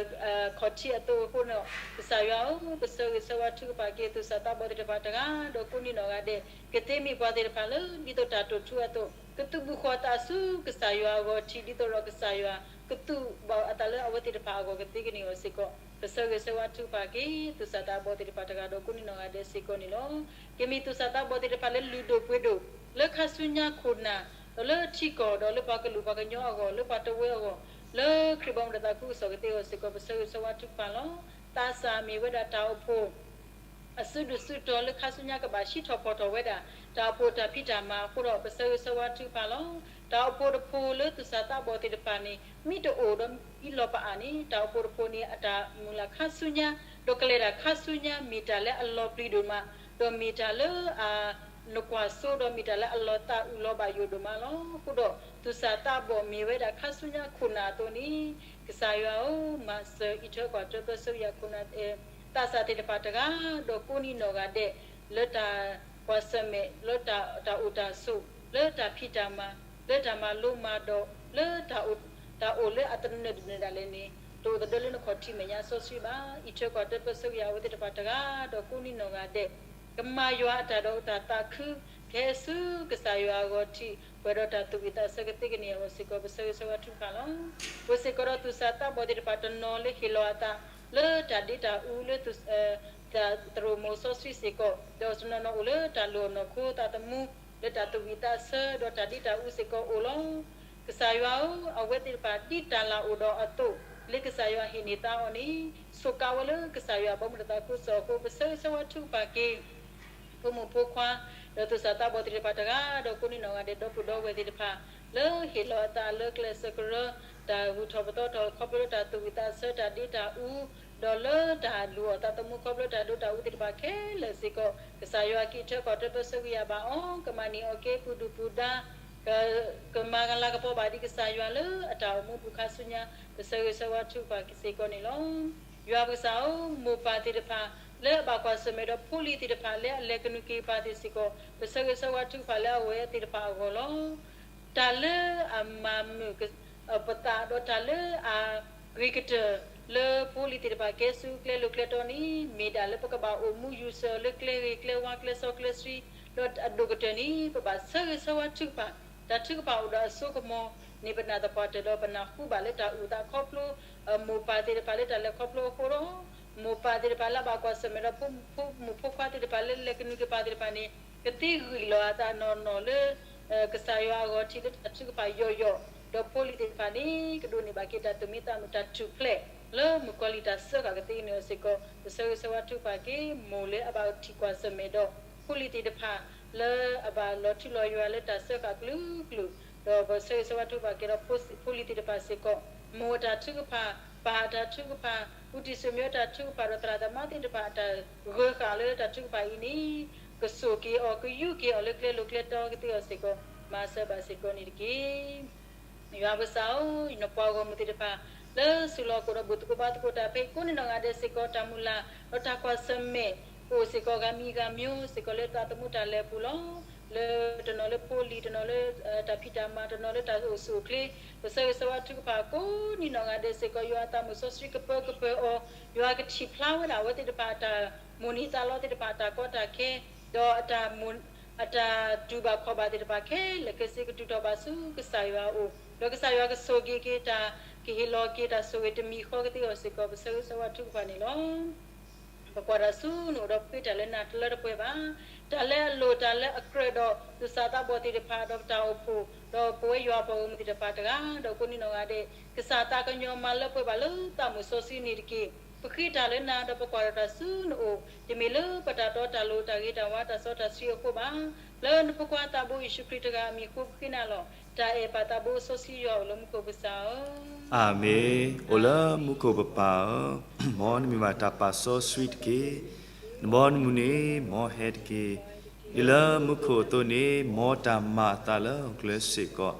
ခီၣ်ထံးအသိးအဃိန့ၣ် ကစၢ်ယွၤဧၢ, ပဆၢဂ့ၤဆၢဝါထုကဖၣ်က့ၤ သူၣ်စၢ်သးဘီၣ်သ့ၣ်တဖၣ်တဂၤ ဒီးကိးနံၤနီၢ်ဂၤဒဲး ကသ့မ့ၢ်ပှၤသ့ၣ်တဖၣ်လၢ ဒ်သိးတၢ်တိာ်ထူအသိး ကသူၣ်ဘုၣ်ဃီၣ်သးဆူကစၢ်ယွၤအဂီၢ်ထံး ဒ်သိးဒီးကစၢ်ယွၤ ကသူၣ်ဘၣ်အသးလၢအဝဲသ့ၣ်တဖၣ်အဂီၢ်ကသ့ကန့ၢ်အီၤစ့ၢ်ကီး ပဆၢဂ့ၤဆၢဝါထုကဖၣ်က့ၤ သူၣ်စၢ်သးဘီၣ်သ့ၣ်တဖၣ်တဂၤ ဒီးကိးနံၤနီၢ်ဂၤဒဲးစ့ၢ်ကီးန့ၣ်လီၤ. ကမ့ၢ်သူၣ်စၢ်သးဘီၣ်သ့ၣ်တဖၣ်လၢလုၢ်ဒိၣ်ပှ့ၤဒိၣ် လၢခါဆူညါခိၣ်နၢ် ဒီးလၢထံကီၢ် ဒီးလၢပှၤကလုာ်ပှၤကညီအဂီၢ် လၢပှၤတဝၢအဂီၢ် လၢခရံာ်ဘီမုၢ်ဒီးသးခုကစီၣ်ကသ့အဂီၢ်စ့ၢ်ကီး ပဆၢဂ့ၤဆၢဝါထုကဖၣ်လီၤ. သးစၢ်မ့ၢ်ဝဲဒၣ်တၢ်အိၣ်ဖှိၣ် အစုဒုၣ်စုတီၤလၢခါဆူညါကဘၣ်ဟံးထီၣ်ဖီၣ်ထီၣ်ဝဲဒၣ် တၢ်အိၣ်ဖှိၣ်တၢ်ဖံးတၢ်မၤအဃိဒီး ပဆၢဂ့ၤဆၢဝါထုကဖၣ်လီၤ. တၢ်အိၣ်ဖှိၣ်တဖှိၣ်လၢသူၣ်စၢ်သးဘီၣ်သ့ၣ်တဖၣ်န့ၣ် မ့ၢ်တအိၣ်ဒီးအံၤလီၤပအါန့ၣ် တၢ်အိၣ်ဖှိၣ်တဖှိၣ်န့ၣ်အတၢ်မုၢ်လၢ်ခါဆူညါ ဒီးကလဲၤတၢ်ခါဆူညါ မ့ၢ်တၢ်လၢအလီၤပျံၤဒိၣ်မး ဒီးမ့ၢ်တၢ်လၢအနကွၢ်စိ ဒီးမ့ၢ်တၢ်လၢအလီၤသးအုးလီၤဘၣ်ယိၣ်ဒိၣ်မးလီၤ. အဃိဒီး သူၣ်စၢ်သးဘီၣ်မ့ၢ်ဝဲဒၣ်ခါဆူညါခိၣ်နၢ်အသိးန့ၣ် ကစၢ်ယွၤဧၢ, မၤစၢၤအံးထွဲကွၢ်ထွဲပၢဆှၢယၤခိၣ်နၢ် သးစၢ်သ့ၣ်တဖၣ်တဂၤ ဒီးကိးနံၤနီၢ်ဂၤဒဲး လၢတၢ်ကွၢ်ဆၢၣ်မဲာ် လၢတၢ်အိၣ်တၢ်ဆိး လၢတၢ်ဖံးတၢ်မၤ လၢတၢ်မၤလိမၤဒိး လၢတၢ်အိၣ်လၢအသနၢၣ်တနၢၣ်ဒၣ်လဲာ်န့ၣ် တအိၣ်သဒၢလၢနခီၣ်ထံးမဲာ်ညါစီဆှံဘၣ်. အံးထွဲကွၢ်ထွဲပၢဆှၢက့ၤအဝဲသ့ၣ်တဖၣ်တဂၤဒီးကိးနံၤနီၢ်ဂၤဒဲး, ကမၤယွၤအတၢ်ဒီးတၢ်သးခု, ကဟဲဆူကစၢ်ယွၤအဂီၢ်ထံး, ပှဲၤဒီးတၢ်သူၣ်ဝံၣ်သးဆၢကသ့ကန့ၢ်အဂီၢ်စ့ၢ်ကီး ပဆၢဂ့ၤဆၢဝါထုကဖၣ်လီၤ. အိၣ်စ့ၢ်ကီးဒီးသူၣ်စၢ်သးဘီၣ်သ့ၣ်တဖၣ်တနီၤလၢဟ့ၣ်လီၤအသး လၢတၢ်ဒ့တၢ်အူလၢ တၢ်သရိာ်မုၣ်စီဆှံစ့ၢ်ကီး, ဒီးတနီၤနီၤအိၣ်လၢတၢ်လိၣ်အနီၢ်ခိသးသမူ, လၢတၢ်သူၣ်ဝံၣ်သးဆၢဒီးတၢ်ဒ့တၢ်အူစ့ၢ်ကီးအိၣ်လီၤ. ကစၢ်ယွၤဧၢ, အဝဲသ့ၣ်တဖၣ်ဒ်တၢ်လၢ်အိၣ်ဒီးအသိး, လၢကစၢ်ယွၤဟ့ၣ်န့ၢ်သါအီၤန့ၣ်, ဆိးကါဝဲလၢကစၢ်ယွၤအဘီမုၢ်တသးခုကစီၣ်အဃိ ပဆၢဂ့ၤဆၢဝါထုကဖၣ်က့ၤ ဖိမုၣ်ဖိခွါ, ဒီးသူၣ်စၢ်သးဘီၣ်သ့ၣ်တဖၣ်တဂၤဒီးကိးနံၤနီၢ်ဂၤဒဲး ဒီပုၢ်ဒီဝဲၢ်သ့ၣ်တဖၣ်, လၢဟ့ၣ်လီၤအသးလၢကျဲးစၢးကရၢ, တၢ်ဂုၤထီၣ်ပသီထီၣ်ခီဖျိလၢတၢ်သူၣ်ဝံၣ်သးဆၢတၢ်ဒ့တၢ်အူ, ဒီးလၢတၢ်လိၣ်အီၤသးသမူခီဖျိတၢ်ဒ့တၢ်အူသ့ၣ်တဖၣ်ခဲလၢာ်စ့ၢ်ကီး, ကစၢ်ယွၤက့ၤထွဲကွၢ်ထွဲပၢဆှၢက့ၤယၤဘၣ်အီၤ, ကမၤန့ၢ်အီၤက့ၤပူၤဒုၣ်ပူၤဒါ ကမၤလၤကပီၤဘၣ်ဒံးကစၢ်ယွၤလၢအတၢ်အိၣ်မူပူၤခါဆူညါ, ပဆၢဂ့ၤဆၢဝါထုကဖၣ်စ့ၢ်ကီးန့ၣ်လီၤ. ယွၤပကစၢ်ဧၢ, မိၢ်ပၢ်သ့ၣ်တဖၣ် လၢအဘၣ်ကွၢ်ဆၢၣ်မဲာ်ဒီးဖိလံၤသ့ၣ်တဖၣ်လၢအလဲၤကနူၤက့ၤပၢ်သ့ၣ်စ့ၢ်ကီး, ပဆၢဂ့ၤဆၢဝါထုကဖၣ်လၢအဝဲသ့ၣ်တဖၣ်အဂီၢ်လီၤ. တၢ်လၢအမၤမုာ်ပသးဒီးတၢ်လၢအဂ့ၤကတၢၢ်လၢဖိလံၤသ့ၣ်တဖၣ်ကဲဆူကျဲလိၤကျဲတီန့ၣ် မ့ၢ်ဒၣ်လၢပကဘၣ်အိၣ်မူယူၤစၢၤလၢကျဲဂ့ၤကျဲဝါကျဲစီကျဲဆှံ, ဒီးအဒိၣ်ကတၢၢ်န့ၣ် ပဘၣ်ဆၢဂ့ၤဆၢဝါထုကဖၣ်, တၢ်ထုကဖၣ်အိၣ်ဒီးအစိကမီၤန့ၣ် ပနၢ်သပှၢ်တၢၢ်ဒီးပနၢ်ဟူဘၣ်လၢတၢ်အုၣ်သးခီဖျိ မိၢ်ပၢ်သ့ၣ်တဖၣ်လၢတၢ်လဲၤခီဖျိအဃိဒီး မိၢ်ပၢ်သ့ၣ်တဖၣ်လၢအဘၣ်ကွၢ်ဆၢၣ်မဲာ်ဒီးဖိမုၣ်ဖိခွါသ့ၣ်တဖၣ်လၢလဲၤကနူၤက့ၤပၢ်သ့ၣ်တဖၣ်န့ၣ် ကသ့ဂံၢ်လီၤအသးနီၢ်နီၢ်လၢ ကစၢ်ယွၤအဂီၢ်ထံးလၢတၢ်ထုကဖၣ်ယိာ်ယိာ်, ဒီးဖိလံၤသ့ၣ်တဖၣ်န့ၣ် ကဒိးန့ၢ်ဘၣ်က့ၤတၢ်သူၣ်မံသးမုာ်တၢ်ထူၣ်ဖျဲး လၢမုၣ်ကီၤလံၢ်တၢ်စၢဃာ်ကသ့န့ၣ်အီၤစ့ၢ်ကီး ပဆၢဂ့ၤဆၢဝါထုကဖၣ်က့ၤ မိၢ်လၢအဘၣ်ထံၣ်ကွၢ်ဆၢၣ်မဲာ်ဒီး ဖိလံၤသ့ၣ်တဖၣ် လၢအဘၣ်လီၤထူလီၤယွၤလၢတၢ်စၢဃာ်ကလုာ်ကလုာ်, ဒီးပဆၢဂ့ၤဆၢဝါထုကဖၣ်က့ၤဒီး ဖိလံၤသ့ၣ်တဖၣ်စ့ၢ်ကီး, မိၢ်အတၢ်ထုကဖၣ်, ပၢ်အတၢ်ထုကဖၣ်, အူတံၢ်စူၣ်မံအတၢ်ထုကဖၣ်ဒီးသရၣ်သမါသ့ၣ်တဖၣ်အတၢ်ဂၢၤဃာ်လၢတၢ်ထုကဖၣ်အံၤန့ၣ် ကစိာ်က့ၤအီၤ ကယူးက့ၤအီၤလၢကျဲလိၤကျဲတီကသ့အီၤစ့ၢ်ကီး မၤစၢၤဘၣ်စ့ၢ်ကီးန့ၣ်တက့ၢ်. ယွၤပကစၢ်ဧၢ, နပှၤဂီၢ်မုၢ်သ့ၣ်တဖၣ် လၢဆူၣ်လီၤခိၣ်ဒီးဘူၣ်သကိးဘါသကိးတၢ်ဖဲအံၤကိးနံၤနီၢ်ဂၤဒဲးစ့ၢ်ကီး တၢ်မုၢ်လၢ် ဒီးတၢ်ကွၢ်ဆၢၣ်မဲာ် ကအိၣ်စ့ၢ်ကီးဂၤမံၤဂၤမံၤစ့ၢ်ကီးလၢသးသမူတၢ်လဲၤအပူၤလီၤ. လၢတနီၤလၢဖိလံၤ, တနီၤလၢတၢ်ဖံးတၢ်မၤ, တနီၤလၢတၢ်အိၣ်ဆူၣ်အိၣ်ချ့, ပဆၢဂ့ၤဆၢဝါထုကဖၣ်ကိးနံၤနီၢ်ဂၤဒဲးစ့ၢ်ကီး ယွၤအသးမုၣ်စီဆှံကပၢကပၢၤအီၤ, ယွၤကထံၣ်ဖျါဝဲဒၣ်အဝဲသ့ၣ်တဖၣ်အတၢ်မိၣ်န့ၢ်သးလီသ့ၣ်တဖၣ်အတၢ်ကီတၢ်ခဲ, ဒီး အတၢ်တူၢ်ဘၣ်ခီၣ်ဘၣ်သ့ၣ်တဖၣ်ခဲလၢာ်ခဲဆ့ကတုၤထီၣ်ဘၣ်ဆူကစၢ်ယွၤအအိၣ်, ဒီးကစၢ်ယွၤကဆိၣ်ဂ့ၤက့ၤတၢ်, ကဟ့ၣ်လီၤက့ၤတၢ်ဆိၣ်ဂ့ၤတမံၤဃီကသ့အီၤစ့ၢ်ကီး ပဆၢဂ့ၤဆၢဝါထုကဖၣ်န့ၣ်လီၤ. ပကွၢ်တၢ်ဆူနအိၣ်ဒီးပဃ့တၢ်လၢနၤတလၢတပှဲၤဘၣ်. တၢ်လၢအလိၣ်တၢ်လၢအကြၢးဒီးသူၣ်စၢ်သးဘီၣ်သ့ၣ်တဖၣ် ဒီးပတၢ်အိၣ်ဖှိၣ်, ဒီးပဝဲယွၤပှၤဂီၢ်မုၢ်သ့ၣ်တဖၣ်တဂၤဒီးကိးနံၤနီၢ်ဂၤဒဲး, ကစၢ်သးကညီၤမၤလၢပှဲၤဘၣ်လၢသးမုၣ်စီဆှံန့ၣ်တက့ၢ်. ပဃ့တၢ်လၢနၤဒီးပကွၢ်တၢ်ဆူနအိၣ်, တမ့ၢ်လၢပတၢ်တီတၢ်လိၤတၢ်ဂ့ၤတၢ်ဝါတၢ်စီတၢ်ဆှံအဃိဘၣ်. လၢနဖိခွါသးဘိယ့ၣ်ၡူးခရံာ်တဂၤအမံၤအဃိပဃ့နၤလီၤ. တၢ်အဲၣ်ပၢ်သးဘိစီဆှံယွၤအိၣ်လၢမူခိၣ်ပစၢ်ဧၢ, အၤမ့ၣ်. အိၣ်လၢမူခိၣ်ပပၢ်ဧၢ, မ်နမံၤဘၣ်တၢ်ပာ်စီဆှံတက့ၢ်. နဘီနမုၢ်န့ၣ်မ်ဟဲတက့ၢ်. ဒ်လၢမူခိၣ်အသိးန့ၣ် မ်တၢ်မၤအသးလၢဟီၣ်ခိၣ်ချၢစ့ၢ်ကီး,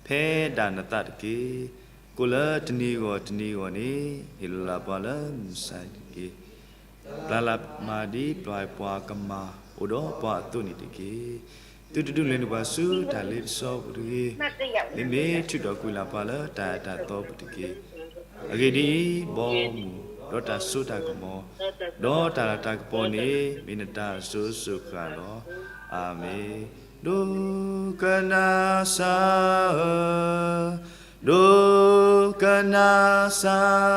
ဖဲဒၣ်နသးတက့ၢ်. ကိးလၢတနံၤဂီၢ်တနံၤဂီၢ်န့ၣ် ဟ့ၣ်လီၤလၢ်ပှၤလၢမုၢ်မဆါတက့ၢ်. ပျၢ်လၢ်မၤဒ်ပှၤကမၤအိၣ်ဒီးပှၤအသိးန့ၣ်တက့ၢ်. သုတဒုးလဲၤနုာ်ပှၤဆူတၢ်လ့ပစီပူၤတဂ့ၤ. မ့မ့ၢ်ထုးထီၣ်ကွံာ်လၢ်ပှၤလၢတၢ်အၢတၢ်သီပူၤတက့ၢ်. အဂ့ၢ်ဒ်အံၤ, ဘီမုၢ်, ဒီးတၢ်စိတၢ်ကမီၤ, ဒီးတၢ်လၤတၢ်ကပီၤန့ၣ် မ့ၢ်နတၢ်အစိၤစိၤဃၣ်ဃၣ်လီၤ. အၤမ့ၣ်. ဒိကနၣ်စၢ်ဧၢ, ဒိကနၣ်စၢ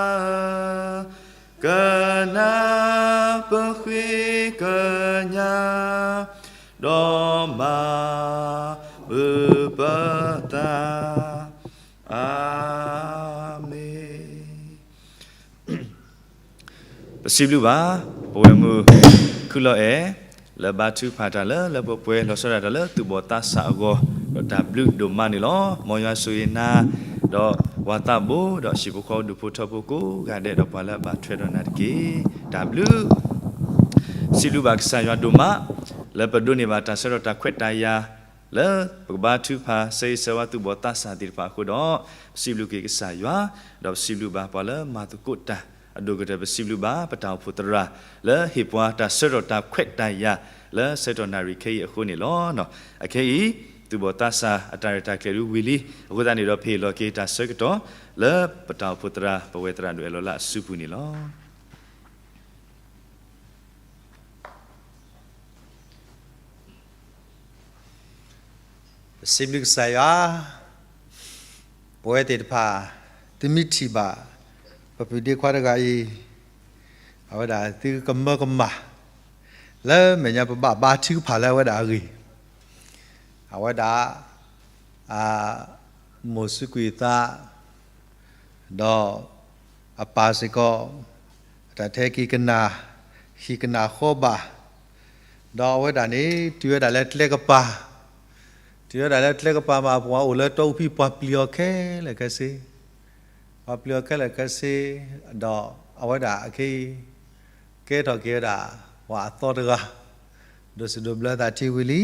်ဧၢ, ကနၣ်ပဃ့ကညး, ဒီးမၤဘၣ်ပသး, အၤမ့ၣ်. ပစံးဘျုးဘၣ် ပဝဲမုၢ် ခုလီၤအဲၣ် လၢဘါထုကဖၣ်တၢ်လၢလၢပှဲၤပှဲၤ လီၤဆီဒၣ်တၢ်လၢသူၣ်ဘီၣ်သးစၢ်အဂီၢ် ဒီးတၢ်ဘျုးဒိၣ်မးန့ၣ်လီၤ. မ်ယွၤဆိၣ်ဂ့ၤနၤ ဒီးပှၤသးဘိ ဒီးဟံၣ်ဖိဃီဖိဒူၣ်ဖိထၢဖိကိးဂၤဒဲး ဒီးပှၤလၢအဘၣ်ထွဲဒီးနၤတက့ၢ်. တၢ်ဘျုး စံးဘျုးဘၣ်ကစၢ်ယွၤဒိၣ်မး လၢပဒိးန့ၢ်ဘၣ်တၢ်ဆၢထီၣ်တၢ်ခွဲးတၢ်ယာ် လၢပကဘါထုကဖၣ် ဆၢဂ့ၤဆၢဝါသူၣ်ဘီၣ်သးစၢ်သ့ၣ်တဖၣ်အဃိဒီး ပစံးဘျုးက့ၤကစၢ်ယွၤ ဒီးပစံးဘျုးဘၣ်ပှၤလၢမၤသကိးတၢ် အဒိၣ်ကတၢၢ် ပစံးဘျုးဘၣ်ပတၢ်အိၣ်ဖှိၣ်သရၣ် လၢဟ့ၣ်ပှၤတၢ်ဆၢထီၣ်တၢ်ခွဲးတၢ်ယာ် လၢဆၢကတီၢ်နၣ်ရံၣ်ခဲအံၤအဃိန့ၣ်လီၤ. အခဲအံၤ သူၣ်ဘီၣ်သးစၢ်အတၢ်ရဲၣ်တၢ်ကျဲၤဒုးဝံၤလံ. အဃိသတးန့ၣ်ဒီး ပဟ့ၣ်လီၤက့ၤတၢ်ဆၢကတီၢ် လၢပတၢ်အိၣ်ဖှိၣ်သရၣ် ပဝဲသရၣ်ဒိၣ်အဲၣ်လီၤလၢအစုပူၤန့ၣ်လီၤ. ပစံးဘျုးကစၢ်ယွၤ, ပဝဲသ့ၣ်တဖၣ် သုမ့ၢ်ထံၣ်ဘၣ် ပပုၢ်ဒ့ခွါတဂၤအံၤ, အဝဲဒၣ်သုကမၢကမၣ် လၢမဲာ်ညါပဘၣ်ဘါထုကဖၣ်လၢအဝဲဒၣ်အဂ့ၢ်, အဝဲဒၣ် အမိၢ်စူးကွံာ်အသး ဒီးအပၢ်စ့ၢ်ကီး အတၢ်ထဲက့ၤကနၣ် ဟံၣ်ကနၣ်ဃီဘၣ်, ဒီးအဝဲဒၣ်န့ၣ် တုၤဝဲဒၣ်လၢကျဲကပၤ, တုၤဝဲဒၣ်လၢကျဲကပၤမး ပှၤအိၣ်လၢတီအူဖံ ပှၤပျံၤအီၤခဲလၢာ်ခဲဆ့, ပှၤပျံၤအီၤခဲလၢာ်ခဲဆ့, ဒီးအဝဲဒၣ်အခဲအံၤ ကဲထီၣ်က့ၤဝဲဒၣ် ပှၤအသီတဂၤ ဒိၣ်စံးဒိၣ်ဘျၢသးထံဝံၤလံ.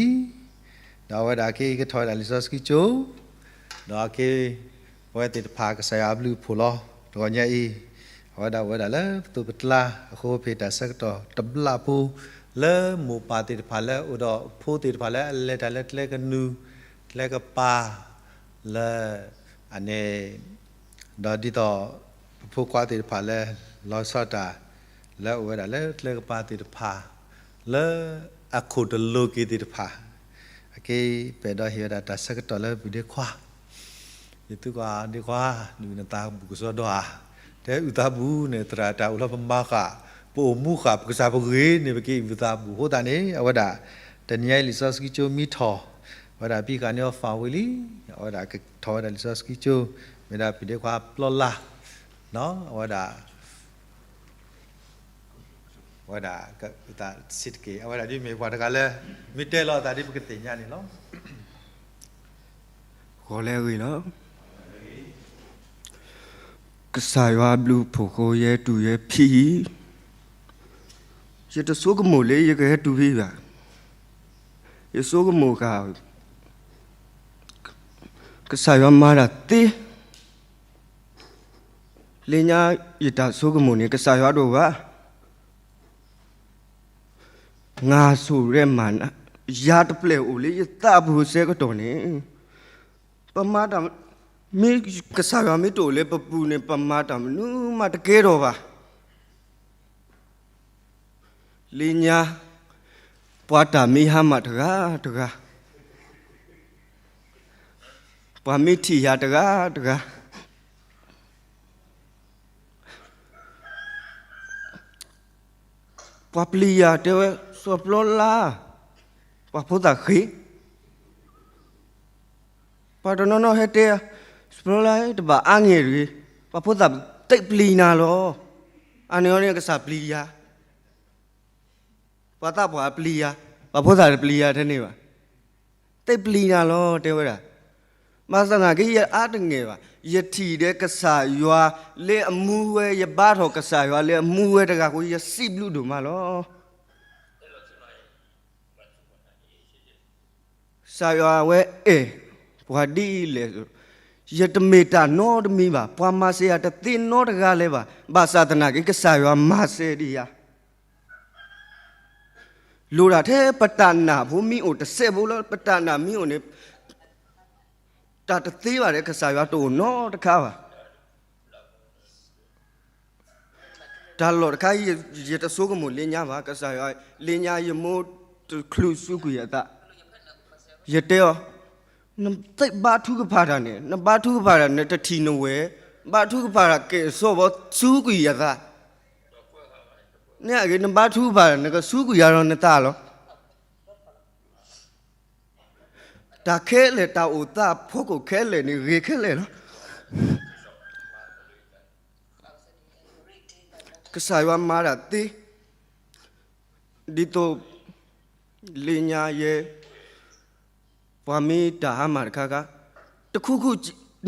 ဒီးအဝဲဒၣ်အခဲအံၤ ကထီၣ်ဝဲဒၣ်လံာ်စီဆှံကၠိ, ဒီးအခဲအံၤ ပဝဲသ့ၣ်တဖၣ်ကစၢ်ယွၤအဘျုးအဖှိၣ်လီၤ. တဂီၤညါအံၤ အဝဲဒၣ်အိၣ်ဝဲဒၣ်လၢပသိးပကျါအဃိ ပဟ့ၣ်တၢ်ဆၢကတီၢ်တဘျီဖိ လၢမိၢ်ပၢ်သ့ၣ်တဖၣ်လၢအိၣ်ဒီးဖိသ့ၣ်တဖၣ်လၢအလဲၤတၢ်လၢကျဲကနူၤ ကျဲကပၤ လၢအန့ၣ် ဒီးဒ်သိး ပဖိခွါသ့ၣ်တဖၣ်လၢ လီၤဆီတၢ် လၢအိၣ်ဝဲဒၣ်လၢကျဲကပၤသ့ၣ်တဖၣ် လၢအခိၣ်တလိၤက့ၤသ့ၣ်တဖၣ်, အခဲအံၤ ပအဲၣ်ဒိးဟ့ၣ်ဝဲဒၣ်တၢ်ဆၢကတီၢ်လၢပုၢ်ဒ့ခွါ, ယသံကွၢ်ဒ့ခွါ, ဒုးနသးဘူးကစီဒီဧါ, တဲအုၣ်သးဘူးန့ၣ် သရၣ်တၢ်အိၣ်လၢပမၤဃာ်, ပအိၣ်မူဃာ် ပကစၢ်ပဂ့ၤန့ၣ် ပကအုၣ်သးဘူးအဃိသတးန့ၣ် အဝဲဒၣ် တနံၤညါအံၤလံာ်စီဆှံကၠိမ့ၢ်ထီၣ် အဝဲဒၣ်ပံဃာ်န့ၢ်အီၤ file ဝံၤလံ, အဝဲဒၣ်ကထီၣ်ဝဲဒၣ်လံာ်စီဆှံကၠိ မ့ၢ်ဒၣ်ပုၢ်ဒ့ခွါပျီလၢ်, အဝဲဒၣ် အဝဲဒၣ်ကသးစံးတက့ၢ်, အဝဲဒၣ်ဒ်မ့ၢ်ပှၤတဂၤလၢ မ့ၢ်တဲလီၤအသးဒ်ပကသ့ၣ်ညါန့ၣ်လီၤ. ဂီၤလၢအဂ့ၤလီၤ. ကစၢ်ယွၤအဘျုးအဖှိၣ်အဃိ ယဟဲတုၤယဟဲဖံးအံၤ, ယတဆိကမိၣ်လၢယကဟဲတုၤဖဲဘၣ်. ယဆိကမိၣ်ဃာ် ကစၢ်ယွၤမၤတၢ်သ့ လၢညါယတၢ်ဆိကမိၣ်န့ၣ် ကစၢ်ယွၤတအိၣ်ဘၣ်. ငါဆိုရဲမၤနး, ယၤတပျဲၢ်အိၣ်လၢယသးပူၤစဲကတီၢ်န့ၣ်, ပမၤတၢ်, မ့ၢ်ကစၢ်ယွၤမ့ၢ်တအိၣ်လၢပပူၤန့ၣ် ပမၤတၢ်မနုၤမးတကဲထီၣ်ဘၣ်. လၢညါ ပှၤတၢ်မ့ၢ်ဟါမၢ်တဂၤတဂၤ, ပှၤမ့ၢ်ထံၣ်ယၤတဂၤတဂၤ, ပှၤပျံၤယၤတဲဝဲ စီၤပျီလါ, ပှၤဖိသၣ်ဃ့, ပှၤတနီၤနီၤဟဲတဲ, စီၤပျီလါတဘၣ်အါငဲၢ်တဂ့ၤ, ပှၤဖိသၣ်သ့ၣ်ပျံၤနၤလီၤ. အန့ၣ်အီၤန့ၣ်ကစၢ်ပျံၤယၤ ပှၤသးပှၢ်ပျံၤယၤ, ပှၤဖိသၣ်တပျံၤယၤထဲန့ၣ်ဘၣ်. သ့ၣ်ပျံၤနၤလီၤ တဲဝဲဒၣ်. ဘၣ်ဆၣ်သနာ်က့ ယအါတငဲၢ်ဘၣ်. ယထံၣ်ဒဲးကစၢ်ယွၤလၢအမူဝဲ, ယဘါထီၣ်ကစၢ်ယွၤလၢအမူဝဲတဂၤအဃိ ယစံးဘျုးဒိၣ်မးလီၤ. ကစၢ်ယွၤဝဲအဲၣ်ပှၤဒ်လဲၣ်, ယတမ့ၢ်တၢ်နီတမံၤဘၣ်, ပှၤမၤစၢၤယၤတသ့နီတဂၤလၢၤဘၣ်. ဘၣ်ဆၣ်သနာ်က့ ကစၢ်ယွၤမၤစၢၤဒံးယၤ လိၣ်ဒၣ်ထဲပတၢ်နာ်ဖိမ့ၢ်အိၣ်တစဲးဖိလၢ ပတၢ်နာ်မ့ၢ်အိၣ်န့ၣ်, တၢ်တသ့ဘၣ်ဒီး ကစၢ်ယွၤတအိၣ်နီတခါဘၣ်. တၢ်လီၢ်တခါ ယတဆိကမိၣ်လၢညါဘၣ်, ကစၢ်ယွၤ, လၢညါယမိၢ်တချုးစူးကွံာ်အသး, ယတဲအီၤ, နသ့ၣ်ဘါထုကဖၣ်တၢ်န့ၣ်, နဘါထုကဖၣ်တၢ် နတထံၣ်နဝဲၢ်, ဘါထုကဖၣ်တၢ်ကဲၣ်ဆိးဘီစူးကွံာ်အသး, န့ၣ်အဂ့ၢ် နဘါထုကဖၣ်တၢ် နကစူးကွံာ်ယၤဒီးနသးလီၤ. တၢ်ခဲလၢာ် တၢ်အိၣ်သးဖီခိၣ်ခဲလၢာ်န့ၣ် ဂ့ၤခဲလၢာ်လီၤ. ကစၢ်ယွၤမၤတၢ်သ့, ဒ်သိး လၢညါယဲ, ပှၤမ့ၢ်တၢ်ဟါမၢ်တခါခါ, တခူခူ,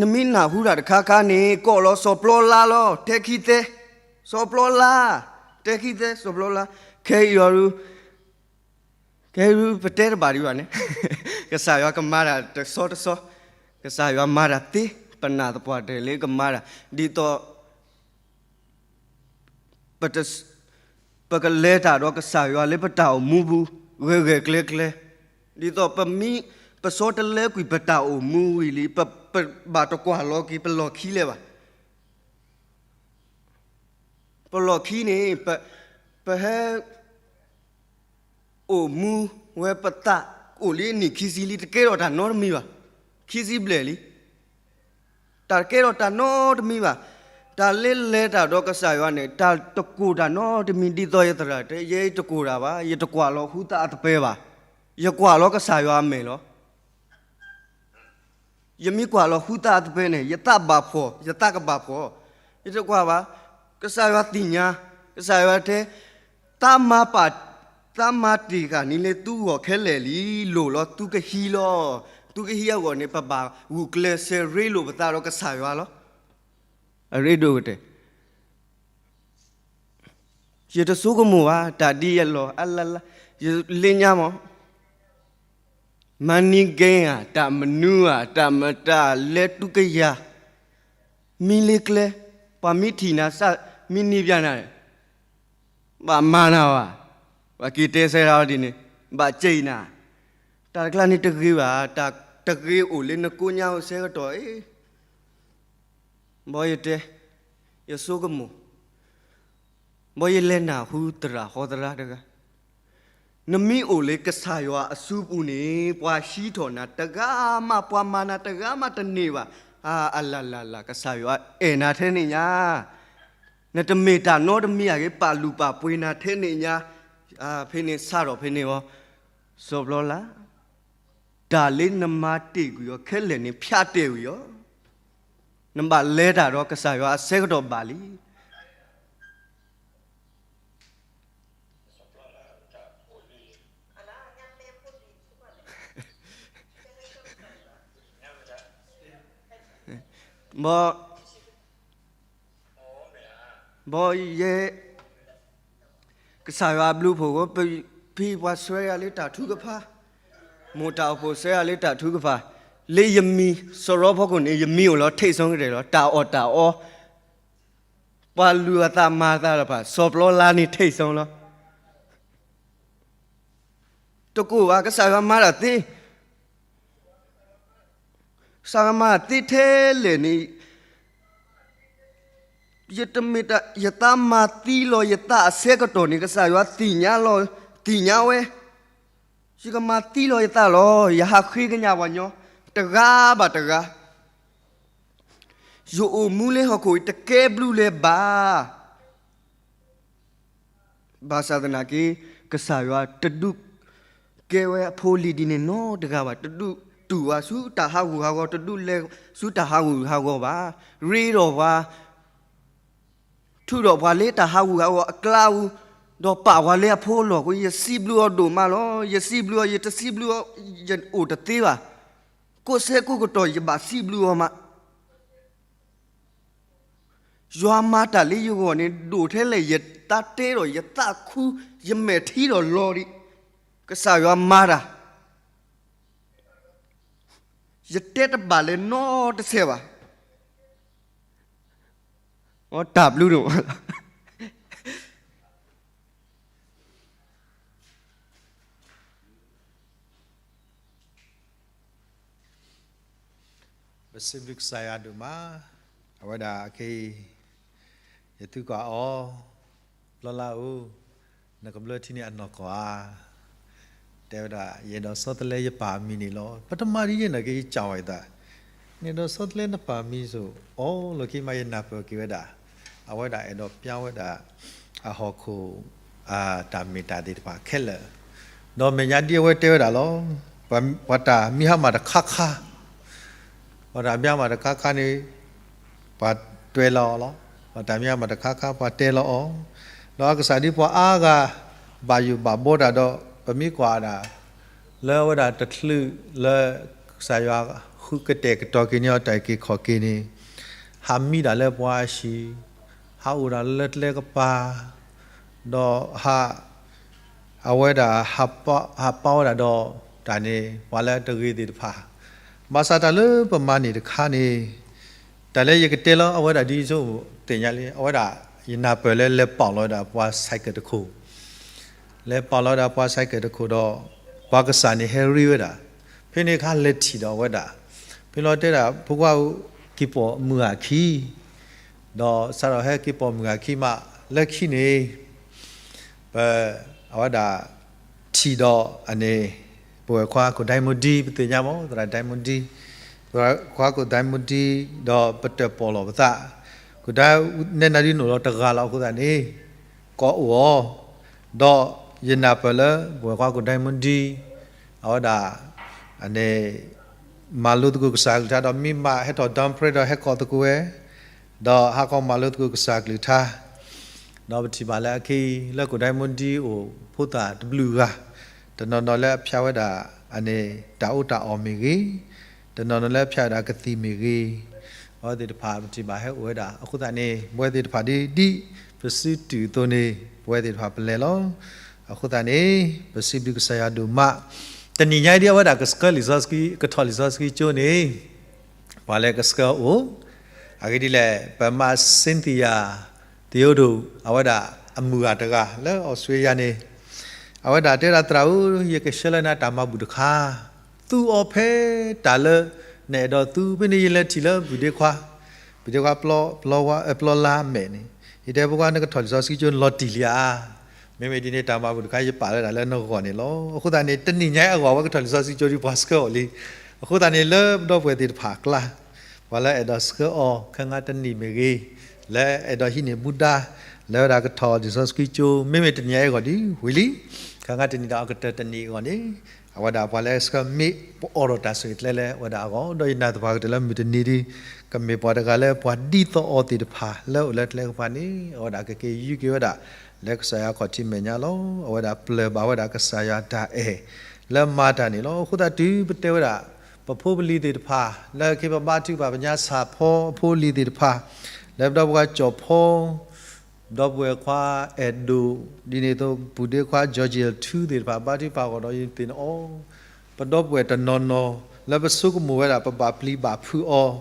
နမ့ၢ်နၢ်ဟူတၢ်တခါခါန့ၣ် ကိးလီၤစီၤပျီလါလီၤ, တဲခံသဲ, စီၤပျီလါ, တဲခံသဲ စီၤပျီလါ, ခဲအံၤအီၤဒု ကဲ ပတဲတဘၣ်ဒံးဘၣ်န့ၣ်, ကစၢ်ယွၤကမၤတၢ်တဆီတဆီ, ကစၢ်ယွၤမၤတၢ်သ့, ပနာ်သပှၢ်တၢၢ်လၢကမၤတၢ်, ဒ်သိး ပကလဲၤတၢ်ဒီးကစၢ်ယွၤလၢပတၢ်အိၣ်မူပူၤ ဂဲၤဂဲၤကျဲၤကျဲၤ, ဒ်သိးပမ့ၢ်, ပ ပဆီတလဲကွံာ်ပတၢ်အိၣ်မူဝံၤလံ, ပ, ပဘၣ်တကွၢ်လီၤက့ၤပလီၢ်ခံလၢၤဘၣ်. ပလီၢ်ခံန့ၣ် ပ, ပဟဲ အိၣ်မူဝဲပသး အိၣ်လံအနံၣ်ခံဆံလံ တကဲထီၣ်တၢ်နီတမံၤဘၣ်. ခံဆံဘျဲၣ်လံ. တၢ်တကဲထီၣ်တၢ်နီတမံၤဘၣ်. တၢ်လၢလဲၤတၢ်ဒီးကစၢ်ယွၤန့ၣ် တၢ်တကိၢ်တၢ်နီတမံၤ ဒ်သိးယသရၣ်တဲ ယဲတကိၢ်တၢ်ဘၣ်, ယတကွၢ်လီၤဟူသးအသပှဲၤဘၣ်. ယကွၢ်လီၤကစၢ်ယွၤအမဲာ်လီၤ. ယမ့ၢ်ကွၢ်လီၤဟူသးအသပှဲၤန့ၣ် ယသးဘၣ်ဖှီၣ်, ယသးကဘၣ်ဖှီၣ်, ယတကွၢ်ဘၣ်. ကစၢ်ယွၤသ့ၣ်ညါ, ကစၢ်ယွၤတဲ, သးမၤပာ်, သးမၤတ့ၢ်ဃာ်န့ၢ်လၢသုဂီၢ်ခဲလၢာ်လံ, လိၣ်လီၤသုကဟံးလီၤ. သုကဟံးအဂီၢ်န့ၣ် ပဘၣ်ဂုာ်ကျဲးစၢးရ့လိာ်ပသးဒီးကစၢ်ယွၤလီၤ. အရ့ဒိၣ်ကတၢၢ် ယတဆိကမိၣ်ဘၣ် တၢ်ဒ်အလီၢ်အလၢ်လၢ်, ယလၢညါမး, မၤန့ၢ်က့ၤဧါ, တၢ်မနုၤဧါ, တၢ်မတၤလဲၤတုၤကယၤ, မံလၢကျဲ, ပှၤမ့ၢ်ထံၣ်နၤစၢ် မ့ၢ်န့ၢ်ဘၣ်နၤ, ဘၣ်မၤနၤဘၣ်, ပှၤက့ၤတဲဆၢဒၣ်အီၤဒ်န့ၣ်, ဘၣ်က့ၤနၤ, တၢ်တကျါန့ၣ်တဂ့ၤဘၣ်, တၢ်တဂ့ၤအိၣ်လၢနကိညါအိၣ်ဆၢကတီၢ်အံၤ ဘီယတဲ, ယဆိကမိၣ်, ဘီယလဲၤနၢ်ဟူသရၣ်ဟီသရၣ်တဂၤ, နမ့ၢ်အိၣ်လၢကစၢ်ယွၤအစုပူၤန့ၣ် ပှၤဟံးထီၣ်နၤတဂၤမး ပှၤမၤနၤတဂၤမးတန့ၢ်ဘၣ်. အါ အလၢ်လၢ်လၢ် ကစၢ်ယွၤအဲၣ်နၤထဲန့ၣ်ညါ, နတမ့ၢ်တၢ်နီတမံၤအဂ့ၤ ပာ်လုၢ်ပာ်ပှ့ၤနၤထဲန့ၣ်ညါ, ဖဲန့ၣ်စးထီၣ်ဖဲန့ၣ်အီၤ, စီၤပျီလါ တၢ်လၢနမၤတ့ၢ်ကွံာ်အီၤခဲလၢာ်န့ၣ် ဖၠးတဲာ်ဝံၤအီၤ, နဘၣ်လဲၤတၢ်ဒီးကစၢ်ယွၤအဆၢကတီၢ်ဘၣ်လံ. ဘီ, ဘီယဲ ကစၢ်ယွၤအဘျုးအဖှိၣ်အဃိ ပဖံပှၤဆှၢယၤလၢတၢ်ထုကဖၣ်, မိၢ်တၢ်အိၣ်ဖှိၣ်ဆှၢယၤလၢတၢ်ထုကဖၣ်, လၢယမံၤစရီဖီခိၣ်န့ၣ် ယမံၤအိၣ်လီၤ ထိၣ်စီကတဲာ်လီၤ တၢ်အီၣ်တၢ်အီ, ပှၤလုၢ်အသးမၤသးတဖၣ် စီၤပျီလါန့ၣ်ထိၣ်စီလီၤ. တကိၢ်ဘၣ် ကစၢ်ယွၤမၤတၢ်သ့ ကစၢ်ယွၤမၤသ့ထဲလဲၣ်န့ၣ်, ယတမ့ၢ်တၢ် ယသးမၤသံလီၤယသးအဆၢကတီၢ်န့ၣ် ကစၢ်ယွၤသ့ၣ်ညါလီၤ, သ့ၣ်ညါဝဲ, ယကမၤသံလီၤယသးလီၤ. ယဟးဃ့ကညးပှၤညီ တဂၤဘၣ်တဂၤ, ယအိၣ်မူလၢဟီၣ်ခိၣ်အံၤ တကဲဘျုးလၢၤဘၣ်. ဘၣ်ဆၣ်သနာ်က့ ကစၢ်ယွၤတဒုးကဲဝဲအဖိလံၤဒ်န့ၣ်နီတဂၤဘၣ်. တဒုးတူၢ်ဝဲဆူတၢ်ဟးဂူာ်ဟးဂီၤ, တဒုးလဲၤဆူတၢ်ဟးဂူာ်ဟးဂီၤဘၣ်. ရ့ဒီးပှၤ, ထုးထီၣ်ပှၤလၢတၢ်ဟးဂူာ်ဟးဂီၤအကျါပူၤ, ဒီးပာ်ပှၤလၢအဖိအလီၢ်အဃိ ယစံးဘျုးအီၤဒိၣ်မးလီၤ. ယစံးဘျုးအီၤ, ယတစံးဘျုးအီၤ ယအိၣ်တသ့ဘၣ်. ကိးဆၢကိးကတီၢ် ယဘၣ်စံးဘျုးအီၤမး. ယွၤမၤတၢ်လၢယဂီၢ်န့ၣ် ဒိၣ်ထဲလဲၣ် ယသးတဲဒီးယသးခု, ယမဲာ်ထံဒီးလီၤဒံး, ကစၢ်ယွၤမၤတၢ်, ယတဲတဘၣ်လၢၤနီတစဲးဘၣ်. တၢ်ဘျုးဒိၣ်မးလီၤ. ပစံးဘျုးကစၢ်ယွၤဒိၣ်မး, အဝဲဒၣ်ခဲအံၤ ယသံကွၢ်အီၤ, ပျီလါဧၢ, နကဘျၢထံန့ၣ်အနီၢ်ကီၢ်ဧါ. တဲဝဲဒၣ် ယအဲၣ်ဒိးဆီတလဲယပၢ်အမံၤန့ၣ်လီၤ. ပတမၤဒ်ယဲန့ၣ်က့ၤ ယကးဝဲအသး, နအဲၣ်ဒိးဆီတလဲနပၢ်မံၤစိၤ, အီလီၢ်ခံမး ယနၢ်ပၢၢ်က့ၤဝဲဒၣ်, အဝဲဒၣ်အဲၣ်ဒိးပျၢ်ဝဲဒၣ် အဟီၣ်ခိၣ် အတၢ်မ့ၢ်တၢ်သ့ၣ်တဖၣ်ခဲလၢာ်, ဒီးမဲာ်ညါဒ်အဝဲတဲဝဲဒၣ်လီၤ. ပှၤတၢ်မံဟါမၢ်တခါခါ, ပှၤတၢ်မံဟါမၢ်တခါခါန့ၣ် ပှၤတဲလီၤအီၤလီၤ. ပှၤတၢ်မံဟါမၢ်တခါခါ ပှၤတဲလီၤအီၤ, ဒီးအကစၢ်ဒ်ပှၤအါဂၤ ဘၣ်ယိၣ်ဘၣ်ဘှီတၢ်ဒီး ပမ့ၢ်ကွၢ်ဒၣ် လၢအဝဲဒၣ်တချုးလၢ ကစၢ်ယွၤဃုကတဲာ်ကတီၤက့ၤန့ၢ်အီၤတၢ်အုၣ်က့ၤခီၣ်က့ၤန့ၣ်, ဟးမံဒၣ်လၢပှၤအဟံၣ်, ဟးအိၣ်ဒၣ်လၢကျဲကပၤ, ဒီးဟး အဝဲဒၣ် ဟးပာ်ဝဲဒၣ်ဒီး တၢ်န့ၣ် ပှၤလၢအတဂ့ၤသ့ၣ်တဖၣ်, ဘၣ်ဆၣ်တၢ်လၢပမၤန့ၣ်တခါန့ၣ်, တၢ်လၢယကတဲလီၤအဝဲဒၣ်ဒ်သိးသ့ၣ်ညါလံ, အဝဲဒၣ် ယနၢ်ပၢၢ်လၢလဲၤပာ်လီၤဝဲဒၣ်ပှၤဆဲးကဲးတခိၣ်, လဲၤပာ်လီၤဝဲဒၣ်ပှၤဆဲးကဲးတခိၣ်ဒီး ပှၤကစၢ်န့ၣ်ဟဲရ့ဝဲဒၣ်, ဖဲ ဖဲန့ၣ်အခါလဲၤထံၣ်ဒီးအဝဲဒၣ်, ဖဲလီၤတဲဒၣ် ဖိခွါဧၢ, က့ၤပိာ်မုၢ်ဂၤခံ, ဒီးစးထီၣ်ဟဲက့ၤပိာ်မုၢ်ဂၤခံမး လၢခံန့ၣ် ပ, အဝဲဒၣ် ထံၣ်ဒီးအန့ၣ် ပဝဲၢ်ခွါကိၣ်ဒဲမူဒံ ပသ့ၣ်ညါမး သရၣ်ဒဲမူဒံ, ပဝဲၢ်ခွါကိၣ်ဒဲမူဒံ, ဒီးပတၢၣ်ပီၣ်လီၤပသး, ကိၣ်ဒဲနဲၣ်နၤဒ်န့ၣ်လီၤတဂၤလီၤ အဃိသတးန့ၣ် ကိးအိၣ်အီၤ, ဒီးယနၢ်ပၢၢ်လၢ ပဝဲၢ်ခွါကိၣ်ဒဲမူဒံ အဝဲဒၣ် အန့ၣ် မၤလိသကိးကစၢ်ကလုၢ်ကထါ ဒီးမ့ၢ်မးဟဲထီၣ် Dawn Prayer ဒီးဟဲကိးသကိးဝဲ, ဒီးဟးခီမၤလိသကိးကစၢ်ကလုၢ်ကထါ, ဒီးပထံၣ်ဘၣ်လၢအခဲအံၤ လၢကိၣ်ဒဲမူဒံအိၣ်ဖိသၣ်တဘျုးဂၤ, တနီၤနီၤလၢအဖၠးဝဲဒၣ် အန့ၣ် တၢ်အီၣ်တၢ်အီမ့ၢ်ဂ့ၤ, တနီၤနီၤလၢအဖၠးဝဲဒၣ်ကသံၣ်မ့ၢ်ဂ့ၤ, အဝဲသ့ၣ်တဖၣ်ပထံၣ်ဘၣ်ဟဲအိၣ်ဝဲဒၣ် အဃိသတးန့ၣ် ပဝဲသ့ၣ်တဖၣ်ဒ် ဒ်ပစုတူၢ်အသိးန့ၣ် ပဝဲသ့ၣ်တဖၣ်ပလဲၤလီၤ. အဃိသတးန့ၣ် ပစံးဘျုးကစၢ်ယွၤဒိၣ်မး, တနံၤညါဒ်အဝဲဒၣ်ကဆှၢလံာ်စီဆှံ ကထီၣ်လံာ်စီဆှံကၠိန့ၣ် ပှၤလၢကဆှၢအအိၣ်, အဂ့ၢ်ဒ်လဲၣ် ပမါ Cynthia Theodore အဝဲဒၣ်အမုၢ်ဂၤတဂၤ လၢအီစထြ့လယါန့ၣ်, အဝဲဒၣ်တဲဒၣ် သရၣ်ဧၢ, ယကဆှၢလၢနၤတၢ်မၤဘူၣ်တခါ, သူအီၤဖဲတၢ်လၢ နအဲၣ်ဒိးသူ, ဖဲန့ၣ်ယလဲၤထံၣ်လၢပုၢ်ဒ့ခွါ, ပုၢ်ဒ့ခွါ ပျီလါမဲာ်န့ၣ်, ယတဲဖိခွါ နကထီၣ်လံာ်စီဆှံကၠိန့ၣ်လီၤတံၢ်လံဧါ, မ့မ့ၢ်ဒ်န့ၣ် တၢ်မၤဘူၣ်တခါ ယပာ်လၢဒၣ်လၢနဂီၢ်န့ၣ်လီၤ. အဃိသတးန့ၣ် တနံၤညါအဂီၢ် အဝဲကထီၣ်လံာ်စီဆှံကၠိဒ်ပှၤဆှၢအီၤလံ. အဃိသတးန့ၣ် လၢပဒီပုၢ်ဝဲၢ်သ့ၣ်တဖၣ်အကျါ ပှၤလၢအဲၣ်ဒိးဆှၢအီၤ ခဲငါတနံၣ်မ့ၢ်ဂ့ၤ, လၢအဲၣ်ဒိးဟံးန့ၢ်မူဒါ လၢဝဲဒၣ်ကထီၣ်လံာ်စီဆှံကၠိ မ့မ့ၢ်တနံၤညါအဂီၢ်ဒ်ဝံၤလံ, ခဲငါတနံၣ်ဒီးအကတၢၢ်တနံၣ်အဂီၢ်န့ၣ်, အဝဲဒၣ်ပှၤလၢဆှၢမ့ၢ်ပအိးထီၣ်တၢ်ဆိၣ်ဂ့ၤကျဲလၢအဝဲဒၣ်အဂီၢ်, ဒီးယနာ်သပှၢ်ကတၢၢ်လၢမုၢ်တနံၤဒ် ကမ့ၢ်ပှၤတဂၤလၢပှၤဒ်သိးအီၤသ့ၣ်တဖၣ် လၢအိၣ်လၢကျဲကပၤန့ၣ် အဝဲဒၣ်ကက့ၤယုၢ်က့ၤဝဲဒၣ် လၢကစၢ်ယွၤခီၣ်ထံးမဲာ်ညါလီၤ. အဝဲဒၣ်ပျၢၢ်ဘၣ်ဝဲဒၣ်ကစၢ်ယွၤတၢ်အဲၣ် လၢမၤတၢ်န့ၣ်လီၤ. အဃိသတးတုၤပတဲဝဲဒၣ် ပဖိပလံၤသ့ၣ်တဖၣ် လၢက့ၤပဘါထုကဖၣ် ပညါဆၣ်ဖီအဖိအလံၤသ့ၣ်တဖၣ်, လၢပဒီပုၢ်ဝဲၢ်ကၠီၣ်ဖီ ဒီပုၢ်ဝဲၢ်ခွါအဲၣ်ဒိး ဒ်န့ၣ်အသိး ပုၢ်ဒ့ခွါ George L. ထူသ့ၣ်တဖၣ် ဘါထုကဖၣ်အဂီၢ်ဒီး ယသ့ၣ်နီၣ်အီၤ, ပဒီပုၢ်ဝဲၢ်တနီၤနီၤ လၢပဆိကမိၣ်ဝဲဒၣ် ပဘၣ်ပျံၤဘၣ်ဖုးအီၤ,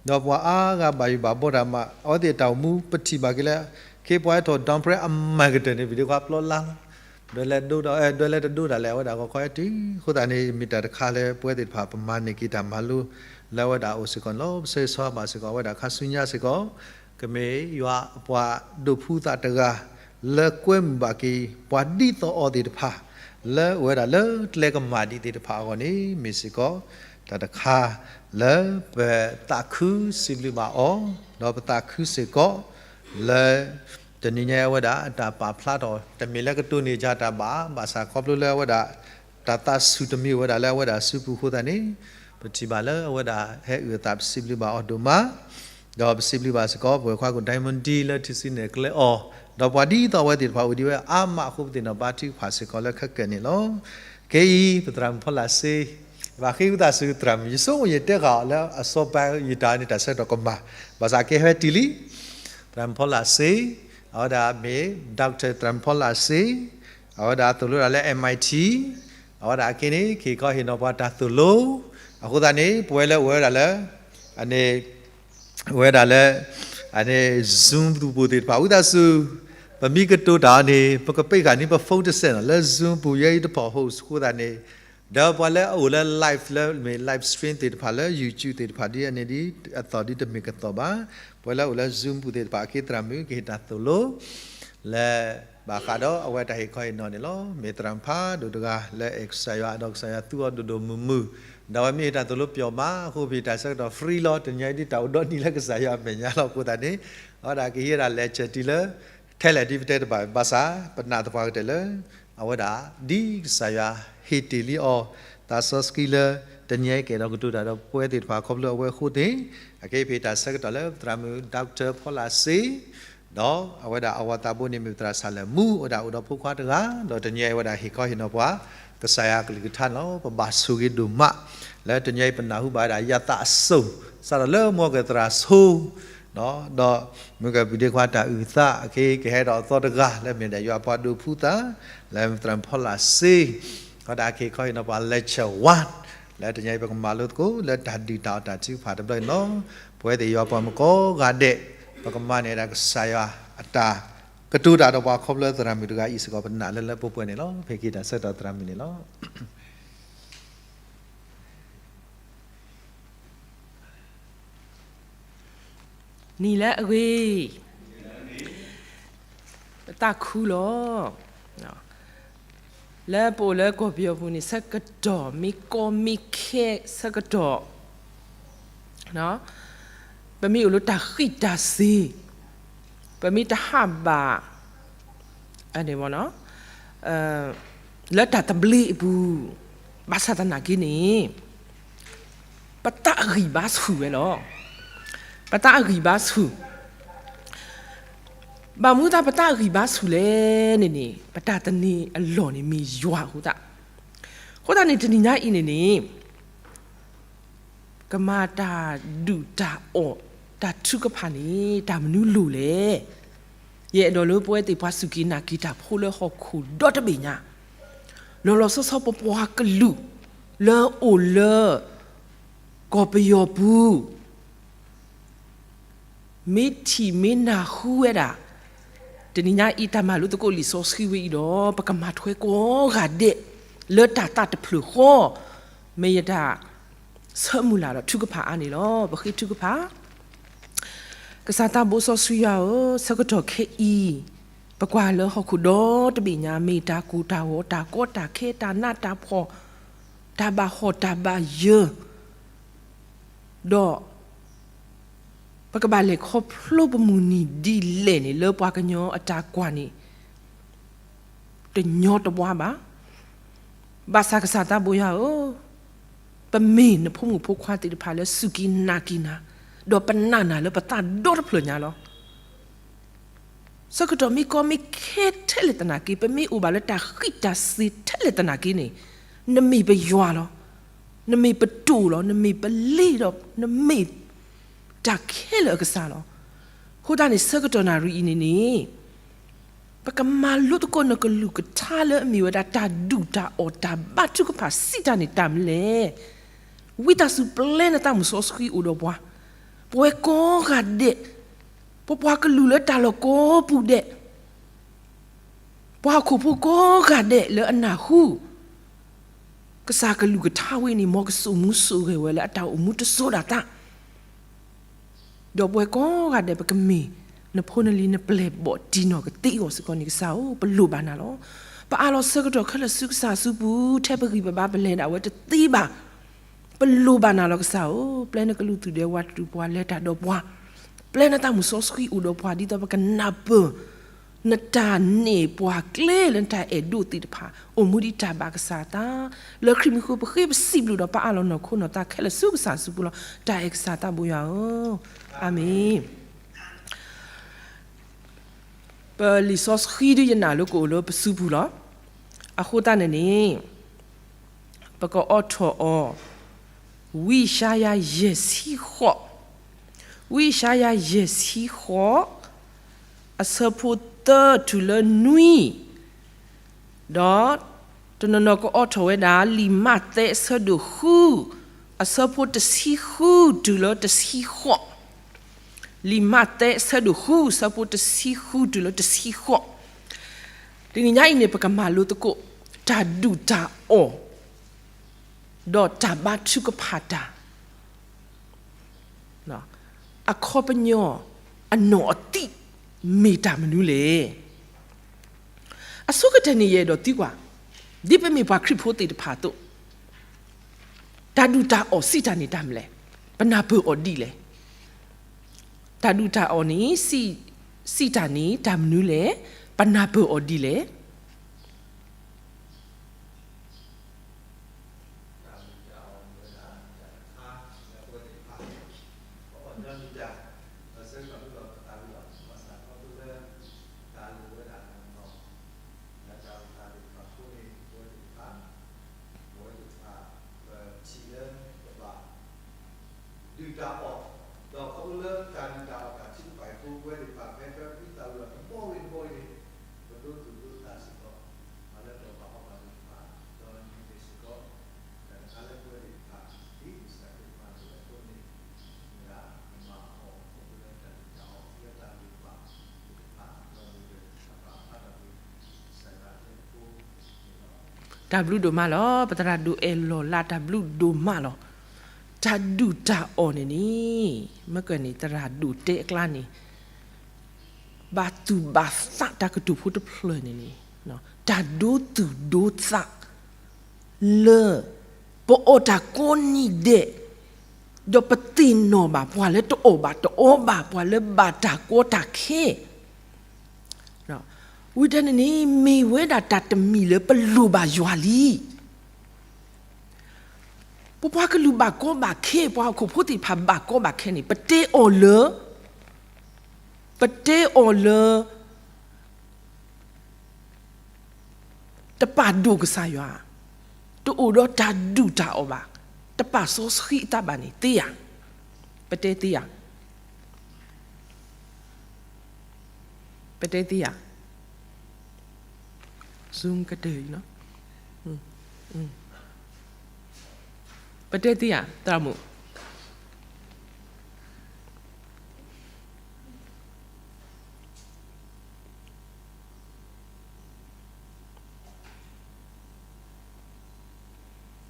ဒီးပှၤအါဂၤဘၣ်ယိၣ်ဘၣ်ဘီတၢ်မး အဝဲသ့ၣ်တၢ်အိၣ်မူ ပထံၣ်ဘၣ်က့ၤလၢ ခ့ပှၤဟဲထီၣ် Dawn Prayer အမၤကတၢၢ်န့ၣ် ပုၢ်ဒ့ခွါပျီလါလီၤ. ဒွဲၣ်လဲၤဒိဒီး ဒွဲၣ်လဲၤတဒိဒၣ်လဲာ် အဝဲဒၣ်ဂီၤခီဟဲတုၤ, အဃိသတးန့ၣ် မ့ၢ်တၢ်တခါလၢပဝဲသ့ၣ်တဖၣ် ပမၤန့ၢ်က့ၤတၢ်မၤလိ လၢအဝဲဒၣ်အအိၣ်စ့ၢ်ကီးန့ၣ်လီၤ. ပဆၢဂ့ၤဆၢဝါဘၣ်စ့ၢ်ကီး အဝဲဒၣ်ခါဆူညါစ့ၢ်ကီး ကမ့ၢ်ယွၤအပှၤဒိးဖုသးတဂၤ လၢကွဲမုာ်ဘၣ်က့ၤ ပှၤဒ်သိးအီၤသ့ၣ်တဖၣ် လၢအဝဲဒၣ်လၢကျဲကမၣ်ဒံးသ့ၣ်တဖၣ်အဂီၢ်န့ၣ် မ့ၢ်စ့ၢ်ကီး တၢ်တခါ လၢပသးခုစံးဘျုးဘၣ်အီၤ, ဒီးပသးခုစ့ၢ်ကီး လၢ တနံၤညါအံၤအဝဲဒၣ် တၢ်ပာ်ဖျါထီၣ် တမ့ၢ်လၢကတိၤန့ၢ်ယၤတၢ်ဘၣ်, ဘၣ်ဆၣ်ခီဖျိလၢအဝဲဒၣ် တၢ်သးဆူၣ်တမံၤဝဲဒၣ်လၢအဝဲဒၣ်စုပူၤအဃိသတးန့ၣ်, ပထံၣ်ဘၣ်လၢအဝဲဒၣ်ဟဲအုၣ်အသး ပစံးဘျုးဘၣ်အီၤဒိၣ်မး, ဒီးပစံးဘျုးဘၣ်စ့ၢ်ကီး ပဝဲၢ်ခွါကိၣ်ဒဲမူဒံ လၢထံၣ်ဆူနဲၣ်ကျဲအီၤ, ဒီးပှၤဒ်သိးအဝဲသ့ၣ်တဖၣ်အိၣ်ဒံးဝဲအါမးအဃိ ပသ့ၣ်နီၣ်ဘါထုကဖၣ်စ့ၢ်ကီးလၢခဲကနံၣ်အံၤလီၤ. ခဲအံၤ ပသရၣ်မုၣ်ဖီလာ်စ့ ဘၣ်ဃ့ဝံသးစူၤသရၣ်မုၣ် ယဆိကမိၣ်ယတဲဃာ်အီၤလၢအစီၤပၤယတၢ်န့ၣ် တၢ်ဆၢကတီၢ်ကမၣ်, ဘၣ်ဆၣ်ကဲဟဲတုၤလံ သရၣ်မုၣ်ဖီလာ်စ့, အဝဲဒၣ်မ့ၢ် Doctor သရၣ်မုၣ်ဖီလာ်စ့, အဝဲဒၣ်သိၣ်လိဒၣ်လၢ M I T, အဝဲဒၣ်အခဲန့ၣ် ကဟ့ၣ်ခီဟ့ၣ်နီၤပှၤတၢ်သိၣ်လိ, အဃိသတးန့ၣ် ပဝဲလၢအိၣ်ဝဲဒၣ်လၢ အန့ၣ် ဝဲဒၣ်လၢ အန့ၣ် Zoom ပူၤသ့ၣ်တဖၣ် ဝံသးစူၤ, ပမ့ၢ်ကတိၤတၢ်အီၤန့ၣ် ပကပ့းဃာ်န့ၢ်ပ phone တစဲးနီၤ လၢ Zoom ပူၤ ယဲအံၤတဖီၣ် host အဃိသတးန့ၣ်, ဒီးပှၤလၢအအိၣ်လၢ live လၢမ့ၢ် live stream သ့ၣ်တဖၣ်လၢ YouTube သ့ၣ်တဖၣ်ဒ်အန့ၣ်ဒ် အသီၣ်ဒ်တမ့ၢ်ကသီၣ်ဘၣ်, ပှၤလၢအအိၣ်လၢ Zoom ပူၤသ့ၣ်တဖၣ် အက့သရၣ်မုၣ် ကဟ့ၣ်တၢ်သိၣ်လိ လၢ ဘၣ်ဃးဒီးအဝဲတၢ်ဟ့ၣ်ခီဟ့ၣ်နီၤန့ၣ်လီၤ. မ့ၢ်သရၣ်မုၣ်ဖးဒိၣ်တဂၤ လၢအဲၣ်ကစၢ်ယွၤ ဒီးကစၢ်ယွၤသူအီၤဒိၣ်ဒိၣ်မုၢ်မုၢ်, ဒီးအဝဲမ့ၢ်ဟ့ၣ်တၢ်သိၣ်လိပျီမး အဃိပဟ့ၣ်တၢ်ဆၢကတီၢ် free လီၤ. တနံၤညါအံၤဒ်တၢ်အိၣ်ဒီနံၤလၢကစၢ်ယွၤအမဲာ်ညါလီၤ. အဃိသတးန့ၣ် အဝဲဒၣ်ကဟ့ၣ်ဒၣ် lecture တုၤလၢ ထဲလဲၣ်ဒ်ပတဲတဘၣ် ဘၣ်ဆၣ် ပနာ်သပှၢ်ကတၢၢ်လၢ အဝဲဒၣ် ဒ်ကစၢ်ယွၤဟ့ၣ်တ့ၢ်လံအီၤ သးစီဆှံလၢ တနံၤညါအံၤကအဲၣ်ဒိးကတိၤတၢ်ဒီးပဝဲသ့ၣ်တဖၣ်ခီဖျိအဝဲအဃိသ့ၣ်, အက့ပဟ့ၣ်တၢ်ဆၢကတီၢ်လၢ ပသရၣ်မုၣ် Doctor ဖီလာ်စ့ ဒီးအဝဲဒၣ်အဝၤသးဘိန့ၣ်မ့ၢ်ပသရၣ်ဆၣ်လၢၣ်မူ အဝဲဒၣ်အိၣ်ဒီးဖိခွါတဂၤ, ဒီးတနံၤအံၤအဝဲဒၣ်ဟ့ၣ်ခီဟ့ၣ်နီၤပှၤ ကစၢ်ယွၤကလုၢ်ကထါန့ၣ်လီၤ. ပဘၣ်ဆိၣ်ဂ့ၤဒိၣ်မး လၢတနံၤအံၤပနၢ်ဟူဘၣ်ဝဲဒၣ်ယသးအစိၣ် စးထီၣ်လၢမွဲကဲၣ်သရၣ်ဆိ ဒီးမုၢ်ကဲၣ်ပုၢ်ဒ့ခွါတၢ်အုၣ်သး အက့ကဟဲဒီးအသီတဂၤ လၢမ့ၢ်ဒၣ်ယွၤပှၤဒိးဖှူသး လၢသရၣ်မုၣ်ဖီလာ်စ့ ဒီးတၢ်ကဟ့ၣ်ခီဟ့ၣ်နီၤပှၤ lecture one လၢတနံၤအံၤပကမၤလိသကိး လၢတၢ်ဒုၣ်တၢ်အီၣ်တၢ်ထုကဖၣ်တဘျီအံၤန့ၣ်လီၤ. ပဝဲသ့ၣ်ယွၤပှၤမုၣ်ကိးဂၤဒဲး ပကမၤန့ၢ်ဒၣ်ကစၢ်ယွၤအတၢ်ကတိၤတၢ်ဒီးပှၤခီဖျိသရၣ်မုၣ်တဂၤအံၤစ့ၢ်ကီး ပနာ်လၢလၢပှဲၤပှဲၤန့ၣ်လီၤ. ဖဲက့ၤတၢ်ဆၢကတီၢ်သရၣ်မုၣ်န့ၣ်လီၤ. နံၤလၢအဂ့ၤ, ပသးခုလီၤ. လၢပအိၣ်လၢကီၢ်ပယီၤပူၤန့ၣ် ဆၢကတီၢ်မ့ၢ်ကီမ့ၢ်ခဲဆၢကတီၢ် ပမ့ၢ်အိၣ်လၢတၢ်ဃံးတၢ်စ့ၤ, ပမ့ၢ်တဟးဘၣ် လၢတၢ်သဘျ့အပူၤ, ဘၣ်ဆၣ်သနာ်က့န့ၣ် ပသးအဂံၢ်ဘါဆူၣ်ဝဲလီၤ. ပသးအဂံၢ်ဘါဆူၣ်, ဘၣ်မနုၤသးပသးအဂံၢ်ဘါဆူၣ်လဲၣ်န့ၣ်န့ၣ် ပတၢ်သန့ၤအလီၢ်န့ၣ်မ့ၢ်ယွၤအဃိသတး, အဃိသတးန့ၣ် တနံၤညါအံၤန့ၣ်န့ၣ် ကမၤတၢ်ဒုၣ်တၢ်အီၣ်တၢ်ထုကဖၣ်န့ၣ် တၢ်မနုၤလိၣ်လဲၣ်. ယအဲၣ်ဒိးလၢပဝဲသ့ၣ်ပှၤစူၢ်က့ၤနာ်က့ၤတၢ်ဖိလၢဟီၣ်ခိၣ်ဒီတဘ့ၣ်ညါ, လီၤလီၤဆီဆီပပှၤကလုာ်လၢအိၣ်လၢ ကီၢ်ပယီၤပူၤ မ့ၢ်ထံၣ်မ့ၢ်နၢ်ဟူဝဲဒၣ် တနံၤညါအံၤတၢ်မၤလိသကိးလံာ်စီဆှံဝဲအံၤဒီး ပကမၤထွဲကိးဂၤဒဲး လၢတၢ်သးတဖျၢၣ်ဃီ, မ့ၢ်ယတၢ်ဆၢမုၢ်လၢ်ဒီးထုကဖၣ်အါန့ၣ်လီၤ. ပဃ့ထုကဖၣ်. ကစၢ်သးဘိစီဆှံယွၤဧၢ, ဆၢကတီၢ်ခဲအံၤ ပကွၢ်လၢဟီၣ်ခိၣ်ဒီတဘ့ၣ်ညါ မ့ၢ်တၢ်ကိၢ်တၢ်ဂီၤ တၢ်ကီတၢ်ခဲ တၢ်နးတၢ်ဖှီၣ် တၢ်ဘၣ်ဟီၣ်တၢ်ဘၣ်ယၢၤ ဒီး ပကဘၣ်လဲၤခီဖျိပမုၢ်နံၤဒ်လဲၣ်န့ၣ် လၢပှၤကညီအတၢ်ကွၢ်န့ၣ် တညီတဘှါဘၣ်. ဘၣ်ဆၣ်ကစၢ်သးဘိယွၤဧၢ, ပမ့ၢ်နဖိမုၣ်ဖိခွါသ့ၣ်တဖၣ်လၢစူၢ်က့ၤနာ်က့ၤနၤ, ဒီးပနာ်နၤလၢပသးဒီတဖျၢၣ်ညါလီၤ. ဆၢကတီၢ်မ့ၢ်ကီမ့ၢ်ခဲထဲလဲၣ်သနာ်က့, ပမ့ၢ်အိၣ်ဘၣ်လၢတၢ်ဃံးတၢ်စ့ၤထဲလဲၣ်သနာ်က့န့ၣ်, နမ့ၢ်ပယွၤလီၤ. နမ့ၢ်ပတိၢ်လီၤ. နမ့ၢ်ပလ့လီၤ. နမ့ၢ်တၢ်ခဲလၢာ်အကစၢ်လီၤ. အဃိသတးန့ၣ် ဆၢကတီၢ်နၣ်ရံၣ်အံၤန့ၣ်န့ၣ် ပကမၤလိသကိးနကလုၢ်ကထါလၢအမ့ၢ်ဝဲဒၣ် တၢ်ဒုၣ်တၢ်အီၣ်တၢ်ဘါထုကဖၣ်စံးတၢ်န့ၣ်တၢ်မနုၤလဲၣ်. ဝံသးစူၤပျဲနသးမုၢ်စီဆှံအိၣ်ဒီးပှၤ, ပဝဲကိးဂၤဒဲး, ပပှၤကလုာ်လၢတၢ်လီၢ်ကိးပူၤဒဲး, ပှၤဟီၣ်ခိၣ်ဖိကိးဂၤဒဲးလၢအနၢ်ဟူ ကစၢ်ကလုၢ်ကထါဝဲန့ၣ် မ်ကစိာ်မူစိာ်ဂဲၤဝဲလၢအတၢ်အိၣ်မူတစိၤဒၣ်တၢ် ဒီးပဝဲကိးဂၤဒဲး ပကမ့ၢ်နဖိနလံၤနပျဲၢ်ဘီၣ်တံၢ်နီၢ်ကသ့အဂီၢ်စ့ၢ်ကီးန့ၣ် ကစၢ်ဧၢ, ပလိၣ်ဘၣ်နၤလီၤ. ပအးလီၤဆၢကတီၢ်ခဲလၢာ်ဆူကစၢ်အစုပူၤ, ထဲပဂံၢ်ပဘါပလဲၤဒၣ်ဝဲတသ့ဘၣ်. ပလိၣ်ဘၣ်နၤလီၤကစၢ်ဧၢ, ပျဲနကလုၢ်သူၣ်ဒဲဝါတရူးပှၤလဲၤတၢ်ဒီးပှၤ, ပျဲနသးမုၢ်စီဆှံအိၣ်ဒီးပှၤ ဒ်သိးပကနၢ်ပၢၢ် နတၢ်န့ၢ်ပှၤကျဲလၢနတၢ်အဲၣ်ဒိးသ့ၣ်တဖၣ် အိၣ်မူဒ်တၢ်ဘၣ်ကစၢ်အသး, လၢခရံာ်မံၤဃိပဃ့ပစံးဘျုးဒီးပအးလီၤနီၢ်ခိနီၢ်သးခဲလၢာ်ဆူကစၢ်အစုပူၤလီၤ. တၢ်အဲၣ်ကစၢ်သးဘိယွၤဧၢ, အၤမ့ၣ်. ပလံာ်စီဆှံဒ်ယနာ်လၢကအိၣ်လၢပစုပူၤလီၤ. အဃိသတးန့ၣ်န့ၣ် ပကအိးထီၣ်အီၤ ဝံယၡါယၤယဲၢ်ဆံဃိး, ဝံယၡါယၤယဲၢ်ဆံဃိး, အဆၢဖိသၢတုၤလၢနွံ, ဒီးတနီၤနီၤကအိးထီၣ်ဝဲဒၣ် လံာ်မးသဲအဆၢဒိၣ်ဃု, အဆၢဖိတဆံဃုတုၤလၢတဆံဃိး, လံာ်မးသဲအဆၢဒိၣ်ဃု အဆၢဖိတဆံဃုတုၤလၢတဆံဃိး. တနံၤညါအံၤန့ၣ် ပကမၤလိသကိး တၢ်ဒုၣ်တၢ်အီၣ် ဒီးတၢ်ဘါထုကဖၣ်တၢ် အခီပညီ အနီၢ်အသံၣ် မ့ၢ်တၢ်မနုၤလဲၣ်. အဆိကတၢၢ်န့ၣ် ယအဲၣ်ဒိးသံကွၢ်, ဒ်ပမ့ၢ်ပှၤခရံာ်ဖိသ့ၣ်တဖၣ်အသိး, တၢ်ဒုၣ်တၢ်အီၣ်စံးတၢ်န့ၣ်တၢ်မနုၤလဲၣ်, ပနၢ်ပၢၢ်အီၤဒ်လဲၣ်. တၢ်ဒုၣ်တၢ်အီၣ်န့ၣ် စံးတၢ်န့ၣ်တၢ်မနုၤလဲၣ်, ပနၢ်ပၢၢ်အီၤဒ်လဲၣ်. ဒုၣ်တၢ်အီၣ်, ဒီးခီဖျိလၢတၢ်ဒုၣ်တၢ်အီၣ်တၢ်ထုကဖၣ်အံၤအဃိ ပဝဲသ့ၣ်တဖၣ် ပထံၣ်လၢပဘၣ်ဒုၣ်တၢ်အီၣ်တၢ်ဘါထုကဖၣ်အံၤ ပဝဲသ့ၣ်တဖၣ် ပဒိသူၣ်ဒိသးစ့ၢ်ကီး မၤလၢပဘၣ်ဟီၣ်ဘၣ်ဒိၣ်တဖၣ်, ဒီးမ့ၢ်စ့ၢ်ကီး တၢ်တခါလၢပဝဲသ့ၣ်တဖၣ် ဒ်ကစၢ်ခရံာ်မၤလိာ်အဃိန့ၣ် မ့ၢ်ဒၣ် မၤအီၣ်ခီဖျိလၢတၢ်ဒုၣ်တၢ်အီၣ် လၢတၢ်ဒုၣ်တၢ်အီၣ်သ့ၣ်တဖၣ် ဒီးမ့ၢ်ဝဲတၢ်ဘၣ်ဖးဒိၣ်ဝဲ တၢ်ဘျုးဒိၣ်မးလီၤ. ပသရၣ်ဒိၣ်အဲၣ်လီၤလး တၢ်ဘျုးဒိၣ်မးလီၤ. တၢ်ဒုၣ်တၢ်အီၣ်န့ၣ်န့ၣ်, မ့ၢ်ကန့ၣ် သရၣ်ဒိၣ်တဲအကျါန့ၣ်, ဘၣ်သူၣ်ဘၣ်သးတၢ်ကတိၤဖိတဖျၢၣ်န့ၣ်န့ၣ်, တၢ်ဒိသူၣ်ဒိသးလၢ ပအီၣ်တၢ်ကိးနံၤဒဲး, ဒီးပသ့ၣ်နီၣ်ဘၣ်ပှၤလၢတအီၣ်ဘၣ်တအီဘၣ်, ပှၤလၢဘၣ်တၢ်ကီတၢ်ခဲ, ဝံၤတၢ်န့ၣ်န့ၣ် မ့ၢ်ဝဲဒၣ်တၢ်တမံၤလၢပလိၣ်ဘၣ်ယွၤလံ. ပပှၤကလုာ်ဘၣ်ကီဘၣ်ခဲ, ပှၤဟီၣ်ခိၣ်ဖိသ့ၣ်တဖၣ်ဘၣ်ကီဘၣ်ခဲန့ၣ် ပတဲအီၤလၢ, ပတဲအီၤလၢ တပာ်ဒိၣ်ကစၢ်ယွၤ, တအိၣ်ဒီးတၢ်ဒုၣ်တၢ်အီၣ်ဘၣ်, တပာ်စီဆှံအသးဘၣ်န့ၣ် သ့ဧါ. ပတဲသ့ဧါ. ပတဲသ့ဧါ. Zoom ကတၢၢ်အံၤနီၤ. ပတဲသ့ဧါ သရၣ်မုၣ်.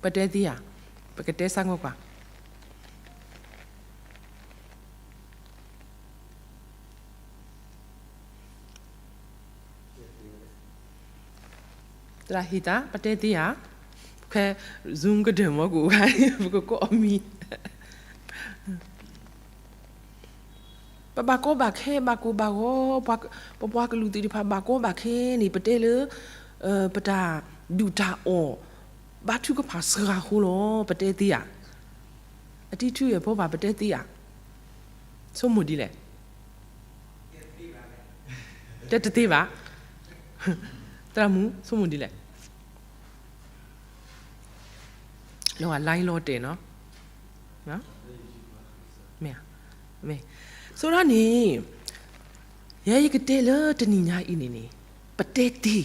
ပတဲသ့ဧါ, ပကတဲစ့ၢ်ကီးကွၢ်. သရၣ်ဟံသး ပတဲသ့ဧါ. ခဲ Zoom ကတၢၢ်မ့ၢ်ကအိၣ်ဂၤ ပကကိးအီၤမံၤ. ပဘၣ်ကီဘၣ်ခဲ ဘၣ်ကိၢ်ဘၣ်ဂီၤ, ပပှၤကလုာ်သ့ၣ်တဖၣ်ဘၣ်ကီဘၣ်ခဲန့ၣ် ပတဲလၢ ပတၢ်ဒုၣ်တၢ်အီၣ် ဘါထုကဖၣ်စှၤအဃိလီၤ. ပတဲသ့ဧါ. အတံၤထူအဲၣ်ဖိဘၣ် ပတဲသ့ဧါ. ဆိကမိၣ်ဒ်လဲၣ်. တဲတသ့ဘၣ်. သရၣ်မုၣ် ဆိကမိၣ်ဒ်လဲၣ်. လီၤဂာ်လါလီၤတဲာ်နီၤ. မ့ၢ်, မ့ၢ်, ဆိဒၣ်န့ၣ် ယဲယကတဲလၢတနံၤညါအံၤန့ၣ်န့ၣ် ပတဲသ့,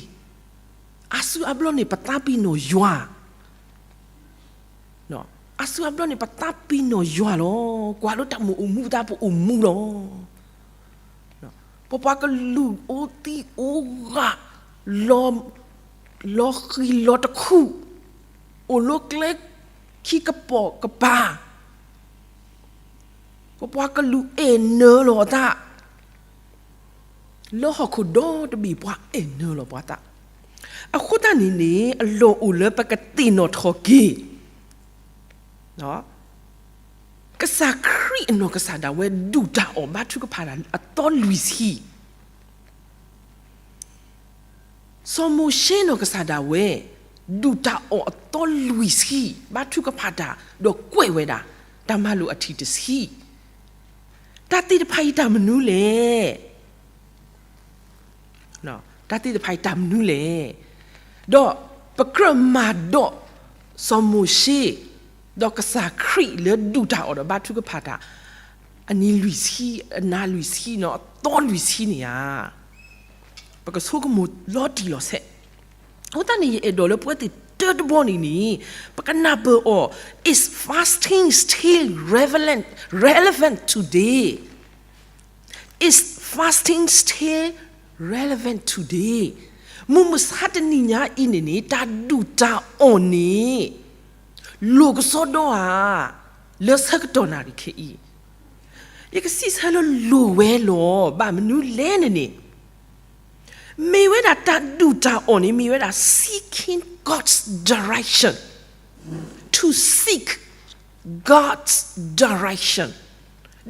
အါစုအါဘျီန့ၣ် ပသးပ့ၤနီၣ်ယွၤ, အါစုအါဘျီန့ၣ် ပသးပ့ၤနီၣ်ယွၤလီၤ. ကွၢ်လၢတၢ်မုာ်အိၣ်မူသး ပအိၣ်မူလီၤ. ပပှၤကလုာ်အိၣ်သံးအိၣ်ဂၤ, လီၤဃံၤလီၤတခူၣ်, အိၣ်လၢကျဲခံကပီၤကပၤ, ပပှၤကလုာ်အဲၣ်နၢလီၤအသး, လၢဟီၣ်ခိၣ်ဒီတဘ့ၣ်ပှၤအဲၣ်နၢလီၤပှၤသး, အဃိသတးန့ၣ်န့ၣ် အလီၢ်အိၣ်လၢပကသ့ၣ်နီၣ်ထီၣ်က့ၤ ကစၢ်ခရံာ်အနီၢ်ကစၢ်ဒၣ်ဝဲ ဒုၣ်တၢ်အီၣ်ဘါထုကဖၣ်တၢ်အသီလွံၢ်ဆံ, စီၤမိၤၡ့နီၢ်ကစၢ်ဒၣ်ဝဲ ဒုၣ်တၢ်အီၣ်အသီလွံၢ်ဆံ, ဘါထုကဖၣ်တၢ် ဒီးကွဲးဝဲဒၣ် တၢ်မၤလိာ်အထံၣ်တဆံ, တၢ်သ့ၣ်တဖၣ်အံၤတၢ်မနုၤလဲၣ်. တၢ်သ့ၣ်တဖၣ်အံၤတၢ်မနုၤလဲၣ်. ဒီးပကြၢးမၤဒီး စီၤမိၤၡ့ ဒီးကစၢ်ခရံာ်လၢဒုၣ်တၢ်အီၣ်ဒီးဘါထုကဖၣ်တၢ် အနံၤလွံၢ်ဆံ, အနၤလွံၢ်ဆံနီၤ, အသီလွံၢ်ဆံန့ၣ်ဧါ. ပကဆိကမိၣ်လီၤတံၢ်လီၤဆဲး. အဃိသတးန့ၣ် ယအဲၣ်ဒိးလၢပဝဲသ့ၣ်တၢတဘီန့ၣ်န့ၣ် ပကနၢ်ပၢၢ်အီၤ, is fasting still relevant, relevant today? Is fasting still relevant today? မုၢ်မဆါတနံၤညါအံၤန့ၣ်န့ၣ် တၢ်ဒုၣ်တၢ်အီၣ်န့ၣ် လိၣ်ကစီဒီဧါ လၢဆၢကတီၢ်နၣ်ရံၣ်ခဲအံၤ. ယကစံးဆၢလၢလိၣ်ဝဲလီၤ. ဘၣ်မနုၤလဲၣ်န့ၣ်န့ၣ် မ့ၢ်ဝဲဒၣ်တၢ်ဒုၣ်တၢ်အီၣ်န့ၣ် မ့ၢ်ဝဲဒၣ် seeking God's direction, to seek God's direction.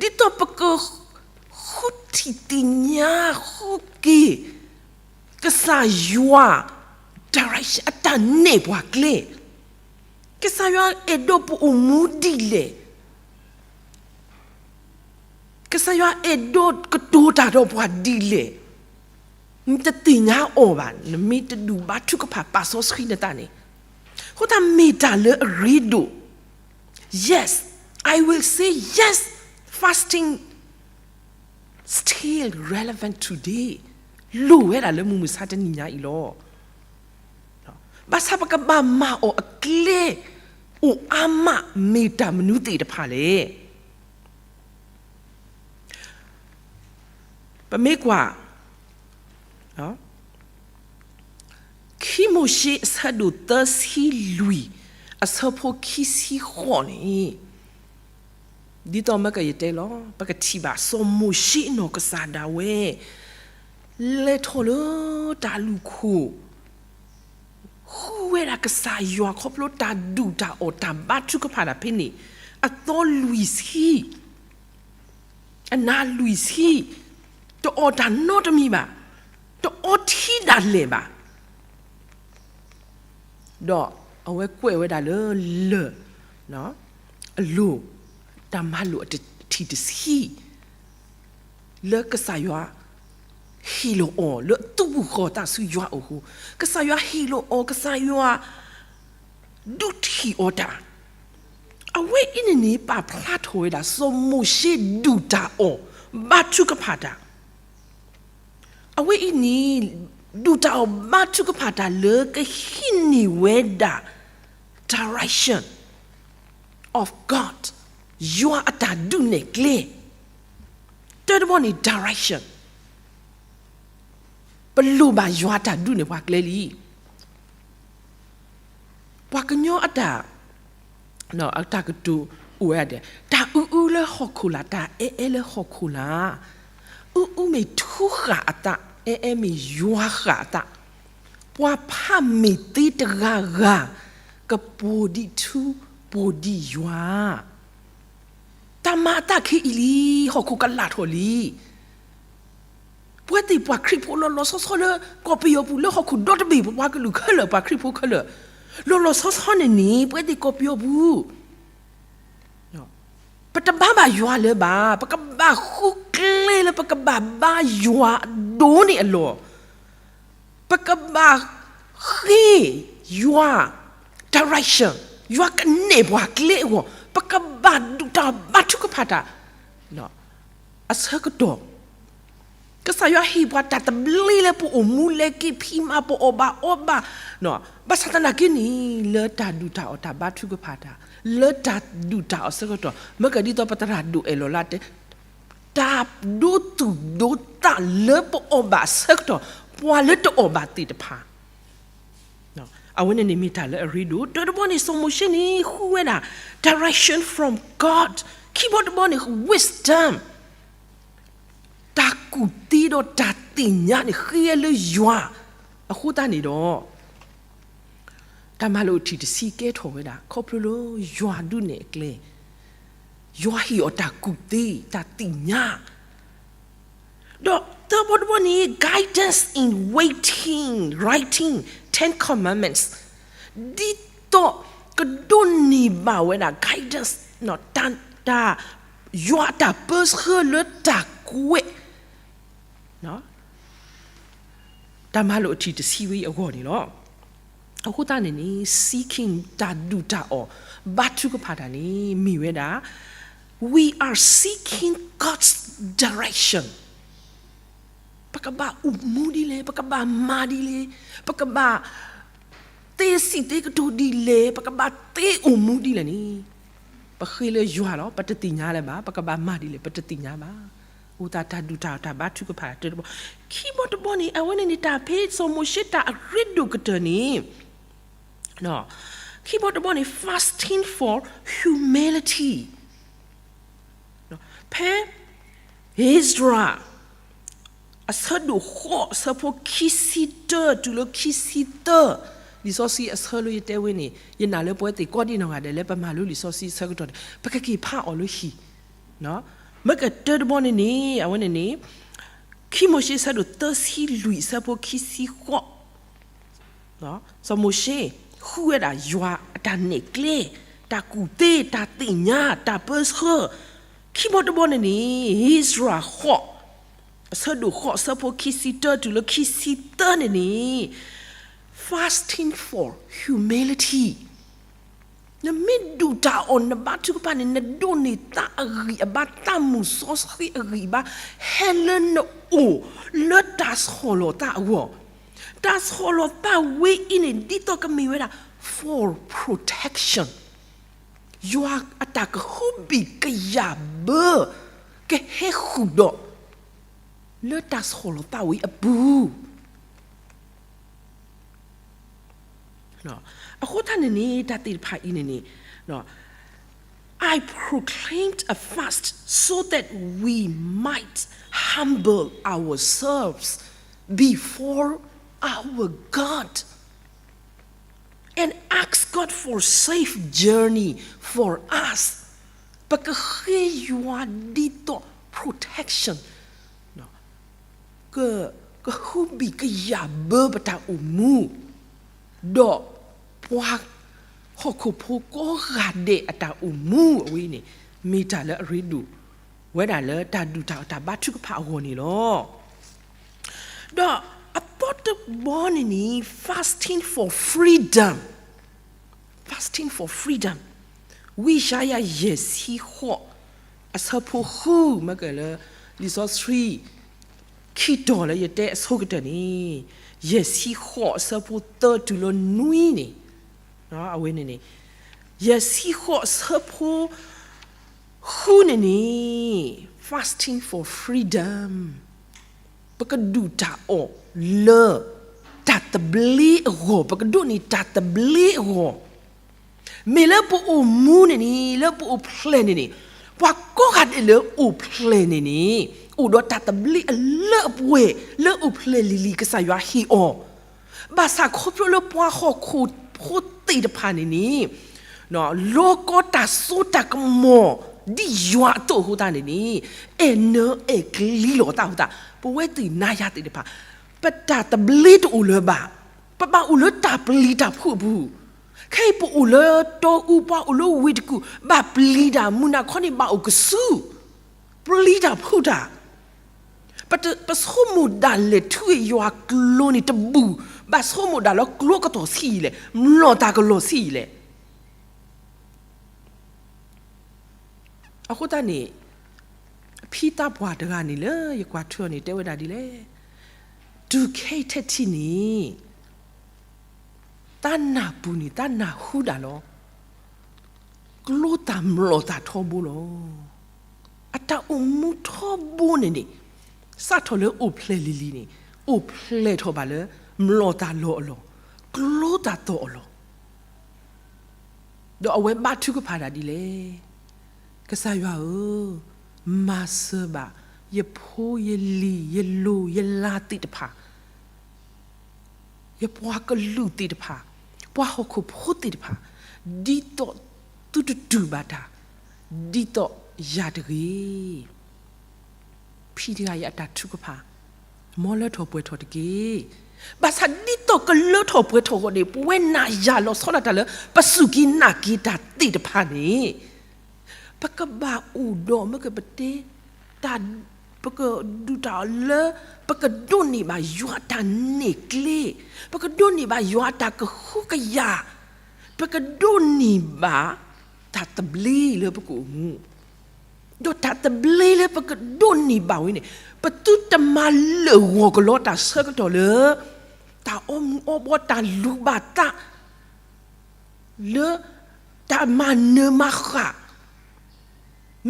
ဒ်သိးပကဃုထံၣ်သ့ၣ်ညါဃုက့ၤ ကစၢ်ယွၤ direction အတၢ်နဲၣ်ပှၤကျဲ, ကစၢ်ယွၤအဲၣ်ဒိးပအိၣ်မူဒ်လဲၣ်, ကစၢ်ယွၤအဲၣ်ဒိးကတိၤတၢ်ဒီးပှၤဒ်လဲၣ်, နတသ့ၣ်ညါအီၤဘၣ်, နမ့ၢ်တဒုၣ်ဘါထုကဖၣ်ပာ်စီဆှံနသးန့ၣ်, အဃိသတးမ့ၢ်တၢ်လၢအရ့ဒိၣ်. Yes, I will say yes, fasting still relevant today. လိၣ်ဝဲဒၣ်လၢမုၢ်မဆါတနံၤညါအံၤလီၤ. ဘၣ်ဆၣ်ပကဘၣ်မၤအီၤအကျဲ အိၣ်အါမး မ့ၢ်တၢ်မနုၤသ့ၣ်တဖၣ်လဲၣ်. ပမ့ၢ်ကွၢ် ခံမိၤၡ့အဆၢဒိၣ်သၢဆံလွံၢ် အဆၢဖိခံဆံဃိးန့ၣ်, ဒ်သိးမ့ၢ်ကယတဲလီၤ ပကထံၣ်ဘၣ်စီၤမိၤၡ့နီၢ်ကစၢ်ဒၣ်ဝဲ လဲၤထီၣ်လၢတၢ်လုၢ်ခိၣ် ဃုဝဲဒၣ်ကစၢ်ယွၤခီဖျိတၢ်ဒူၣ်တၢ်အီၣ်တၢ်ဘါထုကဖၣ်တၢ်ဖဲန့ၣ် အသီလွံၢ်ဆံ အနၤလွံၢ်ဆံ တအီၣ်တၢ်နီတမံၤဘၣ်, တအီထံဒၣ်လဲာ်ဘၣ်. ဒီးအဝဲကွဲးဝဲဒၣ်လၢလၢၢ် အလိၤ တၢ်မၤလိာ်အထံၣ်တဆံ လၢကစၢ်ယွၤဟ့ၣ်လီၤအီၤ လၢအသူၣ်ပူၤဃီၤသးဆူယွၤအအိၣ်အဃိ, ကစၢ်ယွၤဟ့ၣ်လီၤအီၤ ကစၢ်ယွၤဒုးထံၣ်အီၤတၢ်, အဝဲအံၤန့ၣ်န့ၣ် ပာ်ဖျါထီၣ်ဝဲဒၣ် စီၤမိၤၡ့ဒူၣ်တၢ်အီၣ် ဘါထုကဖၣ်တၢ် အဝဲအံၤန့ၣ် ဒူၣ်တၢ်အီၣ်ဘါထုကဖၣ်တၢ်လၢကဟံးန့ၢ်ဝဲဒၣ် direction of God ယွၤအတၢ်ဒုးနဲၣ်ကျဲ, တၢတဘီန့ၣ် direction ပလိၣ်ဘၣ်ယွၤတၢ်ဒုးနဲၣ်ပှၤကျဲလံ. ပှၤကညီအတၢ် အတၢ်ကတိၤအိၣ်ဝဲဒၣ်, တၢ်အူအူလၢဟီၣ်ခိၣ်လာ် တၢ်အဲၣ်အဲၣ်လၢဟီၣ်ခိၣ်လာ်, အူအူမ့ၢ်ထူဃၣ်အသး, အဲၣ်အဲၣ်မ့ၢ်ယွၤဃၣ်အသး, ပှၤဖးမ့ၢ်သ့တဂၤဂၤ ကပိာ်ဒံးထူ ပိာ်ဒံးယွၤ တၢ်မၤအသးခဲအံၤလံ, ဟီၣ်ခိၣ်ကလာ်ထီၣ်လံ. ပဝဲသ့ၣ်ပှၤခရံာ်ဖိလီၤလီၤဆီဆီလၢ ကီၢ်ပယီၤပူၤလၢဟီၣ်ခိၣ်ဒီတဘ့ၣ် ပပှၤကလုာ်ခဲလၢာ် ပှၤခရံာ်ဖိခဲလၢာ် လီၤလီၤဆီဆီန့ၣ်န့ၣ် ပဝဲသ့ၣ်ကီၢ်ပယီၤပူၤ ပတဘါဘၣ်ယွၤလၢၤဘၣ်. ပကဘၣ်ဃုကျဲလၢပကဘၣ်ဘါယွၤအဒိၣ်န့ၣ်အလီၢ်, ပကဘၣ်ဃ့ယွၤ direction, ယွၤကနဲၣ်ပှၤကျဲအဂီၢ်, ပကဘၣ်ဒူၣ်တၢ်ဘါထုကဖၣ်တၢ် အဆၢကတီၢ် ကစၢ်ယွၤဟ့ၣ်ပှၤတၢ်သဘျ့လၢပအိၣ်မူ လဲၤက့ၤဖံးမၤ ပအီၣ်ဘၣ်အီဘၣ်, ဘၣ်ဆၣ်သနာ်က့န့ၣ် လၢတၢ်ဒူၣ်တၢ်အီၣ်တၢ်ဘါထုကဖၣ်တၢ်, လၢတၢ်ဒူၣ်တၢ်အီၣ်ဆၢကတီၢ် မ့ၢ်ကဒ်သိးပသရၣ်ဒိၣ်အဲၣ်လီၤလၢတဲ တၢ်ဒိသူၣ်ဒိသးလၢပအီၣ်ဘၣ်အဆၢကတီၢ် ပှၤလၢတအီၣ်ဘၣ်သ့ၣ်တဖၣ် အဝဲန့ၣ်န့ၣ်မ့ၢ်တၢ်လၢအရ့ဒိၣ်. တၢတဘီန့ၣ် စီၤမိၤၡ့န့ၣ် ဃုဝဲဒၣ် direction from God, ခံဘီတဘီန့ၣ် wisdom, တၢ်ကူၣ်သ့ဒီးတၢ်သ့ၣ်ညါန့ၣ် ဃ့လၢယွၤ, အဃိသတးန့ၣ်ဒီး တၢ်မၤလိာ်အထံၣ်တဆံကဲထီၣ်ဝဲဒၣ် ခီဖျိလၢယွၤဒုးနဲၣ်အကျဲ, ယွၤဟ့ၣ်အီၤတၢ်ကူၣ်သ့ တၢ်သ့ၣ်ညါ ဒီးသၢဘီတဘီန့ၣ် guidance in waiting, writing Ten Commandments, ဒ်သိးကဒိးန့ၢ်ဘၣ်ဝဲဒၣ် guidance, တၢ်, ယွၤအတၢ်ပၢဆှၢလၢတၢ်ကွဲး တၢ်မၤလိာ်အထံၣ်တဆံဝဲအံၤအဂီၢ်န့ၣ်လီၤ. အဃိသတးန့ၣ်န့ၣ် seeking တၢ်ဒူၣ်တၢ်အီၣ် ဘါထုကဖၣ်တၢ်န့ၣ် မ့ၢ်ဝဲဒၣ် we are seeking God's direction, ပကဘၣ်အိၣ်မူဒ်လဲၣ်, ပကဘၣ်မၤဒ်လဲၣ်, ပကဘၣ်သ့စံးသ့ကတိၤဒ်လဲၣ်, ပကဘၣ်သ့အိၣ်မူဒ်လဲၣ်န့ၣ် ပဃ့လၢယွၤလီၤ. ပတသ့ၣ်ညါလၢၤဘၣ်, ပကဘၣ်မၤဒ်လဲၣ် ပတသ့ၣ်ညါဘၣ်. အဃိသတးတၢ်ဒူၣ်တၢ်အီၣ်တၢ်ဘါထုကဖၣ်တၢ်တဘီ, ခံဘီတဘီန့ၣ် အဝဲန့ၣ်န့ၣ် တၢ်ဖဲစီၤမိၤၡ့တၢ်အရ့ဒိၣ်ကတၢၢ်န့ၣ် ခံဘီတဘီန့ၣ် fasting for humility, ဖဲ Ezra အဆၢဒိၣ်ဃိး အဆၢဖိခံဆံတၢတုၤလၢခံဆံသၢ, လံာ်စီဆှံအဆၢလၢယတဲဝဲန့ၣ် ယနာ်လၢပဝဲသ့ၣ်ကိးဒံနီၢ်ဂၤဒဲး လၢပမၤလိလံာ်စီဆှံအဆၢကတီၢ်န့ၣ် ပကက့ၤဖးအီၤလၢဟံၣ်, မ့ၢ်ကတၢတဘီန့ၣ်န့ၣ် အဝဲန့ၣ်န့ၣ် ခံမိၤၡ့အဆၢဒိၣ်သၢဆံလွံၢ် အဆၢဖိခံဆံဃိး စီၤမိၤၡ့ ဃုဝဲဒၣ်ယွၤအတၢ်နဲၣ်ကျဲ, တၢ်ကူၣ်သ့, တၢ်သ့ၣ်ညါ, တၢ်ပၢဆှၢ, ခံဘီတဘီန့ၣ်န့ၣ် ဧ့စြၤဃိး, အဆၢဒိၣ်ဃိး အဆၢဖိခံဆံတၢတုၤလၢခံဆံသၢန့ၣ်န့ၣ် fasting for humility, နမ့ၢ်ဒူၣ်တၢ်အီၣ်နဘါထုကဖၣ်န့ၣ် နဒိးန့ၢ်သးအဂံၢ်အဘါ သးမုၢ်စီဆှံအဂံၢ်အဘါ ဟဲလၢနအိၣ်လၢတၢ်ဆီၣ်လီၤသးအဂီၢ်, တၢ်ဆီၣ်လီၤသးဝဲအံၤန့ၣ် ဒ်သိးကမ့ၢ်ဝဲဒၣ် for protection, ယွၤအတၢ်ကဟုဘံၣ်ကယာ်ဘၢ ကဟဲဃုာ်ဒီး လၢတၢ်ဆီၣ်လီၤသးဝဲအံၤအပူၤ အဃိသတးန့ၣ်န့ၣ် တၢ်သ့ၣ်တဖၣ်အံၤန့ၣ်န့ၣ် I proclaimed a fast so that we might humble ourselves before our God and ask God for safe journey for us. ပကဃ့ယွၤဒ်သိး protection က ကဟုဘံၣ်ကယာ်ဘၢပတၢ်အိၣ်မူ, ဒီးပှၤဟီၣ်ခိၣ်ဖိကိးဂၤဒဲးအတၢ်အိၣ်မူအဝဲန့ၣ် မ့ၢ်တၢ်လၢအရ့ဒိၣ်ဝဲဒၣ်လၢတၢ်ဒုၣ်တၢ်အီၣ်တၢ်ဘါထုကဖၣ်အဂီၢ်န့ၣ်လီၤ. ဒီးအသီတဘီန့ၣ်န့ၣ် fasting for freedom, fasting for freedom, ဝံယၡါယၤယဲၢ်ဆံဃိး အဆၢဖိဃု မ့ၢ်ကလၢ လံာ်စီဆှံ ခံတီၤလၢယတဲအဆိကတၢၢ်န့ၣ်, ယဲၢ်ဆံဃိးအဆၢဖိသၢတုၤလၢနွံန့ၣ်, အဝဲန့ၣ်န့ၣ်, ယဲၢ်ဆံဃိးအဆၢဖိ ဃုန့ၣ်န့ၣ်, fasting for freedom, ပကဒုၣ်တၢ်အီၣ်လၢတၢ်သဘျ့အဂီၢ်, ပကဒိးန့ၢ်တၢ်သဘျ့အဂီၢ်, မ့ၢ်လၢပအိၣ်မူန့ၣ်န့ၣ်, လၢပအိၣ်ဖျဲၣ်န့ၣ်န့ၣ်, ပှၤကိးဂၤဒဲးလၢအိၣ်ဖျဲၣ်န့ၣ်န့ၣ်, အိၣ်ဒီးတၢ်သဘျ့အလၢအပှဲၤလၢအိၣ်ဖျဲၣ်လံၤလံၤ ကစၢ်ယွၤဟ့ၣ်အီၤ, ဘၣ်ဆၣ်ခီဖျိလၢပှၤဟီၣ်ခိၣ်ဖိသ့ၣ်တဖၣ်န့ၣ်န့ၣ်, လီၤကီတၢ်စိတၢ်ကမီၤ ဒ်ယွၤအသိးအဃိသတးန့ၣ်န့ၣ်, အဲၣ်နၢအဲၣ်ကျံလီၤသးအဃိသတး, ပဝဲသ့ၣ်နၤယၤသ့ၣ်တဖၣ်, ပတၢ်သဘျ့တအိၣ်လၢၤဘၣ်, ပဘၣ်အိၣ်လၢတၢ်ပျံၤတၢ်ဖုးအပူၤ, ခဲအံၤပအိၣ်လၢတီအူ ပှၤအိၣ်လၢဝ့ၢ်တကူၣ် ဘၣ်ပျံၤတၢ် မုၢ်နၤခီန့ၣ်ဘၣ်အိၣ်ကစု, ပျံၤတၢ်ဖုးတၢ် ပဆိကမိၣ်ဒၣ်လဲာ် ထုးယွၤကျိန့ၣ်တဘူၣ်, ဘၣ်ဆိကမိၣ်ဒၣ်လၢကျိကတီၢ်ဆံးအံၤလဲၣ်, မျိာ်တၢ်ကလီၢ်ဆံးအံၤလဲၣ်. အဃိသတးန့ၣ်, ဖံသးပှၢ်တဂၤန့ၣ်လၢယကွၢ်ထွဲအီၤန့ၣ် တဲဝဲဒၣ်ဒ်လဲၣ်, တုၤခဲအံၤထဲထံၣ်န့ၣ် တၢ်နၢ်ပူၤန့ၣ် တၢ်နၢ်ဟူဒၣ်လီၤ. ကျိတၢ်မျိာ်တၢ်ထီဘိလီၤ. အတၢ်အိၣ်မူထီဘိန့ၣ်န့ၣ်, စးထီၣ်လၢအိၣ်ဖျဲၣ်လံၤလံၤန့ၣ်, အိၣ်ဖျဲၣ်ထီၣ်ဘၣ်လၢမျိာ်တၢ်လီၢ်အလီၢ်, ကျိတၢ်သီၣ်အလီၢ်, ဒီးအဝဲဘါထုကဖၣ်ဒၣ်ဒ်လဲၣ်, ကစၢ်ယွၤဧၢ, မၤစၢၤဘၣ်ယဖိယလံၤ ယလိၤယလၤသ့ၣ်တဖၣ်, ယပှၤကလုာ်သ့ၣ်တဖၣ်, ပှၤဟီၣ်ခိၣ်ဖိသ့ၣ်တဖၣ်, ဒ်သိးသုတတူၢ်ဘၣ်တၢ်, ဒ်သိးယၤတဂ့ၤ. ဖံတဂၤအံၤအတၢ်ထုကဖၣ်, မ်လၢထီၣ်ပှဲၤထီၣ်တက့ၢ်. ဘၣ်ဆၣ်ဒ်သိးကလၢထီၣ်ပှဲၤထီၣ်အဂီၢ်န့ၣ် ပဝဲနၤယၤလီၤဆီဒၣ်တၢ်လၢ ပစူၢ်က့ၤနာ်က့ၤတၢ်သ့ၣ်တဖၣ်န့ၣ်, ပကဘၣ်အိၣ်ဒီး မ့ၢ်ကပတဲ, တၢ်, ပကဒုးတၢ်အီၤလၢ ပကဒိးန့ၢ်ဘၣ်ယွၤအတၢ်နဲၣ်ကျဲ, ပကဒိးန့ၢ်ဘၣ်ယွၤအတၢ်ကဟုကယာ်, ပကဒိးန့ၢ်ဘၣ်တၢ်သဘျ့လၢပကအိၣ်မူ, ဒီးတၢ်သဘျ့လၢပကဒိးန့ၢ်ဘၣ်ဝဲန့ၣ်, ပသုတမၤလၢာ်ဂီၤကလီတၢ်ဆၢကတီၢ်လၢ တၢ်အီမူၤအီဘှီ တၢ်လူၤဘၣ်သး လၢတၢ်မၤနၢၤမၤဃၣ်,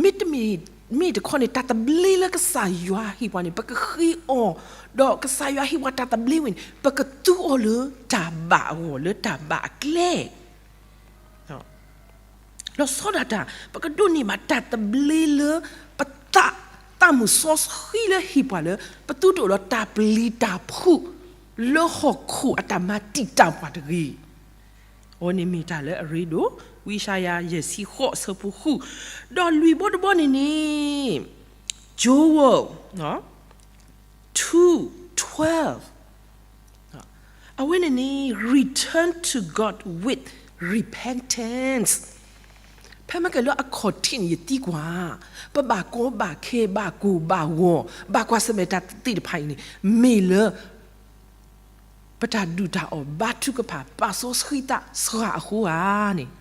မ့တမ့ၢ်, မ့ၢ်တခီန့ၣ် တၢ်သဘျ့လၢကစၢ်ယွၤဟ့ၣ်ပှၤန့ၣ် ပကဃ့အီၤ, ဒီးကစၢ်ယွၤဟ့ၣ်ပှၤတၢ်သဘျ့ဝဲန့ၣ် ပကသူအီၤလၢတၢ်ဘၣ်အဂီၢ် လၢတၢ်ဘၣ်အကျဲ လီၤဆီဒၣ်တၢ် ပကဒိးန့ၢ်ဘၣ်တၢ်သဘျ့လၢပသး, သးမုၢ်စီဆှံလၢဟ့ၣ်ပှၤလၢ ပသုတအိၣ်ဒီးတၢ်ပျံၤတၢ်ဖုး လၢဟီၣ်ခိၣ်အတၢ်မၤတံာ်တာ်ပှၤတဂ့ၤ. အဝဲန့ၣ်မ့ၢ်တၢ်လၢအရ့ဒိၣ်, ဝံယၡါယၤ ယဲၢ်ဆံဃိး အဆၢဖိဃု, ဒီးလွံၢ်ဘီတဘီန့ၣ်န့ၣ် Joel two twelve အဝဲန့ၣ်န့ၣ် return to God with repentance. ဖဲမ့ၢ်ကလၢအခီၣ်ထံးန့ၣ် ယသံကွၢ်, ပဘၣ်ကီဘၣ်ခဲ ဘၣ်ကိၢ်ဘၣ်ဂီၤ ဘၣ်ကွၢ်ဆၢၣ်မဲာ်တၢ်သ့ၣ်တဖၣ်အံၤန့ၣ် မ့ၢ်လၢ ပတၢ်ဒုၣ်တၢ်အီၣ်ဘါထုကဖၣ် ပာ်စီဆှံသးစှၤအဃိဧါန့ၣ်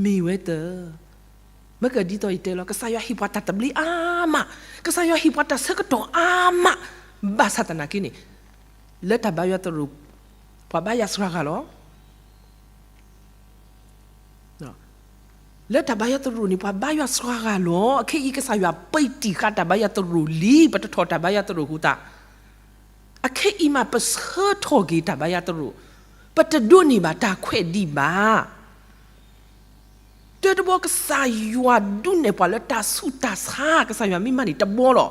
မ့ၢ်ဝဲသၢ မ့ၢ်ကဒ်သိးယတဲလီၤ ကစၢ်ယွၤဟ့ၣ်ပှၤတၢ်သဘျ့အါမး, ကစၢ်ယွၤဟ့ၣ်ပှၤတၢ်ဆၢကတီၢ်အါမး, ဘၣ်ဆၣ်သနာ်က့န့ၣ် လၢတၢ်ဘါယွၤသရိာ် ပှၤဘါယွၤစှၤဂၤလီၤ. လၢတၢ်ဘါယွၤသရိာ်န့ၣ် ပှၤဘါယွၤစှၤဂၤလီၤ. အခဲအံၤ ကစၢ်ယွၤပံးတံၢ်ဃာ်တၢ်ဘါယွၤသရိာ်လံ, ပတထီၣ်တၢ်ဘါယွၤသရိာ်အဃိသတး, အခဲအံၤမး ပဆၢထီၣ်က့ၤတၢ်ဘါယွၤသရိာ်, ပတဒိးန့ၢ်ဘၣ်တၢ်ခွဲးဒံးဘၣ်. တဘျီကစၢ်ယွၤဒုးနဲၣ်ပှၤလၢတၢ်ဆူးတၢ်ဆါ ကစၢ်ယွၤမ့ၢ်မၤန့ၣ်တဘျီလီၤ.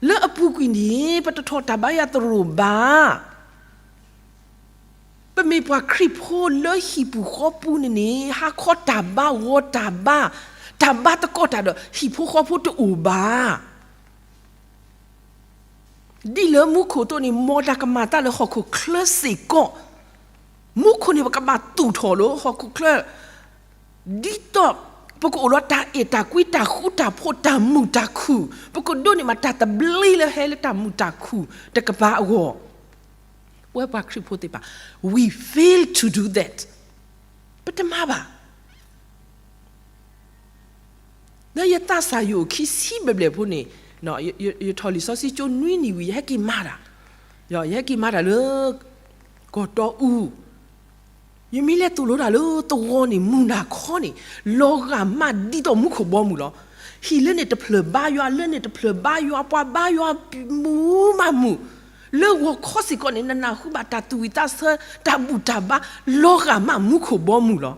လၢအပူၤကွံာ်န့ၣ် ပတထီၣ်တၢ်ဘါယွၤသရိာ်ဘၣ်. ပမ့ၢ်ပှၤခရံာ်ဖိလၢဟံၣ်ပူၤဃီပူၤန့ၣ်န့ၣ် ဟါခီတၢ်ဘါ ဂီၤတၢ်ဘါ, တၢ်ဘါသကိးတၢ်ဒီးဟံၣ်ဖိဃီဖိတအိၣ်ဘၣ်. ဒ်လၢမူခိၣ်အသိးန့ၣ် မ်တၢ်ကမၤတၢ်လၢဟီၣ်ခိၣ်ချၢစ့ၢ်ကီး, မူခိၣ်န့ၣ် ပကဘၣ်သူၣ်ထီၣ်လၢဟီၣ်ခိၣ်ချၢ, ဒ်သိးပကအိၣ်ဒီးတၢ်အဲၣ်တၢ်ကွံ တၢ်ဃူတၢ်ဖိး တၢ်မုာ်တၢ်ခုၣ်, ပကဒိးန့ၢ်ဘၣ်တၢ်သဘျ့လၢဟဲလၢတၢ်မုာ်တၢ်ခုၣ်တကပၤအဂီၢ်. ပဝဲပှၤခရံာ်ဖိသ့ၣ်တဖၣ် we fail to do that. ပတမၤဘၣ်. လၢယသးစၢ်ယိၣ်ခံဆံဘျဲၣ်ဘျဲၣ်ဖိန့ၣ်, ယထီၣ်လံာ်စီဆှံကၠိနွံနံၣ်ဝံၤ ယဟဲက့ၤမၤတၢ်, ယဟဲက့ၤမၤတၢ်လၢ ကီၢ်တီအူ, ယမ့ၢ်လဲၤသိၣ်လိတၢ်လၢသဝီန့ၣ် မုၢ်နၤခီန့ၣ် လီၤဂာ်မးဒ်သိးမူခိၣ်ဘီမုၢ်လီၤ. ဟံၣ်လၢန့ၣ်တဖျၢၣ်ဘါယွၤ, လၢန့ၣ်တဖျၢၣ်ဘါယွၤ, ပှၤဘါယွၤမုာ်မးမုာ်, လၢဂီၤခီစ့ၢ်ကီးန့ၣ် နနၢ်ဟူဘၣ်တၢ်သူၣ်ဝံၣ်သးဆၢ တၢ်ဘူၣ်တၢ်ဘါ လီၤဂာ်မးမူခိၣ်ဘီမုၢ်လီၤ.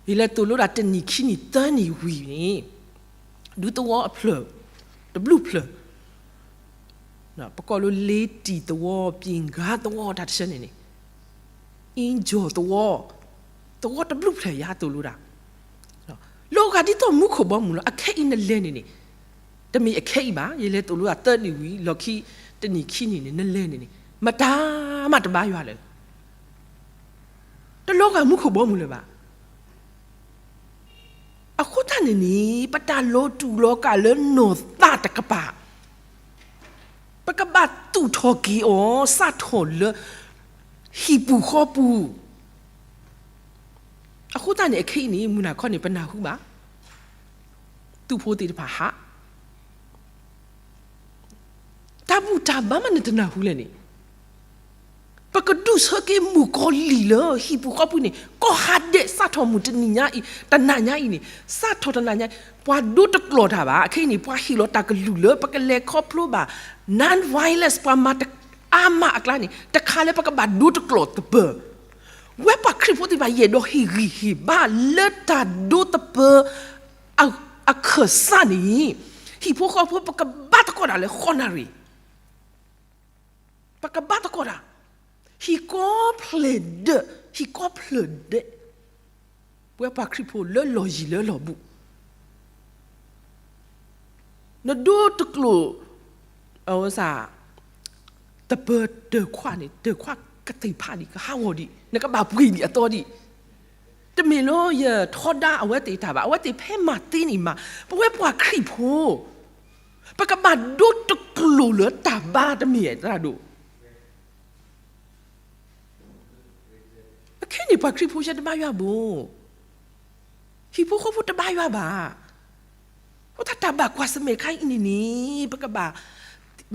ယလဲၤသိၣ်လိဒၣ်တနံၣ်ခံနံၣ်သၢနံၣ်ဝံၤန့ၣ်, ဒူသဝီအဖျၢၣ်, တဘျုးဖျၢၣ်, ပကိးလၢလ့တံၢ်သဝီ ပၠ့ၣ်ဂါသဝီတၢ်တဆၢန့ၣ်န့ၣ်, အ့ၣ်ကၠီၣ်သဝီ, သဝီတဘျုးဖျၢၣ်ယသိၣ်လိဒၣ်, လီၤဂာ်ဒ်သိးမူခိၣ်ဘီမုၢ်လီၤ. အခဲအံၤနလဲၤန့ၣ်န့ၣ်, တမ့ၢ်အခဲအံၤဘၣ်, ယလဲၤသိၣ်လိဒၣ်သၢနံၣ်ဝံၤ လီၢ်ခံတနံၣ်ခံနံၣ်န့ၣ် နလဲၤန့ၣ်န့ၣ် မတၤမးတဘါယွၤလၢၤ တလီၤဂာ်မူခိၣ်ဘီမုၢ်လၢၤဘၣ်. အဃိသတးန့ၣ်န့ၣ် ပတၢ်လီၤတူာ်လီၤကာ်လၢနီၢ်သးတကပၤ, ပကဘၣ်သူၣ်ထီၣ်က့ၤအီၤ စးထီၣ်လၢဟံၣ်ပူၤဃီပူၤ. အဃိသတးန့ၣ် အခဲအံၤန့ၣ် မုၢ်နၤခီန့ၣ် ပနၢ်ဟူဘၣ် သုးဖိသ့ၣ်တဖၣ်ဟး တၢ်ဘူၣ်တၢ်ဘါမးနတနၢ်ဟူလဲၣ်န့ၣ်, ပကဒုးဆၢက့ၤမုၣ်ကီၤလံၢ်လၢဟံၣ်ပူၤဃီပူၤန့ၣ် ကီၢ်ဟးဒဲး စးထီၣ်မုၢ်တနံၤညါအံၤ တနၤညါအံၤန့ၣ်, စးထီၣ်တနၤညါအံၤ, ပှၤဒိတကျိာ်တၢ်ဘၣ်. အခဲအံၤန့ၣ် ပှၤဟ့ၣ်လီၤတၢ်ကလုၢ်လၢ ပကလဲၤခီဖျိဘၣ် non-violence ပှၤမၤအါမးအကျါန့ၣ် တခါလၢပကဘၣ်ဒိတကျိာ်သပၢၤ. ဝဲပှၤခရံာ်ဖိသ့ၣ်တဖၣ်ယအဲၣ်ဒိးဟ့ၣ်ဂံၢ်ဟ့ၣ်ဘါလၢတၢ်ဒိသပၢၤ အခၢၣ်စးန့ၣ်, ဟံၣ်ဖိဃီဖိ ပကဘါသကိးတၢ်လၢဃီနၣ်ရံၣ်, ပကဘါသကိးတၢ်, ဟံၣ်ကိးဖျၢၣ်ဒၢး, ဟံၣ်ကိးဖျၢၣ်ဒဲး, ပဝဲပှၤခရံာ်ဖိလၢလီၢ်ယံၤလၢလီၢ်ဘူး, နဒိတကျိာ် အဝဲစ့ၢ် တပၢၤတၢၢ်ခွါန့ၣ် တၢၢ်ခွါကသ့ၣ်ဖးဒံး ကဟးဂီၤဒံး နကဘၣ်ပှ့ၤဒံးအသီဒံး, တမ့ၢ်လၢယထီဒါအဝဲသ့ၣ်တၢ်ဘၣ်, အဝဲသ့ၣ်ဖဲမၤသ့န့ၣ်မး, ပဝဲပှၤခရံာ်ဖိ ပကဘၣ်ဒိတကျိာ်လၢတၢ်ဘါတမ့ၢ်သရၣ်ဒိၣ်. အခဲန့ၣ်ပှၤခရံာ်ဖိဆဲတဘါယွၤဘၣ်, ဟံၣ်ဖိဃီဖိတဘါယွၤဘၣ်. အဃိသတးတၢ်ဘၣ်ကွၢ်ဆၢၣ်မဲာ်ခါအံၤန့ၣ်န့ၣ် ပကဘၣ်,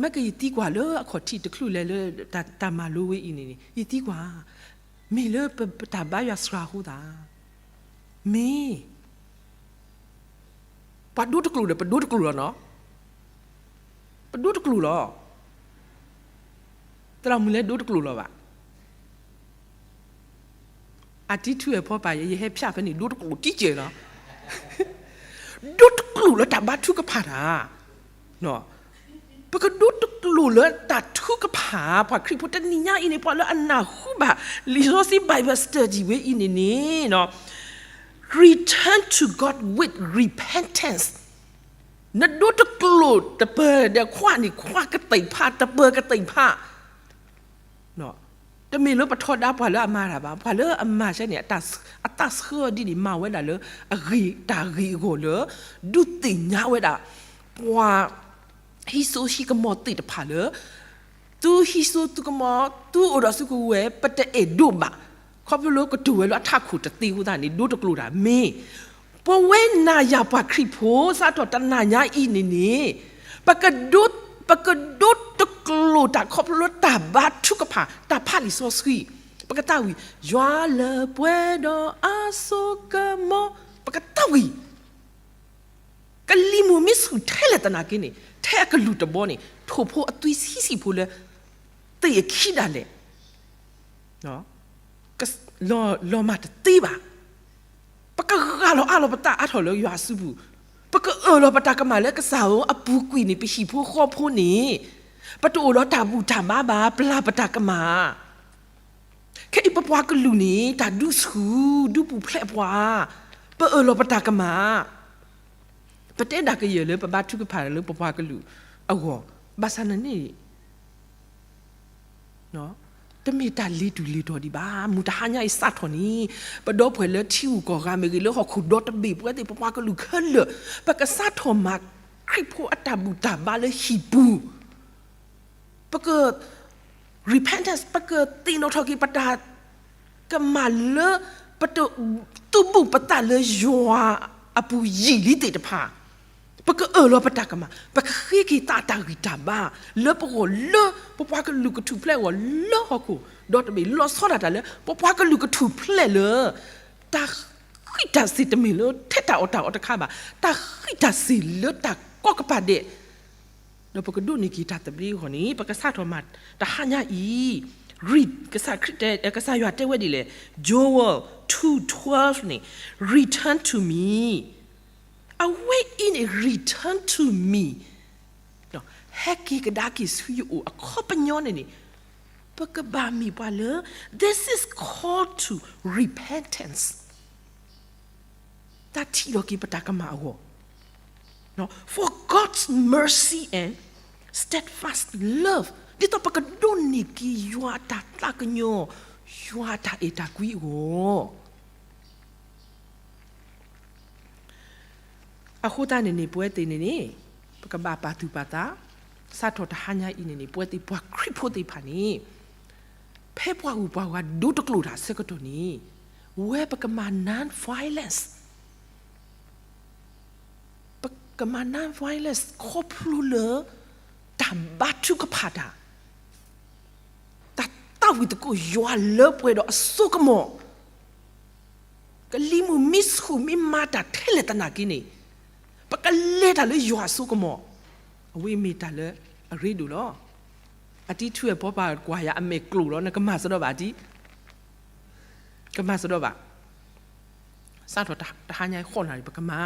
မ့ၢ်ကယသံကွၢ်လၢအခီၣ်ထံးတချုးလဲၤလၢ တၢ်မၤလိဝဲအံၤန့ၣ်န့ၣ် ယသံကွၢ်, မ့ၢ်လၢပတၢ်ဘါယွၤစှၤအဃိသး, မ့ၢ် ပှၤဒိတကျိာ်ဒီး ပဒိတကျိာ်လီၤနီၤ, ပဒိတကျိာ်လီၤ. သရၣ်မုၣ်လဲၤဒိတကျိာ်လီၤဘၣ်. အတံထူအဲၣ်ဖီပာ်ယဲ ယဟဲဖၠၣ်ဖဲန့ၣ် ဒိတကျိာ်တံၢ်ကဲလီၤ. ဒိတကျိာ်လၢတၢ်ဘါထုကဖၣ်တၢ်, ပကဒိတကျိာ်လၢတၢ်ထုကဖၣ်, ပှၤခရံာ်ဖိတနံၤညါအံၤန့ၣ် ပှၤလၢအနၢ်ဟူဘၣ် လံာ်စီဆှံ Bible study ဝဲအံၤန့ၣ်န့ၣ် return to God with repentance. နဒိတကျိာ်တပၢၤဒီးခွါန့ၣ် ခွါကသ့ၣ်ဖး တပၢၤကသ့ၣ်ဖး, တမ့ၢ်လၢပထီဒါပှၤလၢအမၤတၢ်ဘၣ်, ပှၤလၢအမၤဆဲန့ၣ် အသးဆၢဒ်န့ၣ် မၤဝဲဒၣ်လၢအဂ့ၤ တၢ်ဂ့ၤအဂီၢ်လၢ ဒုးသ့ၣ်ညါဝဲဒၣ် ပှၤဟံးစိဟံးကမီၤသ့ၣ်တဖၣ်လၢ သုဟံးစိသုကမီၤ သုအိၣ်ဒီးစုကဝဲၤ ပတအဲၣ်ဒိးဘၣ်, ခီဖျိလၢကတိၤဝဲလၢအထးခိၣ်တသ့အဃိသတးန့ၣ် ဒိတကျိာ်တၢ်မ့ၢ် ပဝဲနၤယၤပှၤခရံာ်ဖိ စးထီၣ်တနၤညါအံၤန့ၣ်န့ၣ် ပကဒိ ပကဒိတကျိာ်တၢ်ခီဖျိလၢတၢ်ဘါထုကဖၣ် တၢ်ဖးလံာ်စီဆှံ, ပကသးဝံၣ် ယွၤလၢပှဲၤဒီးအစိကမီၤ, ပကသးဝံၣ် ကလံၤမိၢ်မ့ၢ်ဆူၣ်ထဲလဲၣ်သနာ်က့န့ၣ် ထဲအကလုၢ်တဘီန့ၣ် ထိၣ်ဖိအသွံဆံးဆံးဖိလၢ သ့ၣ်အခံဒၣ်လဲာ် လီၤမၢ်တသ့ဘၣ်. ပ လီၤအါလီၤပသးအါထီၣ်လၢယွၤအစုပူၤ, ပကအၢၣ်လီၤပတၢ်ကမၣ်လၢကစၢ်ဧၢ, အပူၤကွံာ်န့ၣ် ပဟံၣ်ဖိဃီဖိန့ၣ် ပတအိၣ်ဒီးတၢ်ဘူၣ်တၢ်ဘါဘၣ်, ပျၢ်ပတၢ်ကမၣ် ခဲအံၤပပှၤကလုာ်န့ၣ် တၢ်ဒုးဆူၣ်ဒုးပူၤဖျဲးပှၤ, ပအၢၣ်လီၤပတၢ်ကမၣ်, ပတဲဒၣ်ကယဲၢ်လၢပဘါထုကဖၣ်လၢပပှၤကလုာ်အဂီၢ်, ဘၣ်ဆၣ်န့ၣ်န့ၣ် တမ့ၢ်တၢ်လ့ၤတူၢ်လ့ၤတီၤဒံးဘၣ်. မုၢ်တဟါညါအံၤစးထီၣ်န့ၣ် ပဒီပုၢ်ဝဲၢ်လၢထံဂုၤကီၢ်ဂၤမ့ၢ်ဂ့ၤ, လၢဟီၣ်ခိၣ်ဒီတဘ့ၣ်ပဝဲသ့ၣ် ပပှၤကလုာ်ခဲလၢာ်, ပကစးထီၣ်မၤခရံာ်ဖိအတၢ်ဘူၣ်တၢ်ဘါလၢဟံၣ်ပူၤ, ပက repentance, ပကသ့ၣ်နီၣ်ထီၣ်က့ၤပတၢ်ကမၣ်လၢ ပတသူၣ်ဘူၣ်ပသးလၢယွၤအပူၤယံာ်လံသ့ၣ်တဖၣ်, ပကအၢၣ်လီၤပတၢ်ကမၣ်, ပကဃ့က့ၤသးတၢ်ဂံၢ်တၢ်ဘါ လၢပဂီၢ်လၢပပှၤကလုာ်ကထူၣ်ဖျဲးအဂီၢ်လၢဟီၣ်ခိၣ်ဒီတဘ့ၣ်, လီၤဆီဒၣ်တၢ်လၢပပှၤကလုာ်ကထူၣ်ဖျဲးလၢ တၢ်ဃံးတၢ်စ့ၢ်တမ့ၢ်လၢထဲတၢ်အီၣ်တၢ်အီတခါဘၣ်, တၢ်ဃံးတၢ်စ့ၢ်လၢတၢ်ကီကပၤဒဲး ဒီးပကဒိးန့ၢ်က့ၤတၢ်သဘျ့အဂီၢ်န့ၣ် ပကစးထီၣ်မၤတဟါညါအံၤ, ကစၢ်ခရံာ်တဲ, ကစၢ်ယွၤတဲဝဲဒ်လဲၣ်, Joel two twelve န့ၣ်, Return to me. အဝဲအံၤန့ၣ် return to me, ဟဲက့ၤကဒါက့ၤဆူယအိၣ်အခီပညီန့ၣ်န့ၣ်, ပကဘၣ်မ့ၢ်ပှၤလၢ this is call to repentance. တၢ်ထံၣ်လီၤက့ၤပတၢ်ကမၣ်အဂီၢ်, For God's mercy and steadfast love, ဒ်သိးပကဒိးန့ၢ်က့ၤယွၤအတၢ်သးကညီၤ, ယွၤအတၢ်အဲၣ်တၢ်ကွံအဂီၢ်. အဃိသတးန့ၣ်န့ၣ် ပဝဲသ့ၣ်န့ၣ်န့ၣ် ပကဘၣ်ပာ်သူၣ်ပာ်သး, စးထီၣ်တဟါညါအံၤန့ၣ်န့ၣ် ပဝဲသ့ၣ်ပှၤခရံာ်ဖိသ့ၣ်တဖၣ်န့ၣ် ဖဲပှၤဂုၤပှၤဂၤဒိတကျိာ်တၢ်ဆၢကတီၢ်န့ၣ်, ဝဲပကမၤ non-violence, ပကမၤ non-violence ခီဖျိလၢ တၢ်ဘါထုကဖၣ်တၢ်, တၢ်သးဝံၣ်သကိးယွၤလၢပှဲၤဒီးအစိကမီၤ, ကလံၤမုၢ်မ့ၢ်ဆူၣ်မ့ၢ်မၤတၢ်ထဲလဲၣ်သနာ်က့န့ၣ်, ပကလဲၤတၢ်လၢယွၤအစိကမီၤ, အဝဲမ့ၢ်တၢ်လၢအရ့ဒိၣ်လီၤ. အတံၤထူၣ်အဲၣ်ဖီပာ်ကွၢ်ယၤအမဲာ်ကျိၤလီၤ, နကမၤစ့ၢ်ဒီးဘၣ်တံၤ, ကမၤစ့ၢ်ဒီးဘၣ်. စးထီၣ်တဟါညါဃိးနၣ်ရံၣ် ပကမၤ,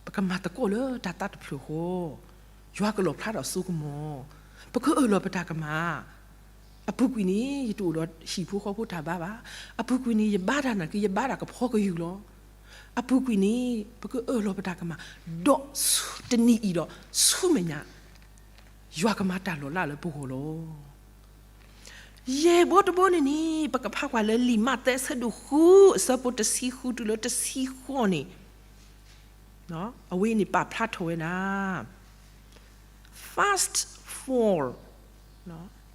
ပကမၤသကိးလၢတၢ်သးတဖျၢၣ်ဃီ, ယွၤကလီၣ်ဖျါထီၣ်အစိကမီၤ, ပကအၢၣ်လီၤပတၢ်ကမၣ်, အပူၤကွံာ်န့ၣ် ယတအိၣ်ဒီးဟံၣ်ဖိဃီဖိတၢ်ဘါဘၣ်, အပူၤကွံာ်န့ၣ် ယဘါတၢ်နာ်က့ ယဘါတၢ်ကဖီကယုၢ်လီၤ. အပူၤကွံာ်န့ၣ် ပကအၢၣ်လီၤပတၢ်ကမၣ်, ဒီးဆူတနံၤအံၤဒီး ဆူမဲာ်ညါ ယွၤကမၤတၢ်လီၤလးလၢပဂီၢ်လီၤ. ယဲၢ်ဘီတဘီန့ၣ်န့ၣ် ပကဖးကွၢ်လၢလံာ်မးသဲအဆၢဒိၣ်ဃု အဆၢဖိတဆံဃုတုၤလၢတဆံဃိးန့ၣ်, အဝဲအံၤန့ၣ်ပာ်ဖျါထီၣ်ဝဲဒၣ် Fast for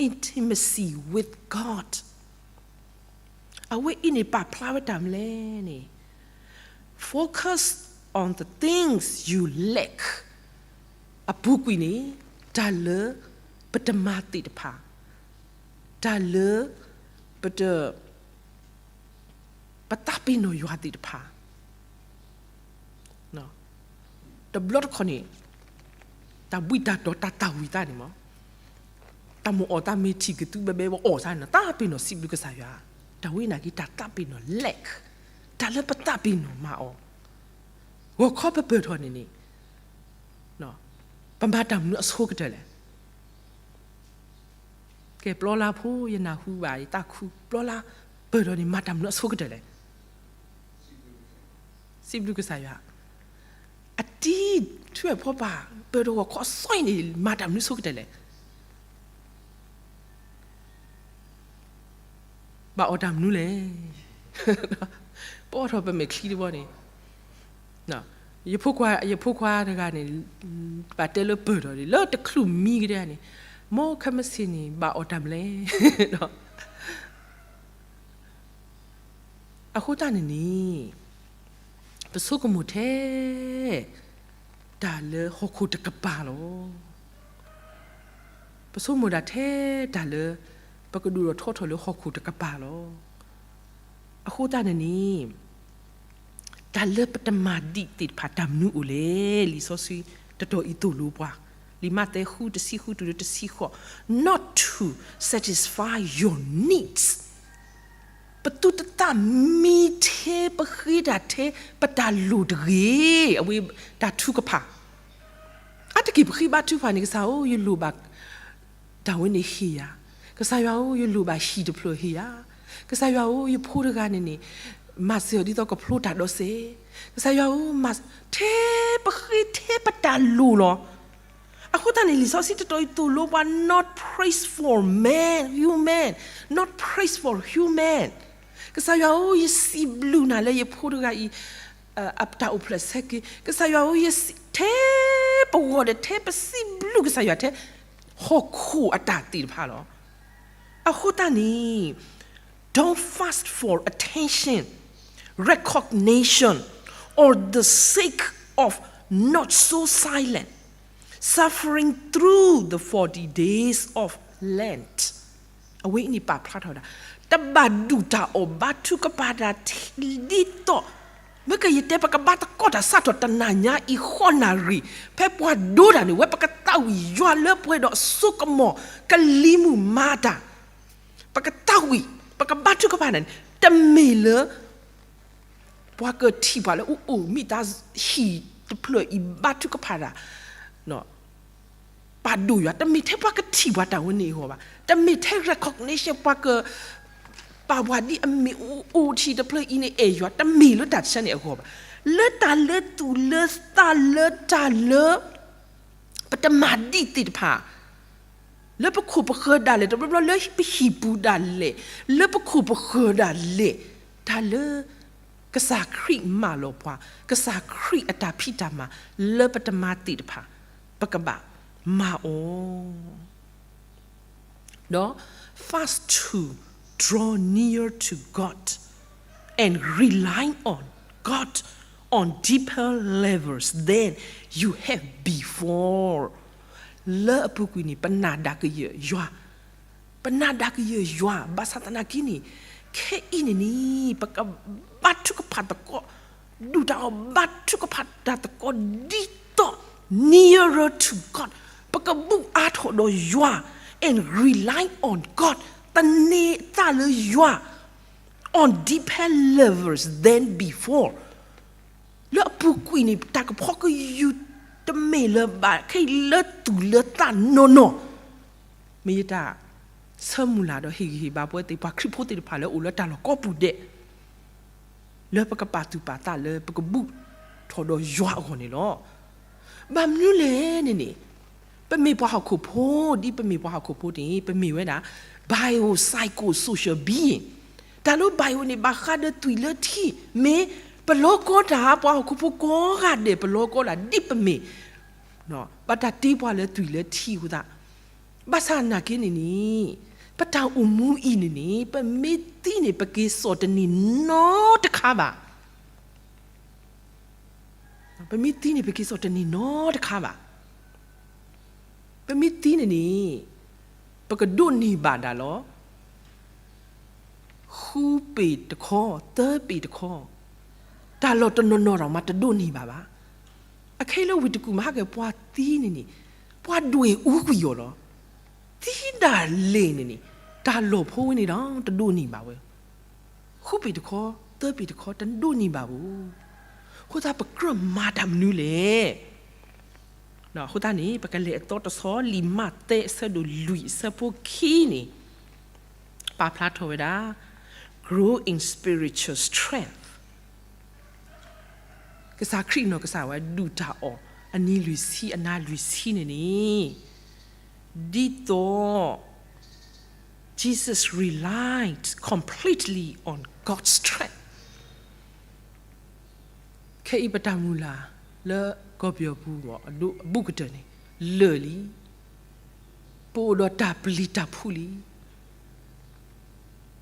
intimacy with God. အဝဲအံၤန့ၣ်ပာ်ဖျါဝဲတၢ်မနုၤလဲၣ်န့ၣ်, Focus on the things you lack. အပူၤကွံာ်န့ၣ် တၢ်လၢပတမၤသ့ၣ်တဖၣ်, တၢ်လၢပတ ပသးပ့ၤနီၣ်ယွၤသ့ၣ်တဖၣ်, တဘျီတခီၣ်န့ၣ် တၢ်ဘှံးတၢ်တီၤတၢ်သၣ်ဝံၤသးန့ၣ်မး, တၢ်မိၣ်အီၣ်သးမ့ၢ်ထံၣ်ကသူဘဲဘဲဝဲအီၣ်သးန့ၣ် သးပ့ၤနီၣ်စံးဘျုးကစၢ်ယွၤ, တၢ်ဝဲနာ်က့ တၢ်သးပ့ၤနီၣ် lack, တၢ်လၢပသးပ့ၤနီၣ်မၤအီၤ, ဂီၤခီပပၢၢ်ထီၣ်န့ၣ်န့ၣ် ပမၤတၢ်မနုၤအဆိကတၢၢ်လဲၣ်. ကဲ ပျီလါဖိ ယနၢ်ဟူဘၣ် ယသးခု ပျီလါပၢၢ်ထီၣ်န့ၣ် မၤတၢ်မနုၤအဆိကတၢၢ်လဲၣ်. စံးဘျုးကစၢ်ယွၤ, အတံၤ ထွဲဖီပာ် ပၢၢ်ထီၣ်ဂီၤခီအစီအံၤန့ၣ် မၤတၢ်မနုၤဆိကတၢၢ်လဲၣ်. ဘၣ်အီၣ်တၢ်မနုၤလဲၣ်. ပအီၣ်ထီၣ်ပမဲာ်ချံတဘီန့ၣ်, ယဖိခွါ ယဖိခွါတဂၤန့ၣ် ဘၣ်တဲလၢပၢၢ်ထီၣ်န့ၣ် လၢတချုးမံကဒဲန့ၣ်, မ်ခဲမုၢ်ဆ့ၣ်န့ၣ် ဘၣ်အီၣ်တၢ်မနုၤလဲၣ်. အဃိသတးန့ၣ်န့ၣ် ပဆိကမိၣ်ထဲ တၢ်လၢဟီၣ်ခိၣ်တကပၤလီၤ. ပဆိကမိၣ်ဒၣ်ထဲတၢ်လၢ ပကဒိၣ်ထီၣ်ထီထီၣ်လၢဟီၣ်ခိၣ်တကပၤလီၤ. အဃိသတးန့ၣ်န့ၣ် တၢ်လၢပတမၤဒံးသ့ၣ်တဖၣ်တၢ်မနုၤအိၣ်လဲၣ်. လံာ်စီဆှံတတီၢ်အံၤသိၣ်လိပှၤ, လံာ်မးသဲဃု တဆံဃုတုၤလၢတဆံဃိး, not to satisfy your needs. ပသူၣ်တသး ပတၢ်မံထဲပဃ့တၢ်ထဲပတၢ်လိၣ်တဂ့ၤ, အဝဲတၢ်ထုကဖၣ် အါတက့ၢ်ပဃ့ဘါထုကဖၣ်န့ၣ် ကစၢ်ဧၢ ယလိၣ်ဘၣ် တၢ်ဝဲန့ၣ်ဟ့ၣ်ယၤ, ကစၢ်ယွၤဧၢ ယလိၣ်ဘၣ်ဟံၣ်တဖျၢၣ်ဟ့ၣ်ယၤ, ကစၢ်ယွၤဧၢ ယဖိတဂၤန့ၣ်န့ၣ် မၤစၢၤအီၤဒ်သိးကဖျိတၢ်ဒီးစဲး, ကစၢ်ယွၤဧၢ မၤ ထဲပဃ့ထဲပတၢ်လိၣ်လီၤ. အဃိသတးန့ၣ် လံာ်စီဆှံတတီၤအံၤသိၣ်လိပှၤ not praise for man, human, not praise for human. ကစၢ်ယွၤဧၢ ယစံးဘျုးနၤလၢယဖိတဂၤအံၤ အတၢ်အိၣ်ဖျဲၣ်ဆၢက့ၤ, ကစၢ်ယွၤဧၢ ယစံး ထဲပဂီၢ်ဒီးထဲပစံးဘျုးကစၢ်ယွၤထဲ ဟီၣ်ခိၣ်အတၢ်သ့ၣ်တဖၣ်လီၤ. အဃိသတးန့ၣ် don't fast for attention, recognition, or the sake of not so silent, suffering through the forty days of Lent. အဝဲအံၤန့ၣ်ပာ်ဖျါထီၣ်ဝဲဒၣ် တဘၣ်ဒုၣ်တၢ်အီၣ်ဘါထုကဖၣ်တၢ်ဒ်သိး မ့ၢ်ကယတဲ ပကဘါသကိးတၢ်စးထီၣ်တနၤညါအံၤဃီနၣ်ရံၣ်, ဖဲပှၤဒိတၢ်န့ၣ် ဝဲပကသးဝံၣ်ယွၤလၢပှဲၤဒီးစိကမီၤ ကလံၤမုၢ်မၤတၢ်, ပကသးဝံၣ် ပကဘါထုကဖၣ်န့ၣ် တမ့ၢ်လၢ ပှၤကထံၣ်ပှၤလၢအိၣ်အိၣ်မ့ၢ်တၢ်ဟံၣ်တဖျၢၣ်အံၤဘါထုကဖၣ်တၢ် ပာ်ဒိၣ်ယွၤ, တမ့ၢ်ထဲပှၤကထံၣ်ပှၤတၢ်ဝဲန့ၣ်အဂီၢ်ဘၣ်, တမ့ၢ်ထဲ recognition ပှၤက ပာ်ပှၤဒ်အမ့ၢ်အိၣ်အိၣ်ထံၣ်တဖျၢၣ်အံၤန့ၣ် အဲၣ်ယွၤ, တမ့ၢ်လၢတၢ်ဆၢန့ၣ်အဂီၢ်ဘၣ်, လၢတၢ်လၢသူၣ်လၢသးလၢတၢ်လၢ ပတမၤဒ်သ့ၣ်တဖၣ် လၢပခိၣ်ပဃၢၤဒၣ်လဲာ်, တဘျီဘျီလၢပဟံၣ်ပူၤဒၣ်လဲာ်, လၢပခိၣ်ပဃၢၤဒၣ်လဲာ်, တၢ်လၢ ကစၢ်ခရံာ်မၢလီၤပှၤ, ကစၢ်ခရံာ်အတၢ်ဖံးတၢ်မၤ လၢပတမၤသ့ၣ်တဖၣ် ပကဘၣ်မၤအီၤ ဒီး fast to draw near to God and rely on God on deeper levels than you have before. လၢအပူၤကွံာ်န့ၣ် ပနာ်ဒၣ်ကယၢၢ်ယွၤ, ပနာ်ဒၣ်ကယၢၢ်ယွၤ ဘၣ်ဆၣ်သနာ်က့န့ၣ် ခဲအံၤန့ၣ်န့ၣ် ပကဘါထုကဖၣ်သကိး ဒုၣ်တၢ်အီၣ်ဘါထုကဖၣ်တၢ်သကိးဒ်သိး nearer to God, ပကဘူၣ်အါထီၣ်ဒီးယွၤ and rely on God, သန့ၤသးလၢယွၤ on deeper levels than before. လၢအပူၤကွံာ်န့ၣ် တၢ်ကဖီကယူၤတမ့ၢ်လၢၤဘၣ် ခဲအံၤလၢသူၣ်လၢသးနီၢ်နီၢ်, မ့ၢ်ယတၢ်ဆၢမုၢ်လၢ်ဒီးဟ့ၣ်ဂံၢ်ဟ့ၣ်ဘါပဝဲသ့ၣ် ပှၤခရံာ်ဖိသ့ၣ်တဖၣ်လၢအိၣ်လၢတၢ်လီၢ်ကိးပူၤဒဲး လၢပကပာ်သူၣ်ပာ်သးလၢပကဘူၣ်ထီၣ်ဒီးယွၤအဂီၢ်န့ၣ်လီၤ. ဘၣ်မနုၤလဲၣ်န့ၣ်န့ၣ် ပမ့ၢ်ပှၤဟီၣ်ခိၣ်ဖိ, ဒ်ပမ့ၢ်ပှၤဟီၣ်ခိၣ်ဖိန့ၣ် ပမ့ၢ်ဝဲဒၣ် biopsychosocial being, တၢ်လၢ bio န့ၣ် ဘၣ်ဃးဒီးသွံၣ်လၢထံ, မ့ၢ်ပလီၤကီတၢ် ပှၤဟီၣ်ခိၣ်ဖိကိးဂၤဒဲး ပလီၤကီတၢ်ဒ်ပမ့ၢ် ဘၣ်တၢ်တ့ပှၤလၢသွံၣ်လၢထံအဃိသတး, ဘၣ်ဆၣ်နာ်က့န့ၣ်န့ၣ် ပတၢ်အိၣ်မူအံၤန့ၣ်န့ၣ် ပမ့ၢ်သံန့ၣ် ပက့ၤစိာ်တန့ၢ်နီတခါဘၣ်. ပမ့ၢ်သံန့ၣ် ပက့ၤစိာ်တန့ၢ်နီတခါဘၣ်. ပမ့ၢ်သံန့ၣ်န့ၣ် ပကဒိးန့ၢ်ဘၣ်ဒၣ်လီၤ. ဃုပ့ၤတခီ, သၢပ့ၤတခီ, တၢ်လီၢ်တနီၤနီၤဒီးမးတဒိးန့ၢ်ဘၣ်ဘၣ်. အခဲအံၤလၢဝ့ၢ်တကူၣ်မဟါကဲ ပှၤသံန့ၣ်န့ၣ် ပှၤဒွဲၣ်အူကွံာ်အီၤလီၤ. သံဒၣ်လဲာ်န့ၣ်န့ၣ် တၢ်လီၢ်ဖိဝဲန့ၣ်ဒီးတဒိးန့ၢ်ဘၣ်ဝဲ ဃုပ့ၤတခီ, သၢပ့ၤတခီ တဒိးန့ၢ်ဘၣ်ဧိၤ. အဃိသတးပကြၢးမၤတၢ်မနုၤလဲၣ်. အဃိသတးန့ၣ် ပကလဲၤအသီတဆီ လံာ်မးသဲအဆၢဒိၣ်လွံၢ်အဆၢဖိခံန့ၣ် ပာ်ဖျါထီၣ်ဝဲဒၣ် growing spiritual strength ကစၢ်ခရံာ်နီၢ်ကစၢ်ဝဲဒုၣ်တၢ်အီၣ် အနံၤလွံၢ်ဆံအနၤလွံၢ်ဆံန့ၣ်န့ၣ် ဒ်သိး Jesus relied completely on God's strength. ခဲအံၤပတၢ်မုၢ်လၢ်လၢကီၢ်ပယီၤပူၤအဘူးကတၢၢ်န့ၣ် လၢာ်လံ. ပအိၣ်ဒီးတၢ်ပျံၤတၢ်ဖုးလံ.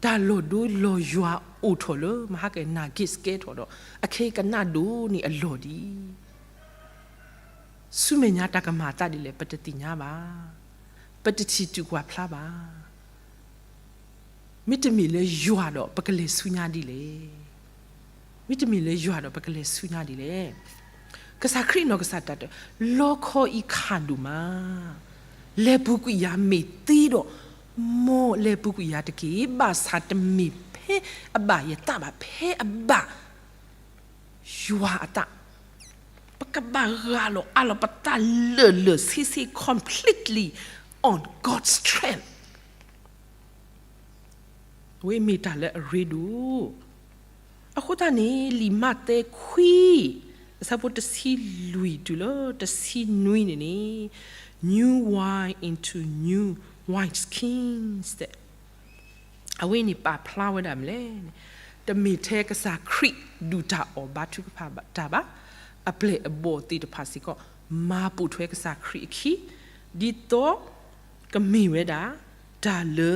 တၢ်လီၢ်ဒိလီၢ်ယွၤအိၣ်ထီၣ်လၢမဟါကဲ နာ်က့စကဲထီၣ်ဒီး အခဲအံၤကနၣ်ဒိးန့ၢ်အလီၢ်ဒံး ဆူမဲာ်ညါတၢ်ကမၤအသးဒ်လဲၣ် ပတသ့ၣ်ညါဘၣ်. ပတထံၣ်တူၢ်ကွၢ်ဖျါဘၣ်. မ့တမ့ၢ်လၢယွၤဒီးပကလဲၤဆူညါဒ်လဲၣ်. မ့တမ့ၢ်လၢယွၤဒီးပကလဲၤဆူညါဒ်လဲၣ်. ကစၢ်ခရံာ်နီၢ်ကစၢ်တၢ်တဲ လီခီအံၤခးဒိၣ်မး, လဲၤပူၤကွံာ်ယၤမ့ၢ်သ့ဒီး မ်လဲၤပူၤကွံာ်ယၤတက့ၢ်. ဘၣ်ဆၣ်တမ့ၢ်ဖဲ ဖဲအဘၣ်ယသးဘၣ်, ဖဲအဘၣ်ယွၤအသး, ပကဘၣ်ဂၢ်လီၤအါလီၤပသးလၢာ်လၢာ်ဆ့ဆ့ completely on God's strength. အဝဲမ့ၢ်တၢ်လၢအရ့ဒိၣ်. အဃိသတးန့ၣ် လံာ်မးသဲခွံ အဆၢဖိတဆံလွံၢ်တုၤလၢတဆံနွံန့ၣ်န့ၣ်, new wine into new wineskins အဝဲန့ၣ်ပာ်ဖျါဝဲဒၣ်မနုၤလဲၣ်န့ၣ်, တမ့ၢ်ထဲကစၢ်ခရံာ်ဒုၣ်တၢ်အီၣ်ဘါထုကဖၣ်တၢ်ဘၣ်, အပျဲၢ်အဘီၣ်သ့ၣ်တဖၣ်စ့ၢ်ကီး မၤပိာ်ထွဲကစၢ်ခရံာ်အခံ, ဒ်သိးကမ့ၢ်ဝဲဒၣ် တၢ်လၢ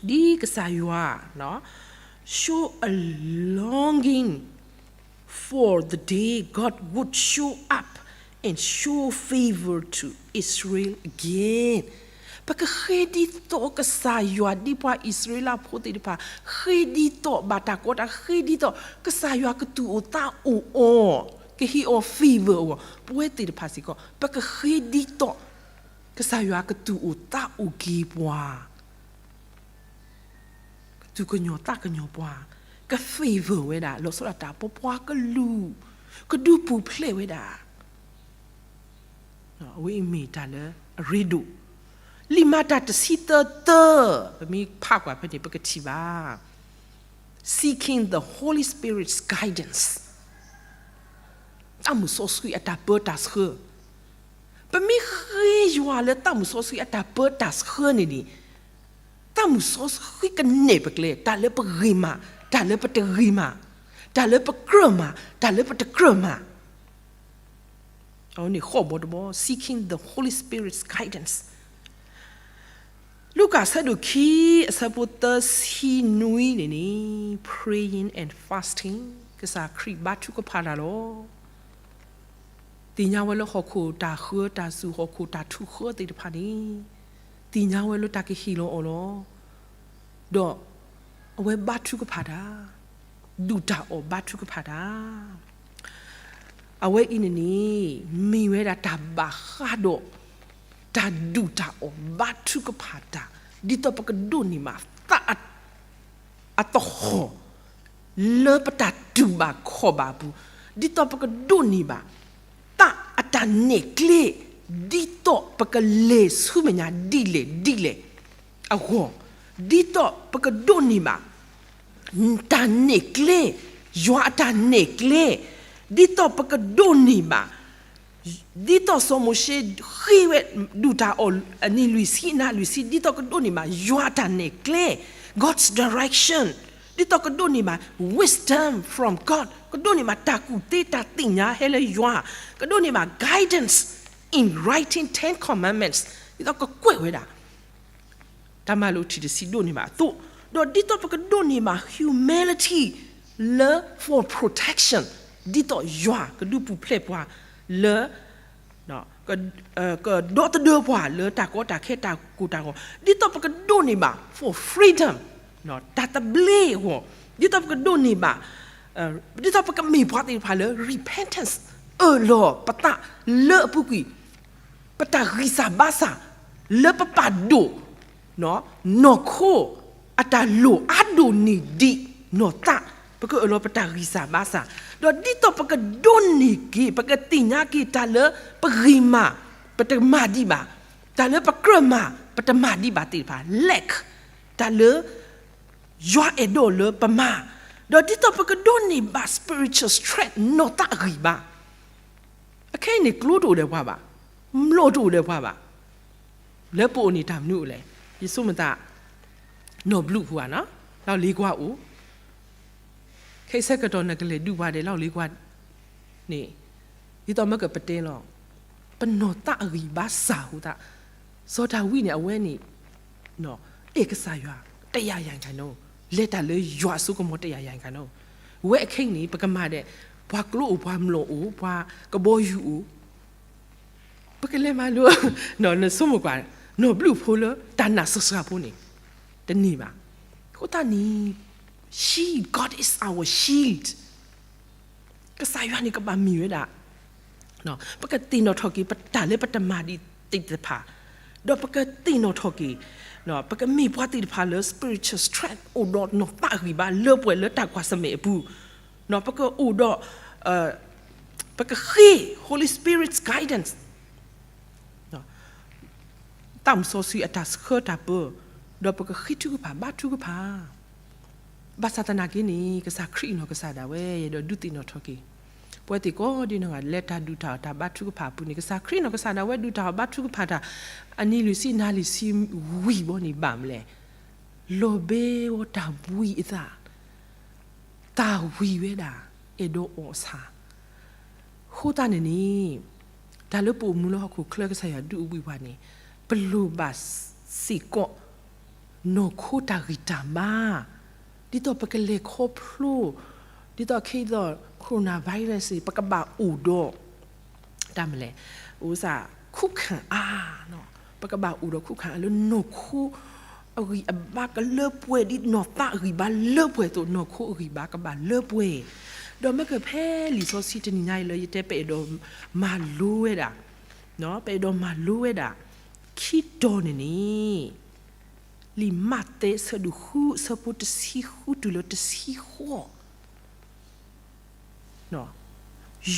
ဒ်ကစၢ်ယွၤ show a longing for the day God would show up and show favor to Israel again. ပကဃ့ဒ်သိးကစၢ်ယွၤဒ်ပှၤအံၣ်စရ့လးဖိသ့ၣ်တဖၣ်, ဃ့ဒ်သိးဘၣ်တၢ်ကီတၢ်, ဃ့ဒ်သိး ကစၢ်ယွၤကသူၣ်အိၣ်သးအိၣ်အီၤ, ကဟ့ၣ်အီၤ favor အဂီၢ်, ပဝဲသ့ၣ်တဖၣ်စ့ၢ်ကီး ပကဃ့ဒ်သိး ကစၢ်ယွၤကသူၣ်အိၣ်သးအိၣ်က့ၤပှၤ, ကသူၣ်ကညီၤသးကညီၤပှၤ, က favor ဝဲဒၣ် လီၤဆီဒၣ်တၢ် ပပှၤကလုာ်, ကဒုးပူၤဖျဲးဝဲဒၣ်. အဝဲအံၤမ့ၢ်တၢ်လၢအရ့ဒိၣ်. လံာ်မၤတၢ်တဆံသၢသၢ, ပမ့ၢ်ဖးကွၢ်ဖဲန့ၣ် ပကထံၣ်ဘၣ် seeking the Holy Spirit's guidance, သးမုၢ်စီဆှံအတၢ်ပၢတၢ်ဆှၢ. ပမ့ၢ်ဃ့ယွၤလၢသးမုၢ်စီဆှံအတၢ်ပၢတၢ်ဆှၢန့ၣ်န့ၣ်, သးမုၢ်စီဆှံကနဲၣ်ပကျဲ တၢ်လၢပဂ့ၤမး, တၢ်လၢပတဂ့ၤမး, တၢ်လၢပကြၢးမး, တၢ်လၢပတကြၢးမး. အဝဲန့ၣ်ဃိးဘီတဘီ, seeking the Holy Spirit's guidance. လူၤကၣ်အဆၢဒိၣ်ခံ အဆၢဖိသၢဆံနွံန့ၣ်န့ၣ်, praying and fasting, ကစၢ်ခရံာ်ဘါထုကဖၣ်တၢ်လီၤ. သ့ၣ်ညါဝဲလၢဟီၣ်ခိၣ်တၢ်ဃၢတၢ်စူၤ ဟီၣ်ခိၣ်တၢ်ထုးဃၢသ့ၣ်တဖၣ်န့ၣ်, သ့ၣ်ညါဝဲလၢတၢ်ကဟ့ၣ်လီၤအီၤလီၤ. ဒီးအဝဲဘါထုကဖၣ်တၢ်, ဒုၣ်တၢ်အီၣ်ဘါထုကဖၣ်တၢ်. အဝဲအံၤန့ၣ်န့ၣ် မ့ၢ်ဝဲဒၣ်တၢ်ဘၣ်ဃးဒီး တၢ်ဒုၣ်တၢ်အီၣ်ဘါထုကဖၣ်တၢ်, ဒ်သိးပကဒိးန့ၢ်ဘၣ်သး အသဟီၣ် လၢပတၢ်တူၢ်ဘၣ်ခီၣ်ဘၣ်အပူၤ, ဒ်သိးပကဒိးန့ၢ်ဘၣ် သးအတၢ်နဲၣ်ကျဲ, ဒ်သိးပကလဲၤဆူမဲာ်ညါဒ်လဲၣ်ဒ်လဲၣ်အဂီၢ်, ဒ်သိးပကဒိးန့ၢ်ဘၣ် တၢ်နဲၣ်ကျဲ, ယွၤအတၢ်နဲၣ်ကျဲ, ဒ်သိးပကဒိးန့ၢ်ဘၣ် ဒ်သိးစီၤမိၤၡ့ဃ့ဝဲ ဒုၣ်တၢ်အီၣ်အနံၤလွံၢ်ဆံနၤလွံၢ်ဆံ, ဒ်သိးကဒိးန့ၢ်ဘၣ် ယွၤအတၢ်နဲၣ်ကျဲ, God's direction, ဒ်သိးကဒိးန့ၢ်ဘၣ် wisdom from God, ကဒိးန့ၢ်ဘၣ်တၢ်ကူၣ်သ့တၢ်သ့ၣ်ညါဟဲလၢယွၤ, ကဒိးန့ၢ်ဘၣ် guidance in writing Ten Commandments, ဒ်သိးကကွဲးဝဲဒၣ် တၢ်မၤလိာ်ထံၣ်တဆံဒိးန့ၢ်ဘၣ်အသိး, ဒီးဒ်သိးပကဒိးန့ၢ်ဘၣ် humility လၢ for protection, ဒ်သိးယွၤကဒုးပူၤဖျဲးပှၤလၢ ကဒီသဒၢပှၤလၢတၢ်ကီတၢ်ခဲတၢ်ကိၢ်တၢ်ဂီၤ, ဒ်သိးပကဒိးန့ၢ်ဘၣ် for freedom, တၢ်သဘျ့အဂီၢ်, ဒ်သိးပကဒိးန့ၢ်ဘၣ်, ဒ်သိးပကမ့ၢ်ပှၤသ့ၣ်တဖၣ်လၢ repentance, အၢၣ်လီၤပသးလၢအပူၤကွံာ် ပတၢ်ဂံၢ်စၢ်ဘါစၢ် လၢပပာ်ဒိၣ် နီၢ်ခိ အတၢ်လိၣ်အါဒိၣ်န့ၢ်ဒံးနီၢ်သး, ပကအၢၣ်လီၤပတၢ်ဂံၢ်စၢ်ဘါစၢ်, ဒီးဒ်သိးပကဒိးန့ၢ်က့ၤ ပကသ့ၣ်ညါက့ၤတၢ်လၢပဂ့ၤမး ပတမၤဒံးဘၣ်, တၢ်လၢပကြၢးမး ပတမၤဒံးဘၣ်သ့ၣ်တဖၣ် lack, တၢ်လၢ ယွၤအဲၣ်ဒိးလၢပမၤ, ဒီးဒ်သိးပကဒိးန့ၢ်ဘၣ် spiritual strength နီၢ်သးအဂံၢ်ဘါ, အခဲအံၤန့ၣ် ကျိတအိၣ်ဒီးပှၤဘၣ်, မျိာ်တအိၣ်ဒီးပှၤဘၣ်, လၢပအိၣ်န့ၣ်တၢ်မနုၤအိၣ်လဲၣ်, ယဆိကမိၣ်သး နီၢ်ဘျုးဖိဧါနီၤ, လီၢ်လ့ၤကွၢ်အိၣ်, ခဲအံၤဆၢကတီၢ်နကလဲၤဒုးပှၤဒီးလီၢ်လ့ၤကွၢ်န့ၣ်, ဒ်သိးမ့ၢ်ကပတဲလီၤ, ပနီၢ်သးအဂံၢ်ဘါစၢ်အဃိသတး, စီၤဒၤဝံးန့ၣ် အဝဲန့ၣ် အဲၣ်ကစၢ်ယွၤ တစ်ရာရာခိုင်နှုန်း, လဲၤတၢ်လၢယွၤအစိကမီၤ တစ်ရာရာခိုင်နှုန်း, ဝဲအခဲအံၤန့ၣ် ပကမၤဒဲး ပှၤကျိအိၣ် ပှၤမျိာ်အိၣ် ပှၤကဘီယူၤအိၣ်, ပကလဲၤမၤလိ, နဆိကမိၣ်ကွၢ်, နီၢ်ဘျုးဖိလၢတၢ်နာ်စှၤစှၤဖိန့ၣ် တန့ၢ်ဘၣ်. အဃိသတးန့ၣ် shield, God is our shield. ကစၢ်ယွၤန့ၣ်ကဘၣ်မ့ၢ်ဝဲဒၣ် ပကသ့ၣ်နီၣ်ထီၣ်က့ၤ ပတၢ်လၢပတမၤဒံးသ့ၣ်တဖၣ်, ဒီးပကသ့ၣ်နီၣ်ထီၣ်က့ၤ, ပကမ့ၢ်ပှၤသ့ၣ်တဖၣ်လၢ spiritual strength အိၣ်ဒီးနီၢ်သးဂံၢ်ဘါလၢပှဲၤလၢတၢ်ကွၢ်ဆၢၣ်မဲာ်အပူၤ, ပကအိၣ်ဒီး, ပကဃ့ Holy Spirit's guidance သးမုၢ်စီဆှံအတၢ်ဆှၢတၢ်ပၢ, ဒီးပကဃ့ထုကဖၣ်ဘါထုကဖၣ်. ဘၣ်ဆၣ်သနာ်က့န့ၣ် ကစၢ်ခရံာ်အနီၢ်ကစၢ်ဒၣ်ဝဲ ယအဲၣ်ဒိးဒုးသ့ၣ်နီၣ်ထီၣ်က့ၤ ပဝဲသ့ၣ်ကိးဒ်နီၢ်ဂၤ လၢတၢ်ဒုၣ်တၢ်အီၣ်တၢ်ဘါထုကဖၣ်အပူၤန့ၣ် ကစၢ်ခရံာ်အနီၢ်ကစၢ်ဒၣ်ဝဲဒုၣ်တၢ်အီၣ်ဘါထုကဖၣ်တၢ် အနံၤလွံၢ်ဆံနၤလွံၢ်ဆံဝံၤဘီန့ၣ်ဘၣ်မလဲၣ်. လီၤဘှံးဝဲတၢ်ဘှံးအသး သးဝံၤဝဲဒၣ် အဲၣ်ဒိးအီၣ်ဆၣ်. အဃိသတးန့ၣ်န့ၣ် တၢ်လၢပအိၣ်မူလၢဟီၣ်ခိၣ်ချၢကစၢ်ယွၤဒုးအိၣ်ဘှံးပှၤန့ၣ် ပလိၣ်ဘၣ်စ့ၢ်ကီး နီၢ်ခိတၢ်ဂံၢ်တၢ်ဘါ, ဒ်သိးပကလဲၤခီဖျိ, ဒ်သိးခဲအံၤဒ်သိး coronavirus ပကဘၣ်အိၣ်ဒီး တၢ်မလဲၣ်, အိၣ်စၢ် ခုခံအား, ပကဘၣ်အိၣ်ဒီး ခုခံအား လၢနီၢ်ခိအဂံၢ်အဘါကလၢပှဲၤ ဒ်နီၢ်သးအဂံၢ်ဘါလၢပှဲၤအသိး နီၢ်ခိအဂံၢ်ဘါကဘၣ်လၢပှဲၤ. ဒီးမ့ၢ်ကဖဲလံာ်စီဆှံတနံၤညါအံၤလၢယတဲပအဲၣ်ဒိးမၤလိဝဲဒၣ်, ပအဲၣ်ဒိးမၤလိဝဲဒၣ် ခံတီၤန့ၣ်န့ၣ် လံာ်မးသဲအဆၢဒိၣ်ဃု အဆၢဖိတဆံဃုတုၤလၢတဆံဃိး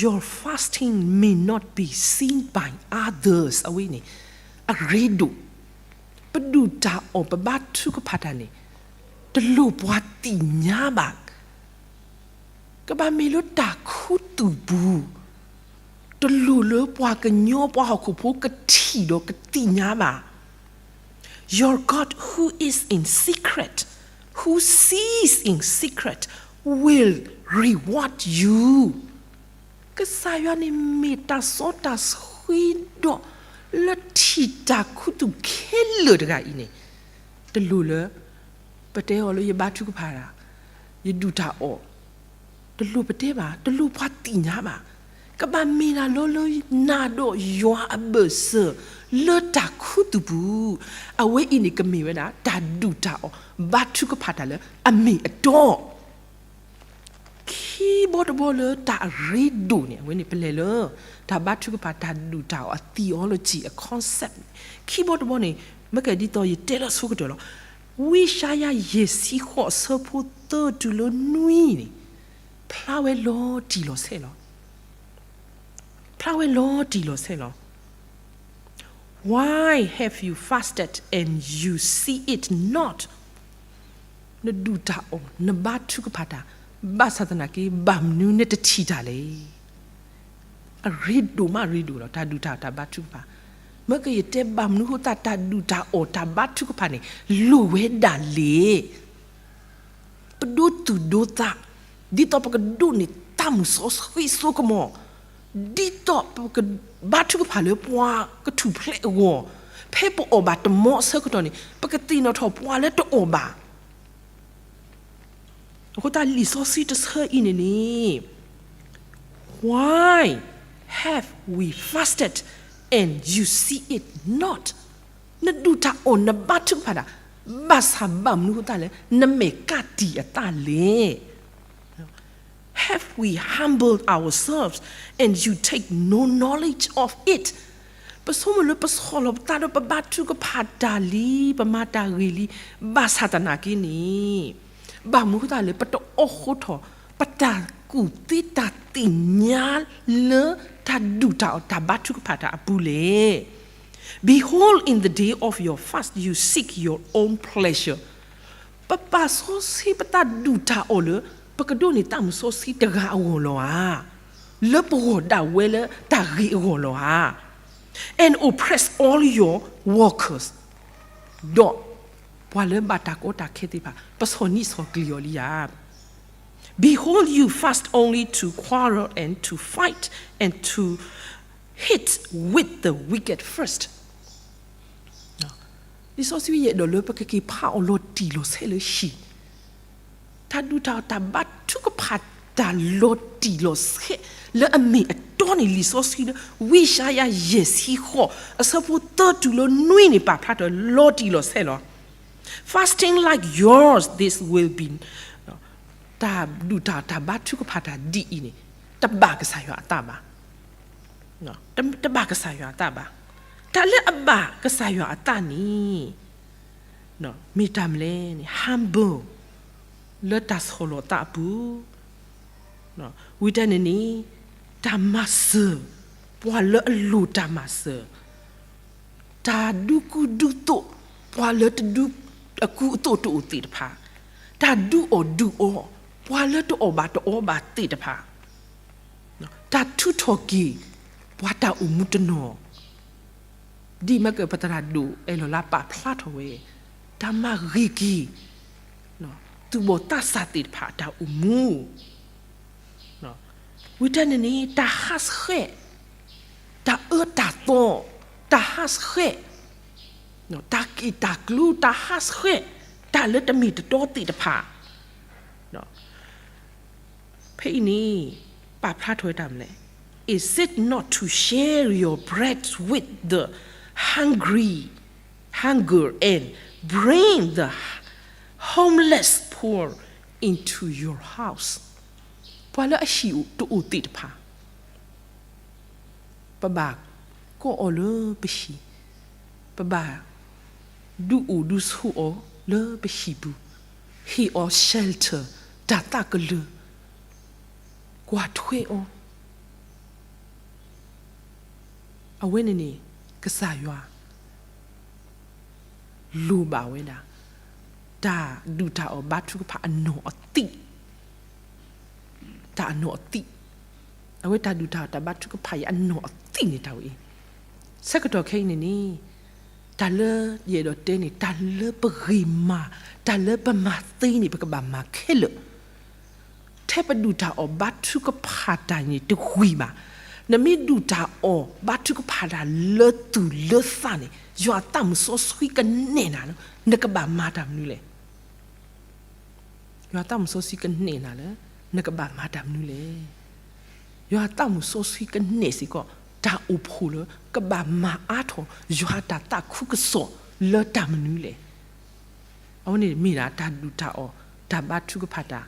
Your fasting may not be seen by others အဝဲန့ၣ် အရ့ဒိၣ်, ပဒုၣ်တၢ်အီၣ်ပဘါထုကဖၣ်တၢ်န့ၣ် တလိၣ်ပှၤသ့ၣ်ညါဘၣ်. ကဘၣ်မ့ၢ်လၢတၢ်ခူသူၣ်ပူၤ, တလိၣ်လၢပှၤကညီပှၤဟီၣ်ခိၣ်ဖိကထံၣ်ဒီးကသ့ၣ်ညါဘၣ်. Your God who is in secret, who sees in secret, will reward you. ကစၢ်ယွၤန့ၣ်မ့ၢ်တၢ်စီတၢ်ဆှံဒီး လၢထံၣ်တၢ်ခူသူၣ်ခဲလၢာ်တဂၤအံၤန့ၣ် တလိၣ်လၢ ပတဲအီၤလၢယဘါထုကဖၣ်တၢ်, ယဒုၣ်တၢ်အီၣ်, တလိၣ်ပတဲဘၣ်, တလိၣ်ပှၤသ့ၣ်ညါဘၣ်. ကဘၣ်မ့ၢ်ဒၣ်လီၤလၢနၤဒီးယွၤအဘၢၣ်စၢၤ လၢတၢ်ခူသူၣ်ပူၤ, အဝဲအံၤန့ၣ်ကမ့ၢ်ဝဲဒၣ် တၢ်ဒုၣ်တၢ်အီၣ် ဘါထုကဖၣ်တၢ်လၢအမ့ၢ်အတီ ခံဘီတဘီလၢတၢ်အရ့ဒိၣ်န့ၣ် အဝဲန့ၣ်ပလဲၤလၢ တၢ်ဘါထုကဖၣ်တၢ်ဒုၣ်တၢ်အီၣ်အ theology အ concept န့ၣ် ခံဘီတဘီန့ၣ် မ့ၢ်ကဲဒ်သိးယတဲလၢအဆိကတၢၢ်လီၤ. ဝံယၡါယၤ ယဲၢ်ဆံဃိး အဆၢဖိသၢတုၤလၢနွံန့ၣ် ဖျါဝဲလီၤတံၢ်လီၤဆဲးလီၤ. ဖျါဝဲလီၤတံၢ်လီၤဆဲးလီၤ. Why have you fasted and you see it not? နဒုၣ်တၢ်အီၣ် နဘါထုကဖၣ်တၢ် ဘၣ်ဆၣ်သနာ်က့ ဘၣ်မနုၤနတထံၣ်တၢ်လဲၣ်. အရ့ဒိၣ်မးရ့ဒိၣ်လီၤ တၢ်ဒုၣ်တၢ်အီၣ်တၢ်ဘါထုကဖၣ်. မ့ၢ်ကယတဲဘၣ်မနုၤအဃိသတး တၢ်ဒုၣ်တၢ်အီၣ်တၢ်ဘါထုကဖၣ်န့ၣ် လိၣ်ဝဲဒၣ်လဲၣ်. ပဒိသူၣ်ဒိသး ဒ်သိးပကဒိးန့ၢ်သးမုၢ်စီဆှံစိကမီၤ, ဒ်သိးပကဘါထုကဖၣ်လၢပှၤကထူၣ်ဖျဲးအဂီၢ်, ဖဲပအီၣ်ဘၣ်တမီအဆၢကတီၢ်န့ၣ် ပကသ့ၣ်နီၣ်ထီၣ်ပှၤလၢတအီၣ်ဘၣ်. အဃိသတးလံာ်စီဆှံတဆၢအံၤန့ၣ်န့ၣ် Why have we fasted and you see it not? နဒုၣ်တၢ်အီၣ်နဘါထုကဖၣ်တၢ် ဘၣ်ဆၣ်ဘၣ်မနုၤအဃိသတးလဲၣ် နမဲာ်ကတံၢ်အသးလဲၣ်. Have we humbled ourselves and you take no knowledge of it? ပဆိကမိၣ်လၢပဆီၣ်လီၤပသးဒီးပဘါထုကဖၣ်တၢ်လံ, ပမၤတၢ်ဂ့ၤလံ, ဘၣ်ဆၣ်သနာ်က့န့ၣ် ဘၣ်မနုၤအဃိသတးလဲၣ် ပတအိးဃီထီၣ် ပတၢ်ကူၣ်သ့တၢ်သ့ၣ်ညါလၢတၢ်ဒုၣ်တၢ်အီၣ်တၢ်ဘါထုကဖၣ်တၢ်အပူၤလဲၣ်. Behold, in the day of your fast you seek your own pleasure. ပပာ်စီဆှံပသးဒုၣ်တၢ်အီၣ်လၢ ပကဒိးန့ၢ်သးမုၢ်စီဆှံတဂၤအဂီၢ်လီၤဧါ. လၢပဂီၢ်ဒၣ်ဝဲလၢတၢ်ဂ့ၤအဂီၢ်လီၤဧါ. And oppress all your workers. ဒီးပှၤလၢဘၣ်တၢ်ကီတၢ်ခဲသ့ၣ်တဖၣ် ပဆီၣ်နံၣ်ဆီၣ်ကျံၤအီၤလံဧါ. Behold, you fast only to quarrel and to fight and to hit with the wicked first. လံာ်စီဆှံယအဲၣ်ဒိးလၢပကက့ၤဖးအီၤလီၤတံၢ်လီၤဆဲးလၢဟံၣ်, တၢ်ဒုၣ်တၢ်အီၣ်တၢ်ဘါထုကဖၣ်တၢ်လီၤတံၢ်လီၤဆဲး လၢအမ့ၢ်အတီန့ၣ် လံာ်စီဆှံလၢ ဝံယၡါယၤ ယဲၢ်ဆံဃိး အဆၢဖိသၢတုၤလၢနွံန့ၣ် ပာ်ဖျါထီၣ်လီၤတံၢ်လီၤဆဲးလီၤ. Fasting like yours, this will be, တၢ်ဒုၣ်တၢ်အီၣ်တၢ်ဘါထုကဖၣ်တၢ်ဒ်အံၤန့ၣ် တဘၣ်ကစၢ်ယွၤအသးဘၣ်. တဘၣ်ကစၢ်ယွၤအသးဘၣ်. တၢ်လၢအဘၣ်ကစၢ်ယွၤအသးန့ၣ် မ့ၢ်တၢ်မနုၤလဲၣ်န့ၣ် humble လၢတၢ်ဆီၣ်လီၤသးအပူၤ, ဝံၤတၢ်န့ၣ်န့ၣ် တၢ်မၤစၢၤ ပှၤလၢအလိၣ်တၢ်မၤစၢၤ, တၢ်ဒူကူဒူသိး ပှၤလၢတဒူ အကူအသိးတအိၣ်သ့ၣ်တဖၣ်, တၢ်ဒုးအီၣ်ဒုးအီ ပှၤလၢတအီၣ်ဘၣ်တအီဘၣ်သ့ၣ်တဖၣ်, တၢ်ထုးထီၣ်က့ၤ ပှၤတၢ်အိၣ်မူတနီၤ, ဒ်မ့ၢ်ကပသရၣ်ဒိၣ်အဲၣ်လီၤလါပာ်ဖျါထီၣ်ဝဲ တၢ်မၤဂ့ၤက့ၤ သူၣ်ဘီၣ်သးစၢ်သ့ၣ်တဖၣ်အတၢ်အိၣ်မူ, ဝံၤတၢ်န့ၣ်န့ၣ် တၢ်ဟးဆှဲး, တၢ်အၢတၢ်သီ, တၢ်ဟးဆှဲး, တၢ်က့ၣ်တၢ်ကျူ တၢ်ဟးဆှဲး, တၢ်လၢတမ့ၢ်တတီသ့ၣ်တဖၣ် ဖဲအံၤန့ၣ် ပာ်ဖျါထီၣ်ဝဲတၢ်မနုၤလဲၣ်, Is it not to share your bread with the hungry, hunger and bring the homeless poor into your house? ပှၤလၢအဟံၣ်တအိၣ်သ့ၣ်တဖၣ် ပဘၣ်ကိးအီၤလၢပဟံၣ်, ပဘၣ်ဒုးအိၣ်ဒုးဆိးအီၤလၢပဟံၣ်ပူၤ, ဟ့ၣ်အီၤ shelter တၢ်သးကလၢၤ, ကွၢ်ထွဲအီၤ, အဝဲန့ၣ်န့ၣ် ကစၢ်ယွၤ လိၣ်ဘၣ်ဝဲဒၣ် တၢ်ဒုၣ်တၢ်အီၣ်ဘါထုကဖၣ်အနီၢ်အသံၣ်, တၢ်အနီၢ်အသံၣ်, အဝဲတၢ်ဒုၣ်တၢ်အီၣ်တၢ်ဘါထုကဖၣ်အံၤအနီၢ်အသံၣ်န့ၣ်တၢ်ဝဲအံၤ, ဆၢကတီၢ်ခဲအံၤန့ၣ်န့ၣ် တၢ်လၢယအဲၣ်ဒိးတဲန့ၣ် တၢ်လၢပဂ့ၤမၤ, တၢ်လၢပမၤသ့န့ၣ် ပကဘၣ်မၤခဲလၢာ် ထဲပဒုၣ်တၢ်အီၣ်ဘါထုကဖၣ်တၢ်န့ၣ်တဝံၤဘၣ်. နမ့ၢ်ဒုၣ်တၢ်အီၣ်ဘါထုကဖၣ်တၢ်လၢသူၣ်လၢသးန့ၣ် ယွၤအသးမုၣ်စီဆှံကနဲၣ်နၤလၢ နကဘၣ်မၤတၢ်မနုၤလဲၣ်. ယွၤအသးမုၣ်စီဆှံကနဲၣ်နၤလၢ နကဘၣ်မၤတၢ်မနုၤလဲၣ်. ယွၤအသးမုၣ်စီဆှံကနဲၣ်စ့ၢ်ကီး တၢ်အိၣ်ဖှိၣ်လၢ ကဘၣ်မၤအါထီၣ် ယွၤအတၢ်သးခုကစီၣ်လၢတၢ်မနုၤလဲၣ်. အဝဲန့ၣ်မ့ၢ်ဒၣ်တၢ်ဒုၣ်တၢ်အီၣ် တၢ်ဘါထုကဖၣ်တၢ်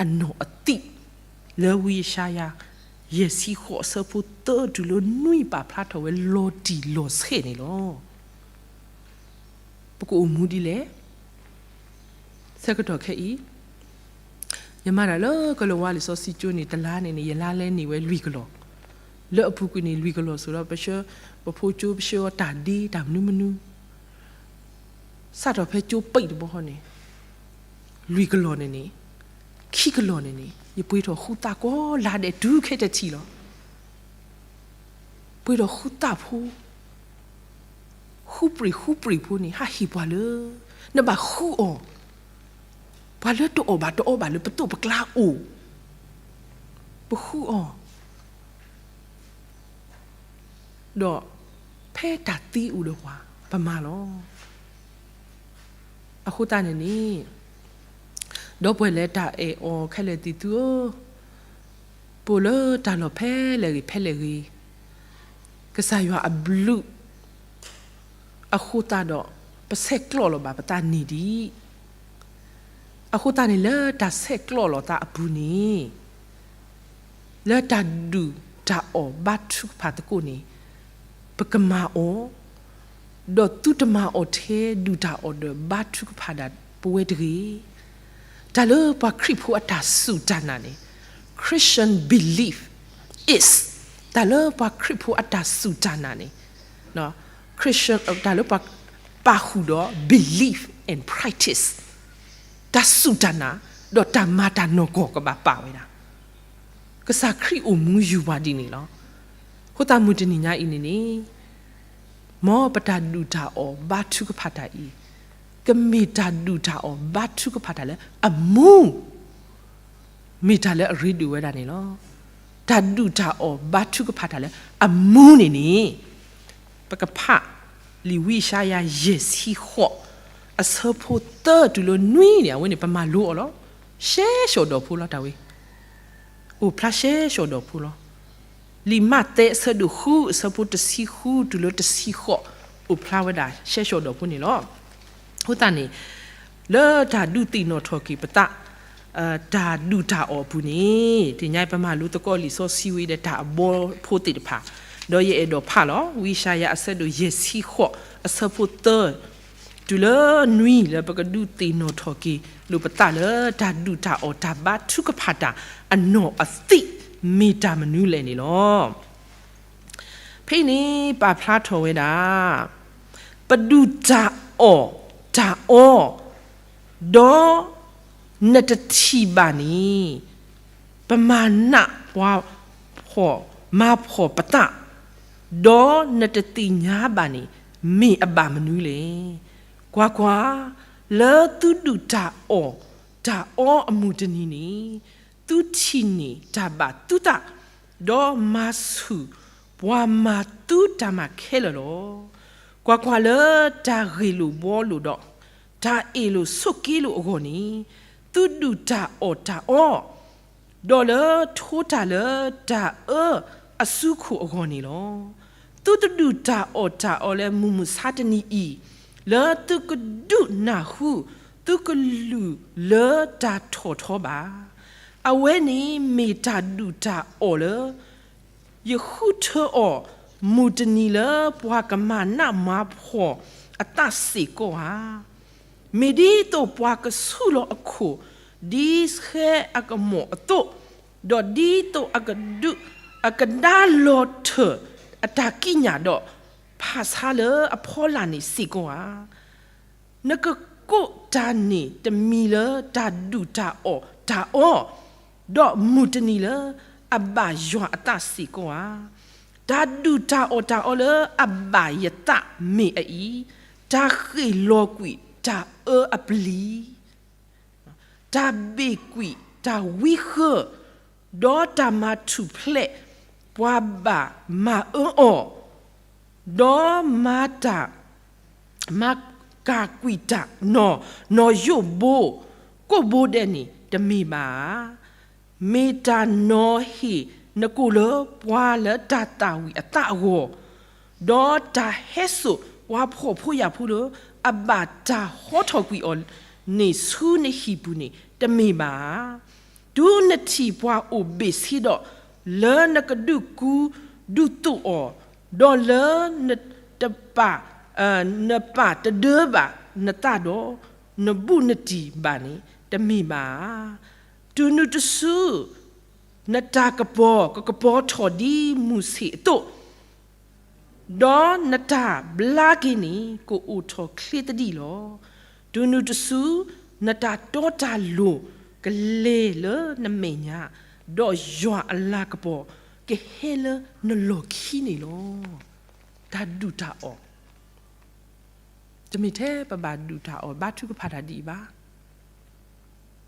အနီၢ်အသံၣ် လၢဝံယၡါယၤ ယဲၢ်ဆံဃိး အဆၢဖိသၢတုၤလၢနွံ ပာ်ဖျါထီၣ်ဝဲလီၤတံၢ်လီၤဆဲးန့ၣ်လီၤ. ပကအိၣ်မူဒ်လဲၣ်. ဆၢကတီၢ်ခဲအံၤ ယမၤတၢ်လၢကလၤဝါလံာ်စီဆှံကၠိန့ၣ် တလါန့ၣ်န့ၣ် ယလါလဲန့ၢ်ဝဲလွံၢ်ကလီၢ်, လၢအပူၤကွံာ်န့ၣ် လွံၢ်ကလီၢ်ဆိးဒီး ပဆှၢ ပဖိကၠိ ပဆှၢအီၤတၢ်ဒ့တၢ်မနုၤမနုၤ စးထီၣ်ဖဲကၠိပံးတဘီဃီန့ၣ် လွံၢ်ကလီၢ်န့ၣ်န့ၣ် ခံကလီၢ်န့ၣ်န့ၣ် ယပှ့ၤထီၣ်ဃုသၣ်ကိးလါဒဲးတုၤခဲတထံၣ်လီၤ. ပှ့ၤထီၣ်ဃုသၣ်ဖိ ဃုပြံၤဃုပြံၤဖိန့ၣ် ဟးဟ့ၣ်ပှၤလၢ နဘၣ်ဃုအီၤ, ပှၤလၢတအီၣ်ဘၣ်တအီဘၣ်လၢပသိးပကျါအိၣ်, ပဃုအီၤ ဒီးဖဲတၢ်သ့အိၣ်ဒီးပှၤ ပမၤလီၤ. အဃိသတးန့ၣ်န့ၣ် ဒီပုၢ်ဝဲၢ်လၢတၢ်အဲၣ်အီၤခဲလၢာ်သ့ၣ်သုဧၢ, ပအိၣ်လၢတၢ်လီၢ်ဖဲလဲၣ်ဂ့ၤဖဲလဲၣ်ဂ့ၤ, ကစၢ်ယွၤအဘျုး အဃိသတးဒီး ပဆဲးကျိးလီၤဘၣ်ပသးန့ၣ်ဒံး အဃိသတးန့ၣ် လၢတၢ်ဆဲးကျိးလီၤသးအပူၤန့ၣ် လၢတၢ်ဒုၣ်တၢ်အီၣ်ဘါထုကဖၣ်သကိးန့ၣ် ပကမၤအီၤ, ဒီးသုတမၤအီၤထဲဒုၣ်တၢ်အီၣ်ဒီးဘါထုကဖၣ်ဒၣ်ပဝဲတဂ့ၤ. တၢ်လၢပှၤခရံာ်ဖိအတၢ်စူၢ်တၢ်နာ်န့ၣ် Christian belief is တၢ်လၢပှၤခရံာ်ဖိအတၢ်စူၢ်တၢ်နာ်န့ၣ် Christian တၢ်လၢပှၤပာ်ဃုာ်ဒီး belief and practice တၢ်စူၢ်တၢ်နာ် ဒီးတၢ်မၤတၢ်နီၢ်ကီၢ်ကဘၣ်ပာ်ဝဲဒၣ်. ကစၢ်ခရံာ်အိၣ်မူယူၢ်ပှၤဒ်န့ၣ်လီၤ. အဃိသတးမုၢ်တနံၤညါအံၤန့ၣ်န့ၣ် မ်ပတၢ်ဒုၣ်တၢ်အီၣ်ဘါထုကဖၣ်တၢ်အံၤ ကမ့ၢ်တၢ်ဒုၣ်တၢ်အီၣ်ဘါထုကဖၣ်တၢ်လၢအမူ မ့ၢ်တၢ်လၢအရ့ဒိၣ်ဝဲဒၣ်န့ၣ်လီၤ. တၢ်ဒုၣ်တၢ်အီၣ်ဘါထုကဖၣ်တၢ်လၢအမူန့ၣ်န့ၣ် ပကဖးလံာ်ဝံယၡါယၤ ယဲၢ်ဆံဃိး အဆၢဖိသၢတုၤလၢနွံန့ၣ် အဝဲန့ၣ်ပမၤလိအီၤလီၤ. ရှဲရှီၣ်ဒီးဖိလီၤတၢ်ဝဲ အိၣ်ဖျါရှဲရှီၣ်ဒီးဖိလီၤ. လံာ်မးသဲအဆၢဒိၣ်ဃု အဆၢဖိတဆံဃုတုၤလၢတဆံဃိး အိၣ်ဖျါဝဲဒၣ်ရှဲရှီၣ်ဒီးဖိန့ၣ်လီၤ. အဃိသတးန့ၣ် လၢတၢ်ဒုးသ့ၣ်နီၣ်ထီၣ်က့ၤပသး တၢ်ဒုၣ်တၢ်အီၣ်အပူၤန့ၣ် တနံၤညါအံၤပမၤလိသကိးလံာ်စီဆှံဝံၤဒီးတၢ်အဘီဖိသ့ၣ်တဖၣ် ဒီးယအဲၣ်ဒိးဖးလီၤ ဝံယၡါယၤအဆၢဒိၣ်ယဲၢ်ဆံဃိး အဆၢဖိသၢ တုၤလၢနွံ လၢပကဒုးသ့ၣ်နီၣ်ထီၣ်က့ၤလိာ်ပသးလၢ တၢ်ဒုၣ်တၢ်အီၣ်တၢ်ဘါထုကဖၣ်တၢ်အနီၢ်အသံၣ် မ့ၢ်တၢ်မနုၤလဲၣ်န့ၣ်လီၤ. ဖဲအံၤန့ၣ် ပာ်ဖျါထီၣ်ဝဲဒၣ် ပဒုၣ်တၢ်အီၣ်တၢ်အီ ဒီးနတထံၣ်ဘၣ်န့ၣ် ပမၤနးပှၤဖှီၣ်မၤဖှီၣ်ပသး, ဒီးနတသ့ၣ်ညါဘၣ်န့ၣ် မ့ၢ်အဘၣ်မနုၤလဲၣ်. ကွၢ်ကွၢ်, လၢသုဒုၣ်တၢ်အီၣ်တၢ်အီအမုၢ်တနံၤန့ၣ် သုထံၣ်န့ၢ်တၢ်ဘၣ်သုသး, ဒီးမၤဆူၣ်ပှၤမၤသုတၢ်မၤခဲလၢာ်လီၤ. ကွၢ်ကွၢ်လၢတၢ်ဂ့ၢ်လိာ်ဘှီလိာ်ဒီး တၢ်အ့ၣ်လိာ်ဆိးက့လိာ်အဂီၢ်န့ၣ် သုဒုၣ်တၢ်အီၣ်တၢ်အီ ဒီးလၢထိတၢ်လၢတၢ်အၢအစုခိၣ်အဂီၢ်န့ၣ်လီၤ. သုတဒုၣ်တၢ်အီၣ်တၢ်အီလၢမုၢ်မဆါတနံၤအံၤ လၢသုကဒုးနၢ်ဟူသုကလုၢ်လၢတၢ်ထီၣ်ထီဘၣ်. အဝဲန့ၣ်မ့ၢ်တၢ်ဒုၣ်တၢ်အီၣ်လၢ ယဃုထၢအီၤ မုၢ်တနံၤလၢပှၤကမၤနးမၤဖှီၣ်အသးစ့ၢ်ကီးဧါ. မ့ၢ်ဒ်သိးပှၤကဆူၣ်လီၤအခိၣ် ဒ်ဆှဲအကမီၤအသိး, ဒီးဒ်သိးအကဒုး အကဒါလီၤထၢၣ်အတၢ်ကံးညာ်ဒီး ဖးဆါလၢအဖီလာ်န့ၣ်စ့ၢ်ကီးဧါ. နကကိးတၢ်န့ၣ်တမံၤလၢတၢ်ဒုၣ်တၢ်အီၣ်တၢ်အီ, ဒီးမုၢ်တနံၤလၢအဘၣ်ယွၤအသးစ့ၢ်ကီးဧါ. တၢ်ဒုၣ်တၢ်အီၣ်တၢ်အီလၢအဘၣ်ယသးမ့ၢ်အအံၤ, တၢ်ဃ့ၢ်လီၤကွံာ်တၢ်အၢအပျံၤ တၢ်ဘ့ၣ်ကွံာ်တၢ်ဝံဃၢ, ဒီးတၢ်မၤထူၣ်ဖျဲးပှၤဘၣ်မၤအၢအီၤ, ဒီးမၤတၢ် မၤကၢ်ကွံာ်တၢ်နီၢ် နီၢ်ယိၣ်ဘိ ကိၣ်ဘိဒဲးန့ၣ် တမ့ၢ်ဘၣ်ဧါ. မ့ၢ်တၢ်နီၤဟ့ၣ်နကိာ်လၢပှၤလၢတၢ်သၣ်ဝံၤအသးအဂီၢ်, ဒီးတၢ်ဟဲစိာ်ပှၤဖှီၣ်ဖိယာ်ဖိလၢ အဘၣ်တၢ်ဟီထီၣ်ကွံာ်အီၤန့ၣ် ဆူနဟံၣ်ပူၤန့ၣ် တမ့ၢ်ဘၣ်ဧါ. တုၤနထံၣ်ပှၤအိၣ်ဘ့ၣ်ဆ့ဒီး လၢနကဒုးကူဒုးသိးအီၤ, ဒီးလၢနတပာ် နပာ်တဒၢဘၣ်နသးဒီး နဘူးနတံၢ်ဘၣ်န့ၣ် တမ့ၢ်ဘၣ်ဧါ. တုၤနုၤတစု နတၢ်ကပီၤကကပီၤထီၣ်ဒ်မုၢ်ဆ့ၣ်အသိး, ဒီးနတၢ်ဘျါက့ၤန့ၣ် ကအိၣ်ထီၣ်ချ့သဒံးလီၤ. တုၤနုၤတစု နတၢ်တီတၢ်လိၤကလဲၤလၢနမဲာ်ညါ, ဒီးယွၤအလၤကပီၤကဟဲလၢနလီၢ်ခံန့ၣ်လီၤ. တၢ်ဒုၣ်တၢ်အီၣ် တမ့ၢ်ထဲပဘၣ်ဒုၣ်တၢ်အီၣ်ဘါထုကဖၣ်တၢ်ဒ်အံၤဘၣ်.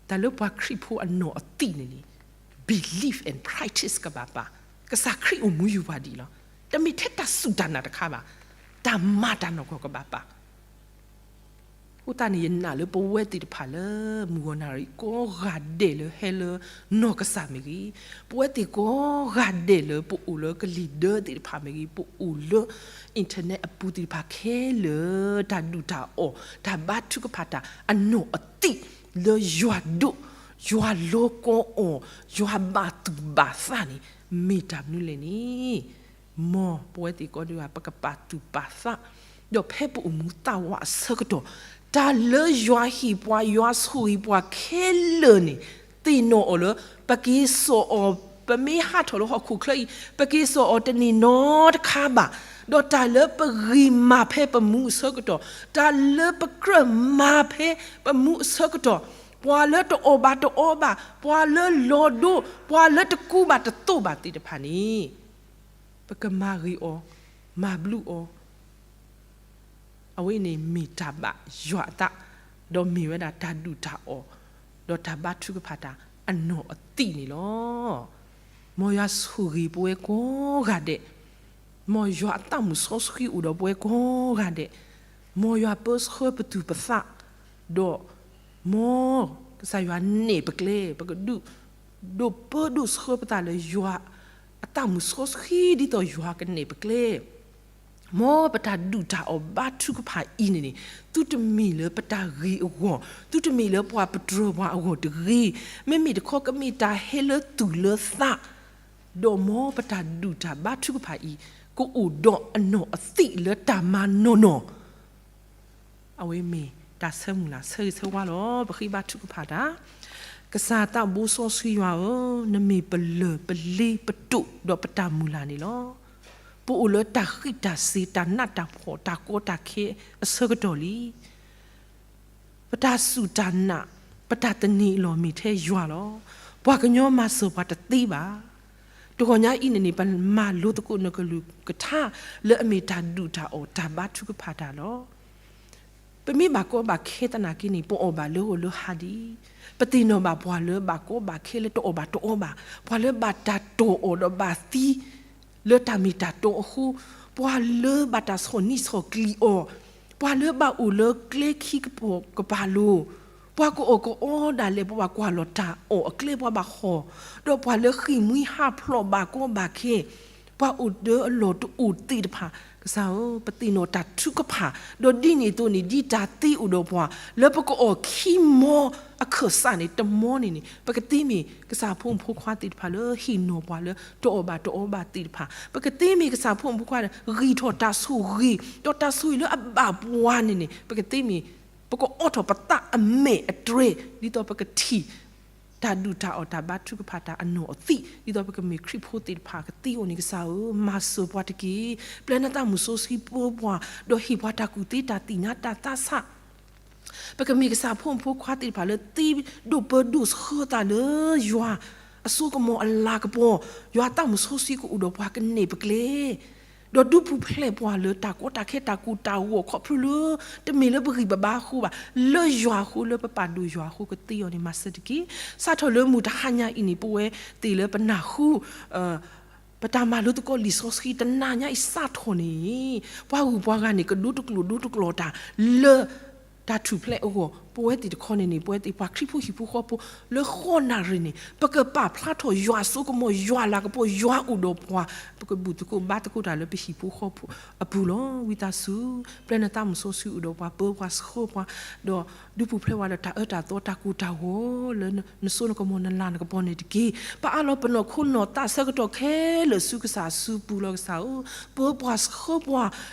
တၢ်လၢပှၤခရံာ်ဖိအနီၢ်အသံၣ်န့ၣ်န့ၣ် believe and practice ကဘၣ်ပာ်, ကစၢ်ခရံာ်အိၣ်မူယူၤပှၤဒ်အံၤလီၤ. တမ့ၢ်ထဲတၢ်စူၢ်တၢ်နာ်တခါဘၣ်, တၢ်မၤတၢ်နီၢ်ကီၢ်ကဘၣ်ပာ်. အဃိသတးန့ၣ် ယနာ်လၢပဝဲသ့ၣ်တဖၣ်လၢ မုၢ်ဂီၤနၣ်ရံၣ်ကိးဂၤဒဲးလၢဟဲလၢနီၢ်ကစၢ်မ့ၢ်ဂ့ၤ, ပဝဲသ့ၣ်ကိးဂၤဒဲးလၢပအိၣ်လၢကလံၤဒၢသ့ၣ်တဖၣ်မ့ၢ်ဂ့ၤ, ပအိၣ်လၢ internet အပူၤသ့ၣ်တဖၣ်ခဲလၢာ် တၢ်ဒုၣ်တၢ်အီၣ် တၢ်ဘါထုကဖၣ်တၢ်အနီၢ်အသံၣ်လၢယွၤဒိၣ်, ယွၤလီၤကီအီၤ, ယွၤဘၣ်သူၣ်ဘၣ်သးန့ၣ် မ့ၢ်တၢ်မနုၤလဲၣ်န့ၣ် မ်ပဝဲသ့ၣ်ကိးဂၤဒဲး ပကပာ်သူၣ်ပာ်သး, ဒီးဖဲပအိၣ်မူသးဝးအဆၢကတီၢ်, တၢ်လၢယွၤဟ့ၣ်ပှၤ ယွၤဆိၣ်ဂ့ၤပှၤခဲလၢာ်န့ၣ် သ့ၣ်နီၣ်အီၤလၢ ပက့ၤစိာ်အီၤ, ပမ့ၢ်ဟးထီၣ်လၢဟီၣ်ခိၣ်ချၢအံၤ ပက့ၤစိာ်အီၤတန့ၢ်နီတခါဘၣ်. ဒီးတၢ်လၢပဂံၢ်မၤဖဲပမူအဆၢကတီၢ်, တၢ်လၢပကြၢးမၤဖဲပမူအဆၢကတီၢ်, ပှၤလၢတအီၣ်ဘၣ်တအီဘၣ်, ပှၤလၢလီၤဒိ, ပှၤလၢတကူဘၣ်တသိးဘၣ်သ့ၣ်တဖၣ်န့ၣ် ပကမၤဂ့ၤအီၤ, မၤဘျုးအီၤ, အဝဲအံၤန့ၣ်မ့ၢ်တၢ်ဘၣ်ယွၤအသး, ဒီးမ့ၢ်ဝဲဒၣ်တၢ်ဒုၣ်တၢ်အီၣ်, ဒီးတၢ်ဘါထုကဖၣ်တၢ်အနီၢ်အသံၣ်န့ၣ်လီၤ. မ်ယွၤဆိၣ်ဂ့ၤပဝဲကိးဂၤဒဲး, မ်ယွၤအသးမုာ်စီဆှံအိၣ်ဒီးပဝဲကိးဂၤဒဲး, မ်ယွၤပၢဆှၢပသူၣ်ပသး, ဒီး မ်ကစၢ်ယွၤနဲၣ်ပကျဲ, ပကဒုးဒိးပၢဒိးဆှၢပသးလၢယွၤအသးမုာ်စီဆှံ ဒ်သိးယွၤကနဲၣ်ပကျဲ. မ်ပတၢ်ဒုၣ်တၢ်အီၣ်ဘါထုကဖၣ်အံၤန့ၣ်န့ၣ် သုတမ့ၢ်လၢပတၢ်ဂ့ၤအဂီၢ်, သုတမ့ၢ်လၢပှၤပတြၢၤပှၤအဂီၢ်တဂ့ၤ, မ့မ့ၢ်တခီကမ့ၢ်တၢ်ဟဲလၢသူၣ်လၢသး, ဒီးမ်ပတၢ်ဒုၣ်တၢ်ဘါထုကဖၣ်အံၤ ကအိၣ်ဒီးအနီၢ်အသံၣ်လၢတၢ်မၤနီၢ်နီၢ် အဝဲမ့ၢ်တၢ်ဆၢမုၢ်လၢ်ဆၢဂ့ၤဆၢဝါလီၤ. ပဃ့ဘါထုကဖၣ်တၢ်, ကစၢ်သးဘိစီဆှံယွၤဧၢ, နမ့ၢ်ပလၢၢ်ပလ့ပတိာ်ဒီးပတၢ်မုၢ်လၢ်န့ၣ်လီၤ. ပအိၣ်လၢတၢ်ဃံးတၢ်စ့ၤ တၢ်နးတၢ်ဖှီၣ် တၢ်ကီတၢ်ခဲအဆၢကတီၢ်လံ. ပတၢ်စူၢ်တၢ်နာ် ပတၢ်သန့ၤအလီၢ်မ့ၢ်ထဲယွၤလီၤ. ပှၤကညီမၤစၢၤပှၤတသ့ဘၣ်. တဂီၤညါအံၤန့ၣ်န့ၣ် ပမၤလိသကိးနကလုၢ်ကထါ လၢအမ့ၢ်တၢ်ဒုၣ်တၢ်အီၣ်တၢ်ဘါထုကဖၣ်တၢ်လီၤ. ပမ့ၢ်ဘၣ်ကီဘၣ်ခဲသနာ်က့န့ၣ် ပအီၣ်ဘၣ်လၢဂီၤလၢဟါဒံး, ပသ့ၣ်နီၣ်ဘၣ်ပှၤလၢဘၣ်ကီဘၣ်ခဲလၢတအီၣ်ဘၣ်တအီဘၣ်, ပှၤလၢဘၣ်တၢ်တီၢ်အီၣ်ဒီးဘၣ်သံ လၢတၢ်မ့ၢ်တၢ်တီအဃိ, ပှၤလၢဘၣ်တၢ်ဆီၣ်နံၣ်ဆီၣ်ကလံၤအီၤ, ပှၤလၢဘၣ်အိၣ်လၢကျဲခံကပိာ်ကပၤလိၤ, ပှၤကအီၣ်ကအီဒၣ်လဲာ် ပှၤဘၣ်ကွၢ်လီၤတၢ်အီၣ်အကျဲ ပှၤဘၣ်ဟီၣ်, ဒီးပှၤလၢဃ့ၢ်မှံဟးဖျိးဘၣ်ကီဘၣ်ခဲ, ပှၤအိၣ်ဒၢအလီၢ်တအိၣ်သ့ၣ်တဖၣ်, ကစၢ်ဧၢ, ပသ့ၣ်နီၣ်တၢ်ထုကဖၣ်, ဒီးဒ်န့ၣ်အသိးန့ၣ် ဒ်တၢ်သ့အိၣ်ဒီးပှၤ လၢပကအီၣ်ခံမီအခၢၣ်စးန့ၣ် တမီန့ၣ်န့ၣ် ပကသ့မ့ၢ်ကစၢ်ဖိမုၣ်ဖိခွါသ့ၣ်တဖၣ်လၢဟ့ၣ်နီၤပှၤလၢတအီၣ်ဘၣ်တအီဘၣ်သ့ၣ်တဖၣ်, ပကသ့မ့ၢ်ကစၢ်ဖိမုၣ်ဖိခွါလၢဂံၢ်ထီၣ်တၢ်ဆိၣ်ဂ့ၤ, ဒီးတၢ်ဆိၣ်ဂ့ၤလၢအဘၣ်ပှၤန့ၣ်န့ၣ် ပကသ့မ့ၢ် ပကအိးထီၣ်ပသးအမဲာ်အတြဲၤ ဒ်သိးပကထံၣ် တၢ်ဒုၣ်တၢ်အီၣ်တၢ်ဘါထုကဖၣ်တၢ်အနီၢ်အသံၣ် ဒ်သိးပကမ့ၢ်ခရံာ်ဖိသ့ၣ်တဖၣ်ကသ့အီၤန့ၣ် ကစၢ်ဧၢ, မၤစၢၤပှၤတက့ၢ်. ပျဲနသးမုၢ်စီဆှံပၢပှၤ, ဒီးဟ့ၣ်ပှၤတၢ်ကူၣ်သ့တၢ်သ့ၣ်ညါတၢ်သးဆး ပကမ့ၢ်ကစၢ်ဖိမုၣ်ဖိခွါသ့ၣ်တဖၣ်လၢသ့ဒိၣ်ပၢဒိၣ်ဆှၢသးလၢယွၤအစိကမီၤအလၤကပီၤ, ယွၤသးမုၢ်စီဆှံကအိၣ်ဒီးပှၤကနဲၣ်ပကျဲ, ဒီးဒုးပူၤဖျဲးပှၤလၢတၢ်ကီတၢ်ခဲတၢ်ကိၢ်တၢ်ဂီၤ ခီဖျိလၢ တမ့ၢ်လၢပဂံၢ်ပဘါအဃိဘၣ်, လၢယွၤအဃိ လၢပပာ်ဒိၣ်ယွၤအဃိကသ့အီၤန့ၣ် မၤစၢၤတက့ၢ်. စးထီၣ်လၢမုၢ်တဟါညါအံၤန့ၣ် ပဝဲသ့ၣ်လၢပနၢ်ဟူ ပတၢ်မၤလိသကိးလံာ်စီဆှံတနၤညါအံၤစးထီၣ်န့ၣ်, ပှၤဂုၤပှၤဂၤန့ၣ် ကဒိတကျိာ်ဒိတကျိာ်တၢ်လၢ တၢ်ထူၣ်ဖျဲးအဂီၢ်, ပဝဲသ့ၣ်တခီန့ၣ်န့ၣ် ပဝဲသ့ၣ်ပှၤခရံာ်ဖိဟံၣ်ဖိဃီဖိ လၢဃီနၣ်ရံၣ်န့ၣ် ပကပာ်ဖျါထီၣ်ယွၤအစိကမီၤ ယွၤလၤကပီၤ ယွၤအိၣ်ဒီးပှၤ, ပကဘူၣ်သကိးဘါသကိးတၢ်လၢပဟံၣ်ဖိဃီဖိအပူၤလီၤ. ဝံသးစူၤ ပျဲနသးမုၢ်စီဆှံအိၣ်ဒီးပှၤပၢပှၤဆှၢပှၤ, ဒီးဒုးပူၤဖျဲးဝဲဒီးတၢ်အၢတၢ်သီတၢ်ကိၢ်တၢ်ဂီၤလၢနစိနကမီၤနလၤနကပီၤန့ၣ်တက့ၢ်. ပအးလီၤပနီၢ်ခိနီၢ်သးဆၢကတီၢ်ခဲလၢာ်ဆူကစၢ်အစုပူၤလီၤကစၢ်ဧၢ, ပၢပှၤဆှၢပှၤ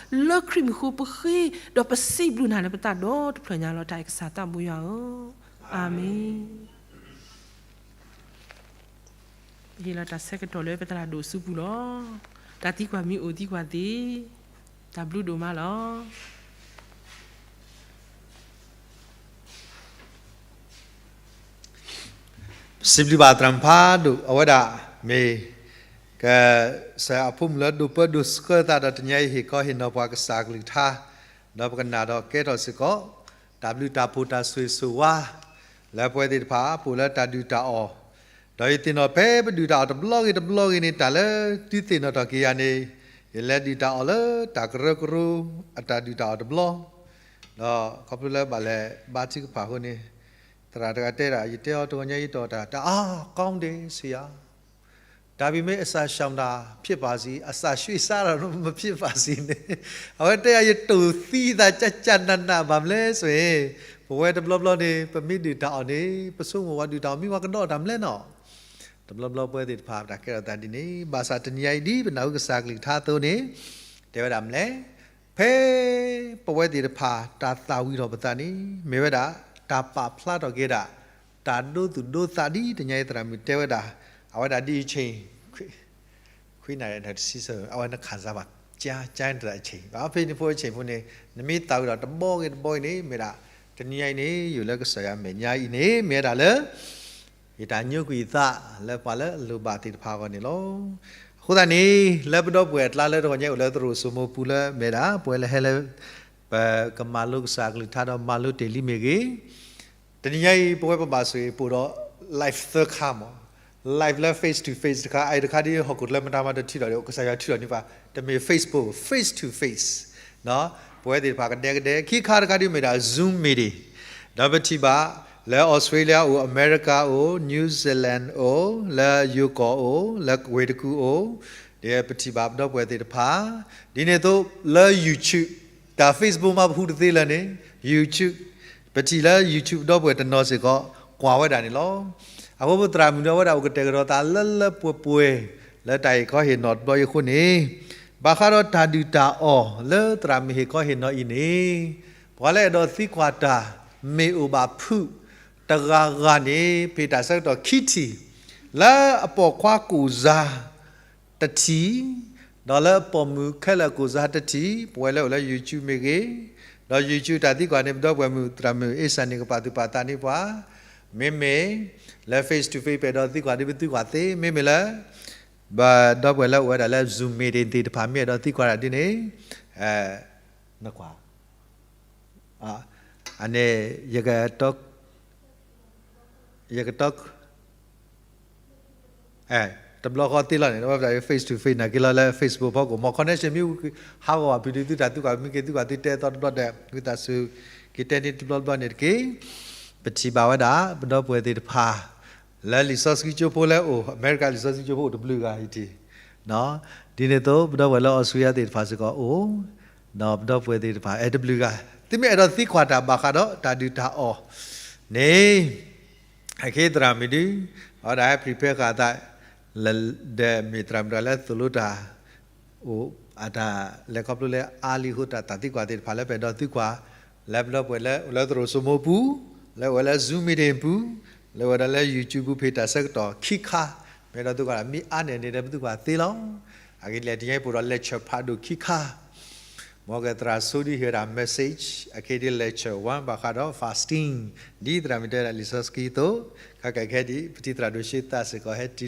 လၢခရံာ်မံၤအဃိပဃ့, ဒီးပစံးဘျုးနၤလၢပသးဒီတဖျၢၣ်ညါလီၤ. တၢ်အံၤကစၢ်သးဘိယွၤဧၢ, အၤမ့ၣ်. ပဟ့ၣ်လီၤတၢ်ဆၢကတီၢ်လၢပသရၣ်ဒိၣ်အစုပူၤလီၤ. တၢ်သံကွၢ်မ့ၢ်အိၣ်သံကွၢ်သ့, တၢ်ဘျုးဒိၣ်မးလီၤ. ပစံးဘျုးဘၣ်သရၣ်မုၣ်ဖးဒိၣ် အဝဲဒၣ်မ့ၢ် ကစၢ်ယွၤအဖိမုၣ်လၢဒိၣ်ပၢဒိၣ်ဆှၢသးဒီးတနံၤအံၤဟ့ၣ်ခီဟ့ၣ်နီၤပှၤကစၢ်ကလုၢ်ကထါ, ဒီးပကနၣ်ဒီးကဲထီၣ်စ့ၢ်ကီး တၢ်ဘျုးတၢ်ဖှိၣ်တၢ်ဆိၣ်ဂ့ၤဆိၣ်ဝါ လၢပဝဲသ့ၣ်တဖၣ် ပအိၣ်လၢတၢ်ဒုၣ်တၢ်အီၣ်, ဒီးယသ့ၣ်နီၣ်ဖဲပဒုၣ်တၢ်အီၣ်တဘျီဂ့ၤတဘျီဂ့ၤန့ၣ် တၢ်လၢသုသ့ၣ်နီၣ်ထီၣ်က့ၤယၤန့ၣ်, ယလဲၤဒုၣ်တၢ်အီၣ်လၢတၢ်ကရၢကရိ အတၢ်ဒုၣ်တၢ်အီၣ်တဘျီ, ဒီးခီဖျိလၢဘၣ်လဲၤဘါထုကဖၣ်အဃိန့ၣ်, သရၣ်တဂၤတဲဒၣ် ယတဲအီၤတဂီၤညါအံၤတီၢ်တၢ် တၢ်အါကီဒ့စံယၤ ဒါပေမဲ့ အစာရှောင်တာဖြစ်ပါစေ, အစာရွှေ့စားတာတော့မဖြစ်ပါစေန့ၣ်, အဝဲတဲယၤ ယတိၢ်သံသး ကျကျနးနး ဘၣ်မနုၤလဲၣ်ဆိုရင်, ပဝဲတဘျီဘျီန့ၣ် ပမ့ၢ်ဒုၣ်တၢ်အီၣ်န့ၣ် ပဆိကမိၣ်ပှၤဒုၣ်တၢ်အီၣ် မ့ၢ်ပှၤကဒီးတၢ်မနုၤလဲၣ်နီၤ. တဘျီဘျီပဝဲသ့ၣ်တဖၣ် ပတၢ်ကဲထီၣ်သးဒ်န့ၣ်, ဘၣ်ဆၣ်တနံၤအံၤဒ်ပနၢ်ဟူကစၢ်ကလုၢ်ကထါအသိးန့ၣ်, တဲဝဲဒၣ်မနုၤလဲၣ်, ဖဲပဝဲသ့ၣ်တဖၣ် တၢ်သၣ်ဝံၤထီၣ်ပသးန့ၣ် မ့ၢ်ဝဲဒၣ် တၢ်ပာ်ဖျါထီၣ်က့ၤဒၣ် တၢ်ဒိသူၣ်ဒိသးဒ်တနံၤအံၤသရၣ်မုၣ်တဲဝဲဒၣ်, အဝဲဒၣ်ဒ်အံၤဆ့ၣ် ခွံနၣ်ရံၣ်တဆံဆၢ အဝဲန့ၣ် ခံစားဘၣ် ကၠါ ကၠါတရၣ်အဆ့ၣ် ဖဲန့ၣ်ဖိအဆ့ၣ်ဖိန့ၣ် နမ့ၢ်သၣ်ဝံၤဒီးတဘီဂ့ၤတဘီဂ့ၤန့ၣ် မ့ၢ်ဒၣ် တနံၤအံၤန့ၣ် ယိာ်လၢကစၢ်ယွၤမဲာ်ညါအံၤန့ၣ် မ့ၢ်ဝဲဒၣ်လၢ ယတၢ်ညိကွံာ်သးလၢပှၤလၢအလိၣ်ဘၣ်သ့ၣ်တဖၣ်အဂီၢ်န့ၣ်လီၤ. အဃိသတးန့ၣ် လၢပဒီပုၢ်ဝဲၢ်အကျါလၢတဂီၤညါအိၣ်လၢသရိာ်စိမိပူၤလၢမ့ၢ်ဒၣ် ပဝဲလၢဟဲလၢ ပကမၤလိကစၢ်ကလုၢ်ကထါဒီးမၤလိတ့ၢ်လံမ့ၢ်ဂ့ၤ တနံၤညါအံၤ ပဝဲပဘၣ်ဆိၣ်ဂ့ၤပအိၣ်ဒီး live သၢခါမး, live လၢ face to face တခါ, အအံၤတခါဒ်ဟီၣ်ခိၣ်ချၢမတၤမၤတထံၣ်ဒီး ကစၢ်ယွၤထံၣ်ဒီးန့ၣ်ဘၣ်, တမ့ၢ် Facebook, face to face ပဝဲသ့ၣ်တဖၣ်ကဒဲကဒဲ, ခံခါတခါဒ်မ့ၢ်ဒၣ် Zoom meeting, ဒီးပထံၣ်ဘၣ်လၢ Australia အိၣ်, America အိၣ်, New Zealand အိၣ်, လၢယိၤကီၢ်အိၣ်, လၢဝ့ၢ်တကူၣ်အိၣ်, ဒီးပထံၣ်ဘၣ်ပဒီပုၢ်ဝဲၢ်သ့ၣ်တဖၣ်, ဒ်န့ၣ်အသိးလၢ YouTube, တၢ် Facebook မးပဟူတသ့လၢၤန့ၣ် YouTube, ပထံၣ်လၢ YouTube ဒီပုၢ်ဝဲၢ်တနီၤစ့ၢ်ကီး ကွၢ်ဝဲဒၣ်န့ၣ်လီၤ. အဃိပသရၣ်မုၣ်ဒီးဝဲဒၣ်အိၣ်ကတဲာ်ကတီၤသးလၢလၢပှဲၤပှဲၤ လၢတၢ်ဟ့ၣ်ခီဟ့ၣ်နီၤတဘျီအံၤအဃိန့ၣ်, ဘၣ်ဃးဒီးတၢ်ဒုၣ်တၢ်အီၣ်လၢသရၣ်မုၣ်ဟ့ၣ်ခီဟ့ၣ်နီၤအံၤန့ၣ်, ပှၤလၢအဲၣ်ဒိးသံကွၢ်တၢ် မ့ၢ်အိၣ်ဘၣ်ဖုးတဂၤဂၤန့ၣ် ဖဲတၢ်ဆၢကတီၢ်ခံထံၣ်, လၢအပိာ်ခွါကိၣ်စါတထံၣ်, ဒီးလၢအပိာ်မုၣ်ခဲလၢာ်ကိၣ်စါတထံၣ်, ပဝဲလၢအိၣ်လၢ YouTube မ့ၢ်ဂ့ၤ, ဒီး YouTube တၢ်သံကွၢ်န့ၣ် ပဒီပုၢ်ဝဲၢ်မုၣ်သရၣ်မုၣ်အ့စၢ်န့ၣ် ကပာ်သူၣ်ပာ်သးန့ၢ်ပှၤ, မ့မ့ၢ်လၢ face to face ပအဲၣ်ဒိးသံကွၢ်ဒ်ပသံကွၢ်သ့, မ့မ့ၢ်လၢ ပဒီပုၢ်ဝဲၢ်လၢအိၣ်ဝဲဒၣ်လၢ Zoom meeting သ့ၣ်တဖၣ် မ့ၢ်အဲၣ်ဒိးသံကွၢ်တၢ်ဒ်န့ၣ်, နကွၢ်, အန့ၣ် ယကတီ တဘျီဃီသ့လီၤန့ၣ် face to face နာ်က့လီၤလၢ Facebook ဖီခိၣ် မ် connection မ့ၢ်ဟးဂီၤဘၣ်ဖုးဒုးသုတၢ်သံကွၢ် မ့ၢ်က့ၤသံကွၢ်သုတဲသီတဘျီဒီး ဝံသးစူၤ က့ၤတဲန့ၢ်တဘျီတဘျီန့ၣ်တက့ၢ်. ပထံၣ်ဘၣ်ဝဲဒၣ် ပဒီပုၢ်ဝဲၢ်သ့ၣ်တဖၣ် လၢလံာ်စီဆှံကၠိဖိလၢအိၣ် အမဲရကၤလံာ်စီဆှံကၠိဖိအိၣ်တဘျုးဂၤအံၤတံၢ်, ဒ်န့ၣ်အသိး ပဒီပုၢ်ဝဲၢ်လၢအီစထြ့လယါသ့ၣ်တဖၣ်စ့ၢ်ကီးအိၣ်, ဒီးပဒီပုၢ်ဝဲၢ်သ့ၣ်တဖၣ်အဲၣ်တဘျုးဂၤ သုမ့ၢ်အဲၣ်ဒိးသံကွၢ်တၢ်ဘၣ်ဃးဒီးတၢ်ဒုၣ်တၢ်အီၣ်န့ၣ် အခဲအံၤသရၣ်မုၣ်ဒုး အဝဲဒၣ်ဟဲ prepare ဃာ်အသး ဒီးမ့ၢ်သရၣ်မုၣ်တဂၤလၢသိၣ်လိတၢ် အိၣ်အတၢ်လဲၤခီဖျိလၢအါလံအဃိ တၢ်သံကွၢ်သ့ၣ်တဖၣ်လၢပအဲၣ်ဒိးသံကွၢ် လၢပဒီပုၢ်ဝဲၢ်လၢအိၣ်လၢသရိာ်စိမိပူၤ, လၢအိၣ်ဝဲလၢ Zoom meeting ပူၤ, လၢအိၣ်ဝဲဒၣ်လၢ YouTube ပူၤ ဖဲတၢ်ဆၢကတီၢ်ခံခါ ပအဲၣ်ဒိးသံကွၢ် မ့ၢ်အါန့ၢ်န့ၣ်ဒီးပသံကွၢ်သ့လီၤ. အဂ့ၢ်ဒ်လဲၣ် တနံၤအံၤပအိၣ်ဒီး lecture ဖးဒိၣ်ခံခါ မ်ကသရၣ်ဆိဒုးဟ့ၣ်ဝဲဒၣ် message အခဲအံၤဒ် lecture one ဘၣ်ဃးဒီး fasting ဒ်သရၣ်မုၣ်တဲဝဲဒၣ်လံာ်စီဆှံအသိး, ခဲကနံၣ်အံၤ ပတံၤသရၣ်ဒိၣ်ဆံသးစ့ၢ်ကီးဟဲတံၢ်လံ ခဲကနံၣ်အံၤ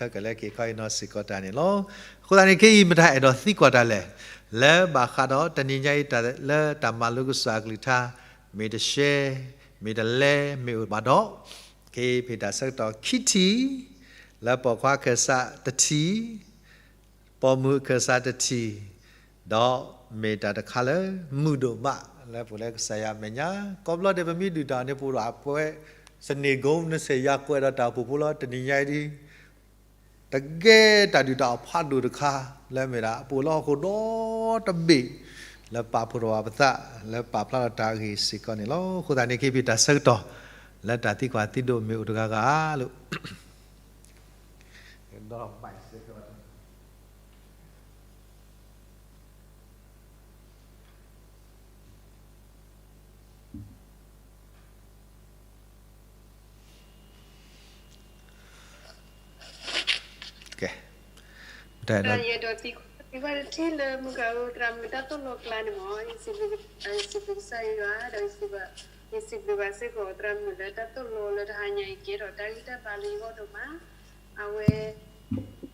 လၢက့ၤခီအံၤနီၢ်စ့ၢ်ကီးတၢ်န့ၣ်လီၤ. အဃိသတးန့ၣ် ခဲအံၤမတၤအဲၣ်ဒိးသံကွၢ်တၢ်လဲၣ်, လၢဘၣ်ဃးဒီးတနံၤညါအံၤ လၢတၢ်မၤလိကစၢ်အကလုၢ်ကထါ မ့ၢ်တရှဲ, မ့ၢ်တလဲ, မ့ၢ်အိၣ်ဘၣ်ဒီး ခဲအံၤဖဲတၢ်ဆၢကတီၢ်ခံထံၣ်, လၢပိာ်ခွါခၢၣ်စးတထံၣ် ပိာ်မုၣ်အခၢၣ်စးတထံၣ်, ဒီးမ့ၢ်တၢ်တခါလၢမုာ်ဒိၣ်မးလၢပအိၣ်လၢကစၢ်ယွၤအမဲာ်ညါ, ကိးဘျီဒဲးပမ့ၢ်ဒုၣ်တၢ်အီၣ်န့ၣ် ပအိၣ်ဒီးအပှဲၤ စန့ၢ်ကိနစဲၣ်ယါကွဲးဒီးတၢ်အိၣ်ဖှိၣ်ဖိလီၤ. တနံၤညါအံၤဒ် တကဲတၢ်ဒုၣ်တၢ်အီၣ်ဖးဒိၣ်တခါ လၢမ့ၢ်ဒၣ် ပအိၣ်လၢဟီၣ်ခိၣ်ဒီတဘ့ၣ် လၢပာ်ဖှိၣ်ထီၣ်ဘၣ်ပသး လၢပာ်ဖျါထီၣ်တၢ်အဂ့ၢ်စ့ၢ်ကီးန့ၣ်လီၤ. အဃိသတးန့ၣ် ခဲအံၤဖဲတၢ်ဆၢကတီၢ် လၢတၢ်သံကွၢ်သံဒိးမ့ၢ်အိၣ်တဂၤဂၤလိၤ ယအဲၣ်ဒိးသံကွၢ်တထံၣ်လၢမုၢ်ဂၤဧၢ သရၣ်မုၣ်တၢ်သိၣ်လိအကျါန့ၣ်မ့ၢ် ယစံးဘျုးကစၢ်ယွၤ ဒီးယစံးဘျုးဘၣ်စ့ၢ်ကီး သရၣ်မုၣ်လၢတၢ်သိၣ်လိလၢတဟါညါအံၤ ကဲထီၣ်တၢ်ဂံၢ်တၢ်ဘါလၢယဂီၢ်ဒိၣ်မး အဝဲ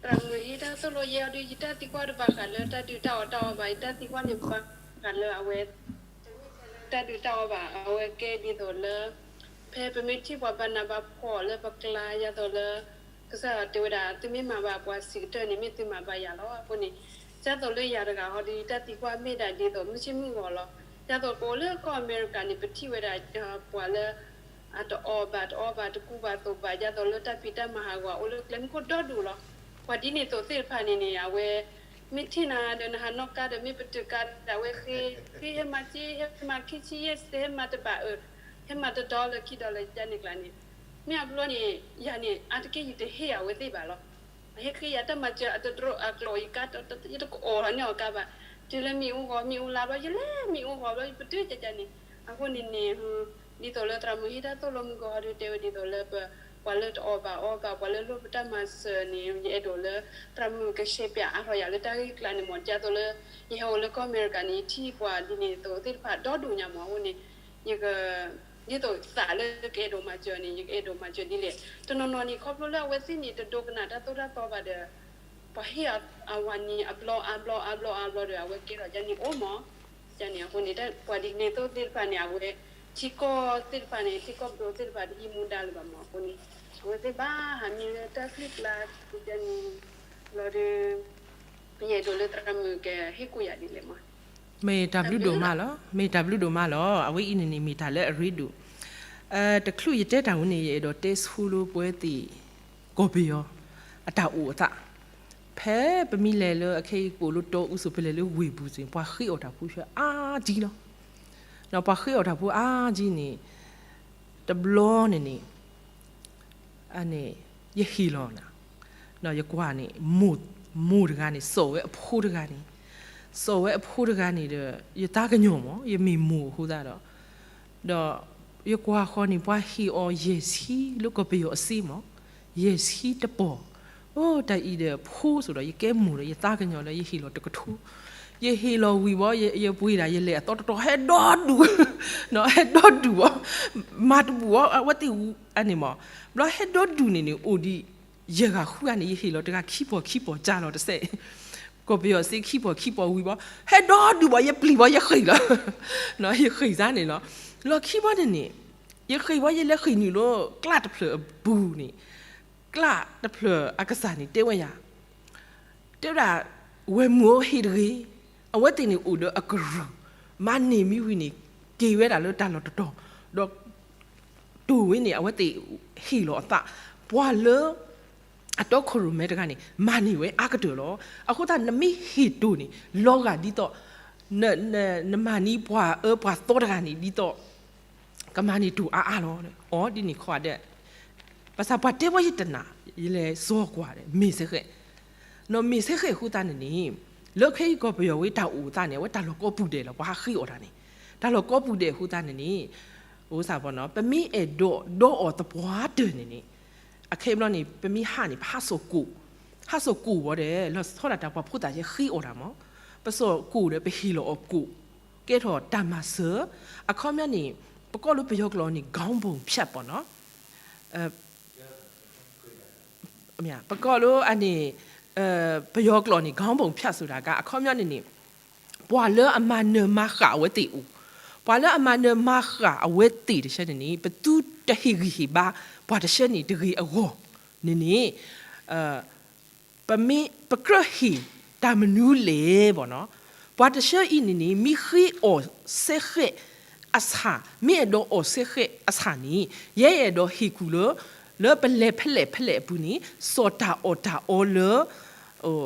သရၣ်မုၣ်ဟ့ၣ်တၢ်သိၣ်လိယဲအီၤဒီး ယတၢ်သံကွၢ်တဘၣ်ဃးလၢတၢ်ဒုၣ်တၢ်အီၣ်တၢ်အီဘၣ်, ယတၢ်သံကွၢ်န့ၣ်ဘၣ်ဃးလၢအဝဲ တမ့ၢ်ထဲလၢတၢ်ဒုၣ်တၢ်အီဘၣ်, အဝဲကဲဒ်သိးလၢ ဖဲပမ့ၢ်ထံၣ်ပှၤဘၣ်နးဘၣ်ဖှီၣ်လၢပကျါ ဒ်သိးလၢ ကစၢ်ယွၤတဲဝဲဒၣ် သုမ့ၢ်မၤဘၣ်ပှၤဆံးကတၢၢ်န့ၣ် မ့ၢ်သုမၤဘၣ်ယၤလီၤ. အဃိန့ၣ် ဒ်သိးလၢယၤတဂၤဟီဒီး ယတၢ်သံကွၢ်မ့ၢ်ဒၣ်ဒ်သိး မုၢ်ဆ့ၣ်မုၢ်ဂီၤလီၤ. ဒ်သိးပအိၣ်လၢကီၢ်အမဲရကၤန့ၣ် ပထံၣ်ဝဲဒၣ် ပှၤလၢ အတအီၣ်ဘၣ်တအီဘၣ် တကူဘၣ်သိးဘၣ် ဒ်သိးလၢတၢ်ဖံးတၢ်မၤဟးဂီၤ အိၣ်လၢကျဲမုၢ်ခိၣ်ဒီဒူၣ်လီၤ. ပှၤဒ်န့ၣ်သိးသ့ၣ်တဖၣ်န့ၣ်န့ၣ် အဝဲ မ့ၢ်ထံၣ်နၤဒီးနဟးနီၣ်ကါဒီး မ့ၢ်ပတုာ်ကါဒီး အဝဲဃ့ ဃ့ဟဲမၤစ့ ဟဲမၤခံဆံယဲၢ်ဆံ ဟဲမၤတဘၣ်အၢ ဟဲမၤတဒီလၢခံဒီလၢယါန့ၣ်ကျါန့ၣ် မ့ၢ်အဘျီန့ၣ် ယၤန့ၣ် အါတက့ၢ်ယတဟ့ၣ်အဝဲသ့ၣ်ဘၣ်လီၤ. အဟဲဃ့ယၤတၢ်မၤစၢၤ အတဒြိအကျိာ် ယကါ ယတကအီၣ်ထီၣ်န့ၢ်အီၤကါဘၣ်. တုၤလၢမ့ၣ်အူဂီၤ မ့ၣ်အူလါဘျီ ယလဲၤမ့ၣ်အူဂီၤဘျီ ယပတုာ်ကကန့ၣ် အဃိန့ၣ်န့ၣ် ဒ်သိးလၢသရၣ်မုၣ်ဟ့ၣ်တၢ်သိၣ်လိမုၢ်ဂီၤဟီဒုးတဲဝဲဒ်သိးလၢပ ပှၤလၢတအီၣ်ဘၣ်အီဘၣ် ပှၤလၢလိၣ်ပတၢ်မၤစၢၤန့ၣ် ယအဲၣ်ဒိးလၢ သရၣ်မုၣ်ကရှဲပၠးအါထီၣ်ယၤလၢတၢ်ဂ့ၢ်ကျါန့ၣ်မ့ၢ် ဒ်သိးလၢ ယဟဲအိၣ်လၢကီၢ်အမဲရကၤန့ၣ် ယထံၣ်ပှၤဒ်န့ၣ်သိးသ့ၣ်တဖၣ်ဒီဒူၣ်ညါမ့ၢ်အဃိန့ၣ် ယက ဒ်သိးသးလၢကအဲၣ်ဒိးမၤစၢၤန့ၣ် ယကအဲၣ်ဒိးမၤစၢၤဒ်လဲၣ်. တနီၤနီၤန့ၣ် ခီဖျိလၢအဝဲသ့ၣ်န့ၣ် တဒိကနၣ်တၢ်သိၣ်တၢ်သီဘၣ်ဒီး ပှၤဟ့ၣ်အဝၤန့ၣ် အဘျီအါဘျီအါဘျီအါဘျီဒီး အဝဲကဲထီၣ်ယါန့ၣ်အိၣ်မး ယါန့ၣ်အဃိန့ၣ် ပှၤဒ်န့ၣ်သိးသ့ၣ်တဖၣ်န့ၣ် အဝဲ ထံကီၢ်သ့ၣ်တဖၣ်န့ၣ် ထံကီၢ်ပဒိၣ်သ့ၣ်တဖၣ်တဟံးမူဒါလၢၤဘၣ်မးအဃိန့ၣ် အဝဲသ့ၣ်ဘၣ်ဟးမံလၢတၢ်ချံကျါ ယါန့ၣ် လီၤဒီး ယအဲၣ်ဒိးလၢသရၣ်မုၣ်ကဟ့ၣ်ကူၣ်ယၤဒ်လဲၣ်မး မ့ၢ်တၢ်ဘျုးဒိၣ်မးလီၤ, မ့ၢ်တၢ်ဘျုးဒိၣ်မးလီၤ. အဝဲအံၤန့ၣ်န့ၣ် မ့ၢ်တၢ်လၢအရ့ဒိၣ်. တချုးယတဲတၢ်ဝဲန့ၣ် ယအဲၣ်ဒိးတဲဆူလၢပဝဲသ့ၣ် ကီၢ်ပယီၤ အတၢ်အိၣ်အသး, ဖဲပမ့ၢ်လဲၤလၢအခဲအံၤ ပအိၣ်လၢတီအူစိၤ ပလဲၤလၢဝ့ၢ်ပူၤစ့ၢ် ပှၤဃ့အီၣ်တၢ်ဖိဆှၢအါဒံလီၤ. ပှၤဃ့အီၣ်တၢ်ဖိအါဒံန့ၣ် တဘျီန့ၣ်န့ၣ် န့ၣ် ယဟ့ၣ်လီၤနၤ, ယကွၢ်န့ၣ် မိၢ်တဂၤန့ၣ် စိာ်ဝဲအဖိတဂၤန့ၣ် စီၤဝဲအဖိတဂၤန့ၣ်ဒီး ယသးကညီၤမး ယမ့ၢ်မိၢ်အဃိသတးဒီး, ဒီးယကွၢ်ဃီၤန့ၣ် ပှၤဟ့ၣ်အီၤယဲၢ်ဆံလၢကီၢ်ပယီၤအစ့မး, ယဲၢ်ဆံတပီၢ်, အိ တၢ်အံၤဒီးဖိစိၤဒီး ယကဲမိၢ်ဒီး ယသးကညီၤလၢယဟ့ၣ်လီၤတကထိ, ယဟ့ၣ်လီၤဝံၤဘီ ယပှ့ၤဒၣ်ယလဲၤအသီတတီၤ ဟဲဒီဒူၣ်, ဟဲဒီဒူၣ်ဘီ, မၤတဘူၣ်ဘီ အဝဲသ့ၣ်အန့ၣ်မး, ဘျီဟဲဒီဒူၣ်န့ၣ်န့ၣ် အိၣ်ဒံး ယဲၢ်ဂၤဃုဂၤန့ၣ် ယဟ့ၣ်လီၤတဂၤခံပီၢ်ခံပီၢ် ကၢ်လီၤတစဲး, ကီၢ်ပယီၤစ့ခံပီၢ်ခံပီၢ်ဝံၤဘီ, ဟဲဒီဒူၣ်ဘီ ယပျံၤဘီ ယဃ့ၢ်လီၤ, ယဃ့ၢ်စ့န့ၣ်လီၤ, လီၢ်ခံဘီန့ၣ်န့ၣ်, ယဃ့ၢ်ဘီ ယလဲၤဃ့ၢ်နုာ်လၢကျးတဖျၢၣ်အပူၤန့ၣ်, ကျးတဖျၢၣ်အကစၢ်န့ၣ်တဲဝဲယၤ တဲဝဲဒၣ်, ဝဲၢ်မုၣ်ဧၢ ဟ့ၣ်တဂ့ၤ, အဝဲသ့ၣ်န့ၣ်အိၣ်ဒီးအကရူၢ်, မၤန့ၢ်မံဝံၤန့ၣ် က့ၤဝဲဒၣ်လၢတၢ်လီၢ်တတီၤ, ဒီးတိၢ်ဝဲန့ၣ် အဝဲသ့ၣ်ဟ့ၣ်လီၤအသး, ပှၤလၢ အတီခိၣ်ရိၣ်မဲတဂၤန့ၣ် မၤန့ၢ်ဝဲအါကတၢၢ်လီၤ. အဃိသတး နမ့ၢ်ဟ့ၣ်တိၢ်န့ၣ် လီၤဂာ်ဒ်သိး နမၤန့ၢ်ပှၤအၢပှၤသီတဂၤန့ၣ် ဒ်သိး ကမၤန့ၢ်တိၢ်အါအါလီၤ. အီၤဒ်န့ၣ်ခီဒဲး ဘၣ်ဆၣ်ပှၤတဲဘီယတနာ်, ယလဲၤစီၤကွၢ်ဒီး မ့ၢ်စ့ၢ်ကီး, နီၢ်မ့ၢ်စ့ၢ်ကီးအဃိသတးန့ၣ်န့ၣ်, လၢခဲအံၤကီၢ်ပယီၤဝဲတၢ်အိၣ်အသးန့ၣ် အဝဲတၢ်လီၢ်ကိးပူၤဒဲးလီၤ ပှၤဟးဃ့အီၣ်တၢ်န့ၣ်, တၢ်လီၢ်ကိးပူၤဒဲးအဃိသတးန့ၣ်န့ၣ်, အိၣ်စ့ၢ်ကီး ပမ့ၢ်အဲၣ်ဒိးဒီးအီၣ်သပှၢ်တၢၢ်န့ၣ်န့ၣ်, အခဲအံၤဘျီန့ၣ် ပမ့ၢ်ဟးန့ၣ် ပဟးစိာ်ကိၣ်, ဟးစိာ်ကိၣ်ဝဲဒီး လီၤဆီဒၣ်တၢ်ပှၤဖိသၣ်ယဲဃ့အီၣ်တၢ်မး, ပစိာ်ကိၣ်ဒီးပဟ့ၣ်လီၤအီၤကိၣ်, ကဲထီၣ်တၢ်မၤစၢၤ, အခီပညီန့ၣ် ပကိးလၢပယီၤကျိာ်န့ၣ် ခေါင်းပုံဖြတ်ပေါ့နော်, ပကိးလၢအန့ၣ် ပယီၤကျိာ်န့ၣ် ခေါင်းပုံဖြတ်ဆိုတာက အခီပညီန့ၣ်န့ၣ် ပှၤလၢအမၤနၢၤမၤဃၣ်အဝဲသ့ၣ်အိၣ်, ပှၤလၢအမၤနၢၤမၤဃၣ်အဝဲသ့ၣ်တဆၢန့ၣ်န့ၣ် ပသုတဟ့ၣ်ဂံၢ်ဟ့ၣ်ဘါ ပှၤတဆၢန့ၣ်တဂ့ၤအဂီၢ်န့ၣ်န့ၣ်, ပမ့ၢ် ပကြၢးဟ့ၣ်တၢ်မနုၤလဲၣ်ပေါ့နော်, ပှၤတဆၢအံၤန့ၣ်န့ၣ် မ့ၢ်ဃ့အီၣ်စ့ၢ်ကီးအဆၣ်, မ့ၢ်အဲၣ်ဒိးအီၣ်စ့ၢ်ကီးအဆၣ်န့ၣ် ယဲအဲၣ်ဒိးဟ့ၣ်ကူၣ်လၢ လၢပလဲၤဖဲလဲၣ်ဖဲလဲၣ်အပူၤန့ၣ် စိာ်တၢ်အီၣ်တၢ်အီလၢ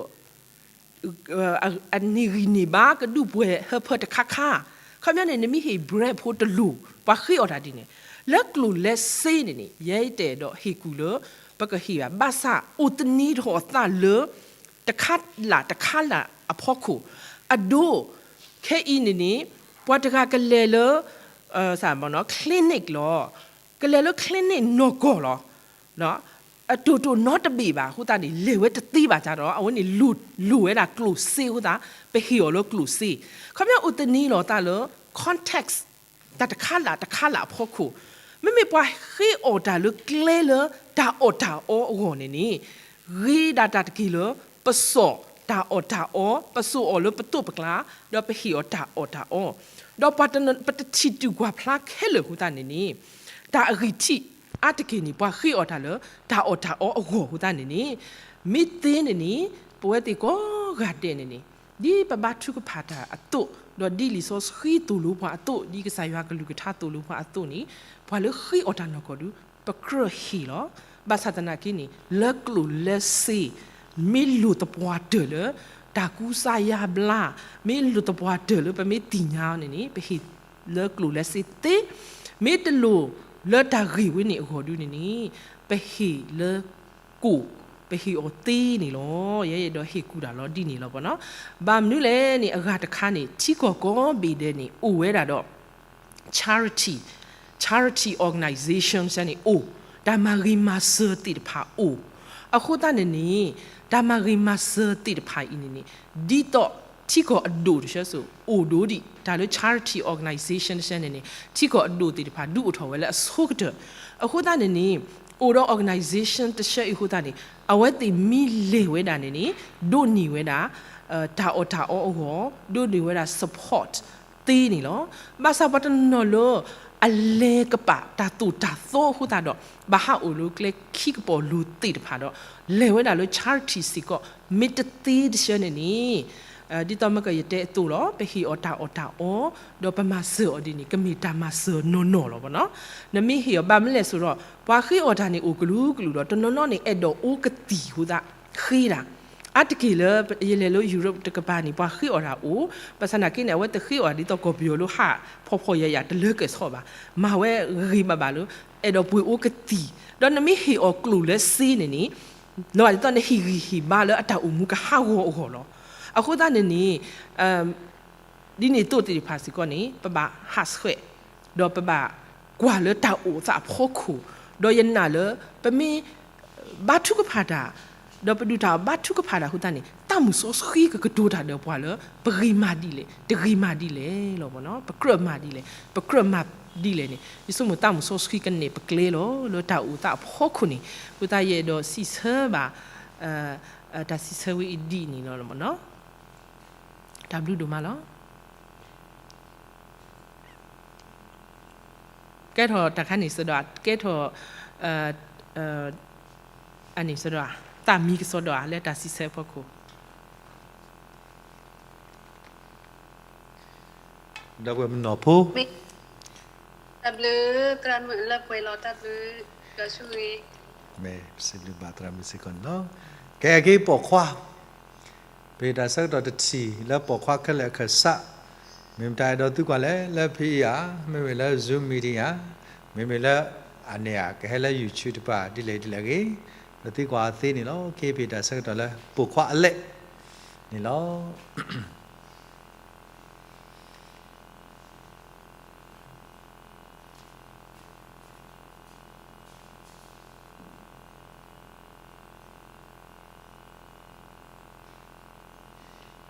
အန့ၢ်ဂံၢ်န့ၢ်ဘါကဒုးပှဲၤဟၢဖၢတခါခါ, ခီပညီန့ၣ် နမ့ၢ်ဟ့ၣ် bread ဖိတလိၣ် ပှၤဃ့အီၣ်တၢ်ဒ်န့ၣ်, လၢကျိၣ်လၢစ့န့ၣ်န့ၣ် ယဲတအဲၣ်ဒိးဟ့ၣ်ကူၣ်လၢ ပကဟ့ၣ်ဘၣ်, ဘၣ်ဆၣ်အိၣ်သန့ၤထီၣ်အသးလၢ တခါလၢ်တခါလၢ်အဖီခိၣ်, အဒိ ခဲအံၤန့ၣ်န့ၣ် ပှၤတဂၤကလဲၤလၢ clinic လီၤ, ကလဲၤလၢ clinic နီၢ်ကီၢ်လီၤ. အတိၢ်တိၢ်နီတဘ့ၣ်ဘၣ်အဃိသတးန့ၣ် လဲၤဝဲတသ့ဘၣ်ကဒီး အဝဲန့ၣ်လိၣ်ဝဲဒၣ်ကျိၣ်စ့အဃိသတး ပဟ့ၣ်အီၤလၢကျိၣ်စ့, ခီပညီအိၣ်သန့ၤလီၤသးလၢ context တၢ်တခါလၢ်တခါလၢ်အဖီခိၣ်, မ့မ့ၢ်ပှၤဃ့အီၣ်တၢ်လၢကျဲလၢတၢ်အီၣ်တၢ်အီအဂီၢ်န့ၣ်န့ၣ် ဂ့ၤဒၣ်တၢ်တက့ၢ်လၢ ပစိာ်တၢ်အီၣ်တၢ်အီ, ပစိာ်အီၤလၢပသိးပကျါ, ဒီးပဟ့ၣ်အီၤတၢ်အီၣ်တၢ်အီ, ဒီးပှၤတ ပတထံၣ်တူၢ်ကွၢ်ဖျါခဲလၢာ်အဃိသတးန့ၣ်န့ၣ်, တၢ်အဂံၢ်ထံးအါတက့ၢ်န့ၣ် ပှၤဃ့အီၣ်တၢ်လၢတၢ်အီၣ်တၢ်အီအဂီၢ်အဃိသတးန့ၣ်န့ၣ်, မ့ၢ်သ့န့ၣ်န့ၣ် ပဝဲသ့ၣ်ကိးဂၤဒဲးန့ၣ်န့ၣ် ဒ်ပဘါထုကဖၣ်တၢ်အသိး, ဒီးဒ်လံာ်စီဆှံသိၣ်လိပှၤအသိး, ဒ်ကစၢ်ယွၤကလုၢ်ကထါသိၣ်လိပှၤအသိးန့ၣ်, ပှၤလၢဃ့အီၣ်တၢ်နီၢ်ကီၢ်ဒု ပကြၢးဟ့ၣ်လီၤ. ဘၣ်ဆၣ်သနာ်က့န့ၣ် လၢကျိၣ်လၢစ့ မ့ၢ်လိၣ်သပှၢ်တၢၢ်လၢ တၢ်ကူစါယါဘျါ, မ့ၢ်လိၣ်သပှၢ်တၢၢ်လၢပမ့ၢ်သ့ၣ်ညါအီၤန့ၣ်န့ၣ် ပဟ့ၣ်လၢကျိၣ်လၢစ့သ့, မ့ၢ်တလိၣ်လၢတၢ်ဂ့ၢ်ဝဲန့ၣ်အဂီၢ်ဒုန့ၣ်န့ၣ် ပဟ့ၣ်လၢကိၣ်, ပဟ့ၣ်အီၤသ့န့ၣ်လီၤ. ယဲယအဲၣ်ဒိးဟ့ၣ်ကူၣ်တၢ်လီၤဒ်န့ၣ်လီၤပေါ့နော်. ဘၣ်မနုၤလဲၣ်န့ၣ် အဂၤတခါန့ၣ် ထံကီၢ်ကိးဘ့ၣ်ဒဲးန့ၣ် အိၣ်ဝဲဒၣ်ဒီး charity, charity organization န့ၣ်အိၣ်, တၢ်မၤဂ့ၤမၤစၢၤသ့ၣ်တဖၣ်အိၣ်, အဃိသတးန့ၣ်န့ၣ် တၢ်မၤဂ့ၤမၤစၢၤသ့ၣ်တဖၣ်အံၤန့ၣ်န့ၣ် ဒ်သိးထံကီၢ်အဒိၣ်တဆၢစိၤ အိၣ်ဒိၣ်ဒံး, တၢ်လၢ charity organization တဆၢန့ၣ်န့ၣ် ထံကီၢ်အဒိၣ်သ့ၣ်တဖၣ် ဒုးအိၣ်ထီၣ်ဝဲလၢအဆိကတၢၢ်, အဃိသတးန့ၣ်န့ၣ် အိၣ်ဒီး organization တဆၢအံၤအဃိသတးန့ၣ် အဝဲသ့ၣ်မ့ၢ်လဲၤဝဲဒၣ်န့ၣ်န့ၣ် ဒိးန့ၢ်ဝဲဒၣ် တၢ်အီၣ်တၢ်အီအဂီၢ်, ဒိးန့ၢ်ဝဲဒၣ် support သ့န့ၣ်လီၤ. ဘၣ်ဆၣ်ပှၤတနီၤနီၤလၢ အလဲၤကပာ်တၢ်သိၣ်တၢ်သီအဃိသတးဒီး ဘၣ်ဟးအိၣ်လၢကျဲခံကပီၤလိၤသ့ၣ်တဖၣ်ဒီး လဲၤဝဲဒၣ်လၢ charity စ့ၢ်ကီး မ့ၢ်တသ့တဆၢန့ၣ်န့ၣ် ဒ်သိးမ့ၢ်ကယတဲအသိးလီၤ, ပဟ့ၣ်အီၤတၢ်အီၣ်တၢ်အီ ဒီးပမၤစၢၤအီၤဒ်န့ၣ် ကမ့ၢ်တၢ်မၤစၢၤနီၢ်နီၢ်လီၤပေါ့နော်. နမ့ၢ်ဟ့ၣ်အီၤဘၣ်မနုၤလဲၣ်ဆိုတော့ ပှၤဃ့အီၣ်တၢ်န့ၣ်အိၣ်ကလုာ်ကလုာ်ဒီး တနီၤနီၤန့ၣ် အဲၣ်ဒိးအိၣ်ကသံၣ်အဃိသတး ဃ့တၢ် အါတက့ၢ်လၢ ယလဲၤလၢ Europe တကပၤန့ၣ် ပှၤဃ့အီၣ်တၢ်အိၣ်, ဘၣ်ဆၣ်သနာ်က့န့ၣ် အဝဲသ့ၣ်ဃ့အီၣ်ဒ်သိးကီၢ်ပယီၤလၢဟးဖှီၣ်ဖှီၣ်ယာ်ယာ်တလၢကဲၣ်ဆိးဘၣ်, မၤဝဲဂ့ၤဂ့ၤဘၣ်ဘၣ်လၢ အဲၣ်ဒိးပှ့ၤအိၣ်ကသံၣ်, ဒီးနမ့ၢ်ဟ့ၣ်အီၤကျိၣ်လၢစ့န့ၣ်န့ၣ် လီၤဒ်သိးနဟ့ၣ်ဂံၢ်ဟ့ၣ်ဘါလၢအတၢ်အိၣ်မူကဟးဂီၤအဂီၢ်လီၤ. အဃိသတးန့ၣ်န့ၣ် ဒ်န့ၣ်အသိးသ့ၣ်တဖၣ်စ့ၢ်ကီးန့ၣ် ပဘၣ်ဟးဆှဲး, ဒီးပဘၣ်ကွၢ်လၢတၢ်အိၣ်သးအဖီခိၣ်, ဒီးယနာ်လၢ ပမ့ၢ် ဘါထုကဖၣ်တၢ်, ဒီးပဒုးတၢ်အီၤဘါထုကဖၣ်တၢ်အဃိသတးန့ၣ် သးမုၢ်စီဆှံကကတိၤတၢ်ဒီးပှၤလၢ ပဂ့ၤမၤဒ်လဲၣ်, တဂ့ၤမၤဒ်လဲၣ်လီၤ. ပကြၢးမၤဒ်လဲၣ်, ပကြၢးမၤဒ်လဲၣ်န့ၣ် ယဆိကမိၣ်သးမုၢ်စီဆှံကနဲၣ်ပကျဲလီၤ လၢတၢ်အိၣ်သးအဖီခိၣ်န့ၣ်. အဃိသတးယအဲၣ်ဒိးစံးဆၢဘၣ် တၢ်စံးဆၢဝဲအံၤဒ်န့ၣ်လီၤ. တၢ်ဘျုးဒိၣ်မးလီၤ. ကဲထီၣ်တၢ်ခါန့ၣ်စ့ၢ်ဒီး ကဲထီၣ် အန့ၣ်စ့ၢ်ဒီး သးမံကစီဒီဧါ လၢတၢ်စံးဆၢအဖီခိၣ် ဒီပုၢ်ဝဲၢ်မုၣ်နီၢ်ဖိ တၢ်ဘျုး သရၣ်မုၣ်လၢပှဲၤလီၤ တၢ်ဘျုး ဒီးဆူဂ့ၤ မ့ၢ်ပစံးဘျုးဘၣ်သရၣ်မုၣ်စ့ၢ်ကီးန့ၣ်လီၤ. ကဲက့ၤပိာ်ခွါ ပတၢ်ဆၢကတီၢ်တထံၣ်လၢပိာ်ခွါခဲလၢာ်အခၢၣ်စး မ့ၢ်မတၤအဲၣ်ဒိးသုကွၢ်လဲၣ် လၢဖံအံၤဧါ, မ့မ့ၢ်လၢ Zoom meeting ဧါ, မ့မ့ၢ်လၢ အန့ၣ်ဧါ ကဟဲလၢ YouTube တပၤ ဒ်လဲၣ်ဒ်လဲၣ်ဂ့ၤ ပသုကွၢ်အီၤသ့န့ၣ်လီၤ. ကဲပတၢ်ဆၢကတီၢ်လၢပိာ်ခွါအလဲၣ်န့ၣ်လီၤ.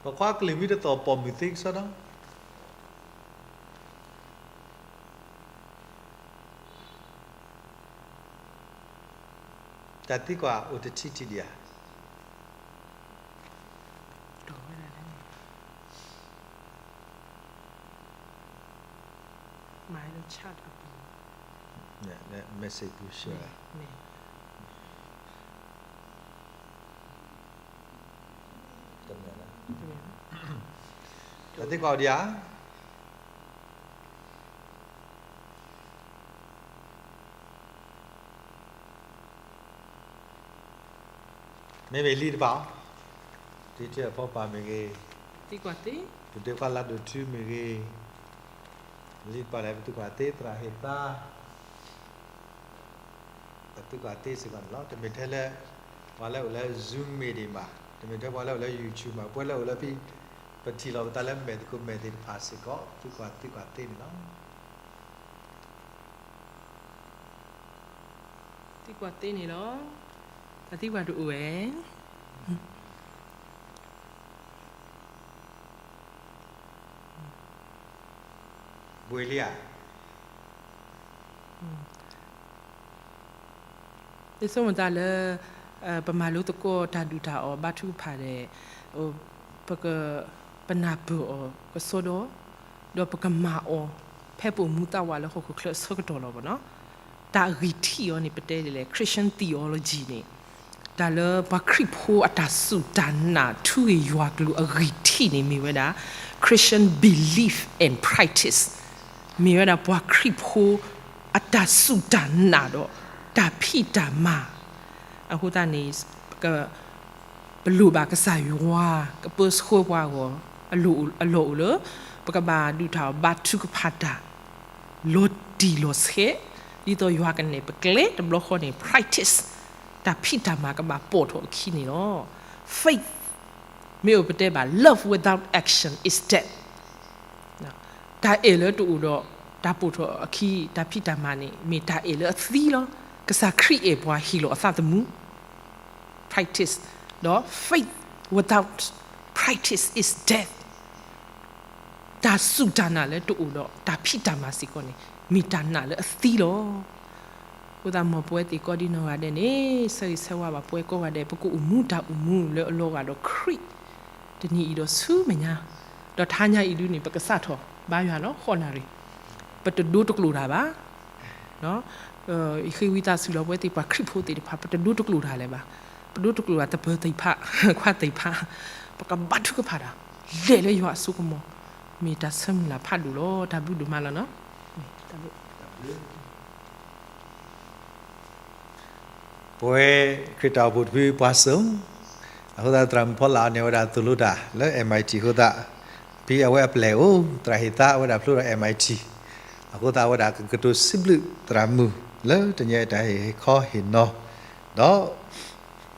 ပိာ်ခွါကလုၢ်မံတသီၣ်ပိာ်မုၣ်သ့ကစီဒီ တၢ်သံကွၢ်အိၣ်တထံၣ်ထံၣ်ဒံးဧါ. မၤလၢ chat အပူၤ message ပူၤ share တၢ်သံကွၢ်အိၣ်ဒံးဧါ. မ့မ့ၢ်လံတပၤအီၤ, တံထံအဖီပာ်မ့ၢ်ဂ့ၤ, သံကွၢ်သ့, ပဒုးကွၢ်လၢဒိၣ်ထူမ့ၢ်ဂ့ၤ, လံတပၤလဲၣ် ပသံကွၢ်သ့သရၣ်ဟ့ၣ်သါ, ပသံကွၢ်သ့စ့ၢ်ကီးန့ၣ်လီၤ. တမ့ၢ်ထဲလၢ ပှၤလၢအိၣ်လၢ Zoom meeting ဘၣ်, တမ့ၢ်ထဲပှၤလၢအိၣ်လၢ YouTube ဘၣ်, ပှၤလၢအိၣ်လၢဖဲ ပထံၣ်လိာ်ပသးလၢမဲာ်သကိးမဲာ်သ့ၣ်တဖၣ်စ့ၢ်ကီး သံကွၢ်သံကွၢ်သ့န့ၣ်လီၤ. သံကွၢ်သ့န့ၣ်လီၤ. တၢ်သံကွၢ်တအိၣ်ဝဲ ဘှံးလံဧါ. ယဆိကမိၣ်သးလၢ ပမၤလိသကိးတၢ်ဒုၣ်တၢ်အီၣ်ဘါထုကဖၣ်ဒီး ပက ပနၢ်ပၢၢ်အီၤကစီဒီ ဒီးပကမၤအီၤ ဖဲပအိၣ်မူသးဝးလၢဟီၣ်ခိၣ်ချၢအဆၢကတီၢ်လီၤဘၣ်နီၤ. တၢ်အဂံၢ်ထံးအီၤန့ၣ် ပတဲဒ်လဲၣ် Christian theology န့ၣ် တၢ်လၢပှၤခရံာ်ဖိအတၢ်စူၢ်တၢ်နာ် ထူဂ့ၢ်ယွၤကလူးအဂံၢ်ထံးန့ၣ် မ့ၢ်ဝဲဒၣ် Christian belief and practice မ့ၢ်ဝဲဒၣ်ပှၤခရံာ်ဖိအတၢ်စူၢ်တၢ်နာ်ဒီးတၢ်ဖံးတၢ်မၤ အဃိသတးန့ၣ် ပလိၣ်ဘၣ်ကစၢ်ယွၤ ကပၢဆှၢပှၤအဂီၢ် အလီၢ်အိၣ်လၢ ပကဘၣ်ဒုးတၢ်အီၣ်ဘါထုကဖၣ်တၢ် လီၤတံၢ်လီၤဆဲး ဒ်သိးယွၤကနဲၣ်ပကျဲတဘျီဃီန့ၣ် practice တၢ်ဖံးတၢ်မၤကဘၣ်ပိာ်ထီၣ်အခံန့ၣ်လီၤ. Faith မ့ၢ်အိၣ်ပတဲဘၣ် love without action is dead တၢ်အဲၣ်လၢတအိၣ်ဒီးတၢ်ပိာ်ထီၣ်အခံ တၢ်ဖံးတၢ်မၤန့ၣ် မ့ၢ်တၢ်အဲၣ်လၢအသံလီၤ. ကစၢ်ခရံာ်အဲၣ်ပှၤဟ့ၣ်လီၤအသးသမူ practice ဒီး faith without practice is death တၢ်စူၢ်တၢ်နာ်လၢတအိၣ်ဒီးတၢ်ဖံးတၢ်မၤစ့ၢ်ကီးန့ၣ် မ့ၢ်တၢ်နာ်လၢအသံလီၤ. အဃိသတးမ်ပဝဲသ့ၣ်ကိးဒံနီၢ်ဂၤဒဲးန့ၣ် ဆၢဂ့ၤဆၢဝါဘၣ်ပဝဲကိးဂၤဒဲး ပကအိၣ်မူတၢ်အိၣ်မူလၢအလီၤဂာ်ဒီးခရံာ် တနံၤအံၤဒီးဆူမဲာ်ညါ, ဒီးတဟါညါအံၤဒုန့ၣ် ပကစးထီၣ်ဘါယွၤနီၤ ဃိးနၣ်ရံၣ်, ပတဒိတကျိာ်တၢ်ဘၣ် ယဃ့ဝံသးစူၤလီၤ ပဝဲသ့ၣ်ပှၤခရံာ်ဖိသ့ၣ်တဖၣ် ပတဒိတကျိာ်တၢ်လၢၤဘၣ်, ပဒိတကျိာ်တၢ်သပၢၤသ့ၣ်တဖၣ် ခွါသ့ၣ်တဖၣ်, ပကဘါထုကဖၣ်တၢ် လဲၤလၢယွၤအစိကမီၤ, မ့ၢ်တၢ်ဆၢမုၢ်လၢ်ဖးဒိၣ်လီၤ. တၢ်ဘျုးဒိၣ်မးလီၤနီၤ. ပဝဲခရံာ်တၢ်အိၣ်ဖှိၣ်တဖုပှၤစိာ်, အဃိသတးသရၣ်မုၣ်ဖီလာ်အီၤန့ၣ် အဝဲဒၣ်သိၣ်လိတၢ်လၢ MIT အဃိသတး, ဖဲအဝဲအပျဲၢ်အိၣ် သရၣ်ဟ့ၣ်သါ အဝဲဒၣ်ဖျိဒီး MIT, အဃိသတးအဝဲဒၣ်ကကတိၤစံးဘျုးသရၣ်မုၣ်လၢတနံၤအံၤတၢ်ဟ့ၣ်ခီဟ့ၣ်နီၤ,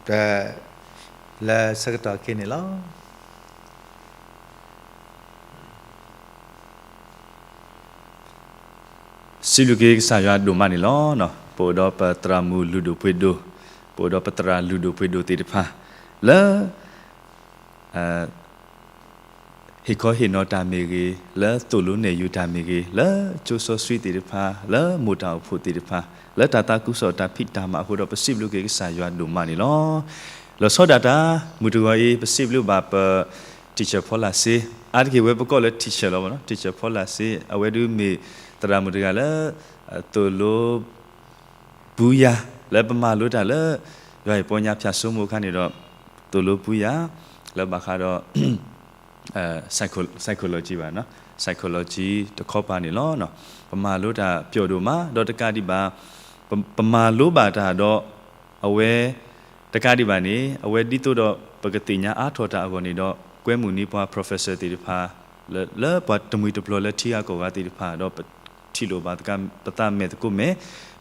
ဒီး လၢဆၢကတီၢ်ခဲအံၤန့ၣ်လီၤ. စံးဘျုးက့ၤကစၢ်ယွၤဒိၣ်မးန့ၣ်လီၤ. ပအိၣ်ဒီးပသရၣ်မုၣ်လုၢ်ဒိၣ်ပှ့ၤဒိၣ်, ပအိၣ်ဒီးပသရၣ်လုၢ်ဒိၣ်ပှ့ၤဒိၣ်သ့ၣ်တဖၣ် လၢ ဟ့ၣ်ခီဟ့ၣ်နီၤတၢ်မ့ၢ်ဂ့ၤ, လၢသိၣ်လိနဲၣ်ယိၤတၢ်မ့ၢ်ဂ့ၤ, လၢကၠိစီဆှံသ့ၣ်တဖၣ်, လၢမိၢ်တၢ်အိၣ်ဖှိၣ်သ့ၣ်တဖၣ်, လၢတၢ်သးခုကစီၣ်တၢ်ဖံးတၢ်မၤအဃိဒီး ပစံးဘျုးက့ၤကစၢ်ယွၤဒိၣ်မးန့ၣ်လီၤ. လီၤဆီဒၣ်တၢ် မုၢ်တဂီၤအံၤ ပစံးဘျုးဘၣ်ပ teacher ဖီလာ်စ့, အါတက့ၢ်ဝဲပကိးလၢ teacher လီၤ, teacher ဖီလာ်စ့, အဝဲဒၣ်မ့ၢ်သရၣ်မုၣ်တဂၤလၢ သိၣ်လိ ပူၤယၤ လၢပမၤလိတၢ်လၢ ယွၤအံၤပီညါဖၠၣ်စိမိၤအခါန့ၣ်ဒီး သိၣ်လိပူၤယၤ လၢဘၣ်ဃးဒီး psychology ဘၣ်, psychology တခီပၤန့ၣ်လီၤ. ပမၤလိတၢ်ပျီဒိၣ်မး ဒီးတကးဒံးဘၣ် ပမၤလိဘၣ်တၢ်ဒီး အဝဲ တကးဒံးဘၣ်န့ၣ် အဝဲဒ်သိးဒီး ပကသ့ၣ်ညါအါထီၣ်တၢ်အဂီၢ်န့ၣ်ဒီး ကွဲမုာ်န့ၢ်ပှၤ professor သ့ၣ်တဖၣ် လၢပှၤတမှံၤတပျီၤလၢထံဂၤကီၢ်ဂၤသ့ၣ်တဖၣ် ဒီးပထံၣ်လိာ်ဘၣ်ပသးမဲာ်သကိးမဲာ်,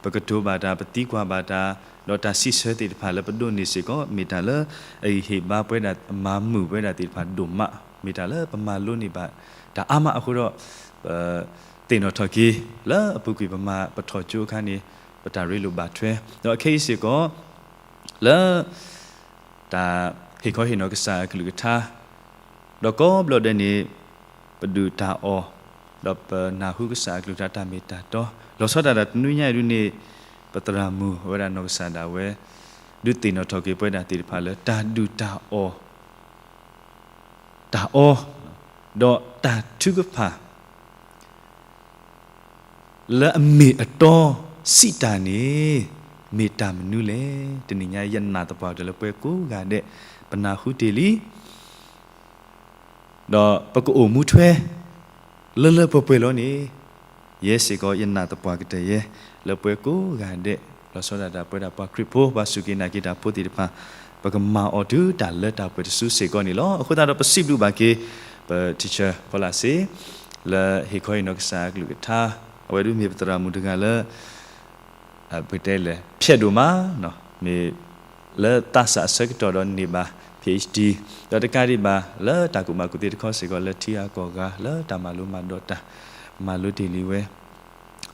ပကတိၤဘၣ်တၢ် ပသံကွၢ်ဘၣ်တၢ်, ဒီးတၢ်စံးဆၢသ့ၣ်တဖၣ်လၢပဒိးန့ၢ်စ့ၢ်ကီး မ့ၢ်တၢ်လၢအဟ့ၣ်ဘါပဝဲဒၣ် မၤမုာ်ပဝဲဒၣ်သ့ၣ်တဖၣ်ဒိၣ်မး, မ့ၢ်တၢ်လၢပမၤလိန့ၢ်ဘၣ်တၢ်အါမးအဃိဒီး ပသ့ၣ်နီၣ်ထီၣ်က့ၤ လၢအပူၤကွံာ်ပမၤပထီၣ်ကၠိအခါန့ၣ် ပတၢ်ရ့လိာ်ဘၣ်ထွဲ, ဒီးခဲအံၤစ့ၢ်ကီး လၢ တၢ်ဟ့ၣ်ခီဟ့ၣ်နီၤကစၢ်အကလုၢ်ကထါ, ဒီးကိးဘျီဒဲးန့ၣ် ပဒုၣ်တၢ်အီၣ်, ဒီးပနၢ်ဟူကစၢ်အကလုၢ်ကထါတၢ်မ့ၢ်တၢ်တီ, လီၤဆီဒၣ်တၢ်တနွံညါအံၤဒ်န့ၣ် ပသရၣ်မုၣ်အဝဲဒၣ်နီၢ်ကစၢ်ဒၣ်ဝဲ ဒုးသ့ၣ်နီၣ်ထီၣ်က့ၤပဝဲဒၣ်သ့ၣ်တဖၣ်လၢတၢ်ဒုၣ်တၢ်အီၣ် တၢ်အီ, ဒီးတၢ်ထုကဖၣ် လၢအမ့ၢ်အတီစံးတၢ်န့ၣ် မ့ၢ်တၢ်မနုၤလဲၣ်. တနံၤညါယနာ်သပှၢ်ကတၢၢ်လၢပှၤကိးဂၤဒဲး ပနၢ်ဟူတ့ၢ်လံ ဒီးပကအိၣ်မူထွဲ လၢလၢပှဲၤပှဲၤလီၤန့ၣ် ယဲစ့ၢ်ကီး ယနာ်သပှၢ်ကတၢၢ်ယဲ လၢပှၤကိးဂၤဒဲး လီၤဆီဒၣ်တၢ်ပဝဲဒၣ်ပှၤခရံာ်ဖိ ပှၤစူၢ်က့ၤနာ်က့ၤတၢ်ဖိသ့ၣ်တဖၣ် ပကမၤအီၤတုၤတၢ်လၢတၢ်ပှဲၤတစုစ့ၢ်ကီးန့ၣ်လီၤ. အဃိသတးဒီးပစံးဘျုးဘၣ်က့ၤ ပ teacher ဖီလာ်စ့ လၢဟ့ၣ်ခီဟ့ၣ်နီၤကစၢ်အကလုၢ်ကထါ, အဝဲဒၣ်မ့ၢ်ပသရၣ်မုၣ်တဂၤလၢ ပကတဲလဲၣ် ဖျဲးဒိၣ်မး, မ့ၢ်လၢသးစၢ်အဆၢကတီၢ်ဒီးန့ၢ်ဘၣ် PhD, ဒီးတကးဒံးဘၣ် လၢတၢ်ကူၣ်ဘၣ်ကူၣ်သ့တခီစ့ၢ်ကီး လၢထံဂၤကီၢ်ဂၤ လၢတၢ်မၤလိမၤဒိးတၢ် မၤလိတ့ၢ်လံဝဲ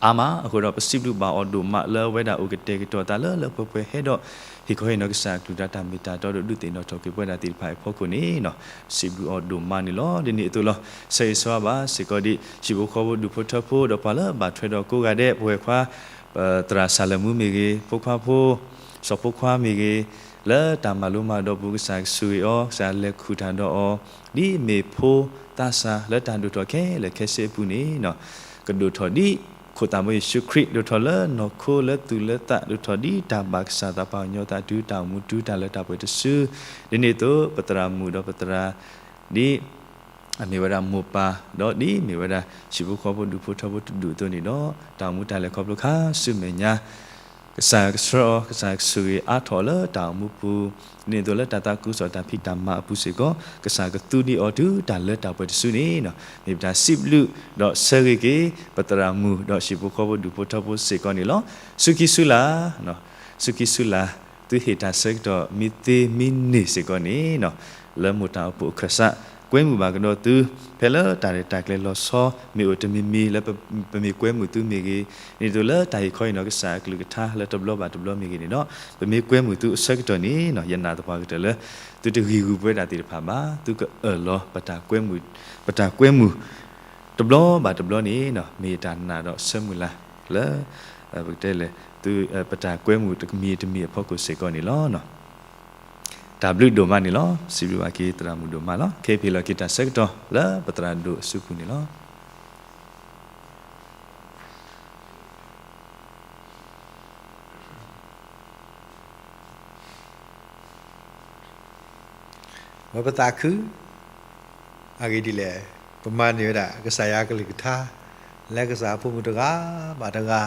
အါမး, အဃိဒီးပစံးဘျုးဘၣ်အီၤဒိၣ်မး လၢအဝဲဒၣ်အိၣ်ကတဲာ်ကတီၤသးလၢလၢပှဲၤပှဲၤ ဟဲဒီးဟ့ၣ်ခီဟ့ၣ်နီၤကစၢ်အကလုၢ်ကထါတၢ်မ့ၢ်တၢ်တီ ဒီးဒုးသ့ၣ်နီၣ်ထီၣ်က့ၤပဝဲဒၣ်သ့ၣ်တဖၣ်အဖီခိၣ်န့ၣ် စံးဘျုးအီၤဒိၣ်မးန့ၣ်လီၤ. ဒ်န့ၣ်အသိးလီၤ. ဆၢဂ့ၤဆၢဝါဘၣ်စ့ၢ်ကီးဒံး ဟံၣ်ဖိဃီဖိဒူၣ်ဖိထၢဖိ ဒီးပှၤလၢအဘၣ်ထွဲဒီးကိးဂၤဒဲး ပဝဲၢ်ခွါ ပသရၣ်စၢ်လၢမူမ့ၢ်ဂ့ၤ, ဖိခွါဖိ စီၤဖိခွါမ့ၢ်ဂ့ၤ, လၢတၢ်မၤလိမၤဒိးပူၤ ကစၢ်ကဆိၣ်ဂ့ၤအီၤ, ကစၢ်လဲၤခူၣ်တၢ်ဒီးအီၤ, ဒ်မ့ၢ်ဖိသးစၢ်လၢတၢ်ဒိၣ်ထီၣ်ခဲလၢာ်ခဲဆ့အပူၤန့ၣ် ကဒိၣ်ထီၣ်ဒ်ခိၣ်သးမီယ့ၣ်ၡူးခရံာ် ဒိၣ်ထီၣ်လၢနီၢ်ခိလၢသူၣ်လၢသး ဒိၣ်ထီၣ်ဒ်တၢ်ဘၣ်ကစၢ်သးပှၢ်ကညီသး တုၤတၢ်အိၣ်မူတုၤတၢ်လၢတၢ်ပှဲၤတစု, ဒ်န့ၣ်အသိး ပသရၣ်မုၣ်ဒီးပသရၣ် ဒ် အမ့ၢ်ဝဲဒၣ်မိၢ်ပၢ် ဒီးဒ်မ့ၢ်ဝဲဒၣ် ဟံၣ်ဖိဃီဖိဒူၣ်ဖိထၢဖိတဒူၣ်အသိးန့ၣ်ဒီး တၢ်အိၣ်မူတၢ်လဲၤခီဖျိခါဆူမဲာ်ညါ ကစၢ်ကဆှၢအီၤ ကစၢ်ကဆိၣ်ဂ့ၤအါထီၣ်လၢတၢ်အိၣ်မူပူၤ, ဒ်န့ၣ်အသိးလၢတၢ်သးခုကစီၣ်တၢ်ဖံးတၢ်မၤအပူၤစ့ၢ်ကီး ကစၢ်ကသူဒံးအီၤတုၤတၢ်လၢတၢ်ပှဲၤတစုန့ၣ် မ့ၢ်ပတၢ်စံးဘျုးဒီးဆၢဂ့ၤက့ၤ ပသရၣ်မုၣ်ဒီးဟံၣ်ဖိဃီဖိဒူၣ်ဖိထၢဖိစ့ၢ်ကီးန့ၣ်လီၤ. ဆူခံဆူလၢ် ဆူခံဆူလၢ် သုဟ့ၣ်တၢ်ဆၢကတီၢ်မ့ၢ်သ့မ့ၢ်န့ၢ်စ့ၢ်ကီးန့ၣ် လၢမိၢ်တၢ်အိၣ်ဖှိၣ်အခၢၣ်စး ကွဲမုာ်ဘၣ်ကဒီးသု ဖဲလၢတၢ်ရဲၣ်တၢ်ကျဲၤလီၤဆီ မ့ၢ်အိၣ်တမံၤမံၤလၢပမ့ၢ်ကွဲမုာ်သုမ့ၢ်ဂ့ၤ, ဒ်န့ၣ်အသိးလၢတၢ်ဟ့ၣ်ခီဟ့ၣ်နီၤကစၢ်အကလုၢ်ကထါလၢတဘျီဘၣ်တဘျီမ့ၢ်ဂ့ၤန့ၣ်ဒီး ပမ့ၢ်ကွဲမုာ်သုအဆၢကတီၢ်န့ၣ် ယနာ်သပှၢ်ကတၢၢ်လၢ သုတဂံၢ်ဂုာ်ပဝဲဒၣ်သ့ၣ်တဖၣ်ဘၣ်, သုကအၢၣ်လီၤ ပတၢ်ကွဲမုာ် ပတၢ်ကွဲမုာ် တဘျီဘၣ်တဘျီန့ၣ် မ့ၢ်ယတၢ်နာ်ဒီးဆၢမုၢ်လၢ် လၢ ပကတဲလဲၣ် သု ပတၢ်ကွဲမုာ်တမံၤတမံၤအဖီခိၣ်စ့ၢ်ကီးန့ၣ်လီၤ. တၢ်ဘျုးဒိၣ်မးန့ၣ်လီၤ. စံးဘျုးဘၣ်က့ၤသရၣ်မုၣ်ဒိၣ်မးလီၤ. ခဲအံၤပဟ့ၣ်လီၤက့ၤတၢ်ဆၢကတီၢ်လၢပသရၣ်ဒိၣ်အစုပူၤန့ၣ်လီၤ. ဝဲပသးခု အဂ့ၢ်ဒ်လဲၣ်, ပမၤန့ၢ်ဝဲဒၣ်ကစၢ်ယွၤကလုၢ်ကထါ လၢကစၢ်အဖိမုၣ်တဂၤဘၣ်တဂၤ,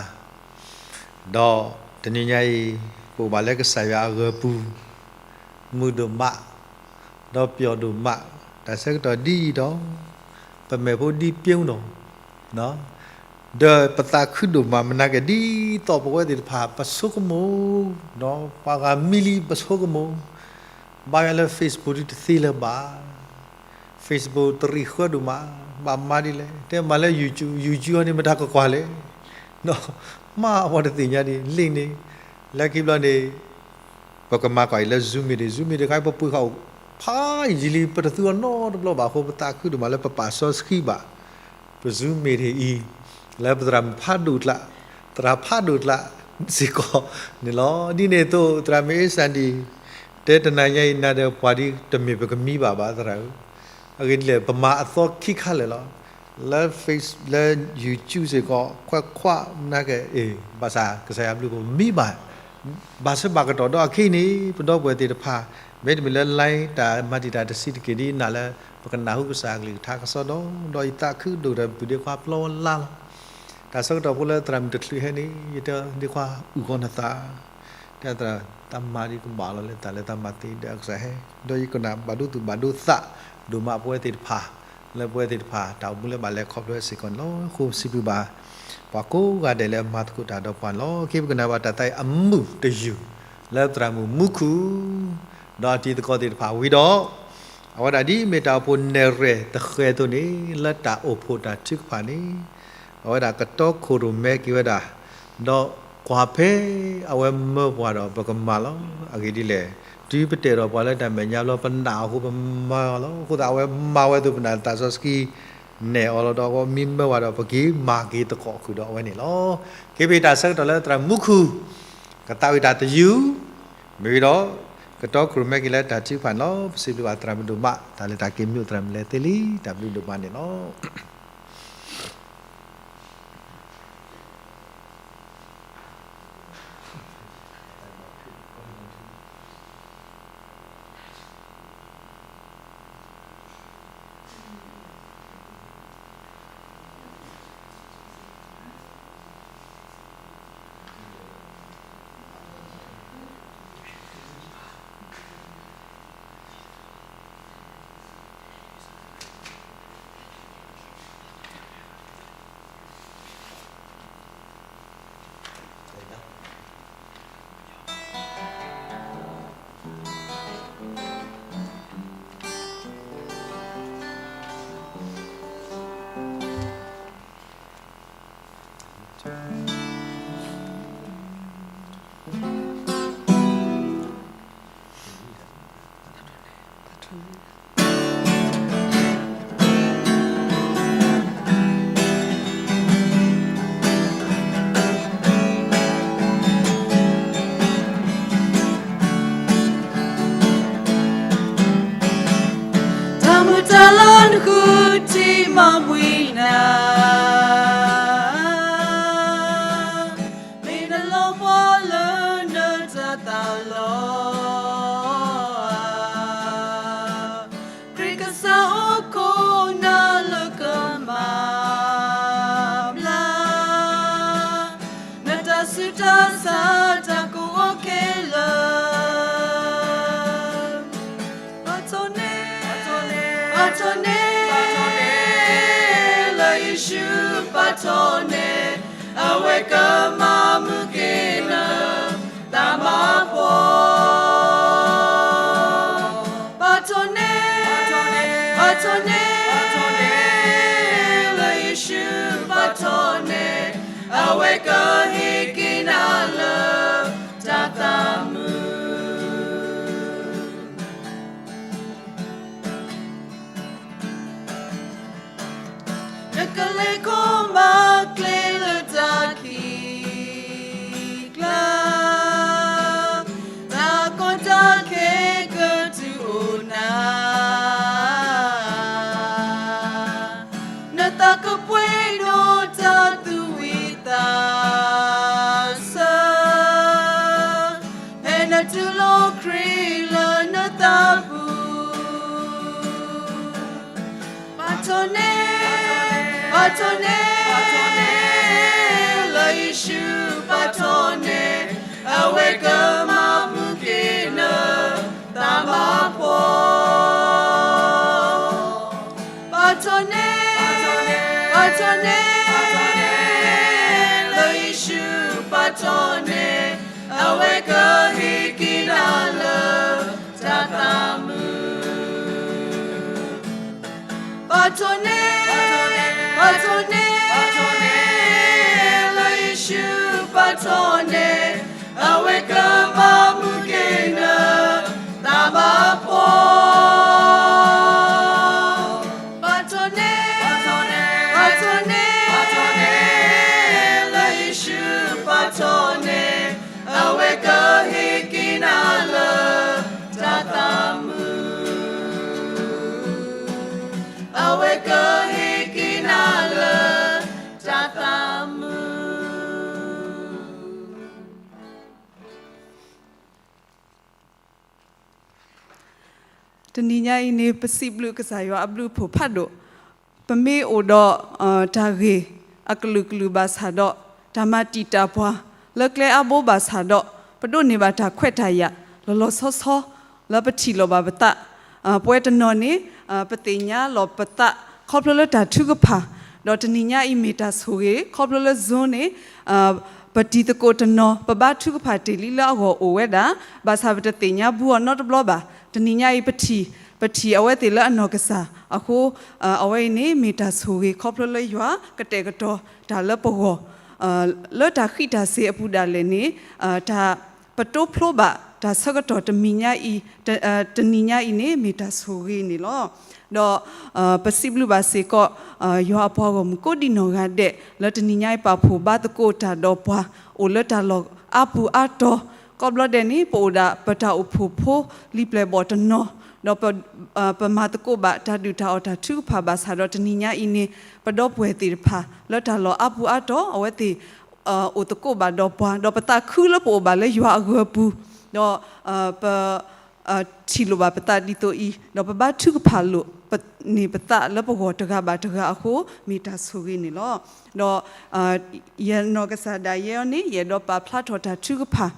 ဒီးတနံၤညါအံၤ ပအိၣ်ဘၣ်လၢကစၢ်ယွၤအဂီၤပူၤ မုာ်ဒိၣ်မး ဒီးပျီၣ်ဒိၣ်မး တၢ်ဆၢကတီၢ်ဒ်အံၤဒီး ပမဲာ်ဖိဒ်ပျိဒီး ဒီးပသးခုဒိၣ်မး မနုၤကဲ ဒ်သိးပဝဲသ့ၣ်တဖၣ် ပဆိကမိၣ်, ပှၤဂၤမံလံပဆိကမိၣ်, ဘါယွၤလၢ Facebook ဒ်တသ့လၢၤဘၣ်, Facebook တရံးဃၢဒိၣ်မး, ဘၣ်မၤဒ်လဲၣ်, တဲမၤလၢ YouTube, YouTube အီၤန့ၣ် မတၤကကွၢ်လဲၣ်, ဒီးမ့ၢ်အဝဲတသ့ၣ်ညါဒ်လဲၣ်န့ၣ်, လၢခံဘျီန့ၣ် ပကမၤကီးအံၤလၢ Zoom meeting, Zoom meeting တခါ ပပှ့ၤဃီၤအိၣ်ဖးယံာ်လံ ပတသူအီၤနီတဘျီဘၣ်အဃိ ပသးခုဒိၣ်မးလၢပပာ်စီဆှံဘၣ် ပ Zoom meeting အံၤ လၢပသရၣ်မုၣ်ဖးဒိၣ်ကျါ, သရၣ်ဖးဒိၣ်ကျါစ့ၢ်ကီးန့ၣ်လီၤ. ဒ်န့ၣ်အသိး သရၣ်မုၣ်အ့စၣ်ဒံၣ် တဲတနၤညါအံၤ နၤဒီးပှၤဒ်တမ့ၢ်ပကမံဘၣ်ဘၣ်သရၣ်ဧၢ, အဂ့ၢ်ဒ်လဲၣ် ပမၤအသီခံခါလၢာ်လီၤ. လၢ Face လၢ YouTube စ့ၢ်ကီး ခွဲးခွးနာ်က့ အ့ၣ် ဘၣ်ဆၣ်ကစၢ်ယွၤဘျုးပမံဘၣ် ဘၣ်ဆၢဘၣ်ကတီၢ်ဒီးအခံန့ၣ် ပဒီပုၢ်ဝဲၢ်သ့ၣ်တဖၣ် မ့တမ့ၢ်လၢ line တၢ်မၤတံာ်တာ်တဆံးတက့ၢ်ဒ်နၤလၢ ပကနၢ်ဟူကစၢ်အကလုၢ်ကထါကစီဒီ, ဒီးယသးခုဒိၣ်ဒီးပုၢ်ဒ့ခွါပျီလါလီၤ. တၢ်ဆၢကတီၢ်ဖိလၢသရၣ်မုၣ်တချုးဟဲန့ၣ် ယတဲဒ့ခွါအုၣ်ကီၤနသး, တဲသရၣ် တၢ်မၤဒ်ကဘၣ်လီၤလၢတၢ်လၢတၢ်မၤသ့ဒီးအကစၢ်ဟဲ, ဒီးယကနၣ်ဘၣ်ဒိသူၣ်ဘၣ်ဒိသး ဒိၣ်မးပဝဲသ့ၣ်တဖၣ် လၢပဝဲသ့ၣ်တဖၣ် တၢ်အိၣ်မူလၢဘၣ်လဲၤခီဖျိစ့ၢ်ကီးန့ၣ်လီၤ. အဃိစံးဘျုးဘၣ် ပှၤကိးဂၤဒဲးလၢအမၤသကိးတၢ်ဒီးပှၤန့ၣ်လီၤ. ခဲပကနၣ်ဘၣ်တၢ်သးအံၤအမုၢ်တယုၢ် လၢသရၣ်မုၣ်မူခိၣ် ဒီးအတံၤသကိးသ့ၣ်တဖၣ်ဝံၤဒီး အဝဲဒၣ်ဒ်မ့ၢ်တၢ်အိၣ်ဖှိၣ်နဲၣ်ရွဲၣ်သဃဲၤအသိးန့ၣ် လၢတၢ်အိၣ်ဖှိၣ်တၢ်ထုကဖၣ်န့ၣ် အဝဲဒၣ်ကတီခိၣ်ရိၣ်မဲက့ၤဝဲဒၣ်, ဒီးကွၢ်ဖဲအဝဲမၢပှၤဒီးပကမၤလီၤ. အဂ့ၢ်ဒ်လဲၣ်, တုၤပတဲာ်ဒီးပှၤလၢတၢ်မဲာ်ညါဘျီ ပနာ်အဃိပမၤအီၤလီၤ. အဃိသတးအဝဲမၤဝဲအသိး ပနာ်သးစီဆှံနဲၣ်အီၤလီၤဒီး အဝဲမံမၢဝဲဒီးပက့ၤမၤက့ၤသကိးဃုာ်ဒီးအဝဲန့ၣ်လီၤ. ခဲပတၢ်ဆၢကတီၢ်လၢသရၣ်မုၣ်မူခိၣ် ကသးဝံၣ်တၢ်တယုၢ် မ့ၢ်ဝံၤဒီး ကတီခိၣ်ရိၣ်မဲက့ၤလၢတၢ်ထုကဖၣ်န့ၣ်လီၤ. ပစံးဘျုးဘၣ်သရၣ်မုၣ်ဒိၣ်မး တၢ်လၢတၢ်က့ၤမ့ၢ်အိၣ်သရၣ်မုၣ်လဲၤသ့လံ တၢ်ဘျုးဒိၣ်မးန့ၣ်လီၤ. တၢ်မုၢ်တၢ်လီၢ်နဃုထံၣ်မၤဘှံးနၤ မ့ၢ်နလီၤပှီၢ်လၢနတၢ်သးလီၤဧါ. ခရံာ်ကစၢ်အိၣ်ခိးနၤလၢကမၤဘျါ နတၢ်ဆူးတၢ်ဆါတၢ်ကိးအီၤခဲလၢာ် ပာ်ထီၣ်န့ၢ် ပာ်ထီၣ်န့ၢ် လၢယ့ၣ်ၡူးပာ်ထီၣ်န့ၢ် အဝဲကမၤမုာ်က့ၤနတၢ်မၤဖှီၣ် ပာ်ထီၣ်န့ၢ် ပာ်ထီၣ်န့ၢ် လၢယ့ၣ်ၡူးပာ်ထီၣ်န့ၢ် အဝဲကဟ့ၣ်က့ၤနၤလၢတၢ်သးမုာ် နကလဲၤခီမၤကျဲလၢတၢ်ခံးကျါ တၢ်ကီတၢ်ခဲကတုၤအိၣ်နၤ နသးကပှ့ၤဒိၣ်တၢ်သူၣ်ဝံၣ်သးဆၢ ဖဲနတူၢ်လိာ်ခရံာ်လၢနသးပူၤ ပာ်ထီၣ်န့ၢ် ပာ်ထီၣ်န့ၢ် လၢယ့ၣ်ၡူးပာ်ထီၣ်န့ၢ် အဝဲကမၤမုာ်က့ၤနတၢ်မၤဖှီၣ် ပာ်ထီၣ်န့ၢ် ပာ်ထီၣ်န့ၢ် လၢယ့ၣ်ၡူးပာ်ထီၣ်န့ၢ် အဝဲကဟ့ၣ်က့ၤနၤလၢတၢ်သးမုာ် ပာ်ထီၣ်န့ၢ် ပာ်ထီၣ်န့ၢ် ပာ်ထီၣ်န့ၢ် လၢယ တနံၤညါအံၤန့ၣ် ပစံးဘျုးကစၢ်ယွၤအဘျုးအဖှိၣ်ဖးဒိၣ်, ပမ့ၢ်အိၣ်ဒီး တၢ်ဂ့ၢ်အကလုာ်ကလုာ်ဘၣ်ဆၣ်ဒီး တၢ်မၤတံာ်တာ်ပှၤ လၢကျဲအါဘိဘၣ်ဆၣ်ဒီး ပဒိးန့ၢ်ဘၣ်တၢ်ခွဲးတၢ်ယာ် လီၤလီၤဆီဆီ လၢပထံၣ်လိာ်ဘၣ်ပသး, ပဝဲတနီၤန့ၣ် ပသ့ၣ်ညါလီၤပသး ခီဖျိလၢတၢ်ထုကဖၣ်, ဒီးတနံၤညါအံၤမ့ၢ်တၢ်ဆိၣ်ဂ့ၤ ခီဖျိလၢ Zoom န့ၣ် ပတံၤသကိးတနီၤ ပဘါထုကဖၣ်တ့ၢ်လံလၢအဂီၢ်အိၣ်ဝဲဒၣ်, ဘၣ်ဆၣ်ပတသ့ၣ်ညါဘူးအီၤနီတဘျီဘၣ်. တနံၤညါအံၤပထံၣ်, ပထံၣ်အဝဲသ့ၣ်လၢအနီၢ်ကစၢ်အဃိ, အဝဲအံၤန့ၣ် မ့ၢ်တၢ်ဆိၣ်ဂ့ၤခီဖျိလၢယွၤကတဲာ်ကတီၤတၢ်လၢပဂီၢ်, လၢတၢ်ဃံးတၢ်စ့ၤအပူၤဒၣ်လဲာ်န့ၣ် တၢ် ပတိဖျိဘၣ်တၢ်ဆၢကတီၢ်တမံၤညါအံၤ, တနံၤညါအံၤန့ၣ် မ့ၢ်တၢ်ဆိၣ်ဂ့ၤန့ၣ်လီၤ. ဒီး ပစံးဘျုးဘၣ်စ့ၢ်ကီး ယွၤအပှၤဂီၢ်မုၢ်ကိးဒံနီၢ်ဂၤဒဲး လၢတနံၤညါအံၤပာ်ဖှိၣ်ဘါသကိးတၢ်ဒီးပှၤ အိၣ်လၢတၢ်လီၢ်အါပူၤအါတီၤ, ကိးဘျီဒဲးန့ၣ် ပအိၣ်ဒၣ်ပတၢ်အိၣ်ဖှိၣ်ဖိလံၤပျဲၢ်ဘီၣ်တနီၤ, ဒီး ပမၤသကိးဘၣ်တၢ်ဒုၣ်တၢ်အီၣ်တၢ်ထုကဖၣ်ဘၣ်ဆၣ်ဒီးတနံၤညါအံၤန့ၣ် ပဒီပုၢ်ဝဲၢ်သ့ၣ်တဖၣ် လၢတၢ်လီၢ်အါပူၤအါတီၤ အဝဲသ့ၣ် အိၣ်သကိးဘၣ်ဒီးပှၤ, ဒီးပသးခုလၢပအိၣ်ဘၣ်လၢယွၤအဂၢၤပူၤ, ဒီး ပ ထံၣ်လိာ်ဘၣ်ပသးဒ်သိးအံၤ, ဒီးပဘါထုကဖၣ်လိာ်န့ၢ်ပသးလၢပဂီၢ်တဂၤဘၣ်တဂၤအဃိ မ့ၢ်တၢ်ဆိၣ်ဂ့ၤန့ၣ်လီၤ. ဒီး ယနီၢ်ကစၢ်ဒၣ်ယဲအံၤန့ၣ် ယအဲၣ်ဒိးပာ်ဖျါထီၣ်တၢ်ထုကဖၣ်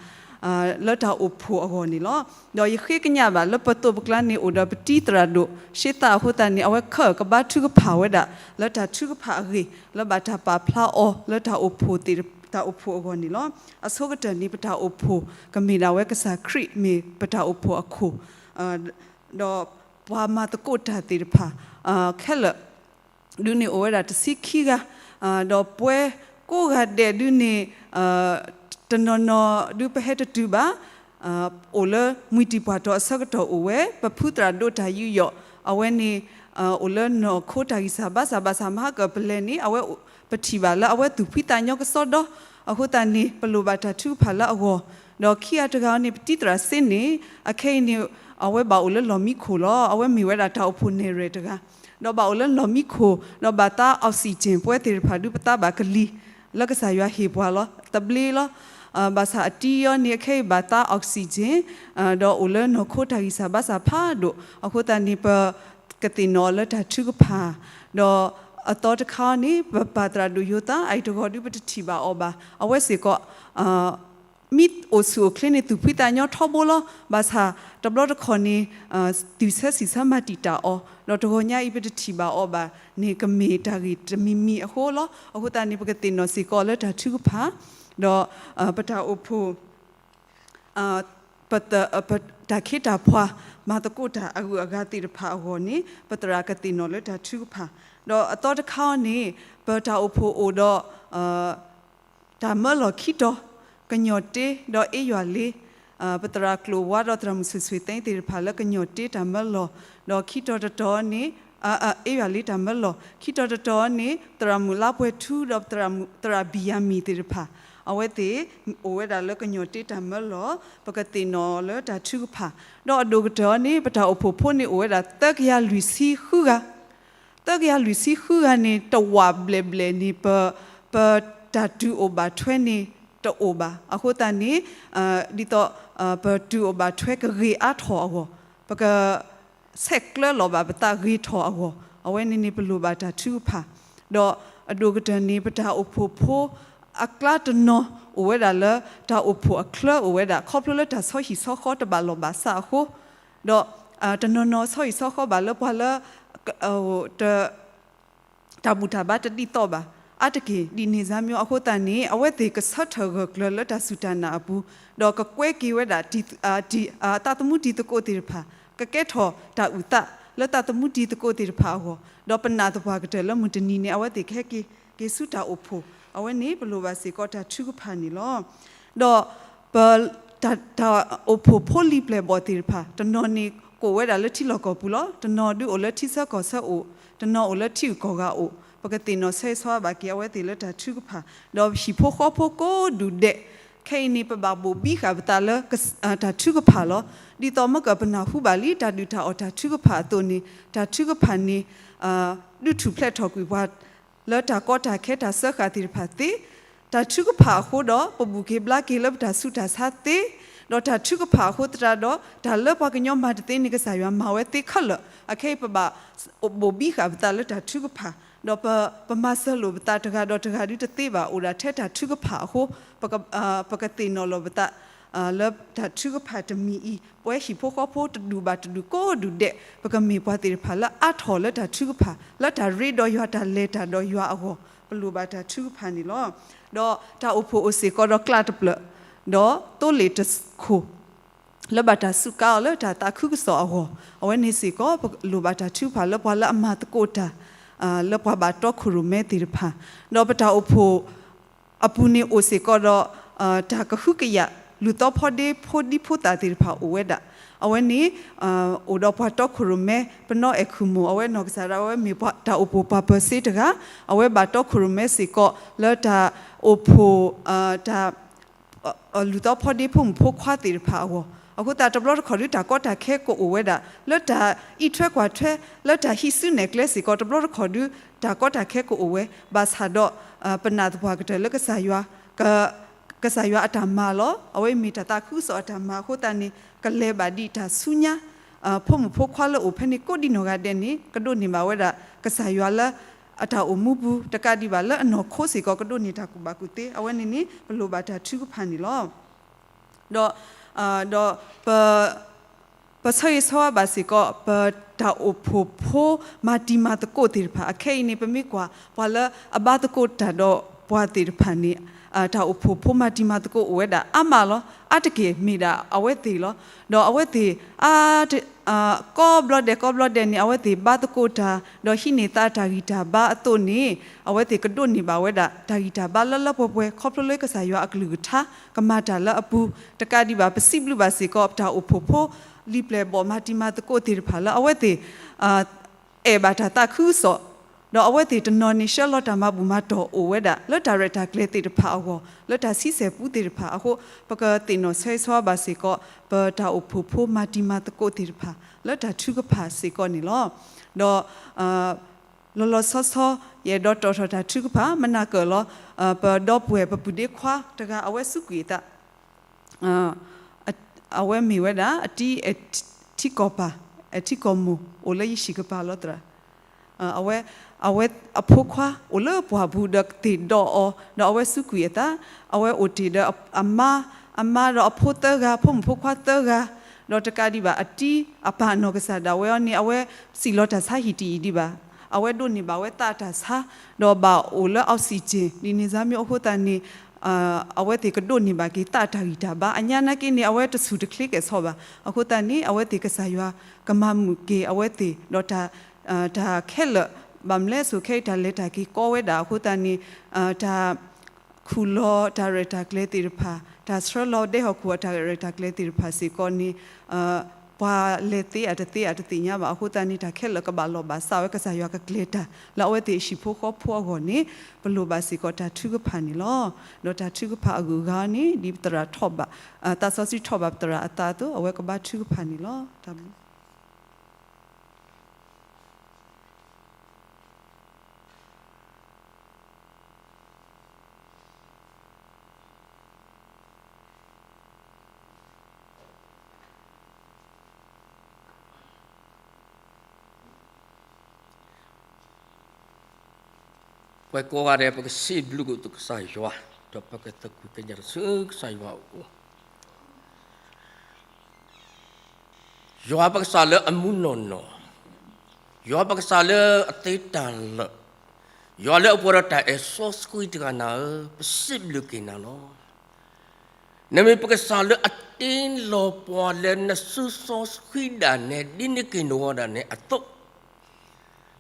လၢတၢ်အိၣ်ဖှိၣ်အဂီၢ်န့ၣ်လီၤ. ဒီးယဃ့ကညးဘၣ်လၢပသိးပကျါန့ၣ် အိၣ်ဒီးပတံၤသရၣ်ဒိၣ် ရှ့သးအဃိသတးန့ၣ် အဝဲခဲအံၤကဘါထုကဖၣ်ဝဲဒၣ် လၢတၢ်ထုကဖၣ်အဂ့ၢ် လၢဘၣ်တၢ်ပာ်ဖျါအီၤ လၢတၢ်အိၣ်ဖှိၣ်သ့ၣ် တၢ်အိၣ်ဖှိၣ်အဂီၢ်န့ၣ်လီၤ. အဆိကတၢၢ်န့ၣ် ပတၢ်အိၣ်ဖှိၣ် ကမ့ၢ်ဒၣ်ဝဲကစၢ်ခရံာ်မ့ၢ်ပတၢ်အိၣ်ဖှိၣ်အခိၣ်, ဒီးပှၤမၤသကိးတၢ်သ့ၣ်တဖၣ် ခဲလၢာ် ဒုးန့ၣ်အိၣ်ဝဲဒၣ်တဆံခံဂၤ, ဒီးပှၤကိးဂၤဒဲးဒုးန့ၣ် တနီၤနီၤဒုးပဟဲတတုၤဘၣ်, အိၣ်လၢမှံတံၤပှၢ်တီၤအဆၢကတီၢ်အိၣ်ဝဲ ပဖုသရၣ်ဒိၣ်တၢ်ယူးယီၣ် အဝဲန့ၣ် အိၣ်လၢနီၢ်ခိတၢ်ဂံၢ်စၢ်ဘါစၢ်ဘၣ်ဆၣ် မဟါကၢၢ်ပလဲၤန့ၣ် အဝဲ ပထံၣ်ဘၣ်လၢအဝဲသူၣ်ဖှံသးညီကစီဒီ, အဃိသတးန့ၣ် ပလိၣ်ဘၣ်တၢ်ထုကဖၣ်လၢအဂီၢ်, ဒီးခံဂၤတဂၤန့ၣ် ပတံၤသရၣ်စ့န့ၣ် အခဲအံၤန့ၣ် အဝဲဘၣ်အိၣ်လၢလီၢ်မံခိၣ်လီၤ. အဝဲမ့ၢ်ဝဲဒၣ်တၢ်အိၣ်ဖှိၣ်နဲၣ်ရွဲၣ်တဂၤ, ဒီးဘၣ်အိၣ်လၢလီၢ်မံခိၣ် ဒီးဘၣ်သါ oxygen ပဝဲသ့ၣ်တဖၣ်ဒုးပသါဘၣ်ကလံၤ လၢကစၢ်ယွၤဟ့ၣ်ပှၤလီၤ သဘျ့လီၤ. ဘၣ်ဆၣ်အတံၤအံၤန့ၣ် အခဲအံၤဘၣ်သါ oxygen ဒီးအိၣ်လၢနီၢ်ခိတၢ်ဂံၢ်စၢ်ဘါစၢ်ဖးဒိၣ်, အဃိသတးန့ၣ် ပကသ့ၣ်နီၣ်အီၤလၢတၢ်ထုကဖၣ်, ဒီးအသီတခါန့ၣ် ပပၢ်သရၣ်ဒိၣ်ယိၤသး အအံၤတဂီၤဒုးပတထံၣ်ဘၣ်အီၤဘၣ်. အဝဲစ့ၢ်ကီး မ့ၢ်အိၣ်ဆူၣ်အိၣ်ချ့န့ၣ် သူၣ်ဖှံသးညီထီဘိလီၤ. ဘၣ်ဆၣ်တဘျီတခီၣ်န့ၣ် တုၤဆၢဆံၣ်ဆၢမၤတံာ်တာ်အီၤ, ဒီးတဂီၤညါအံၤပတထံၣ်ဘၣ်အီၤဘၣ်န့ၣ် ကမ့ၢ်တၢ်ဂ့ၢ်တမံၤမံၤအဃိလီၤ. အဃိသတးန့ၣ် ပကသ့ၣ်နီၣ်စ့ၢ်ကီးလၢတၢ်ထုကဖၣ်, ဒီး ပတၢ်အိၣ်ဖှိၣ် ပ ပတၢ်ခ့တၢ်ဖှီၣ် မၤသကိးတၢ်အဂုၤအဂၤသ့ၣ်တဖၣ်အဂီၢ်န့ၣ် ပသရၣ်ကသ့ၣ်နီၣ်လၢတၢ်ထုကဖၣ်, ဒီးအသီတခါအံၤန့ၣ် ပတၢ်အိၣ်ဖှိၣ်အိၣ်ဒီး တၢ်မၢလီၢ်ခံတီၤ, ကညီၣ်တ့ဒီးအ့ယွၤလ့, ပသရၣ်ကျိာ်ဝါဒီးသရၣ်မုၣ်ဆွ့ၣ်ဆွ့ၣ်သဲသ့ၣ်တဖၣ်လၢကညီၣ်တ့တၢ်မၢလီၢ်, ဒီးခံတီၤတတီၤန့ၣ် အ့ယွၤလ့တၢ်မၢလီၢ်, ခံတီၤတတီၤန့ၣ် သရၣ်မုၣ်လါပှဲၤထူဒီးသရၣ်မုၣ် သရၣ်ဘံၣ်ယၤမံၣ်သ့ၣ်တဖၣ်, အဝဲသ့ၣ်အိၣ်ဝဲဒၣ်လၢကညီၣ်တ့တၢ်မၢလီၢ်, ပကသ့ၣ်နီၣ်လၢတၢ်ထုကဖၣ်, ဒီးအဒိၣ်ကတၢၢ်န့ၣ် ပတၢ်အိၣ်ဖှိၣ်ဖိန့ၣ်အိၣ်ဝဲဒၣ်သၢကယၤလွံၢ်ဆံဃုဂၤ, သၢကယၤလွံၢ်ဆံဃုဂၤန့ၣ် တဝာ်ဘျဲၣ်ဘျဲၣ်န့ၣ် ပ ပတၢ်တုၤအိၣ်ဘၣ်ထွဲန့ၣ်တအိၣ်ဘၣ်. အဃိသတးန့ၣ် ဒ်သိး ပတုၤအိၣ်ဘၣ်ထွဲကဂ့ၤအါထီၣ်အဂီၢ်, ပက ဆဲးကျၢလီၤဘၣ်ပသးဂ့ၤထီၣ်အဂီၢ်, အဝဲန့ၣ်န့ၣ် ပလိၣ်ဘၣ်တၢ်ထုကဖၣ်, ဒီးအဒိၣ်ကတၢၢ်န့ၣ် ပတၢ်အိၣ်ဖှိၣ်ဖိအကျါတနီၤ အိၣ်ဝဲဒၣ်လၢတၢ်အိၣ်ဖှိၣ်အချၢအိၣ်ဝဲဒၣ် ခီဖျိလၢတၢ်ဆီဟံၣ်ဆီဃီတဘၣ်လီၢ်ဘၣ်စးအဃိ, ဒီး တနီၤနီၤဆီဟံၣ်ဆီဃီဘၣ်လၢပှၤလၢ တ တၢ်ဘူၣ်တၢ်ဘါတဒ်သိးဘၣ်, အါတက့ၢ်ဒ်န့ၣ်စါမံၤအဃိသတးန့ၣ် အဝဲသ့ၣ်ကဆၢထၢၣ်ဂၢၢ်ကျၢၤလၢတၢ်စူၢ်တၢ်နာ်အပူၤ, ဒီးကကွဲက့ၤဝဲဒၣ် သးသမူတံၤသကိးသ့ၣ်တဖၣ်, ကကဲထီၣ်တၢ်အုၣ်သးလၢသးသမူတံၤသကိးသ့ၣ်တဖၣ်အဂီၢ်, ဒီးပနာ်သပှၢ်ကတၢၢ်လၢမုၢ်တနံၤန့ၣ် အဝဲသ့ၣ်ကဟဲက့ၤ က့ၤဆူတၢ်အိၣ်ဖှိၣ်, အဝဲန့ၣ်ပလိၣ်ဘၣ်စ့ၢ်ကီးတၢ်ထုကဖၣ်န့ၣ်လီၤ. ဒီးပ တၢ် တၢ်အိၣ်ဖှိၣ်ဖိလံၤပျဲၢ်ဘီၣ်သ့ၣ်တဖၣ် တနီၤန့ၣ်ကအိၣ်ဝဲဒၣ်လၢထံလီၢ်ကီၢ်ပူၤလီၤ. တနီၤဒုးအိၣ်လၢထံဆၢကီၢ်ဆၢအိၣ်, တနီၤအိၣ်လၢထံဂုၤကီၢ်ဂၤအိၣ်, ပကသ့ၣ်နီၣ်ဆၢဂ့ၤဆၢဝါဘၣ်က့ၤအဝဲသ့ၣ်လၢတၢ်ထုကဖၣ်, ဒီးဟံၣ်ဖိဃီဖိကိးဒူၣ်ဒဲး, ခဲအံၤန့ၣ် ပဘၣ်ဘိၣ်ဘံဃာ်ပသးလၢ တၢ်ထုကဖၣ်လီၤ. ဒ်သိးမ့ၢ်ကပနၢ်ဟူဘၣ်လံ တၢ်ဒုၣ်တၢ်အီၣ်တၢ်ထုကဖၣ်အသိးန့ၣ် တၢ်ထုကဖၣ်န့ၣ် ဒုးထူၣ်ဖျဲးထီၣ်ကွံာ်ပှၤ လၢတၢ်ကီတၢ်ခဲတၢ်စၢဃာ်သ့ၣ်တဖၣ်သ့, တၢ်ထုကဖၣ်အဃိဒီး ပဘူၣ်က့ၤဘျါက့ၤလၢပတၢ်ဆူးတၢ်ဆါသ့, ဒီးတၢ်ထုကဖၣ်အဃိသတးဒီး တၢ်လၢပှၤကညီမၤတသ့န့ၣ် ကစၢ်ယွၤမၤဝဲသ့ခဲလၢာ်. အခဲအံၤပဘၣ်ဘိၣ်ဘံဃာ်ပသးလၢတၢ်ထုကဖၣ်, ဒီးပမၤစၢၤလိာ်ပသးတဂၤဒီးတဂၤဒုတသ့ဘၣ်, အိၣ်ဒၣ်ထဲတၢ်ထုကဖၣ်အဃိ ပကသ့ၣ်နီၣ်လီၤပသး လၢတၢ်ထုကဖၣ်တမံၤအံၤ ပဝဲဟံၣ်ဖိဃီဖိတဒူၣ်ဘၣ်တဒူၣ်ကိးဒူၣ်ဒဲး ပကမ့ၢ်ပှၤသ့ၣ်တဖၣ်လၢအါထီၣ်လၢတၢ်ထုကဖၣ် လၢတၢ်ရ့ဒီးယွၤ တၢ်လဲၤတၢ်ဒီးယွၤအဂီၢ် ပလိၣ်ဘၣ်တၢ်ထုကဖၣ်န့ၣ်လီၤ. ဒီးတၢ်အိၣ်ဖှိၣ်အိၣ်စ့ၢ်ကီးဒီးကျးတဖျၢၣ် ဒီးသိလ့ၣ်တခိၣ် လၢဘၣ်တၢ်စူးကါအီၤလၢတၢ်သးခုကစီၣ်အဂီၢ်, အဝဲန့ၣ်စ့ၢ်ကီး ပလိၣ်ဘၣ်တၢ်ထုကဖၣ်လၢပှၤလၢအမၤသကိးတၢ် လၢပှၤဘၣ်တီခိၣ်ရိၣ်မဲသ့ၣ်တဖၣ်, ဒီးပတၢ်အိၣ်ဖှိၣ်အပူၤန့ၣ်အိၣ်စ့ၢ်ကီးဒီး တၢ်ကဟုကယာ် လူၢ်သီဖီဒ့ဖိဒံဖိသၣ်သ့ၣ်တဖၣ်အိၣ်ဝဲဒၣ်, အဝဲန့ၣ် အိၣ်ဒီးပှၤတီခိၣ်ရိၣ်မဲ ပနီၢ်အဲၣ်ခူၣ်မိၢ် အဝဲနီၢ်ကစၢ်ဒၣ်ဝဲမ့ၢ်တၢ်အိၣ်ဖှိၣ်ပှၤပၢၤစ့တဂၤ, အဝဲဘၣ်တီခိၣ်ရိၣ်မဲစ့ၢ်ကီး လၢတၢ်အိၣ်ဖှိၣ် တၢ် လူၢ်သီဖီဒ့ဖိမုၣ်ဖိခွါသ့ၣ်တဖၣ်အဂီၢ်, အဃိသတးတဘျီတခီၣ်ဒု တၢ်ကီတၢ်ခဲကအိၣ်ဝဲဒၣ် လၢတၢ်အံးထွဲကွၢ်ထွဲ လၢတၢ်ဟံးစုနဲၣ်ကျဲစ့ၢ်ကီး တဘျီတခီၣ်ဒု တၢ်ကီတၢ်ခဲကအိၣ်ဝဲ, ဘၣ်ဆၣ်ဒီး ပနာ်သပှၢ်ကတၢၢ်လၢကစၢ်ယွၤ ကစၢ်ယွၤအတၢ်မၤလီၤ. အဝဲမ့ၢ်တၢ်သးခုကစီၣ်အတၢ်မၤအဃိသတးန့ၣ် ကလဲၤဘၣ်ဒ်တၢ်ဆူညါ ဖိမုၣ်ဖိခွါလၢအိၣ်ဖဲန့ၣ်ကိးဒံနီၢ်ဂၤဒဲးန့ၣ် ကဒိးန့ၢ်ဘၣ်ဝဲဒၣ် ကစၢ်ယွၤလၢ အတၢ်အိၣ်မူပူၤ တကးဒံးဘၣ်လၢအနီၢ်ခိစ့ၢ်ကီး ကဒိးန့ၢ်တၢ်ကူၣ်ဘၣ်ကူၣ်သ့ အဝဲန့ၣ်န့ၣ် ပလိၣ်ဘၣ်တၢ်ထုကဖၣ်န့ၣ်လီၤ. ဒီး ဒီး ပဆၢဂ့ၤဆၢဝါဘၣ်စ့ၢ်ကီး ပတၢ်အိၣ်ဖှိၣ်ဖိမၤတံၤမၤသကိးသ့ၣ်တဖၣ် အခဲအံၤန့ၣ် ပမ့ၢ်ကွၢ် ပှၤလၢအဘါသကိးတၢ်ဒီးပှၤသ့ၣ်တဖၣ်န့ၣ် တၢ်အိၣ်ဖှိၣ်ဖိမၤတံၤမၤသကိးအိၣ်ဝဲဒၣ်အါမးလီၤ. အါတက့ၢ်မ့ၢ်ဒၣ်အဝဲသ့ၣ်လီၤ. ဒီးအဝဲသ့ၣ် အါ ကိးဘျီဒဲးကိးဘျီဒဲးန့ၣ် အဝဲသ့ၣ်ဘါသကိးတၢ် ဒီးဟံးန့ၢ်သးတၢ်ဂံၢ်တၢ်ဘါအသိးန့ၣ် အဝဲသ့ၣ်ကဒိးန့ၢ်ဘၣ်ဝဲဒၣ် တၢ်ဂံၢ်တၢ်ဘါလၢလၢပှဲၤပှဲၤ ခီဖျိလၢကစၢ်ယွၤအကလုၢ်ကထါ ကမၤတၢ်လၢအပူၤ တကးဒံးဘၣ် ပစံးဘျုးဘၣ်စ့ၢ်ကီး ပတၢ်အိၣ်ဖှိၣ်ဖိ လံာ်ပျဲၢ်ဘီၣ်မၤတံၤမၤသကိးသ့ၣ်တဖၣ်လၢအဝဲသ့ၣ် အဲၣ်ဘၣ်တၢ်သးခုကစီၣ် ဒီးအဝဲသ့ၣ်တနီၤန့ၣ်ဆှၢလီၤတၢ်မၤဘူၣ်မၤတီၢ်အိၣ်ဝဲဒၣ် လၢတၢ်ရဲၣ်တၢ်ကျဲၤသ့ၣ်တဖၣ်အဂီၢ် လၢတၢ်ဆံဆဲၣ်ပူသ့ၣ်တဖၣ်အဃိ ပကသ့ၣ်နီၣ်ဆၢဂ့ၤဆၢဝါဘၣ်စ့ၢ်ကီး ပတၢ်အိၣ်ဖှိၣ်ဖိမၤတံၤမၤသကိးသ့ၣ်တဖၣ် လၢတၢ်ထုကဖၣ်စ့ၢ်ကီးန့ၣ်လီၤ. ဒီး လီၤလီၤဆီဆီ ယအဲၣ်ဒိးတီၣ်ထီၣ်တၢ်ထုကဖၣ် မနၤကၢၢ်လီၤ. ပဒီပုၢ်ဝဲၢ် ပပုၢ်ဒ့ခွါတဂၤ အဝဲစူးကွံာ်အသး အဝဲမ့ၢ်ဝဲဒၣ် အတံၤ ထံကီၢ်ပၢ် ထံကီၢ်မိၢ် အိၣ်လၢယဟံၣ်ကပၤလီၤသရၣ်. အဝဲ အဝဲအဖိခွါအိၣ်လၢပှၢ်ပူၤဒီးသ့ၣ်ဒိးအီၤ ဒီးအဝဲစူးကွံာ်အသး အဝဲအိၣ်တ့ၢ်ဒီးအမါ အမါဒီးအဖိသၢဂၤ ဖိမုၣ်ဖိခွါသၢဂၤ ဒီးတကးဒံးဘၣ်အတံၤ အပၢ်နီၢ်ကစၢ်ဒၣ်ဝဲအီၤန့ၣ် အဝဲစံၣ်လီၤတၢ်ဆါဟံၣ်တယံာ်ဒံးဘၣ်. အဝဲဒိးန့ၢ်ဘၣ်ဝဲသးတၢ်ဆါ ဒီးဘၣ်အိၣ်လၢ oxygen ဒ်န့ၣ်စါမ့ၢ်အဃိသတးန့ၣ် အဝဲသ့ၣ်ကဒိးန့ၢ်ဘၣ်က့ၤသးတၢ်ဂံၢ်တၢ်ဘါ အညါနာ်က့န့ၣ် အဝဲတဆူၣ်တချ့ကဲၣ်ဆိးဘၣ်. အဃိသတးန့ၣ် အဝဲသ့ၣ်ကစၢ်ယွၤကမၤမုာ်က့ၤအဝဲသ့ၣ် ဒီးတၢ် တၢ်ခဲလၢာ် ဘၣ်မနုၤလဲၣ်အစိၤခဲအံၤ တၢ်လဲၤတၢ်က့ၤကီဝဲဒၣ်အဃိသတးန့ၣ် တၢ် ခူၣ်လီၤတၢ်ရဲၣ်တၢ်ကျဲၤသ့ၣ်တဖၣ် တၢ်ဆှၢလီၤဒဲဟီၣ်ခိၣ်အတၢ်ရဲၣ်တၢ်ကျဲၤသ့ၣ်တဖၣ်စ့ၢ်ကီးန့ၣ် ပှၤလဲၤသ့အတသ့အတသ့ၣ်ညါဘၣ်. အဃိသတးန့ၣ် တၢ်ခဲလၢာ်ကဘၣ်လီၢ်ဘၣ်စးဝဲ ကစၢ်ယွၤကကျဲၤတၢ် လၢအဝဲသ့ၣ်ဟံၣ်ဖိဃီဖိအဂီၢ်န့ၣ် ပလိၣ်ဘၣ်စ့ၢ်ကီးတၢ်ထုကဖၣ်န့ၣ်လီၤ. ဒီးတၢ်ထုကဖၣ်အဂုၤအဂၤန့ၣ် ဒ်ပသရၣ်ထီၣ်ဘၣ် သးစီဆှံထီၣ်ဘၣ်ပသရၣ်အသးအသိး အဝဲကဘါထုကဖၣ်န့ၣ်လီၤ. တၢ်ဘျုး ပှၤကိးဂၤဒဲး ပကစံးဘျုးက့ၤကစၢ်ယွၤ ဒီးပကသကွံာ်ကညးတၢ်ဆူကစၢ်ယွၤအအိၣ် ယွၤပကစၢ်လၢအမူနီၢ်နီၢ်, ယွၤပကစၢ်လၢအသ့တၢ်လၢာ်, ယွၤလၢအပှဲၤဒီးတၢ်အဲၣ်စီဆှံတဂၤနၤဧၢ, ပစံးဘျုးက့ၤနၤလီၤ. နမ့ၢ်ပကစၢ်လၢအတ့လီၤပှၤလၢနစုစီဆှံဒၣ်နဲ ဒ်နက့ၤနဂီၢ်ဒၣ်နဲအသိး,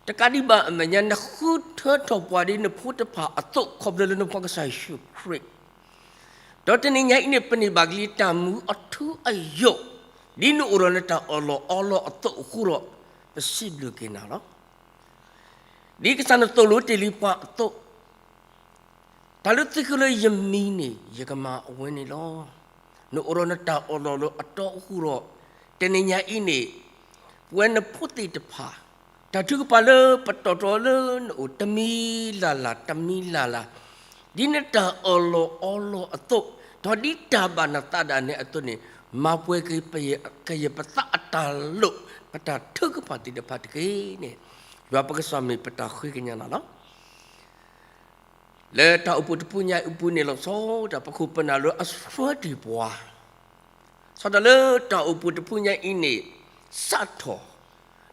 တကးဒံးဘၣ်အမဲာ်ညါ နဃုထၢထီၣ်ပှၤဒ်နဖိတဖၣ်အသိး ခီဖျိလၢနဖိကစၢ်ယ့ၣ်ၡူးခရံာ် ဒီးတနံၤညါအံၤန့ၣ် ပန့ၢ်ဘၣ်က့ၤတၢ်မူအထူအယိာ် ဒ်နအိၣ်ဒီးနတၢ်အၢၣ်လီၤအီလီၤအသိးအဃိဒီး ပစံးဘျုးက့ၤနၤလီၤ. ဒ်ကစၢ်နသိၣ်လိတ့ၢ်လံပှၤအသိး, တၢ်လၢသုဃုလၢယမံၤန့ၣ် ယကမၤအဝဲန့ၣ်လီၤ. နအိၣ်ဒီးနတၢ်အၢၣ်လီၤလၢအတီအဃိဒီး တနံၤညါအံၤန့ၣ် ပဝဲနဖိသ့ၣ်တဖၣ် တၢ်ထုကဖၣ်လၢပတီၢ်ထီလၢနအိၣ်တမံၤလၢ်လၢ် တမံၤလၢ်လၢ် ဒ်နတၢ်အၢၣ်လီၤအီလီၤအသိး, ဒီးဒ်တၢ်ဘၣ်နသးဒၣ်နဲအသိးန့ၣ် မၤပှဲၤက့ၤပကယဲၢ်ပသးအတၢ်လိၣ် ပတၢ်ထုကဖၣ်သ့ၣ်တဖၣ်တက့ၢ်န့ၣ်, ယွၤပကစၢ်မ့ၢ်ပတၢ်ဃ့ကညးနၤလီၤ. လၢတၢ်အိၣ်ဖှိၣ်တဖုညါအံၤအပူၤန့ၣ်လီၤဆီဒၣ် ပခိၣ်ပနၢ်လၢအဆှၢတ့ၢ်ပှၤ ဆီဒၣ်လၢတၢ်အိၣ်ဖှိၣ်တဖုညါအံၤန့ၣ် စးထီၣ်,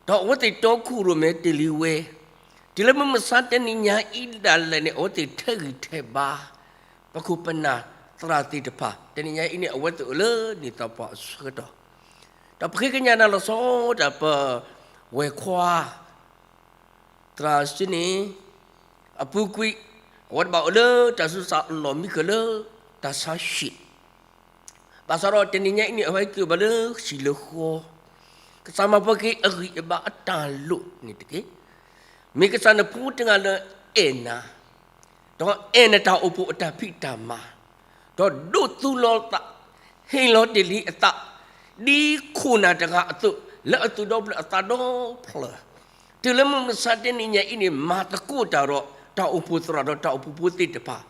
ဒီးအဝဲသ့ၣ်တီခိၣ်ရိၣ်မဲတ့ၢ်လံဝဲ, တုၤလၢမုၢ်မဆါတနံၤညါအံၤဒၣ်လဲာ်န့ၣ် အဝဲသ့ၣ်ထဲးဂံၢ်ထဲးဘါ ပခိၣ်ပနၢ်သရၣ်သ့ၣ်တဖၣ်, တနံၤညါအံၤန့ၣ် အဝဲသ့ၣ်အိၣ်လၢနံၣ်သီပှၢ်အဆၢကတီၢ်, ဒီးပဃ့ကညးနၤလီၤဆီဒၣ် ပဝဲၢ်ခွါ သရၣ်စ့န့ၣ် အပူၤကွံာ် အဝဲဒၣ်ဘၣ်အိၣ်လၢတၢ်ဆူးတၢ်ဆါအလီၢ်မံခၢၣ်လၢတၢ်ဆါဟံၣ်, ဘၣ်ဆၣ်ဒီးတနံၤညါအံၤန့ၣ် အဝဲက့ၤဘၣ်လၢဟံၣ်လၢဃီ, ကစၢ်မၤပှဲၤက့ၤအဂံၢ်အဘါအတၢ်လိၣ်န့ၣ်တက့ၢ်. မ့ၢ်ကစၢ်နဖိတဂၤလၢအဲၣ်နၤ ဒီးအဲၣ်နတၢ်အိၣ်ဖှိၣ်အတၢ်ဖံးတၢ်မၤ, ဒီးဒိးသူလီၤသး, ဟ့ၣ်လီၤတ့ၢ်လံအသး ဒ်ခိၣ်နၢ်တဂၤအသိး လၢအသူၣ်ဒီဖျၢၣ်အသးဒီဖျၢၣ်, တုၤလၢမုၢ်မဆါတနံၤညါအံၤန့ၣ် မၤသကိးတၢ်ဒီးတၢ်အိၣ်ဖှိၣ်သရၣ်ဒီးတၢ်အိၣ်ဖှိၣ်ဖိသ့ၣ်တဖၣ်,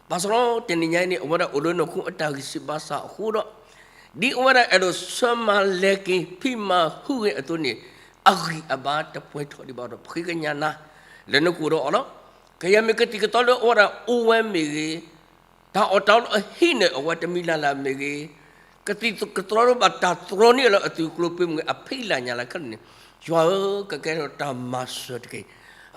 ဘၣ်ဆၣ်ဒီးတနံၤညါအံၤန့ၣ် အဝဲဒၣ်အိၣ်လၢနီၢ်ခိအတၢ်ဂံၢ်ဆူၣ်ဘါဆူၣ်အဃိဒီး ဒ်အဝဲဒၣ်အဲၣ်ဒိးဆၢမၤလဲၤက့ၤဖံးမၤဟူးဂဲၤအသိးန့ၣ် အဂံၢ်အဘါတပှဲၤထီၣ်ဒံးဘၣ်ဒီး ပဃ့ကညးနၤ လၢနကအိၣ်ဒီးအီၤလီၤ. ကယဲၢ်မ့ၢ်ကသံၣ်ကသီလၢအဝဲဒၣ်အိၣ်ဝဲမ့ၢ်ဂ့ၤ, တၢ်အီၣ်တၢ်အီလၢအဟံးန့ၢ်အဝဲတမံၤလၢ်လၢ်မ့ၢ်ဂ့ၤ, ကသံၣ်ကသီလၢဘၣ်တၢ်တြီန့ၢ်လၢအသုးကျိၤပူၤမ့ၢ်ဂ့ၤ အဖံးလၢ်ညၣ်လၢ်ခဲလၢာ်န့ၣ်, ယွၤဧၢ, ကကဲထီၣ်တၢ်မၤစၢၤတက့ၢ်.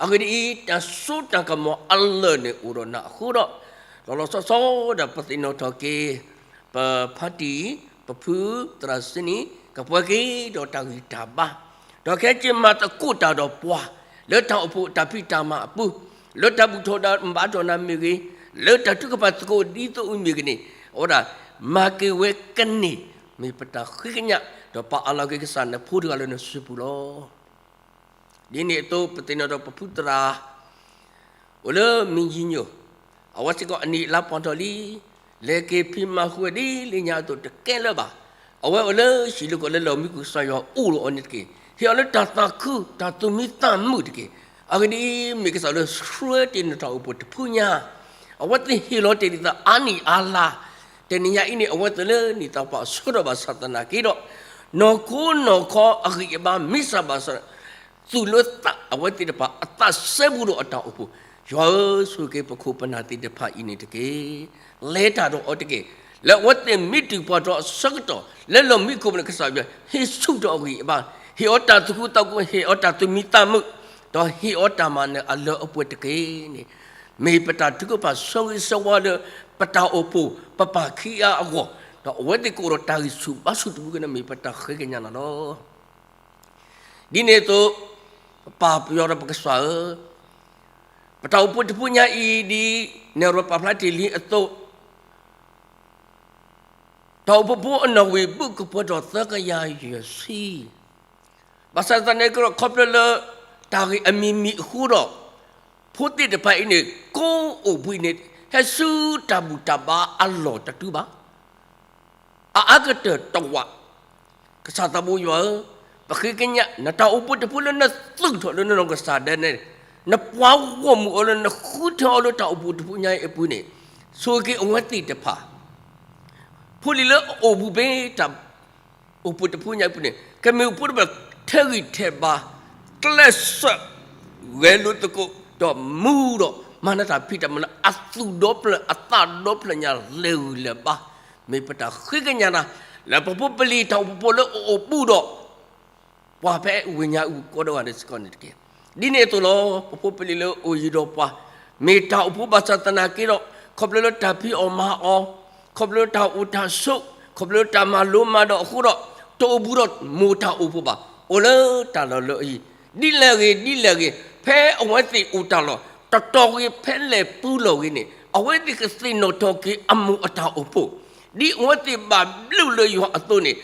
အဂ့ၢ်ဒ်အံၤ, တၢ်စိတၢ်ကမီၤအလၢာ်န့ၣ် အိၣ်ဒီးနၤအဃိဒီး, လီၤလီၤဆီဆီဒၣ်ပသ့ၣ်နီၣ်ထီၣ်က့ၤ ပဖါတံၢ်, ပဖုသရၣ်စ့န့ၣ် ကပှဲၤက့ၤဒီးတၢ်ဂံၢ်တၢ်ဘါ, ဒီးခဲက့ၤမၤသကိးတၢ်ဒီးပှၤ လၢတၢ်အိၣ်ဖှိၣ်တၢ်ဖံးတၢ်မၤအပူၤ, လၢတၢ်ဘူၣ်ထီၣ်ဒီးဘါထီၣ်နၤမ့ၢ်ဂ့ၤ, လၢတၢ်ထုကဖၣ်သကိးဒ်သိးအံၤမ့ၢ်ဂ့ၤန့ၣ်, အဝဲဒၣ်မၤက့ၤဝဲကန့ၢ် မ့ၢ်ပတၢ်ဃ့ကညး, ဒီးပာ်အးလီၤက့ၤကစၢ်နဖိတဂၤလၢနစုပူၤလီၤ. ဒ်န့ၣ်အသိး ပသ့ၣ်နီၣ်ဒီးပဖုသရၣ် အိၣ်လၢမံယံၤညိၣ်, အဝဲစ့ၢ်ကီးအနံၣ်အလါပှဲၤထီၣ်လံ, လဲၤက့ၤဖံးမၤဟူးဝဲဒ်လၢညါအသိးတကဲလၢၤဘၣ်. အဝဲအိၣ်လၢဟံၣ်လၢကီၢ်လၢလီၢ်မံခိၣ် ကစၢ်ယွၤအိၣ်ဒီးအီၤန့ၣ်တက့ၢ်. ဟ့ၣ်အီၤလၢတၢ်သးခု တၢ်သူၣ်မံသးမုာ်တက့ၢ်. အဂ့ၢ်ဒ်အံၤ, မ့ၢ်ကစၢ်လၢဆှၢတ့ၢ်နတၢ်အိၣ်ဖှိၣ်တဖုညါ, အဝဲသ့ၣ်ဟ့ၣ်လီၤတ့ၢ်ဒ်သိးအါနံၣ်အါလါ, တနံၤညါအံၤန့ၣ် အဝဲသ့ၣ်လၢနံၣ်သီပှၢ်အဆၢကတီၢ်ဘၣ်ဆၣ်သနာ်က့ဒီး, နီၢ်ခိနီၢ်ခီအဂံၢ်အဘါမ့ၢ်စၢ်ဘၣ်ဆၣ် သူၣ်လၢသးအဝဲသ့ၣ်တဖၣ်အသးစဲဘူးဒီးအတၢ်အိၣ်ဖှိၣ်, ယွၤဧၢ, ဆိၣ်ဂ့ၤက့ၤပခိၣ်ပနၢ်သ့ၣ်တဖၣ်အံၤန့ၣ်တက့ၢ်. လဲၤတၢ်ဒီးအီၤတက့ၢ်. လၢအဝဲသ့ၣ်မ့ၢ်တုၤပှၤထီၣ်အဆၢကတီၢ် လၢလီၢ်မံခိၣ်ပူၤန့ၣ် ကစၢ်ယွၤဟ့ၣ်ဆူၣ်ထီၣ်အဂံၢ်အဘါ, ဟ့ၣ်အီၤတၢ်သူၣ်ခုသးခု, ဟ့ၣ်အီၤတၢ်သူၣ်မံသးမုာ်, ဒီးဟ့ၣ်အီၤတၢ်မၤနၢၤအလၢအပှဲၤတက့ၢ်န့ၣ်, မ့ၢ်ပတၢ်ထုကဖၣ်ဆၢဂ့ၤဆၢဝါလၢ ပတၢ်အိၣ်ဖှိၣ်ပပၢ်ခံဂၤအဂီၢ်, ဒီးအဝဲသ့ၣ်ကအိၣ်ဒီးတၢ်ဂံၢ်ဆူၣ်ဘါဆူၣ်တဖုကန့ၣ် မ့ၢ်ပတၢ်ဃ့ကညးနၤလီၤ. ဒ်န့ၣ်အသိး, ပပၢ်ပယီၤဒီးပကစၢ်ဧၢ, ပတၢ်အိၣ်ဖှိၣ်တဖုညါအံၤဒ် နဲၣ်ရွဲၣ်ပာ်ဖျါတ့ၢ်လံအသိး, တၢ်အိၣ်ဖှိၣ်ဖိအနီၣ်ဝံာ်ဘုၣ်ကပှဲၤထီၣ်သၢကယၤယဲၢ်ဆံ, ဘၣ်ဆၣ်သနာ်က့ဒီး ခီဖျိလၢတၢ်ဂ့ၢ်အမံၤမံၤအဃိဒီး, ဖိသ့ၣ်တဖၣ်အံၤန့ၣ် ကိးအိၣ်ဘှံးန့ၣ် ဟဲဆူတၢ်ဘူၣ်တၢ်ဘါအလီၢ်တတုၤဘၣ်. အအါကတၢၢ်တဝး, ကစၢ်သးဘိယွၤဧၢ, ပဃ့ကညး နတၢ်အိၣ်ဖှိၣ်တဖုလၢနသူၣ်ထီၣ်လၢနနီၢ်ကစၢ်ဒၣ်နဲ, နပှၤဂီၢ်မုၢ်အီၤလၢ နဃုထၢအီၤလၢတၢ်အိၣ်ဖှိၣ်တဖုညါအံၤအပူၤန့ၣ်, ဆိၣ်ဂ့ၤက့ၤအဝဲသ့ၣ်တဖၣ် ဖိလံၤလၢအအိၣ်ဘူးဖဲတၢ်အိၣ်ဖှိၣ်တဖုညါအံၤအပူၤန့ၣ် ကမ့ၢ်ဖိတဖၣ်ထဲးဂံၢ်ထဲးဘါ, ကျဲးစၢး ဂဲၤလိာ်သကိး ဒီးမူဒီး မၤနၢၤတၢ်ဖံးတၢ်မၤလၢအသူၣ်ဒီဖျၢၣ်အသးဒီဖျၢၣ်ညါလဲၤဂုၤလဲၤဘါ, မ့ၢ်ပတၢ်ဃ့ကညးနၤ, လၢပဖိပလံၤတၢ်အိၣ်ဖှိၣ်ဖိလၢအအိၣ်ဘူးဒီး ပှၤဖဲဝ့ၢ်ညါအူၣ်ကိးဒိၣ်ဂၤဒဲးစ့ၢ်ကီးန့ၣ်တက့ၢ်. ဒ်န့ၣ်အသိးလီၤ, ပဖိပလံၤလၢအိၣ်ယံၤဒီးပှၤ, မ့ၢ်တၢ်အိၣ်ဖှိၣ်ဘၣ်ဆၣ်သနာ်က့ဒီး, ခီဖျိလၢတၢ်ဖံးအီၣ်မၤအီၣ်, ခီဖျိလၢတၢ်အိၣ်တၢ်ဆိး, ခီဖျိလၢတၢ်မၤလိမၤဒိးအဃိဒီး, တအိၣ်ဘူးဒီးမိၢ်တၢ်အိၣ်ဖှိၣ်ဘၣ်, အိၣ်လၢတၢ်လီၢ်လၢအယံၤ, ဒ်လဲၣ်ဂ့ၤ ဒ်လဲၣ်ဂ့ၤ, ဖဲအဝဲသ့ၣ်အိၣ်တၢ်လီၢ် တတီၤဂ့ၤ ဖဲလဲၣ်ပူၤလီၢ်ဂ့ၤန့ၣ်, အဝဲသ့ၣ်ကသ့ၣ်နီၣ်ထီၣ်က့ၤအမိၢ်အတၢ်အိၣ်ဖှိၣ်, ဒ်အဝဲသ့ၣ်ဘၣ်ဘျုးလၢယွၤအသိးန့ၣ်,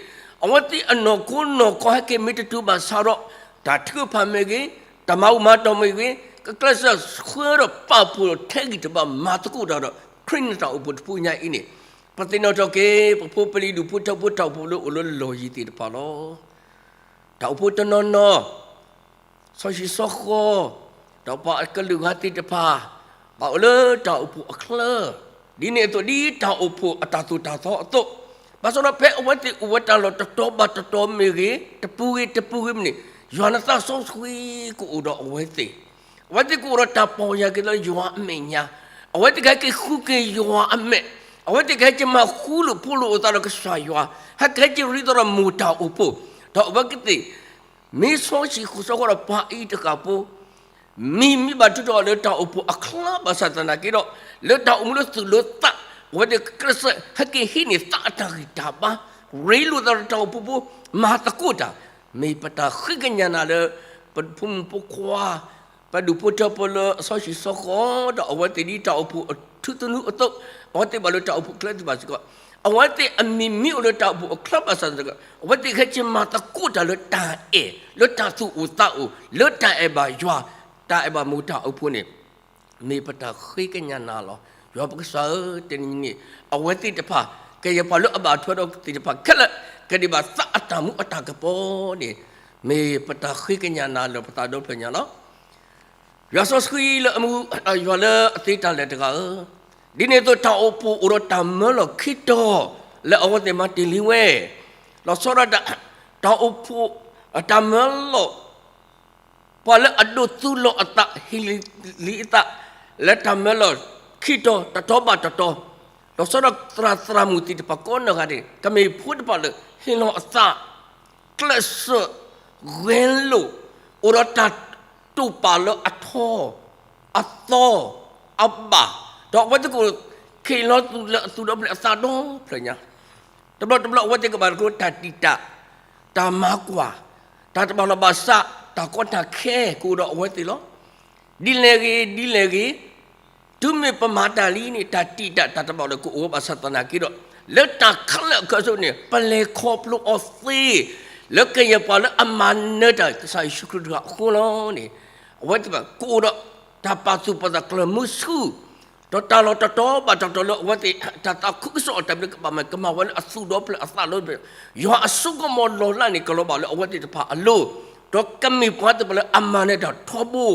အဝဲသ့ၣ်အနီၢ်ခိနီၢ်ခီဟဲက့ၤမ့ၢ်တတုၤဘၣ်ဆၣ်ဒီး, တၢ်ထုကဖၣ်မ့ၢ်ဂ့ၤ, တၢ်မၤအူမၤတီၢ်မ့ၢ်ဂ့ၤ, ကကျဲးစၢးဆှၢဒီးပာ်ဖှိၣ်ဒီးထဲးဂံၢ်ထဲးဘါမၤသကိးတၢ်ဒီး ခရံာ်နတၢ်အိၣ်ဖှိၣ်တဖုညါအံၤန့ၣ်, ပသ့ၣ်နီၣ်ထီၣ်က့ၤ ပဖိပလံၤဒူၣ်ဖိထၢဖိတၢ်အိၣ်ဖှိၣ်လၢအိၣ်လၢလီၢ်ယံၤသ့ၣ်တဖၣ်လီၤ. တၢ်အိၣ်ဖှိၣ်တနီၤနီၤ စီဆှံစီဃီ, ဒီးပှၤအကလုာ်ဂၤသ့ၣ်တဖၣ် ဘၣ်အိၣ်လၢတၢ်အိၣ်ဖှိၣ်အချၢ, ဒ်န့ၣ်အသိးဒ်တၢ်အိၣ်ဖှိၣ်အတၢ်သိၣ်တၢ်သီအသိး, ဘၣ်ဆၣ်ဒီးဖဲအဝဲသ့ၣ်အိၣ်ဝဲတၢ်လီၢ်တတီၤဘၣ်တတီၤမ့ၢ်ဂ့ၤ, တပူၤဂ့ၤတပူၤဂ့ၤမ့ၢ်န့ၣ်, ယွၤနသးစီဆှံကအိၣ်ဒီးအဝဲသ့ၣ်, အဝဲသ့ၣ်ကအိၣ်ဒီးတၢ်ပီၢ်ယၢ်က့ၤလၢယွၤအမဲာ်ညါ, အဝဲသ့ၣ်ကဟဲက့ၤဃုက့ၤယွၤအမဲာ်, အဝဲသ့ၣ်ကဟဲက့ၤမၤဃူလိာ်ဖိးလိာ်အသးဒီးကစၢ်ယွၤ, ဟဲကဟဲက့ၤရ့လိာ်ဒီးမိၢ်တၢ်အိၣ်ဖှိၣ်, ဒီးအဝဲသ့ၣ် မ့ၢ်စီဆှံဃိးဆၢဃီဒီးပှၤအံၤတဂၤဖိ မံမံဘၣ်ထုးထီၣ်အီၤလၢတၢ်အိၣ်ဖှိၣ်အချါဘၣ်ဆၣ်သနာ်က့ဒီး, လၢတၢ်အိၣ်မူလၢသူၣ်လၢသး, အဝဲသ့ၣ်ကျဲးစၢးဟဲက့ၤဟံးန့ၢ်သးအတၢ်ဂံၢ်တၢ်ဘါ, ရ့လိာ်သးဒီးတၢ်အိၣ်ဖှိၣ်ဖိ, မၤသကိးတၢ်, မ့ၢ်ပတၢ်ဃ့ကညးနၤလၢ ပဖိမုၣ်ဖိခွါ ပဒူၣ်ဖိထၢဖိလၢအစီဆှံစီဃီ, ဒီးအဝဲသ့ၣ်ဒ်တၢ်အိၣ်ဖှိၣ်အထူသနူအသိး, အဝဲသ့ၣ်ဘၣ်လၢတၢ်အိၣ်ဖှိၣ်ချၢသ့ၣ်တဖၣ်စ့ၢ်ကီး, အဝဲသ့ၣ်အမံၤမံအိၣ်လၢတၢ်အိၣ်ဖှိၣ်အချါဘၣ်ဆၣ်သနာ်က့, အဝဲသ့ၣ်ကဟဲက့ၤမၤသကိးတၢ်လၢတၢ်အဲၣ်, လၢတၢ်သူၣ်အိၣ်သးအိၣ်, လၢတၢ်အဲၣ်ဘၣ်ယွၤ, တၢ်အဲၣ်ဘၣ်မိၢ်တၢ်အိၣ်ဖှိၣ်န့ၣ်, မ့ၢ်ပတၢ်ဃ့ကညးနၤလီၤ. ယွၤပကစၢ်ဧၢ, တနံၤန့ၣ် အဝဲသ့ၣ်တဖၣ် ကယဲၢ်ပှၤလၢအဘၣ်ထွဲဒီးသ့ၣ်တဖၣ်ခဲလၢာ်, ကဒံးဘၣ်သးအတၢ်မူအတၢ်ကပီၤန့ၣ်, မ့ၢ်ပတၢ်ဃ့ကညးနၤလၢပသးဒီဖျၢၣ်ညါလီၤ. ယွၤစီဆှံလၢအမူ, ယွၤလၢအသ့တၢ်လဲၤတဂၤဧၢ, ဒ်န့ၣ်အသိးတၢ်အိၣ်ဖှိၣ်အိၣ်ဒီးတၢ်မၢလီၤခံတီၤ လၢအဝဲသ့ၣ်မၤတ့ၢ်လံဝဲ, လီၤဆီဒၣ်တၢ်, တၢ်အိၣ်ဖှိၣ်, တၢ်မၢလီၤ ပှၤလၢအဒိးသူလီၤအသးဟ့ၣ်လံအသး, လၢတၢ်မၢလီၤခံတီၤတတီၤဘၣ်တတီၤ, လီၤဆီဒၣ်သရၣ်သရၣ်မုၣ်သ့ၣ်တဖၣ်ကိးနီၢ်ဂၤဒဲး, ကမ့ၢ်ဖိတဖၣ်လၢဟ့ၣ်လီၤအသး, ကျဲးစၢး, ဂဲၤလိာ်, အိၣ်ဒီးတၢ်တိာ်ပာ်လၢအထီ, အသီ, အဘၣ်, ဒီးအဝဲသ့ၣ်ကအိၣ်, ဟ့ၣ်လီၤသူၣ်လၢအသူၣ်ဒီဖျၢၣ်အသးဒီဖျၢၣ်ညါ တဘျီတဘျီအဝဲသ့ၣ်ကဘၣ်တၢ်တံာ်တာ်, တၢ်မၤကွၢ်, တၢ်တဘၣ်လီၢ်ဘၣ်စး, တၢ်ကီတၢ်ခဲကအိၣ်ဒီးအဝဲသ့ၣ်လီၤ. ဒ်လဲၣ်ဂ့ၤ, ဒ်လဲၣ်ဂ့ၤ, တုၤမ့ၢ်ပမၤတၢ်လံန့ၣ် တၢ်တံာ်တာ်တၢ်တဘၣ်ဒီးကအိၣ်ဝဲဘၣ်ဆၣ်သနာ်က့ဒီး, လၢတၢ်ခဲလၢာ်ခဲဆ့န့ၣ် ပလဲၤခီဖျိအီၤသ့, လၢကယဲၢ်ပှၤလၢအမၤနၢၤတၢ်ကစၢ်ယ့ၣ်ၡူးခရံာ်တဂၤအဃိလီၤန့ၣ်, အဝဲသ့ၣ်ကအိၣ်ဒီး, တၢ်ပာ်သူၣ်ပာ်သးကျၢၤမုဆူၣ် ဒီးတၢ်လီၢ်တတီၤဘၣ်တတီၤလၢအဝဲသ့ၣ် တၢ်သးခုကစီၣ်အတၢ်ဘျုးကဘၣ်မၤကမၣ်ဝဲလၢအသူၣ်ဒီဖျၢၣ်အသးလီၤ, ယွၤအစိကမီၤလီၤလးန့ၣ် ကလီၤဘၣ်လၢအဝဲသ့ၣ်တဖၣ်အလိၤ, ဒီးကမ့ၢ်ပှၤသ့ၣ်တဖၣ်လၢအမၤနၢၤတၢ်ထီဘိ,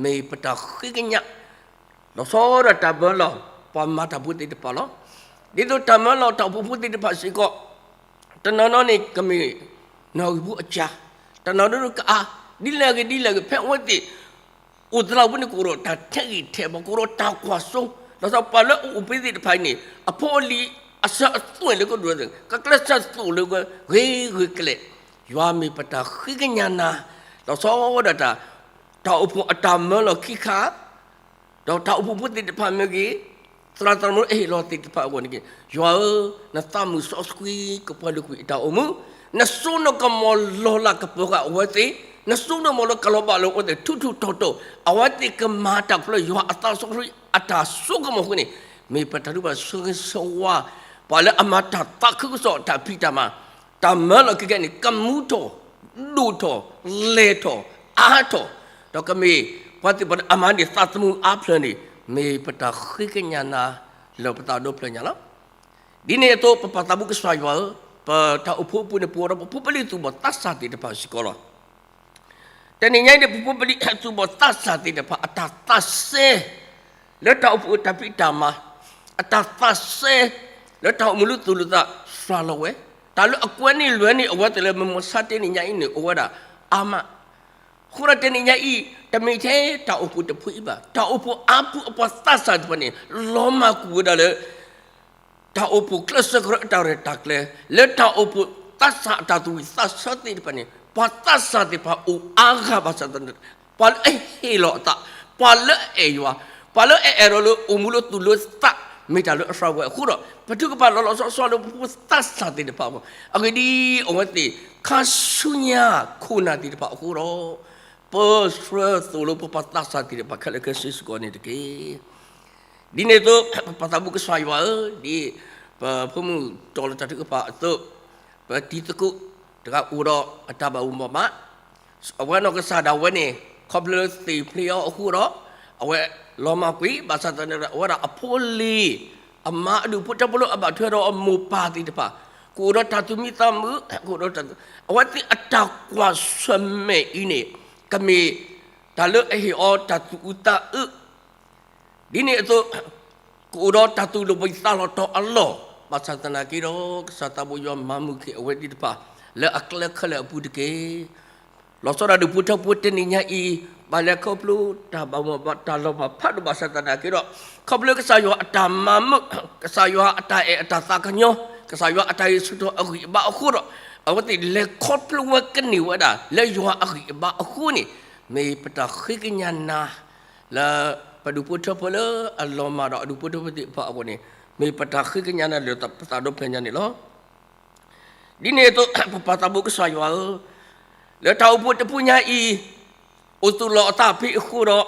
မ့ၢ်ပတၢ်ဃ့ကညး, လီၤဆီဒၣ်တၢ်မၢလီၤ ပှၤမၤတၢ်ဖိသ့ၣ်တဖၣ်လီၤ. ဒ်သိးတၢ်မၢလီၤတၢ်အိၣ်ဖှိၣ်ဖိသ့ၣ်တဖၣ်စ့ၢ်ကီး, တနီၤနီၤန့ၣ်ကမ့ၢ်, နီၣ်ဂံၢ်ဖိအစၢ်, တနီၤနီၤကအါ, ဒ်လဲၣ်ဂ့ၤဒ်လဲၣ်ဂ့ၤ ဖဲအဝဲသ့ၣ် အိၣ်သလၢအပူၤန့ၣ် ကအိၣ်ဒီးတၢ်ထဲးဂံၢ်ထဲးဘါ, ကအိၣ်ဒီးတၢ်ကွၢ်စိ, လီၤဆီပှၤလၢအအိၣ်ဖဲသ့ၣ်တဖၣ်အံၤန့ၣ် အဖိအလံၤအစၢၤအသွဲၣ်လၢကဒိၣ်, ကကျဲးစၢးသိၣ်လၢဂ့ၤဂ့ၤကလဲာ်, ယွၤမ့ၢ်ပတၢ်ဃ့ကညးနၤ, လီၤဆီဒၣ်တၢ်, တၢ်အိၣ်ဖှိၣ်အတၢ်မၢလီၤခံခါ ဒီးတၢ်အိၣ်ဖှိၣ်ဖိသ့ၣ်တဖၣ်မ့ၢ်ဂ့ၤ, သရၣ်သရၣ်မုၣ်လၢအဟ့ၣ်လီၤသ့ၣ်တဖၣ်အဂီၢ်န့ၣ်ဂ့ၤ, ယွၤဧၢ, နသးမုာ်စီဆှံကပှဲၤလၢကွံာ်အတၢ်အိၣ်မူ, နစိနကမီၤလီၤလးကပၢၤဃာ်အဝဲသ့ၣ်, နစိနကမီၤလၢကလီၤဘၣ်လၢအဝဲသ့ၣ်ထူထူတီတီ, အဝဲသ့ၣ်ကမၤတၢ်ဖျါယွၤအသးစီဆှံအတၢ်စိကမီၤအဃိန့ၣ်, မ့ၢ်ပတၢ်ထုကဖၣ်ဆၢဂ့ၤဆၢဝါ, ပှၤလၢအမၤတၢ်သးခုကစီၣ်တၢ်ဖံးတၢ်မၤ, တၢ်မၢလီၤခံခါန့ၣ် ကမူထီၣ်, ဒိၣ်ထီၣ်, လဲၤထီၣ်, အါထီၣ်, ဒီးကမ့ၢ်, ပှၤသ့ၣ်တဖၣ်လၢအမၤန့ၢ်သးသမူအါဖျၢၣ်န့ၣ်, မ့ၢ်ပတၢ်ဃ့ကညးနၤ, လၢပသးဒီဖျၢၣ်ညါလီၤ. ဒ်န့ၣ်အသိး ပပာ်သးဘူၣ်ကစၢ်ယွၤဧၢ, ပတၢ်အိၣ်ဖှိၣ်အပူၤန့ၣ် ပအိၣ်ဒီးပဖိပလံၤသူၣ်ဘီၣ်သးစၢ်သ့ၣ်တဖၣ်စ့ၢ်ကီးလီၤ. တနံၤညါအံၤန့ၣ် ပဖိပလံၤသူၣ်ဘီၣ်သးစၢ်သ့ၣ်တဖၣ် အတၢ်သးစဲ လၢတၢ်အိၣ်ဖှိၣ်တၢ်ဖံးတၢ်မၤ, အတၢ်သးစဲ လၢတၢ်အိၣ်မူလၢသူၣ်လၢသးစှၤလီၤဝဲ, တၢ်လၢအကွဲန့ၢ်လွဲန့ၢ်အဝဲသ့ၣ်လၢမုၢ်မဆါတနံၤညါအံၤန့ၣ် အိၣ်ဝဲဒၣ်အါမး. အဃိဒီးတနံၤညါအံၤ တမ့ၢ်ထဲတၢ်အိၣ်ဖှိၣ်တဖုအံၤဘၣ်, တၢ်အိၣ်ဖှိၣ်အါပူၤအပှၤသးစၢ်သ့ၣ်တဖၣ်န့ၣ် လီၤမၢ်ကွံာ်ဝဲဒၣ်လၢ တၢ်အိၣ်ဖှိၣ်ကျဲးစၢးကရၢအတၢ်ရဲၣ်တၢ်ကျဲၤ, လၢတၢ်အိၣ်ဖှိၣ်သးစၢ်အတၢ်သူၣ်ဝံၣ်သးဆၢသ့ၣ်တဖၣ်န့ၣ် ပှၤသးစၢ်သ့ၣ်တဖၣ်အိၣ်အါဂၤဘၣ်ဆၣ်သနာ်က့, ပှၤလၢအဟ့ၣ်လီၤအသး, ပှၤလၢအအဲၣ်ယွၤ, ပှၤလၢအအဲၣ်ဒိးလၢအိၣ်မူလၢသူၣ်လၢသး မ့ၢ်တၢ်လၢအရၤဝဲအဃိဒီး ပထုကဖၣ်လီၤလီၤဆီဆီလၢပဖိသးစၢ်သ့ၣ်တဖၣ်အဂီၢ်, အဂ့ၢ်ဒ်အံၤ အဝဲသ့ၣ် ခါဆူညါခိၣ်နၢ်သ့ၣ်တဖၣ်အဃိဒီး ပဆှၢသိၣ်လိပပှၤသးစၢ်သ့ၣ်တဖၣ်ခဲလၢာ်ခဲဆ့စ့ၢ်ကီးန့ၣ်တက့ၢ်. ဒ်န့ၣ်အသိး ပပာ်သးဘူၣ်ကစၢ်ယွၤဧၢ, ဒ်ပဖိမုၣ်တီၤလၢတၢ်ထုကဖၣ်အသိး, ပတံၤသကိးတဂၤအိၣ်ဒီးအတၢ်ဘၣ်မူဘၣ်ဒါ, အဝဲနီၢ်ကစၢ်ဒၣ်ဝဲန့ၣ် ခီဖျိလၢသ့ၣ်ဖျ့အီၤအဃိဒီး အဝဲလီၤမၢ်ကွံာ်, ဘၣ်ဆၣ်သနာ်က့ အဝဲဒၣ်အဖိလံၤ, အမါအဒူၣ်ဖိထၢဖိလၢအဘၣ်ထွဲဒီးအမိၢ်ပၢ်သ့ၣ်တဖၣ်, ကအိၣ်ဒီးတၢ်သူၣ်မံသးမုာ်, ကအိၣ်ဒီးတၢ်သူၣ်, အဝဲသ့ၣ်အတၢ်ကွၢ်ဆၢၣ်မဲာ်အံၤန့ၣ် ကမ့ၢ်တၢ်လၢအဟ့ၣ်အီၤတၢ်သူၣ်အုးသးအုး ဒ်န့ၣ်အသိး ကအိၣ်ဒီးတၢ်သူၣ်လီၤဘှံးသးလီၤတီၤအလီၢ်, ဘၣ်ဆၣ်သနာ်က့ဒီး ကစၢ်သးဘိယွၤမၤမုာ်က့ၤအဝဲသ့ၣ်တဖၣ် လၢအကျဲခဲလၢာ်အပူၤတက့ၢ်. လီၤဆီဒၣ်တၢ်ဒူၣ်ဖိထၢဖိတနံၤညါအံၤ ဘၣ်လဲၤခီဖျိတၢ်ဘၣ်မူဘၣ်တၢ်လီၤမၢ်ဖးဒိၣ်ဘၣ်ဆၣ်သနာ်က့ဒီး ခီဖျိကစၢ်ယွၤအတၢ်မၤမုာ်, ကစၢ်ယွၤအတၢ်အဲၣ်အတၢ်သးကညီၤ, ကစၢ်ယွၤအတၢ်ဂ့ၢ်ဆၢထၢၣ်အဂံၢ်အဘါအဃိဒီး အဝဲသ့ၣ်လဲၤခီဖျိဝဲကန့ၢ်ဝဲဒၣ် လၢယွၤအဂံၢ်အဘါအဃိန့ၣ် မ့ၢ်ပတၢ်ဃ့ကညးနၤ လၢပဒူၣ်ဖိထၢဖိလၢအလီၤမၢ်ဒီးအဒူၣ်ဖိထၢဖိသ့ၣ်တဖၣ်အဂီၢ်န့ၣ် မ့ၢ်ပတၢ်ဃ့ကညးနၤလၢပသးဒီဖျၢၣ်ညါန့ၣ်လီၤ. ဒ်န့ၣ်အသိး ပပၢ်သးဘိကစၢ်ယွၤဧၢ, လၢတၢ်အိၣ်ဖှိၣ်တဖုညါအံၤ အိၣ်သူၣ်လီၤအသးဖဲအဃိဒီး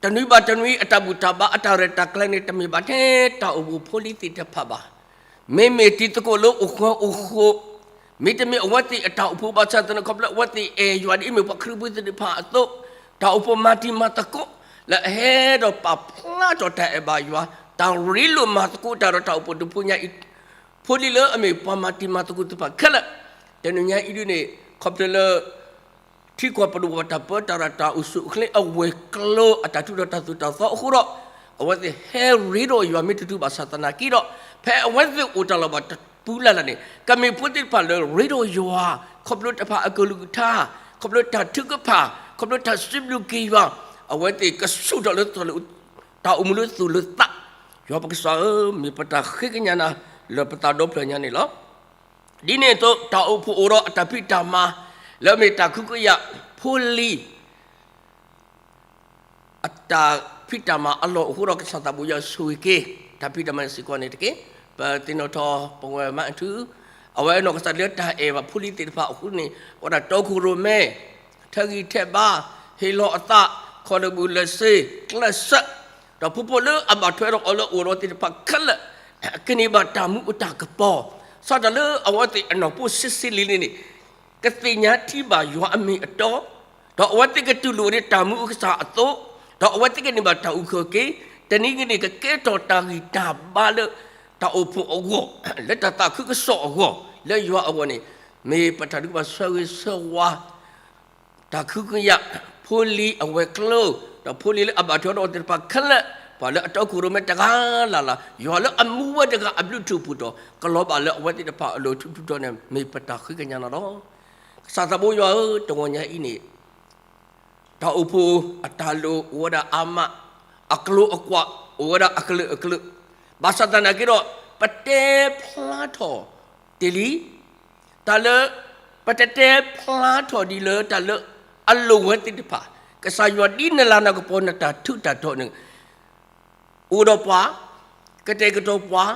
တနွံဘၣ်တနွံအတၢ်ဘူၣ်တၢ်ဘါအတၢ်ရဲၣ်တၢ်ကျဲၤန့ၣ် တမ့ၢ်ဘၣ်ထဲတၢ်အိၣ်ဖှိၣ်ဖိလံၤသ့ၣ်တဖၣ်ဘၣ်. မ့မ့ၢ်တံၤသကိးလၢအိၣ်ဃၢၤအိၣ်ဃိး, မ့တမ့ၢ်အဝဲသ့ၣ်အတၢ်အိၣ်ဖှိၣ်ဘၣ်ဆၣ်သနာ်က့ ခီဖျိအဝဲသ့ၣ်အဲၣ်ယွၤဒ်အမ့ၢ်ပှၤခရံာ်ဖိသ့ၣ်တဖၣ်အသိး, တၢ်အိၣ်ဖှိၣ်မၤတံၤမၤသကိး လၢအဟဲဒီးပာ်ဖျါထီၣ်တၢ်အဲၣ်ဘၣ်ယွၤ, တၢ်ရ့လိာ်မၤသကိးတၢ်ဒီးတၢ်အိၣ်ဖှိၣ်တဖုညါအံၤ, ဖိလံၤလၢအမ့ၢ်ပှၤမၤတံၤမၤသကိးသ့ၣ်တဖၣ်ခဲလၢာ်, တနံၤညါအံၤဒ်န့ၣ် ခီဖျိလၢ ထံကီၢ်ပဒိၣ်ပပှၢ်တၢ်ပၢတၢ်ရၤတၢ်အိၣ်ဆူၣ်အိၣ်ချ့အဝဲၤကျိၤအတၢ်ထူးထီၣ်တၢ်သိၣ်တၢ်သီအဃိဒီး, အဝဲသ့ၣ်ဟဲရ့ဒီးယွၤမ့ၢ်တတုၤဘၣ်ဆၣ်သနာ်က့ဒီး, ဖဲအဝဲသ့ၣ်အိၣ်တၢ်လီၢ်ဘၣ်တပူၤလၢ်လၢ်န့ၣ် ကမ့ၢ်ဖိသ့ၣ်တဖၣ်လၢရ့ဒီးယွၤ, ခီဖျိတၢ်ဖးအကလုၢ်ကထါ, ခီဖျိတၢ်ထုကဖၣ်, ခီဖျိတၢ်စံးဘျုးက့ၤယွၤ, အဝဲသ့ၣ်ကဆူၣ်ထီၣ်လၢ တၢ်အိၣ်မူလၢသူၣ်လၢသး, ယွၤပကစၢ်ဧၢ, မ့ၢ်ပတၢ်ဃ့ကညးနၤလၢပသးဒီဖျၢၣ်ညါန့ၣ်လီၤ. ဒ်န့ၣ်အသိး တၢ်အိၣ်ဖှိၣ်အိၣ်ဒီးအတၢ်ဖံးတၢ်မၤ လၢအမ့ၢ်တၢ်ကဟုကယာ်ဖိလံၤ အတၢ်ဖံးတၢ်မၤအလီၢ်အဃိဒီး ကစၢ်သးဘိယွၤဆိၣ်ဂ့ၤက့ၤ တၢ်ဖံးတၢ်မၤစ့ၢ်ကီးန့ၣ်တက့ၢ်. ပသ့ၣ်နီၣ်ထီၣ်ပဝဲမါထု, အဝဲအနီၢ်ကစၢ်လၢတၢ်အဲၣ်ဘၣ်ဖိလံၤသ့ၣ်တဖၣ်အဃိန့ၣ် အဝဲဒၣ်တီခိၣ်ရိၣ်မဲ, ထဲးဂံၢ်ထဲးဘါ, ဟ့ၣ်လီၤအသး, ခီၣ်တဘူၣ်လၢစ့, ကျဲးစၢး, ဒီးဖိဖိလၢအဘၣ်ထွဲဒီးအီၤလၢအအိၣ်ဒီးသ့ၣ်တဖၣ်ခဲလၢာ် ကန့ၢ်ဘၣ်တၢ်မူအတၢ်ကပီၤ, စးထီၣ်လၢအဝဲသ့ၣ်အနီၢ်ဖိဆံးဆံးလံၤလံၤန့ၣ် ကသ့ၣ်ညါထံဘၣ်ယွၤအမ့ၢ်အတီ, ဒီးအဝဲသ့ၣ်ကတူၢ်လိာ်ဒ်တၢ်မူအကစၢ်အသိး, ဒီးအဝဲသ့ၣ်ကန့ၢ်ဘၣ်တၢ်အုၣ်က့ၤခီၣ်က့ၤ, တနံၤအံၤန့ၣ် ကကဲထီၣ်တၢ်ဂံၢ်တၢ်ဘါလၢ တၢ်အိၣ်ဖှိၣ်အဂီၢ်, လၢတၢ်သးခုကစီၣ်အဂီၢ်, လၢယွၤအဂီၢ်န့ၣ်, မ့ၢ်ပတၢ်ဒုးဘၣ်ဆၢဂ့ၤဆၢဝါ တၢ်ကဟုကယာ် ဖိလံၤအဝဲၤကျိၤ, ဒီးဖိလံၤလၢအဘၣ်ထွဲဒီးအီၤသ့ၣ်တဖၣ်ခဲလၢာ်, ပှၤလၢအတီခိၣ်ရိၣ်မဲတဂၤလၢ်လၢ်, ယွၤလၢအမူဝဲတဂၤအဘျုးထူၣ်ပူၤတီၤ ကလီၤဘၣ်လၢအဝဲသ့ၣ်တဖၣ်အလိၤထူးထူးတီၤန့ၣ် မ့ၢ်ပတၢ်ဃ့ကညးနၤလီၤ. ကစၢ်သးဘိယွၤဧၢ, တဂီၤညါအံၤန့ၣ် တၢ်အိၣ်ဖှိၣ်အတၢ်လိၣ်အိၣ်ဝဲဒၣ်အါမး, အကျိၤအကွာ်အိၣ်ဝဲဒၣ်အကလုာ်ကလုာ်, ဘၣ်ဆၣ်သနာ်က့ဒီး ပတဲဖျါထီၣ်တ့ၢ်လံ, တၢ်လၢ ပတတဲဖျါထီၣ်ဒ်လၢတၢ်လၢအလိၣ်ဝဲသ့ၣ်တဖၣ်, ကစၢ်ယွၤဒ်နလၤနကပီၤနတၢ်ထူးတၢ်တီၤန့ၣ် အိၣ်ဒီးပှၤ, ကတဲာ်ကတီၤပှၤ,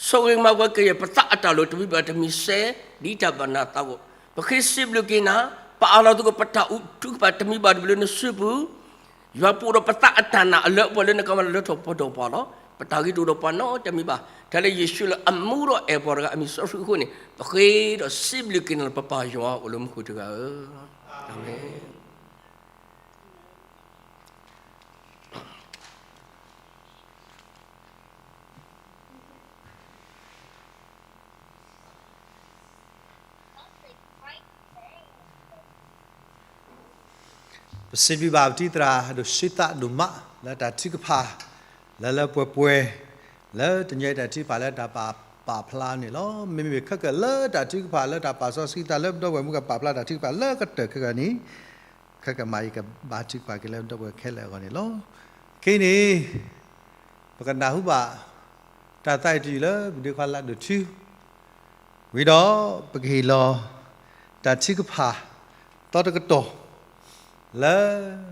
ဆိၣ်ဂ့ၤမၤဝဲကယဲၢ်ပသးအတၢ်လိၣ်တမံၤဘၣ်တမံၤစဲး ဒ်တၢ်ဘၣ်နသးအဂီၢ်, ပဃ့စံးဘျုးက့ၤနၤ, ပအးလီၤသကိးပတၢ်အိၣ်ထုကဖၣ်တမံၤဘၣ်တမံၤလၢနစုပူၤ, ယွၤပအိၣ်ဒီးပသးအတၢ်နာ်အလၢအပှဲၤလၢနကမၤလၢထီၣ်ပှဲၤထီၣ်ပှၤလီၤ. ပတၢ်ဂ့ၤတအိၣ်ဒီးပှၤနီတမံၤဘၣ်, ထဲလၢယ့ၣ်ၡူးလၢအမူဒီးအဲၣ်ပှၤတဂၤအမံၤစီဆှံအဃိန့ၣ် ပဃ့ဒီးစံးဘျုးက့ၤနၤလၢပပၢ်ယွၤ အိၣ်လၢမူခိၣ်တဂၤဧၢ, အၤမ့ၣ်. ပစံးဘျုးဘၣ်ပတံၤသရၣ်ဒိၣ်ဆံသးဒိၣ်မး လၢတၢ်ထုကဖၣ် လၢလၢပှဲၤပှဲၤ လၢတနံၤအံၤတၢ်ထုကဖၣ်လၢတၢ်ပာ်ပာ်ဖျါန့ၣ်လီၤ. မ့မ့ၢ်ခဲကၢၢ်လၢတၢ်ထုကဖၣ်လၢတၢ်ပာ်စီဆှံသးလၢပဒီပုၢ်ဝဲၢ်မုၣ်ကပာ်ဖျါတၢ်ထုကဖၣ်လၢကတၢၢ်ခဲကၢၢ်န့ၣ် ခဲကၢၢ်မးယကဘါထုကဖၣ်က့ၤလၢပဒီပုၢ်ဝဲၢ်ခဲလၢာ်အဂီၢ်န့ၣ်လီၤ. ခဲအံၤန့ၣ် ပကနၢ်ဟူဘၣ် တၢ်သးအံၤတယုၢ်လၢပဒုးခွါလၢဒိၣ်ထူ ဝံၤဒီး ပကဟ့ၣ်လီၤ တၢ်ထုကဖၣ် သီတကတီၢ် လၢ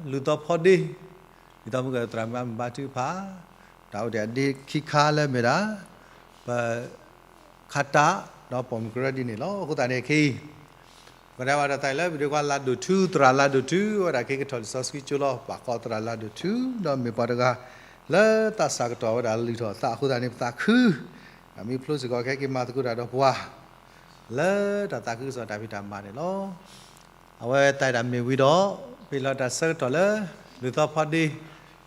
လူၤသီဖီဒ့ လူၤသီမုၢ်ကသရၣ်မုၢ်အမုၢ်ဘါထုကဖၣ် တၢ်အိၣ်ဒံးအဒ့ခံခါလၢမ့ၢ်ဒၣ် ပ ခါတၢ် ဒီးပိာ်မုၣ်ကရၢဒ်န့ၣ်လီၤ. အဃိသတးန့ၣ် ခဲအံၤ ပကနၣ်ဘၣ်တၢ်သးအံၤလၢ ပဒုးခွါလၢဒိၣ်ထူ သရၣ်လၢဒိၣ်ထူ ဝဲဒၣ်က့ၤကထီၣ်လံာ်စီဆှံကၠိလီၤ. ပာ်ဃီသရၣ်လၢဒိၣ်ထူ ဒီးမ့ၢ်ပှၤတဂၤ လၢသးစၢ်ကတီၢ်ဝဲဒၣ်လုၢ်ထီၣ်အသးအဃိသတးန့ၣ် ပသးခု ဒီးမ့ၢ်ဖျိစ့ၢ်ကီးခဲက့ၤမၤသကိးတၢ်ဒီးပှၤ လၢတၢ်သးခုကစီၣ်တၢ်ဖံးတၢ်မၤန့ၣ်လီၤ. အဝဲသးဒၣ်မ့ၢ်ဝံၤဒီး ပဟ့ၣ်လီၤတၢ်ဆၢကတီၢ်လၢ လူၤသီဖီဒ့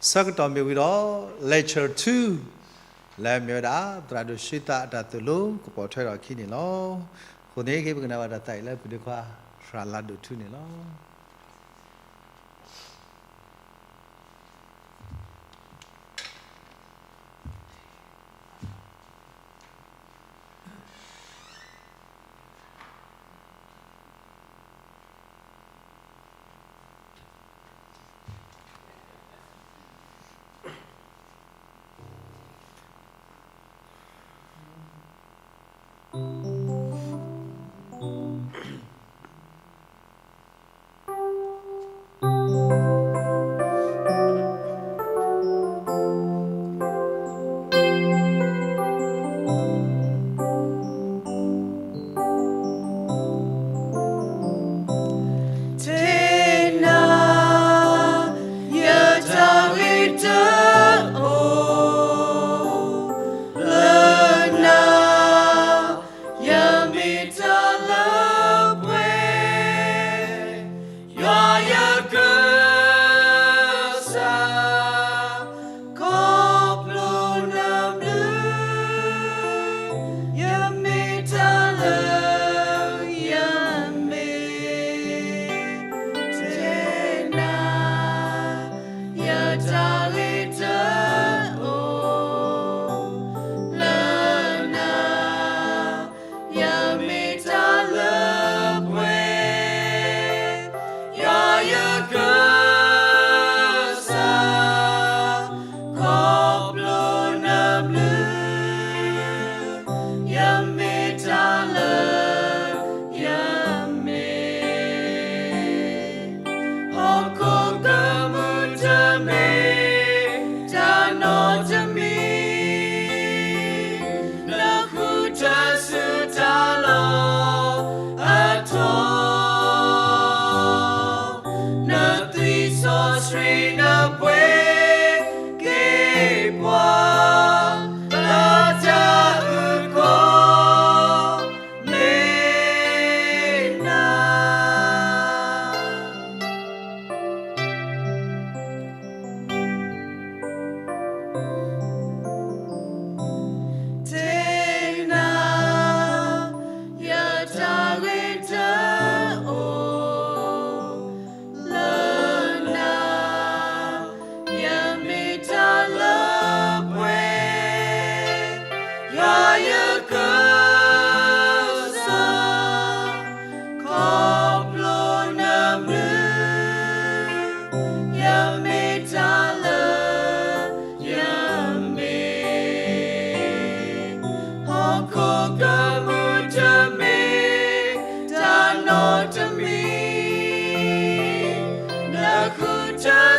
ဆၢကတီၢ်မ့ၢ်ဝံၤဒီး lecture two လၢမ့ၢ်ဝဲဒၣ် သရၣ်ဒိၣ်ဆှံသးအတၢ်သိၣ်လိကပိာ်ထွဲထီၣ်အခံန့ၣ်လီၤ. အဃိန့ၣ် ခဲအံၤပကနၣ်ဘၣ်တၢ်သးအံၤလၢ ပဒုးခွါ သရၣ်လၢဒိၣ်ထူန့ၣ်လီၤ.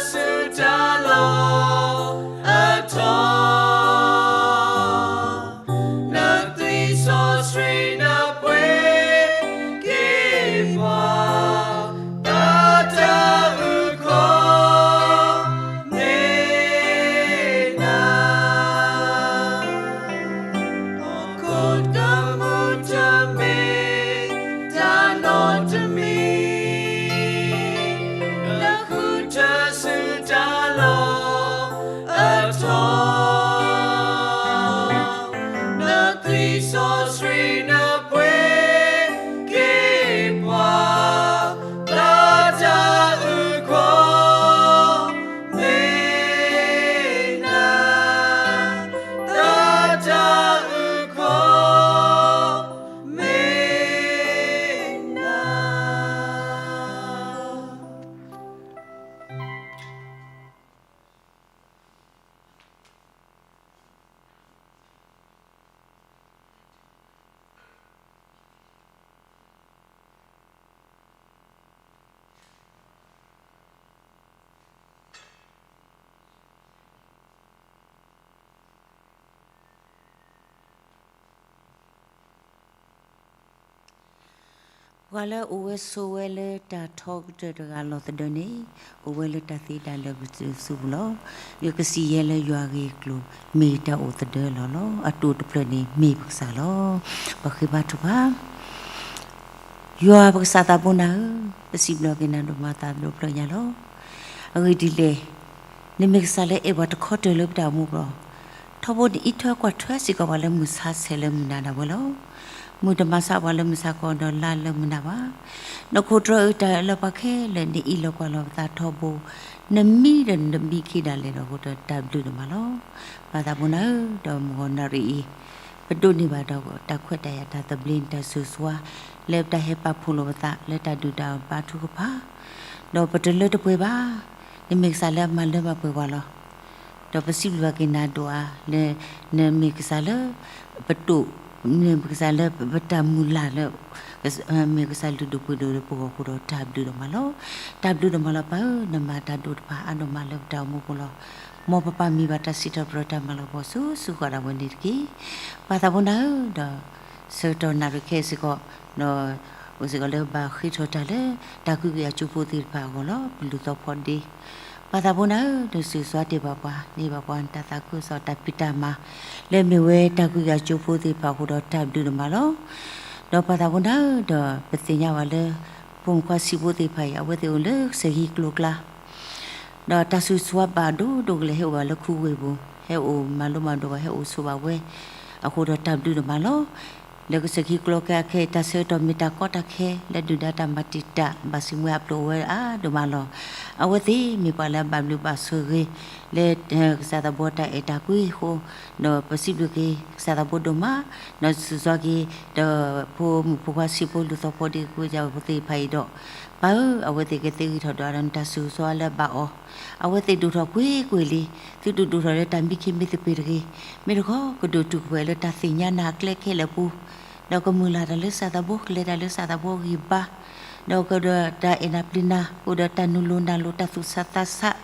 ဆူတၢ်လီၢ်အထီ, နသွံၣ်စီဆှံနပှ့ၤက့ၤပှၤ, ဘၣ်တၢ်အုၣ်ကီၤ မ့ၢ်နၤ, ဟီၣ်ခိၣ်ကမူၣ်တမ့ၢ်တၢ်နီတမံၤ, နဃုထၢဆူတၢ်လီၢ်အထီ, နသွံၣ်စီဆှံနပှ့ၤက့ၤပှၤ, ဘၣ်တၢ်အုၣ်ကီၤ မ့ၢ်နၤ, ဘၣ်တၢ်အုၣ်ကီၤ မ့ၢ်နၤ. ပှၤလၢအအိၣ်ဝဲဆိးဝဲလၢတၢ်ထီကတၢၢ်တဂၤလီၤသဒၢန့ၣ်, အိၣ်ဝဲလၢတၢ်သ့တၢ်လၢာ်ကစၢၢ်စုပူၤလီၤ. ယကစံးယဲလၢယွၤဂ့ၢ်အကျိၤ မ့ၢ်တၢ်အိၣ်သဒၢလီၤလီၤ. အတိၢ်တဖျၢၣ်န့ၣ်မ့ၢ်ပကစၢ်လီၤ. ပဃ့ဘါထုကဖၣ် ယွၤပကစၢ်သးဘိနၤဧၢ, ပစံးဘျုးက့ၤနၤဒိၣ်မး သးဒိၣ်ဖျၢၣ်ညါလီၤ. အဂ့ၢ်ဒ်လဲၣ်, နမ့ၢ်ကစၢ်လၢအဲၣ်ပှၤတခီတၢၢ်လၢပတၢ်အိၣ်မူပူၤလီၤ. ထီဘိနအံးထွဲကွၢ်ထွဲစ့ၢ်ကီးပှၤလၢမုၢ်ဆါဆဲးလၢမုၢ်နၤဒၣ်ဝဲလီၤ. မုၢ်တမၤဆါပှၤလၢမုၢ်ဆါခီဒီးလါလၢမုၢ်နၤဘၣ်. နခိၣ်တြီအုးတၢ်အၢလၢပှၤခဲလၢာ် နအံးလီၤကွၢ်လီၤပသးထီဘိ, နမံဒီးနမံခံဒၣ်လဲာ်ဒီးအဃိဒီးတၢ်ဘျုးဒိၣ်မးလီၤ. ပၢ်သးဘိနၤဧၢ, ဒီးမုၢ်ဂီၤနၣ်ရံၣ်အံၤ ပဒိးန့ၢ်ဘၣ်ဒီးတၢ်ခွဲးတၢ်ယာ်တၢ်သဘျ့ နတၢ်ဆိၣ်ဂ့ၤဆိၣ်ဝါ လၢပတၢ်ဟဲပာ်ဖှိၣ်လိာ်ပသး လၢတၢ်ဒုၣ်တၢ်အၢဘါထုကဖၣ်, ဒီးပတလၢတပှဲၤဘၣ်. နမ့ၢ်ကစၢ်လၢအမၤလၢမၤပှဲၤပှၤလီၤ. ဒီးပစံးဘျုးဘၣ်က့ၤနၤဒိၣ်အါလၢ နမ့ၢ်ကစၢ်လၢ ပတိၢ်, နမ့ၢ်ကစၢ်လၢပတၢ်မုၢ်လၢ်လၢ မ့ၢ်ကစၢ်လုၢ်ဒိၣ်ပှ့ၤဒိၣ်လၢပဂီၢ်အဃိဒီးတၢ်ဘျုးဒိၣ်မးလီၤ. တၢ်ဘျုးဒိၣ်မးလီၤပၢ်ဧၢ, နမၤတၢ်ဒိၣ်တဖၣ်အါဒိၣ်မးလၢပတၢ်အိၣ်မူပူၤလီၤ. မ်ပပာ်မံဘၣ်တၢ်စံးထီၣ်ပတြၢၤတၢ်မၤလၤကပီၤဆူဆူဃီဒၣ်ဝဲန့ၣ်တက့ၢ်. ပၢ်သးဘိနၤဧၢ, ဒီးဆၢကတီၢ်နၣ်ရံၣ်ခဲအံၤစ့ၢ်ကီး ဒီးအိၣ်စ့ၢ်ကီးလၢဘၣ်ဃ့ထီၣ်တၢ်လၢ တၢ်ကဟုကယာ်ကၠိဖိသ့ၣ်တဖၣ်အဂီၢ်လီၤ. ပလူၤသီဖီဒ့ ပၢ်သးဘိနၤဧၢ, နဆိၣ်ဂ့ၤဆိၣ်ဝါတ့ၢ်ဘၣ်ပှၤ, န့ၢ်ဘၣ်ပှၤနတၢ်သးခုကစီၣ်တၢ်ဖံးတၢ်မၤ လၢမ့ၢ်ဝဲတၢ်ကဟုကယာ်ကၠိဖိသ့ၣ်တဖၣ်အဃိဒီးတၢ်ဘျုးဒိၣ်မးလီၤ. ဒီးပၢ်သးဘိနၤဧၢ, ဒီးပသ့ၣ်ညါဘၣ်လၢ ဖိမုၣ်ခွါဆံးဖိသ့ၣ်တဖၣ်အံၤ အဝဲသ့ၣ်အိၣ်လၢကစၢၢ်ဟံၣ်ကျိၤကျါ ဒီးတၢ်ဆိၣ်ဂ့ၤဆိၣ်ဝါဘၣ်ဒိဒိၣ်ကလဲာ် ဟဲအိၣ်ဘၣ်လၢခူဝ့ၢ်ပူၤ, ဟဲအိၣ်မၤလိမၤဒိးဘၣ် ဟဲအိၣ်ဆိးဘၣ်ဝဲ, အဃိဒီးတၢ်ဘျုးဒိၣ်မးလီၤ. လၢကစၢၢ်ခံကျိၤခဲအံၤ တၢ်ဆၢကတီၢ်မ့ၢ်တၢ်ကီတၢ်ခဲ လၢဒုၣ်ဒါတၢ်မၤတံာ်တာ် ဘၣ်စံးမွဲအပျိၢ်အိၣ်ဝဲအါဒိၣ်မးလီၤ. အဝဲသ့ၣ်မ့ၢ်ပှၤလၢအဘၣ်ဘျုးဘၣ်ဆိၣ်ဂ့ၤ လၢကစၢ်သးဘိတၢ်အဲၣ်တၢ်ကွံအဃိ, ဒီးပစံးဘျုးက့ၤကစၢ်သးဘိဒိၣ်မး, ဒီးဆိၣ်ဂ့ၤဆိၣ်ဝါက့ၤ ဒီးဖိမုၣ်ဖိခွါဆံးဖိလူၤသီဖီဒ့ဖိယဖိသ့ၣ်တဖၣ်အံၤဒီး ပၢ်ဧၢ, အဝဲသ့ၣ်ကသ့ဂံၢ်ထီၣ်ဒွးဒီးနတၢ်ဆိၣ်ဂ့ၤဆိၣ်ဝါလၢဘၣ်အီၤ, အဝဲသ့ၣ်ဒိၣ်ထီၣ်ကွ့ၢ်ကွ့ၢ်လံ, သုတဒိၣ်ထီၣ်လၢတၢ်မံခ့မံသပ့ၤတဂ့ၤ, မ့ၢ်တခီ ကဒိၣ်တုာ်ခိၣ်လၢတၢ်သ့ၣ်ညါနၤအကျဲခဲလၢာ်အပူၤ, ဒီးကမုၢ်လၢ်တၢ်လၢကစၢ်သးဘိ ကလဲၤတၢ်လၢကစၢ်သးဘိဂံၢ်ဘါ, ဒီးကဒီးတၢ်အဲၣ်နၤပျံၤနၤ ကအိၣ်ဒီးတၢ်နုာ်လီၤနၢ်လီၤ တၢ်သူၣ်ဆးသးဆး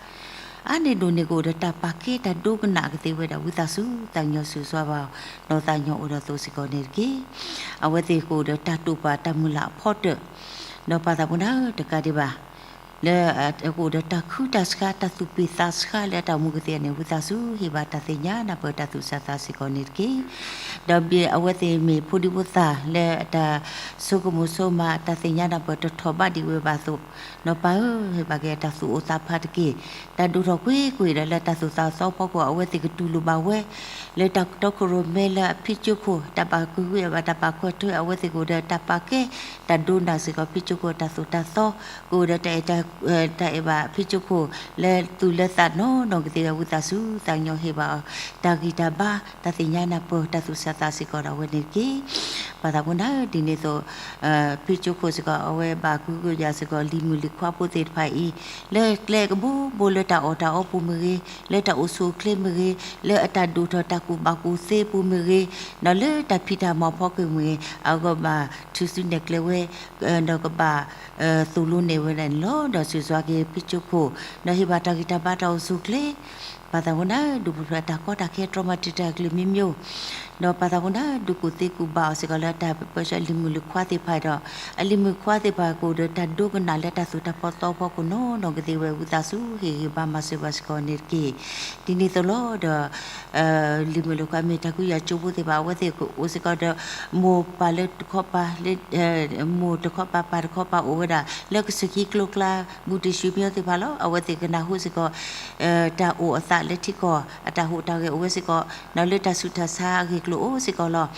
အါန့ၢ်ဒိၣ်န့ၢ်ကအိၣ်ဒီးတၢ်ပာ်ကဲတၢ်ဒိကနၣ်ကသ့ဝဲဒၣ် ဝံသးစူၤသးကညီၤဆိၣ်ဂ့ၤဆိၣ်ဝါဘၣ် နီၢ်သးကညီၤအိၣ်ဒီးသိးစ့ၢ်ကီးန့ၣ်တက့ၢ်. အဝဲသ့ၣ်ကအိၣ်ဒီးတၢ်တိာ်ပာ်တၢ်မုၢ်လၢ်အဖီတၢၣ်, ဒီးပၢ်သးဘိနၤဧၢ တကးဒံးဘၣ် လၢအကအိၣ်ဒီးတၢ်ခုတၢ်ဆှါ တၢ်သူၣ်ပ့ၢ်သးဆှါလၢအတၢ်အိၣ်မူကသ့န့ၣ် ဝံသးစူၤဟ့ၣ်ဘၣ်တၢ်သ့ၣ်ညါနၢ်ပၢၢ်တၢ်သူၣ်ဆးသးစ့ၢ်ကီးန့ၣ်တက့ၢ်. ဒီးအဝဲသ့ၣ်မ့ၢ်ဖိဒံဖိသၣ်လၢအတၢ်ဆိကမိၣ်ဆိကမး တၢ်သ့ၣ်ညါနၢ်ပၢၢ်တထီၣ်ဘးဒံးဝဲဘၣ်အသိး, ဒီးပၢ်ဧၢ ဟ့ၣ်ဘၣ်က့ၤတၢ်သူၣ်အိၣ်သးဖးတက့ၢ်. တၢ်ဒိၣ်ထီၣ်ကွ့ၢ်ကွ့ၢ်ဒီးလၢတၢ်သိၣ်တၢ်သီဖီခိၣ် အဝဲသ့ၣ်ကတူၢ်လိာ်ဘၣ်ဝဲ လၢတၢ်တီခိၣ်ရိၣ်မဲလၢအဖံးကၠိခိၣ် တၢ်ဘၣ်ကဟုကယာ်ဘၣ်တၢ်ပာ်ခွဲးထွဲ အဝဲသ့ၣ်ကအိၣ်ဒီးတၢ်ပာ်ကဲ တၢ်ဒိကနၣ်စ့ၢ်ကီးဖံးကၠိခိၣ်တၢ်သိၣ်တၢ်သီ, ကအိၣ်ဒီးတၢ်အဲၣ် တၢ်အဲၣ်ဘၣ်ဖံးကၠိခိၣ် လၢသူၣ်လၢသးနီၢ်နီၢ်ကသ့ဝဲ ဝံသးစူၤသးကညီၤဟ့ၣ်ဘၣ်အီၤ တၢ်ဂံၢ်တၢ်ဘါ တၢ်သ့ၣ်ညါနၢ်ပၢၢ်တၢ်သူၣ်ဆးသးစ့ၢ်ကီးဒၣ်ဝဲန့ၣ်တက့ၢ်. ပၢ်သးဘိနၤဧၢ ဒ်န့ၣ်အသိး ဖံးကၠိခိၣ်စ့ၢ်ကီး အဝဲဘၣ်ကဟုကယာ်စ့ၢ်ကီး လံၤမုၣ်လံၤခွါဖိသ့ၣ်တဖၣ်အံၤ လၢကျဲကဘိဘိလၢတၢ်အီၣ်တၢ်အီပူၤမ့ၢ်ဂ့ၤ, လၢတၢ်အိၣ်ဆူၣ်အိၣ်ချ့မ့ၢ်ဂ့ၤ, လၢအတၢ်ဒိၣ်ထီၣ်တၢ်ကူၣ်ဘၣ်ကူၣ်သ့ပူၤမ့ၢ်ဂ့ၤ, ဒီးလၢတၢ်ဖံးတၢ်မၤဖီခိၣ်မ့ၢ်ဂ့ၤ, အကဘၣ်ထုးစုနဲၣ်ကျဲဝဲ ဒီးကဘၣ်သိၣ်လိနဲၣ်ဝဲဒၣ်န့ၣ်လီၤ. ဒီးစူးစွါက့ၤဖံကၠိခိၣ်, ဒီးဟ့ၣ်ဘၣ်တၢ်ဂံၢ်တၢ်ဘါတၢ်အိၣ်ဆူၣ်အိၣ်ချ့, ပၢ်သးဖိန့ၣ် ဒူၣ်ပူၤဖျဲးတၢ်ကီတၢ်ခဲ တြီမၤတံာ်တာ်ကလုာ်မံၤမံၤ, ဒီးပၢ်သးဖိန့ၣ် ဒုးကူၣ်သ့ကူၣ်ဘၣ်အီၤစ့ၢ်ကီးလၢတၢ်ပၢဆှၢအလံၤမုၣ်လံၤခွါသ့ၣ်တဖၣ်ဒီး အလံၤမုၣ်ခွါသ့ၣ်တဖၣ်ကအိၣ်ဒီးတၢ်ဒိကနၣ်လၢတၢ်သိၣ်တၢ်ဖီသီအဖီခိၣ်နီၢ်နီၢ်ကသ့ဝဲ ဝံသးစူၤဟ့ၣ်ဂံၢ်ဘါမၤစၢၤဘၣ်စ့ၢ်ကီးန့ၣ်တက့ၢ်. ဒ်န့ၣ်အသိးလီၤဒီး လံၤမုၣ်လံၤခွါမ့ၢ်တၢ်ကွံယၤကၠိဖိသ့ၣ်တဖၣ် အဝဲသ့ၣ်ကအိၣ်စ့ၢ်ကီးဒီး မိၢ်ပၢ်လၢတခီပၤ မိၢ်တခီပၤပၢ်တခီပၤအိၣ်ဝဲဒၣ် လၢကစၢၢ်ခံကျိကျါ ဘူးတံၢ်ဆူမံသ့ၣ်တဖၣ်လီၤ. အဝဲသ့ၣ်ကနၢ်ဟူစ့ၢ်ကီး တၢ်အိၣ်အသးလၢထံကီၢ် အတၢ်ဟူးတၢ်ဂဲၤအိၣ်ဝဲစ့ၢ်ကီး ဒီးလၢတၢ်ဆူးတၢ်ဆါအဂ့ၢ်ကျိၤအိၣ်စ့ၢ်ကီးလီၤ.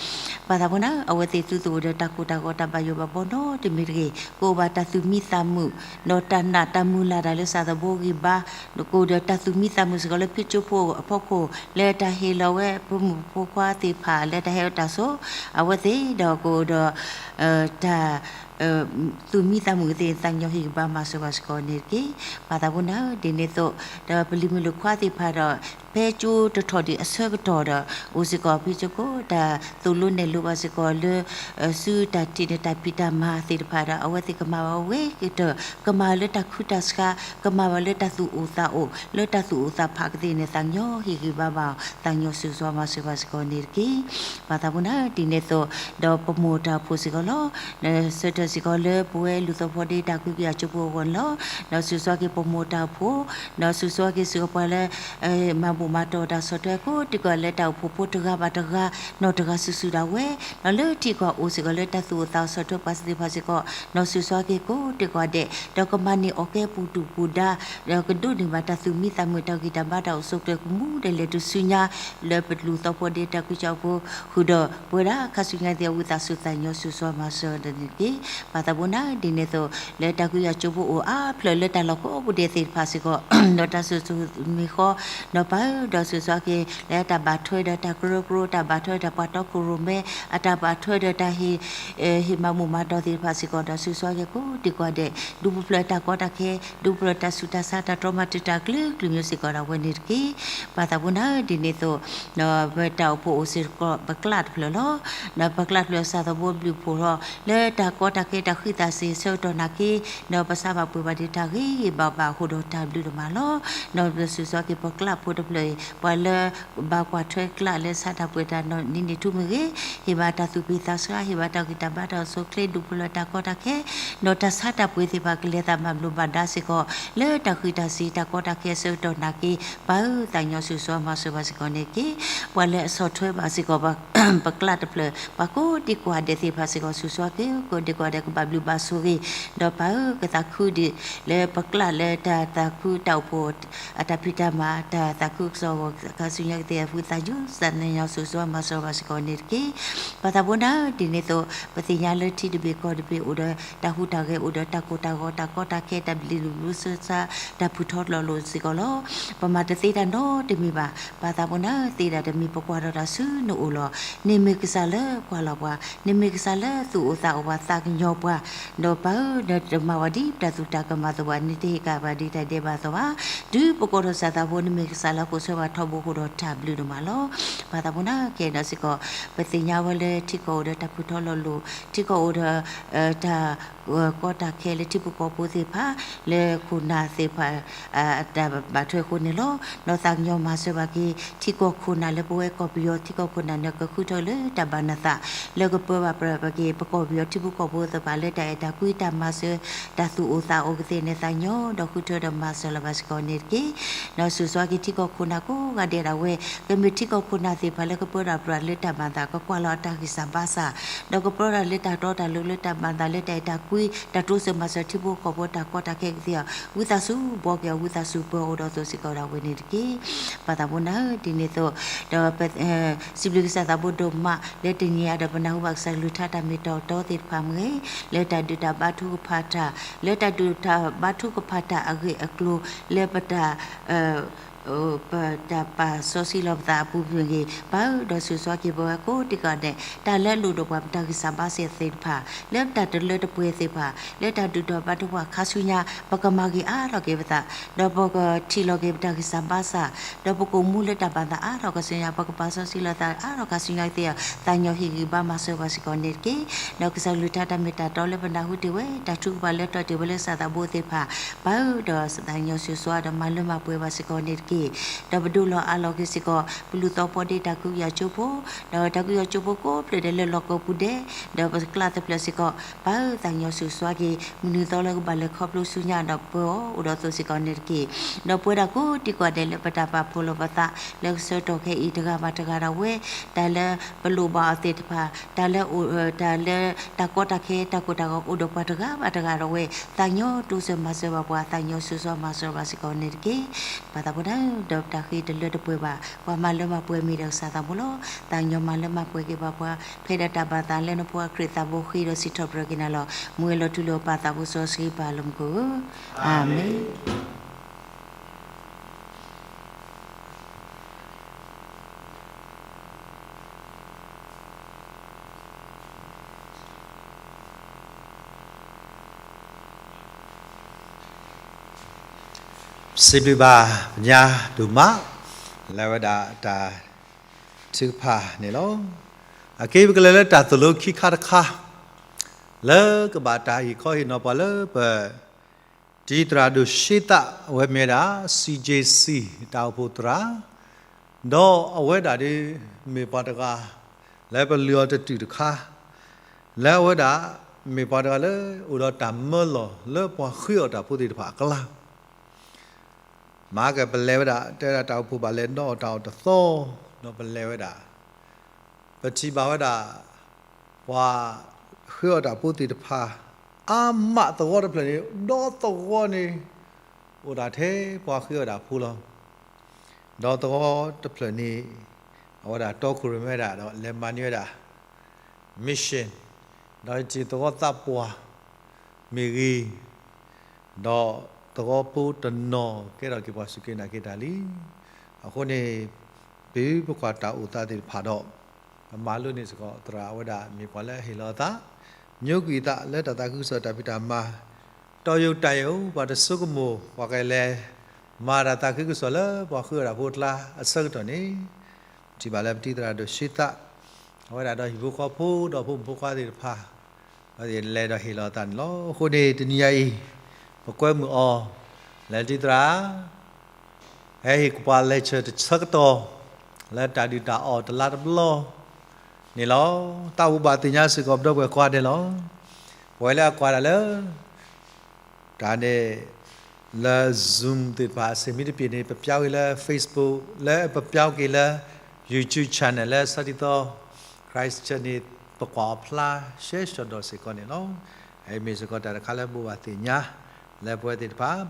ပၢ်သးဖိန့ၣ် အဝဲသ့ၣ်သုတအိၣ်ဒီးတၢ်ကိၢ်တၢ်ဂီၤတၢ်ဘၣ်ယိၣ်ဘၣ်ဘီနီတမံၤတဂ့ၤ, ကအိၣ်ဘၣ်တၢ်သူၣ်မံသးမုာ် ဒီးတၢ်နာ်တၢ်မုၢ်လၢ်တၢ်လၢသးသဘိဂံၢ်ဘါ, ကအိၣ်ဒီးတၢ်သူၣ်မံသးမုာ်စ့ၢ်ကီးလၢဖံကၠိခိၣ်အဖီခိၣ် လၢတၢ်ဟ့ၣ်လီၤဝဲဖိမုၣ်ဖိခွါသ့ၣ်တဖၣ်လၢတၢ်ဟဲဝဲတၢ်ဆိး, အဝဲသ့ၣ်ဒီးကအိၣ်ဒီး တၢ် သူၣ်မံသးမုာ်သ့ၣ် သးကညီၤဟ့ၣ်ဂံၢ်ဘါမၤစၢၤဘၣ်စ့ၢ်ကီးန့ၣ်တက့ၢ်. ပၢ်သးဖိန့ၣ် ဒ်န့ၣ်အသိး ဒီးပလံၤမုၣ်လံၤခွါသ့ၣ်တဖၣ်ဒီး ဖဲကၠိတထီၣ်ဒံးအဆၢကတီၢ်ဒီး အိၣ်စ့ၢ်ကီးဖံကၠိခိၣ် တၢ်သိၣ်လိနဲၣ်လိဘၣ်စ့ၢ်ကီးလၢ စုတၢ်ထံၣ်န့ၢ်တၢ်ဖံးတၢ်မၤသ့ၣ်တဖၣ်ဒီး အဝဲသ့ၣ်ကမၤဘၣ်ဝဲကတၢၢ် ကမၤလၢတၢ်ခုတၢ်စှၤ ကမၤဘၣ်လၢတၢ်သူၣ်အိၣ်သးအိၣ် လၢတၢ်သူၣ်အိၣ်သးဖးကသ့န့ၣ် သးကညီၤဟ့ၣ်ဂံၢ်ဘါဘၣ်အီၤ သးကညီၤစူးစွါမၤစၢၤဘၣ်စ့ၢ်ကီးန့ၣ်တက့ၢ်. ပၢ်သးဖိန့ၣ် ဒ်န့ၣ်အသိး ဒီးပမိၢ်တၢ်အိၣ်ဖှိၣ်စ့ၢ်ကီးလီၤ. ဆၢထၢၣ်စ့ၢ်ကီးလၢပဝဲလူၤသီဖီဒ့တၢ်ကွံကယၤကၠိဖိအဂီၢ်န့ၣ်လီၤ. ဒီးစူးစွါက့ၤပမိၢ်တၢ်အိၣ်ဖှိၣ်, ဒီးစူးစွါက့ၤစ့ၢ်ကီးပှၤလၢ မၤဘူၣ်မၤတီၢ်တၢ်ဆီၣ်ထွဲကိးဒံကိးဂၤဒဲးလၢတၢ်အိၣ်ဖှိၣ်ဖိတဂၤဘၣ်တဂၤ နီၢ်တဂၤစုာ်စုာ်ဒၣ်ဝဲ, ဒီးလၢထံကီၢ်အိၣ်စ့ၢ်ကီးလၢတၢ်သူၣ်အိၣ်သးအိၣ်ဆီၣ်ထွဲပှၤသ့ၣ်တဖၣ်စ့ၢ်ကီး ဒီးစူးစွါက့ၤကိးဒံကိးဂၤဒဲး ဒီးကမၤန့ၢ်အီၣ်ကဲပူၤတူၢ်ပူၤဒါ ဒီးကဒိးန့ၢ်ဘၣ်တၢ်သူၣ်မံသးမုာ် တၢ်ဂံၢ်တၢ်ဘါတၢ်အိၣ်ဆူၣ်အိၣ်ချ့ကမူဒဲးလဲၤတုၤဆူညါ လၢပလူၤသီဖီဒ့တၢ်ကွံကယၤဖိ ဃုာ်ဒီးပဝဲဒၣ်ခါဆူညါသ့ၣ်အဝံသးစူၤသးကညီၤစူးစွါမၤစၢၤန့ၣ်တက့ၢ်. ပၢ်သးဖိန့ၣ် ဒ်န့ၣ်အသိး လၢတၢ်ကွံကယၤကၠိဖိအိၣ်အါဖျၢၣ်လၢတၢ်လီၢ်ကိးပူၤဒဲးသ့ၣ်တဖၣ်စ့ၢ်ကီး ဒီးတၢ်စိာ်စိာ်မ့ၢ်ဃီ ဒီးပၢ်ဧၢ ဒီးစူးစွါက့ၤ လၢတၢ်ဘၣ်ထွဲဒီးတၢ်ကရၢကရိ တၢ်ဘၣ်ထွဲဒီးပှၤတီခိၣ်ရိၣ်မဲ အတၢ်ဘၣ်ထွဲဒီးတၢ်ဟ့ၣ် ဟ့ၣ်မၤဘူၣ်မၤတီၢ်သ့ၣ်တဖၣ်စ့ၢ်ကီး ဒီးစူးစွါက့ၤကိးဒံကိးဂၤဒဲး ဒူပူၤဖျဲးတၢ်ကီတၢ်ခဲ ဒူပူၤဖျဲးတၢ်ဆူးတၢ်ဆါ တၢ်တြီမၤတံာ်တာ်ကလုာ်ကလုာ်မံၤစ့ၢ်ကီးဒၣ်ဝဲန့ၣ်တက့ၢ်. ပၢ်သးဖိန့ၣ် ဒ်န့ၣ်အသိး ပတၢ်အိၣ်ဖှိၣ်အိၣ်စ့ၢ်ကီး ပကျးတဖျၢၣ်လီၤ. ဒီးပကျးတဖျၢၣ်စးထီၣ်ဘိဘျုးဖှိၣ်လီၤ လၢတၢ်ကီတၢ်ခဲတၢ်ဃံးတၢ်စ့ၤဆၢကတီၢ်နာ်က့ ဒီးပသးဘၣ်ပှ့ၤဘၣ်ဒံးတၢ်ဂ့ၤဂ့ၤဘၣ်ဘၣ်အဃိဒီးတၢ်ဘျုးဒိၣ်မးလီၤ. ဒီးပစူးစွါက့ၤပကျးဖိတဖျၢၣ်အံၤ ပှၤလၢ ဘၣ်ကွၢ်ထွဲကျးလၢဆါတၢ်ပှ့ၤတၢ်နီၢ်နံၤနံၤထူမ့ၢ်ဂ့ၤ, ဟ့ၣ်ဘၣ်တၢ်သူၣ်ဖှံသးဆှါ ဟ့ၣ်ဘၣ်တၢ်ဂံၢ်တၢ်ဘါတၢ်အိၣ်ဆူၣ်အိၣ်ချ့ ဒူပူၤဖျဲးတၢ်ကီတၢ်ခဲ ဒီးတၢ်ဆါတၢ်ပှ့ၤသ့ၣ်တဖၣ်ကလဲၤသးဘၣ်ဘျုးဘၣ်ဒါစ့ၢ်ကီး လၢတၢ်ဃံးတၢ်စ့ၤတၢ်ကီတၢ်ခဲအဆၢကတီၢ်နာ်က့ ပၢ်ဧၢ သးကညီၤစူးစွါမၤစၢၤဘၣ်စ့ၢ်ကီးန့ၣ်တက့ၢ်. ပှၤလၢအဆီၣ်ထွဲဘၣ်စ့ၢ်ကီး ပကျးတဖျၢၣ် ပှၤကိးဒံကိးဂၤဒဲးသ့ၣ်တဖၣ်စ့ၢ်ကီး စူးစွါက့ၤ ကိးဒံကိးဂၤဒဲးကဘၣ်ဘျုးဘၣ်ဆိၣ်ဂ့ၤ, ဒီးပၢ်ဧၢ ကသးခုဒံးလၢပကျးလၢတၢ်သးခုတၢ်အိၣ်ဖှိၣ် အတၢ်ဖံးတၢ်မၤ တၢ်သးခုကစီၣ်အဂီၢ် ခါဆူညါကသ့ၣ်အဝံသးစူၤ သးကညီၤစူးစွါမၤစၢၤဘၣ်စ့ၢ်ကီးန့ၣ်တက့ၢ်. ပၢ်သးဖိန့ၣ် ဒ်န့ၣ်အသိး ပသ့ၣ်ညါလၢထံတဘ့ၣ်ကီၢ်တဘ့ၣ်အိၣ်ဒီးတၢ်ဟူးတၢ်ဂဲၤ အိၣ်ဒီးတၢ်ကိၢ်တၢ်ဂီၤ တၢ်ကီတၢ်ခဲ တၢ်ဘျံးဘျုးစၢစၢ တၢ်ဖုထီၣ်လီၤလိာ်စ့ၢ်ကီးလီၤ. ပမၤတသ့တၢ်နီတမံၤဘၣ်. ပၢ်သးဖိန့ၣ် သ့ဒၣ်တမံၤ ပကွၢ်ထီၣ်တၢ်ဆူနအိၣ်လီၤ. နမ့ၢ်ကစၢ်လၢကွၢ်လီၤပှၤ, နမ့ၢ်ကစၢ်လၢသူၣ်အိၣ်သးအိၣ်ပှၤ သးကညီၤပှၤ, ဒီးပၢ်ဧၢ နတမၤဝဲဒ်တၢ်သူၣ်တၢ်ကမၣ်အသိးဘၣ်, နတဟ့ၣ်က့ၤဘၣ်ဒ်တၢ်ဒဲးဘးအသိးဘၣ်. တုၤပကိးထီၣ်စၢ်သးဖိ နမ့ၢ်ကစၢ်လၢအဃိာ်ဆၢဘၣ်ထီဘိအဃိဒီးတၢ်ဘျုးဒိၣ်မးလီၤ. ပၢ်သးဖိန့ၣ် ခဲအံၤဒီးစ့ၢ်ကီး ပသ့ၣ်ညါဝဲလၢထံကီၢ်အိၣ်ဒီးတၢ်ဖုထီၣ်လီၤလိာ်, ထံကီၢ်အိၣ်ဒီး တၢ် ကီတၢ်ခဲလၢထံဖိကီၢ်ဖိသ့ၣ်တဖၣ် လၢခိၣ်နၢ်သ့ၣ်တဖၣ် အတၢ်ဘၣ်ထွဲအဃိန့ၣ်လီၤ. ဒီးသးကညီၤမၤစၢၤဘၣ်က့ၤ ထံကီၢ်ခိၣ်နၢ်လၢပဝဲကီၢ်ပယီၤ ထံကီၢ်ခိၣ်နၢ်န့ၣ် ကဃုထၢလၢတၢ်ဘၣ်နသး လၢကပၢဘၣ်ပြးဘၣ်က့ၤ ပကီၢ်ပယီၤထံဖိကီၢ်ဖိသ့ၣ်တဖၣ် လၢတၢ်အဲၣ်တၢ်ကွံတၢ်မၤစၢၤ တၢ်သူၣ်အိၣ်သးအိၣ်ကသ့ၣ်န့ၣ် သးကညီၤ ဒီးဃုထၢဒီးမၤစၢၤလီၤဘၣ်စ့ၢ်ကီးန့ၣ်တက့ၢ်. ဒီးစူးစွါက့ၤထံကီၢ်ခိၣ်နၢ်ကိးဂၤဒဲးဒၣ်ဝဲ ကမ့ၢ်ထံကီၢ်ခိၣ်နၢ်သ့ၣ်တဖၣ်လၢကပၢတၢ်ပြးလၢတၢ်မၤသး ကကွၢ်လီၤအတၢ်ဂံၢ်စၢ်ဘါစၢ် ဒီးကပၢတၢ်လၢတၢ်တီတၢ်လိၤလၢတၢ်မၤသးလၢတၢ်အဲၣ်တၢ်ကွံ တၢ်တိစၢၤမၤစၢၤထံဖိကီၢ်ဖိတၢ်ကီတၢ်ခဲကသ့အီၤ ဝံသးစူၤဘှီက့ၤအီၤ ဝံသးစူၤပၢအီၤဒီးအသိးစ့ၢ်ကီးဒၣ်ဝဲန့ၣ်တက့ၢ်. ပၢ်သးဖိန့ၣ် ဒ်န့ၣ်အသိး ဒီး စံးဘျုးကစၢ်သးဘိဒိၣ်မး လၢတနံၤအံၤဒီးပနၢ်ဟူဘၣ်ကစၢ်ကလုၢ်ကထါတၢ်မ့ၢ်တၢ်တီသ့ၣ်တဖၣ်မ့ၢ်ဂ့ၤ လၢတၢ်ဒုးတၢ်ဘါထုကဖၣ်တၢ် လၢတၢ်ဒုးတၢ်ဘါထုကဖၣ်တၢ်အဂ့ၢ်အကျိၤ လၢပတၢ် ပတၢ်ပာ်စီဆှံလီၤပသးအပူၤမ့ၢ်ဂ့ၤ, ပၢ်ဧၢ ဒီးစူၢ်စွါက့ၤပဝဲကိးဒံကိးဒဲး, တၢ်လၢလိၣ်ဒိၣ်ပှၤပတၢ်ဂံၢ်စၢ်ဘါစၢ်သ့ၣ်တဖၣ်, လၢပတၢ်တလၢတပှဲၤသ့ၣ်တဖၣ်, လၢတၢ်ဒုၣ်ထီၣ်ဘါထီၣ်ပှၤခါဆူညါ, ပကမၤဂ့ၤအါထီၣ်က့ၤပသး, ဒီးပကထံၣ်လီၤက့ၤပတၢ်ဂံၢ်စၢ်ဘါစၢ်, ဒီးပကအိၣ်မူလၢတၢ်ပာ်သးအါထီၣ်ခါဆူညါ, ပကပာ်စီဆှံလီၤသးအါထီၣ်ခါဆူညါကသ့အီၤ, သးညီဟ့ၣ်ဂံၢ်ဘါမၤစၢၤပှၤစ့ၢ်ကီးန့ၣ်တက့ၢ်. ဒီးကစၢ်ကလုၢ်ကထါတၢ်မ့ၢ်တၢ်တီလၢပနၢ်ဟူတ့ၢ်ဝဲ, တၢ်ထုကဖၣ်လၢတီတ့ၢ်ဝဲလၢကစၢ်သးဘိသ့ၣ်တဖၣ်, ပၢ်ဧၢ ဒီးသးညီစူၢ်စွါဒီးမၤလၢမၤပှဲၤဘၣ်စ့ၢ်ကီးန့ၣ်တက့ၢ်. ဒီးပဒိလီၤအးလီၤက့ၤစ့ၢ်ကီး ပလူၤသီပီဒ့တၢ်ကူကယၤကၠိဖိ, ဒီးတၢ်ကူကယၤကၠိဖိကိးဖျၢၣ်ဒဲးလၢလီၢ်ကီၢ်ပူၤဒဲး, ဒီးပကျါသဖျၢၣ်စ့ၢ်ကီး, ပၢ်ဧၢ သးညီစူၢ်စွါက့ၤ မုၢ်နံၤသီလၢကဘၣ်လဲၤခီဖျိဆူညါဒီးပၢၤအီၤအိၣ်ဒီးအသိးစ့ၢ်ကီးန့ၣ်တက့ၢ်. ဒီးပဝဲဒၣ်ကိးဒံကိးဒဲးလၢပတၢ်ပာ်ဖှိၣ်လီၤပသး လၢကဆၢကတီၢ်ခဲအံၤတဂၤဘၣ်တဂၤဒီးဝဲ, တၢ်လၢပလိၣ်ဘၣ်အီၤသ့ၣ်တဖၣ်, တၢ်လၢအိၣ်, တၢ်လၢတၢ်ကီတၢ်ခဲတၢ်ကိၢ်တၢ်ဂီၤအိၣ်ဒီးပှၤတဂၤဘၣ်တဂၤဒီးဝဲ, သးညီတိစၢၤမၤစၢၤဘၣ်ပှၤ, သးညီစူၢ်စွါမၤစၢၤဘၣ်စ့ၢ်ကီးန့ၣ်တက့ၢ်. ပၢ်သးပှၢ်တၢ်ဧၢ, ဒီးပတၢ်ဃ့တလၢတပှဲၤဘၣ်, ပှၤမၤလၢမၤပှဲၤမ့ၢ်ဒီးကစၢ်သးဘိလီၤ. သးညီမၤလၢမၤပှဲၤက့ၤဘၣ်ပှၤ, ဖဲဒၣ်တၢ်ဘၣ်သးလၢနဖိအခရံာ်သးဘိဃ့ဒီးစံးထီၣ်ပတြၢၤက့ၤနၤလီၤ. မူဝဲလီၤထူလၢပၢ်သးဘိစီဆှံပၢ်လၢမူခိၣ်ဧၢ, အၤမ့ၣ်. စံးဘျုးဘၣ်ပညါဒိၣ်မး လၢဝဲဒၣ်တၢ်ထုကဖၣ်န့ၣ်လီၤ. အခဲအံၤပကလဲၤလၢတၢ်သိၣ်လိခံခါတခါ လၢကဘၣ်တၢ်ဟ့ၣ်ခီဟ့ၣ်နီၤပှၤလၢပ တံၤသရၣ်ဒိၣ်ရှ့သၣ် အဝဲမ့ၢ်ဝဲဒၣ် C J C တၢ်အိၣ်ဖှိၣ်သရၣ်, ဒီးအဝဲဒၣ်ဒီး မ့ၢ်ပှၤတဂၤ လၢပလုၢ်အီၤတတုၤတခါ, လၢအဝဲဒၣ် မ့ၢ်ပှၤတဂၤလၢအိၣ်ဒီးတၢ်မၢလီၤလၢပှၤဃ့အီၣ်တၢ်ဖိသ့ၣ်တဖၣ်အကျါ, မၤကပလဲၤဝဲဒၣ် တဲဝဲဒၣ်တၢ်အိၣ်ဖှိၣ်ဘၣ်လဲၤဒီးတၢ်အီၣ်တသီ, ဒီးပလဲၤဝဲဒၣ် ပထံၣ်ဘၣ်ဝဲဒၣ် ပှၤဃ့အီၣ်တၢ်ဖိသ့ၣ်တဖၣ် အါမးသဝီတဖျၢၣ်န့ၣ် ဒီသဝီန့ၣ် အိၣ်ဒၣ်ထဲပှၤဃ့အီၣ်တၢ်ဖိလီၤ. ဒီးသဝီတဖျၢၣ်န့ၣ် အဝဲဒၣ်တီခိၣ်ရိၣ်မဲဒၣ်ဒီးလဲၤမၤန့ၢ်ဝဲဒၣ် mission, ဒီးထံၣ်သဝီသးပှၢ်မ့ၢ်ဂ့ၤ, ဒီးသဝီဖိတနီၤကဲထီၣ်က့ၤပှၤစူၢ်က့ၤနာ်က့ၤတၢ်လံ. အဃိန့ၣ် ပကွၢ်တၢ်အိၣ်သးသ့ၣ်တဖၣ်ဒီး ပမၤလိန့ၢ်စ့ၢ်ကီးသရၣ်အဝဲဒၣ်မ့ၢ်ပှၤလၢအဟ့ၣ်လီၤအသး, ညိကွံာ်အသးလၢတၢ်သးခုကစီၣ်တၢ်ဖံးတၢ်မၤ, တီၢ်ယိာ်တၢ်ယိာ် ပှၤတဆိကမိၣ် ပှၤကလဲၤမၤတၢ်သးခုကစီၣ်လၢပှၤဃ့အီၣ်တၢ်ဖိအကျါအဆၢကတီၢ်န့ၣ်, ပထံၣ်ဘၣ်လၢပတံၤသရၣ်ဒိၣ်ရှ့သၣ် အဝဲဒၣ်ဒီးဟံၣ်ဖိဃီဖိဒီးဖိမုၣ်ဖိခွါသ့ၣ်တဖၣ် လဲၤဒီးဟ့ၣ်လီၤအသးန့ၣ်လီၤ. အဃိန့ၣ် တနံၤညါအံၤ ပကွဲမုာ်အီၤ လၢတံၤသရၣ် ဟဲဟ့ၣ်ကပှၤ lecture တဆၢကတီၢ် လၢတၢ်ဒုၣ်တၢ်အီၣ်တလါတဘျီန့ၣ်လီၤ. တၢ်အိၣ်ဘၣ်သ့ၣ်ညါစ့ၢ်ကီးပဒီပုၢ်ဝဲၢ်ကိးဂၤဒဲးလီၤ. ပဝဲလၢအကွၢ်တၢ်လၢ တၢ်န့ၣ် လၢ Zoom သ့ၣ်တဖၣ် အဆ့ၣ်မံတပ့ၤန့ၣ် ပပျၢ်က့ၤလၢ Facebook လၢပပျၢ်က့ၤလၢ YouTube channel လၢဆီဒံသီ Christchurch န့ၣ် ပကွၢ်အီၤဖျါရှဲရှီၤဒီးစ့ၢ်ကီးန့ၣ်လီၤ. အအံၤမ့ၢ်စ့ၢ်ကီးတၢ်တခါလၢဘိးဘၣ်သ့ၣ်ညါ လၢပဝဲသ့ၣ်တဖၣ်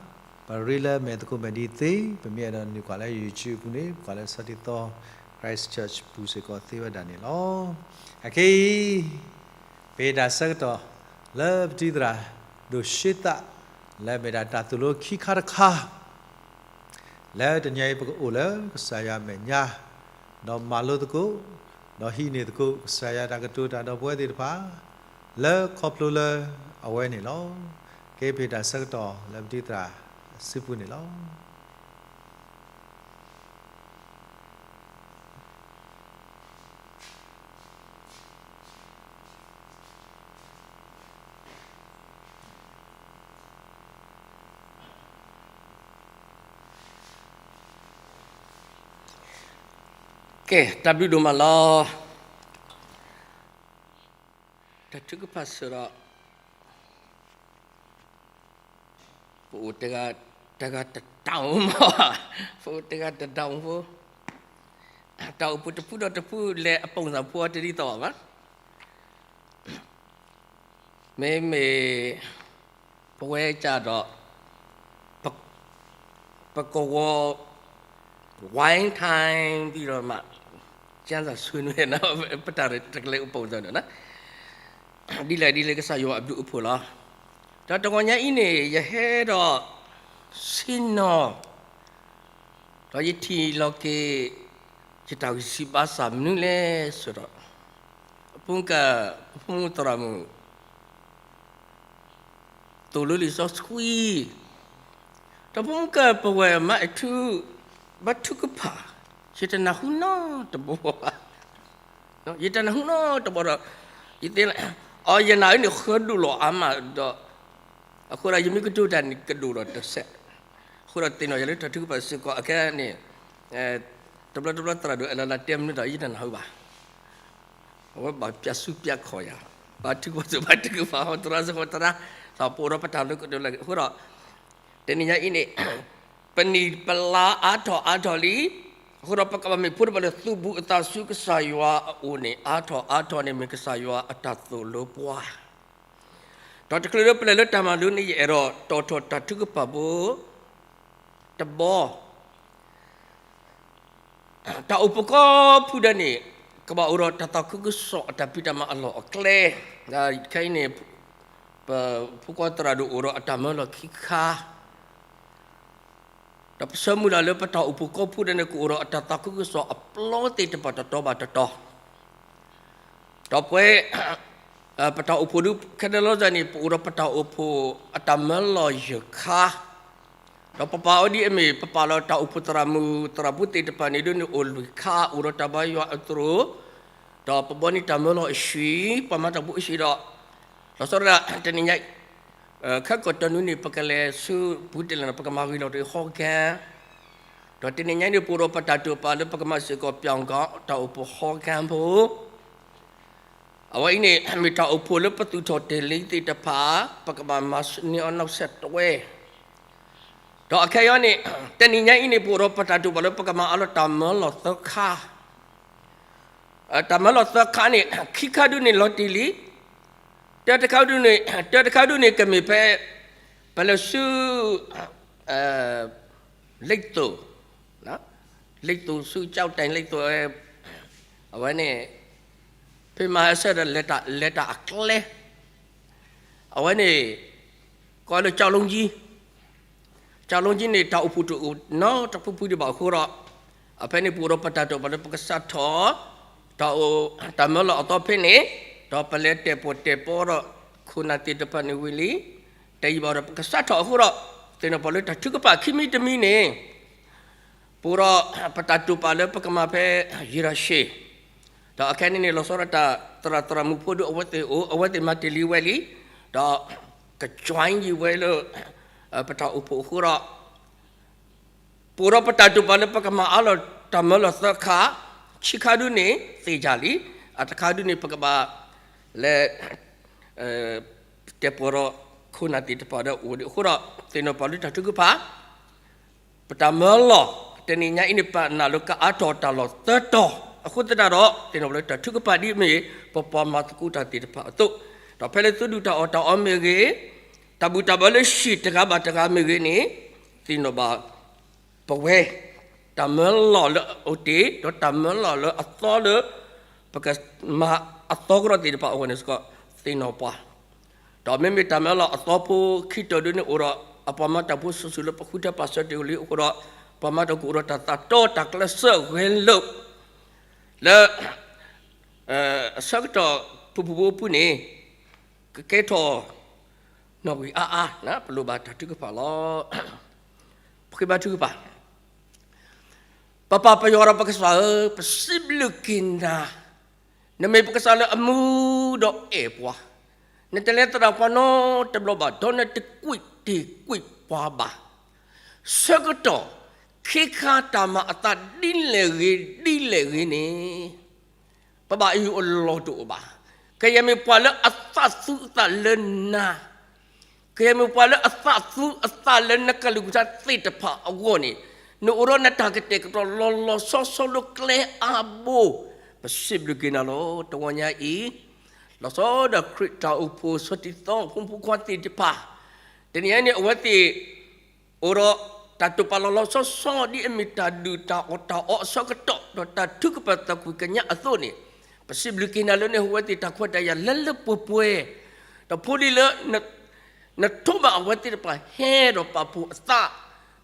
ပရ့လၢမဲာ်သကိးမဲာ်ဒ်သ့ ပမ့ၢ်အဲၣ်ဒိးနုာ်ကွၢ်လၢ YouTube အပူၤန့ၣ် ပကွၢ်လၢဆီဒံသီ Christchurch ပူၤစ့ၢ်ကီးသ့ဝဲဒၣ်န့ၣ်လီၤ. အခဲအံၤ ပဟ့ၣ်တၢ်ဆၢကတီၢ် လၢပတံၤသရၣ်ဒိၣ်ရှ့သၣ် လၢမ့ၢ်ဒၣ်တၢ်သိၣ်လိခံခါတခါ လၢတနံၤအံၤပကအိၣ်လၢကစၢ်ယွၤအမဲာ်ညါ ဒီးမၤလိသကိး ဒီးဟံးန့ၢ်သကိး ကစၢ်ယွၤတၢ်ကတိၤတၢ်ဒီးပဝဲသ့ၣ်တဖၣ် လၢခီဖျိလၢအဝဲန့ၣ်လီၤ. ကဲ ပဟ့ၣ်တၢ်ဆၢကတီၢ်လၢပတံၤသရၣ်စုပူၤန့ၣ်လီၤ. ကဲ တၢ်ဘျုးဒိၣ်မးလီၤ. တၢ်ထုကဖၣ်စ့ၢ်ဒီး ပအိၣ်တဂၤ တဂၤတတၢ်အိၣ်မး, ပအိၣ်တဂၤတတၢ်အိၣ်ဖိ, တၢ်အိၣ်ဖှိၣ်တဖုဒီးတဖုလဲၤအပုံစံဖိအတဒ်သိးဘၣ်. မ့မ့ၢ် ပဝဲကဒီး ပကဝီၤ wine time ပြီးတော့မှ ကျမ်းစာဆွေးနွေးနော် ပတၢ်တကလဲၤအိၣ်ပုံစံနော် ဒ်လဲၣ်ဒ်လဲၣ်ကစၢ်ယွၤအဘျုးအဖှိၣ်လီၤ. ဒီးတဂီၤညါအံၤန့ၣ် ယဟဲဒီးဆ့ၣ်နီၤ ဒီးယထံၣ်လီၤက့ၤ ယတၢ်ဂံၢ်စၢ်ဘါစၢ်မနုၤလဲၣ်စ့ၢ်ဒီး, အဖိမုၣ်ကၢ်, အဖိမုၣ်သရၣ်မုၣ် သိၣ်လိလံာ်စီဆှံ, ဒီးဖိမုၣ်ကၢ်ပဝဲမၤအဲၣ်ထူ, ဘါထုကဖၣ်, ယတနၢ်ဟူနီတဘီဘၣ်, ယတနၢ်ဟူနီတဘီဒီး, ယသ့ၣ်, အီ ယနာ်အံၤန့ၣ်ဃၢဒိၣ်လီၤအါမးဒီး, အဃိဒီးယမ့ၢ်ကတိၤတၢ်န့ၣ်ကဒိၣ်ဒီးတစဲး, အဃိဒီးသ့ၣ်နီၣ်ယၤလၢတၢ်ထုကဖၣ်စ့ၢ်ကီးအခဲန့ၣ်, တဘျီတဘျီသရၣ်ဒိၣ်အဲၣ်လီၤလၢတဲမနုၤဒီးယတနၢ်ဟူဘၣ် အဝဲဘၣ်ပျးဆူပျးခီၣ်ယၤ, ဘါထုကဖၣ်စ့ၢ်ဘါထုကဖၣ် ဟီတရါစ့ၢ်ဟီတရါ, သးပအိၣ်ဒီးပတၢ်လၢကဒိၣ်လၢအဃိဒီး, တနံၤညါအံၤန့ၣ်, ပနံၣ်ပလါအါထီၣ်အါထီၣ်လံ, အဃိဒီးပကဘၣ်မ့ၢ်ဖိတဖၣ်လၢသူၣ်ဘူးအသးဆူကစၢ်ယွၤအအိၣ်န့ၣ် အါထီၣ်အါထီၣ်န့ၣ်မ့ၢ်ကစၢ်ယွၤအတၢ်သိၣ်လိပှၤ, ဒီးတချုးလၢပလဲၤလၢတၢ်မၤလိန့ၣ် ယအဲၣ်ဒိးတီၣ်ထီၣ်တၢ်ထုကဖၣ်ဖိ တဘီ တၢ်အိၣ်ဖှိၣ်ကိးဖုဒၣ်န့ၣ်, ကဘၣ်အိၣ်ဒီးတၢ်သးခုကစီၣ်အတၢ်ဖံးတၢ်မၤအလီၢ်အကျဲ, ခဲအံၤန့ၣ်, ပဖိခွါသရၣ်ဒိၣ်အိၣ်ဒီးအတၢ်မၢလီၤခံခါ, ဒီးပဆၢမုၢ်လၢ်လၢပတၢ်အိၣ်ဖှိၣ်ကိးဖုဒၣ်န့ၣ် ကအိၣ်ဒီးအတၢ်သးခုကစီၣ်အပျီသ့ၣ်တဖၣ်တတီၤဘၣ်တတီၤ, ဒီးပဝဲ ပတၢ်အိၣ်ဖှိၣ်ဒုး ခဲဒၣ်လီၤစၢ်န့ၣ် ပအိၣ်ဒီးပတၢ်အိၣ်ဖှိၣ်အတၢ်မၢလီၤယဲၢ်ခါ, ဒီးပပာ်အီၤဒ်အမ့ၢ် ပပာ်လီၤတၢ်အိၣ်ဖှိၣ်သရၣ်မုၣ်သရၣ်ဖိသ့ၣ်တဖၣ်န့ၣ်ဒ်န့ၣ်အိၣ်လွံၢ်ခါ အိၣ်ဒီးတၢ်ဘါယွၤအသရိာ်, ဒီးပဘီန့ၢ်တၢ်မၢလီၤအဆှံ, ပှၤမၤတၢ်ဖိအဆှံဒီး, လီၤဆီဒၣ်တၢ်တနံၤညါ ခဲကိာ်တနွံန့ၣ် ပကလဲၤဆူပူၤတလဲၣ်န့ၣ် ပကမၤဂ့ၤလီၤတ့ၢ်ဟီၣ်ကၢၢ်, ဒီးတနံၤညါန့ၣ် ပအိၣ်ဒီးပတၢ်တိာ်ပာ်လၢပကမၤစ့ၢ်ကီး ပၠီၣ်ကီၣ် တၢ်အိၣ်ဖှိၣ်ဟီၣ်ကၢၢ်ဖိ, အဝဲအံၤန့ၣ် မ့ၢ်တၢ်အိၣ်ဖှိၣ်လၢပသူၣ်ထီၣ်တ့ၢ်လံသ့ၣ်တဖၣ် ပကဘၣ်မၤန့ၢ်အီၤနီၣ်ဆဲးတဝဲ, ဒီးအခဲအံၤန့ၣ် တနံၤညါအံၤန့ၣ် ပအိၣ်ဒီးပတၢ်တိာ်ပာ်လၢပကမၤအါလီၤတၢ်မၢလီၤသၢခါ တၢ်မၢလီၤသၢခါန့ၣ် ခံခါဒုးန့ၣ်လီၤတံၢ်လံ, တၢတခါဒုးန့ၣ်, တၢတခါဒုးန့ၣ်ကမ့ၢ်ဖဲ ပလဲၤဆူ လ့ၣ်သိၣ်, လ့ၣ်သိၣ်ဆူကၠီၣ်တဲၣ်လ့ၣ်သိၣ်, အဝဲန့ၣ် ဖဲမၤဟဲဆၢဒီး လဲၤတၢ်အကျဲ အဝဲန့ၣ် ကိးလၢကၠီၣ်လိကၠံ, ကၠီၣ်လိကၠံန့ၣ် တၢ်အိၣ်ဖှိၣ်တအိၣ်နီတဖုဖုဒံးဘၣ်အဃိဒီး, အဖဲန့ၣ်ပအိၣ်ဒီးပတၢ်တိာ်ပာ်လၢပကစးထီၣ် တၢ်အိၣ်တၢ်မၢလီၤအသီဖဲန့ၣ်, ဒီးပလဲၤတဲာ်ပီၣ်တဲာ်ပီဒီး ခိၣ်နၢ်သ့ၣ်တဖၣ်န့ၣ်ဝံၤလံ, တယံာ်ဘၣ်ဒီးပကစးထီၣ်အဃိဒီး, သ့ၣ်နီၣ်ပှၤလၢတၢ်ထုကဖၣ်ခံမံၤတမံၤန့ၣ် ပအိၣ်ဒီးပတၢ်တိာ်ပာ်လၢပကမၤဖဲယံာ်ရၤၡ့ၣ်, ဒီးအခဲန့ၣ်န့ၣ် လီၤဆီဒၣ်တၢ်သရၣ်သရၣ်မုၣ်ဖိဒုးအဝဲသ့ၣ်အိၣ် အဝဲသ့ၣ်မၤတ့ၢ်လံဝဲလံ, ဒီးက join ယံၤဝဲလၢ ပတၢ်အိၣ်ဖှိၣ်အဃိဒီး, ပအိၣ်ဒီးပတၢ်တိာ်ပာ်လၢပကမၤအါလီၤတၢ်မၢလီၤသၢခါ, ဆံခါဒုးန့ၣ် သ့ၣ်ညါလံ, အတခါဒုးန့ၣ် ပကဘၣ်လဲၤ တဲာ်ပီၣ်ဒီး ခိၣ်နၢ်သ့ၣ်တဖၣ်ဒီးအိၣ်ဒံးအဃိဒီး, သ့ၣ်နီၣ်ပှၤလၢတၢ်ထုကဖၣ် ပတၢ်မၢလီၤ တနံၤညါအံၤန့ၣ် ပနာ်လၢကအါထီၣ်တၢ်လီၢ်သၢတီၤ, အဃိသတးဒီး သ့ၣ်နီၣ်ပှၤလၢတၢ်ထုကဖၣ်ဒ်အမ့ၢ် ပပှၤမၤသကိးတၢ်သ့ၣ်တဖၣ်အသိး, ဒီးဖဲလၢသုဒုၣ်တၢ်အီၣ်တၢ်အီမ့ၢ်ဂ့ၤ, တၢ်ဘူၣ်တၢ်ဘါလၢဟံၣ်တဂၤဘၣ်တဂၤမ့ၢ်ဂ့ၤန့ၣ်, သ့ၣ်နီၣ်ဘၣ် ပဝဲ တၢ်မၢလီၤလၢအအိၣ်တ့ၢ် ဒီးတၢ်မၢလီၤလၢအသီလၢ ပကမၤအသီကရီသ့ၣ်တဖၣ်အဂီၢ်န့ၣ်စ့ၢ်ကီး သ့ၣ်နီၣ်ပှၤ, ဒီးမ့မ့ၢ်တၢ်မၢလီၤအသီဖိခံတီၤဒုးန့ၣ်အိၣ်ဒီး အပှၤမၤတၢ်ဖိစုာ်စုာ်လၢပဃုထၢပာ်စၢၤတ့ၢ်လံအဃိဒီး, ပှၤမၤတၢ်ကအိၣ်ဒီးတၢ်သးတီတၢ်ကျဲးစၢးဂဲၤလိာ် လၢ အဆၢကတီၢ်ဖုၣ်ဖုၣ်ဖိဖိန့ၣ် ကကဲထီၣ် နီၣ်ဂံၢ်အါအါ, ပလိၣ်ဘၣ်တၢ်ထုကဖၣ်လီၤ. ပဃ့ဘါထုကဖၣ်, ပပၢ်ပယွၤဒီးပကစၢ်ဧၢ, ပစံးဘျုးက့ၤနၤ, နမ့ၢ်ပကစၢ်လၢအမူဒီးအဲၣ်ပှၤ, နတလဲၤသရၣ်ပှၤနီတဘျီဘၣ်, ဒီးနတကွံာ်တ့ၢ်ကွံာ်ပှၤဘၣ်. ဆၢကတီၢ် ခ့ခါတၢ်မၤအသးဒ်လဲၣ်ဂ့ၤ ဒ်လဲၣ်ဂ့ၤန့ၣ် ပဘၣ်ယိၣ်အလီၢ်တအိၣ်ဘၣ်. ကယဲၢ်မ့ၢ်ပှၤလၢအသးသူအသးလၢနၤ, ကယဲၢ်မ့ၢ်ပှၤလၢအသးသူအသးလၢနကလုၢ်ကထါသ့ၣ်တဖၣ်အဂီၢ်န့ၣ်, နအိၣ်ဒီးနတၢ်ကတဲာ်ကတီၤလီၤလီၤဆီဆီလၢကျဲအါဘိ, ပစံးဘျုးက့ၤနၤလီၤ. တဂီၤညါအံၤ လီၤဆီဒၣ်ခရံာ်တၢ်အိၣ်ဖှိၣ်ဆီတံၢ်သီဖိမုၣ်ဖိခွါသ့ၣ်တဖၣ်, တနံၤအံၤန့ၣ် အဝဲသ့ၣ် အိၣ်ဒီးတၢ်တိာ်ပာ်လီၤလီၤဆီဆီ ဒ်အမ့ၢ်တၢ်ဒုၣ်တၢ်အီၣ်တၢ်အီအဆၢကတီၢ် ဒီးတၢ်ထုကဖၣ်သးကွံာ်ကညးအသိးန့ၣ်, ပစံးဘျုးက့ၤနၤလၢနဟ့ၣ်ဝဲသ့ၣ်တၢ်ခွဲးတၢ်ယာ်လၢလၢပှဲၤပှဲၤ, ဒီးဖိလံၤလၢ နထိးဘၣ်အဝဲသ့ၣ်တဖၣ်ဟဲဒီးပာ်ဖှိၣ်အသး,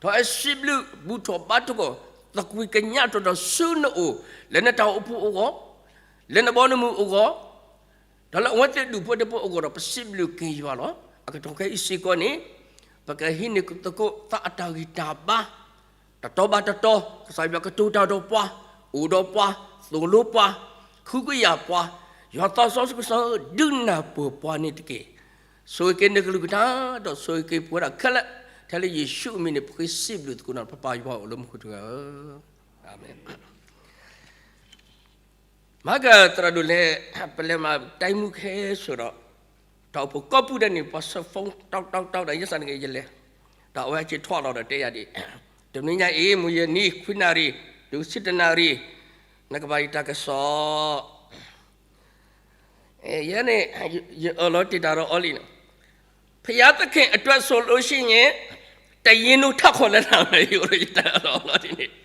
ဒီးဟဲစံးဘျုးဘူၣ်ထီၣ်ဘါထီၣ်ကီၢ် သကွံာ်ကညးထီၣ်ဒီးဆူနအိၣ်, လၢနတၢ်အိၣ်ဖှိၣ်အဂီၢ်, လၢနဘီနမုၢ်အဂီၢ်, ဒီးလၢအဝဲသ့ၣ်ဒူၣ်ဖိထၢဖိအဂီၢ်ဒီး ပစံးဘျုးက့ၤယွၤလီၤ. အကတီၢ်ခဲအံၤစ့ၢ်ကီးန့ၣ်, ပကဟံးန့ၢ်သကိးသးအတၢ်ဂံၢ်တၢ်ဘါ, တတီၤဘၣ်တတီၤ ကစၢ်ယွၤကတိၤတၢ်ဒီးပှၤ, အိၣ်ဒီးပှၤ, သိၣ်လိပှၤ, ဃုကယာ်ပှၤ, ယွၤသးစီဆှံကစၢ်ဧၢ ဒုးနၢ်ပၢၢ်ပှၤန့ၣ်တက့ၢ်. ဆိၣ်ဂ့ၤက့ၤနကလုၢ်ကထါ, ဒီးဆိၣ်ဂ့ၤက့ၤပဝဲဒၣ်ခဲလၢာ်, ထဲလၢယ့ၣ်ၡူးအမံၤန့ၣ် ပဃ့စံးဘျုးသကိးနၤ ပပၢ်ယွၤအိၣ်လၢမူခိၣ်တဂၤဧၢ, အၤမ့ၣ်. မၤကသရၣ်ဒိၣ်လဲၣ်, ပလဲၤမၤတၢ်မူခဲစိဒီး, တၢ်အိၣ်ဖှိၣ်ကိးပူၤဒဲးန့ၣ် ပှၤဆၢ phone တီတီတီဒီး ယဲစၢ်နက့ယလဲၤ, ဒီးအဝဲဟဲက့ၤထီၣ်လီၤဒီးတဲယၤဒ်အံၤ, တနွံညါအံၤ မုၢ်ယဲၢ်နံၤ ခွံနၣ်ရံၣ် တုၤဆံတနၣ်ရံၣ်, နကဘၣ်ယတၢ်ကစီၣ် ယဲန့ၣ် ယအၢၣ်လီၤတ့ၢ်တၢ်ဒီးအီၤလံန့ၣ်, ဘုရားသခင်အတွက်ဆိုလို့ရှိရင် တရင်တို့ထပ်ခေါ်လက်လာမယ် ယအိၣ်ဒီးယတၢ်အၢၣ်လီၤအီၤလီၤဒ်န့ၣ်,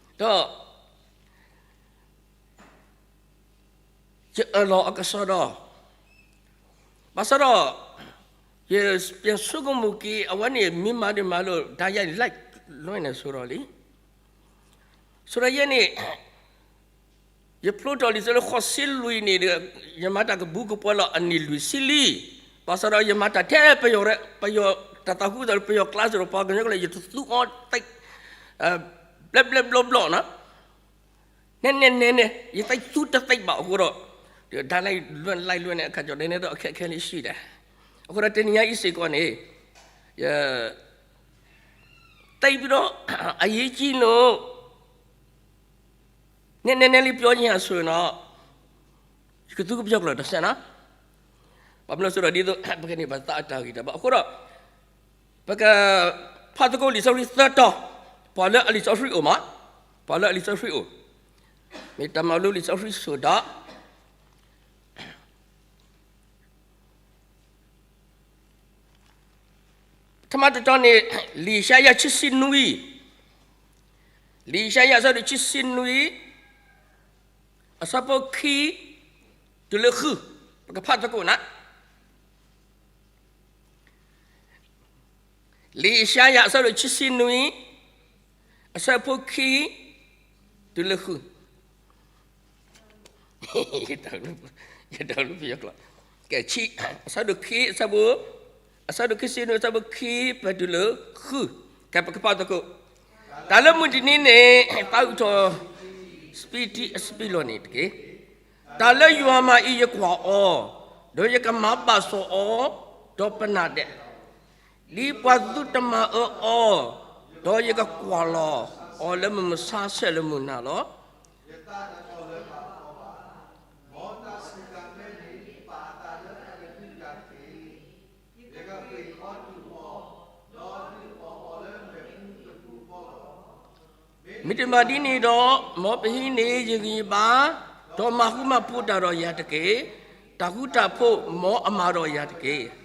ဒီး ယအၢၣ်လီၤအကစီဒီး, ဘၣ်ဆၣ်ဒီး ယ ပြန်ဆိကမိၣ်က့ၤ အဝဲန့ၣ် မ့ၢ်မၤဒ်မၤလိာ် ဒါရိုက်လွှင့် လွှင့် န့ၣ် ဆိုတော့လံ, ဆိုတော့ ယဲန့ၣ် ယဖျိထီၣ်လံာ်စီဆှံလၢဃိးဆံလွံၢ်န့ၣ်ဒီး ယမၤတၢ်ကဘူးကပှဲၤလီၤအနံၣ်လွံၢ်ဆံလံ, ဘၣ်ဆၣ်ဒီးယမၤတၢ်ထဲပယီၤ, ပယီၤတၢ်သးခုကစီၣ် ပယီၤကျါစ့ၢ်ဒီး ပှၤကညီကျါ ယတသူအီၤသ့, ဘျဲဘျဲဘျီဘျီနီၤ, နဲနဲနဲနဲ ယသ့သူတသ့ဘၣ်အဃိဒီး, ဒါရိုက်လွှင့် လိုက်လွှင့် န့ၣ် အခါကျတော့ နဲနဲဒီးအခက်အခဲလေးရှိတယ်, အဃိဒီးတနံၤညါအံၤစ့ၢ်ကီးန့ၣ်, ယ သိပ်ပြီးတော့ အရေးကြီးလို့ နည်းနည်းလေးပြောချင်တာဆိုရင်တော့ ယကသူကပြောကြတော့တဆၢနၤ, ဘၣ်မနုၤလဲၣ်ဆိုတော့ ဒ်သိး ပကန့ၢ်ဘၣ်သးအတၢ်ဂံၢ်တၢ်ဘါအဃိဒီး, ပကဖးသကိးလံာ်စီဆှံသၢတီၤ, ပှၤလၢအလံာ်စီဆှံအိၣ်မး, ပှၤလၢအလံာ်စီဆှံအိၣ်, မ့ၢ်တၢ်မၤလိလံာ်စီဆှံစိၤဒီး ပထမတတီၤန့ၣ် လံာ်ယၡါယၤခံဆံနွံ, လံာ်ယၡါယၤအဆၢဒိၣ်ခံဆံနွံ, အဆၢဖိခံ တုၤလၢဃု, ပကဖးသကိးနၤ, လံာ်ယၡါယၤအဆၢဒိၣ်ခံဆံနွံ, အဆၢဖိခံ တုၤလၢဃု ယတၢ်လူပယီၤကျိာ်, ကဲ ဆံ, အဆၢဒိၣ်ခံ, အဆၢဖိ, အဆၢဒိၣ်ခံဆံနွံ အဆၢဖိခံ ပတုၤလၢဃု, ကဲ ပကဖးသကိး, တၢ်လၢမုၢ်တနံၤန့ၣ် သးအုးထီၣ် စပံးတံအစပံးလီၢ်န့ၣ်တက့ၢ်. တၢ်လၢယွၤမၤအံၤယကွၢ်အီၤ, ဒီးယကမၤဘၣ်စီၣ်အီၤ, ဒီးပနၢ်ဒဲး ဒ်ပှၤသုတမၤအၢအီၤ, ဒီးယကကွၢ်လီၤအီၤလၢမုၢ်မဆါဆဲးလၢမုၢ်နၤလီၤ. မ့ၢ်တမၤဒ်န့ၣ်ဒီး, မ်ပဟံးန့ၢ်ယဂံၢ်ယဘါ, ဒီးမၤဃူမၤဖိးတၢ်ဒီးယၤတက့ၢ်. တၢ်ဃူတၢ်ဖိး မ်အမၤဒီးယၤတက့ၢ်.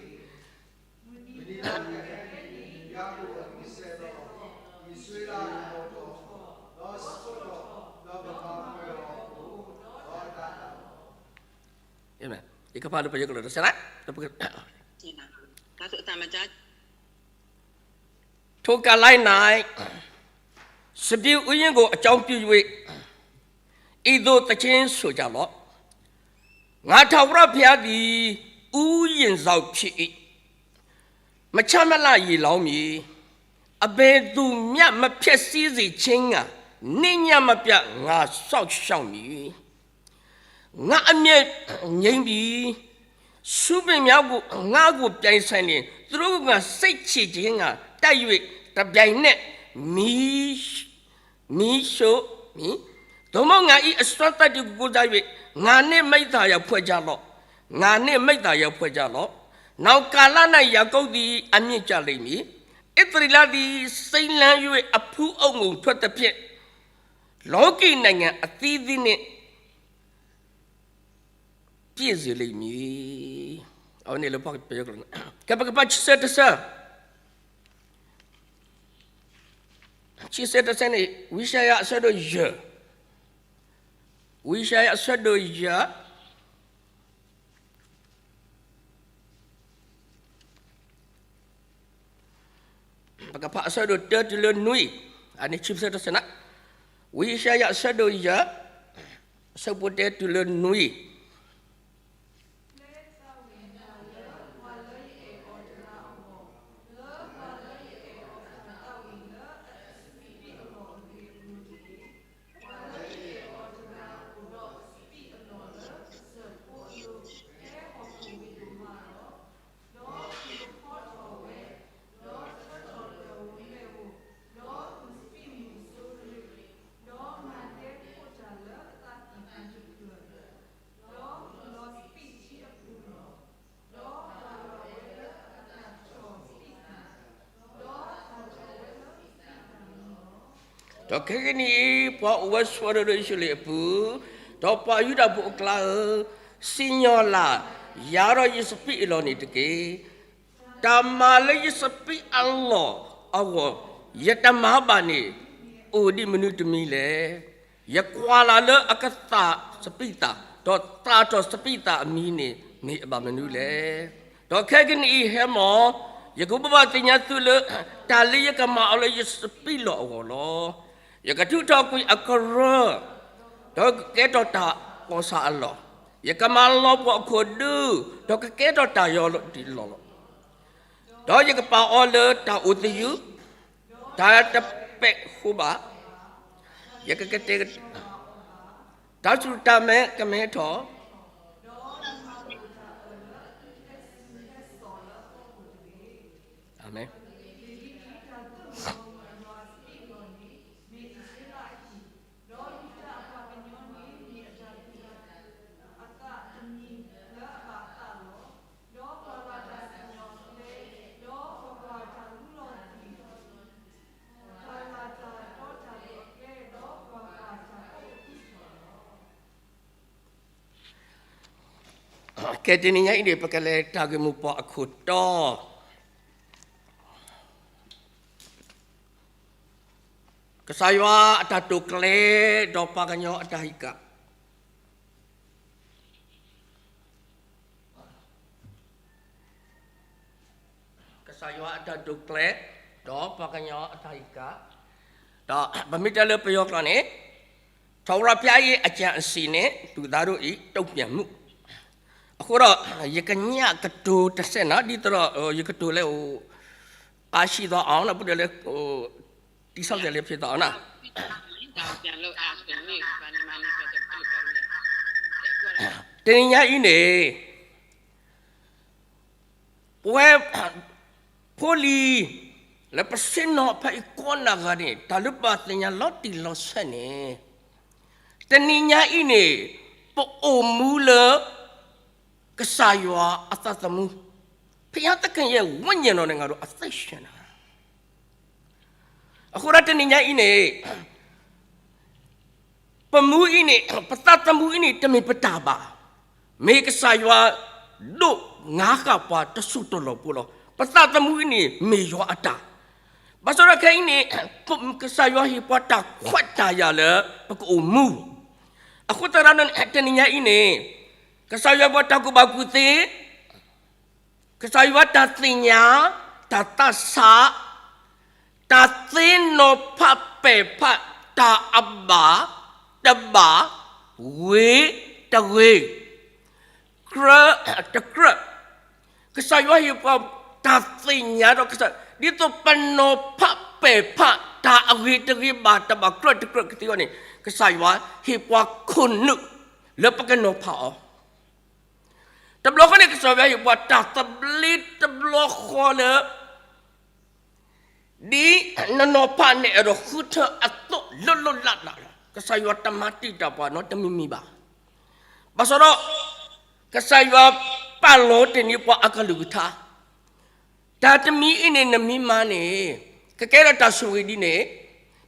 ယကဖးလၢပယီၤကျိာ်တဆၢနၤ, ထိုကာလ၌ စပျစ်ဥယျာဉ်ကို အကြောင်းပြု၍ အသိးသီချင်းဆိုကြလော့. ငါထာဝရဘုရားသည် ဥယျာဉ်စောင့်ဖြစ်၏။ မချမ်းမလရေလောင်းမည်။ အဘယ်သူမျှမဖျက်ဆီးစေခြင်းငှာ နေ့ညဉ့်မပြတ်ငါစောင့်ရှောက်မည်။ ငါအမျက်ငြိမ်းပြီ။ ဆူးပင်များကို ငါ့ကိုပြိုင်ဆိုင်လျှင် သူတို့ကငါစိတ်ချေခြင်းငှာ တိုက်၍တပြိုင်နက်မီး မီးရှို့မည်။ သို့မဟုတ်ငါ၏အစွမ်းသတ္တိကိုကိုးစား၍ ငါနှင့်မိဿ်ဟာယဖွဲ့ကြလော့။ ငါနှင့်မိဿ်ဟာယဖွဲ့ကြလော့။ နောင်ကာလ၌ယာကုပ်သည်အမြင့်ကျလိမ့်မည်။ ဣသရေလသည်စိမ်းလန်း၍အဖူအငိုၣ်ထွက်သဖြင့် လောကီနိုင်ငံအသီးသီးနှင့် ပြည့်စေလိမ့်မည်. အဝဲန့ၣ်လၢပှၤကပယီၤကျိာ်, ကဲပကဖးဆံဆၢတဆၢ, ဆံဆၢတဆၢန့ၣ် ဝံယၡါယၤအဆၢဒိၣ်ယဲၢ်, ဝံယၡါယၤအဆၢဒိၣ်ယဲၢ် ပကဖးအဆၢဒိၣ်တၢတုၤလၢနွံ, အန့ၣ်ဆံသၢတဆၢနၤ, ဝံယၡါယၤအဆၢဒိၣ်ယဲၢ်, အဆၢဖိတၢတုၤလၢနွံ. ဒီးခဲကနံၣ်အံၤ ပှၤအိၣ်ဝဲဆိးဝဲဒၣ်လၢယရူၤၡလ့ၣ်အပူၤ, ဒီးပှၤယူဒၤဖိအကျါဧၢ, စံၣ်ညီၣ်လၢ်, ယၤဒီးယစပံးအလီၢ်န့ၣ်တက့ၢ်. တၢ်မၤလၢယစပံးအလီၢ်အဂီၢ် ယတမၤဘၣ်န့ၣ် အိၣ်ဒံးမနုၤတမံၤလဲၣ်. ယကွၢ်လၢ်လၢအကသၣ်စပံးသၣ်, ဒီးသၣ်ထီၣ်စပံးသၣ်အမံၤန့ၣ် မ့ၢ်အဘၣ်မနုၤလဲၣ်. ဒီးခဲကနံၣ်အံၤဟဲမီၢ်, ယကဘိးဘၣ်သ့ၣ်ညါသုလၢ တၢ်လၢယကမၤအီၤလၢယစပံးလီၢ်အဂီၢ်လီၤ. ယကထုးထီၣ်ကွံာ်အကရၢ, ဒီးကကဲထီၣ်တၢ်ကီၢ်ဆၣ်အလီၢ်, ယကမၤလီၤပှီၢ်အခိၣ်ဒူ, ဒီးကကဲထီၣ်တၢ်ယီၤလီၤတံၢ်လီၤလီၤ. ဒီးယကပာ်အီၤလၢတၢ်အိၣ်သယုၢ်, တၢ်တပဲာ်ဃိဘၣ်, ယကကတဲာ်, တၢ်ဆူၣ်တၢ်မဲာ်ကမဲထီၣ်, အၤမ့ၣ်. ကဲ တနံၤညါအံၤန့ၣ် ပကလဲၤတၢ်ဂ့ၢ်မိၢ်ပှၢ်အခိၣ်တီ, ကစၢ်ယွၤအတၢ်တိာ်ကျဲၤ ဒီးပှၤကညီအတၢ်ဟံးဃာ်. ကစၢ်ယွၤအတၢ်တိာ်ကျဲၤ ဒီးပှၤကညီအတၢ်ဟံးဃာ်, ဒီးပမ့ၢ်တဲလၢပယီၤကျိာ်န့ၣ် ထာဝရဘုရားရဲ့အကြံအစည်နဲ့ လူသားတို့၏ တုံ့ပြန်မှု. အဃိဒီး ယကညးကတိၤတစဲးနၤ ဒ်သိးဒီး ယကတိၤလၢအိၣ် အါဆံးသီအီၤ ဒီးလၢ တံၤဆီၣ်သဲးလၢဖျ့သီအီၤနၤ. တနံၤညါအံၤန့ၣ် ပဝဲ ဖိလံၤ လၢပဆ့ၣ်နီၤဖးအံၤကိးနၢ်ဂၤန့ၣ် တၢ်လၢပဘၣ်သ့ၣ်ညါလီၤတံၢ်လီၤဆဲးန့ၣ် တနံၤညါအံၤန့ၣ် ပအိၣ်မူလၢ ကစၢ်ယွၤအသးသမူ, ဘုရားသခင်ရဲ့ဝိညာဉ်တော်နဲ့ ငါတို့အသက်ရှင်တာ. အဃိဒီးတနံၤညါအံၤန့ၣ် ပမူအံၤန့ၣ် ပသးသမူအံၤန့ၣ် တမ့ၢ်ပတၢ်ဘၣ်, မ့ၢ်ကစၢ်ယွၤဒိးငါဃာ်ပှၤတစိၢ်တလီၢ်ဖိလီၤ. ပသးသမူအံၤန့ၣ် မ့ၢ်ယွၤအတၢ်, ဘၣ်ဆၣ်ဒီးခဲအံၤန့ၣ် ကစၢ်ယွၤဟ့ၣ်ပှၤတၢ်ခွဲးတၢ်ယာ်လၢ ပကအိၣ်မူ, အဃိသတးဒီး တနံၤညါအံၤန့ၣ် ကစၢ်ယွၤပှၤတၢ်ကူၣ်ဘၣ်ကူၣ်သ့ ကစၢ်ယွၤတၢ်သ့ၣ်ညါ, တၢ်သးဆး, တၢ်သ့နီၤဖးပဲာ်ဖး, တၢ်အဘၣ်တဘၣ်, ဂ့ၤတဂ့ၤ, ကြၢးတကြၢး, ကစၢ်ယွၤဟ့ၣ်ပှၤတၢ်သ့ၣ်ညါဒီးကစၢ်, ဒ်သိးပနီၤဖးပဲာ်ဖး တၢ်အဂ့ၤတဂ့ၤ ဘၣ်တဘၣ် ကြၢးတကြၢးကသ့အဂီၢ်န့ၣ် ကစၢ်ယွၤဟ့ၣ်ပှၤခိၣ်နုာ်လၢပကနီၤဖးအီၤ တဘျီဃီန့ၣ် ကစၢ်ယွၤဟ့ၣ်ပှၤတၢ်သဘျ့တဘျီဃီလၢ ဒ်နနီၤဖးန့ၣ် အဲၣ်ဒိးဃုထၢအသိး လိၣ်လိၣ်လၢ်လၢ်လီၤ. ကစၢ်ယွၤတမၤတံာ်တာ်ပှၤနီတမံၤမံၤဘၣ်. ဘၣ်ဆၣ်ဒီး ကစၢ်ယွၤပာ်လီၤတ့ၢ်န့ၢ်ပှၤအကလုၢ်ကထါ တၢ်တမံၤအံၤန့ၣ် နမ့ၢ်မၤန့ၣ် ကကဲထီၣ်တၢ်ဆိၣ်ဂ့ၤဒ်န့ၣ်,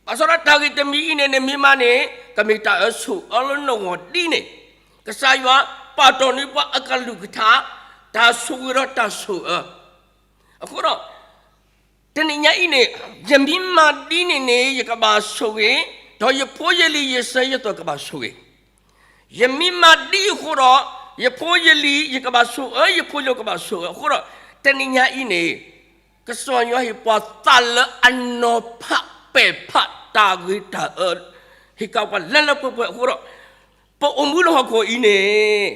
ဘၣ်ဆၣ်ဒီးတၢ်ဂ့ၢ်တမံၤအံၤန့ၣ် နမ့ၢ်မၤန့ၣ် ကမ့ၢ်တၢ်အၢဆိၣ်အၢလၢနဂီၢ်ဒ်န့ၣ်, ကစၢ်ယွၤပာ်တီၢ်န့ၢ်ပှၤအကလုၢ်ကထါ တၢ်ဆိၣ်ဂ့ၤဒီးတၢ်ဆိၣ်အၢ. အဃိဒီး တနံၤညါအံၤန့ၣ် ယမ့ၢ်မၤဒ်န့ၣ်န့ၣ် ယကဘၣ်ဆိၣ်ဂ့ၤ, ဒီးယဖိယလံၤယစၢၤယသွဲၣ်ကဘၣ်ဆိၣ်ဂ့ၤ. ယမ့ၢ်မၤဒ်အဃိဒီး ယဖိယလံၤယကဘၣ်ဆိၣ်အၢ, ယဖိယလံၤကဘၣ်ဆိၣ်အၢ. အဃိဒီး တနံၤညါအံၤန့ၣ် ကစၢ်ယွၤဟ့ၣ်ပှၤသးလၢအနီၤဖးပဲာ်ဖး တၢ်ဂ့ၤတၢ်အၢ ဟ့ၣ်ကပှၤလၢလၢပှဲၤပှဲၤအဃိဒီး ပအိၣ်မူလၢဟီၣ်ခိၣ်အံၤန့ၣ်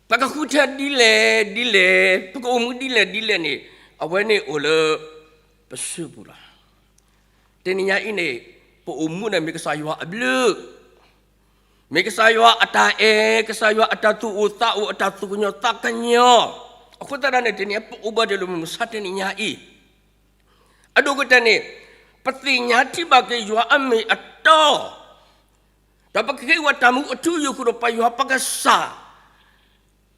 ပကဃုထၢဒ်လဲၣ်ဒ်လဲၣ်, ပကအိၣ်မူဒ်လဲၣ်ဒ်လဲၣ်န့ၣ် အဝဲန့ၣ်အိၣ်လၢပစုပူၤလီၤ. တနံၤညါအံၤန့ၣ် ပအိၣ်မူန့ၣ်မ့ၢ်ကစၢ်ယွၤအဘျုး, မ့ၢ်ကစၢ်ယွၤအတၢ်အဲၣ်, ကစၢ်ယွၤအတၢ်သူၣ်အိၣ်သးအိၣ်, အတၢ်သူၣ်ကညီၤသးကညီၤ. အဃိသတးဒီးန့ၣ် တနံၤအံၤ ပအိၣ်ဘၣ်တ့ၢ်လၢမုၢ်မဆါတနံၤညါအံၤ အဒိၣ်ကတၢၢ်န့ၣ် ပသ့ၣ်ညါထံၣ်ဘၣ်က့ၤယွၤအမ့ၢ်အတီ, ဒီးပကကဲဝဲတၢ်မူအထူအယိာ်ဃုာ်ဒီးပယွၤပကစၢ်,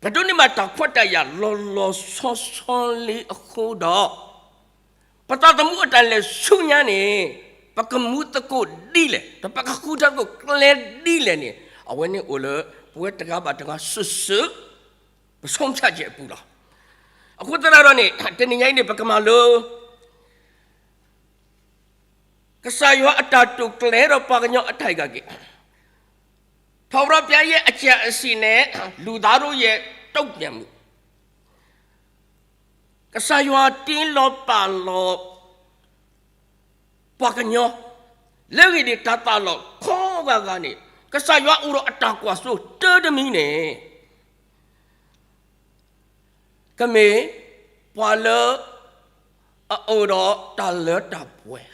ပဒိးန့ၢ်ဘၣ်တၢ်ခွဲးတၢ်ယာ်လီၤလီၤဆီဆီလံအဃိဒီး ပသးသမူအတၢ်လဲၤဆူညါန့ၣ် ပကမူသကိးဒ်လဲၣ် ဒီးပကဃုထၢသကိးကျဲဒ်လဲၣ်န့ၣ် အဝဲန့ၣ်အိၣ်လၢပဝဲတဂၤဘၣ်တဂၤစုာ်စုာ် ပဆုံးဖြတ်ချက်အပူၤလီၤ. အဃိသတးဒီးန့ၣ် တနံၤညါအံၤန့ၣ် ပကမၤလိ ကစၢ်ယွၤအတၢ်တိာ်ကျဲၤဒီးပှၤကညီအတၢ်ဂ့ၢ်ကီၢ်ဂ့ၢ်, ထာဝရဘုရားရဲ့အကြံအစည်နဲ့ လူသားတို့ရဲ့တုံ့ပြန်မှု. ကစၢ်ယွၤတ့လီၤပာ်လီၤ ပှၤကညီ လၢဂ့ၢ်ဒ်တၢ်သးလီၢ်ခီဂာ်ဂာ်န့ၣ် ကစၢ်ယွၤအိၣ်ဒီးအတၢ်ကွၢ်စိတၢ်တမံၤန့ၣ် ကမ့ၢ်ပှၤလၢအအိၣ်ဒီးတၢ်လၢတၢ်ပှဲၤ,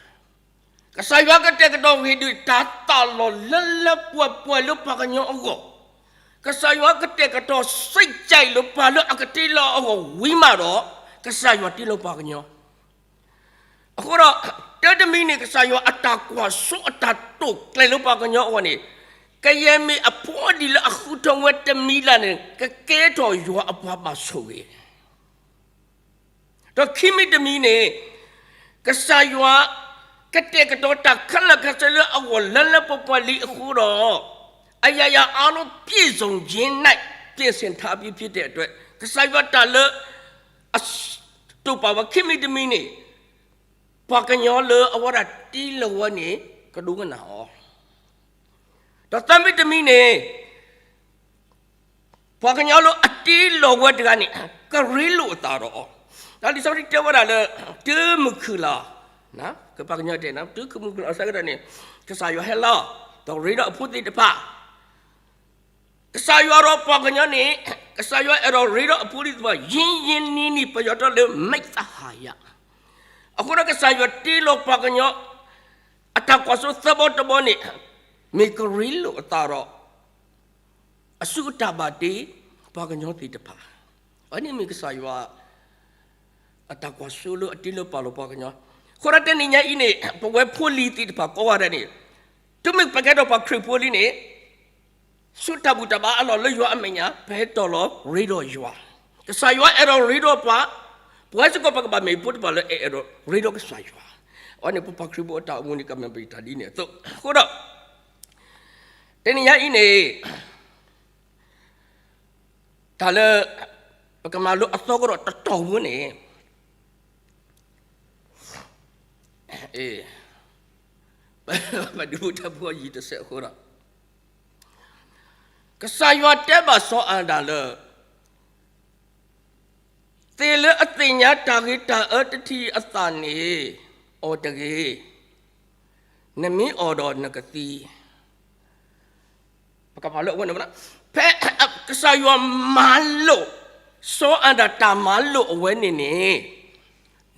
ကစၢ်ယွၤကတဲာ်ကတီၤဂ့ၤဒ်တၢ်သးလီၢ်လၢလၢပှဲၤပှဲၤလၢပှၤကညီအဂီၢ်, ကစၢ်ယွၤကတဲာ်ကတီၤစိတ်ကြိုက်လၢပှၤလၢအကတ့လီၤအဂီၢ်ဝံၤမးဒီး ကစၢ်ယွၤတ့လီၤပှၤကညီ အဃိဒီး တၢ်တမံၤန့ၣ် ကစၢ်ယွၤအတၢ်ကွၢ်စိအတၢ်တိာ်ကျဲၤလၢပှၤကညီအဂီၢ်န့ၣ် ကယဲၢ်မ့ၢ်အဖိအလံၤလၢအဃုထၢဝဲတမံၤလၢ်န့ၣ် ကကဲထီၣ်ယွၤအပှၤဘၣ်ဆိၣ်ဂ့ၤ ဒီးခံမံၤတမံၤန့ၣ် ကစၢ်ယွၤကတဲာ်ကတီၤတၢ်ခဲလၢာ်ခဲဆ့လၢအဂီၢ်လၢလၢပှဲၤပှဲၤလံအဃိဒီး အရာရာအားလုံးပြည့်စုံခြင်း၌ ပြင်ဆင်ထားပြီးဖြစ်တဲ့အတွက် ကစၢ်ယွၤတၢ်လၢ အတိာ်ပာ်ဝဲခံမံၤတမံၤန့ၣ် ပှၤကညီလၢအဝဲဒၣ်တ့လီၤဝဲန့ၣ် ကဒိကနၣ်အီၤ, ဒီးသၢမံၤတမံၤန့ၣ် ပှၤကညီလၢအတ့လီၤဝဲတဂၤန့ၣ် ကရ့လိာ်အသးဒီးအီၤ, ဒီးလံာ်စီဆှံတဲဝဲဒၣ်လၢ တုၤမုၢ်ခုၣ်လီၤ, ကပှၤကညီတဲ တုၤမုၢ်ခုၣ်လီၤအဆၢကတီၢ်န့ၣ် ကစၢ်ယွၤဟဲလီၤ ဒီးရ့ဒီးအဖိသ့ၣ်တဖၣ် ကစၢ်ယွၤဒီးပှၤကညီန့ၣ် ကစၢ်ယွၤအဲၣ်ဒိးရ့ဒီးအဖိသ့ၣ်တဖၣ် ရင်းရင်းနှီးနှီး ပယီၤတဲလၢ မိတ်သဟာယ အဃိဒီးကစၢ်ယွၤတ့လီၤပှၤကညီ အတၢ်ကွၢ်စိသၢဘီတဘီန့ၣ် မ့ၢ်ကရ့လိာ်အသးဒီး အစုအတၢ်ဘၣ်တ့ ပှၤကညီသ့ၣ်တဖၣ်, အဝဲန့ၣ်မ့ၢ်ကစၢ်ယွၤ အတၢ်ကွၢ်စိလၢအတ့လီၤပာ်လီၤပှၤကညီ, အဃိဒီးတနံၤညါအံၤန့ၣ် ပဝဲဖိလံၤသ့ၣ်တဖၣ်ကိးဂၤဒဲးန့ၣ် တုၤမ့ၢ်ပကဲထီၣ်ပှၤခရံာ်ဖိလံန့ၣ် ဆူတၢ်ဘူၣ်တၢ်ဘါအလီၢ်လၢယွၤအမဲာ်ညါ ပဟဲတီၤလီၤရ့ဒီးယွၤ, ကစၢ်ယွၤအဲၣ်ဒိးရ့ဒီးပှၤ, ပဝဲစ့ၢ်ကီးပကဘၣ်မ့ၢ်ဖိတဖၣ်လၢအအဲၣ်ဒိးရ့ဒီးကစၢ်ယွၤ, အဝဲန့ၣ်ပပှၤခရံာ်ဖိအတၢ်အိၣ်မူန့ၣ် ကမၤပျံၤတၢ်ဒ်န့ၣ်အသိး, အဃိဒီး တနံၤညါအံၤန့ၣ် တၢ်လၢ ပကမၤလိအသီကဒီးတတီၤဖိန့ၣ် ပဒုးတၢ်ဖိအယံၤတစဲးအဃိဒီး ကစၢ်ယွၤတဲဘၣ်စီၤအၤဒၣ်လၢ သ့ၣ်လၢအသ့ၣ်ညါတၢ်ဂ့ၤတၢ်အၢတထံၣ်အသးန့ၣ် အီၣ်တဂ့ၤ, နမ့ၢ်အီၣ်ဒီးနကသံ ပကမၤလိအဝဲန့ၣ်, ဖဲကစၢ်ယွၤမၤလိာ် စီၤအၤဒၣ်တၢ်မၤလိာ်အဝဲန့ၣ်န့ၣ်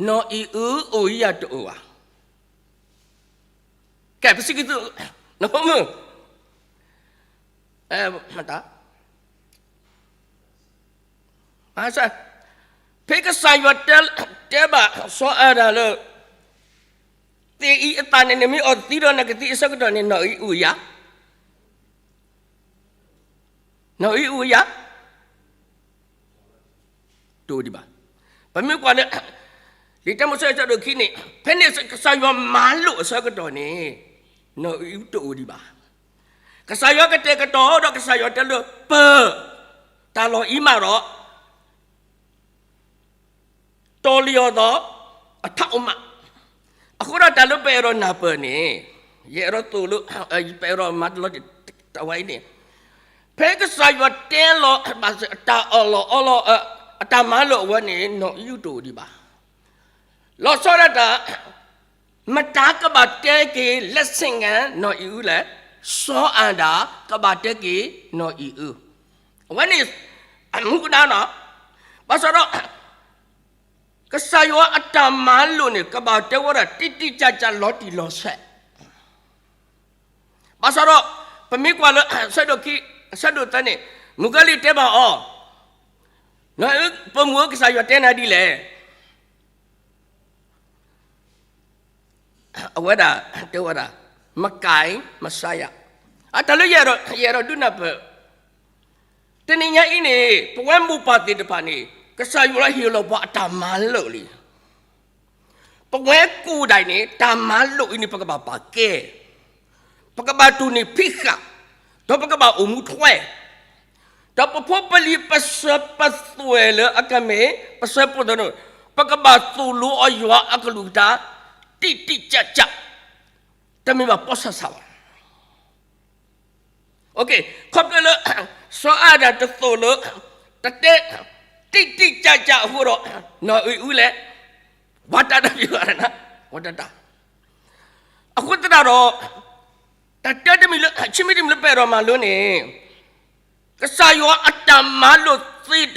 နီၢ်အံၤအုအိၣ်ယၤတအိၣ်ဘၣ်. ကဲ ပစံးက့ၤသု, နဖိမုၣ်, မတၤ ဖဲကစၢ်ယွၤတဲဘၣ်စီၤအၤဒၣ်လၢ သ့ၣ်အံၤအသးန့ၣ် နမ့ၢ်အီၣ်သံဒီးနကသံအဆၢကတီၢ်န့ၣ် နီၢ်အံၤအုယၤ, နီၢ်အံၤအုယၤ တအိၣ်ဒံးဘၣ်. ပမ့ၢ်ကွၢ်လၢ လံာ်တၢမိၤၡ့အဆၢဒိၣ်ခံန့ၣ် ဖဲန့ၣ်ကစၢ်ယွၤမၤလိာ်အဆၢကတီၢ်န့ၣ် နီၢ်အံၤအုတအိၣ်ဒံးဘၣ်. ကစၢ်ယွၤကတဲာ်ကတီၤဒီးကစၢ်ယွၤတဲလၢပၢ် တၢ်လီၢ်အံၤမးဒီး တီၤလီၤအီၤဒီး အထးအိၣ်မး. အဃိဒီးတၢ်လၢပအဲၣ်ဒိးနၢ်ပၢၢ်န့ၣ် ယအဲၣ်ဒိးသိၣ်လိ ပအဲၣ်ဒိးမၤတလီၤတဝါအံၤန့ၣ် ဖဲကစၢ်ယွၤတဲလီၤဘၣ်စ့ၢ်အတၢ်အၢၣ်လီၤအီလီၤ အတၢ်မၤလိာ်အဝဲန့ၣ် နီၢ်အံၤအုတအိၣ်ဒံးဘၣ်. လီၤဆီဒၣ်တၢ် မတၤကဘၣ်တဲက့ၤ လၢစ့ၣ်ညါနီၢ်အံၤအုလဲၣ်, စီၤအၤဒၣ်ကဘၣ်တဲက့ၤနီၢ်အံၤအု, အဝဲန့ၣ် အမူကဒါနီၤ, ဘၣ်ဆၣ်ဒီး ကစၢ်ယွၤအတၢ်မၤလိာ်န့ၣ် ကဘၣ်တဲဝဲဒၣ် တိတိကျကျ လီၤတံၢ်လီၤဆဲး, ဘၣ်ဆၣ်ဒီး ပမ့ၢ်ကွၢ်လၢ အဆၢဒိၣ်ခံ အဆၢဒိၣ်သၢန့ၣ် မုၣ်ကၤလံၢ်တဲဘၣ်အီၤ, နီၢ်အံၤ ပမိၢ်ဧၢ ကစၢ်ယွၤတဲနၤဒ်လဲၣ် အဝဲဒၣ်တဲဝဲဒၣ် မကၤ မစါယၤ, အတၢ်လၢယအဲၣ်ဒိးဒုးနၢ်ပၢၢ် တနံၤညါအံၤန့ၣ် ပဝဲမိၢ်ပၢ်သ့ၣ်တဖၣ်န့ၣ် ကစၢ်ယွၤဟ့ၣ်လီၤပှၤအတၢ်မၤလိာ်လံ. ပဝဲကိးဒၣ်အံၤန့ၣ် တၢ်မၤလိာ်အံၤန့ၣ် ပကဘၣ်ပာ်ကဲ, ပကဘၣ်တူၢ်န့ၢ်ဖံးဃာ်, ဒီးပကဘၣ်အိၣ်မူထွဲ ဒီးပဖိပလံၤပစၢၤပသွဲၣ်လၢအကမ့ၢ် ပစၢၤပသွဲၣ်န့ၣ် ပကဘၣ်သိၣ်လိအီၤယွၤအကလုၢ်ကထါ တိတိကျကျ, တမ့ၢ်ဘၣ်ပီၣ်ဆၣ်ဆၣ်ဘၣ်. ခီဖျိလၢ စီၤအၤဒၣ်တသိၣ်လိ တတဲ တိတိကျကျအဃိဒီး နီၢ်အံၤအုလဲၣ် ဝၤတၢ်တၢ်ပျိၤ ဝၤတၢ်တၢ် အဃိသတးဒီး တၢ်တဲတမံၤလၢ ဆံမံၤတမံၤလၢပအဲၣ်ဒိးမၤလိန့ၣ် ကစၢ်ယွၤအတၢ်မၤလိာ်သ့ တ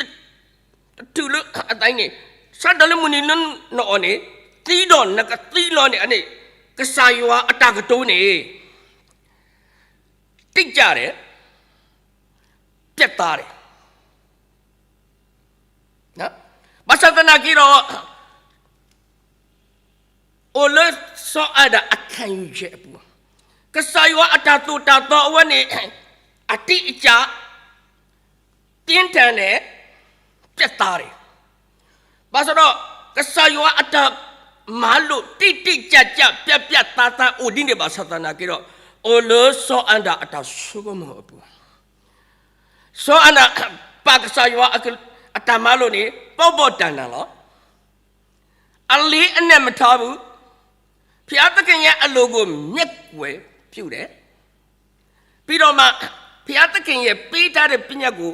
တုၤလၢအသးအံၤန့ၣ် စးထီၣ်လၢမုၢ်နံၤလၢနအီၤန့ၣ် သံဒီးနကသံလီၤန့ၣ်န့ၣ် ကစၢ်ယွၤအတၢ်ကတိၤန့ၣ် တိကျတယ်, ပြတ်သားတယ်. ဘၣ်ဆၣ်သနာ်က့ဒီး အိၣ်လၢစီၤအၤဒၣ်အခံယူချက်အပူၤ, ကစၢ်ယွၤအတၢ်သိၣ်တၢ်သီအဝဲန့ၣ် အတိအကျ ပြင်းထန်တယ်, ပြတ်သားတယ်. ဘၣ်ဆၣ်ဒီး ကစၢ်ယွၤအတၢ်မၤလိာ် တိတိကျကျ ပြတ်ပြတ်သားသား အိၣ်ဒ်န့ၣ်ဘၣ်ဆၣ်သနာ်က့ဒီး အိၣ်လၢစီၤအၤဒၣ်အတၢ်ဆိကမိၣ်အပူၤ, စီၤအၤဒၣ် ပာ်ကစၢ်ယွၤအတၢ်မၤလိာ်န့ၣ် ပေါ့ပေါ့တန်တန်လီၤ. အလေးအနက်မထားဘူး. ဘုရားသခင်ရဲ့အလိုကို မျက်ကွယ်ပြုတယ်. ပြီးတော့မှ ဘုရားသခင်ရဲ့ပေးထားတဲ့ပညတ်ကို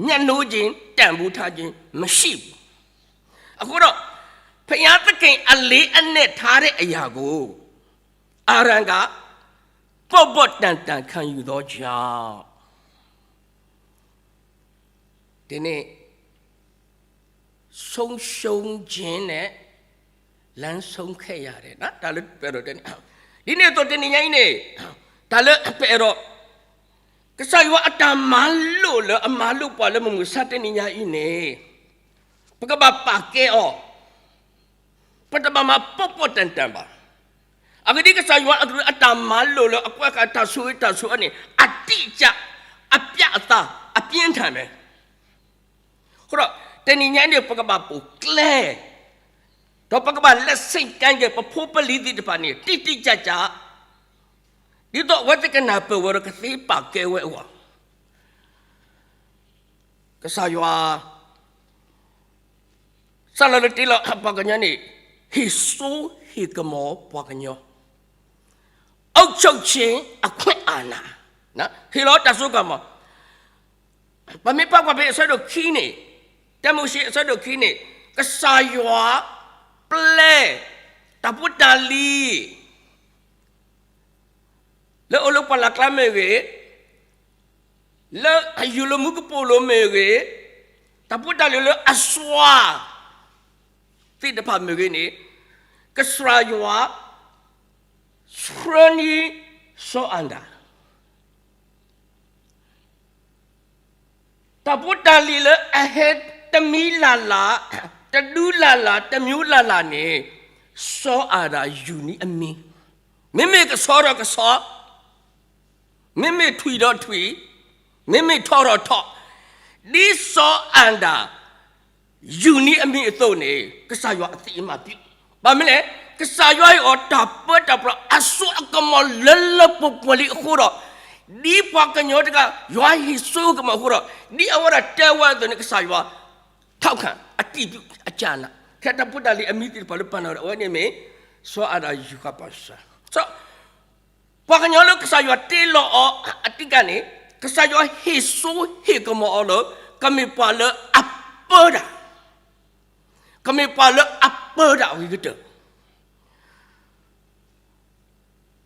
မျက်နှိုးခြင်း တန်ဖိုးထားခြင်း မရှိဘူး. အဃိတော့ ဘုရားသခင်အလေးအနက်ထားတဲ့အရာကို အာရန်က ပေါ့ပေါ့တန်တန်ခံယူသောကြောင့် ဒီနေ့ ဆုံးရှုံးခြင်းနဲ့ လမ်းဆုံးခဲ့ရတယ် တၢ်လၢပအဲၣ်ဒိးတဲန့ၣ် ဒ်န့ၣ်အသိးတနံၤညါအံၤန့ၣ် တၢ်လၢပအဲၣ်ဒိး ကစၢ်ယွၤအတၢ်မၤလိာ်လၢအမၤလိာ်ပှၤလၢမုၢ်မဆါတနံၤညါအံၤန့ၣ် ပကဘၣ်ပာ်ကဲအီၤ ပတဘၣ်မၤပေါ့ပေါ့တန်တန်ဘၣ်. အဂ့ၢ်ဒ်အံၤ ကစၢ်ယွၤအကလုၢ်အတၢ်မၤလိာ်လၢအကွဲးဃာ်တၢ်ဆိၣ်ဂ့ၤတၢ်ဆိၣ်အၢန့ၣ် အတိအကျ အပြတ်အသား အပြင်းထန်ပဲ. အဃိဒီး တနံၤညါအံၤန့ၣ် ပကဘၣ်ပူၤကျဲ ဒီးပကဘၣ်လက်ဆင့်ကမ်းက့ၤ ပဖိပလံၤသ့ၣ်တဖၣ်န့ၣ် တိတိကျကျ ဒ်သိးအဝဲသ့ၣ်ကနၢ်ပၢၢ်ဝဲဒီး ကသ့ပာ်ကဲဝဲအဂီၢ် ကစၢ်ယွၤ စးလီၤလၢတ့လီၤပှၤကညီန့ၣ် ဟ့ၣ်စိဟ့ၣ်ကမီၤပှၤကညီ အုပ်ချုပ်ခြင်းအခွင့်အာဏာ ဟ့ၣ်လီၤတၢ်စိကမီၤ ပမ့ၢ်ဖးကွၢ်ဖဲအဆၢဒိၣ်ခံန့ၣ် တၢမိၤၡ့အဆၢဒိၣ်ခံန့ၣ် ကစၢ်ယွၤ ပျဲ တၢ်ဖိတၢ်လံၤ လၢအိၣ်လၢပှၢ်လၢ်ကျါမ့ၢ်ဂ့ၤ, လၢအယိာ်လၢမူကပိာ်လိၤမ့ၢ်ဂ့ၤ, တၢ်ဖိတၢ်လံၤလၢအစွါ သ့ၣ်တဖၣ်မ့ၢ်ဂ့ၤန့ၣ်, ကစၢ်ယွၤ ဆှၢန့ၢ်စီၤအၤဒၣ် တၢ်ဖိတၢ်လံၤလၢအဟဲတမံၤလၢ်လၢ်, တဒုလၢ်လၢ်, တမျိုးလၢ်လၢ်န့ၣ်, စီၤအၤဒၣ်ယူၤန့ၢ်အမံၤ, မ့မ့ၢ်ကဆီဒီးကဆီ, မ့မ့ၢ်ထွံၣ်ဒီးထွံၣ်, မ့မ့ၢ်ထီၣ်ဒီးထီၣ်, ဒ်စီၤအၤဒၣ် ယူၤန့ၢ်အမံၤအသိးန့ၣ် ကစၢ်ယွၤအသံအမၤပျံၤ, ဘၣ်မနုၤလဲၣ်, ကစၢ်ယွၤဟ့ၣ်အီၤတၢ်ပၢတၢ်ပြးအစိအကမီၤလၢလၢပှဲၤပှဲၤလံအဃိဒီး, ဒ်ပှၤကညီတဂၤ ယွၤဟ့ၣ်စိကမီၤအဃိဒီး, ဒ်အဝဲဒၣ်တဲဝဲအသိးန့ၣ် ကစၢ်ယွၤ ထောက်ခံ အတံၤဒုအကနး, ခဲတၢ်ဖိတၢ်လံၤအမံၤသ့ၣ်တဖၣ်လၢပာ်နၤဒီးအဝဲန့ၣ်မ့ၢ် စီၤအၤဒၣ်ယူၤဃာ်ပှၤစၢၤ ပှၤကညီလၢကစၢ်ယွၤတ့လီၤအီၤအတံၢ်ကန့ၣ်, ကစၢ်ယွၤဟ့ၣ်စိဟ့ၣ်ကမီၤအီၤလၢ ကမ့ၢ်ပှၤလၢအပၢတၢ်, ကမ့ၢ်ပှၤလၢအပၢတၢ်အဂ့ၤကတၢၢ်.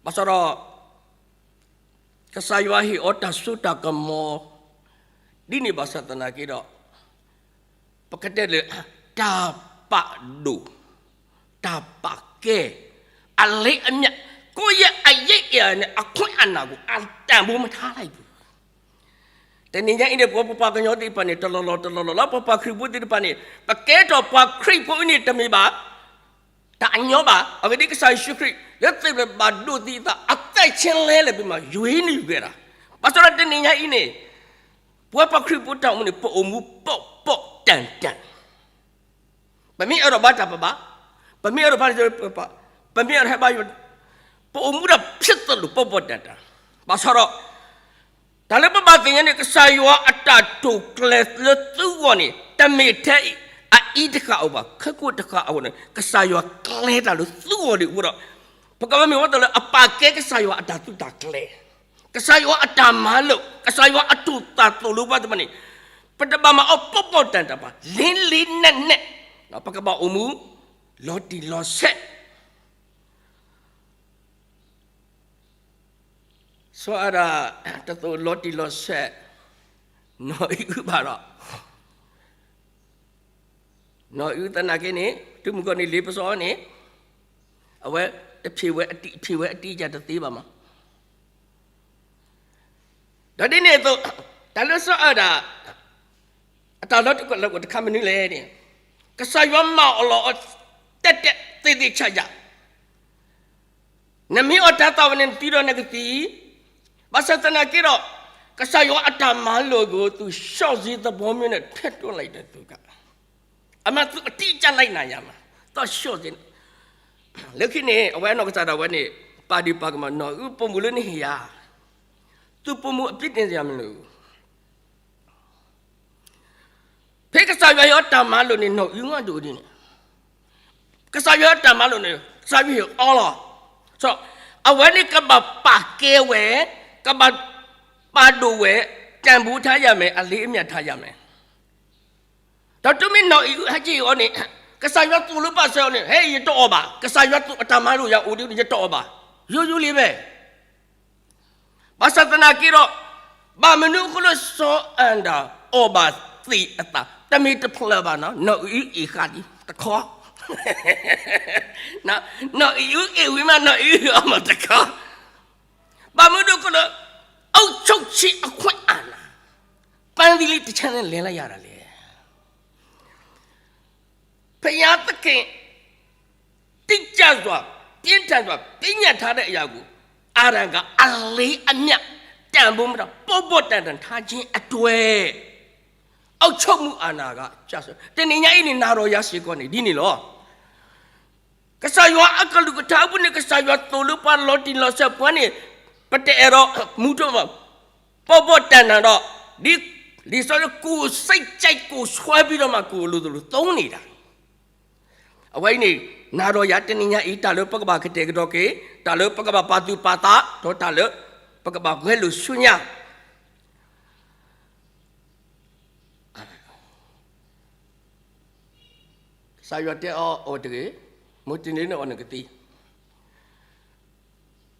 ဘၣ်ဆၣ်ဒီး ကစၢ်ယွၤဟ့ၣ်အီၤတၢ်စိတၢ်ကမီၤ ဒ်န့ၣ်ဘၣ်ဆၣ်သနာ်က့ဒီး ပကတဲလၢ တၢ်ပာ်ဒိၣ် တၢ်ပာ်ကဲ အလၢအမျး ကိုယ့်ရဲ့အရေးအရာနဲ့ အခွင့်အာဏာကို အတန်ဖိုးမထားလိုက်ဘူး. တနံၤညါအံၤန့ၣ် ပဝဲပပှၤကညီသ့ၣ်တဖၣ်န့ၣ် တလီၢ်လီၢ်တလီၢ်လီၢ်လီၤ ပပှၤခရံာ်ဖိသ့ၣ်တဖၣ်န့ၣ် ပကဲထီၣ်ပှၤခရံာ်ဖိအံၤန့ၣ် တမ့ၢ်ဘၣ် တၢ်အညီဘၣ်. အဂ့ၢ်ဒ်အံၤ ကစၢ်ယ့ၣ်ၡူးခရံာ် လၢသ့ၣ်ဖျၢၣ်ဘၣ်ဒိးသံအသး အသက်ရှင်လဲလၢပမၤ ရွေးနုၢ်ကဲဒၣ်. ဘၣ်ဆၣ်ဒီးတနံၤညါအံၤန့ၣ် ပဝဲပှၤခရံာ်ဖိတၢ်အိၣ်မူန့ၣ် ပအိၣ်မူပေါ့ပေါ့တန်တန် ပမ့ၢ်အဲၣ်ဒိးဘါတၢ်ပဘါ, ပမ့ၢ်အဲၣ်ဒိးဖးန့ၣ် ပမ့ၢ်အဲၣ်ဒိးဟဲဘါယွၤ, ပအိၣ်မူဒၣ်ဖြစ်သလိုပေါ့ပေါ့တန်တန်. ဘၣ်ဆၣ်ဒီး တၢ်လၢပဘၣ်သ့ၣ်ညါန့ၣ် ကစၢ်ယွၤအတၢ်တိာ်ကျဲၤလၢသုဂီၢ်န့ၣ် တမ့ၢ်ထဲအံၤတဃၣ်ဧိၤဘၣ်, ခဲကိာ်တဃၣ်အဂီၢ်န့ၣ် ကစၢ်ယွၤကျဲၤတၢ်လၢသုဂီၢ်ဒံးအဃိဒီး ပကဘၣ်မ့ၢ်ဝဲတၢ်လၢအပာ်ကဲကစၢ်ယွၤအတၢ်သုးတၢ်ကျဲၤ ကစၢ်ယွၤအတၢ်မၤလိာ်, ကစၢ်ယွၤအတိာ်သးသိၣ်လိပှၤတဖၣ်န့ၣ် ပတဘၣ်မၤအီၤပေါ့ပေါ့တန်တန်ဘၣ်, လ့လ့နဲၣ်နဲၣ်, ပကဘၣ်အိၣ်မူ လီၤတံၢ်လီၤဆဲး. စီၤအၤဒၣ် တသိးလီၤတံၢ်လီၤဆဲး နီၢ်အံၤအုဘၣ်ဒီး နီၢ်အံၤအုသနာ်က့န့ၣ် တုၤမုၢ်ကီၢ်န့ၣ် လ့ပစီန့ၣ် အဝဲတဖံးဝဲအတံၢ် ဖံးဝဲအတံၢ်အံၤတသ့ဘၣ်မး. ဒီးဒ်န့ၣ်အသိး တၢ်လၢစီၤအၤဒၣ် အတၢ်လီၤတံၢ်လီၤဆဲးတခါမနုၤလဲၣ်န့ၣ် ကစၢ်ယွၤမၤအီၤလီၤအီၤ တဲာ်တဲာ်သ့သ့ဆးဆး နမ့ၢ်အီၣ်တၢ်သးဝံၣ်န့ၣ် နသံဒီးနကသံ, ဘၣ်ဆၣ်သနာ်က့ဒီး ကစၢ်ယွၤအတၢ်မၤလိာ်အဂီၢ် သူလျှော့ဈေးသဘောမျိုးနဲ့ ထည့်သွင်းလိုက်တဲ့သူက အမှန်သူအတိအကျလိုက်နာရမယ်, သူလျှော့ဈေးန့ၣ် လၢခံန့ၣ် အဝဲအနီၢ်ကစၢ်ဒၣ်ဝဲန့ၣ် ပာ်ဒံးပာ်ကမၣ် နီၢ်အံၤအု ပိာ်မုၣ်လၢနဟ့ၣ်ယၤ, သုပိာ်မုၣ်အပြစ်တင်စရာမလိုဘူး. ဖဲကစၢ်ယွၤဟ့ၣ်အီၤတၢ်မၤလိာ်န့ၣ် နီၢ်အံၤအုဒိၣ်ဒ်န့ၣ် ကစၢ်ယွၤတၢ်မၤလိာ်န့ၣ် ကစၢ်ယွၤဟ့ၣ်အီၤလီၤ. အဝဲန့ၣ်ကဘၣ်ပာ်ကဲဝဲ, ကဘၣ်ပာ်ဒိၣ်ဝဲ, တၢ်ဘူးထါယၤမဲာ်, အလ့အမျးထါယၤမဲာ်. ဒီးတုၤမ့ၢ်နီၢ်အံၤအုဟဲက့ၤအီၤန့ၣ် ကစၢ်ယွၤသိၣ်လိပာ်စၢၤအီၤန့ၣ် ဟဲ ယတအီၣ်ဘၣ်, ကစၢ်ယွၤသိၣ်အတၢ်မၤလိာ်ယၤအိၣ်ဒ်န့ၣ် ယတအီၣ်ဘၣ်, ယိယိလံဖဲ ဘၣ်ဆၣ်သနာ်က့ဒီး ဘၣ်မနုၤအဃိလၢစီၤအၤဒၣ်အီၣ်ဘၣ်သ့ၣ်အသး တမ့ၢ်တဖျၢၣ်ဘၣ်နီၤ, နီၢ်အံၤအုအ့ၣ်ဃာ်ဒံးတခီ, နီၢ်အံၤအုအ့ၣ်ဝံၤမး နီၢ်အံၤအုအီၣ်မးတခီ, ဘၣ်မနုၤအဃိလၢ အုပ်ချုပ်ခြင်းအခွင့်အာဏာ ပန်းသီးလေးတစ်ချပ်နဲ့ လဲလိုက်ရတာလဲ ဘုရားသခင် တိကျစွာ ပြင်းထန်စွာ ပညတ်ထားတဲ့အရာကို အာရန်ကအလေးအမြတ် တန်ဖိုးမထား ပေါ့ပေါ့တန်တန်ထားခြင်းအတွက် အုပ်ချုပ်မှုအာဏာက ကျဆင်း တနံၤညါအံၤန့ၣ် နၤဒီးယၤစ့ၢ်ကီးန့ၣ် ဒ်န့ၣ်လီၤ. ကစၢ်ယွၤအကလုၢ်ကထါအပူၤန့ၣ် ကစၢ်ယွၤသိၣ်လိပှၤလီၤတံၢ်လီၤဆဲးပှၤန့ၣ် ပတအဲၣ်ဒိးမူထီၣ်ဘၣ် ပေါ့ပေါ့တန်တန်ဒီး ဒ်လံာ်စီဆှံ ကိုယ်စိတ်ကြိုက်ကိုယ်ဆွဲပြီးတော့မှ ကိုယ်အလိုလိုသုံးနေတာ အဝဲအံၤန့ၣ် နၤဒီးယၤတနံၤညါအံၤ တၢ်လၢပကဘၣ်ကတဲာ်ကတီၤက့ၤ တၢ်လၢပကဘၣ်ပာ်သူၣ်ပာ်သး ဒီးတၢ်လၢပကဘၣ်ဂဲၤလိာ်ဆူညါ ကစၢ်ယွၤတဲအီၤအီၣ်တဂ့ၤ, မုၢ်တနံၤန့ၣ်အီၣ်နကသံ,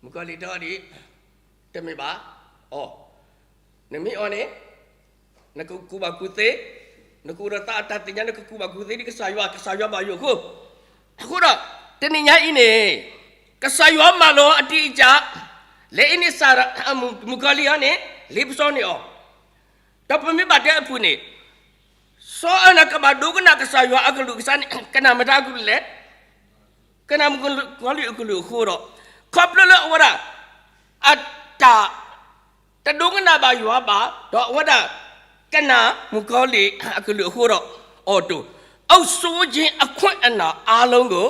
မုၣ်ကီၤလံၢ်တဲအီၤဒ်အံၤ, တမ့ၢ်ဘၣ်, အီၣ်, နမ့ၢ်အီၣ်န့ၣ် နကကူးဘၣ်ကူးသ့, နကအိၣ်ဒီးသးအတၢ်သ့ၣ်ညါ နကကူးဘၣ်ကူးသ့ဒ်ကစၢ်ယွၤ, ကစၢ်ယွၤဘၣ်ယိၣ်အဃိ, အဃိဒီး တနံၤညါအံၤန့ၣ် ကစၢ်ယွၤမၤလိာ်အတံၢ်အံၤက လၢအံၤန့ၣ်စး မုၣ်ကီၤလံၢ်အီၤန့ၣ် လ့ပစီန့ၢ်အီၤ, ဒီးပမ့ၢ်ဘၣ်တဲအပူၤန့ၣ် စီၤအၤဒၣ်ကဘၣ်ဒိကနၣ်ကစၢ်ယွၤအကလုၢ်ကထါန့ၣ် ကနၣ်မုၣ်ကီၤလံၢ်အကလုၢ်အဃိဒီး ခီဖျိလၢအဝဲဒၣ် အတၢ် တဒိကနၣ်ဘၣ်ယွၤဘၣ် ဒီးအဝဲဒၣ် ကနၣ်မုၣ်ကီၤလံၢ်အကလုၢ်အဃိဒီး အီၣ်တိၢ် အုပ်စိုးခြင်းအခွင့်အာဏာအားလုံးကို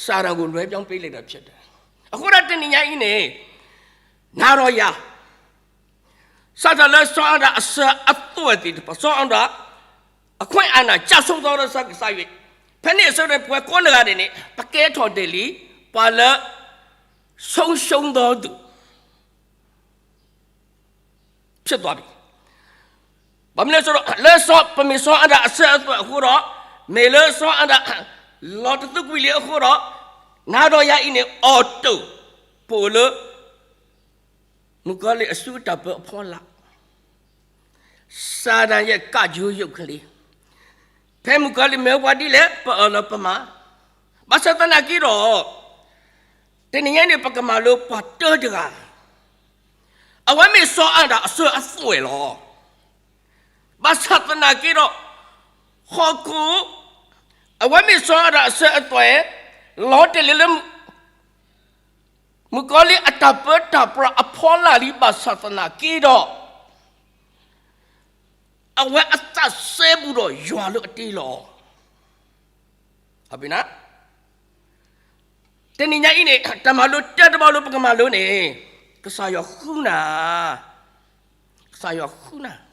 စာတန်ကို လွှဲပြောင်းပေးလိုက်တာဖြစ်တယ်. အဃိဒီးတနံၤညါအံၤန့ၣ် နၤဒီးယၤ စးထီၣ်လၢစီၤအၤဒၣ်အစၢၤအသွဲၣ်သ့ၣ်တဖၣ် စီၤအၤဒၣ် အခွင့်အာဏာကျဆုံးသောကစၢ်ယွၤ ဖဲန့ၣ်အဆၢကတီၢ် ပဝဲကိးနဂၤဒဲးန့ၣ် ပကဲထီၣ်ဒဲးလံ ပှၤလၢ ဆုံးရှုံးသောသူ ဖြစ်သွားပြီ. ဘၣ်မနုၤလဲၣ်ဆိုတော့ လၢစီၤ ပမ့ၢ်စီၤအၤဒၣ်အစၢၤအသွဲၣ်အဃိဒီး မ့ၢ်လၢစီၤအၤဒၣ် လီၤတသးကွံာ်လံအဃိဒီး နၤဒီးယၤအံၤန့ၣ် အီၣ်တိၢ် ပအိၣ်လၢ မုၣ်ကီၤလံၢ်အစုအတၢ်ပၢအဖီလာ်, စၤတၢ်ယဲၢ်ကးယိယုၢ်ကလံၤ, ဖဲမုၣ်ကီၤလံၢ်မ့ၢ်ပှၤဒ်လဲၣ် ပအၢၣ်လီၤပမၤ, ဘၣ်ဆၣ်သနာ်က့ဒီး တနံၤညါန့ၣ် ပကမၤလိပှၤတၢတဂၤ, အဝဲမ့ၢ်စီၤအၤဒၣ်အစၢၤအသွဲၣ်လီၤ. ဘၣ်ဆၣ်သနာ်က့ဒီး ဟီၣ်ခိၣ်, အဝဲမ့ၢ်စီၤအၤဒၣ်အစၢၤအသွဲၣ်, လီၤတဲာ်လံလၢ မုၣ်ကီၤလံၢ်အတၢ်ပၢတၢ်ပြးအဖီလာ်လံ ဘၣ်ဆၣ်သနာ်က့ဒီး အဝဲအသးစဲဘူးဒီးယွၤလၢအတ့လီၤအီၤ. တနံၤညါအံၤန့ၣ် တၢ်မၤလိတၢတဘီလၢပကမၤလိန့ၣ်, ကစၢ်ယွၤဃုနၤ, ကစၢ်ယွၤဃုနၤ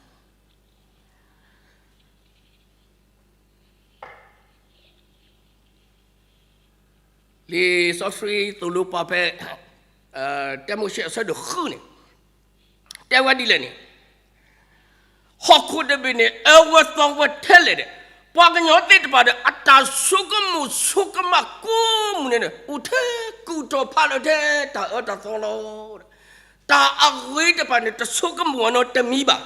လံာ်စီဆှံသိၣ်လိပှၤဖဲ တၢမိၤၡ့အဆၢဒိၣ်ဃုန့ၣ် တဲဝဲဒ်လဲၣ်န့ၣ်, ဟီၣ်ခိၣ်တဘ့ၣ်န့ၣ် အၢဝဲသီဝဲထဲလဲၣ်ဒီး ပှၤကညီသ့ၣ်တဖၣ်ဒီး အတၢ်ဆိကမိၣ်ဆိကမးကိးမုၢ်နံၤန့ၣ် အိၣ်ထဲကူၣ်ထီၣ်ဖးလီၤထဲတၢ်အၢတၢ်သီလီၤ. တၢ်အဂ့ၤတဖၣ်န့ၣ် တဆိကမိၣ်အီၤနီတမံၤဘၣ်.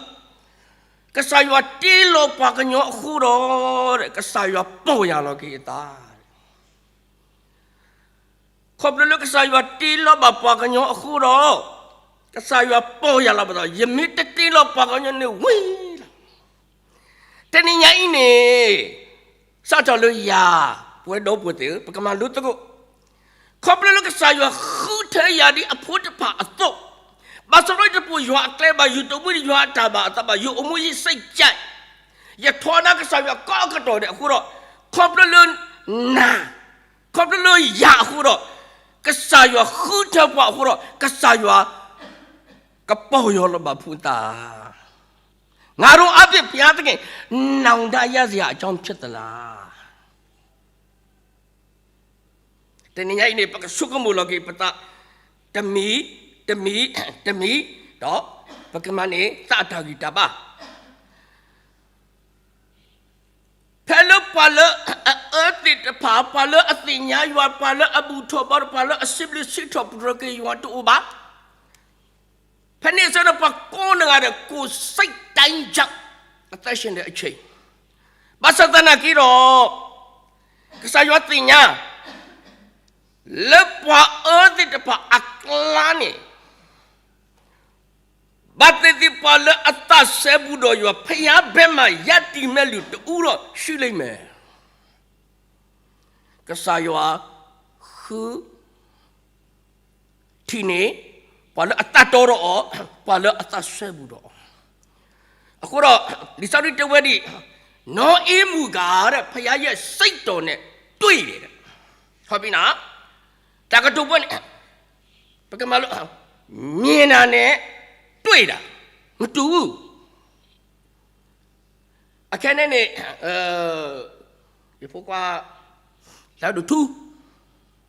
ကစၢ်ယွၤတ့လီၤပှၤကညီအဃိဒီး ကစၢ်ယွၤပီၢ်ယၢ်လီၤက့ၤအသး ခီဖျိလၢကစၢ်ယွၤတ့လီၤဘၣ်ပှၤကညီအဃိဒီး, ကစၢ်ယွၤပီၢ်ယၢ်လီၤဘၣ်ဒီး ယမ့ၢ်တတ့လီၤပှၤကညီန့ၣ်ဝံၤလီၤ. တနံၤညါအံၤန့ၣ် စးထီၣ်လၢယၤ, ပဝဲဒီပုၢ်ဝဲၢ်သ့ၣ်ဧၢ, ပကမၤလိသကိး, ခီဖျိလၢကစၢ်ယွၤဃုထၢယၤဒ်အဖိတဖၣ်အသိး, ဘၣ်ဆၣ်ဒီးယတပိာ်ယွၤအကျဲဘၣ်, ယတအိၣ်မူဒ်ယွၤအတၢ်ဘၣ်အသးဘၣ်, ယအိၣ်မူယစိတ်ကြိုက်, ယထီဒါကစၢ်ယွၤကိးကတီၢ်ဒဲးအဃိဒီး, ခီဖျိလၢနၤ ခီဖျိလၢယၤအဃိဒီး, ကစၢ်ယွၤဃုထၢပှၤအဃိဒီး, ကစၢ်ယွၤကပီၢ်ယၢ်လီၤဘၣ်ဖုသး, ငါတို့အားဖြင့် ဘုရားသခင် နောင်တရစရာအကြောင်းဖြစ်သလား. တနံၤညါအံၤန့ၣ် ပကဆိကမိၣ်လီၤက့ၤပသး တမံၤ, တမံၤ, တမံၤ, ဒီးပကမၤန့ၢ်သးအတၢ်ဂံၢ်တၢ်ဘါ ဖဲလၢပှၤလၢအအၢသ့ၣ်တဖၣ်, ပှၤလၢအသ့ၣ်ညါယွၤ, ပှၤလၢအဘူၣ်ထီၣ်ဘါထီၣ်, ပှၤလၢအစံးဘျုးစံးထီၣ်ပတြၢၤက့ၤယွၤတအိၣ်ဘၣ်. ဖဲန့ၣ်အဆၢဒီး ပှၤကိးနဂၤဒီး ကိုယ်စိတ်တိုင်းကျ အသက်ရှင်တဲ့အချိန်, ဘၣ်ဆၣ်သနာ်က့ဒီး ကစၢ်ယွၤသ့ၣ်ညါ လၢပှၤအၢသ့ၣ်တဖၣ်အကျါန့ၣ် ဘၣ်သ့ၣ်သ့ၣ်ပှၤလၢအသးစဲဘူးဒီးယွၤ ဘုရားဘက်မှာရပ်တည်မဲ့လူတဦးတော့ရှိလိမ့်မယ်. ကစၢ်ယွၤဃုထံၣ်န့ၢ် ပှၤလၢအသးတီဒီးအီၤ, ပှၤလၢအသးစဲဘူးဒီးအီၤ, အဃိဒီး လံာ်စီဆှံတဲဝဲဒ်အံၤ, နီၢ်အံမုၣ်ဂၤဒီး ဘုရားရဲ့စိတ်တော်နဲ့တွေ့တယ်. ထီဘိန့ၣ် တၢ်ကတိၤဖိန့ၣ် ပကမၤလိ မြင်တာနဲ့တွေ့တာ မတူဘူး. အခဲန့ၣ်န့ၣ် ယဖိခွါ လၢဒိၣ်ထူ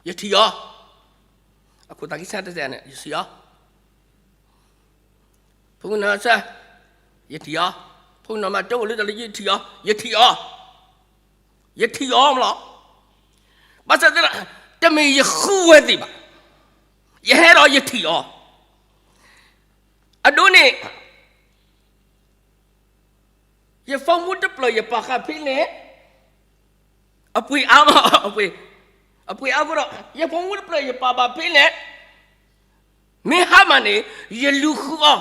ယထံၣ်အီၤ, အခိၣ်သးကံၢ်ဆၢတစဲးန့ၣ် ယထံၣ်အီၤ, ဖိနီၢ်ဆၢ ယထံၣ်အီၤ, ဖိနီၢ်မၤတအိၣ်လၢတၢ်လၢယထံၣ်အီၤ, ယထံၣ်အီၤ, ယထံၣ်အီၤမလီၤ. ဘၣ်ဆၣ်သနာ်က့ တမ့ၢ်ယဃုဝဲသ့ၣ်ဘၣ်, ယဟဲဒီးယထံၣ်အီၤ, အဒိန့ၣ် ယဖိမူတဖျၢၣ်ယပာ်ဃာ်ဖဲလဲၣ်, အပှ့ၤအါမး, အပှ့ၤအါဃိဒီး ယဖိမူတဖျၢၣ်ယပာ်ဘၣ်ဖဲလဲၣ်, မ့ၢ်ဟါမၢ်န့ၣ် ယလူၤဃုအီ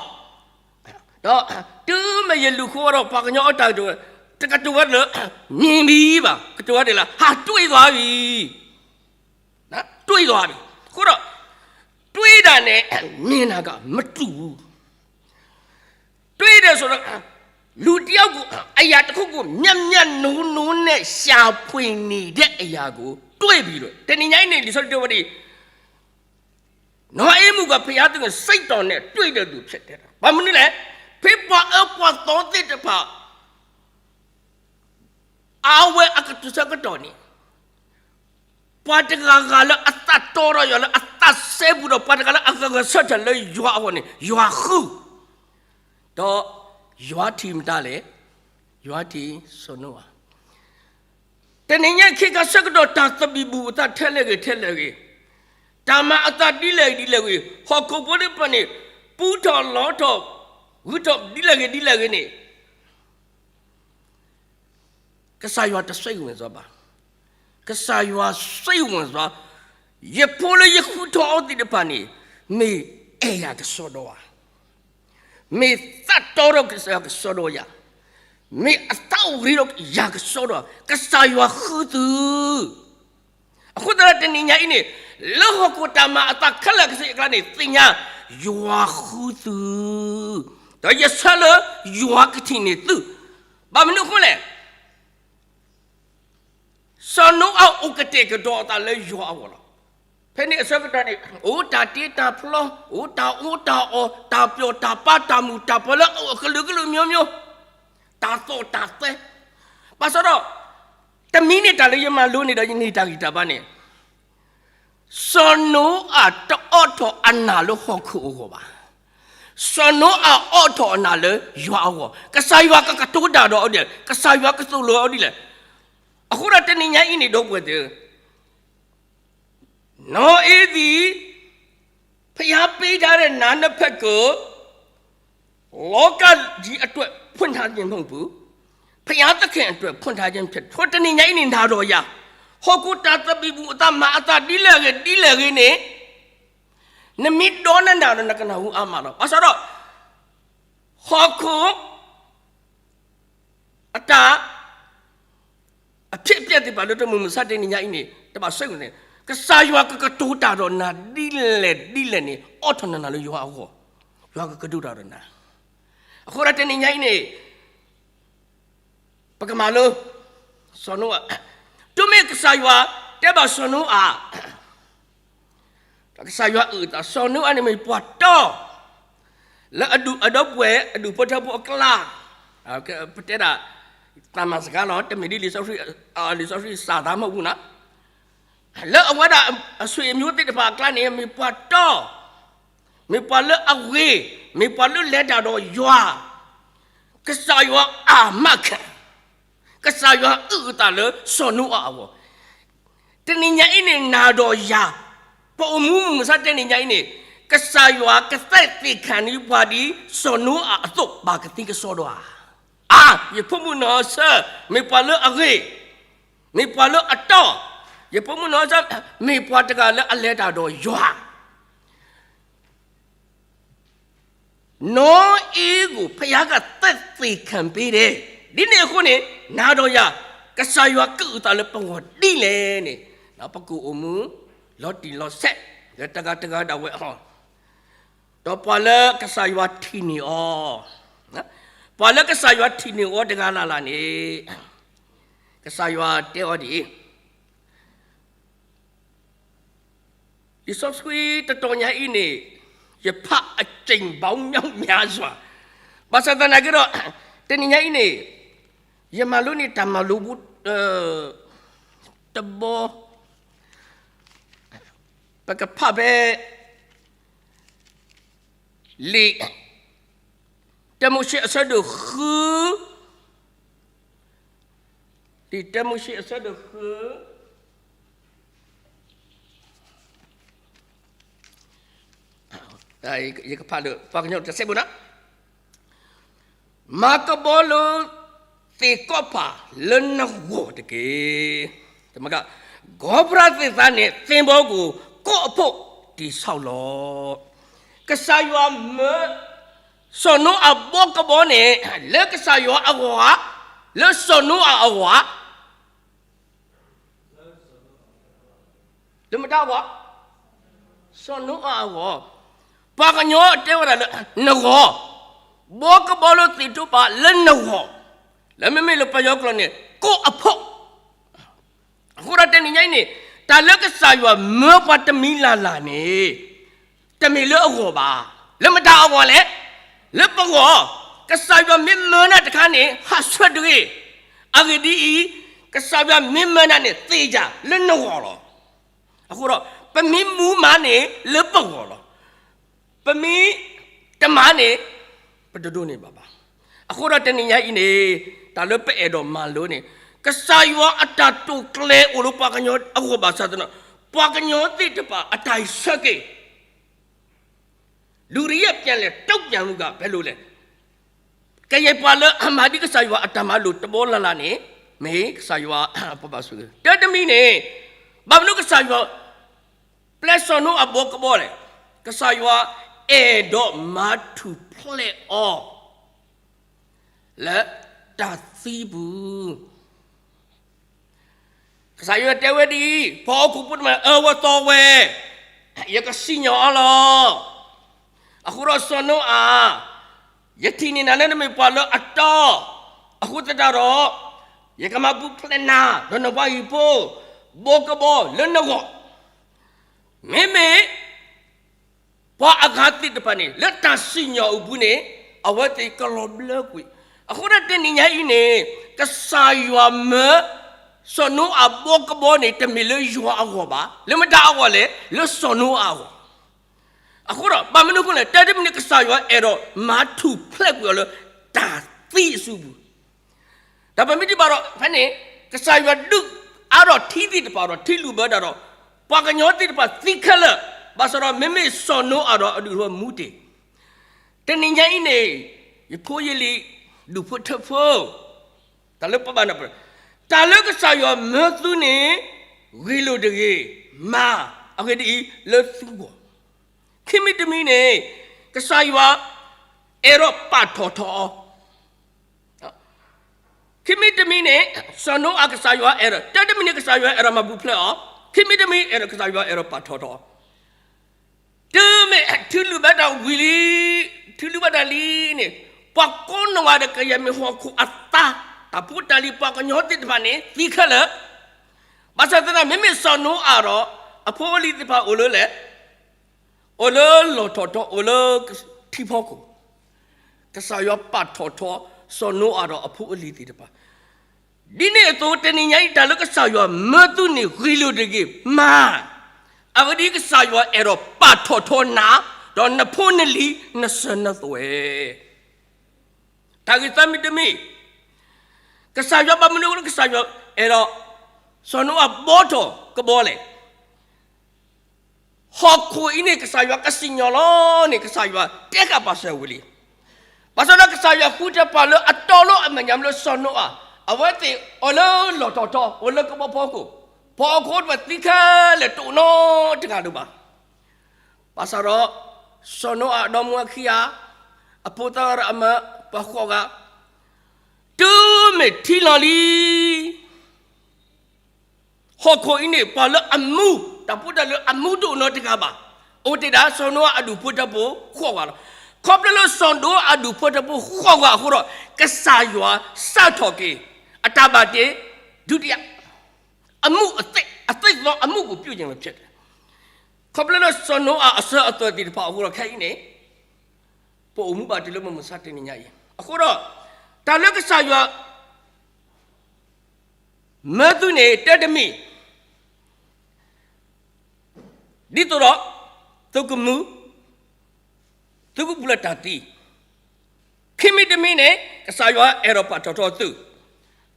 ၤ, ဒီးတုၤမ့ၢ်ယလူၤဃုအီၤဒီး ပှၤကညီအတၢ်ကတိၤဝဲ, တကတိၤဝဲလၢ မြင်ပြီဘၣ်, ကတိၤဝဲဒ်လဲၣ်, ဟး တွေ့သွားပြီ. တွေ့သွားပြီ. အဃိဒီး တွေ့တာနဲ့ မြင်တာက မတူဘူး. တွေ့တယ်ဆိုတော့ လူတစ်ယောက်ကို အရာတစ်ခုကို မြတ်မြတ်နိုးနိုးနဲ့ ရှာဖွေနေတဲ့အရာကို တွေ့ပြီလို့ တနည်းအားဖြင့် လံာ်စီဆှံတဲဝဲဒ်အံၤ, နီၢ်အံမုၣ်က ဘုရားသခင်စိတ်တော်နဲ့ တွေ့တဲ့သူဖြစ်တယ်. ဘာမနုၤလဲၣ်, ဖဲပှၤအၢပှၤသီသ့ၣ်တဖၣ် အဝဲအကတိၤဆၢကတီၢ်န့ၣ် ပှၤတဂၤဂၤလၢအသးတီဒီးယွၤ လၢအသးစဲဘူးဒီး ပှၤတဂၤလၢအဂဲၤဆၢထၢၣ်လၢယွၤအဂီၢ်န့ၣ် ယွၤဃု, ဒီးယွၤထံၣ်မတၤလဲၣ်, ယွၤထံၣ်စီၤနိအၤ. တနံၤညါခဲခါဆၢကတီၢ် တၢ်သဘံၣ်ဘုၣ်အသးထဲလဲၣ်ဂ့ၤထဲလဲၣ်ဂ့ၤ, တၢ်မၤအသးဒ်လဲၣ်ဒ်လဲၣ်ဂ့ၤ, ဟီၣ်ခိၣ်ဖိသ့ၣ်တဖၣ်န့ၣ် ပူထီၣ်လီထီၣ် ဂုၤထီၣ်ဒ်လဲၣ်ဂ့ၤဒ်လဲၣ်ဂ့ၤန့ၣ် ကစၢ်ယွၤတစိတ်ဝင်စားဘၣ်. ကစၢ်ယွၤစိတ်ဝင်စား, ယဖိလၢယဃုထၢအီၤသ့ၣ်တဖၣ်န့ၣ် မ့ၢ်အဲၣ်ယၤကစီဒီဧါ, မ့ၢ်သးတီထီၣ်ကစၢ်ယွၤကစီဒီဧါ, မ့ၢ်အသးအိၣ်ရ့ဒီးယၤကစီဒီဧါ, ကစၢ်ယွၤဃုသု. အဃိသတးဒီးတနံၤညါအံၤန့ၣ် လၢဟီၣ်ခိၣ်တၢ်မၤအသးခဲလၢာ်ခဲဆ့အကျါန့ၣ် သ့ၣ်ညါ ယွၤဃုသု, ဒီးယဆၢလၢယွၤကထံၣ်န့ၢ်သု. ဘၣ်မနုၤအဃိလဲၣ်, စီၤနိအၤအိၣ်ကတဲာ်ကတီၤအသးလၢယွၤအဂီၢ်လီၤ. ဖဲန့ၣ်အဆၢကတီၢ်န့ၣ် အိၣ်တၢ်တ့တၢ်ဖျီ, အိၣ်တၢ်အီတၢ်အီ, တၢ်ပျီၣ်တၢ်ပၤ, တၢ်မုာ်တၢ်ပှီၤလၢအအိၣ်အကလုာ်ကလုာ်မျိုးမျိုး, တၢ်သီၣ်တၢ်သဲ, ဘၣ်ဆၣ်ဒီး တမံၤန့ၣ်တၢ်လၢယမၤလိန့ၣ်ဒီးယန့ၢ်တၢ်ဂံၢ်တၢ်ဘါန့ၣ် စီၤနိအၤတအိးထီၣ်အနၢ်လၢဟီၣ်ခိၣ်အဂီၢ်ဘၣ်. စီၤနိအၤအိးထီၣ်အနၢ်လၢယွၤအဂီၢ်, ကစၢ်ယွၤကကတိၤတၢ်ဒီးအီၤဒ်လဲၣ်, ကစၢ်ယွၤကသိၣ်လိအီၤဒ်လဲၣ်. အဃိဒီးတနံၤညါအံၤန့ၣ် ဒီပုၢ်ဝဲၢ်သ့ၣ်ဧၢ, နီၢ်အ့သံး, ဘုရားပေးထားတဲ့နာမည်က လောကကြီးအတွက်ဖွင့်ထားခြင်းမဟုတ်ဘူး, ဘုရားသခင်အတွက်ဖွင့်ထားခြင်းဖြစ်တယ်. တနံၤညါအံၤန့ၣ် နာ်ဒီးယၤ, ဟီၣ်ခိၣ်တၢ်သဘံၣ်ဘုၣ်အသးမၤအသးဒ်လဲၣ်ဂ့ၤဒ်လဲၣ်ဂ့ၤန့ၣ်, နမ့ၢ်ဒီနၤနၤဒီးနကနၢ်ဟူအါမးလီၤ. ဘၣ်ဆၣ်ဒီး ဟီၣ်ခိၣ် အတၢ် အဖြစ်အပျက်သ့ၣ်တဖၣ်လၢတမုၢ်မဆါတနံၤညါအံၤန့ၣ် တဘၣ်ဆိကမိၣ်န့ၣ် ကစၢ်ယွၤကကတိၤတၢ်ဒီးနၤဒ်လဲၣ်ဒ်လဲၣ်န့ၣ် အိးထီၣ်နနၢ်လၢယွၤအဂီၢ်, ယွၤကကတိၤတၢ်ဒီးနၤ. အဃိဒီးတနံၤညါအံၤန့ၣ် ပကမၤလိ စီၤနိအၤ, တုၤမ့ၢ်ကစၢ်ယွၤတဲဘၣ်စီၤနိအၤ ကစၢ်ယွၤအုၣ်အသး, စီၤနိအၤန့ၣ်မ့ၢ်ပှၤတီ လၢအဒူၣ်အဒီပုၢ်ဝဲၢ် အဒူၣ်ဖိထၢဖိအကျါ, ပတဲဒၣ် တၢ်မၤစကားလီၤ, တမ့ၢ်ဒ်လံာ်စီဆှံ, လံာ်စီဆှံစၢ်သးမ့ၢ်ပူၤနီၤ, လၢအဝဲဒၣ်အဆွေအမျိုးသ့ၣ်တဖၣ်အကျါန့ၣ် မ့ၢ်ပှၤတီ, မ့ၢ်ပှၤလၢအဂ့ၤ, မ့ၢ်ပှၤလၢလဲၤတၢ်ဒီးယွၤ, ကစၢ်ယွၤအမးခံ ကစၢ်ယွၤအုၣ်အသးလၢစီၤနိအၤအဂီၢ်, တနံၤညါအံၤန့ၣ် နၤဒီးယၤ, ပအိၣ်မူမုၢ်မဆါတနံၤညါအံၤန့ၣ် ကစၢ်ယွၤကသ့ၣ်သ့ၣ်ခၣ်န့ၢ်ပှၤဒ်စီၤနိအၤအသိး ဘၣ်ကသံကစီဒီဧါ. အါ, ယဖိမုၣ်နီၢ်စၢၤ မ့ၢ်ပှၤလၢအဂ့ၤ, မ့ၢ်ပှၤလၢအတီ, ယဖိမုၣ်နီၢ်စၢၤ မ့ၢ်ပှၤတဂၤလၢအလဲၤတၢ်ဒီးယွၤ နီၢ်အ့ကို ဘုရားကသက်သေခံပေးတယ်. ဒ်န့ၣ်အဃိန့ၣ် နၤဒီးယၤ ကစၢ်ယွၤကအုၣ်သးလၢပဂီၢ်ဒ်လဲၣ်န့ၣ် ပကအိၣ်မူ လီၤတံၢ်လီၤဆဲး လၢတဂၤတဂၤဒၣ်ဝဲအီၤ, ဒီးပှၤလၢကစၢ်ယွၤထံၣ်န့ၢ်အီၤ, ပှၤလၢကစၢ်ယွၤထံၣ်န့ၢ်အီၤတဂၤလၢ်လၢ်န့ၣ် ကစၢ်ယွၤတဲအီၤဒ်အံၤ လံာ်စီဆှံတတီၤညါအံၤန့ၣ် ယဖးအကြိမ်ပေါင်းမြောက်များစွာ, ဘၣ်ဆၣ်သနာ်က့ဒီး တနံၤညါအံၤန့ၣ် ယမၤလိန့ၢ်တၢ်မၤလိဘူး တဘီ, ပကဖးဖဲ လံာ်တၢမိၤၡ့အဆၢဒိၣ်ဃု, လံာ်တၢမိၤၡ့အဆၢဒိၣ်ဃု, ယကဖးလၢပှၤကညီတစဲးဖိန့ၣ် မၤကဘီလၢသ့ၣ်ကီးဖးလၢနဂီၢ်တက့ၢ်. ဂီၤပြၢ်သ့ၣ်သးန့ၣ် သင်္ဘောကို ကိုယ့်အဖို့တည်ဆောက်လော့. ကစၢ်ယွၤမၢ စီၤနိအၤဘီကဘီန့ၣ် လၢကစၢ်ယွၤအဂီၢ်ဧါ, လၢစီၤနိအၤအဂီၢ်ဧါ, လၢမတၤအဂီၢ်, စီၤနိအၤအဂီၢ်, ပှၤကညီတဲဝဲဒၣ်လၢနဂီၢ်, ဘီကဘီလၢသ့ၣ်ကီးဖးလၢနဂီၢ်, လၢမ့မ့ၢ်လၢပယီၤကျိာ်န့ၣ် ကိုယ့်အဖို့ အဃိဒီးတနံၤညါအံၤန့ၣ် တၢ်လၢကစၢ်ယွၤမၢပှၤတမံၤလၢ်လၢ်န့ၣ် တမ့ၢ်လၢအဂီၢ်ဘၣ်, လၢမတၤအဂီၢ်လဲၣ်, လၢပဂီၢ်, ကစၢ်ယွၤမ့ၢ်မၢနၤတခါန့ၣ် ဟးဆှဲးတဂ့ၤ, အဂ့ၢ်ဒ်အံၤ, ကစၢ်ယွၤမ့ၢ်မၢနၤန့ၣ် သ့ၣ်ညါလၢနဂီၢ်လီၤ. အဃိဒီး ပမ့ၢ်မူမၤန့ၣ် လၢပဂီၢ်လီၤ. ပမ့ၢ်တမၤန့ၣ် ပတဒိးန့ၢ်ဘၣ်ဘၣ်. အဃိဒီးတနံၤညါအံၤန့ၣ် တၢ်လၢပအဲၣ်ဒိးမၤလိန့ၣ် ကစၢ်ယွၤအတၢ်တိာ်ကျဲၤအိၣ်လၢပှၤကညီအဂီၢ်ဘၣ်ဆၣ်သနာ် ပှၤကညီသ့ၣ်တဖၣ်အတၢ်ဆၢက့ၤ လူတွေရဲ့ ပြန်လည်တုံ့ပြန်မှုက ဘယ်လိုလဲ။ ကယဲၢ်ပှၤလၢအမၤဒ်ကစၢ်ယွၤအတၢ်မၤလိာ်တဘီလၢ်လၢ်န့ၣ် မ့ၢ်ကစၢ်ယွၤ ပဘၣ်ဆိၣ်ဂ့ၤ. တၢ်တမံၤန့ၣ် ဘၣ်မနုၤကစၢ်ယွၤ ပျဲစီၤနိအၤဘီကဘီလဲၣ်. ကစၢ်ယွၤအဲၣ်ဒိးမၤထူၣ်ဖျဲးအီၤ လၢတၢ်သံပူၤ. ကစၢ်ယွၤတဲဝဲဒ်အံၤ, ပှၤဟီၣ်ခိၣ်ဖိတဖၣ်အၢဝဲသီဝဲ, ယကစံၣ်ညီၣ်အီၤလီၤ. အဃိဒီးစီၤနိအၤ, ယထံၣ်န့ၢ်နၤလၢနမ့ၢ်ပှၤလၢအတီ, အဃိသတးဒီး ယကမၤပူၤဖျဲးနၤ ဒီးနပှၤဟံၣ်ဖိ ဘီကဘီလၢနဂီၢ်, မ့မ့ၢ် ပှၤအဂၤသ့ၣ်တဖၣ်န့ၣ် လၢတၢ်စံၣ်ညီၣ်အပူၤန့ၣ် အဝဲသ့ၣ်ကလီၤဘျၢကွံာ်. အဃိဒီးတနံၤညါအံၤန့ၣ် ကစၢ်ယွၤမၢ စီၤနိအၤဘီကဘီန့ၣ် တမ့ၢ်လၢယွၤအဂီၢ်ဘၣ်. လၢမတၤအဂီၢ်လဲၣ်, လၢစီၤနိအၤအဂီၢ်. အဃိဒီး ဘၣ်မနုၤအဃိလဲၣ်, တၢ်တမံၤန့ၣ် ကစၢ်ယွၤအဲၣ်ဒိးမၤထူၣ်ဖျဲးကွံာ်အီၤလၢတၢ်သံအစုပူၤ ဒီးပမ့ၢ်ထံၣ်ဘၣ်ဒီး ဖဲန့ၣ် ကစၢ်ယွၤဒုးအါထီၣ်ထံသ့ၣ်တဖၣ်ဒီးထံလုၢ်ဘၢတၢ်ဒီး ပှၤကညီသ့ၣ်တဖၣ်သံခဲလၢာ်, ဘၣ်ဆၣ်ဒီးမ့မ့ၢ်စီၤနိအၤဒီးအဒူၣ်အဝီမူတ့ၢ်. တနံၤညါအံၤန့ၣ် ယဖိယလံၤ ဒူၣ်ဖိထၢဖိ တၢ်လၢပဘၣ်နၢ်ပၢၢ်, တၢ်လၢကစၢ်ယွၤမၢသုန့ၣ် ဂ့ၤလိာ်တဂ့ၤ, မၤအဂ့ၢ်ဒ်အံၤလၢသုဂီၢ်. ခံမံၤတမံၤန့ၣ် ကစၢ်ယွၤအဲၣ်ဒိးပာ်ထီၣ်ထီအီၤ ခံမံၤတမံၤန့ၣ် စီၤနိအၤကစၢ်ယွၤအဲၣ်ဒိး, တၢ်တမံၤန့ၣ် ကစၢ်ယွၤအဲၣ်ဒိးမၤပူၤဖျဲးအီၤ, ခံမံၤတမံၤအဲၣ်ဒိး ကစၢ်ယွၤအဲၣ်ဒိးပာ်ထီၣ်ထီအီၤ. တုၤမ့ၢ်ထံလုၢ်ဘၢတၢ်ဝံၤလံ, ထံလုၢ်ဘၢတၢ်လံန့ၣ် ပှၤကိးနီၢ်ဂၤဒဲးကယဲၢ်မ့ၢ်ဟီၣ်ခိၣ်အသး, တၢ်ဖိတၢ်လံၤ ပှၤကညီသ့ၣ်တဖၣ်န့ၣ် သံခဲလၢာ်. ဘၣ်ဆၣ်သနာ် မ့မ့ၢ်စီၤနိအၤဒီး အဖိအလံၤသ့ၣ်တဖၣ်အိၣ်လၢလဲၣ် အိၣ်လၢလီၢ်ထီၣ်ထီ အိၣ်လၢထံဖီခိၣ်, ကစၢ်ယွၤပာ်ထီၣ်ထီ စီၤနိအၤဒီးအဖိအလံၤသ့ၣ်တဖၣ်. ဒ်န့ၣ်အသိး တနံၤညါအံၤ တၢ်လၢကစၢ်ယွၤမၢသုန့ၣ် ဂ့ၤလိာ်တဂ့ၤ, မၤအဂ့ၢ်ဒ်အံၤ ကစၢ်ယွၤအဲၣ်ဒိးပာ်ထီၣ်ထီနၤ, ဒီးနဖိနလံၤ နစၢၤနသွဲၣ်. တၢ်ဂ့ၢ်သၢမံၤတမံၤ, ကစၢ်ယွၤဘၣ်မနုၤအဃိလၢကစၢ်ယွၤအဲၣ်ဒိး စီၤနိအၤဘီထီၣ်ကဘီလဲၣ်. ဟီၣ်ခိၣ်အံၤန့ၣ် ကစၢ်ယွၤကစံၣ်ညီၣ်လီၤန့ၣ် ကစၢ်ယွၤတဲဃာ်ပာ်စၢၤဝံၤလံ. ဘၣ်ဆၣ်ဒီးကစၢ်ယွၤဃုထၢပှၤလၢအတီလၢအမဲာ်ညါလၢစီၤနိအၤ, အဝဲသ့ၣ်အိၣ်လၢလီၢ်ထီၣ်ထီ အိၣ်လၢကဘီဖီခိၣ်, ပှၤဟီၣ်ခိၣ်ဖိတဖၣ်သံခဲလၢာ် တအိၣ်နီတဂၤဒံးဘၣ်. ဘၣ်ဆၣ်ဒီး စီၤနိအၤအဒီမါခံဂၤ, အဖိသၢဂၤအမါ ပှၤဃိးဂၤ, တုၤမ့ၢ်ထံလီၤလံ ဟီၣ်ခိၣ်အံၤန့ၣ် ပှၤလၢအမူ, တၢ်ဖိတၢ်လံၤအမူတအိၣ်နီတဂၤဘၣ်. အိၣ်တ့ၢ်ဒၣ်စီၤနိအၤအဒူၣ်ဖိထၢဖိဃိးဂၤလီၤ. ခီဖျိလၢစီၤနိအၤအဒူၣ်ဖိထၢဖိဃိးဂၤအဃိဒီး ကစၢ်ယွၤစးထီၣ်က့ၤ အတၢ်ဘၣ်တ့ ဒုတိယ အမူအသ့ၣ်, အသ့ၣ်သီအမူပူၤ ပြုပြင်ခြင်း လီၤဖျဲး ခီဖျိလၢစီၤနိအၤအစၢၤအသွဲၣ်သ့ၣ်တဖၣ်အဃိဒီး ခဲအံၤန့ၣ် ပအိၣ်မူဘၣ်တုၤလၢမုၢ်မဆါတနံၤညါအံၤ. အဃိဒီး တၢ်လၢကစၢ်ယွၤ မၢသုန့ၣ် တၢ်တမံၤ ဒ်သိးဒီး သုကမူ သုကပူၤလၢတၢ်သံ, ခံမံၤတမံၤန့ၣ် ကစၢ်ယွၤအဲၣ်ဒိးပာ်ထီၣ်ထီသု,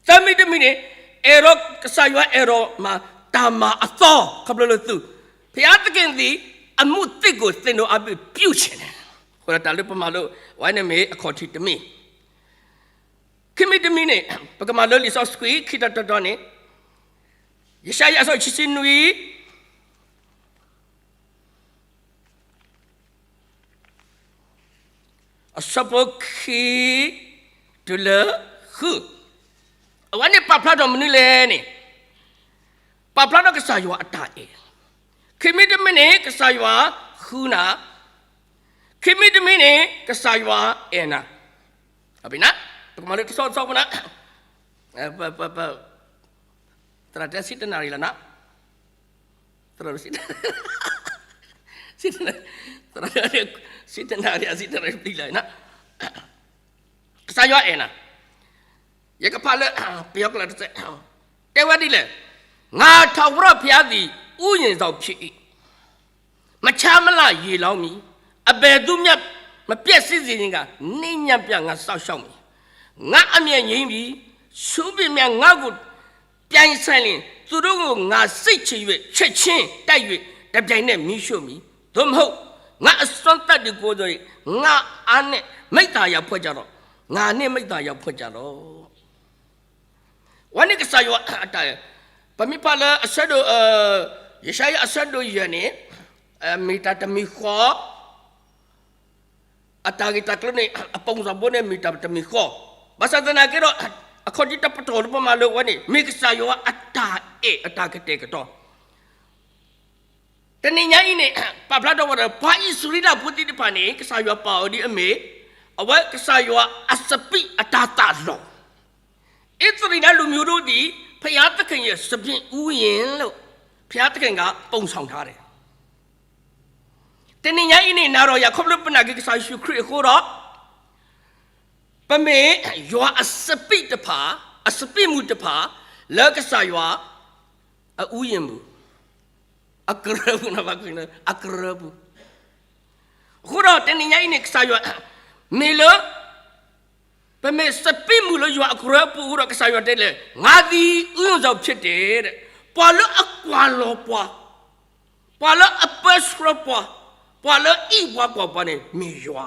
သၢမံၤတမံၤန့ၣ် အဲၣ်ဒိး ကစၢ်ယွၤအဲၣ်ဒိးမၤတၢ်မၤအသီ ခီဖျိလၢသု, ဘုရားသခင်သည် အမှုသစ်ကို သင်တို့အားဖြင့် ပြုချင်တယ်. အဃိဒီးတၢ်လၢပမၤလိ ဝဲန့ၣ်မ့ၢ်အခီၣ်ထံးတမံၤ ခံမံၤတမံၤန့ၣ် ပကမၤလိလံာ်စီဆှံခံတီၤတတီၤန့ၣ် ယၡါယၤအဆၢခံဆံနွံ အဆၢဖိခံ တုၤလၢဃု, အဝဲန့ၣ်ပာ်ဖျါထီၣ်မနုၤလဲၣ်န့ၣ်, ပာ်ဖျါထီၣ်ကစၢ်ယွၤအတၢ်အဲၣ်, ခံမံၤတမံၤန့ၣ် ကစၢ်ယွၤဃုနၤ, ခံမံၤတမံၤန့ၣ် ကစၢ်ယွၤအဲၣ်နၤ, ပကမၤလိတဆီတဆီ သရၣ်တဲ ဆံတနၣ်ရံၣ်လီၤနီၤ, သရၣ်တဲ ဆံတနၣ်ရံၣ်, ဆံတနၣ်ရံၣ် ဆံတနၣ်ရံၣ်ပျံၤလီၤနီၤ, ကစၢ်ယွၤအဲၣ်နၤ, ယကဖးလၢ ပယီၤကျိာ်တစဲး, တဲဝဲဒ်လဲၣ်, ငါထာဝရဘုရားသည် ဥယျာဉ်စောင့်ဖြစ်၏, မဆါမလၢ်ရေလောင်းမည်, အဘယ်သူမျှ မပျက်စီးစေခြင်းငှာ နေ့ညဉ့်ပျၢ်ငါစောင့်ရှောက်မည်, ငါအမျက်ငြိမ်းပြီ, ဆူးပင်များငါ့ကို ပြိုင်ဆိုင်လျှင် သူတို့ကိုငါစစ်ချီ၍ ချက်ချင်းတိုက်၍ တစ်ပြိုင်နက်မီးရှို့မည်, သို့မဟုတ် ငါအစွမ်းသတ္တိကိုယ်တော် ငါအားနှင့်မိဿဟာယဖွဲ့ကြတော့, ငါနှင့်မိဿဟာယဖွဲ့ကြတော့. အဝဲန့ၣ်ကစၢ်ယွၤအတၢ်အဲၣ်, ပမ့ၢ်ဖးလၢအဆၢဒိၣ်, ယၡါယၤအဆၢဒိၣ်ယဲၢ်န့ၣ်, မ့ၢ်တၢ်တမံၤဃီ အတၢ်ဂ့ၢ်တၢ်ကျိၤန့ၣ် အပုံစံဘိန့ၣ် မ့ၢ်တၢ်တမံၤဃီ, ဘၣ်ဆၣ်သနာ်က့ဒီး အခီၣ်ထံးတပတီၢ်လၢပမၤလၢအဝဲန့ၣ် မ့ၢ်ကစၢ်ယွၤအတၢ်အဲၣ်အတၢ်ကတဲာ်ကတီၤ. တနံၤညါအံၤန့ၣ် ပာ်ဖျါထီၣ်ဝဲဒီး ပှၤအံၣ်စရ့လးဖိသ့ၣ်တဖၣ်န့ၣ် ကစၢ်ယွၤပာ်အီၤဒ်အမ့ၢ် အဝဲကစၢ်ယွၤအစပံးအတၢ်သးလီၤ. อิสราเอลလူမျိုးတို့သည် ဘုရားသခင်ရဲ့စပျစ်ဥယျာဉ်လို့ ဘုရားသခင်က ပုံဆောင်ထားတယ်. တနံၤညါအံၤန့ၣ် နၤဒီးယၤခီဖျိပနာ်က့ၤကစၢ်ယ့ၣ်ၡူးခရံာ်အဃိဒီး ပမ့ၢ်ယွၤအစပံးတဖၣ်, အစပံးမုၢ်တဖၣ် လၢကစၢ်ယွၤအဥယျာဉ်ပူၤ, အကရၢပူၤ, အကရၢပူၤ. အဃိဒီးတနံၤညါအံၤန့ၣ် ကစၢ်ယွၤ မ့ၢ်လၢ ပမ့ၢ်စပံးမုၢ်လၢယွၤအကရၢအပူၤအဃိဒီး ကစၢ်ယွၤတဲလဲၣ်, ငါသည် ဥယျာဉ်စောင့်ဖြစ်တယ်, ပှၤလၢအကွၢ်လီၤပှၤ, ပှၤလၢအပၢဆှၢပှၤ, ပှၤလၢအအံးပှၤကွၢ်ပှၤန့ၣ် မ့ၢ်ယွၤ.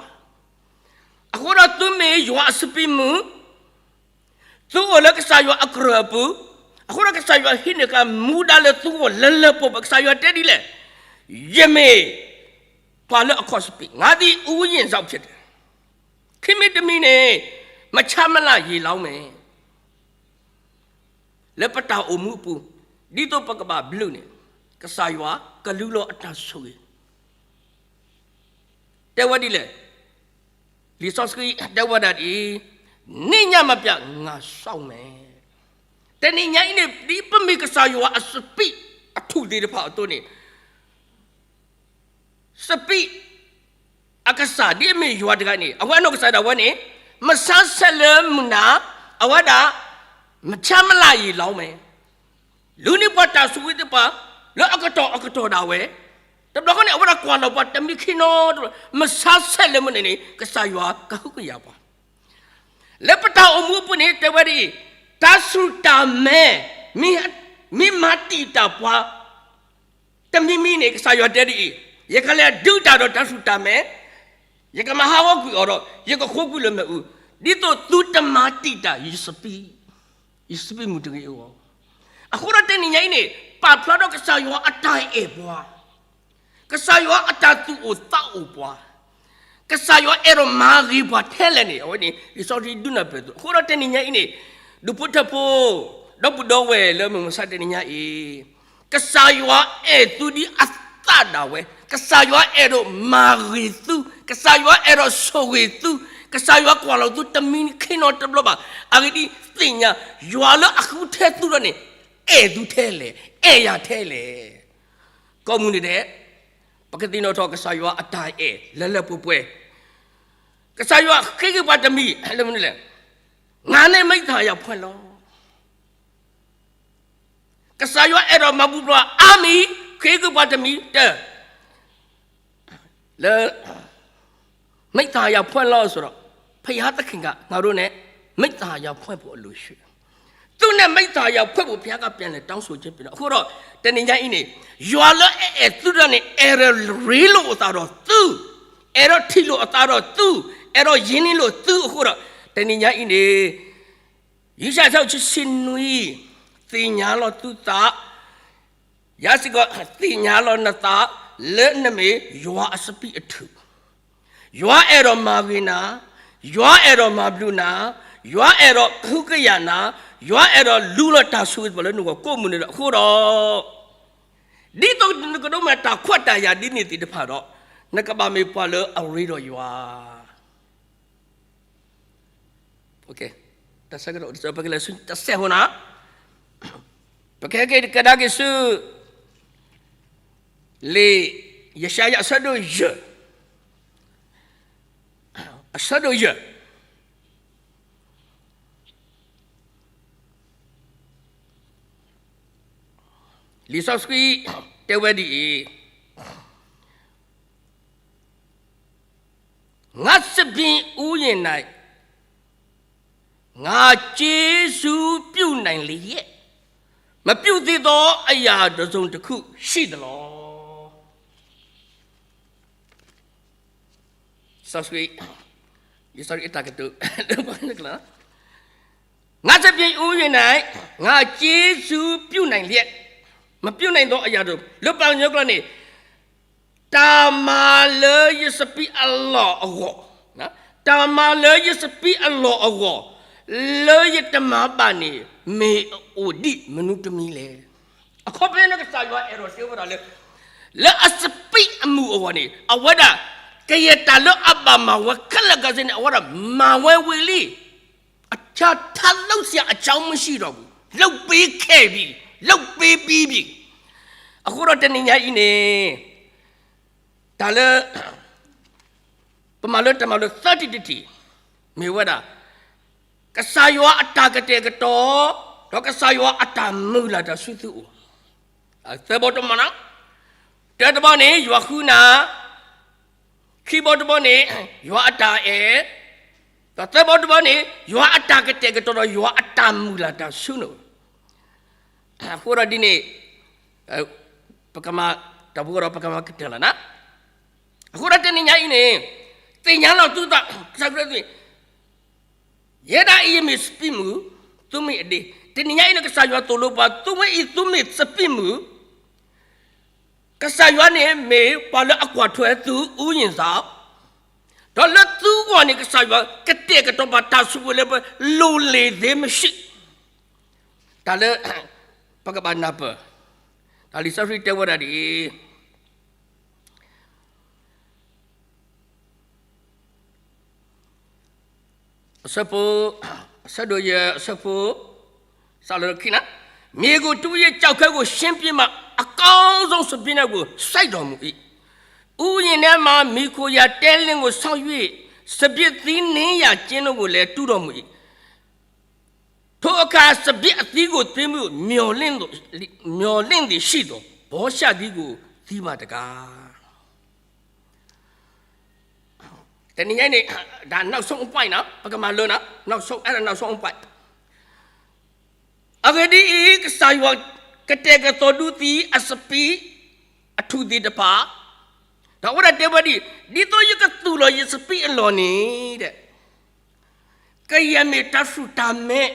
အဃိဒီးသုမ့ၢ်ယွၤအစပံးမုၢ်, သုအိၣ်လၢကစၢ်ယွၤအကရၢအပူၤ, အဃိဒီးကစၢ်ယွၤဟံးန့ၢ်ဃာ်မူဒါလၢသုဂီၢ်လၢလၢပှဲၤပှဲၤ, ကစၢ်ယွၤတဲဒ်လဲၣ်, ယမ့ၢ်ပှၤလၢအခီၣ်စပံး, ငါသည် ဥယျာဉ်စောင့်ဖြစ်တယ်. ခံမံၤတမံၤန့ၣ် မဆါမလၢ်ယံာ်လီၤမ့ၢ် လၢပတၢ်အိၣ်မူအပူၤ, ဒ်သိးပကဘၣ်ဘျုးန့ၣ် ကစၢ်ယွၤကလူလီၤအတၢ်ဆိၣ်ဂ့ၤ, တဲဝဲဒ်လဲၣ်, လံာ်စီဆှံတဲဝဲဒၣ်ဒ်အံၤ, နေ့ညမှပြငါစောင့်မယ်. တနံၤညါအံၤန့ၣ် ဒ်ပမ့ၢ်ကစၢ်ယွၤအစပံးအထူၣ်သ့ၣ်တဖၣ်အသိးန့ၣ် စပံးအကစၢ်ဒ်အမ့ၢ်ယွၤတဂၤန့ၣ် အဝဲအနီၢ်ကစၢ်ဒၣ်ဝဲန့ၣ် မဆါဆဲးလၢမုၢ်နၤ, အဝဲဒၣ် မဆါမလၢ်ယံာ်လီၤမ့ၢ်, လူၤန့ၢ်ပှၤတၢ်ဆိၣ်ဂ့ၤသ့ၣ်တဖၣ် လၢအကတီၢ်အကတီၢ်ဒၣ်ဝဲ, တဘျီဃီန့ၣ် အဝဲဒၣ်ကွၢ်လီၤပှၤတမံၤခံနီတဘျီ, မဆါဆဲးလၢမုၢ်နၤန့ၣ် ကစၢ်ယွၤကဟုကယာ်ပှၤ လၢပတၢ်အိၣ်မူအပူၤန့ၣ် တဲဝဲဒ်အံၤ, တၢ်ဆူၣ်တၢ်မဲ မ့ၢ်မၤတံာ်တာ်ပှၤ တမံၤမံၤန့ၣ် ကစၢ်ယွၤတဲဒ်အံၤ, ယကလဲၤဒုးတၢ်ဒီးတၢ်ဆူၣ်တၢ်မဲ, ယကမၤဟးဂီၤကွံာ်အီၤဒီး ယကဃိကွံာ်လၢမ့ၣ်အူ, ဒ်သိးသုတမၤတံာ်တာ်ယစပံး, ယစပံးမုၢ်တဂ့ၤအဂီၢ်. အဃိဒီးတနံၤညါအံၤန့ၣ် ပာ်ဖျါထီၣ်ကစၢ်ယွၤအတၢ်အဲၣ်ပှၤ ကစၢ်ယွၤအတၢ်သူၣ်အိၣ်သးအိၣ်ပှၤ, ကစၢ်ယွၤအဲၣ်ဒိးမၤဂ့ၤပှၤထဲလဲၣ်န့ၣ် အဝဲန့ၣ် လံာ်စီဆှံဒုးနၢ်ပၢၢ်သု. အဃိဒီးတနံၤညါအံၤန့ၣ် ဒူၣ်ဖိထၢဖိ ဒီပုၢ်ဒီဝဲၢ်လၢမုၢ်မဆါတနံၤညါအံၤ, ကစၢ်ယွၤအဲၣ်သုဒ်အသးဒၣ်ဝဲ, ကစၢ်ယွၤအဲၣ်ဒိးမၤဂ့ၤသု, ကစၢ်ယွၤအဲၣ်ဒိးဆိၣ်ဂ့ၤသု, ကစၢ်ယွၤကွၢ်လီၤသုတမံၤခံနီတဘျီဘၣ်. အဂ့ၢ်ဒ်အံၤ သ့ၣ်ညါ ယွၤလၢအဃုထၢသုဒီးန့ၣ် အဲၣ်သုထဲလဲၣ်, အဲၣ်ယၤထဲလဲၣ်. ကိးမုၢ်နံၤဒဲး ပကသ့ၣ်နီၣ်ထီၣ်ကစၢ်ယွၤအတၢ်အဲၣ်လၢလၢပှဲၤပှဲၤ, ကစၢ်ယွၤဃ့က့ၤပှၤတမံၤ လၢမနုၤလဲၣ်, ငါနှင့်မိဿဟာယအဖွဲ့လီၤ. ကစၢ်ယွၤအဲၣ်ဒိးမၤဘူၣ်ပှၤအါမံၤ ဃ့က့ၤပှၤတမံၤတၢၢ် လၢ မိဿဟာယအဖွဲ့လီၤ ဆိုတော့ ဘုရားသခင်က ငါတို့နဲ့ မိဿဟာယအဖွဲ့ဖို့ အလိုရှိတယ်. သူနဲ့ မိဿဟာယအဖွဲ့ဖို့ ဘုရားက ပြန်လည်တောင်းဆိုခြင်း ဖြစ်တယ်. အဃိဒီး တနံၤညါအံၤန့ၣ် ယွၤလၢအအဲၣ်သုတဂၤန့ၣ် အဲၣ်ဒိးရ့လိာ်အသးဒီးသု, အဲၣ်ဒိးထံၣ်လိာ်အသးဒီးသု, အဲၣ်ဒိးရင်းနှီးလိာ်သုအဃိဒီး တနံၤညါအံၤန့ၣ် ယၡါယၤ ဆၢဒိၣ်တဆံနွံ, သ့ၣ်ညါလီၤသုသး, ယၤစ့ၢ်ကီး သ့ၣ်ညါလီၤနသး လၢနမ့ၢ်ယွၤအစပံးအထူၣ်, ယွၤအဲၣ်ဒိးမၤဂ့ၤနၤ, ယွၤအဲၣ်ဒိးမၤဘျုးနၤ, ယွၤအဲၣ်ဒိးကဟုကယာ်နၤ, ယွၤအဲၣ်ဒိးလူလီၤတၢ်ဆိၣ်ဂ့ၤသပှၢ်လၢနဂီၢ်ကိးမုၢ်နံၤဒဲး အဃိဒီး ဒ်သိးနကဒိးမၤတၢ်ခွဲးတၢ်ယာ်ဒ်န့ၣ်သ့ၣ်တဖၣ်ဒီး နကဘၣ်မ့ၢ်ပှၤလၢအရ့ဒီးယွၤ တၢ်ဆၢကတီၢ် ပကလဲၤဆူတစဲးဖိနၤ, ပကဟဲက့ၤကဒါက့ၤဆူ လံာ်ယၡါယၤ အဆၢဒိၣ်ယဲၢ်, အဆၢဒိၣ်ယဲၢ်, လံာ်စီဆှံတဲဝဲဒ်အံၤ, ငါ့စပံးဥယျာဉ်၌ ငါကျေးဇူးပြုနိုင်လျက် မပြုသင့်သောအရာတစ်စုံတစ်ခုရှိသလော. လံာ်စီဆှံ, လံာ်စီဆှံအတၢ်ကတိၤ, ငါ့စပျ့ၤဥယျာဉ်၌ ငါကျေးဇူးပြုနိုင်လျက် မပြုနိုင်သောအရာတို့, လၢပှၤကညီကျိာ်န့ၣ်, တၢ်မၤလၢယစပံးအလီၢ်အဂီၢ်, တၢ်မၤလၢယစပံးအလီၢ်အဂီၢ်, လၢယတမၤဘၣ်န့ၣ် မ့ၢ်အအိၣ်ဒံးမနုၤတမံၤလဲၣ်. အခီပညီန့ၣ် ကစၢ်ယွၤအဲၣ်ဒိးတဲဝဲဒၣ်လၢ လၢအစပံးအမုၢ်အဂီၢ်န့ၣ် အဝဲဒၣ် ကယဲၢ်တၢ်လၢအဘၣ်မၤဝဲခဲလၢာ်ခဲဆ့န့ၣ် အဝဲဒၣ်မၤဝဲဝံၤလံ. အချၢ ထါလိဆံအချၢမုၢ်ဆံးဒီးပူၤ လုပ်ပေးခဲ့ပြီ, လုပ်ပေးပြီးပြီ. အဃိဒီးတနံၤညါအံၤန့ၣ် တၢ်လၢ ပမၤလၢတၢ်မၤလိသၢထံၣ်တထံၣ် မ့ၢ်ဝဲဒၣ် ကစၢ်ယွၤအတၢ်ကတဲာ်ကတီၤ ဒီးကစၢ်ယွၤအတၢ်မုၢ်လၢ်တၢ်ဆူသုအိၣ်, သၢဘီတမံၤနီၤ, တၢတဘီန့ၣ် ယွၤဃုနၤ, ခံဘီတဘီန့ၣ် ယွၤအတၢ်အဲၣ်, ဒီးသၢဘီတဘီန့ၣ် ယွၤအတၢ်ကတဲာ်ကတီၤဒီးယွၤအတၢ်မုၢ်လၢ်တၢ်ဆူန့ၣ်. အဃိဒီးဒ်န့ၣ် ပကမၤတၢ်ဖိဒီးပကမၤကတၢၢ်လီၤနၤ. အဃိဒီးတနံၤညါအံၤန့ၣ် သ့ၣ်ညါလီၤသုသး, ကစၢ်ခရံာ် ယဲဒၣ်အံၤယမ့ၢ်စပံးမုၢ်, သုမ့ၢ်အဒ့, တနံၤညါအံၤန့ၣ် ကစၢ်ယွၤသိၣ်လိပှၤ သုဝဲအံၤသုမ့ၢ်စပံးမုၢ်, ကစၢ်ယွၤန့ၣ်မ့ၢ်ပှၤလၢအကွၢ်ထွဲသု ဥယျာဉ်သး, ဒီးလၢသုဂီၢ်န့ၣ် ကစၢ်ယွၤကတဲာ်ကတီၤဘၣ်တၢ်စုကဝဲၤလၢပလိၣ်လ့ၤသ့မ့ၢ်ဆှံ, တၢ်လၢ ပကဘၣ်နၢ်ပၢၢ်, တၢ်လံာ်စီဆှံတဲဝဲဒၣ်ဒ်အံၤ အဆၢဖိ, အဆၢဒိၣ်ယဲၢ် အဆၢဖိ စးလၢခံနၤ, မြေကိုတူး၍ ကျောက်ခဲကို ရှင်းပြီးမှ အကောင်းဆုံးစပျစ်နွယ်ကို စိုက်တော်မူ၏. ဥယျာဉ်ထဲမှာ မီးခိုရာတဲလင်းကို ဆောက်၍ စပျစ်သီးနင်းရာကျင်းတို့ကိုလည်း တူးတော်မူ၏. ထိုအခါ စပျစ်အသီးကို သွေးမုန့်မျောလင့်သည်ရှိသော် ဘောရှသီးကို သီးပါတကား. တနံၤညါအံၤန့ၣ် ဒါနောက်ဆုံးအပိုင်းနော်, ပကမၤလိနော်, နောက်ဆုံး, အဲ့ဒါနောက်ဆုံးအပိုင်း. အဂ့ၢ်ဒ်အံၤ, ကစၢ်ယွၤကတဲာ်ကတီၤဒုးသံအစပံးအထူၣ်သ့ၣ်တဖၣ်, ဒီးအဝဲဒၣ်တဲဝဲဒ်အံၤ, ဒ်သိးယကသူၣ်လီၤယစပံးအလီၢ်န့ၣ်, ကယဲၢ်မ့ၢ်တၢ်ဆူၣ်တၢ်မဲာ်,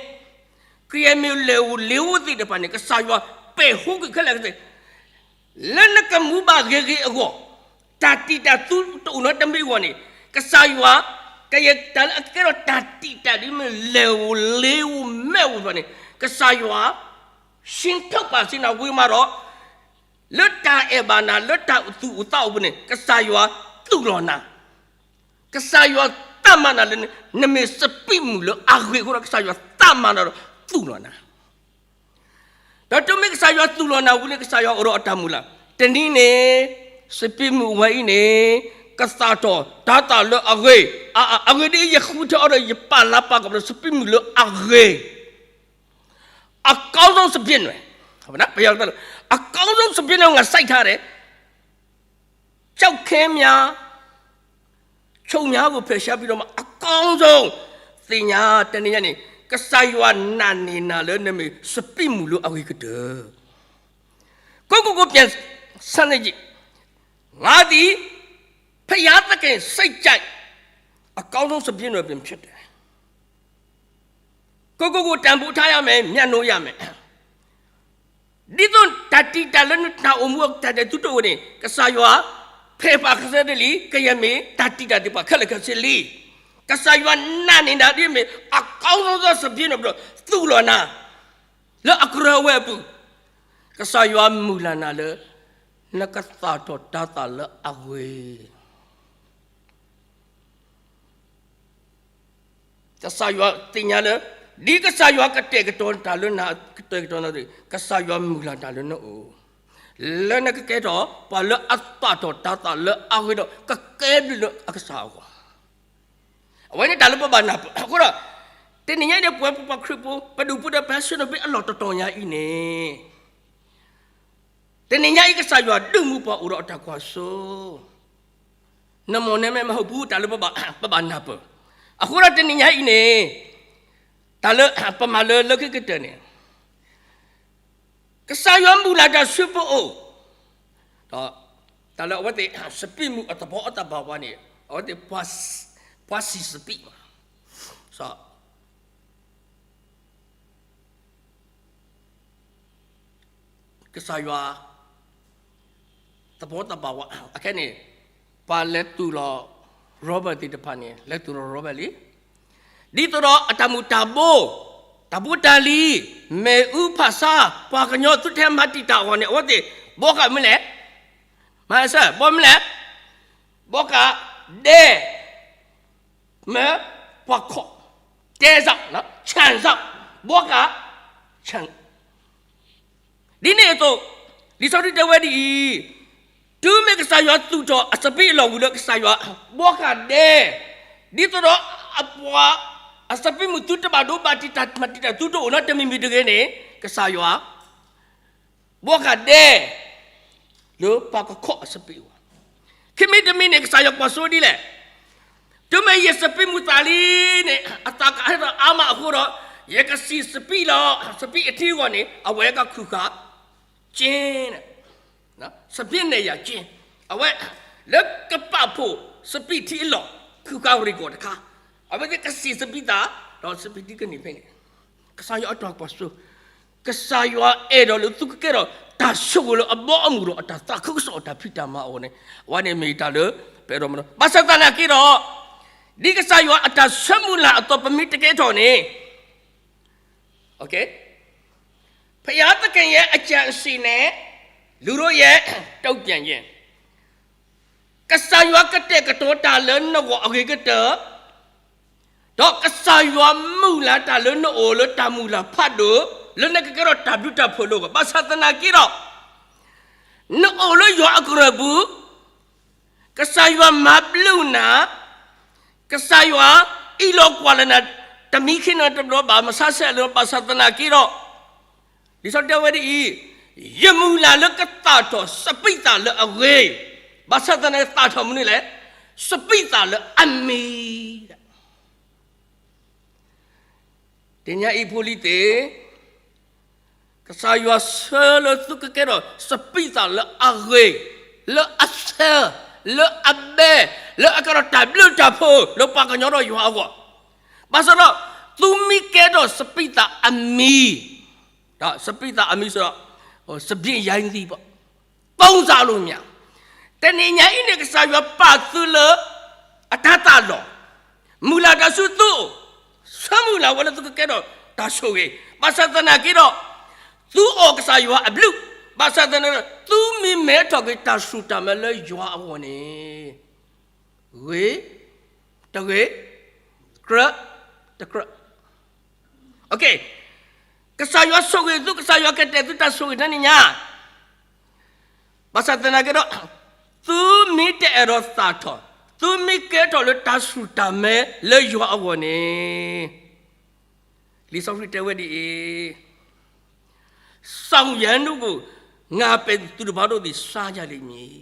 ကယဲၢ်မ့ၢ်လဲၤအိၣ်လ့ၤအိၣ်သ့ၣ်တဖၣ်န့ၣ် ကစၢ်ယွၤပဲာ်ဟူကွံာ်ခဲလၢာ်ကသ့ၣ် လၢနကမူဘၣ်ဂ့ၤဂ့ၤအဂီၢ်, တၢ်တံာ်တာ်သုတအိၣ်နီတမံၤအဂီၢ်န့ၣ်, ကစၢ်ယွၤ ကယဲၢ်တၢ်လၢအကဲထီၣ်တၢ်တံာ်တာ်ဒ်မ့ၢ်လဲၤအိၣ်လ့ၤအိၣ်မဲာ်အိၣ်တဖၣ်န့ၣ်, ကစၢ်ယွၤ ရှင်းထုတ်ပါစေ နဝံမးဒီး လၢတၢ်အဲၣ်ဘၣ်နၤ လၢတၢ်သူၣ်အိၣ်သးအိၣ်ပူၤန့ၣ် ကစၢ်ယွၤသူၣ်လီၤနၤ. ကစၢ်ယွၤသတ်မှတ်နၤလၢ နမ့ၢ်စပံးမုၢ်လၢအဂ့ၤအဃိဒီး ကစၢ်ယွၤသတ်မှတ်နၤဒီးသူၣ်လီၤနၤ. ဒီးတုၤမ့ၢ်ကစၢ်ယွၤသူၣ်လီၤနၤဝံၤန့ၣ် ကစၢ်ယွၤအိၣ်ဒီးအတၢ်မုၢ်လၢ်, တနံၤန့ၣ် စပံးမုၢ်ဝဲအံၤန့ၣ် ကသၣ်ထီၣ်တၤသၣ်လၢအဂ့ၤ, အဂ့ၢ်ဒ်အံၤ ယဃုထၢအီၤဒီး ယပာ်လၤပာ်ကပီၤလၢစပံးမုၢ်လၢအဂ့ၤ အကောင်းဆုံးစပျစ်နွယ်, အကောင်းဆုံးစပျစ်နွယ် ငါစိုက်ထားတယ်, ကျောက်ခဲများ ချိုင့်များကို ဖယ်ရှားပြီးတော့မှ အကောင်းဆုံး သ့ၣ်ညါတနံၤညါန့ၣ် ကစၢ်ယွၤနာ်န့ၢ်နၤလၢနမ့ၢ်စပံးမုၢ်လၢအဂ့ၤကတၢၢ်. ကိုယ့်ကိုယ်ကို ပြန်ဆန်းစစ်ကြည့်. ငါသည် ဘုရားသခင်စိတ်ကြိုက် အကောင်းဆုံးစပျစ်နွယ်ပင်ဖြစ်တယ်. ကိုယ့်ကိုယ်ကို တန်ဖိုးထားရမယ်, မြတ်နိုးရမယ်. ဒ်သိးတၢ်တံာ်တာ်လၢနတၢ်အိၣ်မူအတၢ်ဒဲးသုတအိၣ်န့ၣ် ကစၢ်ယွၤ ဖဲပှၤကစၢ်ဒၣ်လံ ကယဲၢ်မ့ၢ် တၢ်တံာ်တာ်သ့ၣ်တဖၣ်ခဲလၢာ်ခဲဆ့လံ. ကစၢ်ယွၤနာ်န့ၢ်နၤဒ်မ့ၢ် အကောင်းဆုံးသောစပျစ်နွယ် ဒီးသူၣ်လီၤနၤ လၢအကြၢးဝဲအပူၤ, ကစၢ်ယွၤမုၢ်လၢ်နၤလၢ နကသၣ်ထီၣ်တၤသၣ်လၢအဂ့ၤ ကစၢ်ယွၤသ့ၣ်ညါလၢ ဒ်ကစၢ်ယွၤကတဲာ်ကတီၤတၢ်လၢနၤ ကတဲာ်ကတီၤနၤသ့ၣ် ကစၢ်ယွၤမုၢ်လၢ်တၢ်လၢနအိၣ် လၢနကကဲထီၣ် ပှၤလၢအသၣ်ထီၣ်တၤသၣ်လၢအဂ့ၤဒီး ကကဲဘျုးလၢအကစၢ်အဂီၢ်. အဝဲန့ၣ်တၢ်လၢပဘၣ်နၢ်ပၢၢ်အဃိဒီး တနံၤညါအံၤန့ၣ် ပဝဲပပှၤခရံာ်ဖိ ပဒူၣ်ဖိဒီးပှၤဆှၢန့ၢ်ဘ့ၣ်အလီၢ်တတီၤညါအံၤန့ၣ် တနံၤညါအံၤ ကစၢ်ယွၤဒုးမူပှၤအိၣ်ဒီးအတၢ်ကွၢ်စိ နမိၢ်နမဲမ့ၢ်ဟီၣ်ပူၤ တၢ်လၢပဘၣ်နၢ်ပၢၢ်. အဃိဒီးတနံၤညါအံၤန့ၣ် တၢ်လၢပမၤလၢလၢခံကတၢၢ်န့ၣ် ကစၢ်ယွၤမုၢ်လၢ်တၢ်ဆူပအိၣ် ဒီးတၢ်လၢအဝဲသ့ၣ် စပံးမုၢ်အသဘီအတၢ်ဘၣ်ဝါန့ၣ် အဝဲသ့ၣ် ပှၤစံးစပံး, ကစၢ်ယွၤ သပှၢ်တပာ်ဝဲ, အခဲန့ၣ် ပှၤလဲၤတူၢ်လီၤ Robert သ့ၣ်တဖၣ်န့ၣ် လဲၤတူၢ်လီၤ Robert လံ. ဒ်သိးဒီးအတၢ်မုာ်တၢ်ဘိ, တၢ်ဘိတၢ်လံၤ, မ့ၣ်အူဖးဆါ, ပှၤကညီသုတဟဲမၤတံာ်တာ်အဂီၢ်န့ၣ် အဝဲသ့ၣ် ဘှီဃာ်မနုၤလဲၣ်, မၤစၢၤ ဘှီမနုၤလဲၣ်, ဘှီဃာ်ဒဲ မ့ၢ်ပှၤခိး, တဲစၢ်, ဆၣ်စၢ်, ဘှီဃာ်, ဆၣ် ဒ်န့ၣ်အသိး, လံာ်စီဆှံတဲဝဲဒ်အံၤ, တုၤမ့ၢ်ကစၢ်ယွၤသူၣ်ထီၣ်အစပံးအလီၢ်ဝံၤလၢကစၢ်ယွၤဘှီဃာ်ဒဲ, ဒ်သိးဒီးအပှၤ အစပံးမုၢ်သုတဘၣ်ဒိဘၣ်ထံးတၢ်မၤတံာ်တာ်သုတအိၣ်နီတမံၤမံၤတဂ့ၤန့ၣ် ကစၢ်ယွၤ ဘှီဃာ်ဒဲ လၢပှၤကခိးအစပံးအဂီၢ်, ခံမံၤတမံၤန့ၣ် ကစၢ်ယွၤကွၢ်စိဒ်လဲၣ်, တုၤမ့ၢ်ယစပံးမုၢ်သၣ်လံန့ၣ် အသၣ်ကဟဲဒီးအါမးအဃိဒီး, ယကစံၣ်စပံးလီၤ, စပံးအထံအဂီၢ်န့ၣ် အဝဲကခုၣ်ဃာ်, က့ စပံးနဲၣ်ယၤက့, အဝဲ လၢကပာ်ဖှိၣ်စပံးထံအလီၢ် ခုၣ်ဃာ်ရ့ၣ်ကီၢ်တခါ, အဝဲသ့ၣ်ကစံၣ်စပံးသၣ် ဒီးစပံးထံကန့ၢ်ဖဲန့ၣ်, ကစၢ်ယွၤအတၢ်ကွၢ်စိ, ကစၢ်ယွၤအဲၣ်ဒိးလၢသုကကဲထီၣ်တၢ်ဆိၣ်ဂ့ၤလၢအဘီအမုၢ်ဒီးအတၢ်သးခုကစီၣ်အတၢ်ဖံးတၢ်မၤအဂီၢ်န့ၣ်, အဝဲန့ၣ်မ့ၢ်တၢ်လၢ ပအဲၣ်ဒိးမၤ, ဘၣ်ဆၣ်သနာ်က့ဒီး, ဒ်ကစၢ်ယွၤအတၢ်ဆၢမုၢ်လၢ်အသိးပမ့ၢ်တကဲထီၣ်န့ၣ် ဘုရားသခင်ရဲ့အကြံအစည်နဲ့ လူတို့ရဲ့တုံ့ပြန်ခြင်း, ကစၢ်ယွၤကတဲာ်ကတီၤတၢ်လၢနဂီၢ်အဂ့ၤကတၢၢ်, ဒီးကစၢ်ယွၤမုၢ်လၢ်တၢ်လၢနအိၣ်လၢတၢ်မုၢ်လၢ်ဖးဒိၣ်, လၢနကကဲထီၣ်တၢ်ဘျုးတၢ်ဖှိၣ်လၢအဂီၢ်, ဘၣ်ဆၣ်သနာ်က့ဒီး, နအိၣ်လၢယွၤအကရၢၢ်ပူၤ ကစၢ်ယွၤမၤဘျုးနၤ, ကစၢ်ယွၤအံးလီၤကွၢ်လၢနၤ, တမံၤခံနၤတဘျီဘၣ်, မဆါဆဲးလၢၤဘၣ်ဆၣ်သနာ်က့ဒီး, လံာ်စီဆှံတဲဝဲဒ်အံၤ, ယမုၢ်လၢ်လၢကသၣ်ထီၣ်စပံးသၣ်လၢအဂ့ၤ, ဘၣ်ဆၣ်သနာ်က့သၣ်ထီၣ်မနုၤလဲၣ်, စပံးသၣ်လၢအမံၤ တနံၤအံၤဖိလံၤသ့ၣ်, ကစၢ်ယွၤဆှၢလၢသုကကဲထီၣ်စပံးသၣ်လၢအဂ့ၤ, လၢအဆၢ, လၢအဘဲ, လၢအကဲထီၣ်တၢ်ဘျုးတၢ်ဖှိၣ်လၢပှၤကညီဒီးယွၤအဂီၢ်, ဘၣ်ဆၣ်ဒီး, သုမ့ၢ်ကဲထီၣ်စပံးသၣ်အမံၤ, ဒီးစပံးသၣ်အမံၤစ့ၢ်ဒီး, စပံးယါအံၤသံဘၣ် ကိစးလိမ့ၢ်ဧါ, တနံၤညါအံၤန့ၣ် ကစၢ်ယွၤပာ်သုလၢ အတၤသၣ်လီၢ်, မုၢ်လၢ်တၢ်ဆူသုအိၣ်, ဆၢမုၢ်လၢ်ဝဲလၢသုကကဲထီၣ်တၢ်ဆိၣ်ဂ့ၤ, ဘၣ်ဆၣ်သနာ်က့ဒီး, သုအီၣ်ကစၢ်ယွၤအဘျုး, ဘၣ်ဆၣ်သနာ်က့ဒီး သုမ့ၢ်မဲထီၣ်က့ၤတၢ်ဆူၣ်တၢ်မဲလၢယွၤအဂီၢ်န့ၣ်, ဂ့ၤ, တဂ့ၤ, ကြၢး, တကြၢး ကစၢ်ယွၤဆိၣ်ဂ့ၤသု, ကစၢ်ယွၤကတဲာ်သုတၢ်ဆိၣ်ဂ့ၤတနံၤညါ, ဘၣ်ဆၣ်သနာ်က့ဒီး, သုမ့ၢ်တအဲၣ်ဒိးသၣ်ထီၣ်, သုမ့ၢ်ကဲထီၣ်လၢတၢ်ဆူၣ်တၢ်မဲလၢယွၤအဂီၢ်န့ၣ်, လံာ်စီဆှံတဲဝဲဒ်အံၤ, ဆောင်ရန်တို့ကို ငါပယ်သူတပါးတို့သည် စားကြလိမ့်မည်.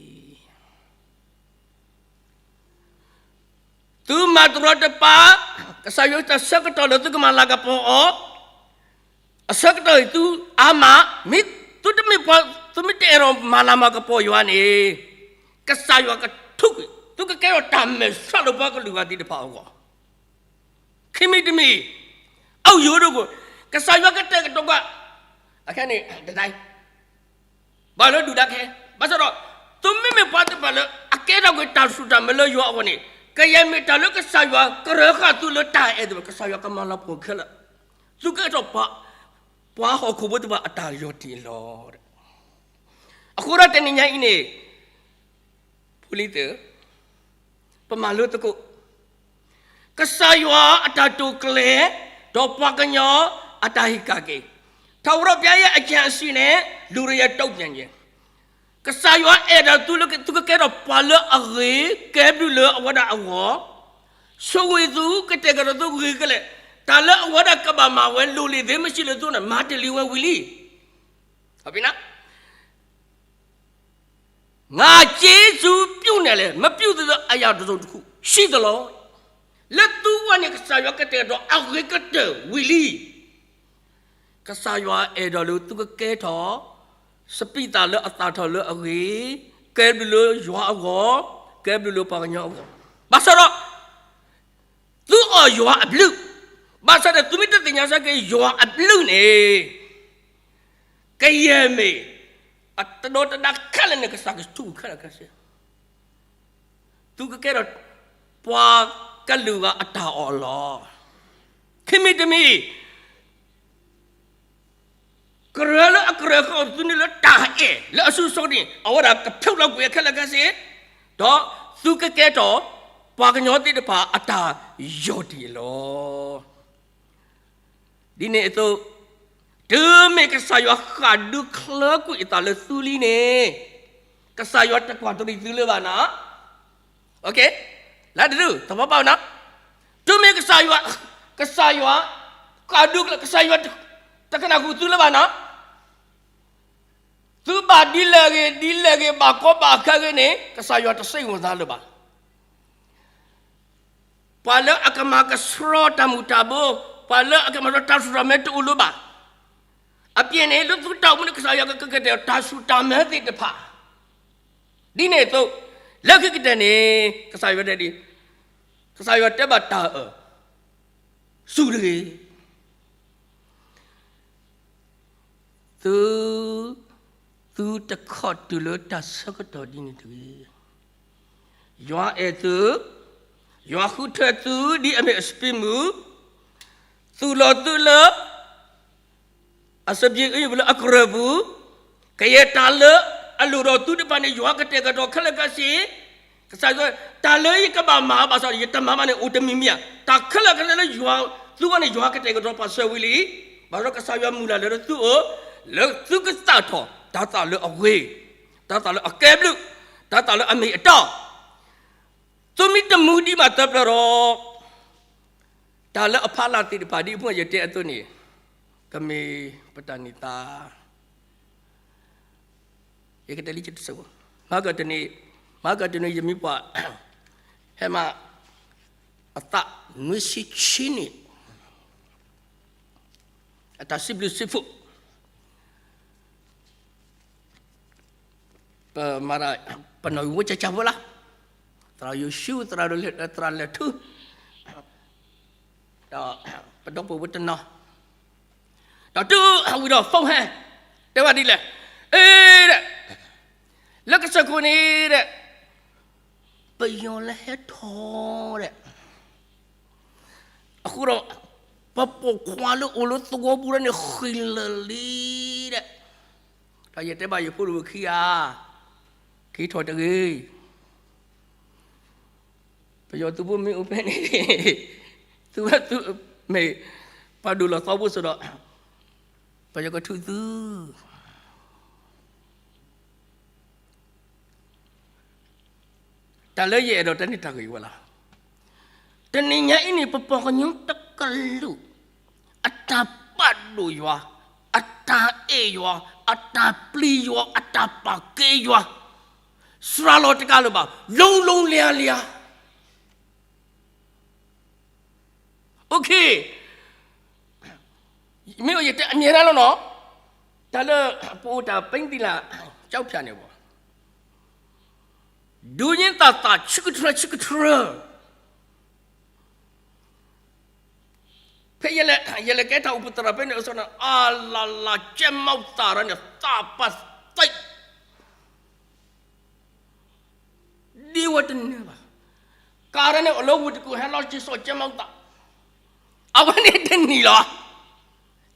သုမၤတရီတပါ, ကစၢ်ယွၤတၢ်ဆၢကတီၢ်လၢသုကမၤလၤကပီၤအီၤ, အဆၢကတီၢ်အံၤသုအါမး, မ့ၢ်သုတမ့ၢ်ပှၤ, သုမ့ၢ်တအဲၣ်ဒိးမၤလၤမၤကပီၤယွၤန့ၣ်, ကစၢ်ယွၤကထုးကွံာ်, သုကကဲထီၣ်တၢ်မဲာ်ဆှးလၢပှၤကလုာ်ဂၤသ့ၣ်တဖၣ်အဂီၢ် ခံမံၤတမံၤ, အယိဒိၣ်ကိၣ်, ကစၢ်ယွၤကတဲာ်ကတီၤကွၢ်, အခဲန့ၣ်, တဒၣ်, ဘၣ်လၢဒုၣ်ဒါခဲ, ဘၣ်ဆၣ်ဒီး, သုမ့မ့ၢ်ပှၤတဖၣ်လၢ အကဲထီၣ်ကွံာ်တၢ်ဆူၣ်တၢ်မဲာ်လၢယွၤအဂီၢ်န့ၣ်, ကယဲၢ်မ့ၢ်တၢ်လၢကစၢ်ယွၤကရၢဃာ်သုလၢတၢ်အဲၣ်သ့ၣ်တဖၣ်, ကစၢ်ယွၤကမၤလၤကပီၤခဲလၢာ်, သုကဲထီၣ်ပှၤ, ပှၤဟီၣ်ခိၣ်ဖိတဖၣ်အတၢ်ယီၢ်တံၢ်လီၤ. အဃိဒီးတနံၤညါအံၤန့ၣ် ဖိလံၤသ့ၣ်, ပမၤလိသကိး, ကစၢ်ယွၤအတၢ်တိာ်ကျဲၤ, ဒီးပှၤကညီအတၢ်ဟ့ၣ်ကၣ်က့ၤ, ထာဝရဘုရားရဲ့အကြံအစည်နဲ့ လူတွေရဲ့တုံ့ပြန်ခြင်း, ကစၢ်ယွၤအဲၣ်ဒိးသုလၢသုကကဲထီၣ်ပှၤလၢအဂ့ၤ, ကဲဘျုးလၢအဝဲဒၣ်အဂီၢ်, ဆိၣ်ဂ့ၤသု, ကတဲာ်ကတီၤသုဂ့ၤကလဲာ်, တၢ်လၢအဝဲဒၣ်ကဘၣ်မၤဝဲ လိုလေသေးမရှိ လၢသုန့ၣ် မၤတ့ၢ်လံဝဲဝံၤလံ. ငါကျေးဇူးပြုနိုင်လျက် မပြုသေးသောအရာတစ်စုံတစ်ခုရှိသလော. လၢသုဝဲန့ၣ် ကစၢ်ယွၤကတဲာ်ကတီၤ အဂ့ၤကတၢၢ်ဝံၤလံ. ကစၢ်ယွၤအဲၣ်ဒိးလၢသုကကဲထီၣ် စပံးသၣ်လၢအသၣ်ထီၣ်လၢအဂ့ၤ, ကဲဘျုးလၢယွၤအဂီၢ်, ကဲဘျုးလၢပှၤကညီအဂီၢ်. ဘၣ်ဆၣ်ဒီး သုအီၣ်ယွၤအဘျုး, ဘၣ်ဆၣ်ဒီးသုမ့ၢ်တသ့ၣ်ညါစ့ၢ်ကီးယွၤအဘျုးန့ၣ်, ကယဲၢ်မ့ၢ် အတဒီတဒါခဲလၢာ်န့ၣ် ကစၢ်ကထူၣ်ခဲလၢာ်ခဲဆ့, သုကကဲထီၣ်ပှၤကလုာ်ဂၤအတၢ်အီၣ်အလီၢ်, ခံမံၤတမံၤ ကရၢလၢအကြၢးဃီၤသုန့ၣ်လၢတၢ်အဲၣ်လၢအစိၤစိၤန့ၣ် အဝဲဒၣ်ကဖျိးလီၤကွံာ်အခဲလၢာ်ခဲဆ့, ဒီးသုကကဲထီၣ် ပှၤကညီသ့ၣ်တဖၣ်အတၢ်ယီၢ်တံၢ်အလီၢ်. ဒ်န့ၣ်အသိး, တုၤမ့ၢ်ကစၢ်ယွၤဃၣ်ဒုးချၢကွံာ်အသးလၢသုလံန့ၣ်, ကစၢ်ယွၤတကွၢ်တရံးသုလၢၤဘၣ်နီၤ. လၢတဒု သဘီပၢ်ဝဲနီၤ, တုၤမ့ၢ်ကစၢ်ယွၤ, ကစၢ်ယွၤ ဃၣ်ဒုးချၢ ကစၢ်ယွၤတကနၣ်ဃုာ်သုလၢၤဘၣ်နီၤ. သုဘၣ်ဒ်လဲၣ်ဂ့ၤ ဒ်လဲၣ်ဂ့ၤ ဘၣ်ကီဘၣ်ခဲဂ့ၤန့ၣ် ကစၢ်ယွၤတစိတ်ဝင်စားလၢၤဘၣ်. ပှၤလၢအကမၤကဆှီတၢ်မုာ်တၢ်ဘိ, ပှၤလၢအကမၤလီၤတၢ်ဆူၣ်တၢ်မဲတအိၣ်လၢၤဘၣ်. အပျဲၢ်န့ၣ် လၢသုတၢ်အိၣ်မူန့ၣ် ကစၢ်ယွၤကကတဲာ်တၢ်ဆူၣ်တၢ်မဲသ့ၣ်တဖၣ်, ဒ်န့ၣ်အသိး, လၢခံကတၢၢ်န့ၣ် ကစၢ်ယွၤတဲဒ်, ကစၢ်ယွၤတဲဘၣ်တၢ်အၢၣ်, စူၢ်တဂ့ၤ သု, သုတခီၣ်တုၤလၢတၢ်ဆၢကတီၢ်ဒ်န့ၣ်တဂ့ၤ. ယွၤအဲၣ်သု, ယွၤဃုထၢသုဒ်အမ့ၢ်အစပံးမုၢ်, သူၣ်လီၤသုလၢ အစပံးအံၤပူၤလၢအကြၢးပူၤ, ကယဲၢ်တၢ်လၢအလိၣ်ဒီးသုတဖၣ်န့ၣ် ယွၤကတဲာ်ကတီၤခဲလၢာ်ခဲဆ့, ကစၢ်ယွၤ, တၢ်လၢယကဘၣ်မၤဘၣ်ဆၣ်ဒီး ယတမၤဘၣ်န့ၣ် အိၣ်တမံၤမံၤဧါ, တၢ်ခဲလၢာ်ခဲဆ့လၢယွၤ, သုဂီၢ်န့ၣ် ယွၤကတဲာ်ကတီၤပာ်စၢၤဝံၤလံ, ဘၣ်ဆၣ်ဒီးကစၢ်ယွၤမုၢ်လၢ်လၢသုအိၣ်, လၢသုကသၣ်ထီၣ် တၢ်သၣ်လၢအဂ့ၤ, တၢ်သၣ်လၢအကဲဘျုး, တၢ်သၣ်လၢအမ့ၢ်အတီ, သုမ့ၢ်တမူဒံးဘၣ်သၢပျၢၤဒီး တၢ်လၢအဖးလၢ်သ့ၣ်တဖၣ်ဒ်အဖိယတဲအသိးန့ၣ်, ကမ့ၢ်ပတၢ်န့ၢ်သါ, ယကတဲလံတစဲးဖိ, မၤကတနံၤ, မၤကတနံၤယမံပှၤ, ဟဲမၤ, အသးနွံဆံဆံန့ၣ်, အတၢ်စံးဘျုးစံးဖှိၣ် ပမၤ, ပနီၣ်ဂံၢ်ဝဲကၢ်ကၢ်ဖိလီၤ, သရၣ်ယိၤၡူ, သရၣ်, သရၣ်လဲၤထူ, ဒီးပဒီပုၢ်ဝဲၢ်တနီၤ, ဒီးတုၤဝံၤဒီး phone ဟဲ, တဲဝဲဒ်လဲၣ်, အ့, လၢကစၢၢ်ခိၣ်န့ၣ်, ပယီၤလၢဟဲထီၣ်ဒီး အဃိဒီး, ပပိာ်ခွါလၢအိၣ်လၢသဝီပူၤဒၣ်န့ၣ်ဃံးလၢာ်လံဒီး, ဒီးယတဲဘၣ်ယဖိဒိၣ်ခံဂၤ, က့ၤထီၣ်တဂ့ၤ, ပယီၤသုးဖိမ့ၢ်အိၣ်ဖဲန့ၣ်, သုဝဲသုမ့ၢ်, ပှၤဒိၣ်လီၤသီဖိစ့ၢ်ဒီး, ပယီၤကထုးသု တၢ်လၢယအဲၣ်ဒိးတဲန့ၣ်တၢ်ဂ့ၢ်ဝဲလီၤ. တနံၤညါအံၤန့ၣ် ပပှၤကညီတကလုာ် အတၢ်ပာ်ဒိၣ်ယွၤ, အတၢ်အဲၣ်ယွၤ, အတၢ်ပျံၤယွၤ, အတၢ်ပာ်ကဲယွၤ, စှၤလီၤတကးလၢၤဘၣ်, လုံးလုံးလျားလျား. OK, မ့ၢ်ယတဲအမြဲတမ်းလီၤနီၤ, တၢ်လၢပအိၣ်တၢ် ပသိလးကျောက်ဖြူ န့ၣ်ဘၣ်, ဒုးယ့ၢ်သးသးဆံကထြၢဆံကထြၢ, ဖဲယလဲၤ, ယလဲၤကဲတၢ်အိၣ်ဖှိၣ်သရၣ်ဖဲန့ၣ်အဆၢန့ၣ် အလၢ်လၢ် ကဲမီၢ်သၣ်ရၣ်န့ၣ် သးပသံး ဒ်ဝဲတန့ၢ်ဘၣ်, ကးရၢန့ၣ် အလီၢ်ဝံၤတကူၣ်ဟဲလီၤက့ၤစိာ်ကဲမီၢ်သၣ်, အဝဲန့ၣ်တနံၤလီၤ,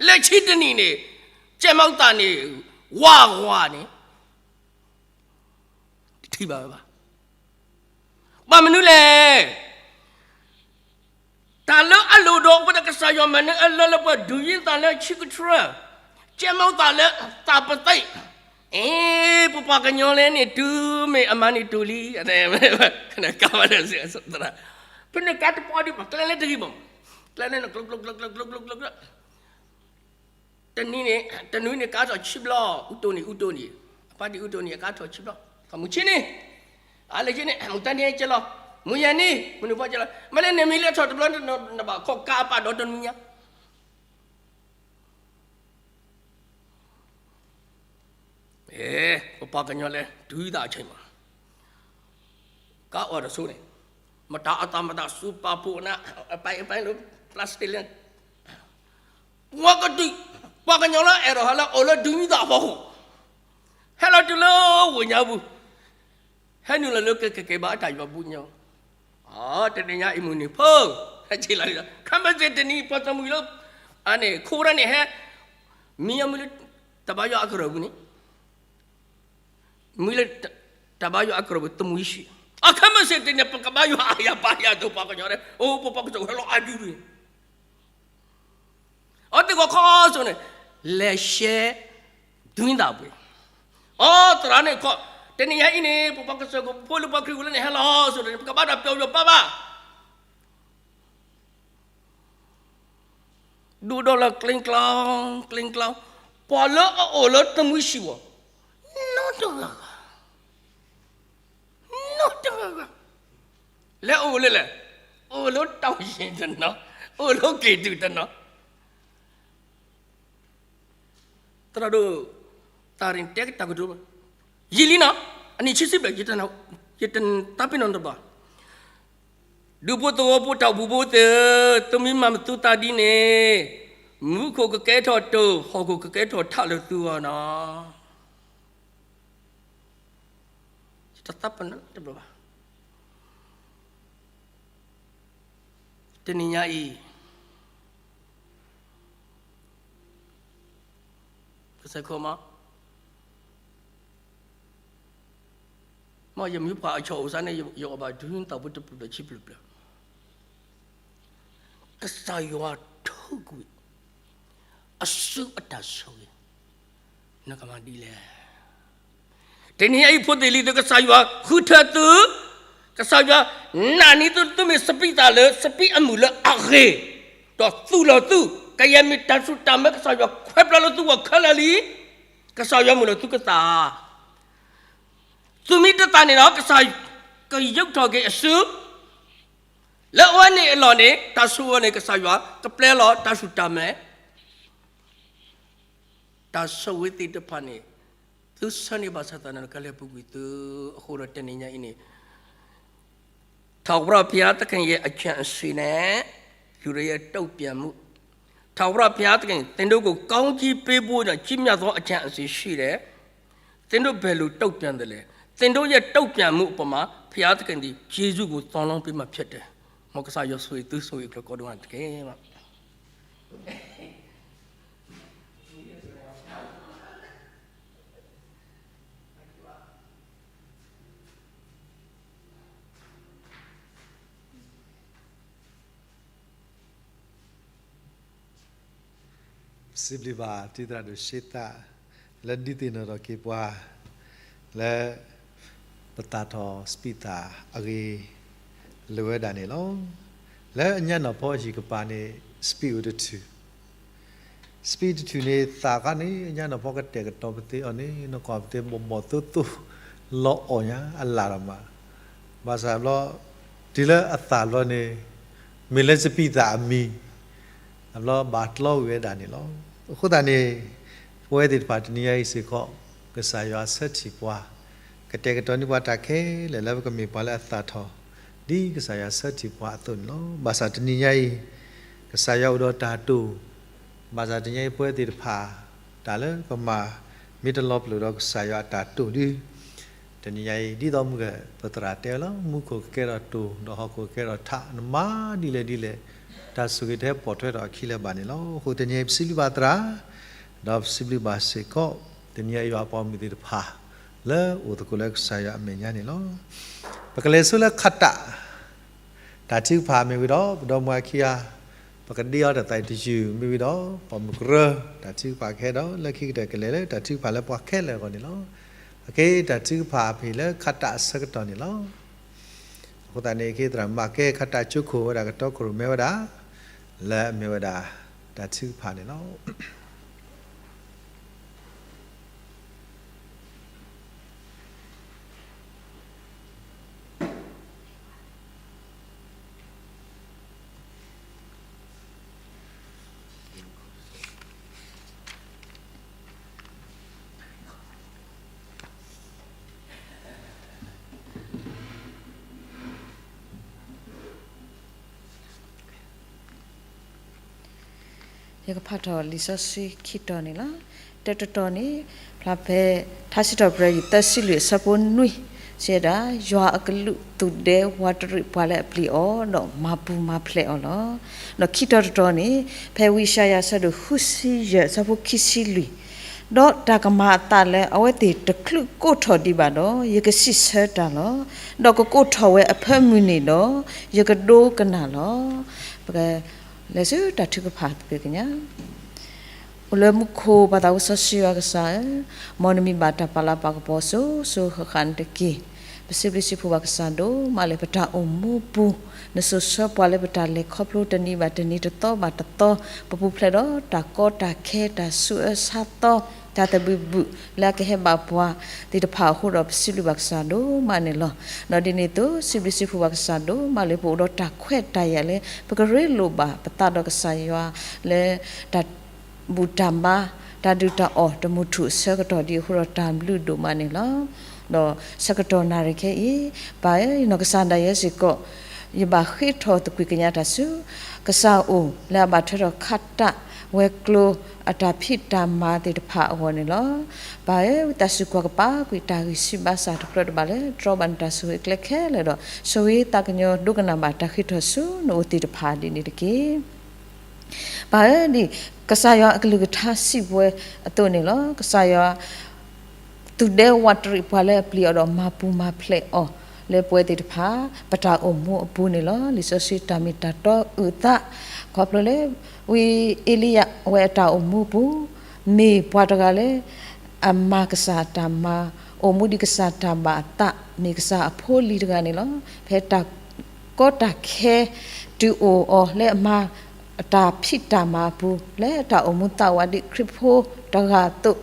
လၢခံတနံၤန့ၣ်, ကဲမီၢ်သၣ်န့ၣ်, ဝါဝါန့ၣ်, တထံၣ်ဘၣ်ဝဲဘၣ်. ဘၣ်မနုၤလဲၣ် တၢ်လၢအလိၣ်ဒီးအဃိဒီးကစၢ်ယွၤမၤန့ၢ်အလၢလၢပှဲၤ ဒုးယ့ၢ်သးလၢဆံကထြၢ, ကဲမီၢ်သၣ်လၢသးပသံး, အ့, ပပှၤကညီလဲၣ်န့ၣ် တုၤမ့ၢ်အမၤန့ၢ်တုၤလံ, ကဘၣ်လၢ, ဖဲန့ၣ်ကါတပီဒံးဘၣ် ကျဲလဲၣ်တဂ့ၤဘၣ်, ကျဲလဲၣ်န့ၣ် ကျိကျိကျိကျိကျိကျိကျိကျိ တနံၤန့ၣ်, တနွံန့ၣ်ကါထီၣ်ဆံဘျီ, အူတိၢ်နံၤ အူတိၢ်နံၤ, အပၢ်ဒံးအူတိၢ်နံၤ အကါထီၣ်ဆံဘျီ, ခီမုၢ်ဆ့န့ၣ်, အါလၢဆ့န့ၣ် မုၢ်တနံၤကဲလီၤ, မုၢ်ယဲၢ်နံၤ မုၢ်နုာ်ဖီကဲလီၤ, မ့ၢ်လၢန့ၣ်မ့ၢ်လၢထီၣ်တဘျီ နဘၣ်ခီၣ်ကါအပၢ်ဒီတနွံညါ, အဲ, ပပှၤကညီလဲၣ် တုၤသးအဆဲးမး, ကါအီၣ်တဆိန့ၣ် ပတၢ်အသးမတၤစူးပာ်ဖှိၣ်နၤ, အပိုင်းအပိုင်းလၢ plastic လၢ ပှၤကဒုး, ပှၤကညီလၢအဲၣ်ဒိးဟဲလၢအိၣ်လၢဒုးနံသးအဖီခိၣ်, ဟဲလီၤတုၤလၢဝ့ၢ်ညါပူၤ, ဟဲနုာ်လီၤလၢကကကဲဘၣ်အတၢ်ယွၤဘူၣ်ညါ, တနံၤညါအံၤမုၢ်နံၤဖိ, ဟဲက့ၤလီၤ, ခဲမုၢ်ဆ့ၣ်တနံၤ ပှၤတမှံၤလၢ အန့ၣ် ခိၣ်ရၢန့ၣ်ဟဲ, မံအမုၢ်လၢ တၢ်ဘါယွၤအကရၢၢ်ပူၤန့ၣ် မံလၢ တၢ်ဘါယွၤအကရၢၢ်ပူၤတမှံၤဆံး, အခါမ့ၢ်စ့ၢ်တနံၤ ပကဘါယွၤအယၤပာ်ယၤဒိၣ်ပှၤကညီန့ၣ်, အိၣ် ပပှၤကစၢ်ဟဲလီၤအါဒုန့ၣ်, အဝဲသ့ၣ်ဂီၢ်ခီစိန့ၣ်, လဲၤရှဲ ဒုးနံသးပှ့ၤ, အိ သရၣ်န့ၣ်ခီ, တနံၤညါအံၤန့ၣ် ပပှၤကစၢ်ဖိလၢပှၤခရံာ်ဖိလၢန့ၣ်ဟဲလီၤစိန့ၣ် ပကဘါတၢ်ပျီပျီပါပါ ဒိၣ်ဒီးလၢကျ့ကျီ, ကျ့ကျီ, ပှၤလၢအအိၣ်လၢတမှံၤဆံးဘၣ်, နီတဂၤဂၤ, နီတဂၤဂၤ, လဲၤအိၣ်လၢလဲၣ်, အိၣ်လၢတၢ်အိၣ်ယံၤတနီၤ, အိၣ်လၢက့ၤတုၤတနီၤ သရၣ်ဒိၣ် တၢ်ရ့ၣ်တဲကတၢၢ်ကတိၤ, ယံာ်လံနီၤ, အနံၣ်ဆံဆံဘျဲၣ်, ယတသးပ့ၤနီၣ်တဘၣ်, ဒူဖိသဝီဖိတၢ်အိၣ်ဖှိၣ်ဖိသ့ၣ်ဧၢ, သုမ့ၢ်မၤမသူသးဒ်န့ၣ်, မူခိၣ်ကကဲထီၣ်တိၢ်, ဟီၣ်ခိၣ်ကကဲထီၣ်ထးလၢသုဂီၢ်နီၤ. ယတသးပ့ၤနီၣ်တဘၣ်ဘၣ်. တနံၤညါအံၤ ကစၢ်ခီမး, မ်ယမ့ၢ်ပှၤအဆီအိၣ်စ့ၢ်န့ၣ် ယအီၣ်ဘၣ်ဒုးနံသးပှ့ၤတပျုာ်ဒီးဆံပျုာ်ပျၢၤ, ကစၢ်ယွၤထုးကွံာ် အစုအတၢ်ဆိၣ်ဂ့ၤ, နကမၤဒ်လဲၣ်. တနံၤညါအံၤဖိသ့ၣ်လံၤသ့ၣ် ကစၢ်ယွၤဃုထၢသု, ကစၢ်ယွၤနာ်န့ၢ်သု, သုမ့ၢ်စပံးသးလၢ စပံးအမုၢ်လၢအဂ့ၤ, ဒီးသူၣ်လီၤသု, ကယဲၢ်မ့ၢ်တၢ်စူၢ်တၢ်မဲ ကစၢ်ယွၤခွဲးပျၢ်လၢသုဂီၢ်ခဲလၢာ်လံ, ကစၢ်ယွၤမုာ်လီၤသုကသး သုမ့ၢ်တသးန့ၣ်ဒီး ကစၢ်ကယုၢ်ထီၣ်က့ၤအစု, လၢအဝဲန့ၣ်အလီၢ်န့ၣ် တၢ်ဆိၣ်ဂ့ၤန့ၣ် ကစၢ်ယွၤကပျဲလီၤတၢ်စူၢ်တၢ်မဲ, တၢ်ဆိၣ်ဂ့ၤသ့ၣ်တဖၣ်န့ၣ် သုဆၢန့ၢ်ဘၣ်ဆၣ်သနာ်ကလဲၤပူၤကွံာ်သု, အဃိဒီးတနံၤညါအံၤန့ၣ် ထာဝရဘုရားသခင်ရဲ့အကြံအစည်နဲ့ လူတွေရဲ့တုံ့ပြန်မှု, ထာဝရဘုရားသခင် သင်တို့ကို ကောင်းကြီးပေးဖို့နဲ့ ကြီးမြတ်သောအကြံအစည်ရှိတယ်, သင်တို့ဘယ်လိုတုံ့ပြန်သလဲ, သင်တို့ရဲ့တုံ့ပြန်မှုအပေါ်မှာ ဘုရားသခင်သည် ကျေးဇူးကို သွန်လောင်းပေးမှာဖြစ်တယ်. မ်ကစၢ်ယွၤဆိၣ်ဂ့ၤသုဆိၣ်ဂ့ၤကျိၤကိးဒိၣ်မးတက့ၢ်. စံးဘျုးဘၣ် တံၤသရၣ်ဒိၣ်ရှ့သၣ် လၢဒုးသ့ၣ်နီၣ်ထီၣ်က့ၤပှၤ လၢ ပသၣ်ထီၣ်စပံးသၣ်အဂ့ၢ် လိၣ်ဝဲဒၣ်န့ၣ်လီၤ. လၢအညၣ်နီၢ်ဖီအဟံၣ်ကပၤန့ၣ် စပံးအိၣ်တထူၣ်, စပံးတထူၣ်န့ၣ် သၣ်ခါန့ၣ် အညၣ်နီၢ်ဖီကတဲာ်ကတီၤပသ့အီၤန့ၣ် နကွၢ်ပသ့ဘီၣ်ဘီၣ်သိသိ လီၤအီၣ်ညါအလၢ်ဒီးမး, ဘၣ်ဆၣ်ဘျီ တုၤလၢအသၣ်ဘျီန့ၣ် မ့ၢ်လၢစပံးသၣ်အမံၤ အဘျီဘၣ်တြီဝံၤဝဲဒၣ်န့ၣ်လီၤ. အဃိသတးန့ၣ် ပဝဲသ့ၣ်တဖၣ်တနံၤညါအံၤစ့ၢ်ကီး ကစၢ်ယွၤဆၢထံၣ်ပှၤ, ကတဲာ်ကတီၤန့ၢ်ပှၤတၢ်ခဲလၢာ်လၢပကမ့ၢ်ပှၤလၢအသၣ်ထီၣ် ဒ်ကစၢ်ယွၤဆၢထံၣ်ပှၤအသိးန့ၣ်လီၤ. ဘၣ်ဆၣ်တနံၤညါအံၤ ကစၢ်ယွၤအိၣ်ဒီးတၢ်တိာ်, ဘၣ်ဆၣ်တနံၤညါအံၤပဝဲသ့ၣ်တဖၣ် တၢ်လၢပမၤ မ့ၢ်တလီၤပလိာ်ဒီးကစၢ်ယွၤအတၢ်တိာ်ဒီး တနံၤညါအံၤ ဒ်သိးမုၢ်ဂီၤပသရၣ်တဲဝဲလီၤ, မူခိၣ်ကကဲထီၣ်တိာ် ဒီးဟီၣ်ခိၣ်ကကဲထီၣ်ထး နမၤဒ်လဲၣ်ဒ်လဲၣ် တၢ်ဆိၣ်ဂ့ၤတဟဲပိာ်ထွဲထီၣ်အခံလၢၤဘၣ်န့ၣ်လီၤ. အဃိတနံၤအံၤပစံးဘျုးဘၣ်သရၣ်, ဒီးပစံးဘျုးဘၣ်စ့ၢ်ကီး တနံၤအံၤယွၤအပှၤမုၣ်သ့ၣ်တဖၣ် လၢအိၣ်သကိးလၢကစၢ်ယွၤအမဲာ်ညါန့ၣ်လီၤ. ပကလဲၤဆူလၢခးတး တၢ်ထုကဖၣ်မ့ၢ်ဝံၤဒီး ပဒီမါဝၤခံဂၤ ပကဒ့အီၤတၢ်သးတယုၢ်မ့ၢ်ဝံၤဒီး ပှၤမုၢ်ကရၢ တၢ်ထုကဖၣ်ကဟဲဒီး လၢခံကတၢၢ်ကလဲၤလၢတၢ်ထုကဖၣ်လၢပှၤခဲလၢာ်အဂီၢ်န့ၣ်လီၤ. အခဲအံၤတၢ်ထုကဖၣ်အဖံးလၢခးတးအဆၢကတီၢ်န့ၣ်လီၤ. အဃိသတးန့ၣ် အခဲသရၣ်မၤကဲခးတးကၠိခိၣ်ဝဲဒၣ်ကတီခိၣ်ရိၣ်မဲဝဲဒၣ် လၢအမ့ၢ်ဝဲဒၣ် တၢ်ထုကဖၣ်န့ၣ်လီၤ. ယကဖးထီၣ်လံာ်စီဆှံခံတီၤန့ၣ်လီၤ. တၢတတီၤန့ၣ် ဖျါဖဲ ထါစံးထီၣ်ပတြၢၤ သၢဆံလွံၢ်အဆၢဖိနွံ, စံးဒၣ်, ယွၤအကလူးသူၣ်ဒဲဝးတရံးပှၤလၢအပျံၤအီၤ, ဒီးမၤပူၤမၤဖျဲးအီၤလီၤ. ဒီးခံတီၤတတီၤန့ၣ် ဖဲဝံယၡါယၤအဆၢဒိၣ်ဃုဆံယဲၢ်အဆၢဖိခံဆံလွံၢ်, ဒီးတၢ်ကမၤအသးလၢအဝဲသ့ၣ်တချုးကိးထီၣ်ဒံးဘၣ်ဒီး ယကစံးဆၢတၢ်လီၤ. ဒီးကကိးထီၣ်ဝဲအဖၢမုၢ်န့ၣ်ဒီး ယကဒိကနၣ်လီၤ. ပက လဲၤဆူတၢ်ထုကဖၣ်သကွံာ်ကညး, အိၣ်လၢမူခိၣ်ပၢ်သးစီဆှံယွၤကစၢ်ဧၢ, မ်နမံၤဘၣ်တၢ်ပာ်လၤပာ်ကပီၤစိၤစိၤဃၣ်ဃၣ်န့ၣ်တက့ၢ်. ပစံးဘျုးစံးဖှိၣ်ဘၣ်ကစၢ်ဒိၣ်မးလၢ ပတၢ်အိၣ်မူပူၤ နစိာ်ဆှၢပှၤလၢပတၢ်လဲၤခီဖျိတနံၤဘၣ်တနံၤ တသီဘၣ်တသီ, ပပူၤဖျဲးဒီးတၢ်ကီတၢ်ခဲ တၢ်ဆူးအၢဆါသီ, တၢ်သဘံၣ်ဘုၣ်လၢအကဟဲဘၣ်ပှၤသ့ၣ်တဖၣ်အဃိဒီး ပစံးဘျုးဘၣ်ကစၢ်ဒိၣ်မးန့ၣ်လီၤ. ဒီးဒ်န့ၣ်အသိး စံးဘျုးစံးဖှိၣ်ဘၣ်ကစၢ်ဒိၣ်မးလၢ ပအိၣ်ဒီးတၢ်ခွဲးတၢ်ယာ်လၢ ပကရ့လိာ်ဘၣ်ပသးဒီးကစၢ်ယွၤလၢ တၢ်ဘူၣ်တၢ်ဘါ တၢ်ဒုၣ်တၢ်အီၣ်တမုာ်ထူၣ်အဆၢကတီၢ်ဒ်အဃိဒီး တၢ်ဘျုးဒိၣ်မးန့ၣ်လီၤ. ဒီးဆၢကတီၢ်နၣ်ရံၣ်ခဲအံၤ ပၢ်ဧၢ, ယနီၢ်ကစၢ်ဒၣ်ယဲစ့ၢ်ကီး ယဘၣ်ဃ့ထီၣ်သကွံာ်ကညးတၢ်ဆူ ကစၢ်အအိၣ်လၢအဘၣ်ထွဲဒီးခးတၢ်ဝဲၤကျိၤ အတၢ်ဖံးတၢ်မၤသ့ၣ်တဖၣ်အဂီၢ်န့ၣ်လီၤ. ပၢ်ဧၢ, ဝံသးစူၤကွၢ်ကပၤကွံာ်တၢ်ဂံၢ်ဆူၣ်ဘါစၢ်တဖျၢၣ်တဘၣ်လၢ တြီဘၣ်နတၢ်ဆိၣ်ဂ့ၤကျဲခဲလၢာ်ဒီး ဆိၣ်ဂ့ၤသးကညီၤဒိကနၣ်ဘၣ်တၢ်ဃ့ထီၣ်ဆူနအိၣ်သ့ၣ်တဖၣ်ဒ်န့ၣ်တက့ၢ်. ပၢ်ဧၢ, ဒ်ကစၢ်ယွၤအကလုၢ်ကထါစံးပဝဲအသိးန့ၣ်လီၤ. ကစၢ်ယွၤ သူၣ်ဒဲဝးတရံးပှၤလၢအပျံၤအီၤဒီးမၤပူၤမၤဖျဲးအီၤလၢပဝဲသ့ၣ်တဖၣ် ပတၢ်အိၣ်မူအပူၤန့ၣ်လီၤ. လံာ်စီဆှံတၢ်မ့ၢ်တၢ်တီအုၣ်သး ခီဖျိလၢ ဝံအ့လံယၤဝဲအတၢ်အိၣ်မူပူၤ မ့ၢ်ပှၤတဂၤလၢ အမၤကစၢ်အတၢ်မၤ, အိၣ်မူဒ်ကစၢ်တၢ်ဘၣ်အသး, မ့ၢ်ကစၢ်အဖိလံၤတဂၤန့ၣ်လီၤ. ဖဲတၢ်ကီတၢ်ခဲ တုၤအိၣ်အီၤလၢအမၤ အတၢ်ဖံးတၢ်မၤအပူၤ လၢတၢ်အိၣ်မူသးဝးဒ်ခရံာ်ဖိတဂၤအသိး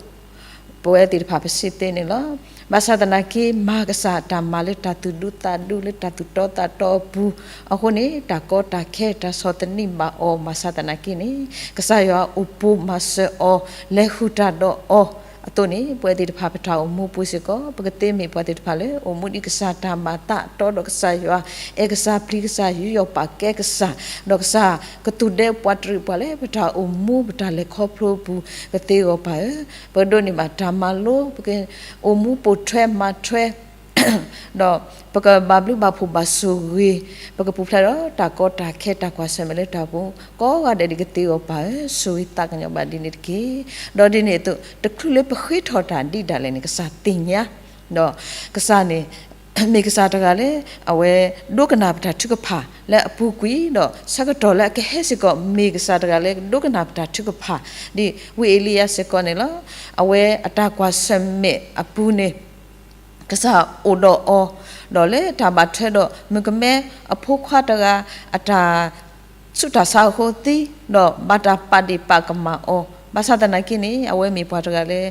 ပဝဲသ့ၣ်တဖၣ်ပစံးသ့န့ၣ်လီၤ. ဘၣ်ဆၣ်သနာ်က့ မၤကစၢ်အတၢ်မၤလၢတၢ်သူၣ်ဒူသးဒူ လၢတၢ်သူၣ်တီသးတီအပူၤအဃိန့ၣ် တၢ်ကီတၢ်ခဲတၢ်ဆီၣ်သနံးဘၣ်အီၤ ဘၣ်ဆၣ်သနာ်က့န့ၣ် ကစၢ်ယွၤအိၣ်ပိာ်မၤစၢၤအီၤ လဲၤဃုာ်တၢ်ဒီးအီၤအသိးန့ၣ် ပဝဲသ့ၣ်တဖၣ်ပတၢ်အိၣ်မူပူၤစ့ၢ်ကီး ပကသ့မ့ၢ်ပှၤသ့ၣ်တဖၣ်လၢ အိၣ်မူဒ်ကစၢ်တၢ်မၤသးတီဒီးကစၢ်ယွၤ အဲၣ်ကစၢ်ပျံၤကစၢ် ယူးယီၣ်ပာ်ကဲကစၢ် ဒီးကစၢ်ကသူၣ်ဒဲပှၤတရံးပှၤလၢပတၢ်အိၣ်မူပတၢ်လဲၤခီဖျိပူၤ ကသ့အဂီၢ်ပၢ်ဧၢ, ပကဒိးန့ၢ်ဘၣ်တၢ်မၤလိ ပကအိၣ်မူပိာ်ထွဲမၤထွဲ ဒီးပကဘၣ်ဘျုးဘၣ်ဖှိၣ်ဘၣ်ဆိၣ်ဂ့ၤ, ပကပူၤဖျဲးဒီးတၢ်ကီတၢ်ခဲတၢ်ကွၢ်ဆၢၣ်မဲာ်လၢတၢ်အိၣ်မူ ကိးဂၤဒဲးဒ်ကသ့အဂီၢ်ပၢ်ဧၢ, ဆိၣ်ဂ့ၤသးကညီၤဘၣ်ဒ်န့ၣ်တက့ၢ်. ဒီးဒ်န့ၣ်အသိး တချုးလၢပဃ့ထီၣ်တၢ်ဒ်ဒၣ်လဲာ်န့ၣ် ကစၢ်သ့ၣ်ညါ, ဒီးကစၢ်န့ၣ် မ့ၢ်ကစၢ်တဂၤလၢ အဝဲဒိကနၣ်ပတၢ်ထုကဖၣ်လၢအပူၤကွံာ် ဒီးဆၢကတီၢ်လၢအကဟဲစ့ၢ်ကီး မ့ၢ်ကစၢ်တဂၤလၢဒိကနၣ်ပတၢ်ထုကဖၣ် ဒ်ဝံအ့လံယၤစ့ၢ်ကီးန့ၣ်လီၤ. အဝဲအတၢ်ကွၢ်ဆၢၣ်မဲာ်အပူၤန့ၣ် ကစၢ်အိၣ်ဒီးအီၤ, ဒီးလၢတၢ်ဘၣ်ထွဲဒီး မုၣ်ကမဲအဖိခွါတဂၤ အတၢ်ဆူးတၢ်ဆါအဃိသံ, ဒီးဘၣ်တၢ်ပာ်ဒ့ၣ်ပာ်ကမၣ်အီၤ, ဘၣ်ဆၣ်သနာ်က့န့ၣ် အဝဲမ့ၢ်ပှၤတဂၤလၢ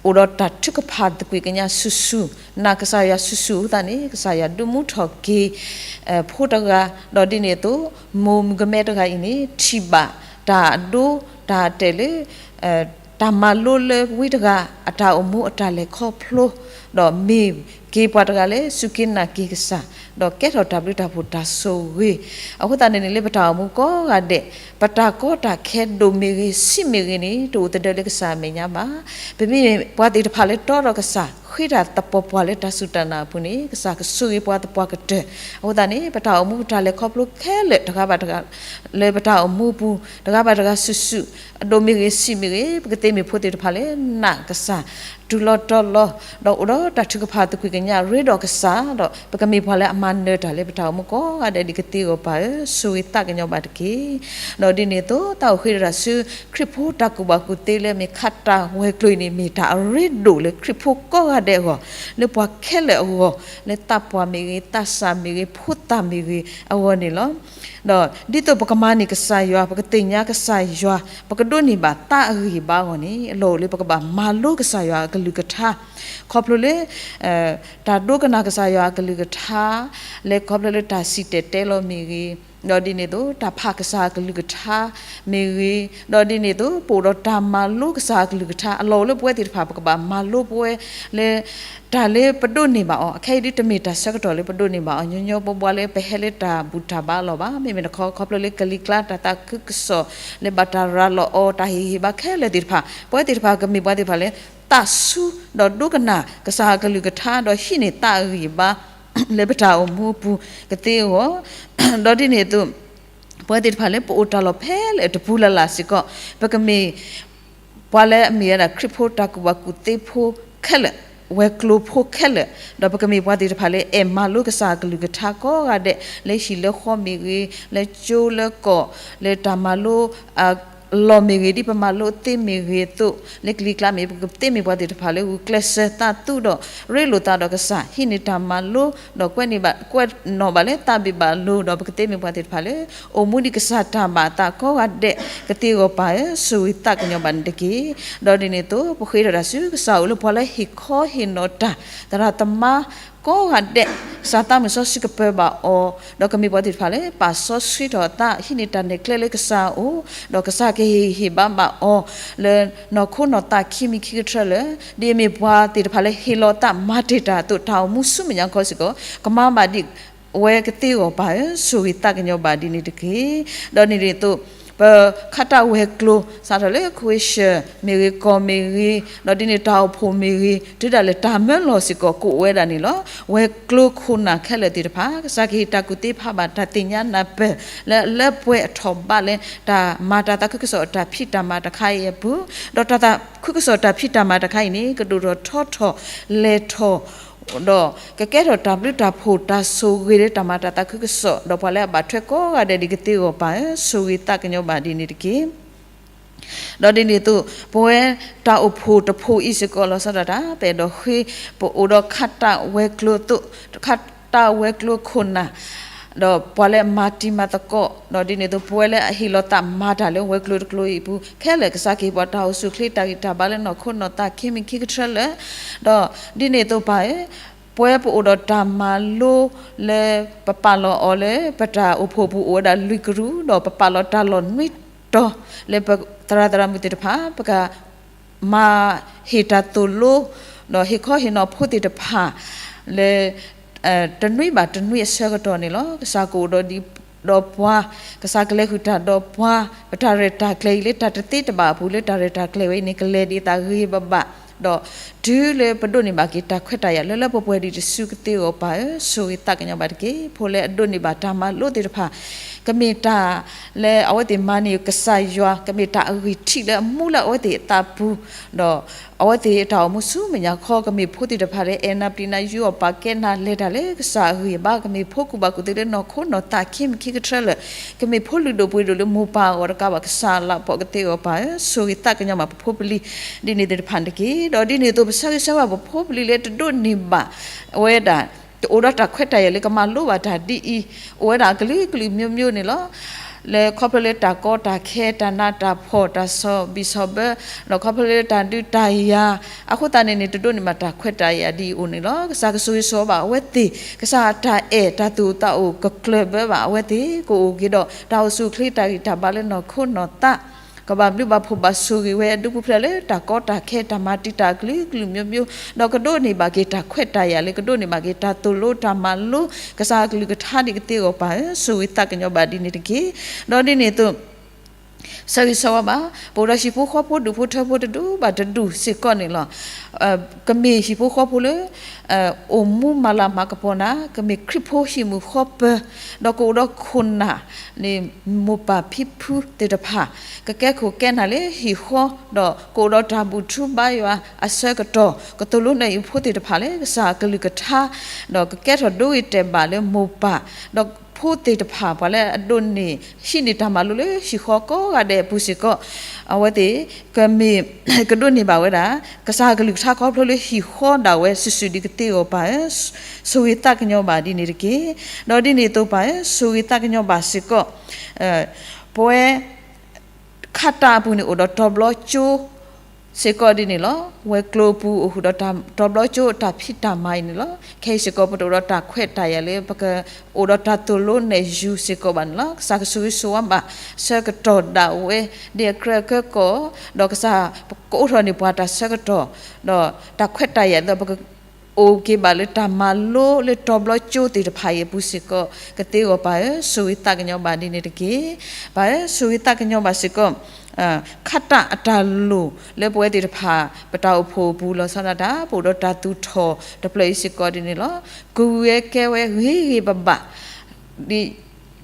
အိၣ်ဒီးတၢ်ထုကဖၣ်သကွံာ်ကညးဆူၣ်ဆူၣ်, နာ်ကစၢ်ယွၤဆူၣ်ဆူၣ်အဃိသတးန့ၣ် ကစၢ်ယွၤဒုးမူထီၣ်က့ၤ ဖိတဂၤ, ဒီးဒ်န့ၣ်အသိး မိၢ်မုၣ်ကမဲတဂၤအံၤန့ၣ် ထံၣ်ဘၣ်တၢ်အဒိ တၢ်တဲာ်လၢ တၢ်မၤလိလၢဝံတဂၤ အတၢ်အိၣ်မူအတၢ်လဲၤခီဖျိ, ဒီးမ့ၢ်က့ၤပှၤတဂၤလၢ စူၢ်က့ၤနာ်က့ၤကစၢ်, ဒီးကဲထီၣ်တၢ်ဘျုးတၢ်ဖှိၣ်တၢ်ဆိၣ်ဂ့ၤ, အဃိသတးန့ၣ်န့ၣ် လၢပတၢ်အိၣ်မူကိးဂၤဒဲး ပတၢ်ကီတၢ်ခဲဒိၣ်မ့ၢ်ဂ့ၤ ဆံးမ့ၢ်ဂ့ၤန့ၣ် တအိၣ်သဒၢလၢကစၢ်အမဲာ်ညါဘၣ်. ပမ့မ့ၢ်ပှၤသ့ၣ်တဖၣ်လၢတီဒီးကစၢ် ဃ့တၢ်သပှၢ်ပှၢ်လၢတၢ်စူၢ်တၢ်နာ်အပူၤန့ၣ် ကစၢ်ကဆိၣ်ဂ့ၤပှၤသပှၢ်ကတၢၢ်, အဃိသတးန့ၣ် ပတၢ်အိၣ်မူပတၢ်လဲၤခီဖျိခဲလၢာ်တဂၤဘၣ်တဂၤ လၢပတၢ်အိၣ်မူပူၤ တဂၤဘၣ်တဂၤဆူၣ်ဆူၣ်, အဒိၣ်မ့ၢ်ဂ့ၤဆံးမ့ၢ်ဂ့ၤ ပကသ့မ့ၢ်ဖိသ့ၣ်တဖၣ်လၢနာ်ကစၢ် တုၤလီၤတီၤလီၤ, ဒီးအိၣ်ဒီးတၢ်ထုကဖၣ်သကွံာ်ကညးရ့ဒီးကစၢ်, ဒီးပကမ့ၢ်ပှၤလၢအမၤနၢၤတၢ်လၢပတၢ်အိၣ်မူကိးဂၤဒဲးဒ်ကသ့အဂီၢ်ပၢ်ဧၢ, ဆိၣ်ဂ့ၤသးကညီၤဘၣ်တက့ၢ်. ဒီးဒ်န့ၣ်အသိး တၢ်အိၣ်ဃ့တၢ်ဆူ ခရံာ်ဖိတၢ်ကူၣ်ဘၣ်ကူၣ်သ့လၢမ့ၢ်ခးတၢ်ဝဲၤကျိၤအံၤန့ၣ် မ့ၢ်တၢ်အရ့ဒိၣ်လၢခရံာ်ဖိကိးဂၤဒဲးအဂီၢ်, လၢပှၤခဲလၢာ်အဂီၢ်, လၢသးပှၢ်မ့ၢ်ဂ့ၤ, သးစၢ်မ့ၢ်ဂ့ၤ, ဖိသၣ်မ့ၢ်ဂ့ၤအဂီၢ်န့ၣ်လီၤ. ဒီးဒ်သိးပကမၤန့ၢ်ကစၢ်ယွၤ, ပကသ့ၣ်ညါကစၢ်ယွၤ, ပကဒိးန့ၢ်ဘၣ်သးအဂံၢ်အဘါအဂီၢ်န့ၣ် အလီၢ်အိၣ်လၢပကဘၣ်မၤလိကစၢ်ယွၤအကလုၢ်ကထါ, ခီဖျိလၢ တၢ်ဒိကနၣ်ကစၢ်ယွၤအကလုၢ်ကထါ, လၢခီဖျိလၢတၢ်စံၣ်တဲၤတဲလီၤမ့ၢ်ဂ့ၤ, ဒီးဒ်န့ၣ်အသိး တၢ်ဖးကစၢ်အကလုၢ်ကထါမ့ၢ်ဂ့ၤ, ဒီးဒ်န့ၣ်အသိး ပအိၣ်ဒီးတၢ်မၤလိကစၢ်အကလုၢ်ကထါ အလီၢ်အိၣ်လၢပဝဲသ့ၣ်တဖၣ် ပကဘၣ်မၤလိပဝဲလၢ တၢ်လၢပဒိးန့ၢ်ဘၣ်အီၤ, အခဲအံၤဒ်တမ့ၢ်တၢ်ဆၢကတီၢ်လၢပဒိးန့ၢ်ဘၣ်အီၤ ညီညီဘှီဘှီလၢပဟဲလၢတၢ်ဘူၣ်တၢ်ဘါအလီၢ်ဘၣ်. မ့မ့ၢ်တခီ ခီဖျိလၢကလံၤကျါ တၢ်သးခုကစီၣ်လၢဘၣ်တၢ်ရၤလီၤအီၤ တၢ်ဟ့ၣ်ဂံၢ်ဟ့ၣ်ဘါခဲလၢာ်သ့ၣ်တဖၣ် ပဝဲသ့ၣ်တဖၣ်ကမ့ၢ်ပှၤသ့ၣ်တဖၣ်လၢ သးဆူဒီးဒိကနၣ်ကစၢ်အကလုၢ်ကထါ ဒီးဟံးန့ၢ်သးအဂံၢ်အဘါ လၢပတၢ်အိၣ်မူအပူၤကသ့အဂီၢ်, ဒီးဒ်န့ၣ်အသိး ပဝဲသ့ၣ်တဖၣ်လၢပအိၣ်တၢ်လီၢ်ဖဲလဲၣ်တပူၤလၢ်လၢ်စ့ၢ်ကီး ပကမ့ၢ် ပှၤလၢအမ့ၢ်ဝဲဒၣ်ခရံာ်ဖိတၢ်ကူၣ်ဘၣ်ကူၣ်သ့ဖိခဲလၢာ်, ဝဲၤကျိၤဖိခဲလၢာ်, ဒီးပကမ့ၢ်ပှၤသ့ၣ်တဖၣ်လၢအဲၣ်မၤလိကစၢ်အကလုၢ်ကထါကိးဂၤဒဲး လၢဟံၣ်လၢဃီမ့ၢ်ဂ့ၤ, လၢကၠိလၢကီၢ်, လၢတၢ်မၤလိ လီၢ်မ့ၢ်ဂ့ၤ ဒ်ပမၤလိသ့မ့ၢ်ဂ့ၤအသိး, လၢကလံၤကျါမ့ၢ် ပကသ့မ့ၢ်ပှၤသ့ၣ်တဖၣ်လၢဂုာ်ကျဲးစၢးသးသူဒီး ရ့လိာ်သးဒီးကစၢ် ဟံးန့ၢ်တၢ်မၤလိ ဒီးကွဲးန့ၢ်ဘၣ် ကွဲးနီၣ်ဘၣ်လၢသးဘ့ၣ်ဘၣ်လိၤ ဒီးပကသ့မ့ၢ်ပှၤသ့ၣ်တဖၣ်လၢ အိၣ်မူဒ်ကစၢ်တၢ်ဘၣ်အသးကိးဂၤဒဲးကသ့အဂီၢ်ပၢ်ဧၢ, ဆိၣ်ဂ့ၤသးကညီၤဘၣ်န့ၣ်တက့ၢ်. ဒီးဒ်န့ၣ်အသိး ပဃ့ထီၣ်တၢ်ဆူကစၢ်အအိၣ်လၢပှၤလၢဟ့ၣ်ခီဟ့ၣ်နီၤတၢ် သရၣ်သမါ ကိးဂၤဒဲး ကစၢ်သးမုၢ်စီဆှံကပၢၤဘၣ်အီၤ, ဒီးကမ့ၢ်ပှၤသ့ၣ်တဖၣ်လၢ ပာ်စီဆှံထီၣ်အသး ဟံးန့ၢ်တၢ်နဲၣ်ကျဲလၢကစၢ်အအိၣ်, ဒီးကစၢ်ကဟ့ၣ်ဂံၢ်ဟ့ၣ်ဘါဘၣ်အီၤ လၢနီၢ်ခိနီၢ်သးခံမံၤခံကထြၢလၢ ဒ်အမ့ၢ်ပှၤသ့ၣ်တဖၣ်လၢဟ့ၣ်လီၤသးမၤတ့ၢ်တၢ်အသိး တၢ်အိၣ်မူဆူမဲာ်ညါခီစ့ၢ်ကီး ကမၤဘၣ်ဒ်ဝဲကသ့အဂီၢ်ပၢ်ဧၢ, ဆိၣ်ဂ့ၤသးကညီၤဘၣ်ဒ်န့ၣ်တက့ၢ်. ဒီးဒ်န့ၣ်အသိး ပခးတၢ်ဝဲၤကျိၤ စးထီၣ်လၢ ခွ့ၡၢၣ် မ့ၢ်ဂ့ၤ ကီၢ်မ့ၢ်ဂ့ၤ, ဒီးဒ်န့ၣ်တၢ်အိၣ်ဖှိၣ်မ့ၢ်ဂ့ၤ, တုၤဒၣ်လဲာ်တၢ်မၢလီၤစ့ၢ်ကီး ကအိၣ်ဝဲဒၣ်န့ၣ်လီၤ. ဝဲၤကျိၤခိၣ်နၢ်ခဲလၢာ်သ့ၣ်တဖၣ် ကစၢ်ကဟ့ၣ်တၢ်ကူၣ်သ့ဖးဘၣ် တၢ်သ့ၣ်ညါနၢ်ပၢၢ် လၢအလၢပှဲၤအထီၣ်ဘးလၢ တၢ်မၤတၢ်သးခုကစီၣ်တၢ်ဖံးတၢ်မၤတခါအံၤအပူၤ, ဒီးတၢ်သးခုကစီၣ်တၢ်ဖံးတၢ်မၤတခါအံၤန့ၣ် ကဒိၣ်ထီၣ်ထီထီၣ်လဲၤထီၣ် ဒီးကကဲထီၣ်တၢ်ဘျုးတၢ်ဖှိၣ်တၢ်ဆိၣ်ဂ့ၤလၢတၢ်မၤတၢ်သးခုကစီၣ် ဒီးပှၤလၢအဘၣ်ထွဲကိးဂၤဒဲးဒ်ကသ့အဂီၢ်ပၢ်ဧၢ, ဆိၣ်ဂ့ၤသးကညီၤဘၣ်ဒ်န့ၣ်တက့ၢ်. ဒီးဒ်န့ၣ်အသိး ပဝဲတၢ်အိၣ်ဖှိၣ်တဖှိၣ်အံၤစ့ၢ်ကီးလီၤဆီဒၣ်တၢ် ပအဲၣ်ဒိးဃ့ ပအိၣ်ဒီးခးတၢ်ဝဲၤကျိၤအသိး ခးတၢ်ဝဲၤကျိၤခိၣ်နၢ် ဒီးပှၤလၢအမၤတံၤမၤသကိး ဒီးဒ်န့ၣ်အသိး ပဝဲလၢအဟ့ၣ်လီၤသးမၤတၢ်လၢဝဲၤကျိၤတကျိၤအံၤအပူၤ ခဲလၢာ် ကစၢ်ကဟ့ၣ်ပှၤတၢ်အိၣ်ဆူၣ်အိၣ်ချ့တၢ်ဂံၢ်တၢ်ဘါလၢနီၢ်ခိနီၢ်သးခံမံၤခံကထြၢလၢာ်, ဒီးဒ်န့ၣ်အသိးပၢ်ဧၢ ပဝဲပအိၣ်ဒီးတၢ်မၤလိလၢ ပပာ်လီၤအီၤလၢ ပတၢ်အိၣ်ဖှိၣ်အပူၤအိၣ်ဝဲဒၣ်လွံၢ်ကရူၢ် ဒီးပပာ်လီၤတၢ်လီၢ်နွံတီၤ လၢပသရၣ်သရၣ်မုၣ်သ့ၣ်တဖၣ် ပက မၤဟ့ၣ်တၢ်သိၣ်လိ ဒီးဟ့ၣ်ခီဟ့ၣ်နီၤဖိသ့ၣ်တဖၣ် လၢ တနွံဘၣ်တနွံအဆၢကတီၢ်န့ၣ်လီၤ. ကစၢ်ကအိၣ်ဒီးဒံးဒီးပှၤ, ကစၢ်ကလဲၤဃုာ်တၢ်ဒီးပှၤ, ပတၢ်ရဲၣ်တၢ်ကျဲၤအံၤလၢတၢ်တသ့တဘၣ်အပူၤ လၢတၢ်ရဲၣ်တၢ်ကျဲၤဝဲအံၤန့ၣ် ကလဲၤဒ်အသးဂ့ၤဂ့ၤဘၣ်ဘၣ်, ဒီးတုၤလၢပဒိးန့ၢ်ဘၣ်က့ၤတၢ်ခွဲးတၢ်ယာ်လၢလၢပှဲၤပှဲၤဒ်တစုကသ့အဂီၢ်ပၢ်ဧၢ, ဆိၣ်ဂ့ၤသးကညီၤဘၣ်တက့ၢ်. ဖိလၢအဒိးန့ၢ်ဘၣ်တၢ်မၤလိသ့ၣ်တဖၣ် ကမ့ၢ်တၢ်လၢအဝဲသ့ၣ်မၤန့ၢ်ကစၢ်ယွၤ, ကမ့ၢ်တၢ်အဂံၢ်ထံးလၢအမူလၢအဝဲသ့ၣ်အသးပူၤ, ဒီးအဝဲသ့ၣ်အတၢ်အိၣ်မူဆူမဲာ်ညါခီ ကမ့ၢ်ဖိသ့ၣ်တဖၣ်လၢအဲၣ်နၤပျံၤနၤယူးအီၣ်ပာ်ကဲနၤ လဲၤတၢ်လၢကစၢ်အဂံၢ်အဘါ, ကမ့ၢ်ဖိကူၣ်ဘၣ်ကူၣ်သ့လၢနီၢ်ခိနီၢ်သးခံမံၤခံကထြၢလၢာ်, ကမ့ၢ်ဖိလုၢ်ဒိၣ်ပှ့ၤဒိၣ်လၢမိၢ်ပၢ်အဂီၢ်တကးဘၣ် ကစၢ်လၤပှီၢ်ကသ့အဂီၢ်ပၢ်ဧၢ, ဆိၣ်ဂ့ၤသးကညီၤဘၣ်ပဖိပလံၤ ဒ်န့ၣ်သ့ၣ်တဖၣ်န့ၣ်တက့ၢ်. ဒီးဒ်န့ၣ်အသိး ပဆၢဂ့ၤဆၢဝါပဖိပလံၤလၢတဒိးန့ၢ်ဘၣ်ဝဲဒၣ် တအိၣ်ဒီးတၢ်ခွဲးတၢ်ယာ်လၢကမၤလိဘၣ်တၢ်ဒ်အံၤ, အိၣ်ဝဲဒၣ်အကလုာ်ကလုာ်မျိုးမျိုးန့ၣ်လီၤ. လၢခီဖျိလၢတၢ်ကီတၢ်ခဲ တၢ်နးတၢ်ဖှီၣ် တၢ်ဆီၣ်ဘံၣ်ဆီၣ်ဘၢ, ဒီးခီဖျိလၢတၢ်ဒုးတၢ်ယၤ အဃိသတးန့ၣ်န့ၣ် တဒိးန့ၢ်ဘၣ်တၢ်ခွဲးတၢ်ယာ်ဒ်အံၤအိၣ်န့ၣ်လီၤ. ကစၢ်ကဆိၣ်ဂ့ၤဆိၣ်ဝါဘၣ်အဝဲသ့ၣ်, ကစၢ်အတၢ်အဲၣ်တၢ်သူၣ်အိၣ်သးအိၣ်ကကျၢၢ်ဘၢဘၣ်အဝဲသ့ၣ်, ကအိၣ်က့ၤဒီးတၢ်အိၣ်ဆူၣ်အိၣ်ချ့တၢ်ဂံၢ်တၢ်ဘါလၢနီၢ်ခိနီၢ်သး ကဘၣ်ဘျုးဘၣ်ဖှိၣ်ဘၣ်ဆိၣ်ဂ့ၤဝဲဒူပူၤဖျဲးလၢတၢ်ကီတၢ်ခဲ တၢ်မၤတံာ်တာ်အကလုာ်ကလုာ်မျိုးမျိုး, ဒီးကဒိးန့ၢ်ဘၣ်က့ၤတၢ်ခွဲးတၢ်ယာ်လၢ ကဒိးန့ၢ်ဘၣ်က့ၤတၢ်သိၣ်လိတၢ်မၤလိ ကစၢ်အကလုၢ်ကထါဒ်ကသ့အဂီၢ်ပၢ်ဧၢ, ဆိၣ်ဂ့ၤသးကညီၤဘၣ်ဒ်န့ၣ်တက့ၢ်. ဒီးဒ်န့ၣ်အသိး ဆၢဂ့ၤဆၢဝါဘၣ် ပအိၣ်ဒီးဟံၣ်ဖိဃီဖိဒူၣ်ဖိထၢဖိတဒူၣ်ဘၣ်တဒူၣ်စ့ၢ်ကီးန့ၣ်လီၤ. ကမ့ၢ်ဟံၣ်ဖိဃီဖိလၢ အိၣ်မူမၤလၤမၤကပီၤနၤ, ကမ့ၢ်ခရံာ်ဖိဟံၣ်မုၣ်ဃီပၢၤ, ဒီးကအိၣ်ဒီးခိၣ်နၢ်န့ၣ် မိၢ်ပၢ်ဖံဖုသ့ၣ်တဖၣ် ကကဲခိၣ်ကဲနၢ်လၢဟံၣ်ဃီ, ဒီးကအိၣ်ဒီးတၢ်ဘူၣ်ထူဘါယွၤအဆၢကတီၢ်, ကသိၣ်လိန့ၢ်အံၤဖိသ့ၣ်တဖၣ်လၢကစၢ်အကလုၢ်ကထါ, ဒီးကကဲထီၣ်ဒိဂ့ၤတဲာ်ဘၣ်လၢမိၢ်ပၢ်, ဒီးဖိသ့ၣ်တဖၣ် ပှၤလၢအဒိးန့ၢ် ဟံးန့ၢ်တၢ်မၤလိလၢဟံၣ်ဃီကိးဂၤဒဲးအပူၤစ့ၢ်ကီး, အဝဲသ့ၣ် ကမ့ၢ် ကဒိးန့ၢ်ဘၣ်ဝဲဒၣ် ကစၢ်အကလုၢ်ကထါခီဖျိလၢဟံၣ်ဃီဒၣ်ဝဲ စုာ်စုာ်ဒ်ကသ့အဂီၢ်ပၢ်ဧၢ, ဆိၣ်ဂ့ၤသးကညီၤဘၣ်ဒ်န့ၣ်တက့ၢ်. ဒီးဒ်န့ၣ်အသိးပၢ်ဧၢ, ဆိၣ်ဂ့ၤသးကညီၤဘၣ်စ့ၢ်ကီး ပဝဲ ခးတၢ်အပူၤန့ၣ် အိၣ်ဒီးတီၤဘျီကၠိ စ့ၢ်ကီးဒ်န့ၣ်လီၤ. ဝဲၤကျိၤအပူၤအိၣ်ဃုာ်ဒီးတၢ်တီဘျီကၠိအတၢ်ဖံးတၢ်မၤအံၤန့ၣ်လီၤ. ခဲအံၤစ့ၢ်ကီး ပတအိၣ်ဒီးတၢ်ခွဲးတၢ်ယာ်လၢ ပကအိၣ်ဒီးတၢ်သိၣ်လိနဲၣ်ယူၤစ့ၢ်ကီးဘၣ်န့ၣ်လီၤ. ကစၢ်ကဆိၣ်ဂ့ၤဆိၣ်ဝါဘၣ် ဆၢကတီၢ်ဒၣ်ဝဲ ဒ်အကြၢးအကၢကီၢ်, ဒီးကစၢ်ကအိးထီၣ်န့ၢ်ပှၤတၢ်ဆၢကတီၢ်, ဒီးတၢ်ခွဲးတၢ်ယာ်ဒီး ပကအိၣ်က့ၤဘၣ်လၢတၢ်မၤလိလၢတီဘျီကၠိသ့ၣ်တဖၣ်အံၤအပူၤစ့ၢ်ကီး ကသ့အဂီၢ်ပၢ်ဧၢ, ဆိၣ်ဂ့ၤသးကညီၤဘၣ်ဒ်န့ၣ်တက့ၢ်. ပၢ်ဧၢ, ဆိၣ်ဂ့ၤသးကညီၤဘၣ်စ့ၢ်ကီး ခါတၢ်အတၢ်လိၣ် လၢပဝဲသ့ၣ်တဖၣ် ပတၢ်အိၣ်ဖှိၣ်အပူၤလီၤဆီဒၣ်တၢ် ပအိၣ်ဒီးတၢ်သူၣ်ထီၣ်တဖျၢၣ်အံၤစ့ၢ်ကီးဒ်န့ၣ်လီၤ. ကဝံၤဝဲကဲဝဲဂ့ၤဂ့ၤဘၣ်ဘၣ် ဒ်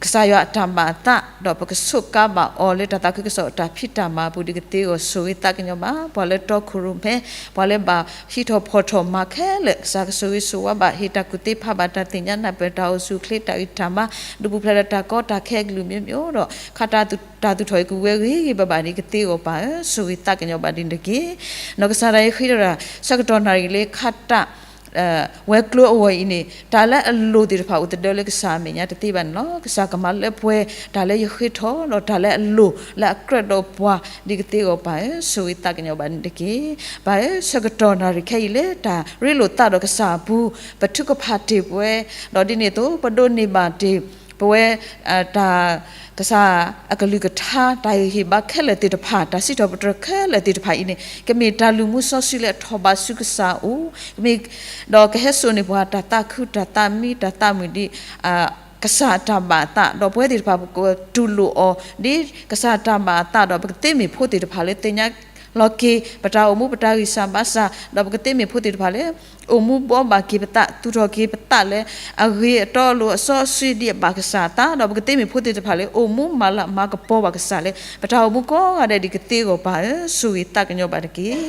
ကစၢ်ယွၤအတၢ်မၤအသး ဒီးပကဆိးကါဘၣ်အီၤလၢတၢ်သးခုကစီၣ်အတၢ်ဖံးတၢ်မၤအပူၤ ဒ်ကသ့အဂီၢ် ဆိၣ်ဂ့ၤသးကညီၤဘၣ် ပှၤလၢတီခိၣ်ရိၣ်မဲ ပှၤလၢဘၣ်ဟံးထီၣ်ဖီၣ်ထီၣ်မၤခဲလၢာ် ကစၢ်ကဆိၣ်ဂ့ၤဆိၣ်ဝါဘၣ် ဟ့ၣ်တၢ်ကူၣ်သ့ဖးဘၣ် တၢ်သ့ၣ်ညါနၢ်ပၢၢ် တၢ်အိၣ်ဆူၣ်အိၣ်ချ့ တၢ်ဂံၢ်တၢ်ဘါ ဒုးပူၤဖျဲးဒီးတၢ်ကီတၢ်ခဲအကလုာ်မျိုးမျိုးဒီး ခါတၢ်သူၣ်ထီၣ်အံၤ ကဝံၤဝဲဂ့ၤဂ့ၤဘၣ်ဘၣ်ဒ်ကသ့အဂီၢ်ပၢ်ဧၢ, ဆိၣ်ဂ့ၤသးကညီၤဘၣ်ဒ်န့ၣ်တက့ၢ်. နီၢ်ကစၢ်ဒၣ်ယဲဃ့ထီၣ်တၢ် ဆၢကတီၢ်နၣ်ရံၣ်လၢခါတၢ် ဝဲၤကျိၤအဂီၢ်အံၤန့ၣ် တၢ်လၢအလိၣ်သ့ၣ်တဖၣ်အိၣ်သဒၢလၢကစၢ်အမဲာ်ညါတသ့ဘၣ်န့ၣ်လီၤ. ကစၢ်ကမၤလၢပှဲၤ တၢ်လၢယဃ့ထီၣ်ဒီးတၢ်လၢအလိၣ်လၢအကြၢးဒီးပှၤ ဒ်ကသ့အဂီၢ်ပၢ်ဧၢ, ဆိၣ်ဂ့ၤသးကညီၤဘၣ်န့ၣ်တက့ၢ်. ပၢ်ဧၢ, ဆၢကတီၢ်နၣ်ရံၣ်ခဲအံၤလၢတၢ်ရ့လိာ်သးဒီးကစၢ်အပူၤ ပထုကဖၣ်တ့ၢ်ပဝဲ ဒီးဒ်န့ၣ်အသိး ပဒိးန့ၢ်ဘၣ်တ့ၢ်ပဝဲ တၢ် ကစၢ်အကလုၢ်ကထါ တၢ်ဟ့ၣ်ဂံၢ်ဟ့ၣ်ဘါခဲလၢာ်သ့ၣ်တဖၣ် တၢ်စံးထီၣ်ပတြၢၤခဲလၢာ်သ့ၣ်တဖၣ်အံၤန့ၣ် ကမ့ၢ်တၢ်လုၢ်မူစီဆှံလၢအထီၣ်ဘးဆူကစၢ်အအိၣ် ကမ့ၢ် ဒီးကဟဲစိာ်န့ၢ်ပှၤတၢ်သးခုတၢ်သးမံတၢ်သးမုာ်ဒ် ကစၢ်အတၢ်ဘၣ်အသး ဒီးပဝဲသ့ၣ်တဖၣ် ပကတူၢ်လိာ်အီၤ ဒ်ကစၢ်အတၢ်ဘၣ်အသးဒီး ပကသ့မ့ၢ်ဖိသ့ၣ်တဖၣ်လၢသ့ၣ်ညါလီၤက့ၤ ပတၢ်အိၣ်မူ ပတၢ်ဂံၢ်စၢ်ဘါစၢ် ဒီးပကသ့မ့ၢ်ဖိသ့ၣ်တဖၣ်လၢ အိၣ်မူဘှီဘၣ်က့ၤပသး သူၣ်ထီၣ်က့ၤပသးလၢ အဂ့ၤအတီအလိၤအစီအဆှံဒ်အဘၣ်ကစၢ်အသး ဒီးပကသ့မ့ၢ်ဖိသ့ၣ်တဖၣ်လၢ အိၣ်မူမၤလၤမၤကပီၤဘၣ်ကစၢ်လၢ ပတၢ်အိၣ်မူကိးဂၤဒဲးဒ်ကသ့အဂီၢ်ပၢ်ဧၢ, ဆိၣ်ဂ့ၤသးကညီၤဘၣ်တက့ၢ်.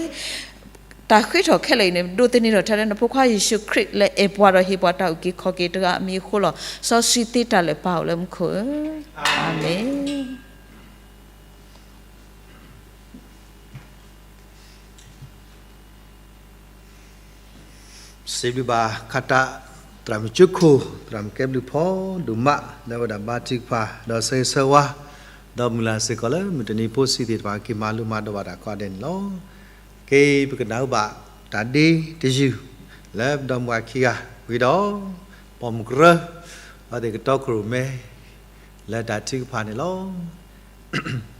တၢ်ဃ့ထီၣ်ခဲလၢာ်အံၤန့ၣ် ဒိးသန့ၤထီၣ်ထဲလၢနဖိခွါယ့ၣ်ၡူးခရံာ်လၢအဲၣ်ပှၤဒီးဟ့ၣ်ပှၤတၢ်အုၣ်က့ၤခီၣ်က့ၤတဂၤအမံၤအဃိလီၤ. စီဆှံသ့တၢ်လၢာ်ပၢ်အိၣ်လၢမူခိၣ်ဧၢ, အၤမ့ၣ်. စံးဘျုးဘၣ်ခါတၢ် သရၣ်မုၣ်ကၠိခိၣ် သရၣ်မုၣ်ကဲဘျုးဖီဒိၣ်မး လၢအဝဲဒၣ်ဘါထုကဖၣ် ဒီးဆၢဂ့ၤဆၢဝါ ဒီးမုၢ်လၢ်စ့ၢ်ကီးလၢမုၢ်တနံၤဖိဆံးသ့ၣ်တဖၣ် က့ၤမၤလိမၤဒိးဘၣ်တၢ်ကိးဂၤဒဲးန့ၣ်လီၤ. က့ၤပကနၣ်ဘၣ်တၢ်ဒ့တယုၢ် လၢပဒီပုၢ်ဝဲၢ်ခံဂၤဝံၤဒီး ပိာ်မုၣ်ကရၢ အဝဲသ့ၣ်ကတီခိၣ်ရိၣ်မဲ လၢတၢ်ထုကဖၣ်န့ၣ်လီၤ.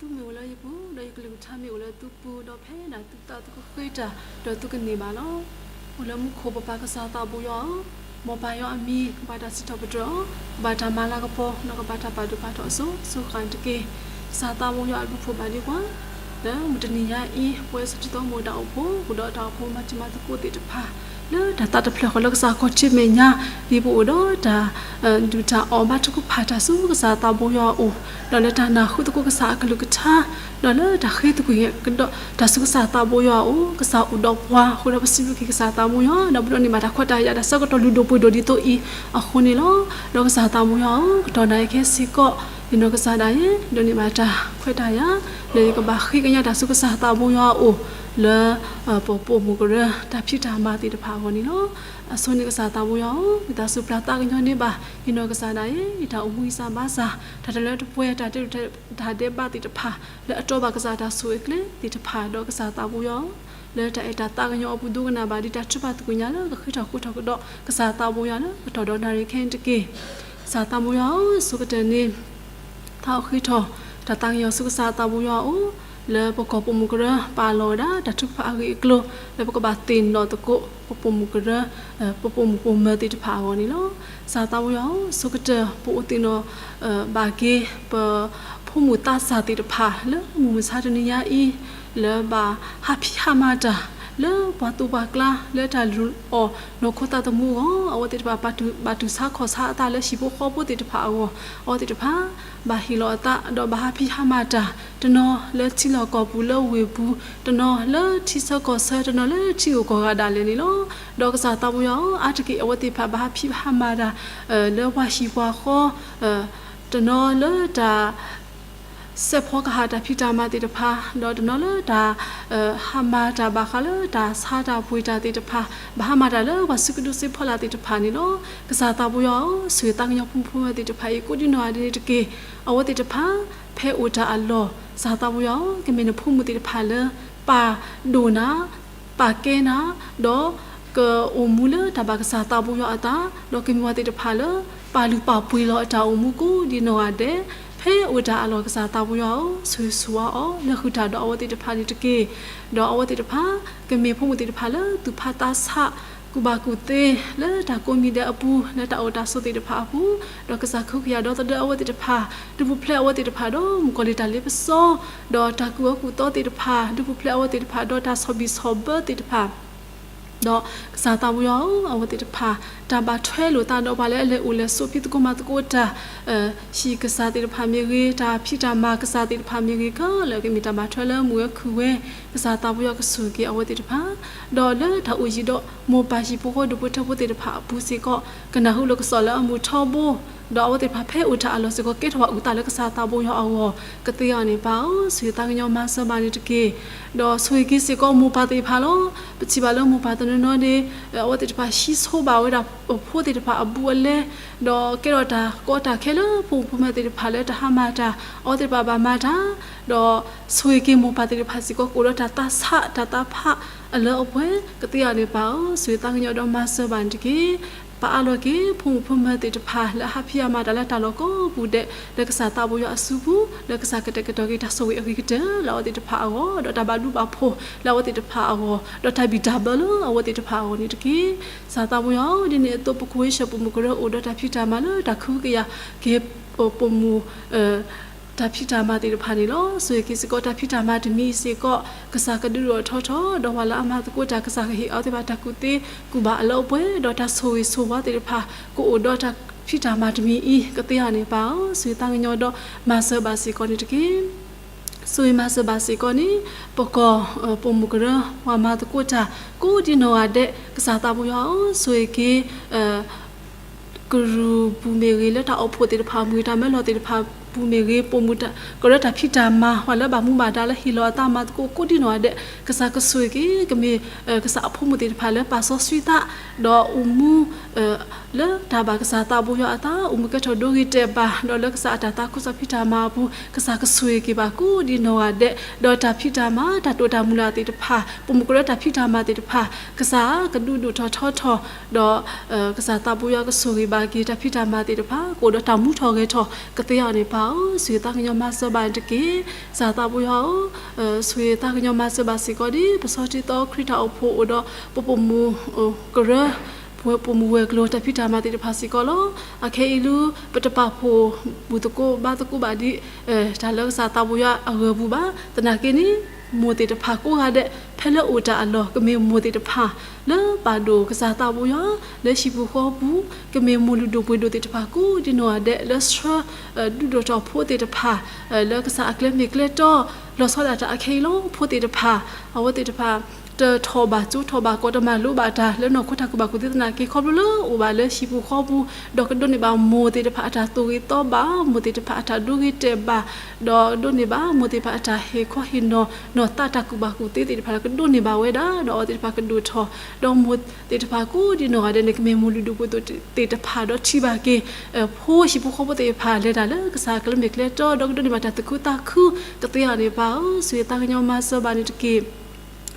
သုမ့ၢ်အိၣ်လၢယပူၤ, ဒီးယကလုၢ်ကထါမ့ၢ်အိၣ်လၢသုပူၤ, ဒီးဖဲဒၣ်သုသးသုကဃ့တၢ်, ဒီးသုကန့ၢ်ဘၣ်လီၤ. အိၣ်လၢမူခိၣ်ပပၢ်ကစၢ်သးဘိယွၤဧၢ, မ်ပၢ်ယွၤအမံၤ ကဘၣ်တၢ်စံးထီၣ်ပတြၢၤအီၤ, ကဘၣ်တၢ်မၤလၤကပီၤ, ဒီးကဘၣ်တၢ်ပာ်ဒိၣ်ပာ်ထီၣ်အစိၤစိၤဃၣ်န့ၣ်တက့ၢ်. ကစၢ်သးဘိယွၤအဘျုးဖှိၣ်ဘၣ်ဒံးပှၤ, လၢမုၢ်တနံၤညါအံၤ ပဝဲစ့ၢ်ကီးမ့ၢ်တၢ်အိၣ်ဖှိၣ်, အိၣ်ဒီးတၢ်အိၣ်ဖှိၣ်မၤတံၤမၤသကိးသ့ၣ်တဖၣ် လၢတၢ်သးတဖျၢၣ်ဃီလၢကစၢ်ခီၣ်ထံးမဲာ်ညါ, ဒ်ပအိၣ်ဒီးတၢ် ဒုၣ်တၢ်အီၣ်ဘါထုကဖၣ်တၢ်ဆူကစၢ်သးဘိယွၤအအိၣ်, ဒီးလၢတၢ်နၢ်ဟူသကိးကစၢ်အကလုၢ်ကထါ, ဒီးလၢတၢ်ဃ့သကွံၢ်ကဒီးတၢ်ဆူကစၢ်သးဘိယွၤအအိၣ်, ကစၢ်အိၣ်ဒီးပှၤအဃိဒီး ပစံးဘျုးက့ၤကစၢ်သးဘိယွၤ, ဒီးပဒိးန့ၢ်ဘၣ်တၢ်ခွဲးတၢ်ယာ်တၢ်ဆၢကတီၢ်လုၢ်ဒိၣ်ပှ့ၤဒိၣ်ဒ်သိးအံၤအဃိန့ၣ်လီၤ. ဒီးကစၢ်သးဘိယွၤဧၢ, ကတီၢ်နၤအံၤခဲစ့ၢ်ကီး, ယနီၢ်ကစၢ်ဒၣ်ယဲ ဒိးန့ၢ်ဘၣ်တၢ်ခွဲးတၢ်ယာ် လၢယကဘၣ်ဃ့ကညးတၢ်ဆူကစၢ်သးဘိယွၤအအိၣ်, လၢ ပပိာ်မုၣ်ကရၢ တၢ်ဖံးတၢ်မၤသ့ၣ်တဖၣ်အဂီၢ်န့ၣ်လီၤ. အဆိန့ၣ်ကစၢ်သးဘိယွၤဧၢ, ဝံသးစူၤပျၢ်သးကညီၤန့ၢ်ဘၣ် ယနီၢ်ကစၢ်ဒၣ်ယဲ ယတၢ်အိၣ်မူအံသးဘါစၢ်, တၢ်တလၢတပှဲၤ တၢ်တ့တၢ်ဒဲးဘးသ့ၣ်တဖၣ်, လၢအတီဘၣ်ကစၢ်တၢ်ဆိၣ်ဂ့ၤအကျဲသ့ၣ်တဖၣ်, ဒီးကစၢ်သးဘိယွၤဧၢ, လၢတၢ်အဲၣ်တၢ်သးကညီၤအပူၤ ဒိကနၣ်ဘၣ်ဒံးတၢ်ထုကဖၣ်သကွံာ်ညါလၢကဃ့ထီၣ်ဃူထီၣ်ကဒီး ကစၢ်သးဘိယွၤလၢ ကတီၢ်ဒီးနၣ်ရံၣ်ခဲအံၤတက့ၢ်. ကစၢ်သးဘိယွၤဧၢ, ဆိကတၢၢ်န့ၣ် သးအိၣ်ဃ့ထီၣ် တၢ်သးကညီၤဆူကစၢ်သးဘိယွၤအအိၣ်, လၢပကီၢ်ပိာ်မုၣ်ကရၢ ပာ်လီၤဝဲဒၣ် တၢ်ထုကဖၣ်အဂ့ၢ်အကျိၤ လၢပကဘၣ်သ့ၣ်နီၣ်သကိး ပပိာ်မုၣ်ကရၢ, ပပိာ်မုၣ်ပိာ်မၢၤသ့ၣ်တဖၣ်အဂီၢ်န့ၣ်လီၤ. ကစၢ်သးဘိယွၤဧၢ, ဆိကတၢၢ် ပအိၣ်သ့ၣ်နီၣ် ဘၣ်က့ၤ ပဖိမုၣ်သးစၢ်သ့ၣ်တဖၣ် လၢမုၢ်မဆါတနံၤညါအံၤ လၢဘၣ်ဟးဖံးဟးမၤတၢ် လၢပှၤသူၣ်ပှၤကျါ လၢတၢ်လုၢ်အီၣ်နီၢ်ခိသးသမူအဂီၢ်, အဝဲသ့ၣ်တဖၣ် ဘၣ်တူၢ်ဆါခီၣ်ဆါအသးလၢဟံၣ်ဖိဃီဖိသ့ၣ်တဖၣ်အဂီၢ်, အဝဲသ့ၣ်တဖၣ် ဘၣ်ဟ့ၣ်လီၤအသး ဒီးဘၣ်ဟးဖံးဟးမၤတၢ်, တနီၤလၢထံလီၢ်ကီၢ်ပူၤလၢဝ့ၢ်ပူၤ, တနီၤလၢထံဆၢကီၢ်ဆၢ, တနီၤလၢထံဂုၤကီၢ်ဂၤဒၣ်လဲာ်န့ၣ်လီၤ. ဒီးကစၢ်သးဘိယွၤဧၢ, အါတက့ၢ်အဝဲသ့ၣ်တဖၣ် ဘၣ်ဟးဖံးဟးမၤတၢ် လၢပှၤဟံၣ်ပှၤဃီ တနီၤလၢတၢ် စဲးဖီကဟၣ်တၢ်ဖံးတၢ်မၤသ့ၣ်တဖၣ်, ဒီးတနီၤလၢတၢ် ဟးမၤတၢ်ဘၣ်ဃးလၢတၢ်ဆါတၢ်ပှ့ၤတၢ်သ့ၣ်တဖၣ်, ဘၣ်ဟးမၤတၢ်လၢပှၤစုကဒုစ့ဖီလာ်သ့ၣ်တဖၣ်န့ၣ်လီၤ. ကစၢ်သးဘိယွၤဧၢ, ဆိၣ်ဂ့ၤသးကညီၤဖိမုၣ်ဖိမၢၤသ့ၣ်တဖၣ်အံၤ ကိးဒံနီၢ်ဂၤဒဲးန့ၣ်တက့ၢ်. အဝဲသ့ၣ်တဖၣ် ဖဲအိၣ်တၢ်အလီၢ်, ကစၢ်သးဘိယွၤဧၢ, ကမ့ၢ်နဖိမုၣ်သ့ၣ်တဖၣ်လၢ ပာ်ဒိၣ်နၤ ပာ်ကဲနၤ, ဒီးကအိၣ်မူလၢတၢ်ဘၣ်ကစၢ်သးဘိယွၤအသး, ဒီးကမ့ၢ်ဝဲသ့ၣ်တဖၣ်လၢ ပာ်လုၢ်ပာ်ပှ့ၤလီၤအတၢ်အိၣ်မူကိးဒံနီၢ်ဂၤဒဲး, ဖဲအိၣ်တၢ်အလီၢ်ကစၢ်သးဘိယွၤဧၢ, ဆိၣ်ဂ့ၤဆိၣ်ဝါအီၤ လၢဃုာ်တၢ်ဒီးအဝဲသ့ၣ်တဖၣ်န့ၣ်တက့ၢ်. ဒီးအဝဲသ့ၣ်တဖၣ် ကမ့ၢ်ဖိမုၣ်သ့ၣ်တဖၣ်လၢသူၣ်ဖးသးဆး ကူၣ်ဘၣ်ကူၣ်သ့ လၢတၢ်ကိးမံၤဒဲးအပူၤ လၢတၢ်အိၣ်တၢ်ဆိးသ့ၣ်တဖၣ်အပူၤ, ဒီးကစၢ်ကဟုကယာ်ဒီသဒၢအဝဲသ့ၣ်တဖၣ်, ဒုးပူၤဖျဲးအဝဲသ့ၣ်တဖၣ်ဒီးမုၣ်ကီၤလံၢ်တၢ်လ့ပစီ, ဒီးတၢ်ကူၣ်အၢကူၣ်သီသ့ၣ်တဖၣ်, ဒုးပူၤဖျဲးအဝဲသ့ၣ်တဖၣ် ဒီးတၢ်ဆီၣ်ဘံၣ်ဆီၣ်ဘၢသ့ၣ်တဖၣ် ဒီးကစၢ်သးဘိယွၤဧၢ, အဝဲသ့ၣ်တဖၣ် တၢ်ဘၣ်ထွဲလိာ်သးဒီးပှၤလၢအလဲၤအိၣ်လဲၤဆိးဖံးသကိးမၤသကိးတၢ်, ဟံၣ်ကစၢ်သ့ၣ်တဖၣ်မ့ၢ်ဂ့ၤ, တၢ်ဖံးတၢ်မၤကစၢ်သ့ၣ်တဖၣ်မ့ၢ်ဂ့ၤ, ခဲလၢာ်ကမ့ၢ်တၢ်ဘၣ်ထွဲလၢမုၢ်ဝဲခုၣ်ဝဲ, ကစၢ်သးဘိယွၤကဆိၣ်ဂ့ၤက့ၤအဝဲသ့ၣ်တဖၣ်, ဒီးလၢတၢ်အိၣ်ယံၤဒီးမိၢ်ပၢ်ဟံၣ်ဖိဃီဒူၣ်ဖိထၢဖိသ့ၣ်တဖၣ်အပူၤစ့ၢ်ကီး, ကနၢ်ဟူလၢကစီၣ်လၢအမုာ်ထီဘိ, ဒီးအဝဲသ့ၣ်တဖၣ်ဖဲအိၣ်တၢ်အလီၢ်စ့ၢ်ကီး ကဲထီၣ်ပှၤအုၣ်သးလၢကစၢ်သးဘိယွၤအဂီၢ်, ကသ့အီၤန့ၣ်ပၢ်ဧၢ, ဆိၣ်ဂ့ၤသးကညီၤမၤစၢၤဘၣ်န့ၣ်တက့ၢ်. ဒီးဆိၣ်ဂ့ၤက့ၤစ့ၢ်ကီးမိၢ်ပၢ်သ့ၣ်တဖၣ်လီၤ. ပထံၣ်ဘၣ်လၢမိၢ်ပၢ်တနီၤနီၤန့ၣ် အဝဲသ့ၣ်တဖၣ်ဟံးဆိဘၣ်ဝဲဒၣ်ဖိသ့ၣ်တဖၣ်အဘူးအလဲ, ဒီးကဲထီၣ်တၢ်ကီတၢ်ခဲလၢဖိမုၣ်ဖိမၢၤသ့ၣ်တဖၣ်လၢတၢ်ဟါမၢ်တၢ်, အဝဲသ့ၣ်တဖၣ်ဘၣ်မၤတၢ်, ဒီးဆိၣ်ဂ့ၤက့ၤမိၢ်ပၢ်သ့ၣ်တဖၣ်စ့ၢ်ကီး ကအိၣ်ဒီးတၢ်သးဆးတၢ်သးဖးအလၢအပှဲၤ, ကသ့အီၤန့ၣ်ပၢ်ဧၢ, ဆိၣ်ဂ့ၤသးကညီၤဒီးမၤစၢၤဘၣ်န့ၣ်တက့ၢ်. ပအးလီၤက့ၤဖိမုၣ်ဖိမၢၤသ့ၣ်တဖၣ်လၢအဟးဖံးအမၤတၢ်လၢတၢ်လီၢ်ကိးပူၤဒဲး လၢကစၢ်သးဘိယွၤအစုပူၤ, လၢကစၢ်ကတဲာ်ကတီၤက့ၤတၢ်ဆိၣ်ဂ့ၤအဂ့ၤကတၢၢ်လၢအဝဲသ့ၣ်တဖၣ်အဂီၢ်, ဒီးတၢ်ဘၣ်ဒူဘၣ်ဖှိၣ်လၢအဝဲသ့ၣ်တဖၣ်အဂီၢ်, ဒီးတၢ်ဘံၣ်တၢ်ဘၢလၢအဝဲသ့ၣ်တဖၣ်အဂီၢ်န့ၣ်တက့ၢ်. ကစၢ်သးဘိယွၤဧၢ, ဒ်န့ၣ်အသိးပကဝဲၢ်ဆၢပမိၢ်ကရၢအိၣ်ဒီးတၢ်ဖံးတၢ်မၤလၢတၢ်ကဟုကယာ်က့ၤ ပမိၢ် တၢ်ဖံးတၢ်မၤသ့ၣ်တဖၣ်န့ၣ်လီၤ. ဆိၣ်ဂ့ၤက့ၤစ့ၢ်ကီးတၢ်ဖံးတၢ်မၤတမံၤအံၤစ့ၢ်ကီး, ကစၢ်ကဒုးဒိၣ်ထီထီၣ်, ဒီးပှၤလၢအမၤသကိးတၢ် ကစၢ်ကဟ့ၣ်အဝဲသ့ၣ်တဖၣ်တၢ်ကူၣ်သ့ကူၣ်ဘၣ်အလၢအပှဲၤ, ဒီးတၢ်ဆိၣ်ဂ့ၤဆိၣ်ဝါသ့ၣ်တဖၣ် ကအိၣ်ဒီးတၢ်ဖံးတၢ်မၤတမံၤအံၤ ကသ့အီၤန့ၣ်ပၢ်ဧၢ, ဆိၣ်ဂ့ၤသးကညီၤဒီးမၤစၢၤဘၣ်စ့ၢ်ကီးန့ၣ်တက့ၢ်. ဆိၣ်ဂ့ၤမၤစၢၤဘၣ်စ့ၢ်ကီးန့ၣ် ပကီၢ် ပမိၢ်ကရၢ ပှၤမၤသကိးတၢ် ကိးဒံနီၢ်ဂၤဒဲး ကစၢ်သးဘိယွၤဧၢ, ဆိၣ်ဂ့ၤက့ၤ ကရူၢ်ပူၤမ့ၢ်ဂ့ၤ, လၢတၢ်အိၣ်ဖှိၣ်သ့ၣ်တဖၣ်မ့ၢ်ဂ့ၤ, တၢ်မၢလီၤသ့ၣ်တဖၣ်ပူၤမ့ၢ်ဂ့ၤ, ပမိၢ်ကရၢတၢ်ဖံးတၢ်မၤ ပှၤလၢဘၣ်မူဘၣ်ဒါလၢဟ့ၣ်လီၤအသးမၤသကိးကိးဒံနီၢ်ဂၤဒဲး, ကစၢ်ကဆိၣ်ဂ့ၤက့ၤ ကမ့ၢ် ကစၢ်အဖိမုၣ်သ့ၣ်တဖၣ်လၢပာ်စီဆှံသး ဒီးအိၣ်မူ လၢတၢ်ဘၣ်ကစၢ်သးဘိယွၤအသး အိၣ်မူကဲထီၣ်ဒိဂ့ၤတဲာ်ဘၣ်, ဒီးလၢကစၢ်အတၢ်သးခုကစီၣ်ဖံးတၢ်မၤအပူၤ ကစၢ်ကဆိၣ်ဂ့ၤက့ၤဘၣ်ကိးဒံနီၢ်ဂၤဒဲး, ဒီးတၢ်ဖံးတၢ်မၤ တၢ်တိာ်တၢ်မုၢ်လၢ်သ့ၣ်တဖၣ်, ပမိၢ်ကရၢတၢ်ဖံးတၢ်မၤသ့ၣ်တဖၣ် ကစၢ်ကဒုးဒိၣ်ထီၣ်ထီထီၣ်, ဒီး ကစၢ်သးဘိယွၤကဆိၣ်ဂ့ၤဘၣ်က့ၤ တၢ်ဖံးတၢ်မၤသ့ၣ်တဖၣ် ကအိၣ်ဒီးတၢ်မူထီၣ်ဂဲၤထီၣ် ကသ့အီၤန့ၣ်ပၢ် ဆိၣ်ဂ့ၤသးကညီၤမၤစၢၤဘၣ်န့ၣ်တက့ၢ်. ကစၢ်သးပူၤယွၤဧၢ, ဆိၣ်ဂ့ၤသးကညီၤမၤစၢၤဘၣ်စ့ၢ်ကီးဒ် ပဆီတံသီခရံာ်တၢ်အိၣ်ဖှိၣ်အိၣ်ဒီး ပပိာ်မုၣ်ကရၢ ပဝဲပိာ်မုၣ်ဝဲၤကျိၤတၢ်ဖံးတၢ်မၤသ့ၣ်တဖၣ်စ့ၢ်ကီးလီၤ. အခဲအံၤလၢ ပတပာ်ဖှိၣ်ဘူၣ်သကိးဘါသကိးဘၣ်ဒ် တၢ်လၢကစၢ်သးပူၤယွၤအဂၢၢ်ပူၤဘၣ်. သနာ်က့န့ၣ် မိၢ်သ့ၣ်တဖၣ်ကိးဂၤဒဲး ဖဲလၢအိၣ်တၢ်အလီၢ် ကမ့ၢ်မိၢ်သ့ၣ်တဖၣ် လၢပာ်ဒိၣ်ကစၢ်သးပူၤယွၤ လၢဟံၣ်ပူၤဃီပူၤ, ကမ့ၢ်မိၢ်လုၢ်ဒိၣ်ပှ့ၤဒိၣ်သ့ၣ်တဖၣ်ကိးဒ်နီၢ်ဂၤဒဲး လၢဆှၢ ဒုးဒိၣ်ထီၣ်ဖိသ့ၣ်တဖၣ် လၢကစၢ်အကျဲမ့ၢ်ကျဲတီ လီၤဆီဒၣ်တၢ်အခဲအံၤလီၤ. ဖိသ့ၣ်တဖၣ် အဝဲသ့ၣ်တဖၣ် တထီၣ်ဘၣ်ကၠိထီၣ်ဘၣ်ကီး တမၤလိဘၣ်တၢ် လၢနီၢ်ခိတၢ်ကူၣ်ဘၣ်ကူၣ်သ့သနာ်က့ ခီဖျိလၢအိၣ်ဘၣ်လၢဟံၣ်ပူၤဃီပူၤ ဒီးကဒိးန့ၢ်ဘၣ်မိၢ်သ့ၣ်တဖၣ်အတၢ်သိၣ်ဂ့ၤသီဘၣ်, မိၢ်သ့ၣ်တဖၣ်အတၢ်ဒိဂ့ၤတဲာ်ဘၣ်, ဒီးဒိးန့ၢ်ဘၣ်မိၢ်သ့ၣ်တဖၣ်အတၢ်ဟ့ၣ်ခီဟ့ၣ်နီၤ နီၢ်သးတၢ်ကူၣ်ဘၣ်ကူၣ်သ့သ့ၣ်တဖၣ်လၢကဒိးန့ၢ်ဘၣ်ဝဲဒၣ် ဒီးအဝဲသ့ၣ်တဖၣ်ကဒိၣ်ထီၣ် ဒီးမိၢ်သ့ၣ်တဖၣ်ကိးဒ်နီၢ်ဂၤဒဲးန့ၣ် ကမ့ၢ်မိၢ်လုၢ်ဒိၣ်ပှ့ၤဒိၣ်သ့ၣ်တဖၣ် ဒီးထံၣ်ဘၣ်က့ၤ ဖိဟံၣ်ဖိဃီဖိသ့ၣ်တဖၣ်လဲၤတၢ်လၢကစၢ်အကျဲမ့ၢ်ကျဲတီ ဒီးကဒိးန့ၢ်ဘၣ်တၢ်သူၣ်ခုသးခု ကသ့အီၤန့ၣ်ပၢ်ဧၢ, ဆိၣ်ဂ့ၤသးကညီၤမၤစၢၤဘၣ်န့ၣ်တက့ၢ်.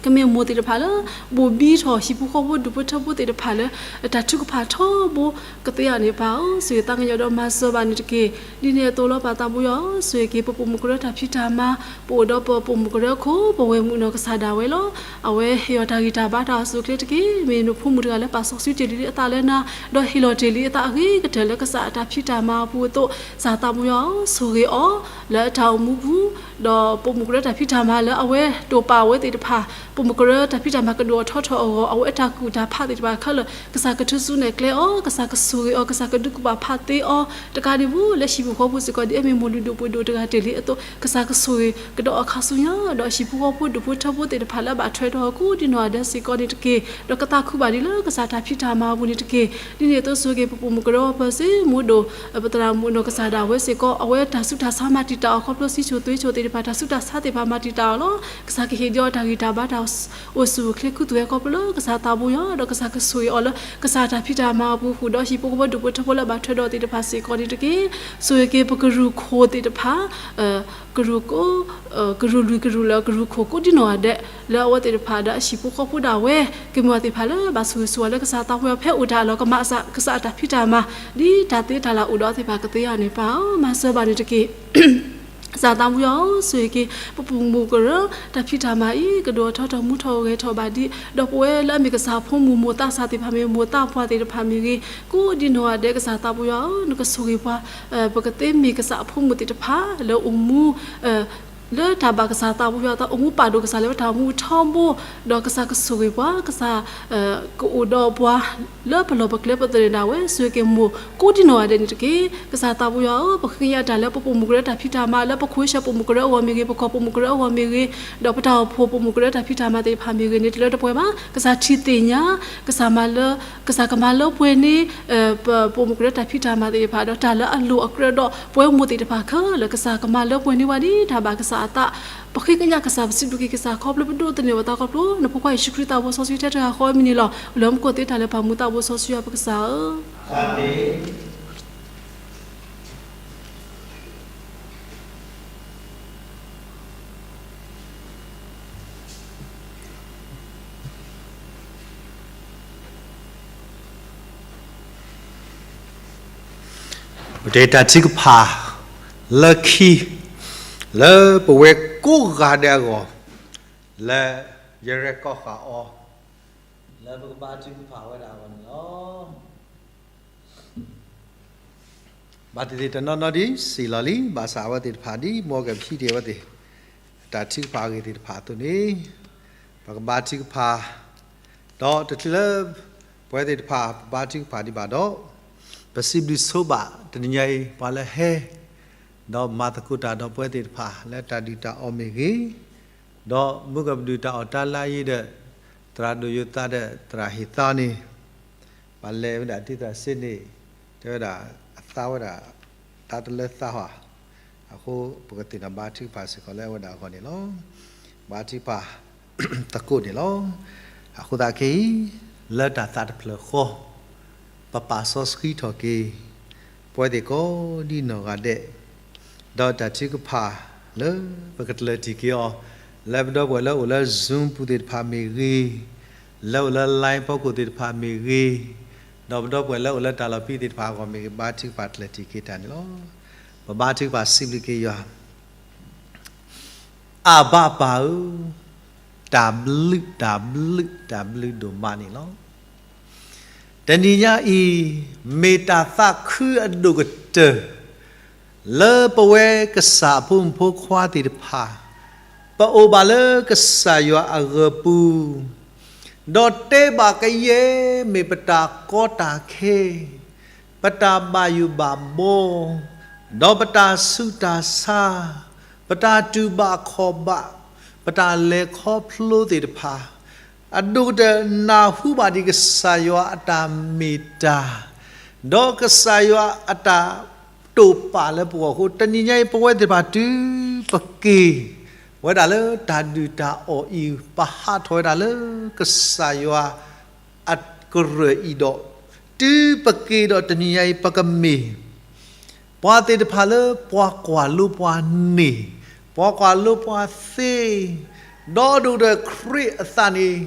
ကမ့ၢ်မိၢ်သ့ၣ်တဖၣ်လၢ ဘိၣ်ဘံထီၣ်ဟံၣ်ဖိဃီဖိဒူၣ်ဖိထၢဖိသ့ၣ်တဖၣ်လၢ တၢ်ထုကဖၣ်ထီဘိ ကသ့အီၤန့ၣ်ပၢ်ဧၢ, ဆိၣ်ဂ့ၤသးကညီၤဒီးမၤစၢၤဘၣ်န့ၣ်တက့ၢ်. ဒ်န့ၣ်အသိးလီၤ ပၢ်သးပူၤယွၤဧၢ, ဆိၣ်ဂ့ၤက့ၤပပိာ်မုၣ်ကရၢတၢ်ဖံးတၢ်မၤ, ပအိၣ်ဒီးပပိာ်မုၣ်ကရၢခိၣ် ပဝဲၢ်မုၣ်နီၢ်ကစၢ်ဒၣ်ဝဲလီၤ. အဝဲဟ့ၣ်အီၤတၢ်ဂံၢ်တၢ်ဘါတၢ်အိၣ်ဆူၣ်အိၣ်ချ့တက့ၢ်. မ့ၢ်နဖိမုၣ်တဂၤလၢပာ်စီဆှံတ့ၢ်လံအသးလၢနၤ, ဒီးဟ့ၣ်လီၤတ့ၢ်လံအသးအဂ့ၤကတၢၢ်လၢကစၢ်အတၢ်ဖံးတၢ်မၤအပူၤအသိး, ကစၢ်သးပူၤယွၤဧၢ, ဆိၣ်ဂ့ၤအီၤ လၢအတၢ်အိၣ်မူပူၤ, ဒီးပိာ်မုၣ်ကရၢတၢ်ဖံးတၢ်မၤလၢအဝဲတိာ်ပာ်ဝဲသ့ၣ်တဖၣ်, ပိာ်မုၣ်ကရၢတၢ်ဖံးတၢ်မၤကဒိၣ်အထီထီၣ်အဂီၢ် အဝဲအတၢ်ကူၣ်တၢ်ဖးသ့ၣ်တဖၣ်ခဲလၢာ် ကစၢ်ကထုးစုနဲၣ်ကျဲအီၤ, ကစၢ်ကဆိၣ်ဂ့ၤအီၤ, ကစၢ်ကဒုးကူၣ်ဘၣ်ဖးသ့အီၤ, တကးဒံးဘၣ်လၢဟံၣ်ပူၤဃီပူၤစ့ၢ်ကီး ဒ်အမ့ၢ်မိၢ်လုၢ်ဒိၣ်ပှ့ၤဒိၣ်တဂၤတ့ၢ်လံအသိး ကစၢ်ကဆိၣ်ဂ့ၤကဒီးအခါဆူညါ, ဒီးဟံၣ်ပူၤဃီဖိဒူၣ်ဖိထၢဖိသ့ၣ်တဖၣ်လၢအဘၣ်ထွဲဒီးအီၤကိးဒ်နီၢ်ဂၤဒဲးစ့ၢ်ကီးန့ၣ်တက့ၢ်. ဒီးကသးခုဘၣ်ဒံးလၢကစၢ်တၢ်ဖံးတၢ်မၤအပူၤန့ၣ်တက့ၢ်. ဒ်န့ၣ်အသိးဆိၣ်ဂ့ၤက့ၤပပိာ်မုၣ်ကရၢအီၤပၢၢ်စ့ၢ် မူဒိၣ် ပသရၣ်မုၣ်နီၢ်ကစၢ်ဒၣ်ဝဲစ့ၢ်ကီး အဝဲတၢ်ဆူးတၢ်ဆါမၤတံာ်တာ်အီၤခီဖျိစံၣ်စိၤသွ့ၣ်စိၤသ့ၣ်တဖၣ် တၢ်ဆူးတၢ်ဆါသ့ၣ်တဖၣ်မၤတံာ်တာ်အီၤလီၤ. ကစၢ်ကဟ့ၣ်ဒံးအီၤတၢ်ဂံၢ်တၢ်ဘါတၢ်အိၣ်ဆူၣ်အိၣ်ချ့ခူသူၣ်ဟဲခီဖျိလၢကစၢ်သးပူၤယွၤ ဒီးကစၢ်ကဆိၣ်ဂ့ၤအီၤလၢ ကစၢ်တၢ်ဖံးတၢ်မၤအပူၤဃုာ်ဒီးဟံၣ်ဖိဃီဖိဒူၣ်ဖိထၢဖိလၢအဘၣ်ထွဲဒီးသ့ၣ်တဖၣ်စ့ၢ်ကီးန့ၣ်တက့ၢ်. ဆိၣ်ဂ့ၤက့ၤပကရူၢ်ခိၣ်သ့ၣ်တဖၣ် ကရူၢ်ကိး ကရူၢ်လွံၢ်ကရူၢ်လၢ ကရူၢ်ခိၣ်ကိးဒ်နီၢ်ဂၤဒဲး လၢအဝဲသ့ၣ်တဖၣ်ဒီးအဟံၣ်ဖိဃီဖိဒၣ်ဝဲ ကမ့ၢ်အီၤသ့ၣ်တဖၣ်လၢဘၣ်ဆိၣ်ဂ့ၤဆိၣ်ဝါလၢကစၢ်သးပူၤယွၤ ဖဲအိၣ်တၢ်အလီၢ်ကမၤအသးကစၢ်အတၢ်ဖံးတၢ်မၤ ဒ်တၢ်သ့တၢ်လၢ်အိၣ်ဒီးအီၤသ့ၣ်တဖၣ်ကသ့အီၤန့ၣ်ပၢ်ဧၢ, မၤစၢၤဘၣ်န့ၣ်တက့ၢ်. ကစၢ်သးပူၤယွၤဧၢ, ဆိၣ်ဂ့ၤက့ၤ ပပိာ်မုၣ်ကရၢ တၢ်ဖံးတၢ်မၤအံၤ ကဒိၣ်အထီထီၣ်မူထီၣ်ဂဲၤထီၣ်ဘၣ်ဒံး ဒီးပဝဲလၢအမ့ၢ်ကစၢ်ဖိမုၣ်မိၢ်သးစၢ်သ့ၣ်တဖၣ် မ့ၢ်မိၢ်သးပှၢ်သ့ၣ်တဖၣ်မ့ၢ်ဂ့ၤ ကိးဒ်နီၢ်ဂၤဒဲး ကစၢ်သးပူၤယွၤဧၢ, နကဆိၣ်ဂ့ၤပှၤ ပကသ့မ့ၢ်ကစၢ်အဖိမုၣ်သ့ၣ်တဖၣ် လၢအိၣ်မူ လၢတၢ်ဘၣ်ကစၢ်သးပူၤယွၤအသး အိၣ်မူပာ်ဒိၣ်ကစၢ်လၢပတၢ်အိၣ်မူထီဘိ, ဒီးကစၢ်ကဆိၣ်ဂ့ၤပှၤ, ကစၢ် ကအိၣ်ဒီးပှၤ လၢပလီၢ်ပကျဲပသနၢၣ်ဒၣ်ဝဲ ဆိၣ်ဂ့ၤက့ၤမိၢ်ကိးဒ်နီၢ်ဂၤဒဲးန့ၣ်တက့ၢ်. ကစၢ်သးပူၤယွၤဧၢ, ပဃ့ကညးတၢ်လၢပပိာ်မုၣ်ကရၢတၢ်ဖံးတၢ်မၤ လၢပခိၣ်ဆၢပိာ်မုၣ်ကရၢအဂီၢ်မ့ၢ်ဂ့ၤ, ပကီၢ်ပိာ်မုၣ်ကရၢအဂီၢ်မ့ၢ်ဂ့ၤ, ဒီးပတၢ်အိၣ်ဖှိၣ်ပိာ်မုၣ်ကရၢတၢ်ဖံးတၢ်မၤသ့ၣ်တဖၣ်မ့ၢ်ဂ့ၤန့ၣ် တလၢတပှဲၤဘၣ်. ကစၢ်ထံၣ်သ့ၣ်ညါ ကစၢ်မၤလၢ ကစၢ်ကမၤလၢပှဲၤန့ၢ် ပပိာ်မုၣ်ကရၢတၢ်ဖံးတၢ်မၤသ့ၣ်တဖၣ် ဒီးတၢ်လၢအလိၣ်အကြၢးဒီးပဝဲမိၢ်သ့ၣ်တဖၣ်ခဲလၢာ် ကစၢ်ကမၤလၢပှဲၤန့ၢ်ဝဲဒ်တၢ်ဘၣ်ကစၢ်အသး, ပဃ့ကညးကစၢ် ပစံးဘျုးက့ၤကစၢ်ခီဖျိပဒိးသန့ၤပသးခီဖျိ နဖိခွါယ့ၣ်ၡူးခရံာ်သးဘိစီဆှံထဲတဂၤဃီအမံၤန့ၣ်လီၤ. လၢမူခိၣ်သ့တၢ်လၢပၢ်မူသးဘိစီဆှံယွၤပကစၢ်ဧၢ. ပတ့ၢ်တၢ်ထုကဖၣ်လၢခံ လၢပဝဲကိးဂၤဒဲးအဂီၢ် လၢယရဲၣ်ကီၢ်ဃာ်အီၤ လၢပကဘါထုကဖၣ်ဝဲဒၣ်အဂီၢ်န့ၣ်လီၤ. ဘၣ်တသ့ၣ်တနီၤနီၤဒ်စံးလီၤလံ, ဘၣ်ဆၣ်အဝဲသ့ၣ်တဖၣ်ဒ်မ်ကပဟံၣ်တ့ၢ်အဝဲသ့ၣ် တၢ်ထုကဖၣ်အဂ့ၢ်သ့ၣ်တဖၣ်အသိးန့ၣ် ပကဘါထုကဖၣ်, ဒီးတချုးလၢ ပဝဲသ့ၣ်တဖၣ် ပဘါထုကဖၣ်ဒံးဘၣ်ဒီး ပစံးဘျုးဆိဘၣ်တနံၤညါအံၤ ပှၤလၢဟဲ ဒီးမၤသကိးတၢ်ဒီးပဝဲသ့ၣ်တဖၣ် လၢတၢ်ဒုၣ်တၢ်အီၣ်မ့ၢ်ဂ့ၤ, ဒီးမုၢ်ကပဒုၣ်တၢ်အီၣ်တၢ်လါယံၤဒီး သရၣ်ဒိၣ်ယိၤသးဒီးသရၣ်ဟ့ၣ်သါန့ၣ် ပှၤလဲၤဝဲဒၣ်တံၢ်သးစ့န့ၣ် တဲဝဲဒၣ် အသါဝဲဒၣ် တၢ်တလၢသါဟီ အဃိ ပကသ့ၣ်နီၣ်ဘါထုကဖၣ်စ့ၢ်ကီးလၢအဝဲဒၣ်အဂီၢ်န့ၣ်လီၤ. ဘါထုကဖၣ်သကိးန့ၣ်လီၤ. အဃိသတးခဲအံၤ လၢတၢ်သးတဖျၢၣ်ဃီ ပပာ်စီဆှံထီၣ်က့ၤ ပဝဲသ့ၣ်ကိးဒ်နီၢ်ဂၤဒဲး ဒီးတၢ်ထုကဖၣ်လၢပကတၢၢ်တံၢ်က့ၤအီၤ လၢပဒီပုၢ်ဝဲၢ်လၢအိၣ်လၢ Zoom ပူၤသ့ၣ်တဖၣ်မ့ၢ်ဂ့ၤ, လၢအိၣ်လၢ line ဖီခိၣ်သ့ၣ်တဖၣ်မ့ၢ်ဂ့ၤ, ဒီးပဒီပုၢ်ဝဲၢ်လၢအိၣ်လၢတၢ်လီၢ်ဖဲသ့ၣ်တဖၣ်အဂီၢ်မ့ၢ်ဂ့ၤ, ဘါထုကဖၣ်တၢၢ်တံၢ်က့ၤတၢ်န့ၣ်လီၤ. ပဘါထုကဖၣ်စံးဘျုးက့ၤယွၤ, အၣ်ဘၣ်ပၢ်ဧၢ, တၢ်ဘျုးတၢ်ဘျုးတၢ်ဘျုးဒိၣ်မးန့ၣ်လီၤ. တနံၤညါအံၤ မ့ၢ်တၢ်သးခုအဒိၣ်ကတၢၢ် လၢပဝဲကစၢ်အဖိမုၣ်ဖိခွါသ့ၣ်တဖၣ် ပအိၣ်ဘၣ်လၢကစၢ်ယွၤအဂၢၤပူၤ, ဒီးတဲဘၣ်ကယဲၢ်မ့ၢ်ပတၢ်ကီတၢ်ခဲ, ပတၢ်ဘၣ်ယိၣ်ဘၣ်ဘီ, ဒီးပတၢ်ဆူးတၢ်ဆါ, ပတၢ်တူၢ်ဘၣ်ခီၣ်ဘၣ်, ပတၢ်လဲၤခီဖျိသ့ၣ်တဖၣ်, အဒိၣ်ကတၢၢ်နၢ်ဟူဘၣ်ဒံးကစၢ်ယွၤအတၢ်မ့ၢ်တၢ်, ဒီးကစၢ်ယွၤအတၢ်တိာ်ပာ်လၢပဂီၢ်အဃိ တနံၤညါအံၤ ပဝဲသ့ၣ်တဖၣ်တုၤပက့ၤ ဝဲဒၣ်လၢတၢ်ဒုၣ်တၢ်အီၣ်အံၤ ပဟးထီၣ်ဝဲဒၣ်လၢကစၢ်ယွၤအကရၢၢ်အံၤဒီး, တုၤပက့ၤဒီးတနံၤညါအံၤ ပကမ့ၢ် ပှၤသ့ၣ်တဖၣ်လၢပှၤကွၢ်လိပှၤန့ၢ်, ပှၤကွၢ်လိပှၤသ့, ဒီးဒိၣ်ကတၢၢ်ခရံာ်အသးန့ၣ်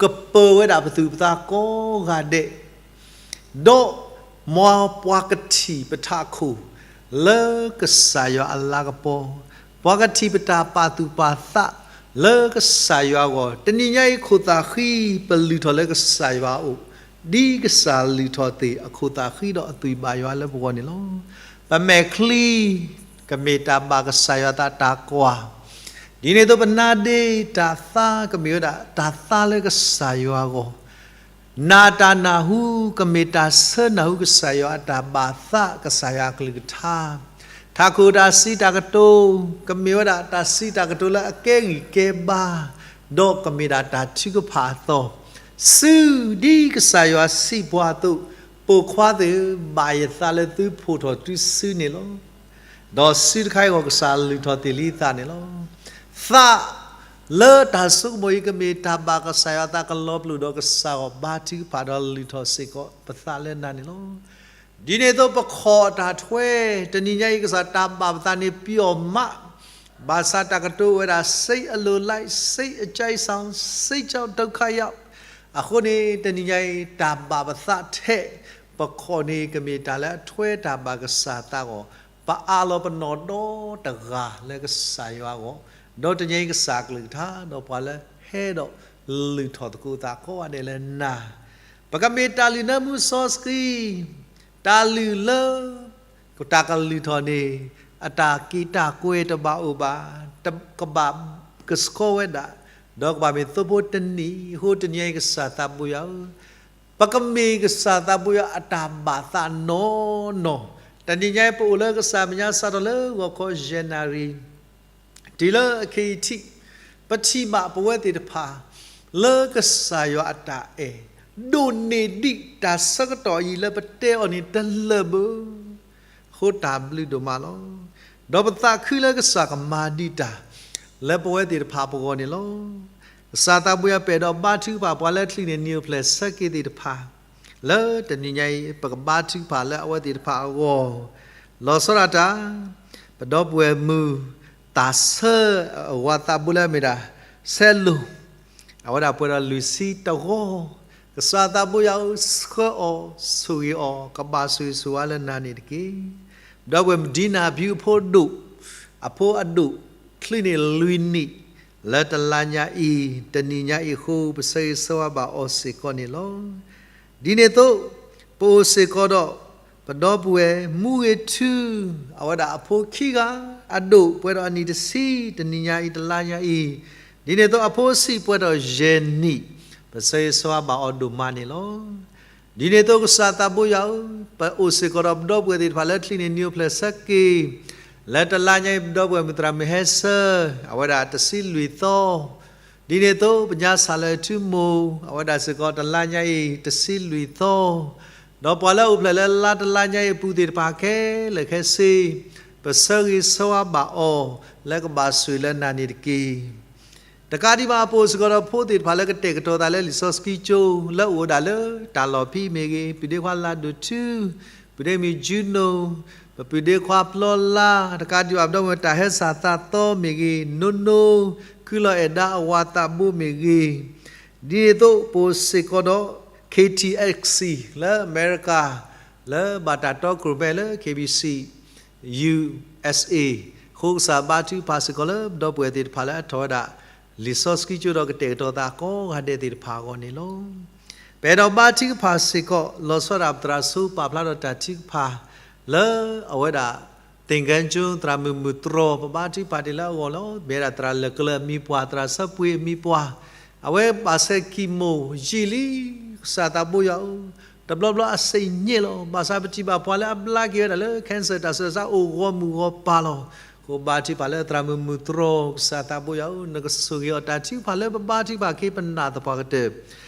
ကပၢၤဝဲဒၣ်ပသူၣ်ပသးကိးဂၤဒဲး, ဒီးမ်ပှၤကထံၣ်ပထးခိၣ် လၢကစၢ်ယွၤအလၤကပီၤ, ပှၤကထံၣ်ပတၢ်ပာ်သူၣ်ပာ်သး လၢကစၢ်ယွၤအဂီၢ်, တနံၤညါအံၤခိၣ်သးဃံ ပလုၢ်ထီၣ်လၢကစၢ်ယွၤအအိၣ်, ဒ်ကစၢ်လုၢ်ထီၣ်သ့ၣ်အခိၣ်သးဃံဒီးအသွံၣ်ဘၣ်ယွၤလၢပဂီၢ်န့ၣ်လီၤ. ပမဲာ်ချံ ကမ့ၢ်တၢ်ဘၣ်ကစၢ်ယွၤသးတၢ်ကွၢ်, ဒ်န့ၣ်အသိးပနါဒ့တၢ်သါ ကမ့ၢ်ဝဲဒၣ်တၢ်သါလၢကစၢ်ယွၤအဂီၢ်, နၢ်တၢ်နၢ်ဟူ ကမ့ၢ်တၢ်ဆၢနၢ်ဟူကစၢ်ယွၤအတၢ်ဘၣ်သး ကစၢ်ယွၤအကလုၢ်ကထါ, ထးခိၣ်တၢ်စံးတၢ်ကတိၤ ကမ့ၢ်ဝဲဒၣ်တၢ်စံးတၢ်ကတိၤလၢအကဲဂံၢ်ကဲဘါ, ဒီးကမ့ၢ်ဒၣ်တၢ်ထုကဖၣ်အသီ, စုဒ်ကစၢ်ယွၤစံးပှၤအသိး, ပိာ်ခွါသ့ၣ်ဧၢ, ဘၣ်ယသးလၢသုဖိးထီၣ်တုၤစုန့ၣ်လီၤ. ဒီးစုတခါအံၤအဂီၢ် ကစၢ်လုၢ်ထီၣ်သ့ၣ်လံသးန့ၣ်လီၤ. သးလၢတၢ်ဆိကမိၣ်အံၤ ကမ့ၢ်တၢ်ဘၣ်ကစၢ်ယွၤသးကလီၤပလိာ်ဒီးကစၢ်ဂီၢ် ဘါထုကဖၣ်ဒီးလုၢ်ထီၣ်စ့ၢ်ကီးပသးလၢနၤန့ၣ်လီၤ. ဒ်န့ၣ်အသိးပခီၣ်တၢ်ထွဲ တနံၤညါအံၤ ကစၢ်တၢ်ဘၣ်ပသးန့ၣ်ပျီမး, ဘၣ်ဆၣ်တၢ်ကတိၤဝဲဒၣ် say a little light, say a giant sound, say ကြောင့်ဒုက္ခရောက်, အဃိန့ၣ် တနံၤညါအံၤ တၢ်ဘၣ်ပသးထဲ ပခီၣ်န့ၣ် ကမ့ၢ်တၢ်လၢအထွဲတၢ်ဘၣ်ကစၢ်သးအဂီၢ်, ပအးလီၤပနီၣ်ဒီတဂၤလၢကစၢ်ယွၤအဂီၢ်, ဒီးတနံၤညါအံၤကစၢ်ကလုၢ်ကထါ ဒီးပှၤလၢဟဲဒီးလုၢ်ထီၣ်သကိးသးကိးဂၤဒဲးလၢနၤ, ပကမ့ၢ်တၢ်လုၢ်နၢမူစီဆှံ, တၢ်လုၢ်လၢ တၢ်ကလုၢ်ထီၣ်န့ၣ် အတၢ်က့ၤတၢ်ကွဲတဘၣ်အိၣ်ဘၣ်, ကဘၣ်ကဆှီဝဲဒၣ်, ဒီးကဘၣ်မ့ၢ်သိဖိတနံၤ, အဃိတနံၤညါအံၤကစၢ်သးဘိယွၤဧၢ, ပကမ့ၢ်ကစၢ်သးဘိယွၤအတၢ်ဘၣ်သးနီၢ်နီၢ်, တနံၤညါအံၤပအိၣ်လၢကစၢ်မဲာ်ညါစးထီၣ်လၢဂီၤခီယဲၢ်နၣ်ရံၣ် တုၤလၢအခဲအံၤထံး, ပထံၣ်ဘၣ်ပဝဲသ့ၣ်တဖၣ် လၢကစၢ်ယွၤအတၢ်အဲၣ်, ဒိၣ်န့ၢ်ဒံးတၢ်ဆၢကတီၢ်အံၤလၢပတဲအီၤန့ၣ်တလၢာ်ဘၣ်, အဃိတၢ်ဘျုးဒိၣ်မးလီၤ. ဒီးပသးခုလၢကစၢ်ကမၤဒံးတၢ် လၢပဝဲသ့ၣ်တဖၣ်ပဂီၢ်န့ၣ်လီၤ. ကစၢ်သးဘိယွၤပအဲၣ်ဒိးဘါထုကဖၣ်ပှၤလၢချံးန့ၣ်နံၤအိၣ်ဖျဲၣ်ဆၢက့ၤသ့ၣ်တဖၣ်, လၢတနံၤညါအံၤ ပကဘါထုကဖၣ်လၢအဝဲသ့ၣ်တဖၣ်အဂီၢ်, လီၤဆီဒၣ်တၢ် ပဒီပုၢ်ဝဲၢ်မုၣ် သးဆၢ အဝၤသးဘိလၢအမ့ၢ်ဒၣ် ဆဲလိၣ်, အဝဲဒၣ်ပှဲၤဒီးလွံၢ်ဆံတဂီၤ, ကစၢ်သးဘိယွၤဧၢ, ဆှၢအီၤ, ဆိၣ်ဂ့ၤအီၤ, ကဘၣ်ဆိၣ်ဂ့ၤဆိၣ်ဝါလၢနၤန့ၣ်တက့ၢ်. ဒီပုၢ်ဝဲၢ်မုၣ်ဒံနၢ်ဖၠူအဖိဒိၣ်, အဖိအဒိၣ်, ချံးန့ၣ်လွံၢ်နံၣ်, လၢတလါညါအံၤ, တနံၤညါအံၤအဃိ ပဆၢဂ့ၤဆၢဝါဘၣ်အီၤစ့ၢ်ကီးန့ၣ်လီၤ. ဒ်န့ၣ်အသိး, ပအိၣ်စ့ၢ်ကီးဒီး ပဒီပုၢ်ဝဲၢ်မူဂ့ၤထူ, အဝဲဒၣ်အဖိခံဂၤ, အဒိၣ်ပှဲၤဒီးအနံၣ်တဆံ, တနံၤညါအံၤတလါညါအံၤ, ဒ်န့ၣ်အသိးအဖိဆံးပှဲၤဒီးယဲၢ်နံၣ်, ပဆၢဂ့ၤဆၢဝါဘၣ်အီၤဒိၣ်မးန့ၣ်လီၤ. ဒ်န့ၣ်အသိးကစၢ်သးဘိယွၤဧၢ, ပအိၣ်စ့ၢ်ကီးဒီးပဒီပုၢ်ဝဲၢ်သ့ၣ်တဖၣ်လၢချံးန့ၣ်နံၤအိၣ်ဖျဲၣ်ဆၢက့ၤ, လၢတလါညါအံၤပဒီပုၢ်ဝဲၢ်မုၣ်သရၣ်မုၣ်ဟဲဆၢ, အဝဲဒၣ်တဆံလွံၢ်သီ, ဒ်န့ၣ်အသိး ပညါစၢ်လၢထူမိၢ်, အဝဲဒၣ်စ့ၢ်ကီးတလါညါအံၤ တဆံလွံၢ်သီ, ဒီးပှၤလၢအအိၣ်ဖျဲၣ်လၢလါတလါညါအံၤအပူၤသ့ၣ်တဖၣ်ခဲလၢာ်ခဲဆ့, ပဆၢဂ့ၤဆၢဝါဘၣ်အီၤ, လၢကဘၣ်ဆိၣ်ဂ့ၤလၢနၤန့ၣ်တက့ၢ်. တကးဒံးဘၣ်ပအိၣ်စ့ၢ်ကီးဒီးဖိသ့ၣ်တဖၣ်လၢကတဲာ်ကတီၤသးလၢလံာ်စီဆှံကၠိ, လၢအအိၣ်ဝဲဒၣ်လၢတၢ်လီၢ်ဖံးမ့ၢ်ဂ့ၤ, ပုၢ်ဒ့ခွါလၤဒိၣ်ထူ, ပုၢ်ဒ့မုၣ်ကၠူနိ, ပပုၢ်ဒ့ခွါပျီလါ, တကးဒံးဘၣ်ပဒီပုၢ်ဝဲၢ်တၢ်ဟဲစၢ်သးသီမ့ၢ်ဂ့ၤ, နိနိ, ခုလီၤအဲၣ်ဒါအဝၤသးဘိမ့ၢ်ဂ့ၤ, ဒ်န့ၣ်အသိးပအိၣ်စ့ၢ်ကီးဒီး K T X C လၢအမဲရကၤ, လၢဘၣ်တၢ်တီခိၣ်ရိၣ်မဲလၢ K B C, U S A, အဃိကစၢ်ဘါထုကဖၣ်စ့ၢ်ကီးလၢပဒီပုၢ်ဝဲၢ်သ့ၣ်တဖၣ်လၢအထီၣ်ဝဲဒၣ် လံာ်စီဆှံကၠိဒီးကတဲာ်ကတီၤသးကိးဂၤဒဲးသ့ၣ်တဖၣ်အဂီၢ်န့ၣ်လီၤ. ပအဲၣ်ဒိးဘါထုကဖၣ်စ့ၢ်ကီး လီၤဆီဒၣ်တၢ် ပသရၣ်စိပာ်ဖျါထီၣ်တၢ်ထုကဖၣ် လၢအဝဲဒၣ် သင်္ဃန်းကျွန်း သရၣ်မုၣ်မုၢ်တြီၢ် ပဘါထုကဖၣ်တ့ၢ်လၢအဂီၢ်လီၤ. မ့ၢ်ဝဲဒၣ်သရၣ်လၢၢ်ကျၢၢ်အမံၤပှၢ် သရၣ်ဆၢပှ့ၤအမံၤပှၢ်, အဝဲဘၣ်ဆဲးကံၢ်မိၢ်ယံာ်လံ, ကစၢ်သးဘိယွၤဧၢ, တဘျီဘျီအစ့ၣ်ညါလီၤ. ဘၣ်ဆၣ်ပထံၣ်ဘၣ်ပှၤလၢအဘျါက့ၤဝဲဒၣ်လၢ cancer တၢ်ဆူးတၢ်ဆါအိၣ်ဂီၢ်မုၢ်ဂီၢ်ပၤလီၤ. အဃိဘါထုကဖၣ်လၢသရၣ်မုၣ်မုၢ်တြီၢ် ကစၢ်သးဘိယွၤဧၢ, နကဆိၣ်ဂ့ၤအီၤတၢ်ထုကဖၣ်လၢပဘါထုကဖၣ်က့ၤပနာ်သပှၢ်ကတၢၢ်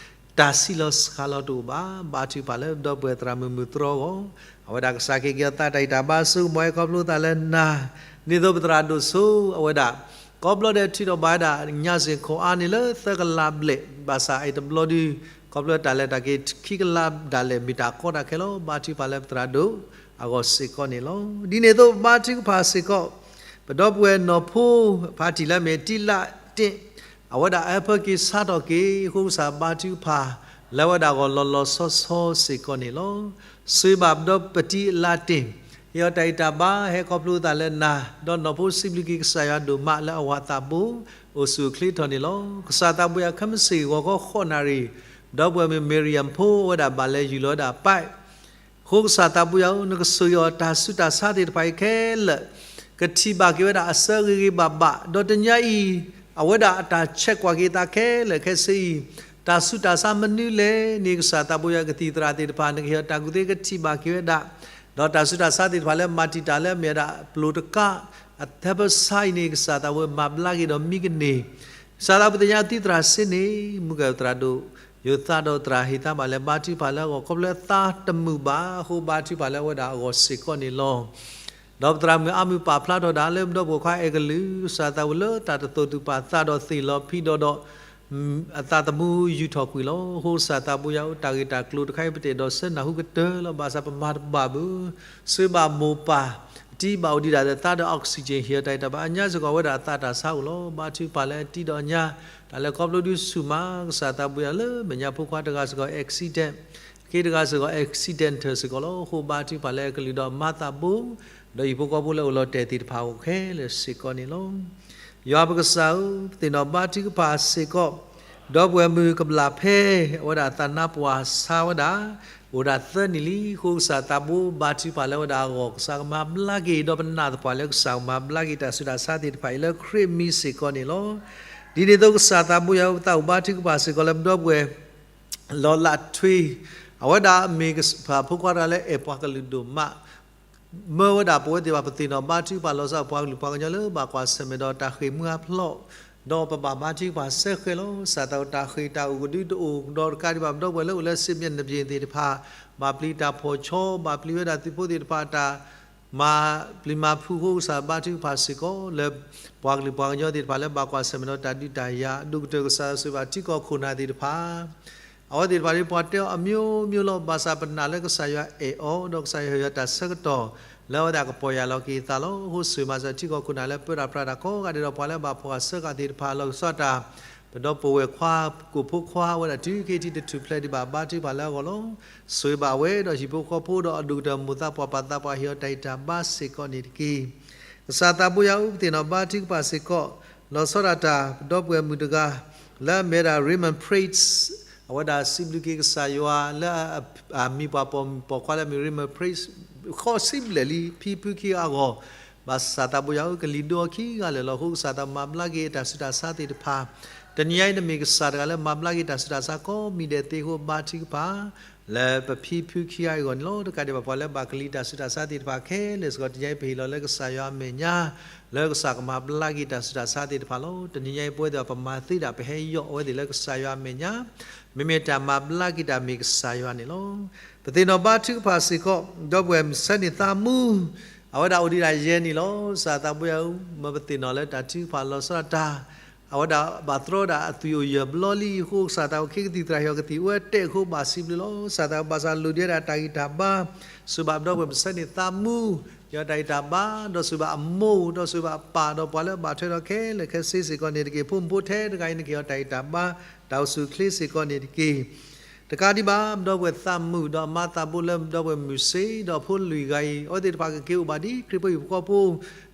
တၢ်ဆံးလီၤစှၤလီၤတအိၣ်ဘၣ်. ဘါထုကဖၣ်လၢပဒီပုၢ်ဝဲၢ်သရၣ်မုၣ်မုၢ်တြီၢ်အဂီၢ်, အဝဲဒၣ်ကစၢ်က့ၤက့ၤအီၤသးတၢ်ဂံၢ်တၢ်ဘါ စိကမီၤဟဲခီဖျိသးလၢနၤ, ဒ်သိးပသရၣ်ဒိၣ်စိ အဝဲဒၣ် ကိးဘျီဒဲးထုးထီၣ်ဘၣ်ဝဲဒၣ်ညါစ့ၢ်ကီးအါန့ၢ်လၢသၢကလးဘျဲၣ်, ဘၣ်ဆၣ်အံၤတဘျီဒု ခီဖျိတၢ်လဲၤတၢ်က့ၤခံကလးဒၣ်လဲာ် မ့ၢ်တၢ်ကီတၢ်ခဲလီၤ. ဘါထုကဖၣ်လၢပသရၣ်ဒိၣ်အဂီၢ်စ့ၢ်ကီးန့ၣ်လီၤ. ဒ်န့ၣ်အသိးပဘါထုကဖၣ်စ့ၢ်ကီး ပဒီပုၢ်ဝဲၢ်နီၢ်ဖိ ဖါတံၢ်လၢအမ့ၢ်တံလးတ့ၢ် အဝဲဒၣ်အၢဖၢက့ၤဆါထီၣ်က့ၤ အဃိကစၢ်ဘါထုကဖၣ် လၢအဝဲဒၣ်အဂီၢ်လီၤလီၤဆီဆီစ့ၢ်ကီးန့ၣ်လီၤ. ဆိၣ်ဂ့ၤဘၣ်ပဒီပုၢ်ဝဲၢ်တံလးတ့ၢ်, ဟ့ၣ်အီၤတၢ်ဂံၢ်တၢ်ဘါ ဟဲခီဖျိသးလၢနၤ, ဒီးနီၢ်ဖိစံးဘျုးက့ၤကစၢ်ယွၤဒိၣ်မးလၢအဝၤသးဘိ အိၣ်ဆူၣ်အိၣ်ချ့ထီၣ်န့ၣ်လီၤ. ကစၢ်သးဘိယွၤ ခဲမုၢ်ဆ့ၣ်ဂီၤခီဃိးနၣ်ရံၣ် ဒီပုၢ်ဝဲၢ်မုၣ် Miriam ဖိ အဝဲဒၣ်ဘၣ်လဲၤယူၢ်လီၤဝဲဒၣ် ပၢၢ် အဃိကစၢ်သးဘိယွၤဧၢ, နကဆိၣ်ဂ့ၤအီၤတၢ်ဆူးတၢ်ဆါသ့ၣ်တဖၣ်အံၤခဲလၢာ်, ကထံၣ်ဘၣ်က့ၤဝဲဒၣ်အစၢဂ့ၤဂ့ၤဘၣ်ဘၣ်, ဒီးတနံၤအံၤ အဝဲဒၣ်အတၢ်ဆဲးကွၢ်က့ၤသးခဲလၢာ်ခဲဆ့အံၤ, တၢ်ဆူးတၢ်ဆါမနုၤလဲၣ်န့ၣ် ကစၢ်သးဘိယွၤကသံၣ်သရၣ်သ့ၣ်တဖၣ် နကဟ့ၣ်အီၤတၢ်ကူၣ်သ့ကထံၣ်ဘၣ်က့ၤဝဲဒၣ်, ဒီးတၢ်ဆူးတၢ်ဆါသ့ၣ်တဖၣ်လၢမၤတံာ်တာ်လၢအမ့ၢ်ဝဲဒၣ်ပျိၢ်တကး အသၢပဆါအံၤန့ၣ် ကစၢ်သးဘိယွၤမၤဘျါက့ၤဒီးမံကန့ၢ် ကစၢ်သးဘိယွၤသ့ၣ်ညါသံသရၣ်စ့န့ၣ် မုၢ်ကဲၣ်သရၣ်ဒိၣ် ယိၤသးဒီးသရၣ်ဟ့ၣ်သးဘၣ်လဲၤဘါထုကဖၣ်လၢအဂီၢ် ခီဖျိလၢသးတမုာ်ဘၣ်အဃိ ဘါထုကဖၣ်လၢအဝဲဒၣ်အဂီၢ်စ့ၢ်ကီးန့ၣ်လီၤ. ဒီးပသရၣ်မုၣ်အါမုၢ်ပာ်ဖျါထီၣ်ဒၣ်လၢပဒီပုၢ်ဝဲၢ်ခွါအဲကလုာ် ကစၢ်သးဘိလၢတၢ်တသိၣ်သူၣ်ပာ်သးဒီးသ့ၣ်လီၤဖံးဒီးဒီး အသးသမူယူာ်ထီၣ်ကွံာ်လီၤ. အဃိကစၢ်သးဘိယွၤဧၢ တၢ်ဂ့ၢ်တၢ်ကျိၤတခါအံၤ ပတအဲၣ်ဒိးဆၢနၢ်ဟူကတၢၢ်လီၤ. ဘၣ်ဆၣ်ပမၤတဘၣ်ဘၣ် ဆိၣ်ဂ့ၤဘၣ်မိၢ်ပၢ် တံၤဘၣ်အိၣ်ဒံးဒၣ်ဒီးသးဒီး oxygen ဟ့ၣ်အီၤတၢ်ဂံၢ်တၢ်ဘါ အညါစ့ၢ်ကီး အဝဲဒၣ်အသးတၢ်ဆါအိၣ်လီၤ. ဘါထုကဖၣ်လၢအတံၤဒီးအညါ တၢ်လဲၤခီဖျိဒုးဆူၣ်မး ကစၢ်သးဘိယွၤလၢမဲာ်ညါဖိခွါတဂၤစ့ၢ်ကီး accident အခ့တဂၤစ့ၢ်ကီး accidental စ့ၢ်ကီးလီၤ. အဃိဘါထုကဖၣ်လၢအကလုၢ်ဒီးမၤသးဘိ ဒီးဟံၣ်ဖိဃီဖိလၢအိၣ်လီၤတဲာ်သ့ၣ်တဖၣ်အဂီၢ်ခဲလၢာ်စ့ၢ်ကီးန့ၣ်လီၤ. ယွၤပကစၢ်ဧၢ, ပသ့ၣ်နီၣ်ဘါထုကဖၣ်စ့ၢ်ကီး ဒီပုၢ်ဝဲၢ်မုၣ်ကဘျၣ်ဖဲ အဝဲဒၣ်သးနါပှၢ်ဆါဝဲဒၣ် အိၣ်ဒၣ်သၢနံၣ်လံ. အဃိကစၢ်သးဘိဘါထုကဖၣ်လၢအဝဲဒၣ်အဂီၢ် ကစၢ်ကမၤဘျါက့ၤ ဒီးပနာ်သပှၢ်လၢကစၢ်ကမၤဘျါက့ၤတၢ်ဆူးတၢ်ဆါသ့ၣ်တဖၣ်အံၤလၢခရံာ်မံၤစ့ၢ်ကီးန့ၣ်လီၤ. ဒ်န့ၣ်အသိးကစၢ်သးဘိယွၤဧၢ ပသးအိၣ်ဘါထုကဖၣ်စ့ၢ်ကီးလၢပဒီပုၢ်ဝဲၢ် လီၤလးထွ့ အဝဲဒၣ်မ့ၢ်ကစၢ်ဖိခွါတဂၤလၢအဲၣ်ပှၤကလုာ်ဒိၣ်မး မၢဝဲဒၣ်ပဝဲသ့ၣ်တဖၣ် ပသ့ၣ်နီၣ်ဘါထုကဖၣ်လီၤဆီဒၣ်ပှၤကလုာ်ပှၤကညီလၢဘၣ်ကွၢ်ဆၢၣ်မဲာ်ဒီးတၢ်ဃ့ၢ်မှံဟးဖျိး ဒီးပဘၣ်ဘါထုကဖၣ်စဲဃဲးလီၤ. ကစၢ်သးဘိတၢ်ဃ့ၢ်တၢ်အိၣ်ကဒုတအိၣ်ဒီးတကးဒံးဘၣ် ပဒီပုၢ်ဝဲၢ်လၢအိၣ်လၢစံးဘျဲၣ်နဘျ့ၣ်သ့ၣ်တဖၣ် ဘၣ်ပျံၤတၢ်ဖီၣ်ဆီ ဘၣ်ပျံၤဝဲဒၣ်သုးဖိသ့ၣ်တဖၣ်တၢ် မၤပျံၤမၤဖုးအဃိ ကစၢ်ဘါထုကဖၣ်စ့ၢ်ကီးလၢ ပှၤကလုာ်ပှၤကညီသ့ၣ်တဖၣ်လၢဘၣ်ကွၢ်ဆၢၣ်မဲာ်ဒီးတၢ်ဒုးတၢ်ယၤ အဒိၣ်ကတၢၢ်ကစၢ်ယွၤဆိၣ်ဂ့ၤဘၣ်ထံကီၢ်ခိၣ်နၢ်သ့ၣ်တဖၣ် အဝဲသ့ၣ်တဖၣ်ဒ်ပှၤတဲအီၤအမျိုးမျိုးလီၤ. ဘၣ်ဆၣ်ပနာ်လၢကစၢ်ယွၤအဲၣ်အီၤ ဒီးကစၢ်ယွၤဟ့ၣ်အီၤတၢ်ဆၢကတီၢ် လၢအဝဲသ့ၣ်ကပီၢ်ယၢ်လီၤက့ၤအသးလီၤ. အဃိဆိၣ်ဂ့ၤမၤစၢၤထံကီၢ်ခိၣ်နၢ်လၢပၢတၢ်ပြးတၢ်ကိးဂၤဒဲးဒီး ပှၤလၢဘၣ်ဖှီၣ်စၢဃာ်သ့ၣ်တဖၣ် လီၢ်ကစီၣ်တၢ် ပဒီပုၢ်ဝဲၢ်ခွါ ကိၣ်ဖိခွါ အဝဲဒၣ်တုၤခံထံတထူၣ်ဖျဲးဒံးဘၣ် ဘါထုကဖၣ်လၢအဂီၢ်လီၤ. ဆိၣ်ဂ့ၤဘၣ်ဝဲဒီးဟံၣ်ဖိဃီဖိဒီးအဒိၣ်ကတၢၢ်မိၢ်သးပှၢ်ပၢ်သးပှၢ် ဟ့ၣ်အီၤတၢ်ဂံၢ်တၢ်ဘါစ့ၢ်ကီးန့ၣ်တက့ၢ်. ကစၢ်သးဘိယွၤဧၢ ပသ့ၣ်နီၣ်ဘါထုကဖၣ်စ့ၢ်ကီး လီၤဆီဒၣ်တၢ် ပဒီပုၢ်ဝဲၢ်မုၣ်တဂၤ လၢအမ့ၢ်ဝဲဒၣ် Raymond Pritch အဝဲဒၣ်စံးဘျုးက့ၤကစၢ်ယွၤလၢ အမံၤပှၤပိာ်မုၣ်ပိာ်ခွါလၢအမ့ၢ် Raymond Pritch ဃီဆံဘျဲၣ်လံ ဖံဖုခံဂၤအဂီၢ် ဘၣ်ဆၣ်သးဘိယွၤဧၢ ကလံၤဒိၣ်အီၤခံဂၤလၢာ်လီၤ. အဃိကစၢ်သးမၤဘျါက့ၤတၢ်ဆူးတၢ်ဆါသ့ၣ်တဖၣ် တနံၤညါအံၤ နမ့ၢ်ကစၢ်တဂၤလၢမၤဘျါက့ၤတၢ်ဆူးတၢ်ဆါကိးမံၤဒဲးသ့အဃိ ဘါထုကဖၣ် လၢပဖံဖုခံဂၤအဂီၢ်န့ၣ်လီၤ. တကးဒံးဘၣ်ပှၤလၢဘၣ်ကလံၤတၢ်ဆူးတၢ်ဆါသ့ၣ်တဖၣ်ခဲလၢာ်စ့ၢ်ကီး တနံၤညါအံၤ ပဟ့ၣ်လီၤလၢကစၢ်ယွၤအမဲာ်ညါ လၢကစၢ်ကမၤဘျါက့ၤတၢ်ဆူးတၢ်ဆါသ့ၣ်တဖၣ်လီၤ. တနံၤညါအံၤပဝဲသ့ၣ်တဖၣ် ပမၤသ့ဒၣ် ပဟဲယီၢ်အဝဲသ့ၣ်လၢကစၢ်ယွၤအမဲာ်ညါ မ့မ့ၢ်တၢ်မၤဘျါက့ၤတၢ်မ့ၢ်ကစၢ်ယွၤန့ၣ်လီၤ. ပသ့ၣ်နီၣ်ဘါထုကဖၣ်စ့ၢ်ကီး ဒီပုၢ်ဝဲၢ်မုၣ်ဆၢန့ၢ်သးမူ အဝဲဒၣ်အိၣ်ဒံးဒၣ်ယဲၢ်နံၣ်လီၤ. ကစၢ်သးဘိယွၤဧၢ မ်ပသ့ၣ်နီၣ်လၢတၢ်ထုကဖၣ်လီၤဆီဒၣ်တၢ် အဝဲဒၣ်ဘၣ်တြီဒၣ်အသွံၣ်အိၣ်ယဲၢ်ဘျီလံအဃိ ကစၢ်သးဘိ က့ၤကသံၣ်သရၣ်ဟ့ၣ်အီၤကသံၣ်အိၣ်ဝဲတဲာ်အဃိဘၣ်စံးဘျုးလီၤ. ကစၢ်သးဘိ ဘၣ်ဆၣ်လိၣ်ဒံးဒၣ်တၢ်ဂံၢ်တၢ်ဘါ ဆိၣ်ဂ့ၤဘၣ်ပဒီပုၢ်ဝဲၢ်မုၣ်ဆၢန့ၢ်သးမူ ဟ့ၣ်အီၤတၢ်ဂံၢ်တၢ်ဘါ ဒီးဆိၣ်ဂ့ၤဘၣ်အမိၢ် ဒီးဆိၣ်ဂ့ၤဘၣ်အပၢ် ဒီးပှၤလၢဘၣ်ထွဲဒီးခဲလၢာ်ခဲဆ့စ့ၢ်ကီးန့ၣ်တက့ၢ်. ဖိမုၣ်ဖိထဲတဂၤအံၤ နကဟ့ၣ်အီၤတၢ်ဂံၢ်တၢ်ဘါ တၢ်အိၣ်ဆူၣ်အိၣ်ချ့စ့ၢ်ကီးန့ၣ်တက့ၢ်. တကးဒံးဘၣ် ပဒီပုၢ်ဝဲၢ်သးမုာ် ဒီးအမါသးဘိလၢပဒီပုၢ်ဝဲၢ်မုၢ်ဆ့ၣ် ဒီးဖိလွံၢ်ဂၤအံၤ အဝဲသ့ၣ်တဖၣ်ကက့ၤအိၣ်ဘၣ်ဒ်ခရံာ်ဖိဟံၣ်ဖိဃီဖိ,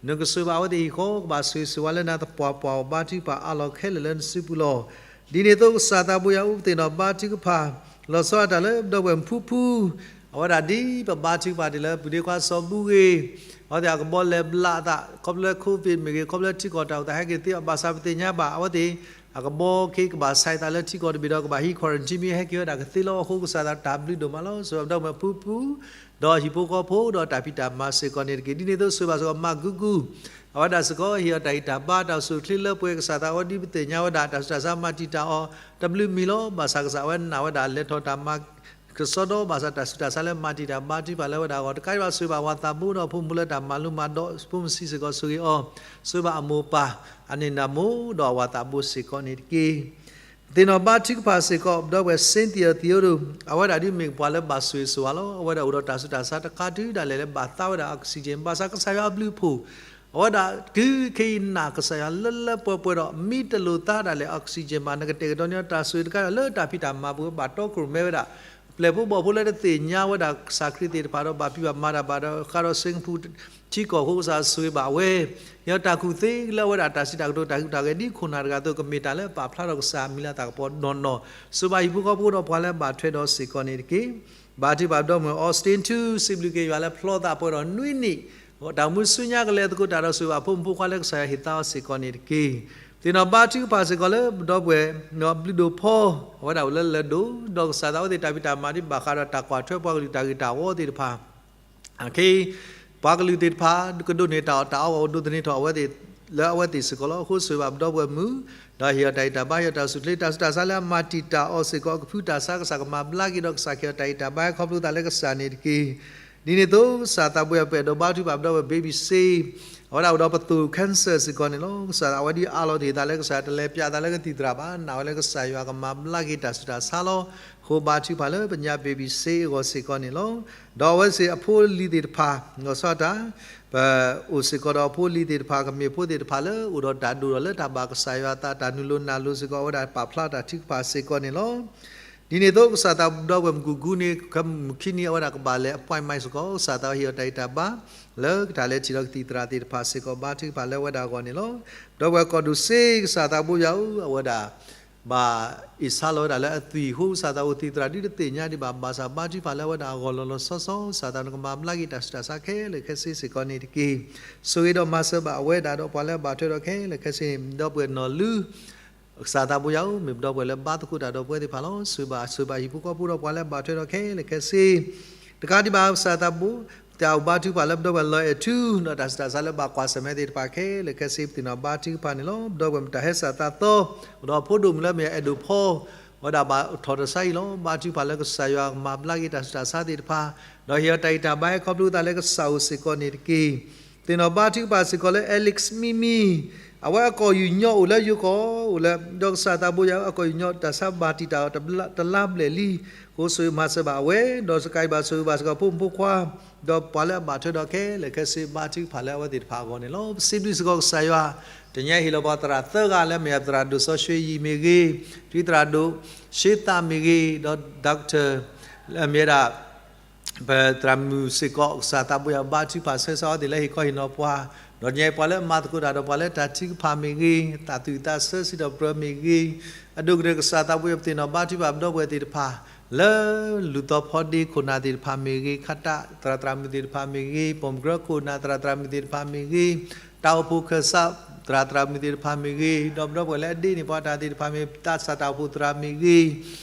နကစၢၢ်ဘၣ်အဝဲသ့ၣ်ဟံၣ်ဃီ ကဘၣ်ဆိၣ်ဂ့ၤဆိၣ်ဝါလၢနၤ သပှၢ်ပှၢ်အီၤ ဘါထုကဖၣ်အါလီၤခဲလၢာ်လၢနစုပူၤလီၤ. ဒ်န့ၣ်အသိး ကစၢ်သးဘိယွၤဧၢ ပသ့ၣ်နီၣ်ဘါထုကဖၣ် လီၤဆီဒၣ်တၢ်လၢပဒီပုၢ်ဝဲၢ်မုၢ်ဖုဖု အဝဲဒၣ်ဒ်ပဘါထုကဖၣ်တ့ၢ်လၢ ပုၢ်ဒ့ခွါစီၤဘူဂ့ၤ အဝဲသ့ၣ်အကဘီလဲၤဘျးအသး ခီဖျိလၢ COVID မ့ၢ်ဂ့ၤ ခီဖျိလၢထံကီၢ်တၢ်အိၣ်သးဟဲက့ၤသ့အီၤ ဘၣ်ဆၣ်ပသ့ၣ်ညါဘၣ် အဝဲသ့ၣ်အကဘီခ့ကဘၣ်ဆဲးသးလၢထံကီၢ်တဘ့ၣ်ဒီး ကဘၣ်ဟံး quarantine မ့ၢ်ဟဲက့ၤဝဲဒၣ်ကသ့လီၤ. အဃိကစၢ်သးတၢ်ဘျုးဒိၣ်မးလီၤ. ဆိၣ်ဂ့ၤပဒီပုၢ်ဝဲၢ်မုၢ်ဖုဖု ဒီးဟံၣ်ဖိဃီဖိ ဒီးတၢ်ဖံးတၢ်မၤစ့ၢ်ကီးန့ၣ်တက့ၢ်. ဒ်န့ၣ်အသိး ဆိၣ်ဂ့ၤဘၣ်စ့ၢ်ကီး မၤကူကူ အဝဲဒၣ်စ့ၢ်ကီး ဟ့ၣ်အီၤတၢ်ဂံၢ်တၢ်ဘါ တၢ်အိၣ်ဆူၣ်အိၣ်ချ့လၢပှဲၤ ကစၢ်သးအဝဲဒ်ပသ့ၣ်ညါဝဲဒၣ် တၢ်ဆူးတၢ်ဆါမၤတံာ်တာ်အီၤ တဘျုးမံၤလီၤ. ဘၣ်ဆၣ်ကစၢ်အဝဲနာ်ဝဲဒၣ် လဲၤထီၣ်တၢ်မၤ ကစီဒီ ဘၣ်ဆၣ်တၢ်ဆူးတၢ်ဆါလၢမၤတံာ်တာ်ဘါထုကဖၣ်လၢဝဲဒၣ်အဂီၢ် တကးဒံးဘၣ် ဆိၣ်ဂ့ၤဘၣ်ဝၤသးဘိဒီးဖိမုၣ်ဖိလၢတၢ်မၤလိမၤဒိး ဖိမုၣ်ဆံးစ့ၢ်ကီးဆိၣ်ဂ့ၤအီၤ, ဆိၣ်ဂ့ၤဘၣ်အမိၢ်အပၢ် အန့ၢ်နၢ်မိၢ်ဒီးအဝၤသးဘိစ့ၢ်ကီးန့ၣ်တက့ၢ်. ပသ့ၣ်နီၣ်ဘါထုကဖၣ်စ့ၢ်ကီး ပဒီပုၢ်ဝဲၢ် Cynthia Theodore အဝဲဒၣ်ဒ်မ့ၢ်ပှၤလၢဘၣ်ဆိၣ်ဂ့ၤဆိၣ်ဝါလီၤ. အဝဲဒၣ်အိၣ်ဒီးတၢ်ဆူးတၢ်ဆါတခါတုၤဒၣ်လဲာ်လၢဘၣ်သါဝဲဒၣ် oxygen ဘၣ်ဆၣ်ကစၢ်ယွၤအဘျုးအဖှိၣ် အဝဲဒၣ်တုၤခဲအံၤနာ်ကစၢ်ယွၤ လၢလၢပှဲၤပှဲၤဒီး မ့ၢ်တလိၣ်သါဒၣ်လဲာ် oxygen ဘၣ် နကတဲာ်ကတီၤန့ၢ်တၢ်ဆိၣ်ဂ့ၤတခါဒီး လၢတၢ်ဖံးတၢ်မၤပူၤ ဘၣ်တီခိၣ်ရိၣ်မဲဝဲဒၣ် ပျဲၢ်ဖိဘီၣ်ဖိလၢတသ့ၣ်ညါဝဲဒၣ်ကစၢ်ခရံာ်သ့ၣ်တဖၣ်ဒီး ဘၣ်ဖံးဘၣ်မၤတၢ်ဘၣ်ဒီး ဃးဒီး Singapore ထံကီၢ်အဃိ ကစၢ်ဆိၣ်ဂ့ၤဘၣ်ဝဲ ဟ့ၣ်အီၤတၢ်ကူၣ်သ့လၢအဝဲဒၣ်တၢ်စံးတၢ်ကတိၤ တၢ်ဟူးတၢ်ဂဲၤဒ်ခိၣ်နၢ်တဂၤအသိး ကမ့ၢ်တၢ်လၢပာ်ဖျါထီၣ်ကစၢ်အမံၤလၢအသးကပီၤနီၢ်နီၢ်, ဆိၣ်ဂ့ၤဘၣ်ဟံၣ်ဖိဃီဖိဒီးပှၤလၢဘၣ်ထွဲဒီးစ့ၢ်ကီးန့ၣ်တက့ၢ်. ဘါထုကဖၣ်ပဒီပုၢ်ဝဲၢ် Austin ထူ စံးဘျုးက့ၤယွၤလၢဖျီသးပှဲၤဒီးနွံနံၣ် တၢ်အိၣ်မူဆူညါကလဲၤသကိးတၢ်ဒီး ဆိၣ်ဂ့ၤဘၣ်ဖိမုၣ်ဖိခွါလၢကစၢ်ယွၤဟ့ၣ်သါအီၤစ့ၢ်ကီးန့ၣ်တက့ၢ်. သ့ၣ်နီၣ်ဘါထုကဖၣ်စ့ၢ်ကီးလၢပဒီပုၢ်ဝဲၢ် ဘျုးဒိၣ်ဖီ အဝဲဒၣ်အိၣ်လၢလၢၢ်ဒိၣ် ဒီးကစၢ်သးဝဲသ့ၣ်တၢ်ဖံးတၢ်မၤဒ်ဘၣ်ဃးဒီးတၢ်ကွၢ်ထွဲပှၤကလုာ်တၢ်ဂ့ၢ်တၢ်ဝီသ့ၣ်တဖၣ် အခဲအံၤ ပှၤကလုာ်သ့ၣ်တဖၣ် ကဒိးန့ၢ်တၢ်အီၣ်တၢ်အီ ကဒိးသန့ၤထီၣ်အဝဲသ့ၣ် လၢအဝဲသ့ၣ်စ့ၢ်ကီးလီၤ. အဃိဆိၣ်ဂ့ၤဘၣ်ပဒီပုၢ်ဝဲၢ်မုၣ် ဒီးဟ့ၣ်အီၤတၢ်ဂံၢ်တၢ်ဘါ ဟ့ၣ်အီၤတၢ်အိၣ်ဆူၣ်အိၣ်ချ့ တၢ်ဆူးတၢ်ဆါလၢအမၤတံာ်တာ်အီၤစ့ၢ်ကီး အကဖုတၢ်ဆါ ကစၢ်ကမၤဘျါက့ၤဒီး ကစၢ်ကဟ့ၣ်အီၤတၢ်ဂံၢ်တၢ်ဘါ ခီဖျိသးလၢကစၢ်န့ၣ်တက့ၢ်. ဒ်န့ၣ်အသိး ကစၢ်သးဘိယွၤ ပအဲၣ်ဒိးဘါထုကဖၣ်ပဒီပုၢ်ဝဲၢ် Baby Sing အဝဲဒၣ်အိၣ်ဒီးပသိၣ် cancer စ့ၢ်ကီးန့ၣ်လီၤ. ကစၢ်အဝဲဒၣ်အးလီၤတ့ၢ်သးလၢကစၢ် တလဲၤပၠးသးလၢကသံၣ်သရၣ်ဘၣ် နာ်ဝဲလၢကစၢ်ယွၤကမၤဘျါက့ၤတၢ်ဆူးတၢ်ဆါလီၤ. အဃိဘါထုကဖၣ်လၢပညါ Baby Sing အဂီၢ်စ့ၢ်ကီးန့ၣ်လီၤ. ဒီးအဝဲသ့ၣ်အဖိအလံၤသ့ၣ်တဖၣ် လီၤဆီဒၣ်တၢ် ပအိၣ်စ့ၢ်ကီးဒီးအဖိအလံၤသ့ၣ်တဖၣ် ကမ့ၢ်ဖိသ့ၣ်တဖၣ်လၢအိၣ်ဒီးတၢ်ဒိၣ်ဒီးလၢတၢ်ဘၣ်ကစၢ်ယွၤအသး တၢ်နုာ်လိၤနၢ်လိၤစ့ၢ်ကီး အဝဲဒၣ်ပာ်ဖျါတၢ်ထုကဖၣ်စ့ၢ်ကီးန့ၣ်လီၤ. ဒ်န့ၣ်အသိး ကစၢ်သးပဒီပုၢ်ဝဲၢ်မုၢ်ကူၣ်ကူၣ်န့ၣ် မုၢ်ခံနံၤအဝဲဒၣ်ကဘၣ်လဲၤ appointment စ့ၢ်ကီး ကစၢ်သးဟ့ၣ်အီၤတၢ်ဂံၢ်တၢ်ဘါ လၢကတၢ်လဲၤထံၣ်ဒီးကသံၣ်သရၣ်သ့ၣ်တဖၣ်စ့ၢ်ကီး ဘါထုကဖၣ်လၢဝဲဒၣ်အဂီၢ်န့ၣ်လီၤ. ဒီပုၢ်ဝဲၢ်ကီၢ်ဒိၣ်စ့ ကစၢ်သးဘိယွၤဧၢ အဝဲဒၣ် ဘၣ်အ့ၣ်ဆါလီၤဝဲဒၣ်လၢအသွံၣ်အဃိ ကစၢ်သးအိၣ်သံၣ်သရၣ်ဒ်တသ့ၣ်ညါဒံးဘၣ် ဘၣ်ဆၣ်ဘါထုကဖၣ်လၢဝဲဒၣ်အဂီၢ်လီၤလီၤဆီဆီ ကစၢ်သးနကမၤဘျါက့ၤတၢ်ဆူးတၢ်ဆါခဲလၢာ်ခဲဆ့စ့ၢ်ကီးန့ၣ်တက့ၢ်. ဆိၣ်ဂ့ၤဒီးမၤစၢၤဘၣ်အဝဲဒၣ်ဒီးပှၤလၢအဘၣ်ထွဲဒီးခဲလၢာ်ခဲဆ့န့ၣ် ဒီပုၢ်ဝဲၢ်နီၢ်လူ ကစၢ်သးဘိယွၤဧၢ မ့ၢ်ပဒီပုၢ်ဝဲၢ်လၢဘါသကိးတၢ်ဒီးပဝဲသ့ၣ်တဖၣ်လီၤ. ဆိၣ်ဂ့ၤဘၣ်ဟံၣ်ဖိဃီဖိဒီးပှၤလၢအဘၣ်ထွဲဒီးခဲလၢာ်ခဲဆ့ တကးဒံးဘၣ် ကစၢ်သးဘိ တၢ်အိၣ်ဘါထုကဖၣ်လၢပဒီပုၢ်ဝဲၢ်လီၤအဲၣ်ထူ ဒီးတၢ်ဆူးတၢ်ဆါလၢဘၣ်ကွၢ်ဆၢၣ်မဲာ်သ့ၣ်တဖၣ်ခဲလၢာ်ခဲဆ့ ပသ့ၣ်နီၣ်ဘါထုကဖၣ်န့ၣ်လီၤ. ပဒီပုၢ်ဝဲၢ်မ့ၢ်တၢ်ဟဲစၢ်သးသီ ဒီးအဖိဒိၣ်မုၣ်လၢမ့ၢ်အဲၣ်ဒိၣ်ဖီ ဝဲဒၣ်ဘၣ်ထီၣ်တၢ်ဆါဟံၣ်လီၤ. ဘါထုကဖၣ်လၢကစၢ်ယွၤကမၤဘျါက့ၤတၢ်ဆူးတၢ်ဆါသ့ၣ်တဖၣ် ဒီးဟ့ၣ်အီၤတၢ်ဂံၢ်တၢ်ဘါဟဲခီဖျိသးလၢကစၢ်အိၣ်စ့ၢ်ကီးန့ၣ်တက့ၢ်. သ့ၣ်နီၣ်ဘါထုကဖၣ်စ့ၢ်ကီးလၢ Alex မံမံ အဝဲအကီၢ်ယူၢ်ညီအိၣ်လၢယိၤကီၢ် အိၣ်လၢ ဒီးကစၢ်သးဘိယွၤ အကီၢ်ယူၢ်ညီတၢ်ဆါဘၣ်တံာ်တာ်အီၤ တလါဘျဲၣ်လံ. အဃိဆိၣ်ဂ့ၤမၤစၢၤဘၣ်အဝဲ ဒီးစကးဘၣ်ဆိၣ်ဂ့ၤဘၣ်စ့ၢ်ကီးဖိမုၣ်ဖိခွါ ဒီးပှၤလၢအဘၣ်ထွဲဒီးခဲလၢာ်ခဲဆ့ ဘါထုကဖၣ်လၢအဝဲသ့ၣ်တဖၣ်အဂီၢ်န့ၣ်လီၤ. ပစံးဘျုးစ့ၢ်ကီးကစၢ်ယွၤ တနံၤအံၤဟ့ၣ်လီၤပှၤသရၣ်သၢဂၤလၢမ့ၢ်သရၣ်ဒိၣ်စီဆှံယံၤမ့ၢ်ဂ့ၤ, ဒ်သရၣ်ဒိၣ်ရှ့သးမ့ၢ်ဂ့ၤ, ဒီး doctor လၢမ့ၢ်ဝဲဒၣ် ပသရၣ်မုၣ်စ့ၢ်ကီး ကစၢ်သးဘိယွၤဘါထုကဖၣ်ဆၢဂ့ၤဆၢဝါသ့ၣ်လၢဟ့ၣ်ခီဟ့ၣ်နီၤပှၤ, ဒီးညါအံၤပှၤလၢအမၤသကိးတၢ်ဒီးပှၤလၢတၢ်ထုကဖၣ်မ့ၢ်ဂ့ၤ, သးသူၣ်သးဆၢစံးထီၣ်ပတြၢၤမ့ၢ်ဂ့ၤ, အဒိၣ်ကတၢၢ်ကစၢ်သးဘိယွၤပသ့ၣ်နီၣ်ဘါထုကဖၣ် ပဒီပုၢ်ဝဲၢ်သ့ၣ်တဖၣ် လၢလူၢ်သီဖီဒ့ခိၣ်နၢ်သ့ၣ်တဖၣ်မ့ၢ်ဂ့ၤ, ခးတၢ်သရၣ်သရၣ်မုၣ်သ့ၣ်တဖၣ်မ့ၢ်ဂ့ၤ, ပိာ်မုၣ်ကရၢခိၣ်နၢ်သရၣ်သရၣ်မုၣ်သ့ၣ်တဖၣ်မ့ၢ်ဂ့ၤ, တၢ်အိၣ်ဖှိၣ်ခၢၣ်စးသရၣ်သရၣ်မုၣ်သ့ၣ်တဖၣ်မ့ၢ်ဂ့ၤ, ဒီးပဒီပုၢ်ဝဲၢ်လၢအဒ့န့ၢ်ပှၤတၢ်သ့ၣ်တဖၣ်မ့ၢ် သးစၢ်တၢ်အိၣ်ဖှိၣ်သရၣ်မ့ၢ်ဂ့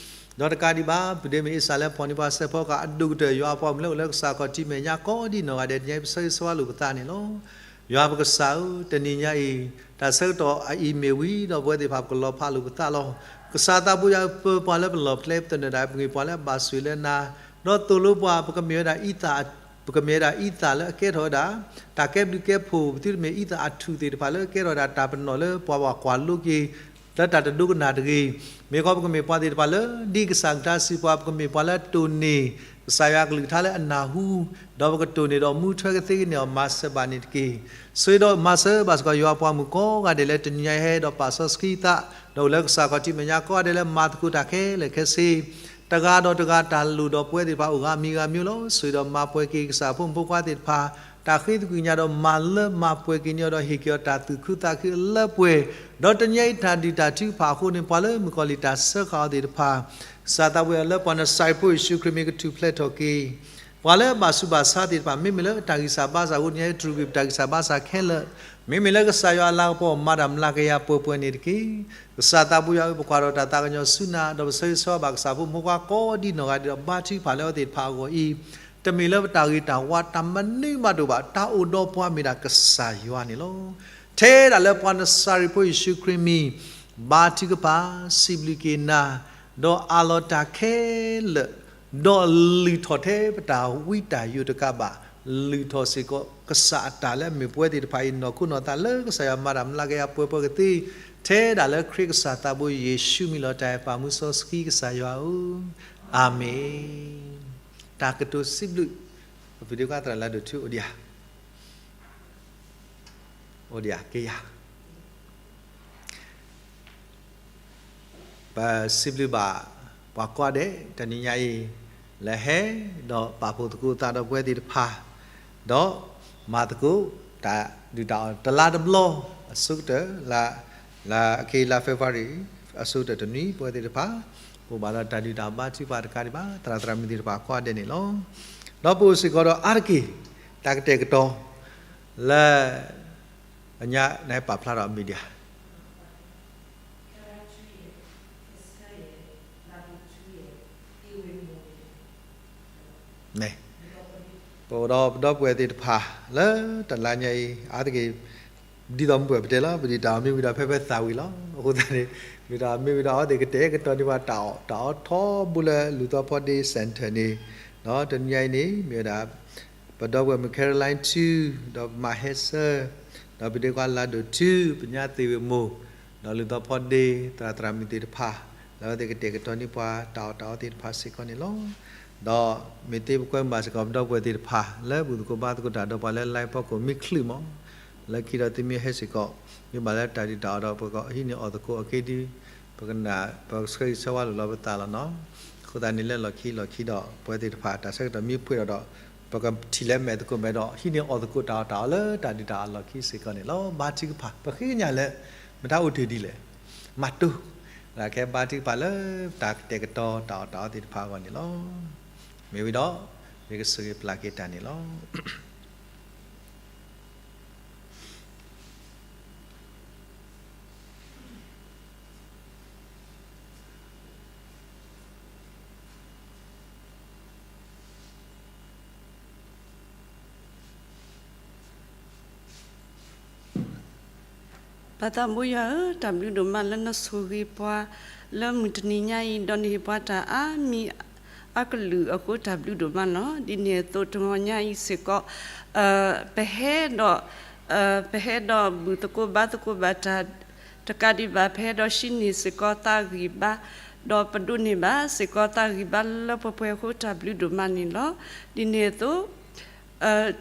ၤ, ဒီးတကးဒံးဘၣ် ပဒ့မ့ၢ်အ့ၣ်စၢ်လၢဖီၣ်န့ၢ်ပှၤစဲးဖီကဟၣ် အဒိၣ်ကတၢၢ်ယွၤအပှၤမုၣ်လၢအိၣ်လၢကစၢ်ခီၣ်ထံးမဲာ်ညါ ကိးဒံးနီၢ်ဂၤဒဲး တနံၤအံၤပဆၢဂ့ၤဆၢဝါလိာ်ပသးန့ၣ်လီၤ. ယွၤပကစၢ်ဧၢ, တနံၤညါအံၤ တၢ်ဆၢကတီၢ်အအံၤမ့ၢ်ဝံၤဒီး ပဝဲသ့ၣ်တဖၣ်ပကလီၤဖးလိာ်ပသးလီၤ. ကစၢ်သးဘိယွၤဧၢ ပၢပှၤလၢပလီၢ်ဖျဲ ပသနၢၣ်ဒၣ် ပမ့ၢ်ပှၤလၢအဘၣ်ဆိၣ်ဂ့ၤလၢနၤ, ဒီးသိၣ်လိပှၤ ပကမ့ၢ်ဝဲဒၣ်အံသၣ် ပကမ့ၢ်ဝဲဒၣ်အံသၣ်လၢအကဲထီၣ်ဝဲဒၣ် တၢ်ကဲဘျုးကဲဖှိၣ် ပသုတမ့ၢ်အံသၣ်အထူၣ်သ့ၣ်တဖၣ်လၢအကဲထီၣ်ဝဲဒၣ် တၢ်ပနီၣ်လၢပှၤဘၣ်ကွၢ်လိက့ၤ လၢတၢ်တဒိကနၣ်တဂ့ၤ, မ့ၢ်ခီပကမ့ၢ်ပှၤသ့ၣ်တဖၣ်လၢ ဒ်ကစၢ်ကထါစံးပှၤ ပကမ့ၢ်ပှၤလၢတိၢ်န့ၢ် ကစၢ်ယွၤကလုၢ်ကထါလၢအနၢ်ဟူ, ဒီးပကတိၢ်န့ၢ်ဒီးမူထွဲကသ့ကန့ၢ်အီၤ မၤစၢၤဘၣ်န့ၣ်တက့ၢ်. ဆိၣ်ဂ့ၤဒီးမၤစၢၤဘၣ်စ့ၢ်ကီး ယွၤပှၤမုၣ်ကိးဂၤဒဲးလၢတနံၤညါအံၤဟဲဒီးပာ်စီဆှံသး, ဒီးအိၣ်လၢကစၢ်ခီၣ်ထံးမဲာ်ညါကိးဂၤဒဲးလၢမၤသကိးတၢ်ခဲလၢာ်ခဲဆ့ တဂၤဒီးတဂၤတၢ်လိၣ်ဒီးပဝဲသ့ၣ်တဖၣ်အိၣ်ဂၤမံၤဂၤမံၤလီၤ. ဆိၣ်ဂ့ၤဒီးမၤပှဲၤက့ၤကစၢ်ဖိမုၣ်ဖိခွါသ့ၣ်တဖၣ် တၢ်ဃ့သကွံာ်ညါဒီးမၤလၢမၤပှဲၤက့ၤန့ၢ်အီၤဒီး ဟ့ၣ်က့ၤအီၤတၢ်သူၣ်ခုသးခုအလၢပှဲၤ, ဒီးတနံၤအံၤတၢ်ဒုၣ်တၢ်ထုကဖၣ်အဃိန့ၣ် ပှၤလၢမုၣ်ကီၤလံၢ်တၢ်စၢဃာ်အီၤသ့ၣ်တဖၣ် ကစၢ်သးဘိယွၤလၢပှၤနစၤရ့းဖိယ့ၣ်ၡူးခရံာ်မံၤကထူၣ်ဖျဲးထီၣ်က့ၤ ပှၤလၢအဘၣ်ဆူးဘၣ်ဆါသ့ၣ်တဖၣ် မ့မ့ၢ်လၢတၢ်ဂံၢ်စၢ်ဘါစၢ်အဃိ တနံၤအံၤတြူာ်ကွံာ်ပတၢ်ဂံၢ်စၢ်ဘါစၢ်ခဲလၢာ်, မ့မ့ၢ်လၢကစၢ်ယွၤအလၤကပီၤ မၤတၢ်မျးကယၤပှဲၤပှဲၤန့ၣ်တက့ၢ်. ကစၢ်သးဘိယွၤဧၢ ပကွၢ်ထီၣ်တၢ်သးကညီၤဆူနၤ ဒီးပဆၢဂ့ၤဆၢဝါဘၣ်ကစၢ်ဖိမုၣ်ဖိခွါကိးဒံနီၢ်ဂၤဒဲးဒီး ဘါထုကဖၣ်လၢအဝဲသ့ၣ်တဖၣ်အဂီၢ်အံၤ, တမ့ၢ်လၢပတၢ်ဂ့ၤတၢ်ဝါတၢ်မနုၤမးတအိၣ်ဘၣ်, တၢ်အိၣ်ဒီးပှၤမ့ၢ်ဒၣ်ကစၢ်ယွၤန့ၣ်လီၤ. ထဲဒၣ်လၢပှၤနစၤရ့းဖိယ့ၣ်ၡူးခရံာ်မံၤ ဘါထုကဖၣ် စံးဘျုးက့ၤနၤ, ဒီးအးလီၤတၢ်ခဲလၢာ်, ဒီးလုၢ်ထီၣ်ထဲပတၢ်ဝံတၢ်ယိးတကးဘၣ်, လုၢ်ထီၣ်စ့ၢ်ကီးကစၢ်အတၢ်လၢအမ့ၢ်ပဝဲသ့ၣ်တဖၣ်အံၤ နီၢ်ခိနီၢ်သးလၢကစၢ်ယွၤမၤတၢ်မျးကယၤပှဲၤပှဲၤကသ့, ထဲဒၣ်လၢခရံာ်ကစၢ်သးဘိယ့ၣ်ၡူးမံၤလီၤတၢ်အဲၣ်ပၢ်မူစီဆှံကစၢ်ယွၤဧၢ, အၤမ့ၣ်. တၢ်ကတိၤစံးဘျုး, ပဒ့ခွါသရၣ်လၢဒိၣ်ထူအိၣ်ဒံးဧါ, အိၣ်ဒံးဧါ, က့ၤယၤ ပစံးဘျုးဘၣ်ပှၤကိးဂၤဒဲး တနံၤညါအံၤ လၢဟဲဒီးပာ်ဖှိၣ်သကိးသးဒီးပဝဲသ့ၣ်တဖၣ်, ဒီးမၤသကိးတၢ်ဒုၣ်တၢ်အီၣ်တလါတဘျီ အဆိကတၢၢ် လၢ လၢအက့ၤလါ February အဆိကတၢၢ်တနွံ ပဝဲသ့ၣ်တဖၣ် ပအိၣ်ဘၣ်ဒီးတၢ်ဒုၣ်တၢ်ဘါထုကဖၣ်တကးဒံးဘၣ် သရၣ်သရၣ်မုၣ်သ့ၣ်တဖၣ်ကိးဂၤဒဲးန့ၣ်လီၤ. ဒီးပအိၣ်စ့ၢ်ကီးဒီးအါတက့ၢ် တၢ်ကတဲာ်ကတီၤ လၢ အညါနဟဲပာ်ဖျါထီၣ်အမံၤဒံးဧါ, ပအိၣ်ဒီးပဒီပုၢ်ဝဲၢ်သ့ၣ်တဖၣ် လၢတလါညါအံၤ အါတက့ၢ် ဒ်သိးမုၢ်ပှဲၤပတဲလီၤ ပဒုၣ်တၢ်အီၣ်မ့ၢ်ဝံၤဒီးဖဲဖဲသးဝံၤလီၤ. အဃိသတးန့ၣ် မ့ၢ်ဒီးမ့ၢ်ဝံၤဒီးအဝဲသ့ၣ်ကတဲာ်ကတီၤန့ၢ်ပှၤတၢ်အီၣ် တၢ်အီထီဘိလၢလူၤသီဖီဒ့ center န့ၣ်, ဒီးတနံၤညါအံၤန့ၣ် မ့ၢ်ဝဲဒၣ် ပဒီပုၢ်ဝဲၢ်မုၣ် Caroline ထူ, ဒီးမါဟဲဆၢ, ဒီးပဒ့ခွါလါဒိၣ်ထူ, ပညါသ့ၣ်ဝ့ၢ်မိၢ်, ဒီးလူၤသီဖီဒ့ သရၣ်သရၣ်မုၣ်သ့ၣ်တဖၣ် လၢအဝဲသ့ၣ်ကတဲာ်ကတီၤန့ၢ်ပှၤတၢ်အီၣ်တၢ်အီသ့ၣ်တဖၣ်စ့ၢ်ကီးန့ၣ်လီၤ. ဒီးမ့ၢ်သ့ပကွဲမုာ်ဘၣ်စ့ၢ်ကီးပဒီပုၢ်ဝဲၢ်သ့ၣ်တဖၣ် လၢဘူၣ်သကိးဘါသကိးတၢ်ဒီးပှၤလၢ line ဖီခိၣ်မ့ၢ်ချုးမး, လၢခံဒီးသုမ့ၢ်ဟဲစ့ၢ်ကီး မ့ၢ်ဘၣ်လၢတၢ်ဒုၣ်တၢ်အီၣ်ဒီးပကဟံးန့ၢ်အီၣ်သကိးအက့ဒု ပကနၣ် ပကဆှၢဂံၢ်ဆၢဝါလိာ်လီၤပသးလီၤနီၤ. အဃိသတးန့ၣ်လၢလီၢ်ခံလီၢ်ခံဒီး ပဝဲသ့ၣ်တဖၣ်တၢ်ဆၢကတီၢ်မ့ၢ်ပှဲၤဒီးဒီး ပကထံၣ်လၢမဲာ်သကိးမဲာ်ဒီး ဟံးန့ၢ်အီၣ်သကိးတၢ်အီၣ်တၢ်အီလၢတၢ်ဒုၣ်တၢ်အီၣ်လီၢ်ခံစ့ၢ်ကီးန့ၣ်လီၤ. ဘါထုကဖၣ် ပဃ့ကညးလၢ မတၤအိၣ်တ့ၢ်ဒ်လဲၣ် မၤတိၢ် ကဲဘါထုကဖၣ်လၢတၢ်ကတဲာ်ကတီၤတၢ်အီၣ်တၢ်အီသ့ၣ်တဖၣ်အဂီၢ်န့ၣ်လီၤ. မ့ၢ်ဝံၤဒီး မ့ၢ်ကဆိၣ်ဂ့ၤပျၢ်က့ၤတၢ်န့ၣ်လီၤ. ပၢ်သးဘိယွၤဧၢ, တၢ်ဘျုးဒိၣ်မးလၢနဆိၣ်ဂ့ၤပှၤ လၢမုၢ်တနံၤညါအံၤ ဒီးနဟ့ၣ်ပှၤတၢ်အါမံၤအကလုာ်အဃိ တၢ်ဘျုးဒိၣ်မးလီၤ. ဒ်န့ၣ်အသိးတနံၤညါအံၤစ့ၢ်ကီး ပဟဲဒီး ပဟဲဒီးဘူၣ်သကိးဘါသကိးဘၣ်တၢ် တကးဒံးဘၣ် ပဟဲဒီးဟံးန့ၢ်စ့ၢ်ကီးသးဂံၢ်ဘါ, ဒီးပဒိးန့ၢ်ဘၣ်စ့ၢ်ကီးသးဂံၢ်ဘါလၢပှဲၤပှဲၤအဃိ တၢ်ဘျုးဒိၣ်မးန့ၣ်လီၤ. ဒ်န့ၣ်အသိး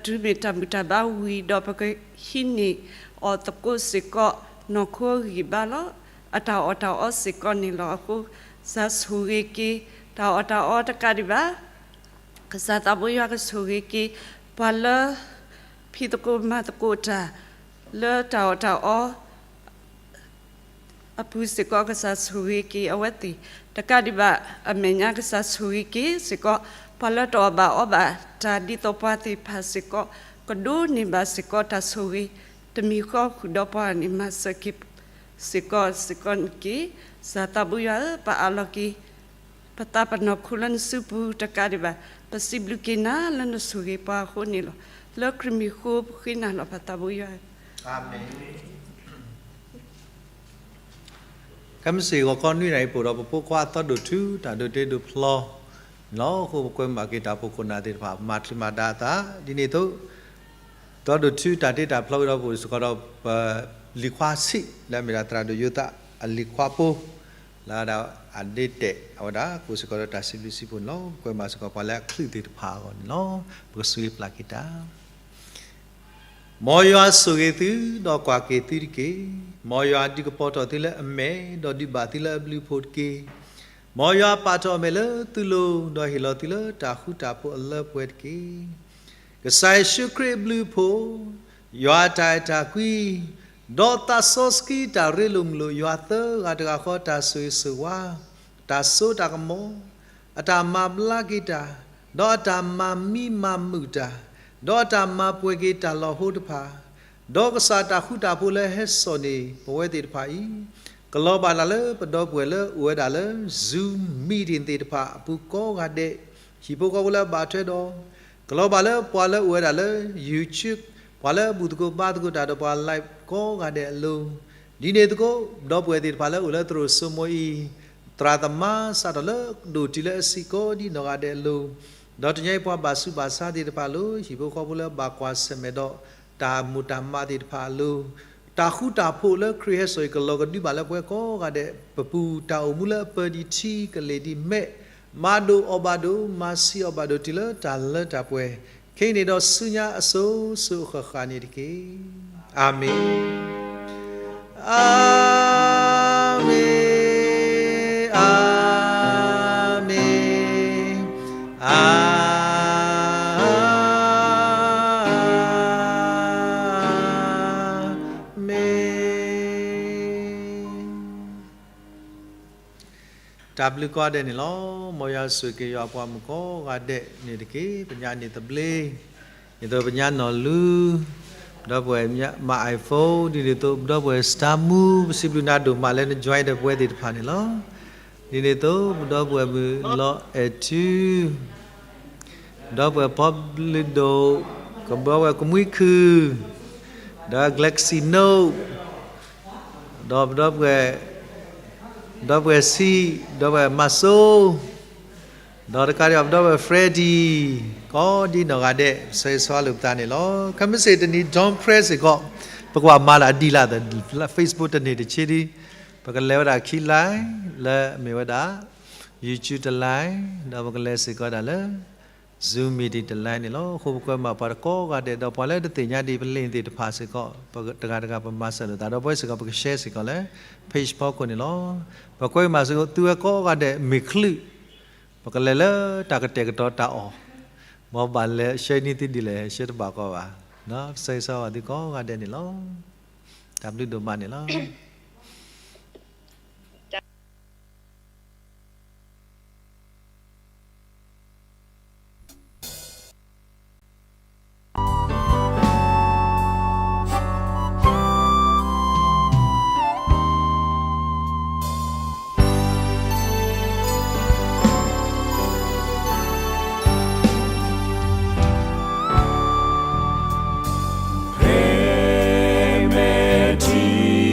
တုၤမ့ၢ်တၢ်ဘူၣ်တၢ်ဘါဝံၤဒီး ပကဟံးန့ၢ်အီၣ်သကိးစ့ၢ်ကီး နီၢ်ခိအဂံၢ်ဘါလီၤ. အတၢ်အီၣ်တၢ်အီစ့ၢ်ကီးန့ၣ်လီၤ. အဃိ ကစၢ်ဆိၣ်ဂ့ၤက့ၤ တၢ်အီၣ်တၢ်အီတကးဒံးဘၣ် ကစၢ်သးဘိယွၤကဆိၣ်ဂ့ၤက့ၤ ပှၤလၢ ဖံးသကိးမၤသကိးတၢ် လၢတၢ်အီၣ်တၢ်အီ အပူၤစ့ၢ်ကီး ကစၢ်ဆိၣ်ဂ့ၤက့ၤအဝဲသ့ၣ် တကးဒံးဘၣ် အမဲာ်ညါကစၢ်ဆိၣ်ဂ့ၤက့ၤစ့ၢ်ကီး ပှၤလၢတအီၣ်ဘၣ်အီဘၣ်တၢ်ဒ်သိးပှၤသ့ၣ်တဖၣ်စ့ၢ်ကီး ကဒိးန့ၢ်ဘၣ်စ့ၢ်ကီးတၢ်ဆိၣ်ဂ့ၤ တမံၤဃီဃုာ်ဒီးပှၤန့ၣ် မၤစၢၤက့ၤစ့ၢ်ကီးစ့ၢ်ကီးန့ၣ်တက့ၢ်. ကစၢ်သးဘိယွၤဧၢ, ပအးလီၤက့ၤ ပသးပနီၢ်ခိလၢနစုပူၤတကးဒံးဘၣ် ပစံးဘျုးက့ၤနၤလၢနဆိၣ်ဂ့ၤပှၤအဃိန့ၣ်လီၤ. လၢခရံာ်မံၤအဃိပဃ့နၤလီၤ ပၢ်သးဘိယွၤဧၢ. အၤမ့ၣ်. ခဲမုၢ်ဆ့ၣ်ဂီၤခီနွံနၣ်ရံၣ် ပအိၣ်ဒီးပဖိခွါသီဒိၣ်ထူ တၢ်ဒိးတ့ဒိးဖျီလီၤ. အဃိပကွဲမုာ်ဘၣ်က့ၤတၢ်အိၣ်ဖှိၣ်ခိၣ်နၢ်သ့ၣ်တဖၣ် မၤချုးမၤဒါအသး ဒ်န့ၣ်အသိး သီဒိၣ်ထူတၢ်တ့တၢ်ဖျီဝံၤဒီး ပအိၣ်စ့ၢ်ကီးဒီးပလံၤခွါဆံး လၢအမ့ၢ်ဒၣ်သရၣ်ဒိၣ်ယိၤသးအလံၤခွါဖိ လၢဒၣ်အဒ့တဲာ်အဝဲဒၣ် ကအိၣ်စ့ၢ်ကီးဒီးတၢ်စံးဘျုးစံးဖှိၣ်န့ၣ်လီၤ. ပကွဲမုာ်ဘၣ်စ့ၢ်ကီးပှၤလၢအချုးသ့ၣ်တဖၣ်အဂီၢ်န့ၣ်လီၤ. ပကဆိၣ်ဂ့ၤပျၢ်က့ၤတၢ် မ်ယွၤဆိၣ်ဂ့ၤသု ဒီးကွၢ်က့ၤသုတက့ၢ်. မ်ယွၤဒုးကပီၤထီၣ်သုလၢအမဲာ် ဒီးဒုးဘၣ်သုလၢအဘျုးအဖှိၣ်တက့ၢ်. မ်ယွၤပာ်ထီၣ်အမဲာ်လၢသုလိၤ, ဒီးဟ့ၣ်လီၤသုလၢတၢ်ဃူတၢ်ဖိးအလၢပှဲၤတက့ၢ်. ကစၢ်ယ့ၣ်ၡူးခရံာ်အဘျုးအဖှိၣ်, ယွၤအတၢ်အဲၣ်တၢ်ကွံ, ဒီးသးစီဆှံတၢ်ရ့လိာ်မုာ်လိာ်ယွၤသၢဂၤတဂၤဃီ တၢ်ဆိၣ်ဂ့ၤဆိၣ်ဝါ, တၢ်စိတၢ်ကမီၤ, အတၢ်မၤဘျါက့ၤတၢ်, ဒီးအတၢ်မၤမံမၤမုာ်တၢ်, ဒီးအတၢ်မၤပှဲၤက့ၤတၢ်လီၤဟိတဖၣ်, ဒီးကစၢ်တၢ်ဃူတၢ်ဖိးလၢဟဲစိာ်န့ၢ်ပဝဲသ့ၣ်တဖၣ်အံၤ, ကလီၤဘၣ်တၢ်လၢပဒီပုၢ်ဝဲၢ်လၢအိၣ်ဝဲဒၣ်လၢ Zoom meeting သ့ၣ်တဖၣ်အပူၤကိးဂၤဒဲး, ဟံၣ်ဖိဃီဖိလၢအဘၣ်ထွဲဒီး, ကလီၤဘၣ်လၢပှၤလၢအိၣ်ဝဲဒၣ်လၢ YouTube, ပှၤလၢအဘူၣ်သကိးဘါသကိးတၢ်ဒီးပှၤ live ကိးဂၤဒဲးအလိၤ, ဒ်န့ၣ်သကိး ဒီပုၢ်ဝဲၢ်သ့ၣ်တဖၣ်လၢအိၣ်လၢသရိာ်စိမိၤအံၤ, သရၣ်သမါစးထီၣ်လၢဒိၣ်တုၤလၢအဆံးကိးဒ်နီၢ်ဂၤဒဲးအလိၤ, ဒီးတညီအံၤပှၤဘၣ်ဆူးဘၣ်ဆါသ့ၣ်တဖၣ်အလိၤ, ဟံၣ်ဖိဃီဖိလၢဘၣ်ကွၢ်ဆၢၣ်မဲာ်ဒီးတၢ်မိၢ်တၢ်မးသ့ၣ်တဖၣ်အလိၤ, တၢ်ဃူတၢ်ဖိးလၢခရံာ်ဟဲစိာ်အံၤ ကလီၤကဒုဘၣ်လၢပဝဲကိးဂၤဒဲးပပူၤ, တၢ်အိၣ်မူလၢအပၢၤဒံးထံကလ့ၢ်ဒံးမဲး, မၤဒိၣ်အီၣ်ဘၣ်ဒိၣ်, မၤဆံးအီၣ်ဘၣ်ဒိၣ်တုၤလၢတၢ်လၢတၢ်ပှဲၤ, ခဲအံၤန့ၣ်ဒီးဆူညါအစိၤစိၤအဃၣ်ဃၣ်န့ၣ်တက့ၢ်. အၤမ့ၣ်. အၤမ့ၣ်, အၤမ့ၣ်, အၤမ့ၣ်. တၢ်ဘျုးကိးဂၤဒဲးန့ၣ်လီၤ. မ်ယွၤဆိၣ်ဂ့ၤက့ၤယွၤအပှၤမုၣ်ကိးဂၤဒဲးန့ၣ်တက့ၢ်. ပညါန့ၢ်သဘျ့, ဒ်သိးပညါနီၢ်လူ, ပဒီပုၢ်ဝဲၢ်မၤ iPhone, ဒ်န့ၣ်အသိး ပဒီပုၢ်ဝဲၢ် Star Moon, ပစံးဘျုးနၤဒိၣ်မးလၢန join ဒီးပဝဲသ့ၣ်တဖၣ်န့ၣ်လီၤ. ဒ်န့ၣ်အသိး ပဒီပုၢ်ဝဲၢ်မုၣ်လီအဲၣ်ထူ, ဒီပုၢ်ဝဲၢ်ဖီဘျုးဒိၣ်, ကဘီဝဲၢ်ကမှံခုၣ်, ဒီး Galaxy Note, ဒီးပဒီပုၢ်ဝဲၢ်, ဒီပုၢ်ဝဲၢ်ဆံး, ဒီပုၢ်ဝဲၢ်မၤစိ, ဒီးတကးဒံးဘၣ် ပဒီပုၢ်ဝဲၢ် Freddy, ကိးဒ်နီၢ်ဂၤဒဲး ဆၢဂ့ၤဆၢဝါလိာ်ပသးန့ၣ်လီၤ. ခဲမုၢ်ဆ့ၣ်တနံၤ Dawn Prayer စ့ၢ်ကီး ပကဘၣ်မၤလၢအဒံးလၢ်သး Facebook တန့ၢ်တဆံဒံး, ပကလဲၤဝဲဒၣ်ခံ line လၢအမ့ၢ်ဝဲဒၣ် YouTube တ line, ဒီးပကလဲၤစ့ၢ်ကီးဒၣ်လၢ Zoom meeting တ line န့ၣ်လီၤ. အဃိပကွဲမးပှၤတကိးဂၤဒဲး ဒီးပှၤလၢတသ့ၣ်ညါဒံး ပ link သ့ၣ်တဖၣ်စ့ၢ်ကီး ပတဂၤတဂၤပမၤစၢၤလိာ်သး ဒီးပဝဲစ့ၢ်ကီး ပက share စ့ၢ်ကီးလၢ page ဖီခိၣ်န့ၣ်လီၤ. ပကွဲမးစ့ၢ်ကီး သုဝဲကိးဂၤဒဲးမ့ၢ်ချုး ပကလဲၤလၢတၢ်ကတဲာ်ကတီၤတၢ်အီၣ်, မ်ဘၣ်လဲၤ share န့ၢ်သုဒ်လဲၣ် share တဘၣ်ကီဘၣ်. ဆၢဂ့ၤဆၢဝါသုကိးဂၤဒဲးန့ၣ်လီၤ. တၢ်ဘျုးဒိၣ်မးန့ၣ်လီၤ. ဖဲမဲာ်ထံမၤယွၤလ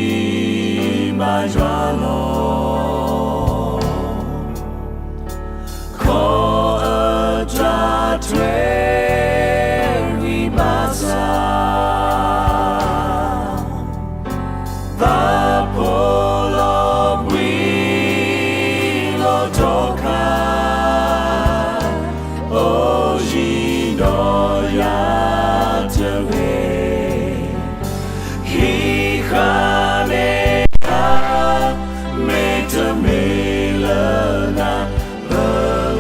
ီၤ, ခီအတၢ်ထွဲဝံၤဘၣ်ဆၣ်, သးဖိလီၤဘှံးလီၤတီခါ, အိၣ်ယံၤဒီးယၤတဂ့ၤ, ဟံးဃာ်န့ၢ်တၢ်, မ့တမ့ၢ်လၢနၤ ပ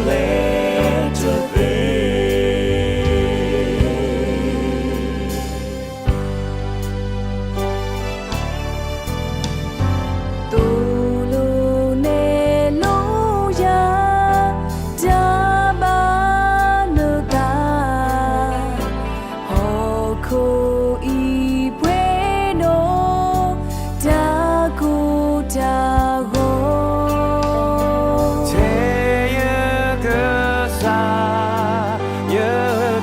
လဲၤတသ့. သိၣ်လိနဲၣ်လိယၤ တၢ်ဘၣ်နသး, ဟီၣ်ခိၣ်အံၤပှဲၤဒီး တၢ်ကိၢ်တၢ်ဂီၤ, ထဲယကစၢ် ယ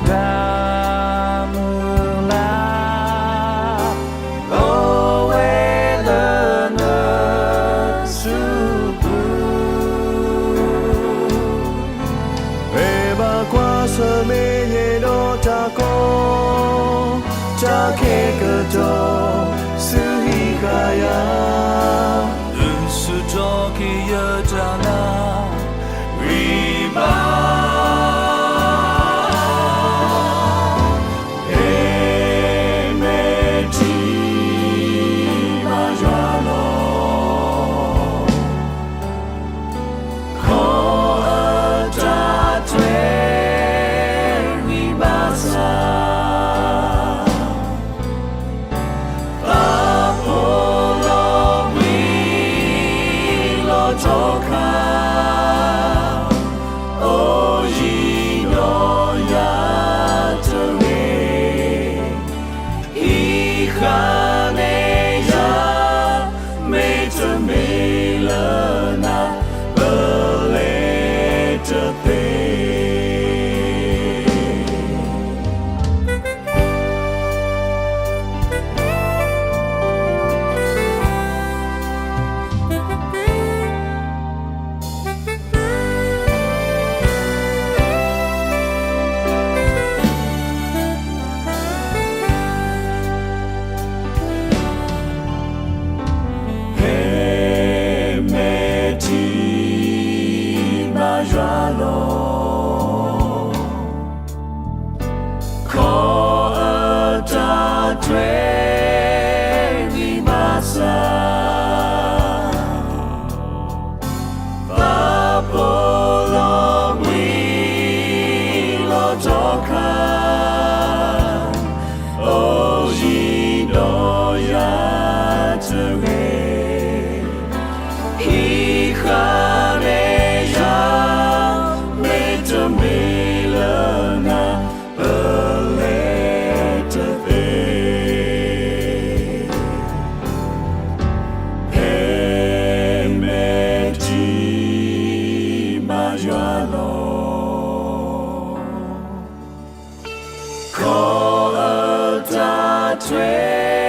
တၢ်မုၢ်လၢ် အိၣ်ဝဲလၢနစုပူၤ, ဖဲဘၣ်ကွၢ်ဆၢၣ်မဲာ်ယဲဒီးတၢ်ကီ, တၢ်ခဲကတီၢ် သုဟံးဃာ်ယၤ, သုဆူၣ်ထီၣ်က့ၤယတၢ်နာ် ဂံၢ်ဘါ ဖဲမဲာ်ထံမၤယွၤလီၤ, ခီ ဆွဲ